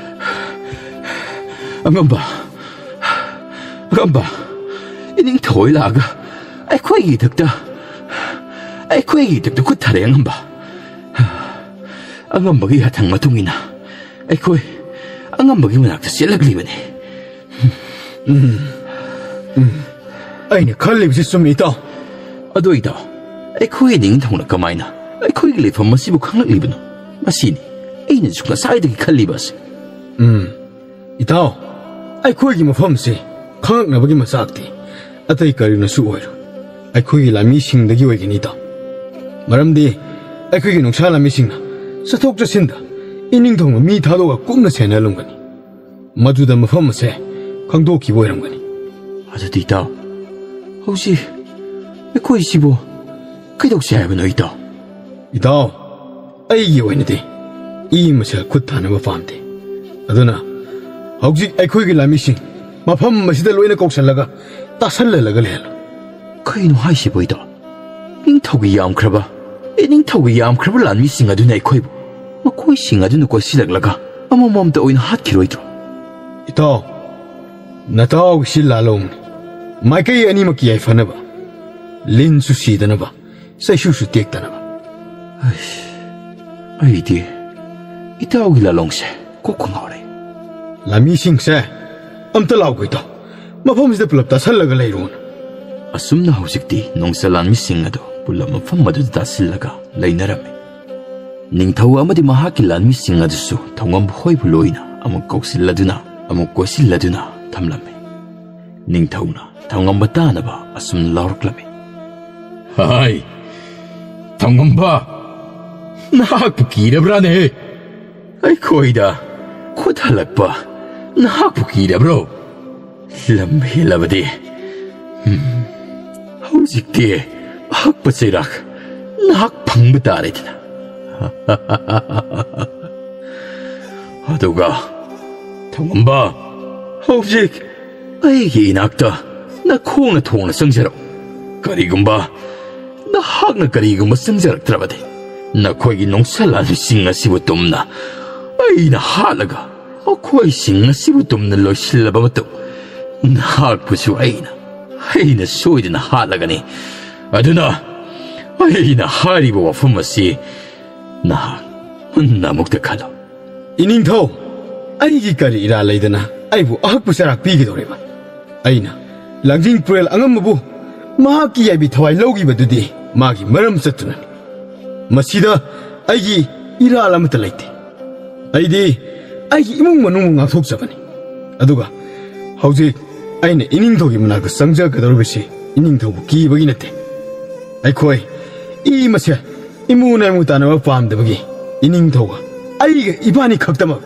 "ꯑꯉꯝꯕ, ꯑꯉꯝꯕ, ꯏꯅꯤꯡꯊꯧ ꯍꯣꯏ ꯂꯥꯛꯑꯒ ꯑꯩꯈꯣꯏꯒꯤ ꯏꯊꯛꯇ, ꯑꯩꯈꯣꯏꯒꯤ ꯏꯊꯛꯇ ꯈꯨꯠ ꯊꯥꯔꯦ, ꯑꯉꯝꯕ꯫ ꯑꯉꯝꯕꯒꯤ ꯌꯥꯊꯪ ꯃꯇꯨꯡ ꯏꯟꯅ ꯑꯩꯈꯣꯏ ꯑꯉꯝꯕꯒꯤ ꯃꯅꯥꯛꯇ ꯆꯦꯜꯂꯛꯂꯤꯕꯅꯤ꯫" "ꯎꯝ, ꯎꯝ, ꯑꯩꯅ ꯈꯜꯂꯤꯕꯁꯤ ꯆꯨꯝꯃꯤ, ꯏꯇꯥꯎ꯫" "ꯑꯗꯣ ꯏꯇꯥꯎ, ꯑꯩꯈꯣꯏ ꯅꯤꯡꯊꯧꯅ ꯀꯃꯥꯏꯅ ꯑꯩꯈꯣꯏꯒꯤ ꯂꯩꯐꯝ ꯑꯁꯤꯕꯨ ꯈꯪꯂꯛꯂꯤꯕꯅꯣ? ꯃꯁꯤꯅꯤ ꯑꯩꯅꯁꯨ ꯉꯁꯥꯏꯗꯒꯤ ꯈꯜꯂꯤꯕ ꯑꯁꯤ꯫" "ꯎꯝ, ꯏꯇꯥꯎ, ꯑꯩꯈꯣꯏꯒꯤ ꯃꯐꯝꯁꯤ ꯈꯪꯂꯛꯅꯕꯒꯤ ꯃꯆꯥꯛꯇꯤ ꯑꯇꯩ ꯀꯔꯤꯅꯁꯨ ꯑꯣꯏꯔꯣꯏ꯫ ꯑꯩꯈꯣꯏꯒꯤ ꯂꯥꯟꯃꯤꯁꯤꯡꯗꯒꯤ ꯑꯣꯏꯒꯅꯤ, ꯏꯇꯥꯎ꯫ ꯃꯔꯝꯗꯤ ꯑꯩꯈꯣꯏꯒꯤ ꯅꯨꯡꯁꯥ ꯂꯥꯟꯃꯤꯁꯤꯡꯅ ꯆꯠꯊꯣꯛ ꯆꯠꯁꯤꯟꯗ ꯏꯅꯤꯡꯊꯧꯅ ꯃꯤ ꯊꯥꯗꯣꯛꯑꯒ ꯀꯨꯞꯅ ꯁꯦꯟꯅꯔꯝꯒꯅꯤ꯫ ꯃꯗꯨꯗ ꯃꯐꯝ ꯑꯁꯦ ꯈꯪꯗꯣꯛꯈꯤꯕ ꯑꯣꯏꯔꯝꯒꯅꯤ꯫" "ꯑꯗꯨꯗꯤ ꯏꯇꯥꯎ, ꯍꯧꯖꯤꯛ ꯑꯩꯈꯣꯏꯁꯤꯕꯨ ꯀꯩꯗꯧꯁꯦ ꯍꯥꯏꯕꯅꯣ, ꯏꯇꯥꯎ?" "ꯏꯇꯥꯎ, ꯑꯩꯒꯤ ꯑꯣꯏꯅꯗꯤ ꯏ ꯃꯁꯦꯜ ꯈꯨꯠ ꯊꯥꯅꯕ ꯄꯥꯝꯗꯦ꯫ ꯑꯗꯨꯅ ꯍꯧꯖꯤꯛ ꯑꯩꯈꯣꯏꯒꯤ ꯂꯥꯟꯃꯤꯁꯤꯡ ꯃꯐꯝ ꯑꯁꯤꯗ ꯂꯣꯏꯅ ꯀꯧꯁꯜꯂꯒ ꯇꯥꯁꯜꯍꯜꯂꯒ ꯂꯩꯍꯜꯂꯨ꯫" "ꯀꯩꯅꯣ ꯍꯥꯏꯁꯤꯕꯣ, ꯏꯇꯥꯎ? ꯅꯤꯡꯊꯧꯒꯤ ꯌꯥꯝꯈ꯭ꯔꯕ, ꯑꯦ, ꯅꯤꯡꯊꯧꯒꯤ ꯌꯥꯝꯈ꯭ꯔꯕ ꯂꯥꯟꯃꯤꯁꯤꯡ ꯑꯗꯨꯅ ꯑꯩꯈꯣꯏꯕꯨ, ꯃꯈꯣꯏꯁꯤꯡ ꯑꯗꯨꯅ ꯀꯣꯏꯁꯤꯜꯂꯛꯂꯒ ꯑꯃꯃꯝꯇ ꯑꯣꯏꯅ ꯍꯥꯠꯈꯤꯔꯣꯏꯗ꯭ꯔꯣ?" "ꯏꯇꯥꯎ, ꯅꯇꯥꯎꯒꯤꯁꯤ ꯂꯥꯂꯣꯡꯅꯤ꯫ ꯃꯥꯏꯀꯩ ꯑꯅꯤꯃꯛꯀꯤ ꯌꯥꯏꯐꯅꯕ, ꯂꯤꯟꯁꯨ ꯁꯤꯗꯅꯕ, ꯆꯩꯁꯨꯁꯨ ꯇꯦꯛꯇꯅꯕ꯫ ꯑꯩꯗꯤ ꯏꯇꯥꯎꯒꯤ ꯂꯥꯂꯣꯡꯁꯦ ꯀꯣꯛꯄꯨ ꯉꯥꯎꯔꯦ꯫ ꯂꯥꯟꯃꯤꯁꯤꯡꯁꯦ ꯑꯝꯇ ꯂꯥꯎ ꯀꯩꯗꯧ, ꯃꯐꯝꯁꯤꯗ ꯄꯨꯂꯞ ꯇꯥꯁꯜꯂꯒ ꯂꯩꯔꯣꯅ꯫ ꯑꯁꯨꯝꯅ ꯍꯧꯖꯤꯛꯇꯤ ꯅꯣꯡꯆ ꯂꯥꯟꯃꯤꯁꯤꯡ ꯑꯗꯨ ꯄꯨꯂꯞ ꯃꯐꯝ ꯑꯗꯨꯗ ꯇꯥꯁꯤꯜꯂꯒ ꯂꯩꯅꯔꯝꯃꯤ꯫ ꯅꯤꯡꯊꯧ ꯑꯃꯗꯤ ꯃꯍꯥꯛꯀꯤ ꯂꯥꯟꯃꯤꯁꯤꯡ ꯑꯗꯨꯁꯨ ꯊꯧꯉꯝꯕ ꯍꯣꯏꯕꯨ ꯂꯣꯏꯅ ꯑꯃꯨꯛ ꯀꯧꯁꯤꯜꯂꯗꯨꯅ, ꯑꯃꯨꯛ ꯀꯣꯏꯁꯤꯜꯂꯗꯨꯅ ꯊꯝꯂꯝꯃꯤ꯫ ꯅꯤꯡꯊꯧꯅ ꯊꯧꯉꯝꯕ ꯇꯥꯅꯕ ꯑꯁꯨꯝ ꯂꯥꯎꯔꯛꯂꯝꯃꯤ꯫ ꯍꯥꯏ, ꯊꯧꯉꯝꯕ, ꯅꯍꯥꯛꯄꯨ ꯀꯤꯔꯕ꯭ꯔꯥꯅꯦ? ꯑꯩꯈꯣꯏꯗ ꯈꯨꯠ ꯍꯜꯂꯛꯄ ꯅꯍꯥꯛꯄꯨ ꯀꯤꯔꯕ꯭ꯔꯣ? ꯂꯝ ꯍꯦꯜꯂꯕꯗꯤ, ꯎꯝ, ꯍꯧꯖꯤꯛꯇꯤ ꯑꯍꯛꯄ ꯆꯩꯔꯥꯛ ꯅꯍꯥꯛ ꯐꯪꯕ ꯇꯥꯔꯦꯗꯅ꯫ ꯑꯗꯨꯒ, ꯊꯧꯉꯝꯕ, ꯍꯧꯖꯤꯛ ꯑꯩꯒꯤ ꯏꯅꯥꯛꯇ ꯅꯈꯣꯡꯅ ꯊꯣꯡꯅ ꯆꯪꯖꯔꯛꯎ꯫ ꯀꯔꯤꯒꯨꯝꯕ ꯅꯍꯥꯛꯅ ꯀꯔꯤꯒꯨꯝꯕ ꯆꯪꯖꯔꯛꯇ꯭ꯔꯕꯗꯤ, ꯅꯈꯣꯏꯒꯤ ꯅꯣꯡꯆ ꯂꯥꯟꯃꯤꯁꯤꯡ ꯑꯁꯤꯕꯨ ꯇꯨꯝꯅ ꯑꯩꯅ ꯍꯥꯠꯂꯒ, ꯃꯈꯣꯏꯁꯤꯡ ꯑꯁꯤꯕꯨ ꯇꯨꯝꯅ ꯂꯣꯏꯁꯤꯜꯂꯕ ꯃꯇꯨꯡ, ꯅꯍꯥꯛꯄꯨꯁꯨ ꯑꯩꯅ, ꯑꯩꯅ ꯁꯣꯏꯗꯅ ꯍꯥꯠꯂꯒꯅꯤ꯫ ꯑꯗꯨꯅ ꯑꯩꯅ ꯍꯥꯏꯔꯤꯕ ꯋꯥꯐꯝ ꯑꯁꯤ ꯅꯍꯥꯛ ꯃꯨꯟꯅ ꯑꯃꯨꯛꯇ ꯈꯜꯂꯨ꯫ ꯏꯅꯤꯡꯊꯧ, ꯑꯩꯒꯤ ꯀꯔꯤ ꯏꯔꯥ ꯂꯩꯗꯅ ꯑꯩꯕꯨ ꯑꯍꯛꯄ ꯆꯩꯔꯥꯛ ꯄꯤꯒꯗꯧꯔꯤꯕ? ꯑꯩꯅ ꯂꯥꯡꯖꯤꯡ ꯄꯨꯔꯦꯜ ꯑꯉꯝꯕꯕꯨ ꯃꯍꯥꯛꯀꯤ ꯌꯥꯏꯕꯤ ꯊꯋꯥꯏ ꯂꯧꯈꯤꯕꯗꯨꯗꯤ ꯃꯥꯒꯤ ꯃꯔꯝ ꯆꯠꯇꯨꯅꯅꯤ꯫ ꯃꯁꯤꯗ ꯑꯩꯒꯤ ꯏꯔꯥꯜ ꯑꯃꯠꯇ ꯂꯩꯇꯦ꯫ ꯑꯩꯗꯤ ꯑꯩꯒꯤ ꯏꯃꯨꯡ ꯃꯅꯨꯡꯕꯨ ꯉꯥꯛꯊꯣꯛꯆꯕꯅꯤ꯫ ꯑꯗꯨꯒ ꯍꯧꯖꯤꯛ ꯑꯩꯅ ꯏꯅꯤꯡꯊꯧꯒꯤ ꯃꯅꯥꯛꯇ ꯆꯪꯖꯒꯗꯧꯔꯤꯕꯁꯤ ꯏꯅꯤꯡꯊꯧꯕꯨ ꯀꯤꯕꯒꯤ ꯅꯠꯇꯦ꯫ ꯑꯩꯈꯣꯏ ꯏ ꯃꯁꯦꯜ ꯏꯃꯨ ꯅꯥꯏꯃꯨ ꯇꯥꯟꯅꯕ ꯄꯥꯝꯗꯕꯒꯤ ꯏꯅꯤꯡꯊꯧꯒ ꯑꯩꯒ ꯏꯕꯥꯅꯤ ꯈꯛꯇꯃꯛ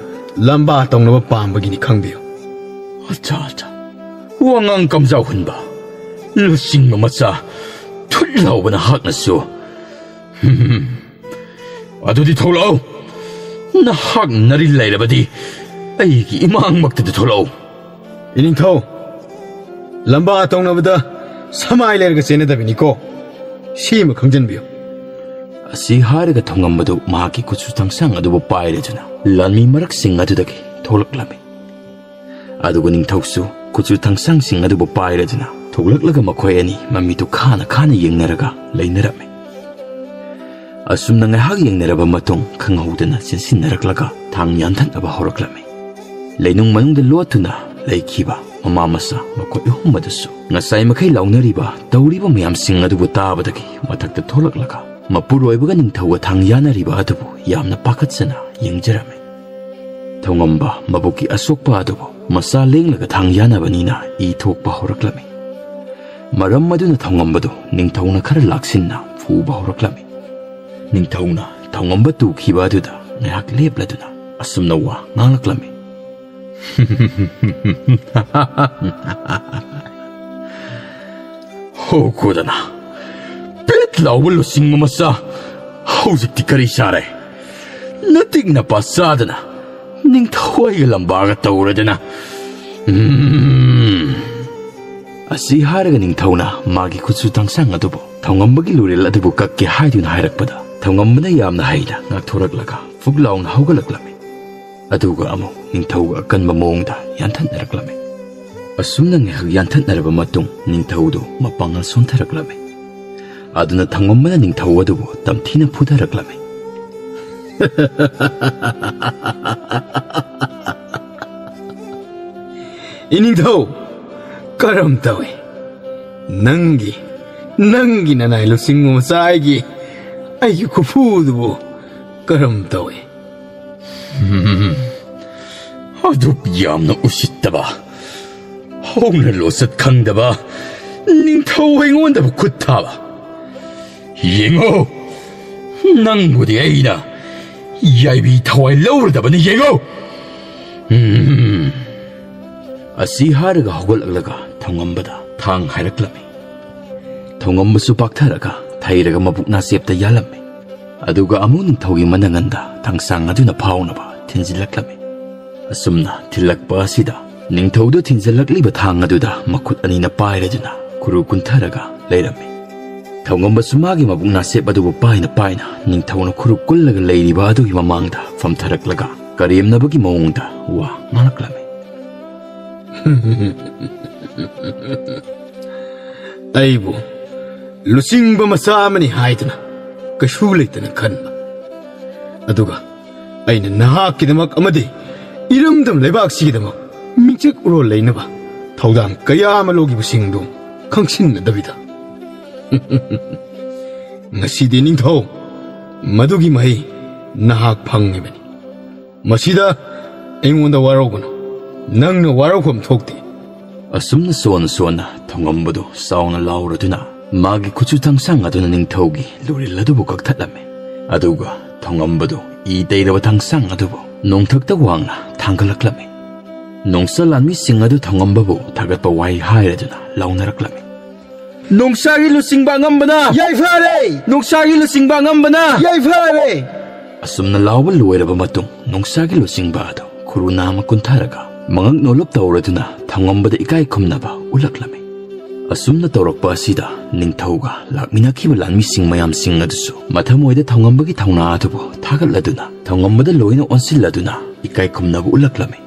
ꯂꯝꯕꯥ ꯇꯧꯅꯕ ꯄꯥꯝꯕꯒꯤꯅꯤ ꯈꯪꯕꯤꯌꯨ꯫ ꯑꯠꯆꯥ, ꯑꯠꯆꯥ꯫ ꯋꯥꯉꯥꯡ ꯀꯝꯖꯥꯎ ꯍꯨꯟꯕ, ꯂꯨꯆꯤꯡꯕ ꯃꯆꯥ, ꯊꯨꯠ ꯂꯥꯎꯕ ꯅꯍꯥꯛꯅꯁꯨ꯫ ꯍꯝ, ꯑꯗꯨꯗꯤ ꯊꯣꯛꯂꯛꯑꯣ꯫ ꯅꯍꯥꯛ ꯅꯔꯤ ꯂꯩꯔꯕꯗꯤ ꯑꯩꯒꯤ ꯏꯃꯥꯡꯃꯛꯇꯗ ꯊꯣꯛꯂꯛꯑꯣ꯫ ꯏꯅꯤꯡꯊꯧ, ꯂꯝꯕꯥ ꯇꯧꯅꯕꯗ ꯁꯃꯥꯏ ꯂꯩꯔꯒ ꯆꯦꯟꯅꯗꯕꯅꯤꯀꯣ꯫ ꯁꯤꯃ ꯈꯪꯖꯟꯕꯤꯌꯨ꯫ ꯑꯁꯤ ꯍꯥꯏꯔꯒ ꯊꯧꯉꯝꯕꯗꯨ ꯃꯍꯥꯛꯀꯤ ꯈꯨꯠꯁꯨ ꯊꯥꯡꯁꯥꯡ ꯑꯗꯨꯕꯨ ꯄꯥꯏꯔꯗꯨꯅ ꯂꯥꯟꯃꯤ ꯃꯔꯛꯁꯤꯡ ꯑꯗꯨꯗꯒꯤ ꯊꯣꯛꯂꯛꯂꯝꯃꯤ꯫ ꯑꯗꯨꯒ ꯅꯤꯡꯊꯧꯁꯨ ꯀꯨꯆꯨ ꯊꯥꯡꯁꯥꯡꯁꯤꯡ ꯑꯗꯨꯕꯨ ꯄꯥꯏꯔꯗꯨꯅ ꯊꯣꯛꯂꯛꯂꯒ ꯃꯈꯣꯏ ꯑꯅꯤ ꯃꯃꯤꯠꯇꯨ ꯈꯥꯅ ꯈꯥꯅ ꯌꯦꯡꯅꯔꯒ ꯂꯩꯅꯔꯝꯃꯤ꯫ ꯑꯁꯨꯝꯅ ꯉꯥꯏꯍꯥꯛ ꯌꯦꯡꯅꯔꯕ ꯃꯇꯨꯡ, ꯈꯪꯍꯧꯗꯅ ꯆꯦꯟꯁꯤꯟꯅꯔꯛꯂꯒ ꯊꯥꯡ ꯌꯥꯟꯊꯠꯅꯕ ꯍꯧꯔꯛꯂꯝꯃꯤ꯫ ꯂꯩꯅꯨꯡ ꯃꯅꯨꯡꯗ ꯂꯣꯠꯇꯨꯅ ꯂꯩꯈꯤꯕ ꯃꯃꯥ ꯃꯆꯥ ꯃꯈꯣꯏ ꯑꯍꯨꯝ ꯑꯗꯨꯁꯨ ꯉꯁꯥꯏ ꯃꯈꯩ ꯂꯥꯎꯅꯔꯤꯕ ꯇꯧꯔꯤꯕ ꯃꯌꯥꯝꯁꯤꯡ ꯑꯗꯨꯕꯨ ꯇꯥꯕꯗꯒꯤ ꯃꯊꯛꯇ ꯊꯣꯛꯂꯛꯂꯒ ꯃꯄꯨꯔꯣꯏꯕꯒ ꯅꯤꯡꯊꯧꯒ ꯊꯥꯡ ꯌꯥꯅꯔꯤꯕ ꯑꯗꯨꯕꯨ ꯌꯥꯝꯅ ꯄꯥꯈꯠꯆꯅ ꯌꯦꯡꯖꯔꯝꯃꯤ꯫ ꯊꯧꯉꯝꯕ ꯃꯕꯨꯛꯀꯤ ꯑꯁꯣꯛꯄ ꯑꯗꯨꯕꯨ ꯃꯆꯥ ꯂꯦꯡꯂꯒ ꯊꯥꯡ ꯌꯥꯅꯕꯅꯤꯅ ꯏ ꯊꯣꯛꯄ ꯍꯧꯔꯛꯂꯝꯃꯤ꯫ ꯃꯔꯝ ꯑꯗꯨꯅ ꯊꯧꯉꯝꯕꯗꯨ ꯅꯤꯡꯊꯧꯅ ꯈꯔ ꯂꯥꯛꯁꯤꯟꯅ ꯐꯨꯕ ꯍꯧꯔꯛꯂꯝꯃꯤ꯫ ꯅꯤꯡꯊꯧꯅ ꯊꯧꯉꯝꯕ ꯇꯨꯈꯤꯕ ꯑꯗꯨꯗ ꯉꯥꯏꯍꯥꯛ ꯂꯦꯞꯂꯗꯨꯅ ꯑꯁꯨꯝꯅ ꯋꯥ ꯉꯥꯡꯂꯛꯂꯝꯃꯤ꯫ "ꯍꯧꯈꯣꯗꯅ, ꯄꯦꯠ ꯂꯥꯎꯕ ꯂꯨꯆꯤꯡꯕ ꯃꯆꯥ, ꯍꯧꯖꯤꯛꯇꯤ ꯀꯔꯤ ꯆꯥꯔꯦ? ꯅꯇꯤꯛ ꯅꯄꯥ ꯆꯥꯗꯅ ꯅꯤꯡꯊꯧ ꯑꯩꯒ ꯂꯝꯕꯥꯒ ꯇꯧꯔꯗꯅ꯫ ꯎꯝ!" ꯑꯁꯤ ꯍꯥꯏꯔꯒ ꯅꯤꯡꯊꯧꯅ ꯃꯥꯒꯤ ꯈꯨꯠꯁꯨ ꯇꯥꯡꯁꯥꯡ ꯑꯗꯨꯕꯨ ꯊꯧꯉꯝꯕꯒꯤ ꯂꯨꯔꯦꯜ ꯑꯗꯨꯕꯨ ꯀꯛꯀꯦ ꯍꯥꯏꯗꯨꯅ ꯍꯥꯏꯔꯛꯄꯗ, ꯊꯧꯉꯝꯕꯅ ꯌꯥꯝꯅ ꯍꯩꯅ ꯉꯥꯛꯊꯣꯔꯛꯂꯒ ꯐꯨꯛ ꯂꯥꯎꯅ ꯍꯧꯒꯠꯂꯛꯂꯝꯃꯤ꯫ ꯑꯗꯨꯒ ꯑꯃꯨꯛ ꯅꯤꯡꯊꯧꯒ ꯑꯀꯟꯕ ꯃꯑꯣꯡꯗ ꯌꯥꯟꯊꯠꯅꯔꯛꯂꯝꯃꯤ꯫ ꯑꯁꯨꯝꯅ ꯉꯥꯏꯍꯥꯛ ꯌꯥꯟꯊꯠꯅꯔꯕ ꯃꯇꯨꯡ, ꯅꯤꯡꯊꯧꯗꯨ ꯃꯄꯥꯡꯒꯜ ꯁꯣꯟꯊꯔꯛꯂꯝꯃꯤ꯫ ꯑꯗꯨꯅ ꯊꯧꯉꯝꯕꯅ ꯅꯤꯡꯊꯧ ꯑꯗꯨꯕꯨ ꯇꯝꯊꯤꯅ ꯐꯨꯊꯔꯛꯂꯝꯃꯤ꯫ "ꯏꯅꯤꯡꯊꯧ, ꯀꯔꯝ ꯇꯧꯏ? ꯅꯪꯒꯤ, ꯅꯪꯒꯤ ꯅꯅꯥꯏ ꯂꯨꯆꯤꯡꯕ ꯃꯆꯥ ꯑꯩꯒꯤ, ꯑꯩꯒꯤ ꯈꯨꯐꯨꯗꯨꯕꯨ ꯀꯔꯝ ꯇꯧꯏ?" "ꯎꯝ, ꯑꯗꯨꯛ ꯌꯥꯝꯅ ꯎꯁꯤꯠꯇꯕ, ꯍꯧꯅ ꯂꯣꯠꯆꯠ ꯈꯪꯗꯕ ꯅꯤꯡꯊꯧ ꯑꯩꯉꯣꯟꯗꯕꯨ ꯈꯨꯠ ꯊꯥꯕ꯫ ꯌꯦꯡꯉꯣ, ꯅꯪꯕꯨꯗꯤ ꯑꯩꯅ ꯌꯥꯏꯕꯤ ꯊꯋꯥꯏ ꯂꯧꯔꯗꯕꯅꯤ, ꯌꯦꯡꯉꯣ!" ꯎꯝ꯫ ꯑꯁꯤ ꯍꯥꯏꯔꯒ ꯍꯧꯒꯠꯂꯛꯂꯒ ꯊꯧꯉꯝꯕꯗ ꯊꯥꯡ ꯍꯥꯏꯔꯛꯂꯝꯃꯤ꯫ ꯊꯧꯉꯝꯕꯁꯨ ꯄꯥꯛꯊꯔꯒ ꯊꯩꯔꯒ ꯃꯕꯨꯛ ꯅꯥꯆꯦꯞꯇ ꯌꯥꯜꯂꯝꯃꯤ꯫ ꯑꯗꯨꯒ ꯑꯃꯨꯛ ꯅꯤꯡꯊꯧꯒꯤ ꯃꯅꯪꯒꯟꯗ ꯊꯥꯡꯁꯥꯡ ꯑꯗꯨꯅ ꯐꯥꯎꯅꯕ ꯊꯤꯟꯖꯤꯜꯂꯛꯂꯝꯃꯤ꯫ ꯑꯁꯨꯝꯅ ꯊꯤꯜꯂꯛꯄ ꯑꯁꯤꯗ ꯅꯤꯡꯊꯧꯗꯨ ꯊꯤꯟꯖꯤꯜꯂꯛꯂꯤꯕ ꯊꯥꯡ ꯑꯗꯨꯗ ꯃꯈꯨꯠ ꯑꯅꯤꯅ ꯄꯥꯏꯔꯗꯨꯅ ꯈꯨꯔꯨ ꯀꯨꯟꯊꯔꯒ ꯂꯩꯔꯝꯃꯤ꯫ ꯊꯧꯉꯝꯕꯁꯨ ꯃꯥꯒꯤ ꯃꯕꯨꯛ ꯅꯥꯆꯦꯞ ꯑꯗꯨꯕꯨ ꯄꯥꯏꯅ ꯄꯥꯏꯅ ꯅꯤꯡꯊꯧꯅ ꯈꯨꯔꯨ ꯀꯨꯜꯂꯒ ꯂꯩꯔꯤꯕ ꯑꯗꯨꯒꯤ ꯃꯃꯥꯡꯗ ꯐꯝꯊꯔꯛꯂꯒ ꯀꯔꯦꯝꯅꯕꯒꯤ ꯃꯑꯣꯡꯗ ꯋꯥ ꯉꯥꯡꯂꯛꯂꯝꯃꯤ꯫ ꯑꯩꯕꯨ ꯂꯨꯆꯤꯡꯕ ꯃꯆꯥ ꯑꯃꯅꯤ ꯍꯥꯏꯗꯨꯅ ꯀꯩꯁꯨ ꯂꯩꯇꯅ ꯈꯟꯕ, ꯑꯗꯨꯒ ꯑꯩꯅ ꯅꯍꯥꯛꯀꯤꯗꯃꯛ ꯑꯃꯗꯤ ꯏꯔꯝꯗꯝ ꯂꯩꯕꯥꯛꯁꯤꯒꯤꯗꯃꯛ ꯃꯤꯡꯆꯠ ꯎꯔꯣꯜ ꯂꯩꯅꯕ ꯊꯧꯗꯥꯡ ꯀꯌꯥ ꯑꯃ ꯂꯧꯈꯤꯕꯁꯤꯡꯗꯨ ꯈꯪꯁꯤꯟꯅꯗꯕꯤꯗ꯫ ꯉꯁꯤꯗꯤ ꯅꯤꯡꯊꯧ, ꯃꯗꯨꯒꯤ ꯃꯍꯩ ꯅꯍꯥꯛ ꯐꯪꯉꯤꯕꯅꯤ꯫ ꯃꯁꯤꯗ ꯑꯩꯉꯣꯟꯗ ꯋꯥꯔꯧꯒꯅꯨ, ꯅꯪꯅ ꯋꯥꯔꯧꯐꯝ ꯊꯣꯛꯇꯦ꯫ ꯑꯁꯨꯝꯅ ꯁꯣꯟ ꯁꯣꯟꯅ ꯊꯣꯉꯝꯕꯗꯨ ꯆꯥꯎꯅ ꯂꯥꯎꯔꯗꯨꯅ ꯃꯥꯒꯤ ꯈꯨꯠꯁꯨ ꯊꯥꯡꯁꯥꯡ ꯑꯗꯨꯅ ꯅꯤꯡꯊꯧꯒꯤ ꯂꯨꯔꯦꯜ ꯑꯗꯨꯕꯨ ꯀꯛꯊꯠꯂꯝꯃꯤ꯫ ꯑꯗꯨꯒ ꯊꯣꯉꯝꯕꯗꯨ ꯏ ꯇꯩꯔꯕ ꯊꯥꯡꯁꯥꯡ ꯑꯗꯨꯕꯨ ꯅꯣꯡꯊꯛꯇ ꯋꯥꯡꯅ ꯊꯥꯡꯒꯠꯂꯛꯂꯝꯃꯤ꯫ ꯅꯣꯡꯁꯥ ꯂꯥꯟꯃꯤꯁꯤꯡ ꯑꯗꯨ ꯊꯣꯉꯝꯕꯕꯨ ꯊꯥꯒꯠꯄ ꯋꯥꯍꯩ ꯍꯥꯏꯔꯗꯨꯅ ꯂꯥꯎꯅꯔꯛꯂꯝꯃꯤ꯫ ꯅꯣꯡꯁꯥꯒꯤ ꯂꯨꯆꯤꯡꯕ ꯑꯉꯝꯕꯅ! ꯌꯥꯏꯐꯔꯦ! ꯅꯣꯡꯁꯥꯒꯤ ꯂꯨꯆꯤꯡꯕ ꯑꯉꯝꯕꯅ! ꯌꯥꯏꯐꯔꯦ! ꯑꯁꯨꯝꯅ ꯂꯥꯎꯕ ꯂꯣꯏꯔꯕ ꯃꯇꯨꯡ, ꯅꯣꯡꯁꯥꯒꯤ ꯂꯨꯆꯤꯡꯕ ꯑꯗꯨ ꯈꯨꯔꯨ ꯅꯥꯝꯃ ꯀꯨꯟꯊꯔꯒ, ꯃꯉꯛ ꯅꯣꯜꯂꯞ ꯇꯧꯔꯗꯨꯅ ꯊꯧꯉꯝꯕꯗ ꯏꯀꯥꯏ ꯈꯨꯝꯅꯕ ꯎꯠꯂꯛꯂꯝꯃꯤ꯫ ꯑꯁꯨꯝꯅ ꯇꯧꯔꯛꯄ ꯑꯁꯤꯗ ꯅꯤꯡꯊꯧꯒ ꯂꯥꯛꯃꯤꯟꯅꯈꯤꯕ ꯂꯥꯟꯃꯤꯁꯤꯡ ꯃꯌꯥꯝꯁꯤꯡ ꯑꯗꯨꯁꯨ ꯃꯊꯃꯣꯏꯗ ꯊꯧꯉꯝꯕꯒꯤ ꯊꯧꯅꯥ ꯑꯗꯨꯕꯨ ꯊꯥꯒꯠꯂꯗꯨꯅ, ꯊꯧꯉꯝꯕꯗ ꯂꯣꯏꯅ ꯑꯣꯟꯁꯤꯜꯂꯗꯨꯅ ꯏꯀꯥꯏ ꯈꯨꯝꯅꯕ ꯎꯠꯂꯛꯂꯝꯃꯤ꯫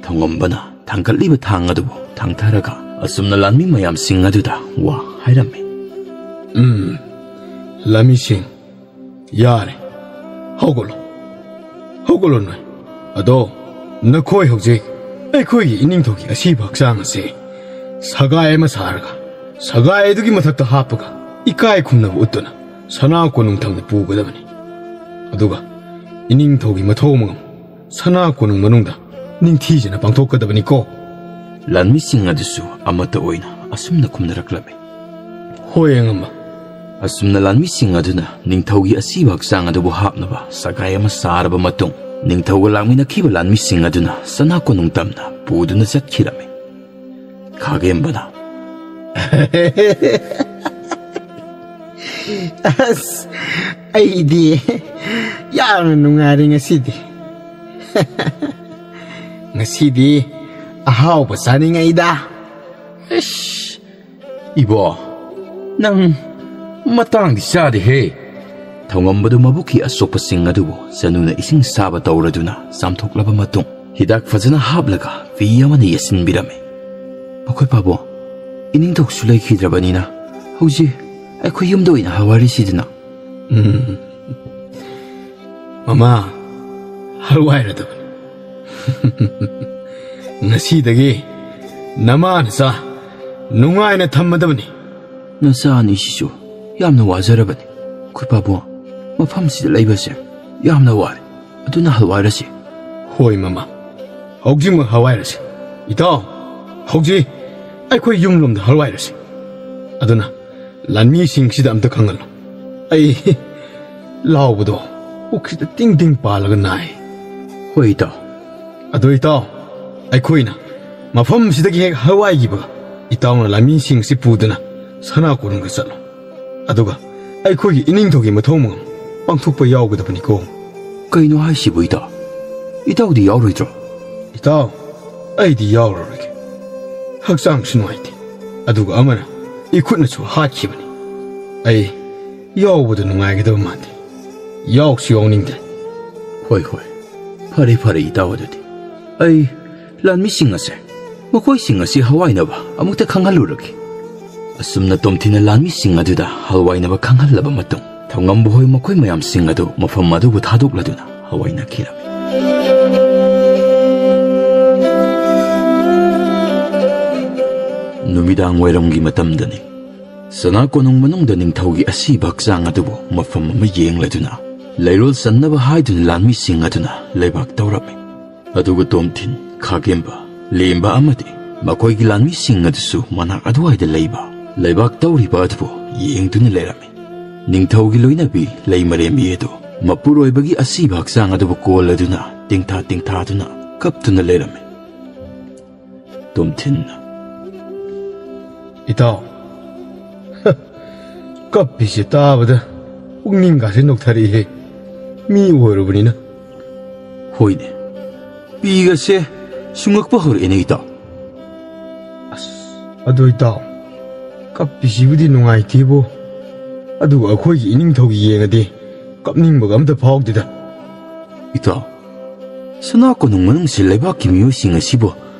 ꯊꯧꯉꯝꯕꯅ ꯊꯥꯡꯒꯠꯂꯤꯕ ꯊꯥꯡ ꯑꯗꯨꯕꯨ ꯊꯥꯡꯊꯔꯒ ꯑꯁꯨꯝꯅ ꯂꯥꯟꯃꯤ ꯃꯌꯥꯝꯁꯤꯡ ꯑꯗꯨꯗ ꯋꯥ ꯍꯥꯏꯔꯝꯃꯤ꯫ ꯎꯝ, ꯂꯥꯟꯃꯤꯁꯤꯡ, ꯌꯥꯔꯦ, ꯍꯧꯒꯠꯂꯣ, ꯍꯧꯒꯠꯂꯣ ꯅꯣꯏ꯫ ꯑꯗꯣ ꯅꯈꯣꯏ ꯍꯧꯖꯤꯛ ꯑꯩꯈꯣꯏꯒꯤ ꯏꯅꯤꯡꯊꯧꯒꯤ ꯑꯁꯤꯕ ꯍꯛꯆꯥꯡ ꯑꯁꯤ ꯁꯒꯥꯏ ꯑꯃ ꯁꯥꯔꯒ, ꯁꯒꯥꯏ ꯑꯗꯨꯒꯤ ꯃꯊꯛꯇ ꯍꯥꯞꯄꯒ, ꯏꯀꯥꯏ ꯈꯨꯝꯅꯕ ꯎꯠꯇꯨꯅ ꯁꯅꯥ ꯀꯣꯅꯨꯡ ꯊꯪꯅ ꯄꯨꯒꯗꯕꯅꯤ꯫ ꯑꯗꯨꯒ ꯏꯅꯤꯡꯊꯧꯒꯤ ꯃꯊꯧ ꯃꯉꯝ ꯁꯅꯥ ꯀꯣꯅꯨꯡ ꯃꯅꯨꯡꯗ ꯅꯤꯡꯊꯤꯖꯅ ꯄꯥꯡꯊꯣꯛꯀꯗꯕꯅꯤꯀꯣ꯫ ꯂꯥꯟꯃꯤꯁꯤꯡ ꯑꯗꯨꯁꯨ ꯑꯃꯠꯇ ꯑꯣꯏꯅ ꯑꯁꯨꯝꯅ ꯈꯨꯝꯅꯔꯛꯂꯝꯃꯤ꯫ ꯍꯣꯏ, ꯑꯉꯝꯕ꯫ ꯑꯁꯨꯝꯅ ꯂꯥꯟꯃꯤꯁꯤꯡ ꯑꯗꯨꯅ ꯅꯤꯡꯊꯧꯒꯤ ꯑꯁꯤꯕ ꯍꯛꯆꯥꯡ ꯑꯗꯨꯕꯨ ꯍꯥꯞꯅꯕ ꯁꯒꯥꯏ ꯑꯃ ꯁꯥꯔꯕ ꯃꯇꯨꯡ, ꯅꯤꯡꯊꯧꯒ ꯂꯥꯛꯃꯤꯟꯅꯈꯤꯕ ꯂꯥꯟꯃꯤꯁꯤꯡ ꯑꯗꯨꯅ ꯁꯅꯥ ꯀꯣꯅꯨꯡ ꯇꯝꯅ ꯄꯨꯗꯨꯅ ꯆꯠꯈꯤꯔꯝꯃꯤ꯫ ꯈꯥꯒꯦꯝꯕꯅ, ꯑꯁ, ꯑꯩꯗꯤ ꯌꯥꯝꯅ ꯅꯨꯡꯉꯥꯏꯔꯦ ꯉꯁꯤꯗꯤ꯫ ꯉꯁꯤꯗꯤ ꯑꯍꯥꯎꯕ ꯆꯥꯅꯤꯡꯉꯩꯗ꯫ ꯑꯁ, ꯏꯕꯣ, ꯅꯪ ꯃꯇꯥꯡꯗꯤ ꯆꯥꯗꯦꯍꯦ꯫ ꯊꯧꯉꯝꯕꯗꯨ ꯃꯕꯨꯛꯀꯤ ꯑꯁꯣꯛꯄꯁꯤꯡ ꯑꯗꯨꯕꯨ ꯆꯅꯨꯅ ꯏꯁꯤꯡ ꯁꯥꯕ ꯇꯧꯔꯗꯨꯅ ꯆꯥꯝꯊꯣꯛꯂꯕ ꯃꯇꯨꯡ, ꯍꯤꯗꯥꯛ ꯐꯖꯅ ꯍꯥꯞꯂꯒ ꯐꯤ ꯑꯃꯅ ꯌꯦꯠꯁꯤꯟꯕꯤꯔꯝꯃꯤ꯫ "ꯃꯈꯣꯏ ꯄꯥꯕꯨꯡ, ꯏꯅꯤꯡꯊꯧꯁꯨ ꯂꯩꯈꯤꯗ꯭ꯔꯕꯅꯤꯅ ꯍꯧꯖꯤꯛ ꯑꯩꯈꯣꯏ ꯌꯨꯝꯗ ꯑꯣꯏꯅ ꯍꯜꯋꯥꯏꯔꯁꯤꯗꯅ꯫" "ꯎꯝ, ꯃꯃꯥ, ꯍꯜꯋꯥꯏꯔꯗꯕꯅꯤ꯫ ꯉꯁꯤꯗꯒꯤ ꯅꯃꯥ ꯅꯆꯥ ꯅꯨꯡꯉꯥꯏꯅ ꯊꯝꯃꯗꯕꯅꯤ꯫" "ꯅꯆꯥ ꯑꯅꯤꯁꯤꯁꯨ ꯌꯥꯝꯅ ꯋꯥꯖꯔꯕꯅꯤ꯫ ꯑꯩꯈꯣꯏ ꯄꯥꯕꯨꯡ, ꯃꯐꯝꯁꯤꯗ ꯂꯩꯕꯁꯦ ꯌꯥꯝꯅ ꯋꯥꯔꯦ, ꯑꯗꯨꯅ ꯍꯜꯋꯥꯏꯔꯁꯤ꯫" "ꯍꯣꯏ ꯃꯃꯥ, ꯍꯧꯖꯤꯛꯃꯛ ꯍꯜꯋꯥꯏꯔꯁꯤ꯫ ꯏꯇꯥꯎ, ꯍꯧꯖꯤꯛ ꯑꯩꯈꯣꯏ ꯌꯨꯝꯂꯣꯝꯗ ꯍꯜꯋꯥꯏꯔꯁꯤ꯫ ꯑꯗꯨꯅ ꯂꯥꯟꯃꯤꯁꯤꯡꯁꯤꯗ ꯑꯝꯇ ꯈꯪꯍꯜꯂꯨ꯫ ꯑꯩ ꯂꯥꯎꯕꯗꯣ ꯄꯨꯛꯁꯤꯗ ꯇꯤꯡ ꯇꯤꯡ ꯄꯥꯜꯂꯒ ꯅꯥꯏ꯫" "ꯍꯣꯏ ꯏꯇꯥꯎ꯫" "ꯑꯗꯣ ꯏꯇꯥꯎ, ꯑꯩꯈꯣꯏꯅ ꯃꯐꯝꯁꯤꯗꯒꯤ ꯍꯦꯛ ꯍꯜꯋꯥꯏꯈꯤꯕꯒ ꯏꯇꯥꯎꯅ ꯂꯥꯟꯃꯤꯁꯤꯡꯁꯤ ꯄꯨꯗꯨꯅ ꯁꯅꯥ ꯀꯣꯅꯨꯡꯗ ꯆꯠꯂꯣ꯫ ꯑꯗꯨꯒ ꯑꯩꯈꯣꯏꯒꯤ ꯏꯅꯤꯡꯊꯧꯒꯤ ꯃꯊꯧ ꯃꯉꯝ ꯄꯥꯡꯊꯣꯛꯄ ꯌꯥꯎꯒꯗꯕꯅꯤꯀꯣ꯫" "ꯀꯩꯅꯣ ꯍꯥꯏꯁꯤꯕꯨ ꯏꯇꯥꯎ? ꯏꯇꯥꯎꯗꯤ ꯌꯥꯎꯔꯣꯏꯗ꯭ꯔꯣ?" "ꯏꯇꯥꯎ, ꯑꯩꯗꯤ ꯌꯥꯎꯔꯔꯣꯏꯒꯦ꯫ ꯍꯛꯆꯥꯡꯁꯨ ꯅꯨꯡꯉꯥꯏꯇꯦ꯫ ꯑꯗꯨꯒ ꯑꯃꯅ ꯏꯈꯨꯠꯅꯁꯨ ꯍꯥꯠꯈꯤꯕꯅꯤ꯫ ꯑꯩ ꯌꯥꯎꯕꯗ ꯅꯨꯡꯉꯥꯏꯒꯗꯕ ꯃꯥꯟꯗꯦ꯫ ꯌꯥꯎꯁꯨ ꯌꯥꯎꯅꯤꯡꯗꯦ꯫" "ꯍꯣꯏ, ꯍꯣꯏ꯫ ꯐꯔꯦ, ꯐꯔꯦ, ꯏꯇꯥꯎ, ꯑꯗꯨꯗꯤ ꯑꯩ ꯂꯥꯟꯃꯤꯁꯤꯡ ꯑꯁꯦ, ꯃꯈꯣꯏꯁꯤꯡ ꯑꯁꯤ ꯍꯋꯥꯏꯅꯕ ꯑꯃꯨꯛꯇ ꯈꯪꯍꯜꯂꯨꯔꯒꯦ꯫" ꯑꯁꯨꯝꯅ ꯇꯣꯝꯊꯤꯟꯅ ꯂꯥꯟꯃꯤꯁꯤꯡ ꯑꯗꯨꯗ ꯍꯋꯥꯏꯅꯕ ꯈꯪꯍꯜꯂꯕ ꯃꯇꯨꯡ, ꯊꯧꯉꯝꯕ ꯍꯣꯏ ꯃꯈꯣꯏ ꯃꯌꯥꯝꯁꯤꯡ ꯑꯗꯨ ꯃꯐꯝ ꯑꯗꯨꯕꯨ ꯊꯥꯗꯣꯛꯂꯗꯨꯅ ꯍꯋꯥꯏꯅꯈꯤꯔꯝꯃꯤ꯫ ꯅꯨꯃꯤꯗꯥꯡ ꯋꯥꯏꯔꯝꯒꯤ ꯃꯇꯝꯗꯅꯤ꯫ ꯁꯅꯥ ꯀꯣꯅꯨꯡ ꯃꯅꯨꯡꯗ ꯅꯤꯡꯊꯧꯒꯤ ꯑꯁꯤꯕ ꯍꯛꯆꯥꯡ ꯑꯗꯨꯕꯨ ꯃꯐꯝ ꯑꯃ ꯌꯦꯡꯂꯗꯨꯅ ꯂꯩꯔꯣꯜ ꯆꯟꯅꯕ ꯍꯥꯏꯗꯨꯅ ꯂꯥꯟꯃꯤꯁꯤꯡ ꯑꯗꯨꯅ ꯂꯩꯕꯥꯛ ꯇꯧꯔꯝꯃꯤ꯫ ꯑꯗꯨꯒ ꯇꯣꯝꯊꯤꯟ, ꯈꯥꯒꯦꯝꯕ, ꯂꯦꯝꯕ ꯑꯃꯗꯤ ꯃꯈꯣꯏꯒꯤ ꯂꯥꯟꯃꯤꯁꯤꯡ ꯑꯗꯨꯁꯨ ꯃꯅꯥꯛ ꯑꯗꯨꯋꯥꯏꯗ ꯂꯩꯕ ꯂꯩꯕꯥꯛ ꯇꯧꯔꯤꯕ ꯑꯗꯨꯕꯨ ꯌꯦꯡꯗꯨꯅ ꯂꯩꯔꯝꯃꯤ꯫ ꯅꯤꯡꯊꯧꯒꯤ ꯂꯣꯏꯅꯕꯤ ꯂꯩꯃꯔꯦꯝꯕꯤ ꯑꯗꯨ ꯃꯄꯨꯔꯣꯏꯕꯒꯤ ꯑꯁꯤꯕ ꯍꯛꯆꯥꯡ ꯑꯗꯨꯕꯨ ꯀꯣꯜꯂꯗꯨꯅ ꯇꯤꯡꯊꯥ ꯇꯤꯡꯊꯥꯗꯨꯅ ꯀꯞꯇꯨꯅ ꯂꯩꯔꯝꯃꯤ꯫ ꯇꯣꯝꯊꯤꯟꯅ, "ꯏꯇꯥꯎ, ꯀꯞꯄꯤꯁꯦ ꯇꯥꯕꯗ ꯄꯨꯛꯅꯤꯡꯒꯥꯁꯦ ꯅꯣꯛꯊꯔꯛꯏꯍꯦ, ꯃꯤ ꯑꯣꯏꯔꯨꯕꯅꯤꯅ꯫" "ꯍꯣꯏꯅꯦ, ꯄꯤꯒꯁꯦ ꯁꯨꯡꯉꯛꯄ ꯍꯧꯔꯛꯑꯦꯅꯦ ꯏꯇꯥꯎ꯫" "ꯑꯁ, ꯑꯗꯣ ꯏꯇꯥꯎ, ꯀꯞꯄꯤꯁꯤꯕꯨꯗꯤ ꯅꯨꯡꯉꯥꯏꯇꯦꯕꯣ꯫ ꯑꯗꯨꯒ ꯑꯩꯈꯣꯏꯒꯤ ꯏꯅꯤꯡꯊꯧꯒꯤ ꯌꯦꯡꯉꯗꯤ ꯀꯞꯅꯤꯡꯕꯒ ꯑꯝꯇ ꯐꯥꯎꯗꯦꯗ꯫" "ꯏꯇꯥꯎ, ꯁꯅꯥ ꯀꯣꯅꯨꯡ ꯃꯅꯨꯡꯁꯤ ꯂꯩꯕꯥꯛꯀꯤ ꯃꯤꯑꯣꯏꯁꯤꯡ ꯑꯁꯤꯕꯨ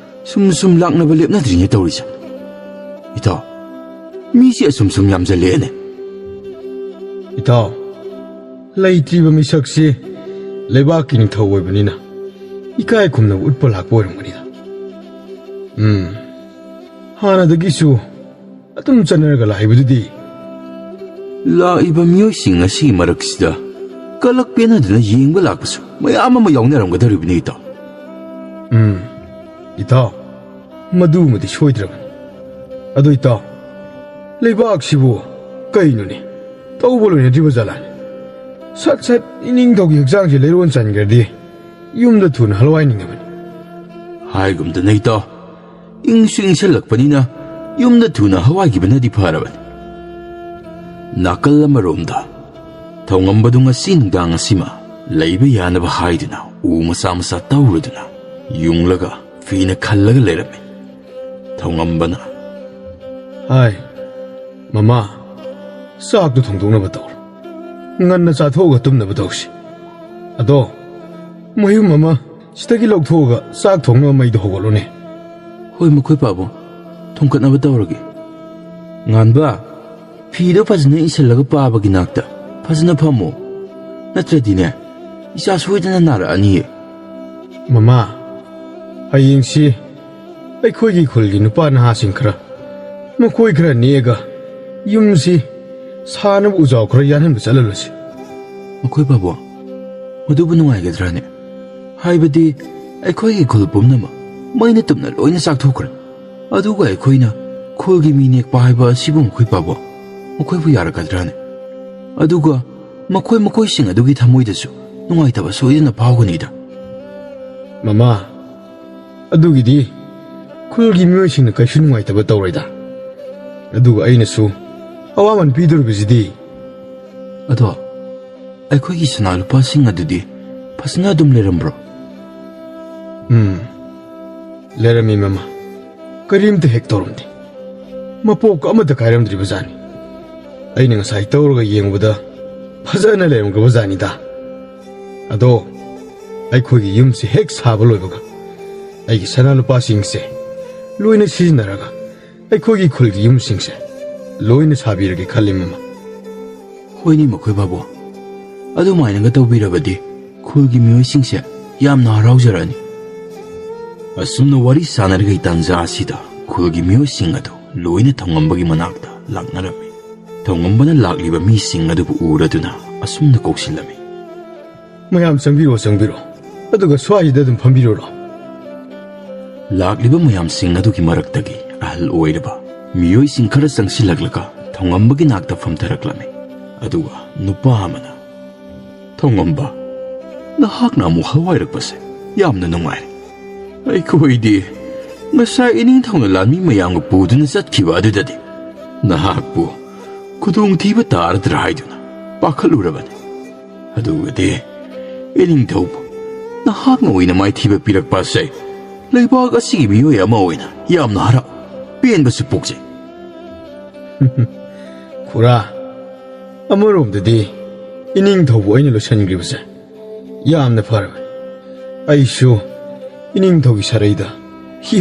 ꯁꯨꯝ ꯁꯨꯝ ꯂꯥꯛꯅꯕ ꯂꯦꯞꯅꯗ꯭ꯔꯤꯅꯦ ꯇꯧꯔꯤꯁꯦ꯫ ꯏꯇꯥꯎ, ꯃꯤꯁꯤ ꯑꯁꯨꯝ ꯁꯨꯝ ꯌꯥꯝꯖꯜꯂꯛꯑꯦꯅꯦ꯫ ꯏꯇꯥꯎ, ꯂꯩꯇ꯭ꯔꯤꯕ ꯃꯤꯁꯛꯁꯤ ꯂꯩꯕꯥꯛꯀꯤ ꯅꯤꯡꯊꯧ ꯑꯣꯏꯕꯅꯤꯅ ꯏꯀꯥꯏ ꯈꯨꯝꯅꯕ ꯎꯠꯄ ꯂꯥꯛꯄ ꯑꯣꯏꯔꯝꯒꯅꯤꯗ꯫ ꯎꯝ, ꯍꯥꯟꯅꯗꯒꯤꯁꯨ ꯑꯗꯨꯝ ꯆꯠꯅꯔꯒ ꯂꯥꯛꯏꯕꯗꯨꯗꯤ꯫ ꯂꯥꯛꯏꯕ ꯃꯤꯑꯣꯏꯁꯤꯡ ꯑꯁꯤꯒꯤ ꯃꯔꯛꯁꯤꯗ ꯀꯂꯛ ꯄꯦꯟꯅꯗꯨꯅ ꯌꯦꯡꯕ ꯂꯥꯛꯄꯁꯨ ꯃꯌꯥꯝ ꯑꯃ ꯌꯥꯎꯅꯔꯝꯒꯗꯧꯔꯤꯕꯅꯤ ꯏꯇꯥꯎ꯫ ꯎꯝ, ꯏꯇꯥꯎ, ꯃꯗꯨꯃꯗꯤ ꯁꯣꯏꯗ꯭ꯔꯕꯅꯤ꯫ ꯑꯗꯨ ꯏꯇꯥꯎ, ꯂꯩꯕꯥꯛꯁꯤꯕꯨ ꯀꯩꯅꯣꯅꯦ? ꯇꯧꯕ ꯂꯣꯏꯅꯗ꯭ꯔꯤꯕ ꯖꯥꯠꯂꯥꯅꯦ? ꯁꯠ ꯁꯠ ꯏꯅꯤꯡꯊꯧꯒꯤ ꯍꯛꯆꯥꯡꯁꯦ ꯂꯩꯔꯣꯟ ꯆꯟꯈ꯭ꯔꯗꯤ ꯌꯨꯝꯗ ꯊꯨꯅ ꯍꯜꯋꯥꯏꯅꯤꯡꯉꯕꯅꯤ꯫ ꯍꯥꯏꯒꯨꯝꯗꯅ ꯏꯇꯥꯎ, ꯏꯪꯁꯨ ꯏꯪꯁꯜꯂꯛꯄꯅꯤꯅ ꯌꯨꯝꯗ ꯊꯨꯅ ꯍꯋꯥꯏꯈꯤꯕꯅꯗꯤ ꯐꯔꯕꯅꯤ꯫ ꯅꯥꯀꯜ ꯑꯃꯔꯣꯝꯗ ꯊꯧꯉꯝꯕꯗꯨ ꯉꯁꯤ ꯅꯨꯡꯗꯥꯡ ꯑꯁꯤꯃ ꯂꯩꯕ ꯌꯥꯅꯕ ꯍꯥꯏꯗꯨꯅ ꯎ ꯃꯆꯥ ꯃꯆꯥ ꯇꯧꯔꯗꯨꯅ ꯌꯨꯡꯂꯒ ꯐꯤꯅ ꯈꯜꯂꯒ ꯂꯩꯔꯝꯃꯤ꯫ ꯊꯧꯉꯝꯕꯅ, "ꯍꯥꯏ, ꯃꯃꯥ, ꯆꯥꯛꯇꯨ ꯊꯣꯡꯗꯣꯛꯅꯕ ꯇꯧꯔꯣ꯫ ꯉꯟꯅ ꯆꯥꯊꯣꯛꯑꯒ ꯇꯨꯝꯅꯕ ꯇꯧꯁꯤ꯫ ꯑꯗꯣ, ꯃꯌꯨꯝ ꯑꯃ ꯁꯤꯗꯒꯤ ꯂꯧꯊꯣꯛꯑꯒ ꯆꯥꯛ ꯊꯣꯡꯅꯕ ꯃꯩꯗꯣ ꯍꯧꯒꯠꯂꯨꯅꯦ꯫" "ꯍꯣꯏ, ꯃꯈꯣꯏ ꯄꯥꯕꯨꯡ, ꯊꯣꯡꯀꯠꯅꯕ ꯇꯧꯔꯒꯦ꯫ ꯉꯥꯟꯕ, ꯐꯤꯗꯣ ꯐꯖꯅ ꯏꯟꯁꯤꯜꯂꯒ ꯄꯥꯕꯒꯤ ꯅꯥꯛꯇ ꯐꯖꯅ ꯐꯝꯃꯣ꯫ ꯅꯠꯇ꯭ꯔꯗꯤꯅꯦ, ꯏꯆꯥ ꯁꯣꯏꯗꯅ ꯅꯥꯔꯛꯑꯅꯤꯌꯦ꯫" "ꯃꯃꯥ, ꯍꯌꯦꯡꯁꯤ ꯑꯩꯈꯣꯏꯒꯤ ꯈꯨꯜꯒꯤ ꯅꯨꯄꯥ ꯅꯍꯥꯁꯤꯡ ꯈꯔ, ꯃꯈꯣꯏ ꯈꯔ ꯅꯦꯛꯑꯒ ꯌꯨꯝꯁꯤ ꯁꯥꯅꯕ ꯎꯖꯥꯎ ꯈꯔ ꯌꯥꯟꯍꯟꯕ ꯆꯠꯍꯜꯂꯁꯤ꯫" "ꯃꯈꯣꯏ ꯄꯥꯕꯨꯡ, ꯃꯗꯨꯕꯨ ꯅꯨꯡꯉꯥꯏꯒꯗ꯭ꯔꯥꯅꯦ? ꯍꯥꯏꯕꯗꯤ ꯑꯩꯈꯣꯏꯒꯤ ꯈꯨꯜ ꯄꯨꯝꯅꯃꯛ ꯃꯩꯅ ꯇꯨꯞꯅ ꯂꯣꯏꯅ ꯆꯥꯛꯊꯣꯛꯈ꯭ꯔꯦ꯫ ꯑꯗꯨꯒ ꯑꯩꯈꯣꯏꯅ ꯈꯨꯜꯒꯤ ꯃꯤ ꯅꯦꯛꯄ ꯍꯥꯏꯕ ꯑꯁꯤꯕꯨ ꯃꯈꯣꯏ ꯄꯥꯕꯨꯡ, ꯃꯈꯣꯏꯕꯨ ꯌꯥꯔꯛꯀꯗ꯭ꯔꯥꯅꯦ? ꯑꯗꯨꯒ ꯃꯈꯣꯏ ꯃꯈꯣꯏꯁꯤꯡ ꯑꯗꯨꯒꯤ ꯊꯃꯣꯏꯗꯁꯨ ꯅꯨꯡꯉꯥꯏꯇꯕ ꯁꯣꯏꯗꯅ ꯐꯥꯎꯒꯅꯤꯗ꯫" "ꯃꯃꯥ, ꯑꯗꯨꯒꯤꯗꯤ ꯈꯨꯜꯒꯤ ꯃꯤꯑꯣꯏꯁꯤꯡꯅ ꯀꯩꯁꯨ ꯅꯨꯡꯉꯥꯏꯇꯕ ꯇꯧꯔꯣꯏꯗ꯫ ꯑꯗꯨꯒ ꯑꯩꯅꯁꯨ ꯑꯋꯥꯃꯟ ꯄꯤꯗꯣꯔꯤꯕꯁꯤꯗꯤ꯫" "ꯑꯗꯣ, ꯑꯩꯈꯣꯏꯒꯤ ꯁꯅꯥ ꯂꯨꯄꯥꯁꯤꯡ ꯑꯗꯨꯗꯤ ꯐꯖꯅ ꯑꯗꯨꯝ ꯂꯩꯔꯝꯕ꯭ꯔꯣ?" "ꯎꯝ, ꯂꯩꯔꯝꯃꯤ ꯃꯃꯥ꯫ ꯀꯔꯤꯝꯇ ꯍꯦꯛ ꯇꯧꯔꯝꯗꯦ꯫ ꯃꯄꯣꯛ ꯑꯃꯠꯇ ꯀꯥꯏꯔꯝꯗ꯭ꯔꯤꯕ ꯖꯥꯠꯅꯤ꯫ ꯑꯩꯅ ꯉꯁꯥꯏ ꯇꯧꯔꯒ ꯌꯦꯡꯕꯗ ꯐꯖꯅ ꯂꯩꯔꯝꯈ꯭ꯔꯕ ꯖꯥꯠꯅꯤꯗ꯫ ꯑꯗꯣ, ꯑꯩꯈꯣꯏꯒꯤ ꯌꯨꯝꯁꯦ ꯍꯦꯛ ꯁꯥꯕ ꯂꯣꯏꯕꯒ ꯑꯩꯒꯤ ꯁꯅꯥ ꯂꯨꯄꯥꯁꯤꯡꯁꯦ ꯂꯣꯏꯅ ꯁꯤꯖꯤꯟꯅꯔꯒ ꯑꯩꯈꯣꯏꯒꯤ ꯈꯨꯜꯒꯤ ꯌꯨꯝꯁꯤꯡꯁꯦ ꯂꯣꯏꯅ ꯁꯥꯕꯤꯔꯒꯦ ꯈꯜꯂꯤ, ꯃꯃꯥ꯫ ꯍꯣꯏꯅꯦ, ꯃꯈꯣꯏ ꯕꯥꯕꯨ꯫ ꯑꯗꯨꯃꯥꯏꯅꯒ ꯇꯧꯕꯤꯔꯕꯗꯤ ꯈꯨꯜꯒꯤ ꯃꯤꯑꯣꯏꯁꯤꯡꯁꯦ ꯌꯥꯝꯅ ꯍꯔꯥꯎꯖꯔꯅꯤ꯫ ꯑꯁꯨꯝꯅ ꯋꯥꯔꯤ ꯁꯥꯟꯅꯔꯤꯉꯩ ꯇꯥꯟꯖꯥ ꯑꯁꯤꯗ ꯈꯨꯜꯒꯤ ꯃꯤꯑꯣꯏꯁꯤꯡ ꯑꯗꯨ ꯂꯣꯏꯅ ꯊꯧꯉꯝꯕꯒꯤ ꯃꯅꯥꯛꯇ ꯂꯥꯛꯅꯔꯝꯃꯤ꯫ ꯊꯧꯉꯝꯕꯅ ꯂꯥꯛꯂꯤꯕ ꯃꯤꯁꯤꯡ ꯑꯗꯨꯕꯨ ꯎꯔꯗꯨꯅ ꯑꯁꯨꯝꯅ ꯀꯧꯁꯤꯜꯂꯝꯃꯤ꯫ "ꯃꯌꯥꯝ ꯆꯪꯕꯤꯔꯣ, ꯆꯪꯕꯤꯔꯣ꯫ ꯑꯗꯨꯒ ꯁ꯭ꯋꯥꯏꯁꯤꯗ ꯑꯗꯨꯝ ꯐꯝꯕꯤꯔꯨꯔꯣ꯫" ꯂꯥꯛꯂꯤꯕ ꯃꯌꯥꯝꯁꯤꯡ ꯑꯗꯨꯒꯤ ꯃꯔꯛꯇꯒꯤ ꯑꯍꯜ ꯑꯣꯏꯔꯕ ꯃꯤꯑꯣꯏꯁꯤꯡ ꯈꯔ ꯆꯪꯁꯤꯜꯂꯛꯂꯒ ꯊꯧꯉꯝꯕꯒꯤ ꯅꯥꯛꯇ ꯐꯝꯊꯔꯛꯂꯝꯃꯤ꯫ ꯑꯗꯨꯒ ꯅꯨꯄꯥ ꯑꯃꯅ, "ꯊꯧꯉꯝꯕ, ꯅꯍꯥꯛꯅ ꯑꯃꯨꯛ ꯍꯜꯂꯛꯄꯁꯦ ꯌꯥꯝꯅ ꯅꯨꯡꯉꯥꯏꯔꯦ꯫ ꯑꯩꯈꯣꯏꯗꯤ ꯉꯁꯥꯏ ꯏꯅꯤꯡꯊꯧꯅ ꯂꯥꯟꯃꯤ ꯃꯌꯥꯝꯒ ꯄꯨꯗꯨꯅ ꯆꯠꯈꯤꯕ ꯑꯗꯨꯗꯗꯤ ꯅꯍꯥꯛꯄꯨ ꯈꯨꯗꯣꯡꯊꯤꯕ ꯇꯥꯔꯗ꯭ꯔꯥ ꯍꯥꯏꯗꯨꯅ ꯄꯥꯈꯠꯂꯨꯔꯕꯅꯤ꯫ ꯑꯗꯨꯒꯗꯤ ꯏꯅꯤꯡꯊꯧꯕꯨ ꯅꯍꯥꯛꯅ ꯑꯣꯏꯅ ꯃꯥꯏꯊꯤꯕ ꯄꯤꯔꯛꯄ ꯑꯁꯦ ꯂꯩꯕꯥꯛ ꯑꯁꯤꯒꯤ ꯃꯤꯑꯣꯏ ꯑꯃ ꯑꯣꯏꯅ ꯌꯥꯝꯅ ꯍꯔꯥꯎ ꯄꯦꯟꯕꯁꯨ ꯄꯣꯛꯆꯩ꯫" "ꯈꯨꯔꯥ, ꯑꯃꯔꯣꯝꯗꯗꯤ ꯏꯅꯤꯡꯊꯧꯕꯨ ꯑꯩꯅ ꯂꯣꯏꯁꯤꯟꯈ꯭ꯔꯤꯕꯁꯦ ꯌꯥꯝꯅ ꯐꯔꯕꯅꯤ꯫ ꯑꯩꯁꯨ ꯏꯅꯤꯡꯊꯧꯒꯤ ꯁꯔꯩꯗ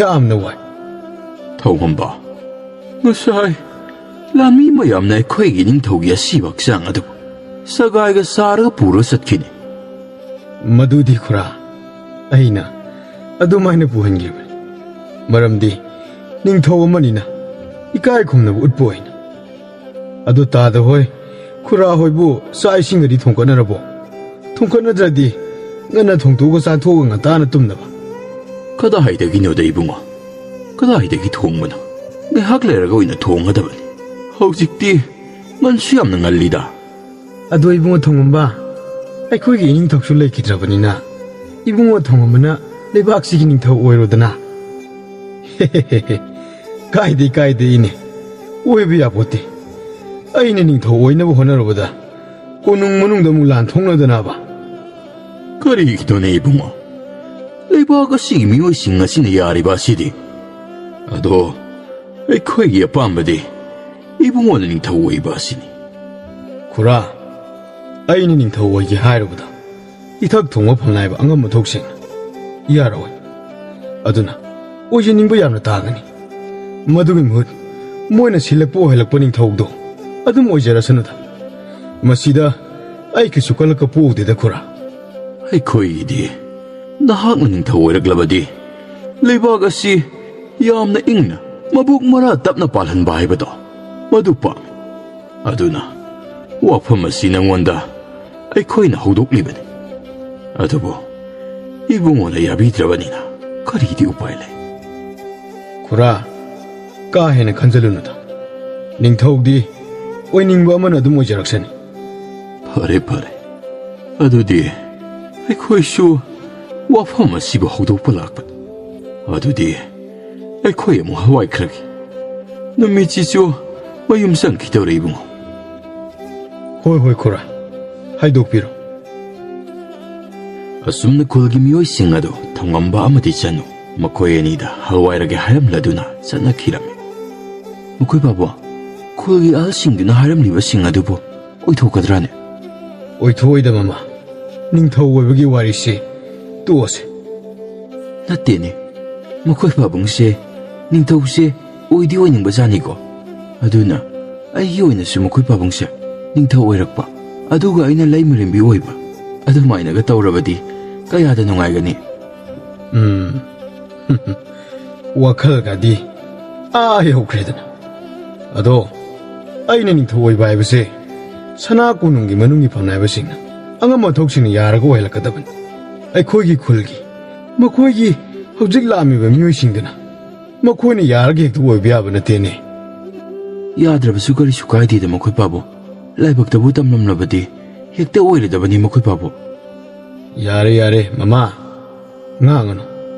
ꯌꯥꯝꯅ ꯋꯥꯏ꯫" "ꯊꯧꯉꯝꯕ, ꯉꯁꯥꯏ ꯂꯥꯟꯃꯤ ꯃꯌꯥꯝꯅ ꯑꯩꯈꯣꯏꯒꯤ ꯏꯅꯤꯡꯊꯧꯒꯤ ꯑꯁꯤꯕ ꯍꯛꯆꯥꯡ ꯑꯗꯨꯕꯨ ꯁꯒꯥꯏꯒ ꯁꯥꯔꯒ ꯄꯨꯔꯒ ꯆꯠꯈꯤꯅꯤ꯫" "ꯃꯗꯨꯗꯤ ꯈꯨꯔꯥ, ꯑꯩꯅ ꯑꯗꯨꯃꯥꯏꯅ ꯄꯨꯍꯟꯈꯤꯕꯅꯤ꯫ ꯃꯔꯝꯗꯤ ꯅꯤꯡꯊꯧ ꯑꯃꯅꯤꯅ ꯏꯀꯥꯏ ꯈꯨꯝꯅꯕ ꯎꯠꯄ ꯑꯣꯏꯅ꯫ ꯑꯗꯨ ꯇꯥꯗ ꯍꯣꯏ, ꯈꯨꯔꯥ ꯍꯣꯏꯕꯨ ꯆꯥꯛ ꯏꯁꯤꯡꯒꯗꯤ ꯊꯣꯡꯒꯠꯅꯔꯕꯣ? ꯊꯣꯡꯒꯠꯅꯗ꯭ꯔꯗꯤ ꯉꯟꯅ ꯊꯣꯡꯗꯣꯛꯑꯒ ꯆꯥꯊꯣꯛꯑꯒ ꯉꯟꯇꯥꯅ ꯇꯨꯝꯅꯕ꯫" "ꯀꯗꯥꯏꯗꯒꯤꯅꯣꯗ ꯏꯕꯨꯡꯉꯣ? ꯀꯗꯥꯏꯗꯒꯤ ꯊꯣꯡꯕꯅꯣ? ꯉꯥꯏꯍꯥꯛ ꯂꯩꯔꯒ ꯑꯣꯏꯅ ꯊꯣꯡꯒꯗꯕꯅꯤ꯫ ꯍꯧꯖꯤꯛꯇꯤ ꯉꯟꯁꯨ ꯌꯥꯝꯅ ꯉꯜꯂꯤꯗ꯫" "ꯑꯗꯣ ꯏꯕꯨꯡꯉꯣ ꯊꯧꯉꯝꯕ, ꯑꯩꯈꯣꯏꯒꯤ ꯏꯅꯤꯡꯊꯧꯁꯨ ꯂꯩꯈꯤꯗ꯭ꯔꯕꯅꯤꯅ ꯏꯕꯨꯡꯉꯣ ꯊꯧꯉꯝꯕꯅ ꯂꯩꯕꯥꯛꯁꯤꯒꯤ ꯅꯤꯡꯊꯧ ꯑꯣꯏꯔꯣꯗꯅ꯫" "ꯀꯥꯏꯗꯦ, ꯀꯥꯏꯗꯦ ꯏꯅꯦ, ꯑꯣꯏꯕ ꯌꯥꯄꯣꯠꯇꯦ꯫ ꯑꯩꯅ ꯅꯤꯡꯊꯧ ꯑꯣꯏꯅꯕ ꯍꯣꯠꯅꯔꯨꯕꯗ ꯀꯣꯅꯨꯡ ꯃꯅꯨꯡꯗ ꯑꯃꯨꯛ ꯂꯥꯟ ꯊꯣꯛꯅꯗꯅꯕ꯫" "ꯀꯔꯤꯒꯤꯅꯣꯅꯦ ꯏꯕꯨꯡꯉꯣ? ꯂꯩꯕꯥꯛ ꯑꯁꯤꯒꯤ ꯃꯤꯑꯣꯏꯁꯤꯡ ꯑꯁꯤꯅ ꯌꯥꯔꯤꯕ ꯑꯁꯤꯗꯤ꯫ ꯑꯗꯣ ꯑꯩꯈꯣꯏꯒꯤ ꯑꯄꯥꯝꯕꯗꯤ ꯏꯕꯨꯡꯉꯣꯅ ꯅꯤꯡꯊꯧ ꯑꯣꯏꯕ ꯑꯁꯤꯅꯤ꯫" "ꯈꯨꯔꯥ, ꯑꯩꯅ ꯅꯤꯡꯊꯧ ꯑꯣꯏꯒꯦ ꯍꯥꯏꯔꯨꯕꯗ ꯏꯊꯛ ꯊꯣꯡꯕ ꯐꯝꯅꯥꯏꯕ ꯑꯉꯝ ꯃꯊꯧꯁꯤꯡ ꯌꯥꯔꯛꯑꯣꯏ꯫ ꯑꯗꯨꯅ ꯑꯣꯏꯖꯅꯤꯡꯕ ꯌꯥꯝꯅ ꯇꯥꯒꯅꯤ꯫ ꯃꯗꯨꯒꯤ ꯃꯍꯨꯠ ꯃꯣꯏꯅ ꯁꯤꯜꯂꯛꯄ ꯑꯣꯏꯍꯜꯂꯛꯄ ꯅꯤꯡꯊꯧꯗꯣ ꯑꯗꯨꯝ ꯑꯣꯏꯖꯔꯁꯅꯨꯗ꯫ ꯃꯁꯤꯗ ꯑꯩ ꯀꯩꯁꯨ ꯀꯜꯂꯛꯀ ꯄꯣꯛꯎꯗꯦꯗ ꯈꯨꯔꯥ꯫ ꯑꯩꯈꯣꯏꯒꯤꯗꯤ ꯅꯍꯥꯛꯅ ꯅꯤꯡꯊꯧ ꯑꯣꯏꯔꯛꯂꯕꯗꯤ ꯂꯩꯕꯥꯛ ꯑꯁꯤ ꯌꯥꯝꯅ ꯏꯪꯅ ꯃꯕꯨꯛ ꯃꯔꯥ ꯇꯞꯅ ꯄꯥꯜꯍꯟꯕ ꯍꯥꯏꯕꯗꯣ ꯃꯗꯨ ꯄꯥꯝꯃꯤ꯫ ꯑꯗꯨꯅ ꯋꯥꯐꯝ ꯑꯁꯤ ꯅꯉꯣꯟꯗ ꯑꯩꯈꯣꯏꯅ ꯍꯧꯗꯣꯛꯂꯤꯕꯅꯤ꯫ ꯑꯗꯨꯕꯨ ꯏꯕꯨꯡꯉꯣꯅ ꯌꯥꯕꯤꯗ꯭ꯔꯕꯅꯤꯅ ꯀꯔꯤꯗꯤ ꯎꯄꯥꯏ ꯂꯩ? ꯈꯨꯔꯥ, ꯀꯥ ꯍꯦꯟꯅ ꯈꯟꯖꯜꯂꯨꯅꯨꯗ꯫ ꯅꯤꯡꯊꯧꯗꯤ ꯑꯣꯏꯅꯤꯡꯕ ꯑꯃꯅ ꯑꯗꯨꯝ ꯑꯣꯏꯖꯔꯛꯁꯅꯤ꯫ ꯐꯔꯦ, ꯐꯔꯦ꯫ ꯑꯗꯨꯗꯤ ꯑꯩꯈꯣꯏꯁꯨ ꯋꯥꯐꯝ ꯑꯁꯤꯕꯨ ꯍꯧꯗꯣꯛꯄ ꯂꯥꯛꯄꯅꯤ꯫ ꯑꯗꯨꯗꯤ ꯑꯩꯈꯣꯏ ꯑꯃꯨꯛ ꯍꯋꯥꯏꯈ꯭ꯔꯒꯦ꯫ ꯅꯨꯃꯤꯠꯁꯤꯁꯨ ꯃꯌꯨꯝ ꯆꯪꯈꯤꯗꯧꯔꯦ, ꯏꯕꯨꯡꯉꯣ꯫ ꯍꯣꯏ, ꯍꯣꯏ, ꯈꯨꯔꯥ꯫ ꯍꯥꯏꯗꯣꯛꯄꯤꯔꯣ꯫ ꯑꯁꯨꯝꯅ ꯈꯨꯜꯒꯤ ꯃꯤꯑꯣꯏꯁꯤꯡ ꯑꯗꯨ ꯊꯧꯉꯝꯕ ꯑꯃꯗꯤ ꯆꯅꯨ ꯃꯈꯣꯏ ꯑꯅꯤꯗ ꯍꯋꯥꯏꯔꯒꯦ ꯍꯥꯏꯔꯝꯂꯗꯨꯅ ꯆꯠꯅꯈꯤꯔꯝꯃꯤ꯫ ꯃꯈꯣꯏ ꯄꯥꯕꯨꯡ, ꯈꯨꯜꯒꯤ ꯑꯍꯜꯁꯤꯡꯗꯨꯅ ꯍꯥꯏꯔꯝꯂꯤꯕꯁꯤꯡ ꯑꯗꯨꯕꯨ ꯑꯣꯏꯊꯣꯛꯀꯗ꯭ꯔꯥꯅꯦ? ꯑꯣꯏꯊꯣꯛꯑꯣꯏꯗ, ꯃꯃꯥ꯫ ꯅꯤꯡꯊꯧ ꯑꯣꯏꯕꯒꯤ ꯋꯥꯔꯤꯁꯤ ꯇꯣꯛꯑꯁꯦ꯫ ꯅꯠꯇꯦꯅꯦ, ꯃꯈꯣꯏ ꯄꯥꯕꯨꯡꯁꯦ ꯅꯤꯡꯊꯧꯁꯦ ꯑꯣꯏꯗꯤ ꯑꯣꯏꯅꯤꯡꯕꯖꯥꯠꯅꯤꯀꯣ꯫ ꯑꯗꯨꯅ ꯑꯩꯒꯤ ꯑꯣꯏꯅꯁꯨ ꯃꯈꯣꯏ ꯄꯥꯕꯨꯡꯁꯦ ꯅꯤꯡꯊꯧ ꯑꯣꯏꯔꯛꯄ, ꯑꯗꯨꯒ ꯑꯩꯅ ꯂꯩꯃꯔꯦꯝꯕꯤ ꯑꯣꯏꯕ, ꯑꯗꯨꯃꯥꯏꯅꯒ ꯇꯧꯔꯕꯗꯤ ꯀꯌꯥꯗ ꯅꯨꯡꯉꯥꯏꯒꯅꯤ? ꯎꯝ꯫ ꯋꯥꯈꯜꯒꯗꯤ ꯑꯥ ꯌꯧꯈ꯭ꯔꯦꯗꯅ꯫ ꯑꯗꯣ ꯑꯩꯅ ꯅꯤꯡꯊꯧ ꯑꯣꯏꯕ ꯍꯥꯏꯕꯁꯦ ꯁꯅꯥ ꯀꯣꯅꯨꯡꯒꯤ ꯃꯅꯨꯡꯒꯤ ꯐꯝꯅꯥꯏꯕꯁꯤꯡꯅ, ꯑꯉꯝ ꯑꯊꯧꯁꯤꯡꯅ ꯌꯥꯔꯒ ꯑꯣꯏꯍꯜꯂꯛꯀꯗꯕꯅꯤ꯫ ꯑꯩꯈꯣꯏꯒꯤ ꯈꯨꯜꯒꯤ, ꯃꯈꯣꯏꯒꯤ ꯍꯧꯖꯤꯛ ꯂꯥꯛꯂꯝꯃꯤꯕ ꯃꯤꯑꯣꯏꯁꯤꯡꯗꯨꯅ, ꯃꯈꯣꯏꯅ ꯌꯥꯔꯒ ꯍꯦꯛꯇ ꯑꯣꯏꯕ ꯌꯥꯕ ꯅꯠꯇꯦꯅꯦ꯫ ꯌꯥꯗ꯭ꯔꯕꯁꯨ ꯀꯔꯤꯁꯨ ꯀꯥꯏꯗꯦꯗ ꯃꯈꯣꯏ ꯄꯥꯕꯨꯡ꯫ ꯂꯥꯏꯕꯛꯇꯕꯨ ꯇꯝꯂꯝꯂꯕꯗꯤ ꯍꯦꯛꯇ ꯑꯣꯏꯔꯗꯕꯅꯤ ꯃꯈꯣꯏ ꯄꯥꯕꯨꯡ꯫ ꯌꯥꯔꯦ, ꯌꯥꯔꯦ, ꯃꯃꯥ꯫ ꯉꯥꯡꯉꯅꯨ꯫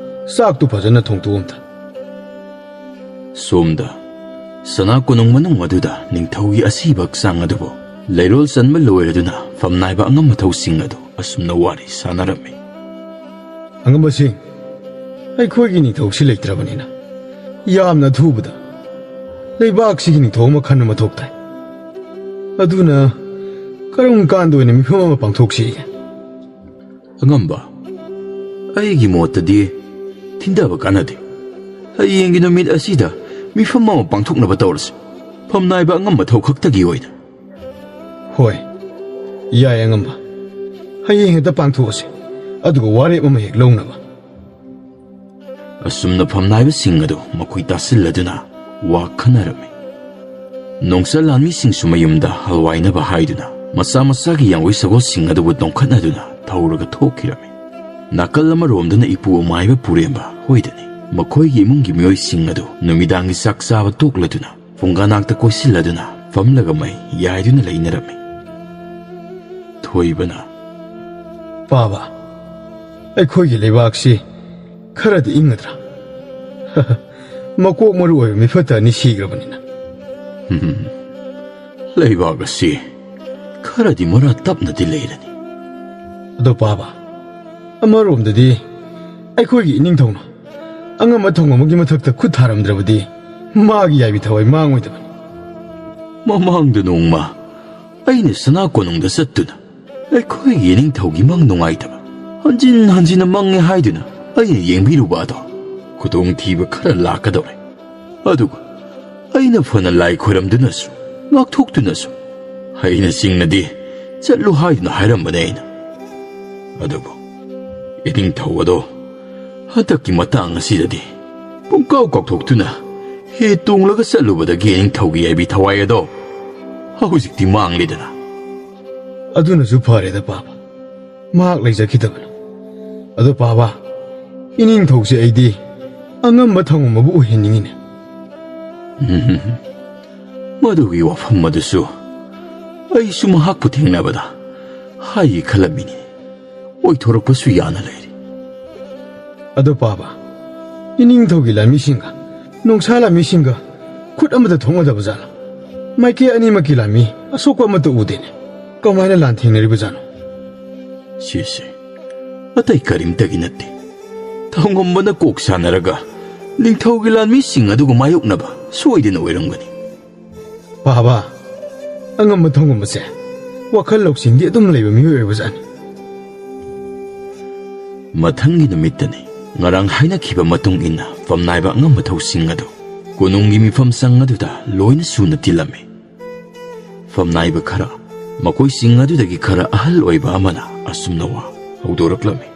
ꯆꯥꯛꯇꯨ ꯐꯖꯅ ꯊꯣꯡꯇꯣꯛ ꯑꯝꯇ꯫ ꯁꯣꯝꯗ ꯁꯅꯥ ꯀꯣꯅꯨꯡ ꯃꯅꯨꯡ ꯑꯗꯨꯗ ꯅꯤꯡꯊꯧꯒꯤ ꯑꯁꯤꯕ ꯍꯛꯆꯥꯡ ꯑꯗꯨꯕꯨ ꯂꯩꯔꯣꯜ ꯆꯟꯕ ꯂꯣꯏꯔꯗꯨꯅ ꯐꯝꯅꯥꯏꯕ ꯑꯉꯝ ꯑꯊꯧꯁꯤꯡ ꯑꯗꯨ ꯑꯁꯨꯝꯅ ꯋꯥꯔꯤ ꯁꯥꯟꯅꯔꯝꯃꯤ꯫ ꯑꯉꯝꯕꯁꯤꯡ, ꯑꯩꯈꯣꯏꯒꯤ ꯅꯤꯡꯊꯧꯁꯤ ꯂꯩꯇ꯭ꯔꯕꯅꯤꯅ ꯌꯥꯝꯅ ꯑꯊꯨꯕꯗ ꯂꯩꯕꯥꯛꯁꯤꯒꯤ ꯅꯤꯡꯊꯧ ꯑꯃ ꯈꯟꯕ ꯃꯊꯧ ꯇꯥꯏ꯫ ꯑꯗꯨꯅ ꯀꯔꯝ ꯀꯥꯟꯗ ꯑꯣꯏꯅ ꯃꯤꯐꯝ ꯑꯃ ꯄꯥꯡꯊꯣꯛꯁꯤꯒꯦ? ꯑꯉꯝꯕ, ꯑꯩꯒꯤ ꯃꯣꯠꯇꯗꯤ ꯊꯤꯟꯊꯕ ꯀꯥꯟꯅꯗꯦ꯫ ꯍꯌꯦꯡꯒꯤ ꯅꯨꯃꯤꯠ ꯑꯁꯤꯗ ꯃꯤꯐꯝ ꯑꯃ ꯄꯥꯡꯊꯣꯛꯅꯕ ꯇꯧꯔꯁꯤ꯫ ꯐꯝꯅꯥꯏꯕ ꯑꯉꯝꯕ ꯊꯧ ꯈꯛꯇꯒꯤ ꯑꯣꯏꯅ꯫ ꯍꯣꯏ, ꯌꯥꯏ ꯑꯉꯝꯕ꯫ ꯍꯌꯦꯡ ꯍꯦꯛꯇ ꯄꯥꯡꯊꯣꯛꯑꯁꯤ꯫ ꯑꯗꯨꯒ ꯋꯥꯔꯦꯞ ꯑꯃ ꯍꯦꯛ ꯂꯧꯅꯕ꯫ ꯑꯁꯨꯝꯅ ꯐꯝꯅꯥꯏꯕꯁꯤꯡ ꯑꯗꯨ ꯃꯈꯣꯏ ꯇꯥꯁꯤꯜꯂꯗꯨꯅ ꯋꯥ ꯈꯟꯅꯔꯝꯃꯤ꯫ ꯅꯣꯡꯆꯥ ꯂꯥꯟꯃꯤꯁꯤꯡꯁꯨ ꯃꯌꯨꯝꯗ ꯍꯜꯋꯥꯏꯅꯕ ꯍꯥꯏꯗꯨꯅ ꯃꯁꯥ ꯃꯁꯥꯒꯤ ꯌꯥꯡꯒꯣꯏ ꯁꯒꯣꯜꯁꯤꯡ ꯑꯗꯨꯕꯨ ꯇꯣꯡꯈꯠꯅꯗꯨꯅ ꯊꯧꯔꯒ ꯊꯣꯛꯈꯤꯔꯝꯃꯤ꯫ ꯅꯥꯀꯜ ꯑꯃꯔꯣꯝꯗꯅ ꯏꯄꯨ ꯑꯃꯥꯏꯕ ꯄꯨꯔꯦꯝꯕ ꯍꯣꯏꯗꯅꯤ꯫ ꯃꯈꯣꯏꯒꯤ ꯏꯃꯨꯡꯒꯤ ꯃꯤꯑꯣꯏꯁꯤꯡ ꯑꯗꯨ ꯅꯨꯃꯤꯗꯥꯡꯒꯤ ꯆꯥꯛ ꯆꯥꯕ ꯇꯣꯛꯂꯗꯨꯅ ꯐꯨꯡꯒꯥ ꯅꯥꯛꯇ ꯀꯣꯏꯁꯤꯜꯂꯗꯨꯅ ꯐꯝꯂꯒ ꯃꯩ ꯌꯥꯏꯗꯨꯅ ꯂꯩꯅꯔꯝꯃꯤ꯫ ꯊꯣꯏꯕꯅ, "ꯄꯥꯕ, ꯑꯩꯈꯣꯏꯒꯤ ꯂꯩꯕꯥꯛꯁꯤ ꯈꯔꯗꯤ ꯏꯪꯒꯗ꯭ꯔꯥ? ꯃꯀꯣꯛ ꯃꯔꯨ ꯑꯣꯏꯕ ꯃꯤꯐꯠꯇ ꯑꯅꯤ ꯁꯤꯈ꯭ꯔꯕꯅꯤꯅ꯫" "ꯂꯩꯕꯥꯛ ꯑꯁꯤ ꯈꯔꯗꯤ ꯃꯔꯥ ꯇꯞꯅꯗꯤ ꯂꯩꯔꯅꯤ꯫" "ꯑꯗꯣ ꯄꯥꯕ, ꯑꯃꯔꯣꯝꯗꯗꯤ ꯑꯩꯈꯣꯏꯒꯤ ꯏꯅꯤꯡꯊꯧꯅ ꯑꯉꯝꯕ ꯊꯧꯉꯝ ꯑꯃꯒꯤ ꯃꯊꯛꯇ ꯈꯨꯠ ꯊꯥꯔꯝꯗ꯭ꯔꯕꯗꯤ ꯃꯥꯒꯤ ꯌꯥꯏꯕꯤ ꯊꯋꯥꯏ ꯃꯥꯡꯉꯣꯏꯗꯕꯅꯤ꯫" "ꯃꯃꯥꯡꯗ ꯅꯣꯡꯃ ꯑꯩꯅ ꯁꯅꯥ ꯀꯣꯅꯨꯡꯗ ꯆꯠꯇꯨꯅ ꯑꯩꯈꯣꯏꯒꯤ ꯏꯅꯤꯡꯊꯧꯒꯤ ꯃꯪ ꯅꯨꯡꯉꯥꯏꯇꯕ ꯍꯟꯖꯤꯟ ꯍꯟꯖꯤꯟꯅ ꯃꯪꯉꯦ ꯍꯥꯏꯗꯨꯅ ꯑꯩꯅ ꯌꯦꯡꯕꯤꯔꯨꯕ ꯑꯗꯣ ꯈꯨꯗꯣꯡꯊꯤꯕ ꯈꯔ ꯂꯥꯛꯀꯗꯧꯔꯦ꯫ ꯑꯗꯨꯒ ꯑꯩꯅ ꯐꯅ ꯂꯥꯏ ꯈꯣꯏꯔꯝꯗꯨꯅꯁꯨ, ꯉꯥꯛꯊꯣꯛꯇꯨꯅꯁꯨ, ꯍꯩꯅ ꯆꯤꯡꯅꯗꯤ ꯆꯠꯂꯨ ꯍꯥꯏꯗꯨꯅ ꯍꯥꯏꯔꯝꯕꯅꯦ ꯑꯩꯅ꯫ ꯑꯗꯨꯕꯨ ꯏꯅꯤꯡꯊꯧ ꯑꯗꯣ ꯍꯟꯗꯛꯀꯤ ꯃꯇꯥꯡ ꯑꯁꯤꯗꯗꯤ ꯄꯨꯡꯀꯥꯎ ꯀꯥꯎꯊꯣꯛꯇꯨꯅ ꯍꯤ ꯇꯣꯡꯂꯒ ꯆꯠꯂꯨꯕꯗꯒꯤ ꯏꯅꯤꯡꯊꯧꯒꯤ ꯌꯥꯏꯕꯤ ꯊꯋꯥꯏ ꯑꯗꯣ ꯍꯧꯖꯤꯛꯇꯤ ꯃꯥꯡꯂꯦꯗꯅ꯫" "ꯑꯗꯨꯅꯁꯨ ꯐꯔꯦꯗ ꯄꯥꯕ, ꯃꯍꯥꯛ ꯂꯩꯖꯈꯤꯗꯕꯅ꯫ ꯑꯗꯣ ꯄꯥꯕ, ꯏꯅꯤꯡꯊꯧꯁꯦ ꯑꯩꯗꯤ ꯑꯉꯝꯕ ꯊꯧꯉꯝ ꯑꯃꯕꯨ ꯑꯣꯏꯍꯟꯅꯤꯡꯉꯤꯅꯦ꯫" "ꯎꯝ, ꯃꯗꯨꯒꯤ ꯋꯥꯐꯝ ꯑꯗꯨꯁꯨ ꯑꯩꯁꯨ ꯃꯍꯥꯛꯄꯨ ꯊꯦꯡꯅꯕꯗ ꯍꯥꯏꯒꯦ ꯈꯜꯂꯝꯃꯤꯅꯤ꯫ ꯑꯣꯏꯊꯣꯔꯛꯄꯁꯨ ꯌꯥꯅ ꯂꯩꯔꯤ꯫" "ꯑꯗꯣ ꯄꯥꯕ, ꯏꯅꯤꯡꯊꯧꯒꯤ ꯂꯥꯟꯃꯤꯁꯤꯡꯒ ꯅꯣꯡꯁꯥ ꯂꯥꯟꯃꯤꯁꯤꯡꯒ ꯈꯨꯠ ꯑꯃꯗ ꯊꯣꯛꯅꯗꯕ ꯖꯥꯠꯂꯥ? ꯃꯥꯏꯀꯩ ꯑꯅꯤꯃꯛꯀꯤ ꯂꯥꯟꯃꯤ ꯑꯁꯣꯛꯄ ꯑꯃꯠꯇ ꯎꯗꯦꯅꯦ꯫ ꯀꯃꯥꯏꯅ ꯂꯥꯟ ꯊꯦꯡꯅꯔꯤꯕꯖꯥꯠꯅꯣ?" "ꯁꯤꯁꯦ ꯑꯇꯩ ꯀꯔꯤꯝꯇꯒꯤ ꯅꯠꯇꯦ꯫ ꯊꯧꯉꯝꯕꯅ ꯀꯣꯛ ꯁꯥꯟꯅꯔꯒ ꯅꯤꯡꯊꯧꯒꯤ ꯂꯥꯟꯃꯤꯁꯤꯡ ꯑꯗꯨꯒ ꯃꯥꯌꯣꯛꯅꯕ ꯁꯣꯏꯗꯅ ꯑꯣꯏꯔꯝꯒꯅꯤ꯫" "ꯄꯥꯕ, ꯑꯉꯝꯕ ꯊꯧꯉꯝꯕꯁꯦ ꯋꯥꯈꯜ ꯂꯧꯁꯤꯡꯗꯤ ꯑꯗꯨꯝ ꯂꯩꯕ ꯃꯤꯑꯣꯏ ꯑꯣꯏꯕꯖꯥꯠꯅꯤ꯫" ꯃꯊꯪꯒꯤ ꯅꯨꯃꯤꯠꯇꯅꯤ꯫ ꯉꯔꯥꯡ ꯍꯥꯏꯅꯈꯤꯕ ꯃꯇꯨꯡ ꯏꯟꯅ ꯐꯝꯅꯥꯏꯕ ꯑꯉꯝꯕ ꯊꯧꯁꯤꯡ ꯑꯗꯨ ꯀꯣꯅꯨꯡꯒꯤ ꯃꯤꯐꯝ ꯁꯪ ꯑꯗꯨꯗ ꯂꯣꯏꯅ ꯁꯨꯅ ꯇꯤꯜꯂꯝꯃꯤ꯫ ꯐꯝꯅꯥꯏꯕ ꯈꯔ, ꯃꯈꯣꯏꯁꯤꯡ ꯑꯗꯨꯗꯒꯤ ꯈꯔ ꯑꯍꯜ ꯑꯣꯏꯕ ꯑꯃꯅ ꯑꯁꯨꯝꯅ ꯋꯥ ꯍꯧꯗꯣꯔꯛꯂꯝꯃꯤ꯫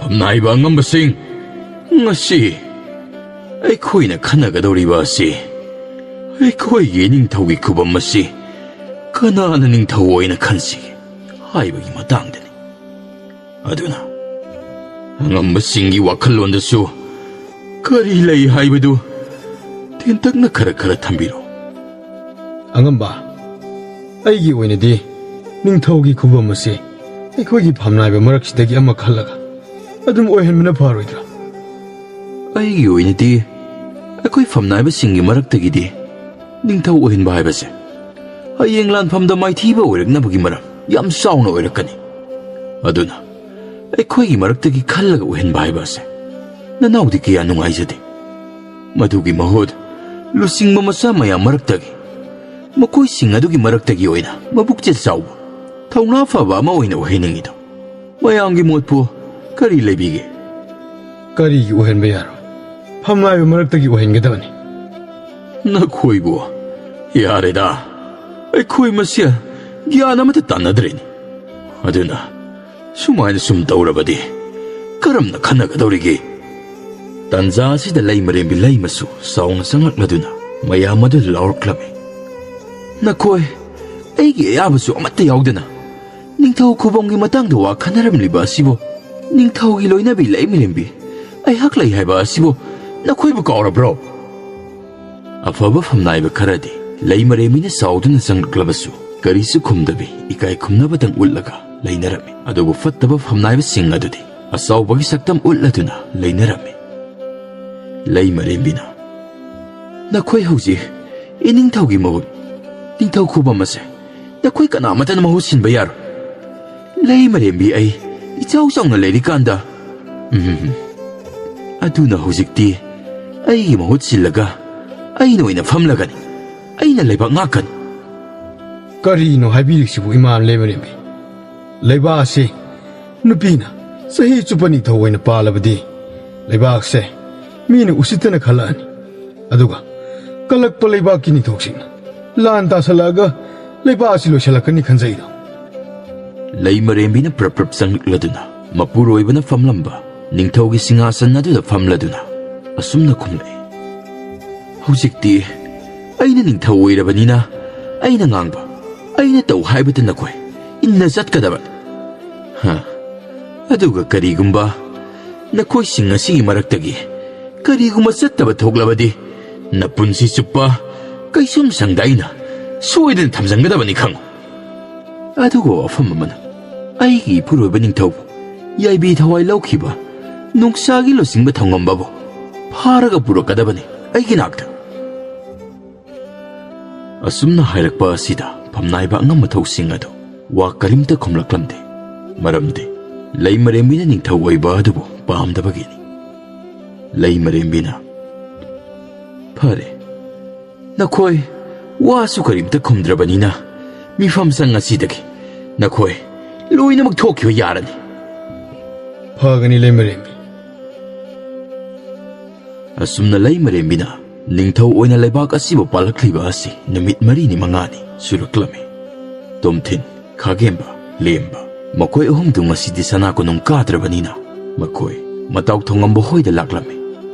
ꯐꯝꯅꯥꯏꯕ ꯑꯉꯝꯕꯁꯤꯡ, ꯉꯁꯤ ꯑꯩꯈꯣꯏꯅ ꯈꯟꯅꯒꯗꯧꯔꯤꯕ ꯑꯁꯤ ꯑꯩꯈꯣꯏꯒꯤ ꯅꯤꯡꯊꯧꯒꯤ ꯈꯨꯕꯝ ꯑꯁꯤ ꯀꯅꯥꯅ ꯅꯤꯡꯊꯧ ꯑꯣꯏꯅ ꯈꯟꯁꯤꯒꯦ ꯍꯥꯏꯕꯒꯤ ꯃꯇꯥꯡꯗꯅꯤ꯫ ꯑꯗꯨꯅ ꯑꯉꯝꯕꯁꯤꯡꯒꯤ ꯋꯥꯈꯜꯂꯣꯟꯗꯁꯨ ꯀꯔꯤ ꯂꯩ ꯍꯥꯏꯕꯗꯨ ꯇꯦꯟꯇꯛꯅ ꯈꯔ ꯈꯔ ꯊꯝꯕꯤꯔꯣ꯫ ꯑꯉꯝꯕ, ꯑꯩꯒꯤ ꯑꯣꯏꯅꯗꯤ ꯅꯤꯡꯊꯧꯒꯤ ꯈꯨꯕꯝ ꯑꯁꯤ ꯑꯩꯈꯣꯏꯒꯤ ꯐꯝꯅꯥꯏꯕ ꯃꯔꯛꯁꯤꯗꯒꯤ ꯑꯃ ꯈꯜꯂꯒ ꯑꯗꯨꯝ ꯑꯣꯏꯍꯟꯕꯅ ꯐꯔꯣꯏꯗ꯭ꯔꯥ? ꯑꯩꯒꯤ ꯑꯣꯏꯅꯗꯤ ꯑꯩꯈꯣꯏ ꯐꯝꯅꯥꯏꯕꯁꯤꯡꯒꯤ ꯃꯔꯛꯇꯒꯤꯗꯤ ꯅꯤꯡꯊꯧ ꯑꯣꯏꯍꯟꯕ ꯍꯥꯏꯕꯁꯦ ꯍꯌꯦꯡ ꯂꯥꯟꯐꯝꯗ ꯃꯥꯏꯊꯤꯕ ꯑꯣꯏꯔꯛꯅꯕꯒꯤ ꯃꯔꯝ ꯌꯥꯝ ꯆꯥꯎꯅ ꯑꯣꯏꯔꯛꯀꯅꯤ꯫ ꯑꯗꯨꯅ ꯑꯩꯈꯣꯏꯒꯤ ꯃꯔꯛꯇꯒꯤ ꯈꯜꯂꯒ ꯑꯣꯏꯍꯟꯕ ꯍꯥꯏꯕ ꯑꯁꯦ ꯅꯅꯥꯎꯗꯤ ꯀꯌꯥ ꯅꯨꯡꯉꯥꯏꯖꯗꯦ꯫ ꯃꯗꯨꯒꯤ ꯃꯍꯨꯠ ꯂꯨꯆꯤꯡꯕ ꯃꯆꯥ ꯃꯌꯥꯝ ꯃꯔꯛꯇꯒꯤ, ꯃꯈꯣꯏꯁꯤꯡ ꯑꯗꯨꯒꯤ ꯃꯔꯛꯇꯒꯤ ꯑꯣꯏꯅ ꯃꯕꯨꯛꯆꯦꯜ ꯆꯥꯎꯕ, ꯊꯧꯅꯥ ꯐꯕ ꯑꯃ ꯑꯣꯏꯅ ꯑꯣꯏꯍꯟꯅꯤꯡꯉꯤꯗꯣ꯫ ꯃꯌꯥꯝꯒꯤ ꯃꯣꯠꯄꯨ ꯀꯔꯤ ꯂꯩꯕꯤꯒꯦ? ꯀꯔꯤꯒꯤ ꯑꯣꯏꯍꯟꯕ ꯌꯥꯔꯣꯏ? ꯐꯝꯅꯥꯏꯕ ꯃꯔꯛꯇꯒꯤ ꯑꯣꯏꯍꯟꯒꯗꯕꯅꯤ꯫ ꯅꯈꯣꯏꯕꯨ, ꯌꯥꯔꯦꯗ, ꯑꯩꯈꯣꯏ ꯃꯁꯦꯜ ꯒ꯭ꯌꯥꯟ ꯑꯃꯠꯇ ꯇꯥꯟꯅꯗ꯭ꯔꯦꯅꯦ꯫ ꯑꯗꯨꯅ ꯁꯨꯃꯥꯏꯅ ꯁꯨꯝ ꯇꯧꯔꯕꯗꯤ ꯀꯔꯝꯅ ꯈꯟꯅꯒꯗꯧꯔꯤꯒꯦ? ꯇꯟꯖꯥ ꯑꯁꯤꯗ ꯂꯩꯃꯔꯦꯝꯕꯤ ꯂꯩꯃꯁꯨ ꯆꯥꯎꯅ ꯆꯪꯂꯛꯂꯗꯨꯅ ꯃꯌꯥꯝ ꯑꯗꯨ ꯂꯥꯎꯔꯛꯂꯝꯃꯤ꯫ ꯅꯈꯣꯏ ꯑꯩꯒꯤ ꯑꯌꯥꯕꯁꯨ ꯑꯃꯠꯇ ꯌꯥꯎꯗꯅ ꯅꯤꯡꯊꯧ ꯈꯨꯕꯝꯒꯤ ꯃꯇꯥꯡꯗ ꯋꯥ ꯈꯟꯅꯔꯝꯂꯤꯕ ꯑꯁꯤꯕꯨ, ꯅꯤꯡꯊꯧꯒꯤ ꯂꯣꯏꯅꯕꯤ ꯂꯩꯃꯔꯦꯝꯕꯤ ꯑꯩꯍꯥꯛ ꯂꯩ ꯍꯥꯏꯕ ꯑꯁꯤꯕꯨ ꯅꯈꯣꯏꯕꯨ ꯀꯥꯎꯔꯕ꯭ꯔꯣ? ꯑꯐꯕ ꯐꯝꯅꯥꯏꯕ ꯈꯔꯗꯤ ꯂꯩꯃꯔꯦꯝꯕꯤꯅ ꯆꯥꯎꯗꯨꯅ ꯆꯪꯂꯛꯂꯕꯁꯨ ꯀꯔꯤꯁꯨ ꯈꯨꯝꯗꯕꯤ ꯏꯀꯥꯏ ꯈꯨꯝꯅꯕꯗꯪ ꯎꯠꯂꯒ ꯂꯩꯅꯔꯝꯃꯤ꯫ ꯑꯗꯨꯕꯨ ꯐꯠꯇꯕ ꯐꯝꯅꯥꯏꯕꯁꯤꯡ ꯑꯗꯨꯗꯤ ꯑꯆꯥꯎꯕꯒꯤ ꯁꯛꯇꯝ ꯎꯠꯂꯗꯨꯅ ꯂꯩꯅꯔꯝꯃꯤ꯫ ꯂꯩꯃꯔꯦꯝꯕꯤꯅ, "ꯅꯈꯣꯏ ꯍꯧꯖꯤꯛ ꯏꯅꯤꯡꯊꯧꯒꯤ ꯃꯍꯨꯠ ꯅꯤꯡꯊꯧ ꯈꯨꯕꯝ ꯑꯁꯦ ꯅꯈꯣꯏ ꯀꯅꯥꯃꯠꯇꯅ ꯃꯍꯨꯠ ꯁꯤꯟꯕ ꯌꯥꯔꯣꯏ꯫ ꯂꯩꯃꯔꯦꯝꯕꯤ ꯑꯩ ꯏꯆꯥꯎ ꯆꯥꯎꯅ ꯂꯩꯔꯤꯀꯥꯟꯗ, ꯎꯝ, ꯑꯗꯨꯅ ꯍꯧꯖꯤꯛꯇꯤ ꯑꯩꯒꯤ ꯃꯍꯨꯠ ꯁꯤꯜꯂꯒ ꯑꯩꯅ ꯑꯣꯏꯅ ꯐꯝꯂꯒꯅꯤ꯫ ꯑꯩꯅ ꯂꯩꯕꯥꯛ ꯉꯥꯛꯀꯅꯤ꯫" ꯀꯔꯤꯅꯣ ꯍꯥꯏꯕꯤꯔꯤꯁꯤꯕꯨ, ꯏꯃꯥ ꯂꯩꯃꯔꯦꯝꯕꯤ? ꯂꯩꯕꯥꯛ ꯑꯁꯤ ꯅꯨꯄꯤꯅ ꯆꯍꯤ ꯆꯨꯞꯄ ꯅꯤꯡꯊꯧ ꯑꯣꯏꯅ ꯄꯥꯜꯂꯕꯗꯤ ꯂꯩꯕꯥꯛꯁꯦ ꯃꯤꯅ ꯎꯁꯤꯠꯇꯅ ꯈꯜꯂꯛꯑꯅꯤ꯫ ꯑꯗꯨꯒ ꯀꯜꯂꯛꯄ ꯂꯩꯕꯥꯛꯀꯤ ꯅꯤꯡꯊꯧꯁꯤꯡꯅ ꯂꯥꯟ ꯇꯥꯁꯜꯂꯛꯑꯒ ꯂꯩꯕꯥꯛ ꯑꯁꯤ ꯂꯣꯏꯁꯤꯜꯂꯛꯀꯅꯤ ꯈꯟꯖꯩꯗꯣ꯫ ꯂꯩꯃꯔꯦꯝꯕꯤꯅ ꯄ꯭ꯔꯞ ꯄ꯭ꯔꯞ ꯆꯪꯂꯛꯂꯗꯨꯅ ꯃꯄꯨꯔꯣꯏꯕꯅ ꯐꯝꯂꯝꯕ ꯅꯤꯡꯊꯧꯒꯤ ꯁꯤꯡꯍꯥꯁꯟ ꯑꯗꯨꯗ ꯐꯝꯂꯗꯨꯅ ꯑꯁꯨꯝꯅ ꯈꯨꯝꯂꯛꯏ꯫ ꯍꯧꯖꯤꯛꯇꯤ ꯑꯩꯅ ꯅꯤꯡꯊꯧ ꯑꯣꯏꯔꯕꯅꯤꯅ ꯑꯩꯅ ꯉꯥꯡꯕ, ꯑꯩꯅ ꯇꯧ ꯍꯥꯏꯕꯗ ꯅꯈꯣꯏ ꯏꯟꯅ ꯆꯠꯀꯗꯕꯅꯤ꯫ ꯍ, ꯑꯗꯨꯒ ꯀꯔꯤꯒꯨꯝꯕ ꯅꯈꯣꯏꯁꯤꯡ ꯑꯁꯤꯒꯤ ꯃꯔꯛꯇꯒꯤ ꯀꯔꯤꯒꯨꯝꯕ ꯆꯠꯇꯕ ꯊꯣꯛꯂꯕꯗꯤ ꯅꯄꯨꯟꯁꯤ ꯆꯨꯞꯄ ꯀꯩꯁꯨꯝ ꯁꯪꯗ ꯑꯩꯅ ꯁꯣꯏꯗꯅ ꯊꯝꯖꯟꯒꯗꯕꯅꯤ ꯈꯪꯉꯨ꯫ ꯑꯗꯨꯒ ꯋꯥꯐꯝ ꯑꯃꯅ, ꯑꯩꯒꯤ ꯏꯄꯨꯔꯣꯏꯕ ꯅꯤꯡꯊꯧꯕꯨ ꯌꯥꯏꯕꯤ ꯊꯋꯥꯏ ꯂꯧꯈꯤꯕ ꯅꯣꯡꯁꯥꯒꯤ ꯂꯨꯆꯤꯡꯕ ꯊꯧꯉꯝꯕꯕꯨ ꯐꯥꯔꯒ ꯄꯨꯔꯛꯀꯗꯕꯅꯤ ꯑꯩꯒꯤ ꯅꯥꯛꯇ꯫ ꯑꯁꯨꯝꯅ ꯍꯥꯏꯔꯛꯄ ꯑꯁꯤꯗ ꯐꯝꯅꯥꯏꯕ ꯑꯉꯝ ꯃꯊꯧꯁꯤꯡ ꯑꯗꯨ ꯋꯥ ꯀꯔꯤꯝꯇ ꯈꯨꯝꯂꯛꯂꯝꯗꯦ꯫ ꯃꯔꯝꯗꯤ ꯂꯩꯃꯔꯦꯝꯕꯤꯅ ꯅꯤꯡꯊꯧ ꯑꯣꯏꯕ ꯑꯗꯨꯕꯨ ꯄꯥꯝꯗꯕꯒꯤꯅꯤ꯫ ꯂꯩꯃꯔꯦꯝꯕꯤꯅ, "ꯐꯔꯦ, ꯅꯈꯣꯏ ꯋꯥꯁꯨ ꯀꯔꯤꯝꯇ ꯈꯨꯝꯗ꯭ꯔꯕꯅꯤꯅ ꯃꯤꯐꯝ ꯁꯪ ꯑꯁꯤꯗꯒꯤ ꯅꯈꯣꯏ ꯂꯣꯏꯅꯃꯛ ꯊꯣꯛꯈꯤꯕ ꯌꯥꯔꯅꯤ꯫" "ꯐꯒꯅꯤ ꯂꯩꯃꯔꯦꯝꯕꯤ꯫" ꯑꯁꯨꯝꯅ ꯂꯩꯃꯔꯦꯝꯕꯤꯅ ꯅꯤꯡꯊꯧ ꯑꯣꯏꯅ ꯂꯩꯕꯥꯛ ꯑꯁꯤꯕꯨ ꯄꯥꯜꯂꯛꯂꯤꯕ ꯑꯁꯤ ꯅꯨꯃꯤꯠ ꯃꯔꯤꯅꯤ ꯃꯉꯥꯅꯤ ꯁꯨꯔꯛꯂꯝꯃꯤ꯫ ꯇꯣꯝꯊꯤꯟ, ꯈꯥꯒꯦꯝꯕ, ꯂꯦꯝꯕ, ꯃꯈꯣꯏ ꯑꯍꯨꯝꯗꯨ ꯉꯁꯤꯗꯤ ꯁꯅꯥ ꯀꯣꯅꯨꯡ ꯀꯥꯗ꯭ꯔꯕꯅꯤꯅ ꯃꯈꯣꯏ ꯃꯇꯥꯎ ꯊꯧꯉꯝꯕ ꯍꯣꯏꯗ ꯂꯥꯛꯂꯝꯃꯤ꯫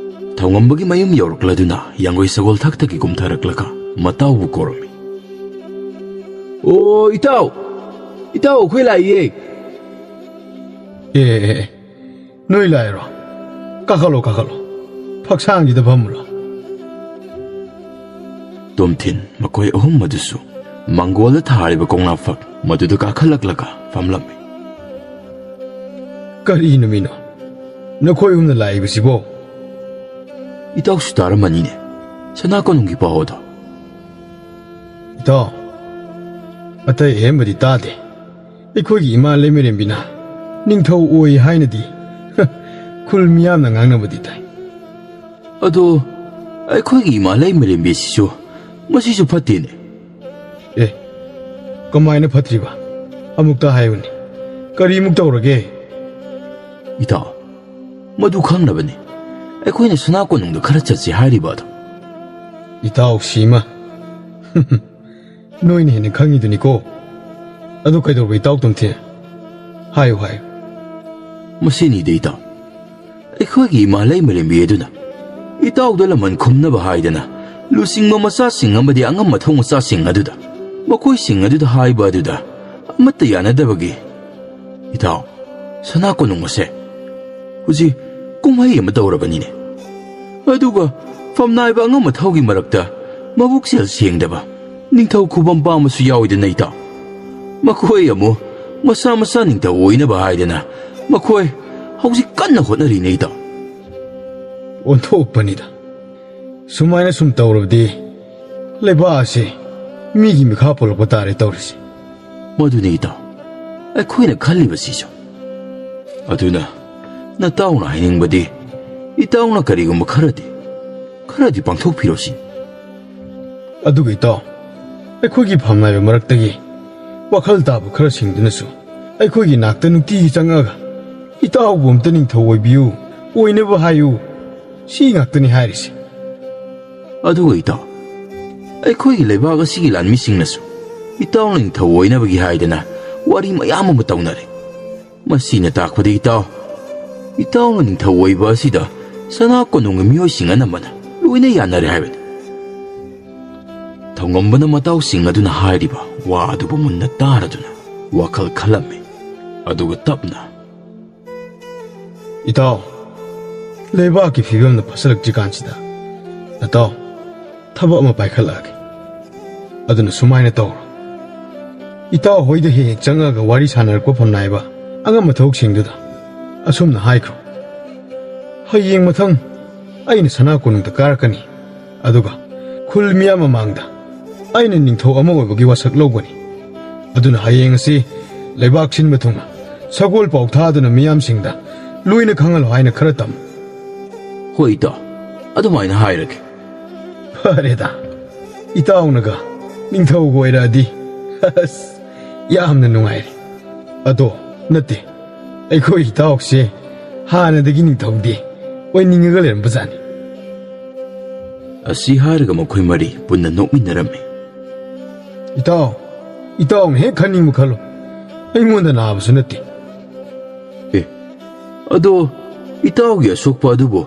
ꯊꯧꯉꯝꯕꯒꯤ ꯃꯌꯨꯝ ꯌꯧꯔꯛꯂꯗꯨꯅ ꯌꯥꯡꯒꯣꯏ ꯁꯒꯣꯜ ꯊꯛꯇꯒꯤ ꯀꯨꯝꯊꯔꯛꯂꯒ ꯃꯇꯥꯎꯕꯨ ꯀꯧꯔꯝꯃꯤ꯫ "ꯑꯣ, ꯏꯇꯥꯎ! ꯏꯇꯥꯎ, ꯑꯩꯈꯣꯏ ꯂꯥꯛꯏꯌꯦ!" "ꯑꯦ, ꯑꯦ, ꯑꯦ, ꯅꯣꯏ ꯂꯥꯛꯏꯔꯣ? ꯀꯥꯈꯠꯂꯣ, ꯀꯥꯈꯠꯂꯣ꯫ ꯐꯛꯁꯥꯡꯁꯤꯗ ꯐꯝꯃꯨꯔꯣ꯫" ꯇꯣꯝꯊꯤꯟ ꯃꯈꯣꯏ ꯑꯍꯨꯝ ꯑꯗꯨꯁꯨ ꯃꯪꯒꯣꯜꯗ ꯊꯥꯔꯤꯕ ꯀꯧꯅꯥ ꯐꯛ ꯃꯗꯨꯗ ꯀꯥꯈꯠꯂꯛꯂꯒ ꯐꯝꯂꯝꯃꯤ꯫ "ꯀꯔꯤ ꯅꯨꯃꯤꯠꯅꯣ ꯅꯈꯣꯏ ꯑꯍꯨꯝꯅ ꯂꯥꯛꯏꯕꯁꯤꯕꯣ?" "ꯏꯇꯥꯎꯁꯨ ꯇꯥꯔꯝꯃꯅꯤꯅꯦ ꯁꯅꯥ ꯀꯣꯅꯨꯡꯒꯤ ꯄꯥꯎ ꯑꯗꯣ?" "ꯏꯇꯥꯎ, ꯑꯇꯩ ꯑꯍꯦꯟꯕꯗꯤ ꯇꯥꯗꯦ꯫ ꯑꯩꯈꯣꯏꯒꯤ ꯏꯃꯥ ꯂꯩꯃꯔꯦꯝꯕꯤꯅ ꯅꯤꯡꯊꯧ ꯑꯣꯏ ꯍꯥꯏꯅꯗꯤ ꯈꯨꯜ ꯃꯤꯌꯥꯝꯅ ꯉꯥꯡꯅꯕꯗꯤ ꯇꯥꯏ꯫" "ꯑꯗꯣ ꯑꯩꯈꯣꯏꯒꯤ ꯏꯃꯥ ꯂꯩꯃꯔꯦꯝꯕꯤꯁꯤꯁꯨ ꯃꯁꯤꯁꯨ ꯐꯠꯇꯦꯅꯦ꯫" "ꯑꯦ, ꯀꯃꯥꯏꯅ ꯐꯠꯇ꯭ꯔꯤꯕ? ꯑꯃꯨꯛꯇ ꯍꯥꯏꯌꯨꯅꯦ, ꯀꯔꯤꯃꯨꯛ ꯇꯧꯔꯒꯦ?" "ꯏꯇꯥꯎ, ꯃꯗꯨ ꯈꯪꯅꯕꯅꯤ ꯑꯩꯈꯣꯏꯅ ꯁꯅꯥ ꯀꯣꯅꯨꯡꯗ ꯈꯔ ꯆꯠꯁꯤ ꯍꯥꯏꯔꯤꯕ ꯑꯗꯣ꯫" "ꯏꯇꯥꯎ ꯁꯤꯃ, ꯅꯣꯏꯅ ꯍꯦꯟꯅ ꯈꯪꯉꯤꯗꯨꯅꯤꯀꯣ꯫ ꯑꯗꯨ ꯀꯩꯗꯧꯕ ꯏꯇꯥꯎ ꯇꯨꯝꯊꯦ? ꯍꯥꯏꯌꯨ, ꯍꯥꯏꯌꯨ꯫" "ꯃꯁꯤꯅꯤꯗ ꯏꯇꯥꯎ, ꯑꯩꯈꯣꯏꯒꯤ ꯏꯃꯥ ꯂꯩꯃꯔꯦꯝꯕꯤ ꯑꯗꯨꯅ ꯏꯇꯥꯎꯗ ꯂꯃꯟ ꯈꯨꯝꯅꯕ ꯍꯥꯏꯗꯅ ꯂꯨꯆꯤꯡꯕ ꯃꯆꯥꯁꯤꯡ ꯑꯃꯗꯤ ꯑꯉꯝ ꯑꯊꯧ ꯃꯆꯥꯁꯤꯡ ꯑꯗꯨꯗ, ꯃꯈꯣꯏꯁꯤꯡ ꯑꯗꯨꯗ ꯍꯥꯏꯕ ꯑꯗꯨꯗ ꯑꯃꯠꯇ ꯌꯥꯅꯗꯕꯒꯤ, ꯏꯇꯥꯎ, ꯁꯅꯥ ꯀꯣꯅꯨꯡ ꯑꯁꯦ ꯍꯧꯖꯤꯛ ꯀꯨꯝꯍꯩ ꯑꯃ ꯇꯧꯔꯕꯅꯤꯅꯦ꯫ ꯑꯗꯨꯒ ꯐꯝꯅꯥꯏꯕ ꯑꯉꯝ ꯑꯊꯧꯒꯤ ꯃꯔꯛꯇ ꯃꯕꯨꯛꯆꯦꯜ ꯁꯦꯡꯗꯕ ꯅꯤꯡꯊꯧ ꯈꯨꯕꯝ ꯄꯥꯝꯕꯁꯨ ꯌꯥꯎꯏꯗꯅ ꯏꯇꯥꯎ꯫ ꯃꯈꯣꯏ ꯑꯃꯨꯛ ꯃꯁꯥ ꯃꯁꯥ ꯅꯤꯡꯊꯧ ꯑꯣꯏꯅꯕ ꯍꯥꯏꯗꯅ ꯃꯈꯣꯏ ꯍꯧꯖꯤꯛ ꯀꯟꯅ ꯍꯣꯠꯅꯔꯤꯅꯦ ꯏꯇꯥꯎ꯫" "ꯑꯣꯟꯊꯣꯛꯄꯅꯤꯗ꯫ ꯁꯨꯃꯥꯏꯅ ꯁꯨꯝ ꯇꯧꯔꯕꯗꯤ ꯂꯩꯕꯥꯛ ꯑꯁꯤ ꯃꯤꯒꯤ ꯃꯤꯈꯥ ꯄꯣꯜꯂꯛꯄ ꯇꯥꯔꯦ ꯇꯧꯔꯤꯁꯦ꯫" "ꯃꯗꯨꯅꯤ ꯏꯇꯥꯎ, ꯑꯩꯈꯣꯏꯅ ꯈꯜꯂꯤꯕꯁꯤꯁꯨ꯫ ꯑꯗꯨꯅ ꯅꯇꯥꯎꯅ ꯍꯥꯏꯅꯤꯡꯕꯗꯤ ꯏꯇꯥꯎꯅ ꯀꯔꯤꯒꯨꯝꯕ ꯈꯔꯗꯤ, ꯈꯔꯗꯤ ꯄꯥꯡꯊꯣꯛꯄꯤꯔꯣ ꯁꯤꯅꯤ꯫" "ꯑꯗꯨꯒ ꯏꯇꯥꯎ, ꯑꯩꯈꯣꯏꯒꯤ ꯐꯝꯅꯥꯏꯕ ꯃꯔꯛꯇꯒꯤ ꯋꯥꯈꯜ ꯇꯥꯕ ꯈꯔꯁꯤꯡꯗꯨꯅꯁꯨ ꯑꯩꯈꯣꯏꯒꯤ ꯅꯥꯛꯇ ꯅꯨꯡꯇꯤꯒꯤ ꯆꯪꯉꯛꯑꯒ, 'ꯏꯇꯥꯎꯕꯨ ꯑꯝꯇ ꯅꯤꯡꯊꯧ ꯑꯣꯏꯕꯤꯌꯨ, ꯑꯣꯏꯅꯕ ꯍꯥꯏꯌꯨ,' ꯁꯤ ꯉꯥꯛꯇꯅꯤ ꯍꯥꯏꯔꯤꯁꯦ꯫" "ꯑꯗꯨꯒ ꯏꯇꯥꯎ, ꯑꯩꯈꯣꯏꯒꯤ ꯂꯩꯕꯥꯛ ꯑꯁꯤꯒꯤ ꯂꯥꯟꯃꯤꯁꯤꯡꯅꯁꯨ ꯏꯇꯥꯎꯅ ꯅꯤꯡꯊꯧ ꯑꯣꯏꯅꯕꯒꯤ ꯍꯥꯏꯗꯅ ꯋꯥꯔꯤ ꯃꯌꯥꯝ ꯑꯃ ꯇꯧꯅꯔꯦ꯫ ꯃꯁꯤꯅ ꯇꯥꯛꯄꯗꯤ ꯏꯇꯥꯎ, ꯏꯇꯥꯎꯅ ꯅꯤꯡꯊꯧ ꯑꯣꯏꯕ ꯑꯁꯤꯗ ꯁꯅꯥ ꯀꯣꯅꯨꯡꯒꯤ ꯃꯤꯑꯣꯏꯁꯤꯡ ꯑꯅꯝꯕꯅ ꯂꯣꯏꯅ ꯌꯥꯅꯔꯦ ꯍꯥꯏꯕꯅꯤ꯫" ꯊꯧꯉꯝꯕꯅ ꯃꯇꯥꯎꯁꯤꯡ ꯑꯗꯨꯅ ꯍꯥꯏꯔꯤꯕ ꯋꯥ ꯑꯗꯨꯕꯨ ꯃꯨꯟꯅ ꯇꯥꯔꯗꯨꯅ ꯋꯥꯈꯜ ꯈꯜꯂꯝꯃꯤ꯫ ꯑꯗꯨꯒ ꯇꯞꯅ, "ꯏꯇꯥꯎ, ꯂꯩꯕꯥꯛꯀꯤ ꯐꯤꯕꯝꯅ ꯐꯠꯁꯤꯜꯂꯛꯇ꯭ꯔꯤꯀꯥꯟꯁꯤꯗ ꯅꯇꯥꯎ ꯊꯕꯛ ꯑꯃ ꯄꯥꯏꯈꯠꯂꯛꯑꯒꯦ꯫ ꯑꯗꯨꯅ ꯁꯨꯃꯥꯏꯅ ꯇꯧꯔꯣ꯫ ꯏꯇꯥꯎ ꯍꯣꯏꯗ ꯍꯦꯛ ꯍꯦꯛ ꯆꯪꯉꯒ ꯋꯥꯔꯤ ꯁꯥꯟꯅꯔꯛꯄ ꯐꯝꯅꯥꯏꯕ ꯑꯉꯝ ꯑꯊꯧꯁꯤꯡꯗꯨꯗ ꯑꯁꯨꯝꯅ ꯍꯥꯏꯈ꯭ꯔꯣ, 'ꯍꯌꯦꯡ ꯃꯊꯪ ꯑꯩꯅ ꯁꯅꯥ ꯀꯣꯅꯨꯡꯗ ꯀꯥꯔꯛꯀꯅꯤ꯫ ꯑꯗꯨꯒ ꯈꯨꯜ ꯃꯤꯌꯥꯝ ꯃꯃꯥꯡꯗ ꯑꯩꯅ ꯅꯤꯡꯊꯧ ꯑꯃ ꯑꯣꯏꯕꯒꯤ ꯋꯥꯁꯛ ꯂꯧꯒꯅꯤ꯫ ꯑꯗꯨꯅ ꯍꯌꯦꯡ ꯑꯁꯤ ꯂꯩꯕꯥꯛ ꯁꯤꯟꯕ ꯊꯨꯡꯅ ꯁꯒꯣꯜ ꯄꯥꯎ ꯊꯥꯗꯨꯅ ꯃꯤꯌꯥꯝꯁꯤꯡꯗ ꯂꯣꯏꯅ ꯈꯪꯍꯜꯂꯣ' ꯍꯥꯏꯅ ꯈꯔ ꯇꯝꯃꯨ꯫" "ꯍꯣꯏ ꯏꯇꯥꯎ, ꯑꯗꯨꯃꯥꯏꯅ ꯍꯥꯏꯔꯒꯦ꯫" "ꯐꯔꯦꯗ, ꯏꯇꯥꯎꯅꯒ ꯅꯤꯡꯊꯧꯒ ꯑꯣꯏꯔꯛꯑꯗꯤ ꯑꯁ ꯌꯥꯝꯅ ꯅꯨꯡꯉꯥꯏꯔꯦ꯫ ꯑꯗꯣ ꯅꯠꯇꯦ, ꯑꯩꯈꯣꯏ ꯏꯇꯥꯎꯁꯦ ꯍꯥꯟꯅꯗꯒꯤ ꯅꯤꯡꯊꯧꯗꯤ ꯑꯣꯏꯅꯤꯡꯉꯒ ꯂꯩꯔꯝꯕꯖꯥꯠꯅꯤ꯫ ꯑꯁꯤ ꯍꯥꯏꯔꯒ ꯃꯈꯣꯏ ꯃꯔꯤ ꯄꯨꯟꯅ ꯅꯣꯛꯃꯤꯟꯅꯔꯝꯃꯤ꯫ ꯏꯇꯥꯎ, ꯏꯇꯥꯎꯅ ꯍꯦꯛ ꯈꯟꯅꯤꯡꯕ ꯈꯜꯂꯣ꯫ ꯑꯩꯉꯣꯟꯗ ꯅꯥꯕꯁꯨ ꯅꯠꯇꯦ꯫ ꯑꯦ, ꯑꯗꯣ ꯏꯇꯥꯎꯒꯤ ꯑꯁꯣꯛꯄ ꯑꯗꯨꯕꯨ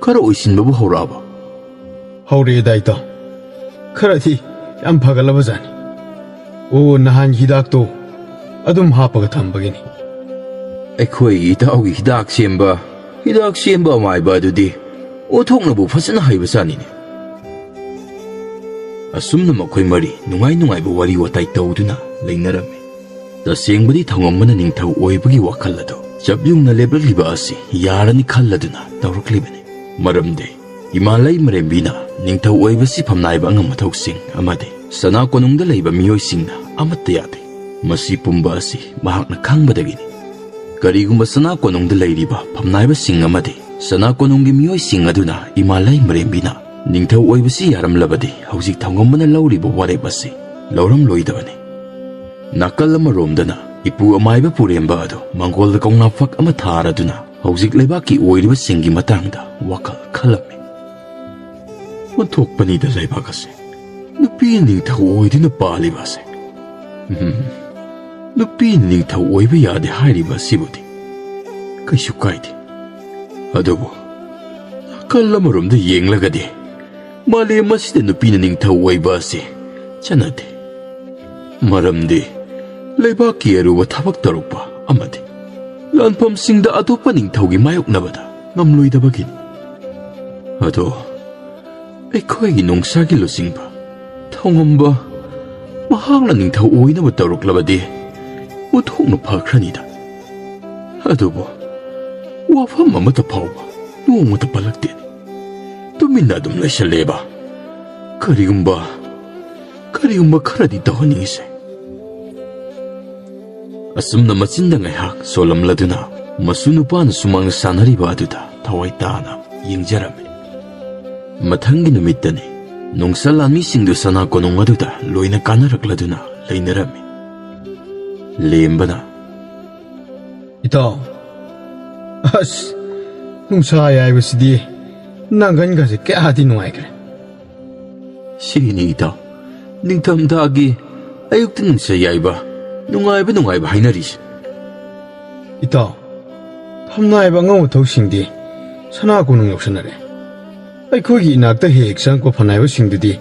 ꯈꯔ ꯑꯣꯏꯁꯤꯟꯕꯕꯨ ꯍꯧꯔꯛꯑꯕ? ꯍꯧꯔꯛꯑꯦꯗꯥ ꯏꯇꯥꯎ꯫ ꯈꯔꯗꯤ ꯌꯥꯝ ꯐꯒꯠꯂꯕꯖꯥꯠꯅꯤ꯫ ꯑꯣ, ꯅꯍꯥꯟꯒꯤ ꯍꯤꯗꯥꯛꯇꯣ ꯑꯗꯨꯝ ꯍꯥꯞꯄꯒ ꯊꯝꯕꯒꯤꯅꯤ꯫ ꯑꯩꯈꯣꯏꯒꯤ ꯏꯇꯥꯎꯒꯤ ꯍꯤꯗꯥꯛ ꯁꯦꯝꯕ, ꯍꯤꯗꯥꯛ ꯁꯦꯝꯕ ꯑꯃꯥꯏꯕ ꯑꯗꯨꯗꯤ ꯑꯣꯟꯊꯣꯛꯅꯕꯨ ꯐꯖꯅ ꯍꯩꯕꯖꯥꯠꯅꯤꯅꯦ꯫ ꯑꯁꯨꯝꯅ ꯃꯈꯣꯏ ꯃꯔꯤ ꯅꯨꯡꯉꯥꯏ ꯅꯨꯡꯉꯥꯏꯕ ꯋꯥꯔꯤ ꯋꯥꯇꯥꯏ ꯇꯧꯗꯨꯅ ꯂꯩꯅꯔꯝꯃꯤ꯫ ꯇꯁꯦꯡꯕꯗꯤ ꯊꯧꯉꯝꯕꯅ ꯅꯤꯡꯊꯧ ꯑꯣꯏꯕꯒꯤ ꯋꯥꯈꯜ ꯑꯗꯨ ꯆꯞ ꯌꯨꯡꯅ ꯂꯦꯞꯂꯛꯂꯤꯕ ꯑꯁꯤ ꯌꯥꯔꯅꯤ ꯈꯜꯂꯗꯨꯅ ꯇꯧꯔꯛꯂꯤꯕꯅꯤ꯫ ꯃꯔꯝꯗꯤ ꯏꯃꯥ ꯂꯩꯃꯔꯦꯝꯕꯤꯅ ꯅꯤꯡꯊꯧ ꯑꯣꯏꯕꯁꯤ ꯐꯝꯅꯥꯏꯕ ꯑꯉꯝ ꯑꯊꯧꯁꯤꯡ ꯑꯃꯗꯤ ꯁꯅꯥ ꯀꯣꯅꯨꯡꯗ ꯂꯩꯕ ꯃꯤꯑꯣꯏꯁꯤꯡꯅ ꯑꯃꯠꯇ ꯌꯥꯗꯦ꯫ ꯃꯁꯤ ꯄꯨꯝꯕ ꯑꯁꯤ ꯃꯍꯥꯛꯅ ꯈꯪꯕꯗꯒꯤꯅꯤ꯫ ꯀꯔꯤꯒꯨꯝꯕ ꯁꯅꯥ ꯀꯣꯅꯨꯡꯗ ꯂꯩꯔꯤꯕ ꯐꯝꯅꯥꯏꯕꯁꯤꯡ ꯑꯃꯗꯤ ꯁꯅꯥ ꯀꯣꯅꯨꯡꯒꯤ ꯃꯤꯑꯣꯏꯁꯤꯡ ꯑꯗꯨꯅ ꯏꯃꯥ ꯂꯩꯃꯔꯦꯝꯕꯤꯅ ꯅꯤꯡꯊꯧ ꯑꯣꯏꯕꯁꯤ ꯌꯥꯔꯝꯂꯕꯗꯤ ꯍꯧꯖꯤꯛ ꯊꯧꯉꯝꯕꯅ ꯂꯧꯔꯤꯕ ꯋꯥꯔꯦꯞ ꯑꯁꯤ ꯂꯧꯔꯝꯂꯣꯏꯗꯕꯅꯤ꯫ ꯅꯥꯀꯜ ꯑꯃꯔꯣꯝꯗꯅ ꯏꯄꯨ ꯑꯃꯥꯏꯕ ꯄꯨꯔꯦꯝꯕ ꯑꯗꯨ ꯃꯪꯒꯣꯜꯗ ꯀꯧꯅꯥ ꯐꯛ ꯑꯃ ꯊꯥꯔꯗꯨꯅ ꯍꯧꯖꯤꯛ ꯂꯩꯕꯥꯛꯀꯤ ꯑꯣꯏꯔꯤꯕꯁꯤꯡꯒꯤ ꯃꯇꯥꯡꯗ ꯋꯥꯈꯜ ꯈꯜꯂꯝꯃꯤ꯫ ꯑꯣꯟꯊꯣꯛꯄꯅꯤꯗ ꯂꯩꯕꯥꯛ ꯑꯁꯦ꯫ ꯅꯨꯄꯤ ꯅꯤꯡꯊꯧ ꯑꯣꯏꯗꯨꯅ ꯄꯥꯜꯂꯤꯕ ꯑꯁꯦ꯫ ꯎꯝ, ꯅꯨꯄꯤ ꯅꯤꯡꯊꯧ ꯑꯣꯏꯕ ꯌꯥꯗꯦ ꯍꯥꯏꯔꯤꯕ ꯑꯁꯤꯕꯨꯗꯤ ꯀꯩꯁꯨ ꯀꯥꯏꯗꯦ꯫ ꯑꯗꯨꯕꯨ ꯅꯥꯀꯜ ꯑꯃꯔꯣꯝꯗ ꯌꯦꯡꯂꯒꯗꯤ ꯃꯥꯂꯦꯝ ꯑꯁꯤꯗ ꯅꯨꯄꯤꯅ ꯅꯤꯡꯊꯧ ꯑꯣꯏꯕ ꯑꯁꯤ ꯆꯠꯅꯗꯦ꯫ ꯃꯔꯝꯗꯤ ꯂꯩꯕꯥꯛꯀꯤ ꯑꯔꯨꯕ ꯊꯕꯛ ꯇꯧꯔꯛꯄ ꯑꯃꯗꯤ ꯂꯥꯟꯐꯝꯁꯤꯡꯗ ꯑꯇꯣꯞꯄ ꯅꯤꯡꯊꯧꯒꯤ ꯃꯥꯌꯣꯛꯅꯕꯗ ꯉꯝꯂꯣꯏꯗꯕꯒꯤꯅꯤ꯫ ꯑꯗꯣ ꯑꯩꯈꯣꯏꯒꯤ ꯅꯣꯡꯁꯥꯒꯤ ꯂꯨꯆꯤꯡꯕ ꯊꯧꯉꯝꯕ ꯃꯍꯥꯛꯅ ꯅꯤꯡꯊꯧ ꯑꯣꯏꯅꯕ ꯇꯧꯔꯛꯂꯕꯗꯤ ꯑꯣꯟꯊꯣꯛꯅ ꯐꯈ꯭ꯔꯅꯤꯗ꯫ ꯑꯗꯨꯕꯨ ꯋꯥꯐꯝ ꯑꯃꯠꯇ ꯐꯥꯎꯕ ꯅꯣꯡꯃꯇ ꯄꯜꯂꯛꯇꯦ꯫ ꯇꯨꯃꯤꯟꯅ ꯑꯗꯨꯝ ꯂꯩꯁꯜꯂꯦꯕ꯫ ꯀꯔꯤꯒꯨꯝꯕ, ꯀꯔꯤꯒꯨꯝꯕ ꯈꯔꯗꯤ ꯇꯧꯍꯟꯅꯤꯡꯉꯤꯁꯦ꯫ ꯑꯁꯨꯝꯅ ꯃꯆꯤꯟꯗ ꯉꯥꯏꯍꯥꯛ ꯁꯣꯜꯂꯝꯂꯗꯨꯅ ꯃꯁꯨ ꯅꯨꯄꯥꯅ ꯁꯨꯃꯥꯡꯗ ꯁꯥꯟꯅꯔꯤꯕ ꯑꯗꯨꯗ ꯊꯋꯥꯏ ꯇꯥꯅ ꯌꯦꯡꯖꯔꯝꯃꯤ꯫ ꯃꯊꯪꯒꯤ ꯅꯨꯃꯤꯠꯇꯅꯤ ꯅꯣꯡꯁꯥ ꯂꯥꯟꯃꯤꯁꯤꯡꯗꯨ ꯁꯅꯥ ꯀꯣꯅꯨꯡ ꯑꯗꯨꯗ ꯂꯣꯏꯅ ꯀꯥꯟꯅꯔꯛꯂꯗꯨꯅ ꯂꯩꯅꯔꯝꯃꯤ꯫ ꯂꯦꯝꯕꯅ, "ꯏꯇꯥꯎ, ꯑꯁ, ꯅꯨꯡꯁꯥ ꯌꯥꯏꯕꯁꯤꯗꯤ ꯅꯪꯒꯟꯒꯁꯦ ꯀꯌꯥꯗꯤ ꯅꯨꯡꯉꯥꯏꯈ꯭ꯔꯦ꯫ ꯁꯤꯅꯤ ꯏꯇꯥꯎ, ꯅꯤꯡꯊꯝꯊꯥꯒꯤ ꯑꯌꯨꯛꯇ ꯅꯨꯡꯁꯥ ꯌꯥꯏꯕ, ꯅꯨꯡꯉꯥꯏꯕ ꯅꯨꯡꯉꯥꯏꯕ ꯍꯥꯏꯅꯔꯤꯁꯦ꯫ ꯏꯇꯥꯎ, ꯐꯝꯅꯥꯏꯕ ꯑꯉꯧ ꯑꯊꯧꯁꯤꯡꯗꯤ ꯁꯅꯥ ꯀꯣꯅꯨꯡ ꯌꯧꯁꯟꯅꯔꯦ꯫ ꯑꯩꯈꯣꯏꯒꯤ ꯏꯅꯥꯛꯇ ꯍꯦꯛ ꯍꯦꯛ ꯆꯪꯉꯛꯄ ꯐꯝꯅꯥꯏꯕꯁꯤꯡꯗꯨꯗꯤ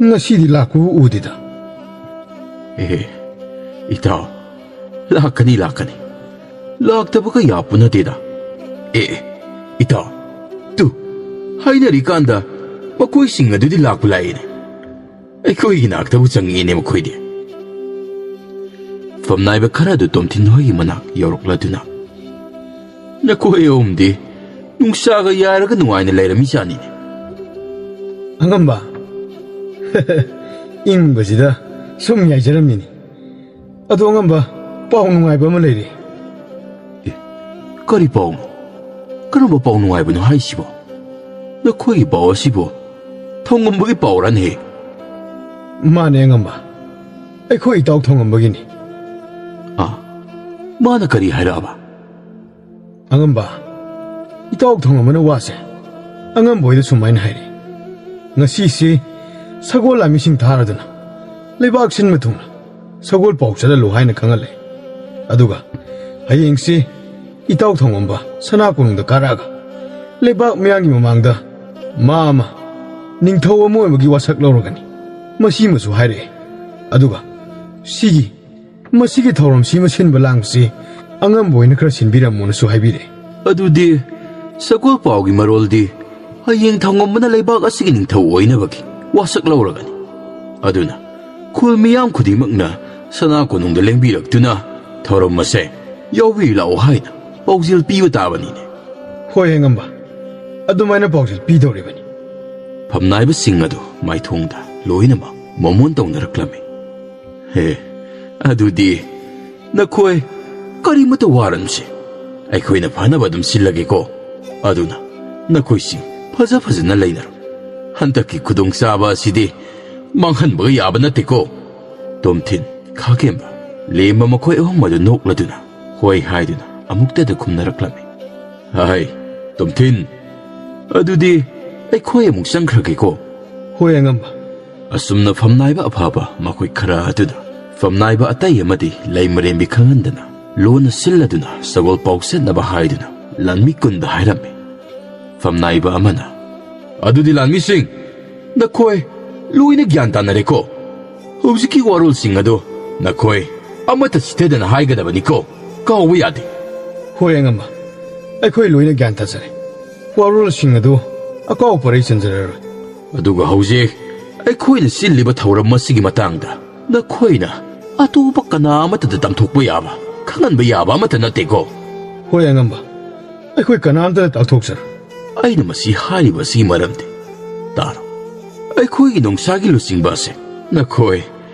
ꯉꯁꯤꯗꯤ ꯂꯥꯛꯄꯕꯨ ꯎꯗꯦꯗ꯫ ꯑꯦ, ꯏꯇꯥꯎ, ꯂꯥꯛꯀꯅꯤ, ꯂꯥꯛꯀꯅꯤ꯫ ꯂꯥꯛꯇꯕꯒ ꯌꯥꯄꯣ ꯅꯠꯇꯦꯗ꯫ ꯑꯦ, ꯑꯦ, ꯏꯇꯥꯎ, ꯇꯨ, ꯍꯥꯏꯅꯔꯤꯀꯥꯟꯗ ꯃꯈꯣꯏꯁꯤꯡ ꯑꯗꯨꯗꯤ ꯂꯥꯛꯄ ꯂꯥꯛꯏꯅꯦ꯫ ꯑꯩꯈꯣꯏꯒꯤ ꯅꯥꯛꯇꯕꯨ ꯆꯪꯉꯛꯑꯦꯅꯦ ꯃꯈꯣꯏꯗꯤ꯫ ꯐꯝꯅꯥꯏꯕ ꯈꯔ ꯑꯗꯨ ꯇꯣꯝꯊꯤꯟ ꯍꯣꯏꯒꯤ ꯃꯅꯥꯛ ꯌꯧꯔꯛꯂꯗꯨꯅ, "ꯅꯈꯣꯏ ꯑꯍꯨꯝꯗꯤ ꯅꯨꯡꯁꯥꯒ ꯌꯥꯏꯔꯒ ꯅꯨꯡꯉꯥꯏꯅ ꯂꯩꯔꯝꯃꯤꯖꯥꯠꯅꯤꯅꯦ꯫" ꯑꯉꯝꯕ, ꯏꯪꯕꯁꯤꯗ ꯁꯨꯝ ꯌꯥꯏꯖꯔꯝꯃꯤꯅꯤ꯫ ꯑꯗꯣ ꯑꯉꯝꯕ, ꯄꯥꯎ ꯅꯨꯡꯉꯥꯏꯕ ꯑꯃ ꯂꯩꯔꯦ꯫ ꯑꯦ, ꯀꯔꯤ ꯄꯥꯎꯅꯣ? ꯀꯔꯝꯕ ꯄꯥꯎ ꯅꯨꯡꯉꯥꯏꯕꯅꯣ ꯍꯥꯏꯁꯤꯕꯣ? ꯅꯈꯣꯏꯒꯤ ꯄꯥꯎ ꯑꯁꯤꯕꯨ ꯊꯣꯡꯉꯝꯕꯒꯤ ꯄꯥꯎꯔꯅꯦ? ꯃꯥꯅꯦ ꯑꯉꯝꯕ, ꯑꯩꯈꯣꯏ ꯏꯇꯥꯎ ꯊꯣꯡꯉꯝꯕꯒꯤꯅꯤ꯫ ꯑꯥ, ꯃꯥꯅ ꯀꯔꯤ ꯍꯥꯏꯔꯛꯑꯕ? ꯑꯉꯝꯕ, ꯏꯇꯥꯎ ꯊꯣꯡꯉꯝꯕꯅ ꯋꯥꯁꯦ ꯑꯉꯝꯕ ꯍꯣꯏꯗ ꯁꯨꯃꯥꯏꯅ ꯍꯥꯏꯔꯦ, "ꯉꯁꯤꯁꯤ ꯁꯒꯣꯜ ꯂꯥꯃꯤꯁꯤꯡ ꯊꯥꯔꯗꯨꯅ ꯂꯩꯕꯥꯛ ꯁꯤꯟꯕ ꯊꯨꯡꯅ ꯁꯒꯣꯜ ꯄꯥꯎ ꯆꯠꯍꯜꯂꯨ" ꯍꯥꯏꯅ ꯈꯪꯍꯜꯂꯦ꯫ ꯑꯗꯨꯒ ꯍꯌꯦꯡꯁꯤ ꯏꯇꯥꯎ ꯊꯣꯡꯉꯝꯕ ꯁꯅꯥ ꯀꯣꯅꯨꯡꯗ ꯀꯥꯔꯛꯑꯒ ꯂꯩꯕꯥꯛ ꯃꯤꯌꯥꯝꯒꯤ ꯃꯃꯥꯡꯗ ꯃꯥ ꯑꯃ ꯅꯤꯡꯊꯧ ꯑꯃ ꯑꯣꯏꯕꯒꯤ ꯋꯥꯁꯛ ꯂꯧꯔꯒꯅꯤ꯫ ꯃꯁꯤꯃꯁꯨ ꯍꯥꯏꯔꯛꯑꯦ꯫ ꯑꯗꯨꯒ ꯁꯤꯒꯤ, ꯃꯁꯤꯒꯤ ꯊꯧꯔꯝꯁꯤꯃ ꯁꯤꯟꯕ ꯂꯥꯡꯕꯁꯤ ꯑꯉꯝꯕ ꯑꯣꯏꯅ ꯈꯔ ꯁꯤꯟꯕꯤꯔꯝꯃꯣꯅꯁꯨ ꯍꯥꯏꯕꯤꯔꯛꯑꯦ꯫ ꯑꯗꯨꯗꯤ ꯁꯒꯣꯜ ꯄꯥꯎꯒꯤ ꯃꯔꯣꯜꯗꯤ ꯍꯌꯦꯡ ꯊꯣꯡꯉꯝꯕꯅ ꯂꯩꯕꯥꯛ ꯑꯁꯤꯒꯤ ꯅꯤꯡꯊꯧ ꯑꯣꯏꯅꯕꯒꯤ ꯋꯥꯁꯛ ꯂꯧꯔꯒꯅꯤ꯫ ꯑꯗꯨꯅ ꯈꯨꯜ ꯃꯤꯌꯥꯝ ꯈꯨꯗꯤꯡꯃꯛꯅ ꯁꯅꯥ ꯀꯣꯅꯨꯡꯗ ꯂꯦꯡꯕꯤꯔꯛꯇꯨꯅ ꯊꯧꯔꯝ ꯑꯁꯦ ꯌꯥꯎꯕꯤꯔꯨ ꯂꯥꯛꯑꯣ ꯍꯥꯏꯅ ꯄꯥꯎꯖꯦꯜ ꯄꯤꯕ ꯇꯥꯕꯅꯤꯅꯦ꯫ ꯍꯣꯏ, ꯑꯉꯝꯕ, ꯑꯗꯨꯃꯥꯏꯅ ꯄꯥꯎꯖꯦꯜ ꯄꯤꯗꯧꯔꯤꯕꯅꯤ꯫ ꯐꯝꯅꯥꯏꯕꯁꯤꯡ ꯑꯗꯨ ꯃꯥꯏꯊꯣꯡꯗ ꯂꯣꯏꯅꯃꯛ ꯃꯣꯃꯣꯟ ꯇꯧꯅꯔꯛꯂꯝꯃꯤ꯫ ꯍꯦ, ꯑꯗꯨꯗꯤ ꯅꯈꯣꯏ ꯀꯔꯤꯃꯠꯇ ꯋꯥꯔꯅꯨꯁꯦ꯫ ꯑꯩꯈꯣꯏꯅ ꯐꯅꯕ ꯑꯗꯨꯝ ꯁꯤꯜꯂꯒꯦꯀꯣ꯫ ꯑꯗꯨꯅ ꯅꯈꯣꯏꯁꯤꯡ ꯐꯖ ꯐꯖꯅ ꯂꯩꯅꯔꯣ꯫ ꯍꯟꯗꯛꯀꯤ ꯈꯨꯗꯣꯡꯆꯥꯕ ꯑꯁꯤꯗꯤ ꯃꯥꯡꯍꯟꯕꯒ ꯌꯥꯕ ꯅꯠꯇꯦꯀꯣ꯫ ꯇꯣꯝꯊꯤꯟ, ꯈꯥꯀꯦꯝꯕ, ꯂꯦꯝꯕ ꯃꯈꯣꯏ ꯑꯍꯨꯝ ꯑꯗꯨ ꯅꯣꯛꯂꯗꯨꯅ ꯍꯣꯏ ꯍꯥꯏꯗꯨꯅ ꯑꯃꯨꯛꯇꯗ ꯈꯨꯝꯅꯔꯛꯂꯝꯃꯤ꯫ ꯍꯥꯏ, ꯇꯣꯝꯊꯤꯟ, ꯑꯗꯨꯗꯤ ꯑꯩꯈꯣꯏ ꯑꯃꯨꯛ ꯆꯪꯈ꯭ꯔꯒꯦꯀꯣ꯫ ꯍꯣꯏ, ꯑꯉꯝꯕ꯫ ꯑꯁꯨꯝꯅ ꯐꯝꯅꯥꯏꯕ ꯑꯐꯕ ꯃꯈꯣꯏ ꯈꯔ ꯑꯗꯨꯅ ꯐꯝꯅꯥꯏꯕ ꯑꯇꯩ ꯑꯃꯗꯤ ꯂꯩꯃꯔꯦꯝꯕꯤ ꯈꯪꯍꯟꯗꯅ ꯂꯣꯟꯅ ꯁꯤꯜꯂꯗꯨꯅ ꯁꯒꯣꯜ ꯄꯥꯎ ꯆꯠꯅꯕ ꯍꯥꯏꯗꯨꯅ ꯂꯥꯟꯃꯤ ꯀꯨꯟꯗ ꯍꯥꯏꯔꯝꯃꯤ꯫ ꯐꯝꯅꯥꯏꯕ ꯑꯃꯅ, "ꯑꯗꯨꯗꯤ ꯂꯥꯟꯃꯤꯁꯤꯡ, ꯅꯈꯣꯏ ꯂꯣꯏꯅ ꯒ꯭ꯌꯥꯟ ꯇꯥꯅꯔꯦꯀꯣ? ꯍꯧꯖꯤꯛꯀꯤ ꯋꯥꯔꯣꯜꯁꯤꯡ ꯑꯗꯨ ꯅꯈꯣꯏ ꯑꯃꯠꯇ ꯆꯤꯊꯗꯅ ꯍꯥꯏꯒꯗꯕꯅꯤꯀꯣ, ꯀꯥꯎꯕ ꯌꯥꯗꯦ꯫" "ꯍꯣꯏ, ꯑꯉꯝꯕ, ꯑꯩꯈꯣꯏ ꯂꯣꯏꯅ ꯒ꯭ꯌꯥꯟ ꯇꯥꯖꯔꯦ꯫ ꯋꯥꯔꯣꯜꯁꯤꯡ ꯑꯗꯨ ꯑꯀꯥꯎ ꯄꯔꯩ ꯆꯟꯖꯔꯔꯣꯏ꯫" "ꯑꯗꯨꯒ ꯍꯧꯖꯤꯛ ꯑꯩꯈꯣꯏꯅ ꯁꯤꯜꯂꯤꯕ ꯊꯧꯔꯝ ꯑꯁꯤꯒꯤ ꯃꯇꯥꯡꯗ ꯅꯈꯣꯏꯅ ꯑꯇꯣꯞꯄ ꯀꯅꯥ ꯑꯃꯠꯇꯗ ꯇꯝꯊꯣꯛꯄ ꯌꯥꯕ, ꯈꯪꯍꯟꯕ ꯌꯥꯕ ꯑꯃꯠꯇ ꯅꯠꯇꯦꯀꯣ?" "ꯍꯣꯏ, ꯑꯉꯝꯕ, ꯑꯩꯈꯣꯏ ꯀꯅꯥꯝꯇꯗ ꯇꯥꯛꯊꯣꯛꯆꯔꯣꯏ꯫" "ꯑꯩꯅ ꯃꯁꯤ ꯍꯥꯏꯔꯤꯕ ꯑꯁꯤꯒꯤ ꯃꯔꯝꯗꯤ, ꯇꯥꯔꯣ, ꯑꯩꯈꯣꯏꯒꯤ ꯅꯣꯡꯁꯥꯒꯤ ꯂꯨꯆꯤꯡꯕ ꯑꯁꯦ ꯅꯈꯣꯏ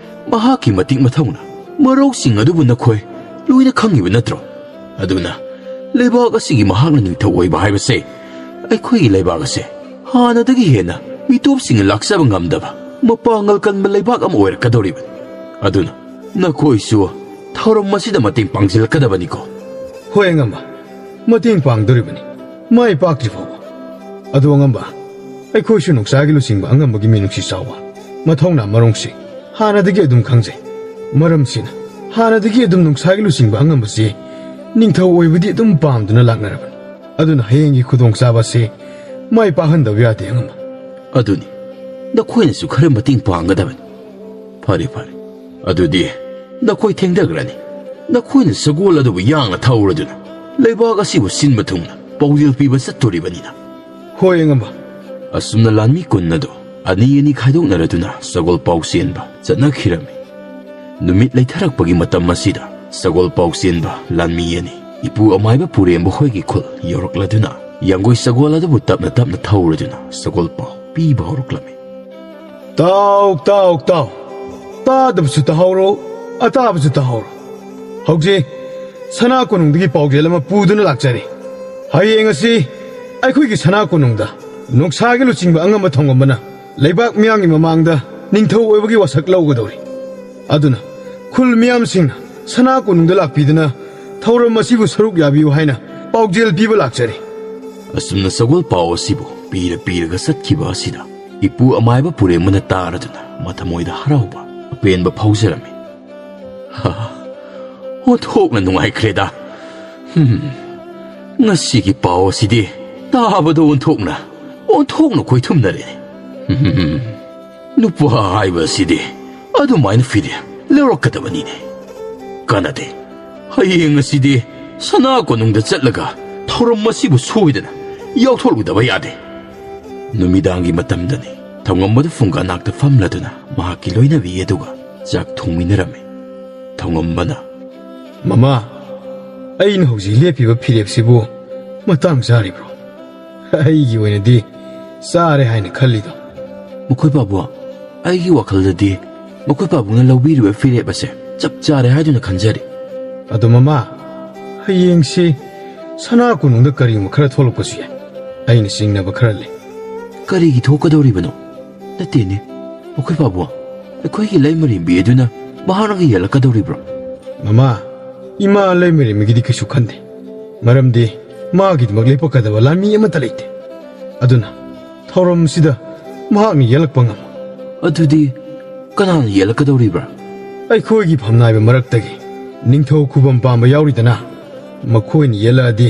ꯃꯍꯥꯛꯀꯤ ꯃꯇꯤꯛ ꯃꯊꯧꯅ ꯃꯔꯧꯁꯤꯡ ꯑꯗꯨꯕꯨ ꯅꯈꯣꯏ ꯂꯣꯏꯅ ꯈꯪꯉꯤꯕ ꯅꯠꯇ꯭ꯔꯣ? ꯑꯗꯨꯅ ꯂꯩꯕꯥꯛ ꯑꯁꯤꯒꯤ ꯃꯍꯥꯛꯅ ꯅꯤꯡꯊꯧ ꯑꯣꯏꯕ ꯍꯥꯏꯕꯁꯦ ꯑꯩꯈꯣꯏꯒꯤ ꯂꯩꯕꯥꯛ ꯑꯁꯦ ꯍꯥꯟꯅꯗꯒꯤ ꯍꯦꯟꯅ ꯃꯤꯇꯣꯞꯁꯤꯡꯅ ꯂꯥꯛꯆꯕ ꯉꯝꯗꯕ ꯃꯄꯥꯡꯒꯜ ꯀꯟꯕ ꯂꯩꯕꯥꯛ ꯑꯃ ꯑꯣꯏꯔꯛꯀꯗꯧꯔꯤꯕꯅꯤ꯫ ꯑꯗꯨꯅ ꯅꯈꯣꯏꯁꯨ ꯊꯧꯔꯝ ꯑꯁꯤꯗ ꯃꯇꯦꯡ ꯄꯥꯡꯁꯤꯜꯂꯛꯀꯗꯕꯅꯤꯀꯣ꯫" "ꯍꯣꯏ, ꯑꯉꯝꯕ, ꯃꯇꯦꯡ ꯄꯥꯡꯗꯣꯔꯤꯕꯅꯤ, ꯃꯥꯏ ꯄꯥꯛꯇ꯭ꯔꯤ ꯐꯥꯎꯕ꯫ ꯑꯗꯣ, ꯑꯉꯝꯕ, ꯑꯩꯈꯣꯏꯁꯨ ꯅꯣꯡꯁꯥꯒꯤ ꯂꯨꯆꯤꯡꯕ ꯑꯉꯝꯕꯒꯤ ꯃꯤꯅꯨꯡꯁꯤ ꯆꯥꯎꯕ, ꯃꯊꯧꯅꯥ ꯃꯔꯣꯡꯁꯤ ꯍꯥꯟꯅꯗꯒꯤ ꯑꯗꯨꯝ ꯈꯪꯖꯩ꯫ ꯃꯔꯝꯁꯤꯅ ꯍꯥꯟꯅꯗꯒꯤ ꯑꯗꯨꯝ ꯅꯣꯡꯁꯥꯒꯤ ꯂꯨꯆꯤꯡꯕ ꯑꯉꯝꯕꯁꯤ ꯅꯤꯡꯊꯧ ꯑꯣꯏꯕꯗꯤ ꯑꯗꯨꯝ ꯄꯥꯝꯗꯨꯅ ꯂꯥꯛꯅꯔꯕꯅꯤ꯫ ꯑꯗꯨꯅ ꯍꯌꯦꯡꯒꯤ ꯈꯨꯗꯣꯡꯆꯥꯕ ꯑꯁꯤ ꯃꯥꯏ ꯄꯥꯛꯍꯟꯗꯕ ꯌꯥꯗꯦ, ꯑꯉꯝꯕ꯫" "ꯑꯗꯨꯅꯤ, ꯅꯈꯣꯏꯅꯁꯨ ꯈꯔ ꯃꯇꯦꯡ ꯄꯥꯡꯒꯗꯕꯅꯤ꯫" "ꯐꯔꯦ, ꯐꯔꯦ, ꯑꯗꯨꯗꯤ ꯅꯈꯣꯏ ꯊꯦꯡꯊꯈ꯭ꯔꯅꯤ꯫ ꯅꯈꯣꯏꯅ ꯁꯒꯣꯜ ꯑꯗꯨꯕꯨ ꯌꯥꯡꯅ ꯊꯧꯔꯗꯨꯅ ꯂꯩꯕꯥꯛ ꯑꯁꯤꯕꯨ ꯁꯤꯟꯕ ꯊꯨꯡꯅ ꯄꯥꯎꯖꯦꯜ ꯄꯤꯕ ꯆꯠꯇꯣꯔꯤꯕꯅꯤꯅ꯫" "ꯍꯣꯏ, ꯑꯉꯝꯕ꯫" ꯑꯁꯨꯝꯅ ꯂꯥꯟꯃꯤ ꯀꯨꯟ ꯑꯗꯨ ꯑꯅꯤ ꯑꯅꯤ ꯈꯥꯏꯗꯣꯛꯅꯔꯗꯨꯅ ꯁꯒꯣꯜ ꯄꯥꯎ ꯆꯦꯟꯕ ꯆꯠꯅꯈꯤꯔꯝꯃꯤ꯫ ꯅꯨꯃꯤꯠ ꯂꯩꯊꯔꯛꯄꯒꯤ ꯃꯇꯝ ꯑꯁꯤꯗ ꯁꯒꯣꯜ ꯄꯥꯎ ꯆꯦꯟꯕ ꯂꯥꯟꯃꯤ ꯑꯅꯤ ꯏꯄꯨ ꯑꯃꯥꯏꯕ ꯄꯨꯔꯦꯝꯕ ꯍꯣꯏꯒꯤ ꯈꯨꯜ ꯌꯧꯔꯛꯂꯗꯨꯅ ꯌꯥꯡꯒꯣꯏ ꯁꯒꯣꯜ ꯑꯗꯨꯕꯨ ꯇꯞꯅ ꯇꯞꯅ ꯊꯧꯔꯗꯨꯅ ꯁꯒꯣꯜ ꯄꯥꯎ ꯄꯤꯕ ꯍꯧꯔꯛꯂꯝꯃꯤ꯫ "ꯇꯥꯎ, ꯇꯥꯎ, ꯇꯥꯎ! ꯇꯥꯗꯕꯁꯨ ꯇꯥꯍꯧꯔꯣ, ꯑꯇꯥꯕꯁꯨ ꯇꯥꯍꯧꯔꯣ꯫ ꯍꯧꯖꯤꯛ ꯁꯅꯥ ꯀꯣꯅꯨꯡꯗꯒꯤ ꯄꯥꯎꯖꯦꯜ ꯑꯃ ꯄꯨꯗꯨꯅ ꯂꯥꯛꯆꯔꯤ꯫ ꯍꯌꯦꯡ ꯑꯁꯤ ꯑꯩꯈꯣꯏꯒꯤ ꯁꯅꯥ ꯀꯣꯅꯨꯡꯗ ꯅꯣꯡꯁꯥꯒꯤ ꯂꯨꯆꯤꯡꯕ ꯑꯉꯝꯕ ꯊꯣꯡꯉꯝꯕꯅ ꯂꯩꯕꯥꯛ ꯃꯤꯌꯥꯝꯒꯤ ꯃꯃꯥꯡꯗ ꯅꯤꯡꯊꯧ ꯑꯣꯏꯕꯒꯤ ꯋꯥꯁꯛ ꯂꯧꯒꯗꯧꯔꯤ꯫ ꯑꯗꯨꯅ ꯈꯨꯜ ꯃꯤꯌꯥꯝꯁꯤꯡꯅ ꯁꯅꯥ ꯀꯣꯅꯨꯡꯗ ꯂꯥꯛꯄꯤꯗꯨꯅ ꯊꯧꯔꯝ ꯑꯁꯤꯕꯨ ꯁꯔꯨꯛ ꯌꯥꯕꯤꯌꯨ ꯍꯥꯏꯅ ꯄꯥꯎꯖꯦꯜ ꯄꯤꯕ ꯂꯥꯛꯆꯔꯤ꯫ ꯑꯁꯨꯝꯅ ꯁꯒꯣꯜ ꯄꯥꯎ ꯑꯁꯤꯕꯨ ꯄꯤꯔ ꯄꯤꯔꯒ ꯆꯠꯈꯤꯕ ꯑꯁꯤꯗ ꯏꯄꯨ ꯑꯃꯥꯏꯕ ꯄꯨꯔꯦꯝꯕꯅ ꯇꯥꯔꯗꯨꯅ ꯃꯊꯃꯣꯏꯗ ꯍꯔꯥꯎꯕ ꯑꯄꯦꯟꯕ ꯐꯥꯎꯖꯔꯝꯃꯤ꯫ "ꯍꯥ, ꯑꯣꯟꯊꯣꯛꯅ ꯅꯨꯡꯉꯥꯏꯈ꯭ꯔꯦꯗ꯫ ꯍꯝ, ꯉꯁꯤꯒꯤ ꯄꯥꯎ ꯑꯁꯤꯗꯤ ꯇꯥꯕꯗ ꯑꯣꯟꯊꯣꯛꯅ, ꯑꯣꯟꯊꯣꯛꯅ ꯈꯣꯏꯊꯨꯝꯅꯔꯦ꯫ ꯍꯝ, ꯅꯨꯄꯥ ꯍꯥꯏꯕ ꯑꯁꯤꯗꯤ ꯑꯗꯨꯃꯥꯏꯅ ꯐꯤꯔꯦꯞ ꯂꯧꯔꯛꯀꯗꯕꯅꯤꯅꯦ꯫ ꯀꯥꯟꯅꯗꯦ, ꯍꯌꯦꯡ ꯑꯁꯤꯗꯤ ꯁꯅꯥ ꯀꯣꯅꯨꯡꯗ ꯆꯠꯂꯒ ꯊꯧꯔꯝ ꯑꯁꯤꯕꯨ ꯁꯣꯏꯗꯅ ꯌꯥꯎꯊꯣꯛꯂꯨꯗꯕ ꯌꯥꯗꯦ"꯫ ꯅꯨꯃꯤꯗꯥꯡꯒꯤ ꯃꯇꯝꯗꯅꯤ꯫ ꯊꯧꯉꯝꯕꯗꯨ ꯐꯨꯡꯒꯥ ꯅꯥꯛꯇ ꯐꯝꯂꯗꯨꯅ ꯃꯍꯥꯛꯀꯤ ꯂꯣꯏꯅꯕꯤ ꯑꯗꯨꯒ ꯆꯥꯛ ꯊꯣꯡꯃꯤꯟꯅꯔꯝꯃꯤ꯫ ꯊꯧꯉꯝꯕꯅ, "ꯃꯃꯥ, ꯑꯩꯅ ꯍꯧꯖꯤꯛ ꯂꯦꯞꯄꯤꯕ ꯐꯤꯔꯦꯞꯁꯤꯕꯨ ꯃꯇꯥꯡ ꯆꯥꯔꯤꯕ꯭ꯔꯣ? ꯑꯩꯒꯤ ꯑꯣꯏꯅꯗꯤ ꯆꯥꯔꯦ ꯍꯥꯏꯅ ꯈꯜꯂꯤꯗꯣ"꯫ "ꯃꯈꯣꯏ ꯄꯥꯕꯨꯡ, ꯑꯩꯒꯤ ꯋꯥꯈꯜꯗꯗꯤ ꯃꯈꯣꯏ ꯄꯥꯕꯨꯡꯅ ꯂꯧꯕꯤꯔꯤꯕ ꯐꯤꯔꯦꯞ ꯑꯁꯦ ꯆꯞ ꯆꯥꯔꯦ ꯍꯥꯏꯗꯨꯅ ꯈꯟꯖꯔꯤ"꯫ "ꯑꯗꯣ ꯃꯃꯥ, ꯍꯌꯦꯡꯁꯤ ꯁꯅꯥ ꯀꯣꯅꯨꯡꯗ ꯀꯔꯤꯒꯨꯝꯕ ꯈꯔ ꯊꯣꯛꯂꯛꯄꯁꯨ ꯌꯥꯏ꯫ ꯑꯩꯅ ꯆꯤꯡꯅꯕ ꯈꯔ ꯂꯩ"꯫ "ꯀꯔꯤꯒꯤ ꯊꯣꯛꯀꯗꯧꯔꯤꯕꯅꯣ?" "ꯅꯠꯇꯦꯅꯦ, ꯃꯈꯣꯏ ꯄꯥꯕꯨꯡ, ꯑꯩꯈꯣꯏꯒꯤ ꯂꯩꯃꯔꯦꯝꯕꯤ ꯑꯗꯨꯅ ꯃꯍꯥꯛꯅꯒ ꯌꯦꯜꯂꯛꯀꯗꯧꯔꯤꯕ꯭ꯔꯣ?" "ꯃꯃꯥ, ꯏꯃꯥ ꯂꯩꯃꯔꯦꯝꯕꯤꯒꯤꯗꯤ ꯀꯩꯁꯨ ꯈꯟꯗꯦ꯫ ꯃꯔꯝꯗꯤ ꯃꯥꯒꯤꯗꯃꯛ ꯂꯦꯞꯄꯛꯀꯗꯕ ꯂꯥꯟꯃꯤ ꯑꯃꯠꯇ ꯂꯩꯇꯦ꯫ ꯑꯗꯨꯅ ꯊꯧꯔꯝꯁꯤꯗ ꯃꯍꯥꯛꯅ ꯌꯦꯜꯂꯛꯄ ꯉꯝꯃꯣꯏ"꯫ "ꯑꯗꯨꯗꯤ ꯀꯅꯥꯅ ꯌꯦꯜꯂꯛꯀꯗꯧꯔꯤꯕ꯭ꯔꯥ?" "ꯑꯩꯈꯣꯏꯒꯤ ꯐꯝꯅꯥꯏꯕ ꯃꯔꯛꯇꯒꯤ ꯅꯤꯡꯊꯧ ꯈꯨꯕꯝ ꯄꯥꯝꯕ ꯌꯥꯎꯔꯤꯗꯅ, ꯃꯈꯣꯏꯅ ꯌꯦꯜꯂꯛꯑꯗꯤ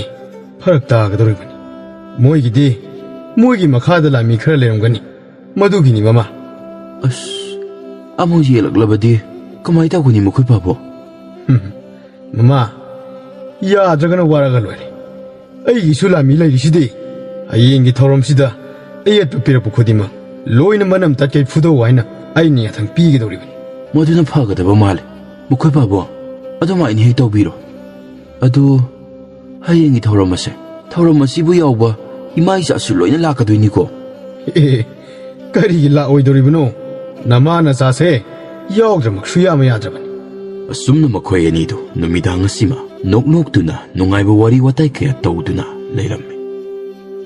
ꯐꯔꯛ ꯇꯥꯒꯗꯧꯔꯤꯕꯅꯤ꯫ ꯃꯣꯏꯒꯤꯗꯤ ꯃꯣꯏꯒꯤ ꯃꯈꯥꯗ ꯂꯥꯟꯃꯤ ꯈꯔ ꯂꯩꯔꯝꯒꯅꯤ, ꯃꯗꯨꯒꯤꯅꯤ ꯃꯃꯥ"꯫ "ꯑꯁ, ꯑꯃꯨꯛ ꯌꯦꯜꯂꯛꯂꯕꯗꯤ ꯀꯃꯥꯏ ꯇꯧꯒꯅꯤ ꯃꯈꯣꯏ ꯄꯥꯕꯨꯡ?" "ꯃꯃꯥ, ꯌꯥꯗ꯭ꯔꯒꯅ ꯋꯥꯔꯒ ꯂꯣꯏꯔꯦ꯫ ꯑꯩꯒꯤꯁꯨ ꯂꯥꯟꯃꯤ ꯂꯩꯔꯤꯁꯤꯗꯤ꯫ ꯍꯌꯦꯡꯒꯤ ꯊꯧꯔꯝꯁꯤꯗ ꯑꯌꯦꯠꯄ ꯄꯤꯔꯛꯄ ꯈꯨꯗꯤꯡꯃꯛ ꯂꯣꯏꯅ ꯃꯅꯝ ꯇꯠꯀꯩ ꯐꯨꯗꯧ ꯍꯥꯏꯅ ꯑꯩꯅ ꯌꯥꯊꯪ ꯄꯤꯒꯗꯧꯔꯤꯕꯅꯤ"꯫ "ꯃꯗꯨꯅ ꯐꯒꯗꯕ ꯃꯥꯜꯂꯦ꯫ ꯃꯈꯣꯏ ꯄꯥꯕꯨꯡ, ꯑꯗꯨꯃꯥꯏꯅ ꯍꯦꯛ ꯇꯧꯕꯤꯔꯣ꯫ ꯑꯗꯨ ꯍꯌꯦꯡꯒꯤ ꯊꯧꯔꯝ ꯑꯁꯦ, ꯊꯧꯔꯝ ꯑꯁꯤꯕꯨ ꯌꯥꯎꯕ ꯏꯃꯥ ꯏꯆꯥꯁꯨ ꯂꯣꯏꯅ ꯂꯥꯛꯀꯗꯣꯏꯅꯤꯀꯣ?" "ꯑꯦ, ꯀꯔꯤꯒꯤ ꯂꯥꯛꯑꯣꯏꯗꯧꯔꯤꯕꯅꯣ? ꯅꯃꯥ ꯅꯆꯥꯁꯦ ꯌꯥꯎꯗ꯭ꯔꯃꯛꯁꯨ ꯌꯥꯝ ꯌꯥꯗ꯭ꯔꯕꯅꯤ"꯫ ꯑꯁꯨꯝꯅ ꯃꯈꯣꯏ ꯑꯅꯤꯗꯨ ꯅꯨꯃꯤꯗꯥꯡ ꯑꯁꯤꯃ ꯅꯣꯛ ꯅꯣꯛꯇꯨꯅ ꯅꯨꯡꯉꯥꯏꯕ ꯋꯥꯔꯤ ꯋꯥꯇꯥꯏ ꯀꯌꯥ ꯇꯧꯗꯨꯅ ꯂꯩꯔꯝꯃꯤ꯫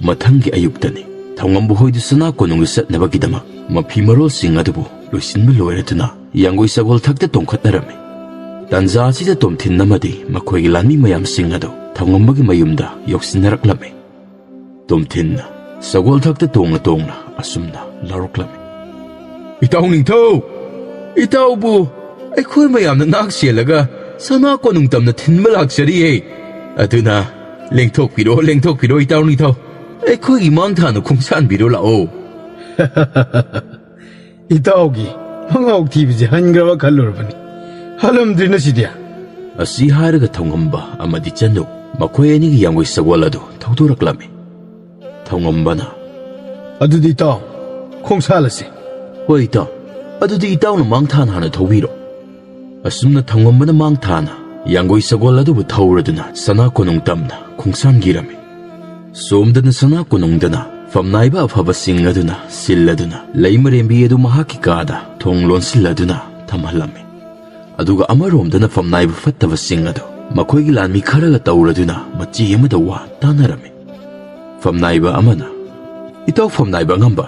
ꯃꯊꯪꯒꯤ ꯑꯌꯨꯛꯇꯅꯤ꯫ ꯊꯧꯉꯝꯕ ꯍꯣꯏꯗꯨ ꯁꯅꯥ ꯀꯣꯅꯨꯡꯗ ꯆꯠꯅꯕꯒꯤꯗꯃꯛ ꯃꯐꯤ ꯃꯔꯣꯜꯁꯤꯡ ꯑꯗꯨꯕꯨ ꯂꯣꯏꯁꯤꯟꯕ ꯂꯣꯏꯔꯗꯨꯅ ꯌꯥꯡꯒꯣꯏ ꯁꯒꯣꯜ ꯊꯛꯇ ꯇꯣꯡꯈꯠꯅꯔꯝꯃꯤ꯫ ꯇꯥꯟꯖꯥ ꯑꯁꯤꯗ ꯇꯣꯝꯊꯤꯟ ꯑꯃꯗꯤ ꯃꯈꯣꯏꯒꯤ ꯂꯥꯟꯃꯤ ꯃꯌꯥꯝꯁꯤꯡ ꯑꯗꯨ ꯊꯧꯉꯝꯕꯒꯤ ꯃꯌꯨꯝꯗ ꯌꯧꯁꯤꯟꯅꯔꯛꯂꯝꯃꯤ꯫ ꯇꯣꯝꯊꯤꯟꯅ ꯁꯒꯣꯜ ꯊꯛꯇ ꯇꯣꯡꯅ ꯇꯣꯡꯅ ꯑꯁꯨꯝꯅ ꯂꯥꯎꯔꯛꯂꯝꯃꯤ, "ꯏꯇꯥꯎ ꯅꯤꯡꯊꯧ! ꯏꯇꯥꯎꯕꯨ ꯑꯩꯈꯣꯏ ꯃꯌꯥꯝꯅ ꯅꯥꯛ ꯁꯦꯜꯂꯒ ꯁꯅꯥ ꯀꯣꯅꯨꯡ ꯇꯝꯅ ꯊꯤꯟꯕ ꯂꯥꯛꯆꯔꯤꯌꯦ꯫ ꯑꯗꯨꯅ ꯂꯦꯡꯊꯣꯛꯄꯤꯔꯣ, ꯂꯦꯡꯊꯣꯛꯄꯤꯔꯣ ꯏꯇꯥꯎ ꯅꯤꯡꯊꯧ꯫ ꯑꯩꯈꯣꯏꯒꯤ ꯃꯥꯡ ꯊꯥꯅ ꯈꯣꯡꯁꯥꯟꯕꯤꯔꯣ ꯂꯥꯛꯑꯣ꯫" "ꯏꯇꯥꯎꯒꯤ ꯃꯉꯥꯎ ꯊꯤꯕꯁꯦ ꯍꯟꯈ꯭ꯔꯕ ꯈꯜꯂꯨꯔꯕꯅꯤ꯫ ꯍꯜꯂꯝꯗ꯭ꯔꯤꯅ ꯁꯤꯗꯤ꯫" ꯑꯁꯤ ꯍꯥꯏꯔꯒ ꯊꯧꯉꯝꯕ ꯑꯃꯗꯤ ꯆꯅꯨ ꯃꯈꯣꯏ ꯑꯅꯤꯒꯤ ꯌꯥꯡꯒꯣꯏ ꯁꯒꯣꯜ ꯑꯗꯨ ꯊꯧꯗꯣꯔꯛꯂꯝꯃꯤ꯫ ꯊꯧꯉꯝꯕꯅ, "ꯑꯗꯨꯗꯤ ꯏꯇꯥꯎ, ꯈꯣꯡꯁꯥꯜꯂꯁꯤ꯫" "ꯍꯣꯏ ꯏꯇꯥꯎ, ꯑꯗꯨꯗꯤ ꯏꯇꯥꯎꯅ ꯃꯥꯡ ꯊꯥꯅ ꯍꯥꯟꯅ ꯊꯧꯕꯤꯔꯣ꯫" ꯑꯁꯨꯝꯅ ꯊꯧꯉꯝꯕꯅ ꯃꯥꯡ ꯊꯥꯅ ꯌꯥꯡꯒꯣꯏ ꯁꯒꯣꯜ ꯑꯗꯨꯕꯨ ꯊꯧꯔꯗꯨꯅ ꯁꯅꯥ ꯀꯣꯅꯨꯡ ꯇꯝꯅ ꯈꯣꯡꯁꯥꯟꯈꯤꯔꯝꯃꯤ꯫ ꯁꯣꯝꯗꯅ ꯁꯅꯥ ꯀꯣꯅꯨꯡꯗꯅ ꯐꯝꯅꯥꯏꯕ ꯑꯐꯕꯁꯤꯡ ꯑꯗꯨꯅ ꯁꯤꯜꯂꯗꯨꯅ ꯂꯩꯃꯔꯦꯝꯕꯤ ꯑꯗꯨ ꯃꯍꯥꯛꯀꯤ ꯀꯥꯗ ꯊꯣꯡ ꯂꯣꯟꯁꯤꯜꯂꯗꯨꯅ ꯊꯝꯍꯜꯂꯝꯃꯤ꯫ ꯑꯗꯨꯒ ꯑꯃꯔꯣꯝꯗꯅ ꯐꯝꯅꯥꯏꯕ ꯐꯠꯇꯕꯁꯤꯡ ꯑꯗꯨ ꯃꯈꯣꯏꯒꯤ ꯂꯥꯟꯃꯤ ꯈꯔꯒ ꯇꯧꯔꯗꯨꯅ ꯃꯆꯤ ꯑꯃꯗ ꯋꯥ ꯇꯥꯅꯔꯝꯃꯤ꯫ ꯐꯝꯅꯥꯏꯕ ꯑꯃꯅ, "ꯏꯇꯥꯎ ꯐꯝꯅꯥꯏꯕ ꯑꯉꯝꯕ,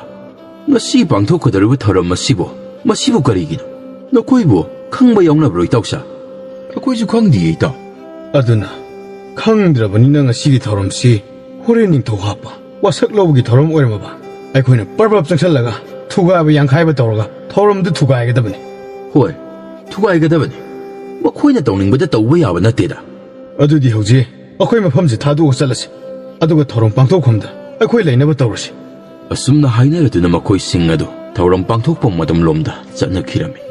ꯉꯁꯤ ꯄꯥꯡꯊꯣꯛꯀꯗꯧꯔꯤꯕ ꯊꯧꯔꯝ ꯑꯁꯤꯕꯨ, ꯃꯁꯤꯕꯨ ꯀꯔꯤꯒꯤꯅꯣ? ꯅꯈꯣꯏꯕꯨ ꯈꯪꯕ ꯌꯥꯎꯅꯕ꯭ꯔꯣ ꯏꯇꯥꯎꯁꯥ?" "ꯑꯩꯈꯣꯏꯁꯨ ꯈꯪꯗꯤꯌꯦ ꯏꯇꯥꯎ꯫" "ꯑꯗꯨꯅ ꯈꯪꯗ꯭ꯔꯕꯅꯤꯅ ꯉꯁꯤꯒꯤ ꯊꯧꯔꯝꯁꯤ ꯍꯣꯔꯦꯟ ꯅꯤꯡꯊꯧ ꯍꯥꯞꯄ ꯋꯥꯁꯛ ꯂꯧꯕꯒꯤ ꯊꯧꯔꯝ ꯑꯣꯏꯔꯝꯃꯕ ꯑꯩꯈꯣꯏꯅ ꯄꯔ ꯄꯔꯞ ꯆꯪꯁꯜꯂꯒ ꯊꯨꯒꯥꯏꯕ ꯌꯥꯡꯈꯥꯏꯕ ꯇꯧꯔꯒ ꯊꯧꯔꯝꯗꯨ ꯊꯨꯒꯥꯏꯒꯗꯕꯅꯤ꯫" "ꯍꯣꯏ, ꯊꯨꯒꯥꯏꯒꯗꯕꯅꯤ꯫ ꯃꯈꯣꯏꯅ ꯇꯧꯅꯤꯡꯕꯗ ꯇꯧꯕ ꯌꯥꯕ ꯅꯠꯇꯦꯗ꯫" "ꯑꯗꯨꯗꯤ ꯍꯧꯖꯤꯛ ꯑꯩꯈꯣꯏ ꯃꯐꯝꯁꯤ ꯊꯥꯗꯣꯛꯑ ꯆꯠꯂꯁꯤ꯫ ꯑꯗꯨꯒ ꯊꯧꯔꯝ ꯄꯥꯡꯊꯣꯛꯐꯝꯗ ꯑꯩꯈꯣꯏ ꯂꯩꯅꯕ ꯇꯧꯔꯁꯤ꯫" ꯑꯁꯨꯝꯅ ꯍꯥꯏꯅꯔꯗꯨꯅ ꯃꯈꯣꯏꯁꯤꯡ ꯑꯗꯨ ꯊꯧꯔꯝ ꯄꯥꯡꯊꯣꯛꯐꯝ ꯑꯗꯨꯝꯂꯣꯝꯗ ꯆꯠꯅꯈꯤꯔꯝꯃꯤ꯫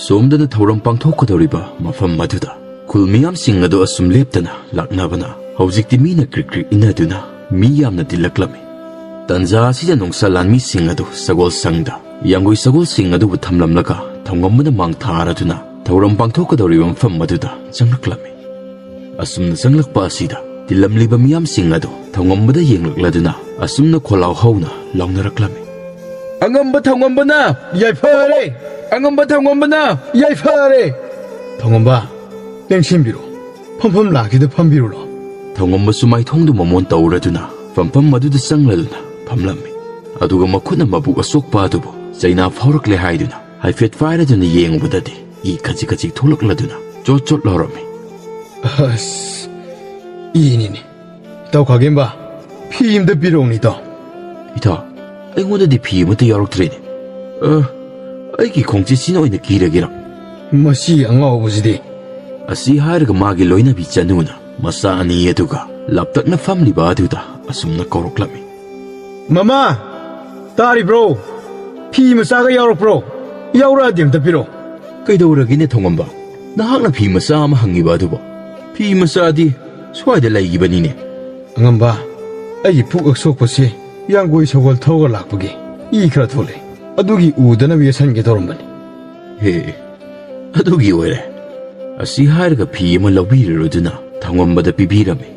ꯁꯣꯝꯗꯅ ꯊꯧꯔꯝ ꯄꯥꯡꯊꯣꯛꯀꯗꯧꯔꯤꯕ ꯃꯐꯝ ꯑꯗꯨꯗ ꯈꯨꯜ ꯃꯤꯌꯥꯝꯁꯤꯡ ꯑꯗꯨ ꯑꯁꯨꯝ ꯂꯦꯞꯇꯅ ꯂꯥꯛꯅꯕꯅ ꯍꯧꯖꯤꯛꯇꯤ ꯃꯤꯅ ꯀ꯭ꯔꯤꯛ ꯀ꯭ꯔꯤꯛ ꯏꯟꯅꯗꯨꯅ ꯃꯤ ꯌꯥꯝꯅ ꯇꯤꯜꯂꯛꯂꯝꯃꯤ꯫ ꯇꯟꯖꯥ ꯑꯁꯤꯗ ꯅꯨꯡꯁꯥ ꯂꯥꯟꯃꯤꯁꯤꯡ ꯑꯗꯨ ꯁꯒꯣꯜ ꯁꯪꯗ ꯌꯥꯡꯒꯣꯏ ꯁꯒꯣꯜꯁꯤꯡ ꯑꯗꯨꯕꯨ ꯊꯝꯂꯝꯂꯒ ꯊꯧꯉꯝꯕꯅ ꯃꯥꯡ ꯊꯥꯔꯗꯨꯅ ꯊꯧꯔꯝ ꯄꯥꯡꯊꯣꯛꯀꯗꯧꯔꯤꯕ ꯃꯐꯝ ꯑꯗꯨꯗ ꯆꯪꯂꯛꯂꯝꯃꯤ꯫ ꯑꯁꯨꯝꯅ ꯆꯪꯂꯛꯄ ꯑꯁꯤꯗ ꯇꯤꯜꯂꯝꯂꯤꯕ ꯃꯤꯌꯥꯝꯁꯤꯡ ꯑꯗꯨ ꯊꯧꯉꯝꯕꯗ ꯌꯦꯡꯂꯛꯂꯗꯨꯅ ꯑꯁꯨꯝꯅ ꯈꯣꯜꯂꯥꯎ ꯍꯧꯅ ꯂꯥꯎꯅꯔꯛꯂꯝꯃꯤ꯫ "ꯑꯉꯝꯕ ꯊꯧꯉꯝꯕꯅ ꯌꯥꯏꯐꯔꯦ! ꯑꯉꯝꯕ ꯊꯧꯉꯝꯕꯅ ꯌꯥꯏꯐꯔꯦ!" "ꯊꯧꯉꯝꯕ, ꯂꯦꯡꯁꯤꯟꯕꯤꯔꯣ꯫ ꯐꯝꯐꯝ ꯂꯥꯡꯁꯤꯗ ꯐꯝꯕꯤꯔꯨꯔꯣ꯫" ꯊꯧꯉꯝꯕꯁꯨ ꯃꯥꯏꯊꯣꯡꯗꯨ ꯃꯃꯣꯟ ꯇꯧꯔꯗꯨꯅ ꯐꯝꯐꯝ ꯑꯗꯨꯗ ꯆꯪꯂꯗꯨꯅ ꯐꯝꯂꯝꯃꯤ꯫ ꯑꯗꯨꯒ ꯃꯈꯨꯠꯅ ꯃꯕꯨꯛ ꯑꯁꯣꯛꯄ ꯑꯗꯨꯕꯨ ꯆꯩꯅꯥ ꯐꯥꯎꯔꯛꯂꯦ ꯍꯥꯏꯗꯨꯅ ꯍꯥꯏꯐꯦꯠ ꯄꯥꯏꯔꯗꯨꯅ ꯌꯦꯡꯉꯨꯕꯗꯗꯤ ꯏ ꯈꯖꯤꯛ ꯈꯖꯤꯛ ꯊꯣꯛꯂꯛꯂꯗꯨꯅ ꯆꯣꯠ ꯆꯣꯠ ꯂꯥꯎꯔꯝꯃꯤ꯫ "ꯑꯁ, ꯏꯅꯤꯅꯦ꯫ ꯏꯇꯥꯎ ꯈꯥꯒꯦꯝꯕ, ꯐꯤ ꯑꯝꯇ ꯄꯤꯔꯛꯎꯅꯦ, ꯏꯇꯥꯎ꯫ ꯏꯇꯥꯎ, ꯑꯩꯉꯣꯟꯗꯗꯤ ꯐꯤ ꯑꯃꯠꯇ ꯌꯥꯎꯔꯛꯇ꯭ꯔꯦꯅꯦ꯫ ꯑ, ꯑꯩꯒꯤ ꯈꯣꯡꯆꯦꯠꯁꯤꯅ ꯑꯣꯏꯅ ꯀꯤꯔꯒꯦꯔꯥ? ꯃꯁꯤ ꯑꯉꯥꯎꯕꯁꯤꯗꯤ꯫ ꯑꯁꯤ ꯍꯥꯏꯔꯒ ꯃꯥꯒꯤ ꯂꯣꯏꯅꯕꯤ ꯆꯅꯨꯅ ꯃꯆꯥ ꯑꯅꯤ ꯑꯗꯨꯒ ꯂꯥꯞꯇꯛꯅ ꯐꯝꯂꯤꯕ ꯑꯗꯨꯗ ꯑꯁꯨꯝꯅ ꯀꯧꯔꯛꯂꯝꯃꯤ꯫ "ꯃꯃꯥ! ꯇꯥꯔꯤꯕ꯭ꯔꯣ? ꯐꯤ ꯃꯆꯥꯒ ꯌꯥꯎꯔꯛꯄ꯭ꯔꯣ? ꯌꯥꯎꯔꯛꯑꯗꯤ ꯑꯝꯇ ꯄꯤꯔꯛꯑꯣ꯫" "ꯀꯩꯗꯧꯔꯒꯦꯅꯦ ꯊꯧꯉꯝꯕ? ꯅꯍꯥꯛꯅ ꯐꯤ ꯃꯆꯥ ꯑꯃ ꯍꯪꯉꯤꯕ ꯑꯗꯨꯕꯨ? ꯐꯤ ꯃꯆꯥꯗꯤ ꯁ꯭ꯋꯥꯏꯗ ꯂꯩꯈꯤꯕꯅꯤꯅꯦ꯫" "ꯑꯉꯝꯕ, ꯑꯩꯒꯤ ꯄꯨꯛ ꯑꯁꯣꯛꯄꯁꯦ ꯌꯥꯡꯒꯣꯏ ꯁꯒꯣꯜ ꯊꯧꯔꯒ ꯂꯥꯛꯄꯒꯤ ꯏ ꯈꯔ ꯊꯣꯛꯂꯛꯑꯦ꯫ ꯑꯗꯨꯒꯤ ꯎꯗꯅꯕ ꯌꯦꯠꯁꯟꯒꯦ ꯇꯧꯔꯝꯕꯅꯤ꯫" "ꯍꯦ, ꯑꯗꯨꯒꯤ ꯑꯣꯏꯔꯦ꯫" ꯑꯁꯤ ꯍꯥꯏꯔꯒ ꯐꯤ ꯑꯃ ꯂꯧꯕꯤꯔꯔꯨꯗꯨꯅ ꯊꯧꯉꯝꯕꯗ ꯄꯤꯕꯤꯔꯝꯃꯤ꯫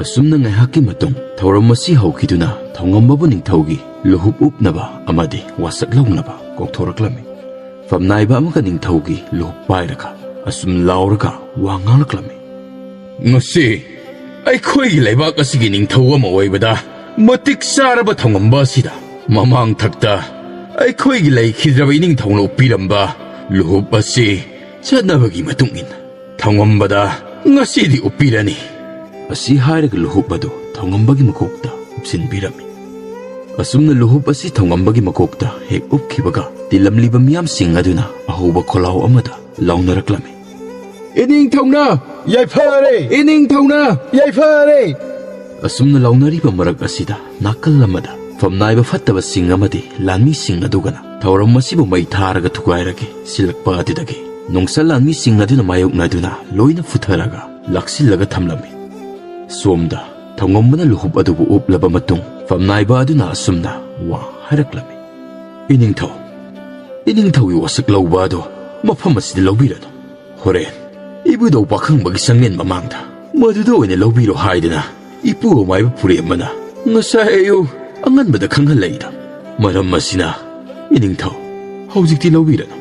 ꯑꯁꯨꯝꯅ ꯉꯥꯏꯍꯥꯛꯀꯤ ꯃꯇꯨꯡ ꯊꯧꯔꯝ ꯑꯁꯤ ꯍꯧꯈꯤꯗꯨꯅ ꯊꯧꯉꯝꯕꯕꯨ ꯅꯤꯡꯊꯧꯒꯤ ꯂꯨꯍꯨꯞ ꯎꯞꯅꯕ ꯑꯃꯗꯤ ꯋꯥꯁꯛ ꯂꯧꯅꯕ ꯀꯧꯊꯣꯔꯛꯂꯝꯃꯤ꯫ ꯐꯝꯅꯥꯏꯕ ꯑꯃꯒ ꯅꯤꯡꯊꯧꯒꯤ ꯂꯨꯍꯨꯞ ꯄꯥꯏꯔꯒ ꯑꯁꯨꯝ ꯂꯥꯎꯔꯒ ꯋꯥ ꯉꯥꯡꯂꯛꯂꯝꯃꯤ꯫ "ꯉꯁꯤ ꯑꯩꯈꯣꯏꯒꯤ ꯂꯩꯕꯥꯛ ꯑꯁꯤꯒꯤ ꯅꯤꯡꯊꯧ ꯑꯃ ꯑꯣꯏꯕꯗ ꯃꯇꯤꯛ ꯆꯥꯔꯕ ꯊꯧꯉꯝꯕ ꯑꯁꯤꯗ ꯃꯃꯥꯡ ꯊꯛꯇ ꯑꯩꯈꯣꯏꯒꯤ ꯂꯩꯈꯤꯗ꯭ꯔꯕ ꯏꯅꯤꯡꯊꯧꯅ ꯎꯞꯄꯤꯔꯝꯕ ꯂꯨꯍꯨꯞ ꯑꯁꯤ ꯆꯠꯅꯕꯒꯤ ꯃꯇꯨꯡ ꯏꯟꯅ ꯊꯧꯉꯝꯕꯗ ꯉꯁꯤꯗꯤ ꯎꯞꯄꯤꯔꯅꯤ꯫" ꯑꯁꯤ ꯍꯥꯏꯔꯒ ꯂꯨꯍꯨꯞ ꯑꯗꯨ ꯊꯧꯉꯝꯕꯒꯤ ꯃꯀꯣꯛꯇ ꯎꯞꯁꯤꯟꯕꯤꯔꯝꯃꯤ꯫ ꯑꯁꯨꯝꯅ ꯂꯨꯍꯨꯞ ꯑꯁꯤ ꯊꯧꯉꯝꯕꯒꯤ ꯃꯀꯣꯛꯇ ꯍꯦꯛ ꯎꯞꯈꯤꯕꯒ ꯇꯤꯜꯂꯝꯂꯤꯕ ꯃꯤꯌꯥꯝꯁꯤꯡ ꯑꯗꯨꯅ ꯑꯍꯧꯕ ꯈꯣꯜꯂꯥꯎ ꯑꯃꯗ ꯂꯥꯎꯅꯔꯛꯂꯝꯃꯤ꯫ "ꯏꯅꯤꯡꯊꯧꯅ ꯌꯥꯏꯐꯔꯦ! ꯏꯅꯤꯡꯊꯧꯅ ꯌꯥꯏꯐꯔꯦ!" ꯑꯁꯨꯝꯅ ꯂꯥꯎꯅꯔꯤꯕ ꯃꯔꯛ ꯑꯁꯤꯗ ꯅꯥꯀꯜ ꯑꯃꯗ ꯐꯝꯅꯥꯏꯕ ꯐꯠꯇꯕꯁꯤꯡ ꯑꯃꯗꯤ ꯂꯥꯟꯃꯤꯁꯤꯡ ꯑꯗꯨꯒꯅ ꯊꯧꯔꯝ ꯑꯁꯤꯕꯨ ꯃꯩ ꯊꯥꯔꯒ ꯊꯨꯒꯥꯏꯔꯒꯦ ꯁꯤꯜꯂꯛꯄ ꯑꯗꯨꯗꯒꯤ ꯅꯣꯡꯆꯠ ꯂꯥꯟꯃꯤꯁꯤꯡ ꯑꯗꯨꯅ ꯃꯥꯌꯣꯛꯅꯗꯨꯅ ꯂꯣꯏꯅ ꯐꯨꯊꯔꯒ ꯂꯥꯛꯁꯤꯜꯂꯒ ꯊꯝꯂꯝꯃꯤ꯫ ꯁꯣꯝꯗ ꯊꯧꯉꯝꯕꯅ ꯂꯨꯍꯨꯞ ꯑꯗꯨꯕꯨ ꯎꯞꯂꯕ ꯃꯇꯨꯡ ꯐꯝꯅꯥꯏꯕ ꯑꯗꯨꯅ ꯑꯁꯨꯝꯅ ꯋꯥ ꯍꯥꯏꯔꯛꯂꯝꯃꯤ꯫ "ꯏꯅꯤꯡꯊꯧ, ꯏꯅꯤꯡꯊꯧꯒꯤ ꯋꯥꯁꯛ ꯂꯧꯕ ꯑꯗꯣ ꯃꯐꯝ ꯑꯁꯤꯗ ꯂꯧꯕꯤꯔꯅꯨ꯫ ꯍꯣꯔꯦꯟ ꯏꯕꯨꯙꯧ ꯄꯥꯈꯪꯕꯒꯤ ꯆꯪꯂꯦꯟ ꯃꯃꯥꯡꯗ ꯃꯗꯨꯗ ꯑꯣꯏꯅ ꯂꯧꯕꯤꯔꯣ ꯍꯥꯏꯗꯅ ꯏꯄꯨ ꯑꯃꯥꯏꯕ ꯄꯨꯔꯦꯝꯕꯅ ꯉꯁꯥꯏ ꯑꯌꯨꯛ ꯑꯉꯟꯕꯗ ꯈꯪꯍꯜꯂꯛꯏꯗ꯫ ꯃꯔꯝ ꯑꯁꯤꯅ, ꯏꯅꯤꯡꯊꯧ, ꯍꯧꯖꯤꯛꯇꯤ ꯂꯧꯕꯤꯔꯅꯨ꯫"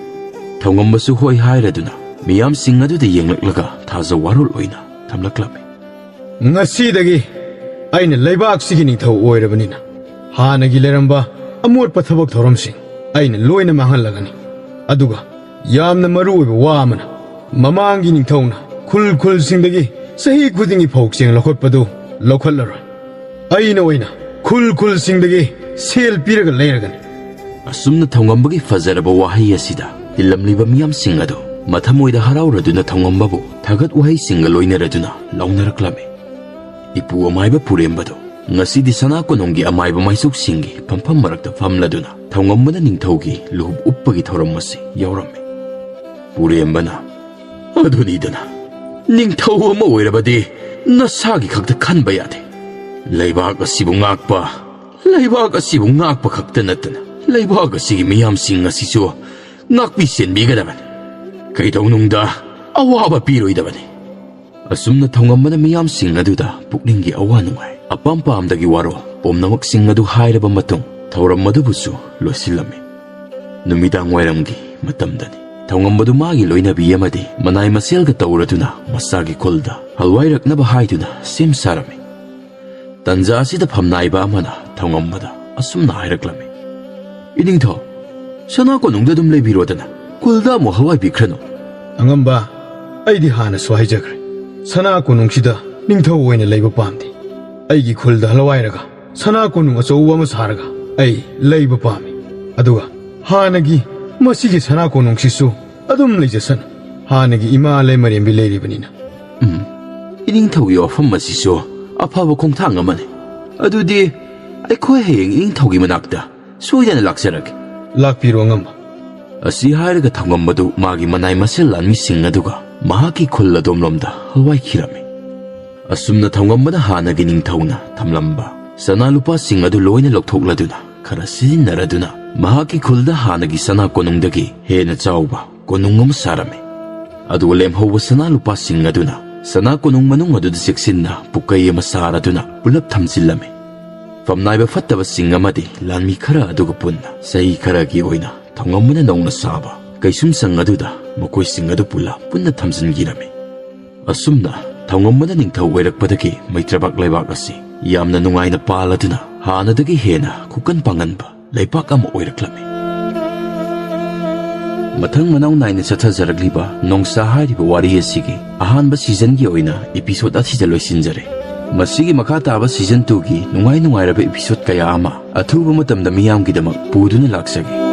ꯊꯧꯉꯝꯕꯁꯨ ꯍꯣꯏ ꯍꯥꯏꯔꯗꯨꯅ ꯃꯤꯌꯥꯝꯁꯤꯡ ꯑꯗꯨꯗ ꯌꯦꯡꯂꯛꯂꯒ ꯊꯥꯖ ꯋꯥꯔꯣꯜ ꯑꯣꯏꯅ ꯊꯝꯂꯛꯂꯝꯃꯤ꯫ "ꯉꯁꯤꯗꯒꯤ ꯑꯩꯅ ꯂꯩꯕꯥꯛꯁꯤꯒꯤ ꯅꯤꯡꯊꯧ ꯑꯣꯏꯔꯕꯅꯤꯅ ꯍꯥꯟꯅꯒꯤ ꯂꯩꯔꯝꯕ ꯑꯃꯣꯠꯄ ꯊꯕꯛ ꯊꯧꯔꯝꯁꯤꯡ ꯑꯩꯅ ꯂꯣꯏꯅ ꯃꯥꯡꯍꯜꯂꯒꯅꯤ꯫ ꯑꯗꯨꯒ ꯌꯥꯝꯅ ꯃꯔꯨ ꯑꯣꯏꯕ ꯋꯥ ꯑꯃꯅ, ꯃꯃꯥꯡꯒꯤ ꯅꯤꯡꯊꯧꯅ ꯈꯨꯜ ꯈꯨꯜꯁꯤꯡꯗꯒꯤ ꯆꯍꯤ ꯈꯨꯗꯤꯡꯒꯤ ꯐꯧ ꯆꯦꯡ ꯂꯧꯈꯠꯄꯗꯨ ꯂꯧꯈꯠꯂꯔꯣꯏ꯫ ꯑꯩꯅ ꯑꯣꯏꯅ ꯈꯨꯜ ꯈꯨꯜꯁꯤꯡꯗꯒꯤ ꯁꯦꯜ ꯄꯤꯔꯒ ꯂꯩꯔꯒꯅꯤ꯫ ꯑꯁꯨꯝꯅ ꯊꯧꯉꯝꯕꯒꯤ ꯐꯖꯔꯕ ꯋꯥꯍꯩ ꯑꯁꯤꯗ ꯇꯤꯜꯂꯝꯂꯤꯕ ꯃꯤꯌꯥꯝꯁꯤꯡ ꯑꯗꯨ ꯃꯊꯃꯣꯏꯗ ꯍꯔꯥꯎꯔꯗꯨꯅ ꯊꯧꯉꯝꯕꯕꯨ ꯊꯥꯒꯠ ꯋꯥꯍꯩꯁꯤꯡꯒ ꯂꯣꯏꯅꯔꯗꯨꯅ ꯂꯥꯎꯅꯔꯛꯂꯝꯃꯤ꯫ ꯏꯄꯨ ꯑꯃꯥꯏꯕ ꯄꯨꯔꯦꯝꯕꯗꯨ ꯉꯁꯤꯗꯤ ꯁꯅꯥ ꯀꯣꯅꯨꯡꯒꯤ ꯑꯃꯥꯏꯕ ꯃꯥꯏꯁꯣꯛꯁꯤꯡꯒꯤ ꯐꯝꯐꯝ ꯃꯔꯛꯇ ꯐꯝꯂꯗꯨꯅ ꯊꯧꯉꯝꯕꯅ ꯅꯤꯡꯊꯧꯒꯤ ꯂꯨꯍꯨꯞ ꯎꯞꯄꯒꯤ ꯊꯧꯔꯝ ꯑꯁꯤ ꯌꯥꯎꯔꯝꯃꯤ꯫ ꯄꯨꯔꯦꯝꯕꯅ, "ꯑꯗꯨꯅꯤꯗꯅ, ꯅꯤꯡꯊꯧ ꯑꯃ ꯑꯣꯏꯔꯕꯗꯤ ꯅꯁꯥꯒꯤ ꯈꯛꯇ ꯈꯟꯕ ꯌꯥꯗꯦ꯫ ꯂꯩꯕꯥꯛ ꯑꯁꯤꯕꯨ ꯉꯥꯛꯄ, ꯂꯩꯕꯥꯛ ꯑꯁꯤꯕꯨ ꯉꯥꯛꯄ ꯈꯛꯇ ꯅꯠꯇꯅ ꯂꯩꯕꯥꯛ ꯑꯁꯤꯒꯤ ꯃꯤꯌꯥꯝꯁꯤꯡ ꯑꯁꯤꯁꯨ ꯉꯥꯛꯄꯤ ꯁꯦꯟꯕꯤꯒꯗꯕꯅꯤ꯫ ꯀꯩꯗꯧꯅꯨꯡꯗ ꯑꯋꯥꯕ ꯄꯤꯔꯣꯏꯗꯕꯅꯤ"꯫ ꯑꯁꯨꯝꯅ ꯊꯧꯉꯝꯕꯅ ꯃꯤꯌꯥꯝꯁꯤꯡ ꯑꯗꯨꯗ ꯄꯨꯛꯅꯤꯡꯒꯤ ꯑꯋꯥ ꯅꯨꯡꯉꯥꯏ, ꯑꯄꯥꯝ ꯄꯥꯝꯗꯒꯤ ꯋꯥꯔꯣꯜ ꯄꯨꯝꯅꯃꯛꯁꯤꯡ ꯑꯗꯨ ꯍꯥꯏꯔꯕ ꯃꯇꯨꯡ ꯊꯧꯔꯝ ꯑꯗꯨꯕꯨꯁꯨ ꯂꯣꯏꯁꯤꯜꯂꯝꯃꯤ꯫ ꯅꯨꯃꯤꯗꯥꯡ ꯋꯥꯏꯔꯝꯒꯤ ꯃꯇꯝꯗꯅꯤ꯫ ꯊꯧꯉꯝꯕꯗꯨ ꯃꯥꯒꯤ ꯂꯣꯏꯅꯕꯤ ꯑꯃꯗꯤ ꯃꯅꯥꯏ ꯃꯁꯦꯜꯒ ꯇꯧꯔꯗꯨꯅ ꯃꯁꯥꯒꯤ ꯈꯨꯜꯗ ꯍꯜꯋꯥꯏꯔꯛꯅꯕ ꯍꯥꯏꯗꯨꯅ ꯁꯦꯝ ꯁꯥꯔꯝꯃꯤ꯫ ꯇꯟꯖꯥ ꯑꯁꯤꯗ ꯐꯝꯅꯥꯏꯕ ꯑꯃꯅ ꯊꯧꯉꯝꯕꯗ ꯑꯁꯨꯝꯅ ꯍꯥꯏꯔꯛꯂꯝꯃꯤ, "ꯏꯅꯤꯡꯊꯧ, ꯁꯅꯥ ꯀꯣꯅꯨꯡꯗ ꯑꯗꯨꯝ ꯂꯩꯕꯤꯔꯣꯗꯅ, ꯈꯨꯜꯗ ꯑꯃꯨꯛ ꯍꯜꯋꯥꯏꯕꯤꯈ꯭ꯔꯅꯨ"꯫ "ꯑꯉꯝꯕ, ꯑꯩꯗꯤ ꯍꯥꯟꯅꯁꯨ ꯍꯥꯏꯖꯈ꯭ꯔꯦ, ꯁꯅꯥ ꯀꯣꯅꯨꯡꯁꯤꯗ ꯅꯤꯡꯊꯧ ꯑꯣꯏꯅ ꯂꯩꯕ ꯄꯥꯝꯗꯦ꯫ ꯑꯩꯒꯤ ꯈꯨꯜꯗ ꯍꯜꯋꯥꯏꯔꯒ ꯁꯅꯥ ꯀꯣꯅꯨꯡ ꯑꯆꯧꯕ ꯑꯃ ꯁꯥꯔꯒ ꯑꯩ ꯂꯩꯕ ꯄꯥꯝꯃꯤ꯫ ꯑꯗꯨꯒ ꯍꯥꯟꯅꯒꯤ ꯃꯁꯤꯒꯤ ꯁꯅꯥ ꯀꯣꯅꯨꯡꯁꯤꯁꯨ ꯑꯗꯨꯝ ꯂꯩꯖꯁꯅꯨ꯫ ꯍꯥꯟꯅꯒꯤ ꯏꯃꯥ ꯂꯩꯃꯔꯦꯝꯕꯤ ꯂꯩꯔꯤꯕꯅꯤꯅ"꯫ "ꯎꯝ, ꯏꯅꯤꯡꯊꯧꯒꯤ ꯋꯥꯐꯝ ꯑꯁꯤꯁꯨ ꯑꯐꯕ ꯈꯣꯡꯊꯥꯡ ꯑꯃꯅꯤ꯫ ꯑꯗꯨꯗꯤ ꯑꯩꯈꯣꯏ ꯍꯌꯦꯡ ꯏꯅꯤꯡꯊꯧꯒꯤ ꯃꯅꯥꯛꯇ ꯁꯣꯏꯗꯅ ꯂꯥꯛꯆꯔꯒꯦ"꯫ "ꯂꯥꯛꯄꯤꯔꯣ ꯑꯉꯝꯕ"꯫ ꯑꯁꯤ ꯍꯥꯏꯔꯒ ꯊꯧꯉꯝꯕꯗꯨ ꯃꯥꯒꯤ ꯃꯅꯥꯏ ꯃꯁꯦꯜ ꯂꯥꯟꯃꯤꯁꯤꯡ ꯑꯗꯨꯒ ꯃꯍꯥꯛꯀꯤ ꯈꯨꯜ ꯑꯗꯣꯝꯂꯣꯝꯗ ꯍꯜꯋꯥꯏꯈꯤꯔꯝꯃꯤ꯫ ꯑꯁꯨꯝꯅ ꯊꯧꯉꯝꯕꯅ ꯍꯥꯟꯅꯒꯤ ꯅꯤꯡꯊꯧꯅ ꯊꯝꯂꯝꯕ ꯁꯅꯥ ꯂꯨꯄꯥꯁꯤꯡ ꯑꯗꯨ ꯂꯣꯏꯅ ꯂꯧꯊꯣꯛꯂꯗꯨꯅ ꯈꯔ ꯁꯤꯖꯤꯟꯅꯔꯗꯨꯅ ꯃꯍꯥꯛꯀꯤ ꯈꯨꯜꯗ ꯍꯥꯟꯅꯒꯤ ꯁꯅꯥ ꯀꯣꯅꯨꯡꯗꯒꯤ ꯍꯦꯟꯅ ꯆꯥꯎꯕ ꯀꯣꯅꯨꯡ ꯑꯃ ꯁꯥꯔꯝꯃꯤ꯫ ꯑꯗꯨꯒ ꯂꯦꯝꯍꯧꯕ ꯁꯅꯥ ꯂꯨꯄꯥꯁꯤꯡ ꯑꯗꯨꯅ ꯁꯅꯥ ꯀꯣꯅꯨꯡ ꯃꯅꯨꯡ ꯑꯗꯨꯗ ꯆꯦꯛꯁꯤꯟꯅ ꯄꯨꯀꯩ ꯑꯃ ꯁꯥꯔꯗꯨꯅ ꯄꯨꯂꯞ ꯊꯝꯖꯤꯜꯂꯝꯃꯤ꯫ ꯐꯝꯅꯥꯏꯕ ꯐꯠꯇꯕꯁꯤꯡ ꯑꯃꯗꯤ ꯂꯥꯟꯃꯤ ꯈꯔ ꯑꯗꯨꯒ ꯄꯨꯟꯅ ꯆꯍꯤ ꯈꯔꯒꯤ ꯑꯣꯏꯅ ꯊꯧꯉꯝꯕꯅ ꯅꯧꯅ ꯁꯥꯕ ꯀꯩꯁꯨꯝꯁꯪ ꯑꯗꯨꯗ ꯃꯈꯣꯏꯁꯤꯡ ꯑꯗꯨ ꯄꯨꯂꯞ ꯄꯨꯟꯅ ꯊꯝꯖꯤꯟꯈꯤꯔꯝꯃꯤ꯫ ꯑꯁꯨꯝꯅ ꯊꯧꯉꯝꯕꯅ ꯅꯤꯡꯊꯧ ꯑꯣꯏꯔꯛꯄꯗꯒꯤ ꯃꯩꯇ꯭ꯔꯕꯥꯛ ꯂꯩꯕꯥꯛ ꯑꯁꯤ ꯌꯥꯝꯅ ꯅꯨꯡꯉꯥꯏꯅ ꯄꯥꯜꯂꯗꯨꯅ ꯍꯥꯟꯅꯗꯒꯤ ꯍꯦꯟꯅ ꯈꯨꯀꯟ ꯄꯥꯡꯒꯟꯕ ꯂꯩꯄꯥꯛ ꯑꯃ ꯑꯣꯏꯔꯛꯂꯝꯃꯤ꯫ ꯃꯊꯪ ꯃꯅꯥꯎ ꯅꯥꯏꯅ ꯆꯠꯊꯖꯔꯛꯂꯤꯕ ꯅꯣꯡꯁꯥ ꯍꯥꯏꯔꯤꯕ ꯋꯥꯔꯤ ꯑꯁꯤꯒꯤ ꯑꯍꯥꯟꯕ ꯁꯤꯖꯟꯒꯤ ꯑꯣꯏꯅ ꯏꯄꯤꯁꯣꯗ ꯑꯁꯤꯗ ꯂꯣꯏꯁꯤꯟꯖꯔꯦ꯫ ꯃꯁꯤꯒꯤ ꯃꯈꯥ ꯇꯥꯕ ꯁꯤꯖꯟ ꯇꯨꯒꯤ ꯅꯨꯡꯉꯥꯏ ꯅꯨꯡꯉꯥꯏꯔꯕ ꯏꯄꯤꯁꯣꯗ ꯀꯌꯥ ꯑꯃ ꯑꯊꯨꯕ ꯃꯇꯝꯗ ꯃꯤꯌꯥꯝꯒꯤꯗꯃꯛ ꯄꯨꯗꯨꯅ ꯂꯥꯛꯆꯒꯦ꯫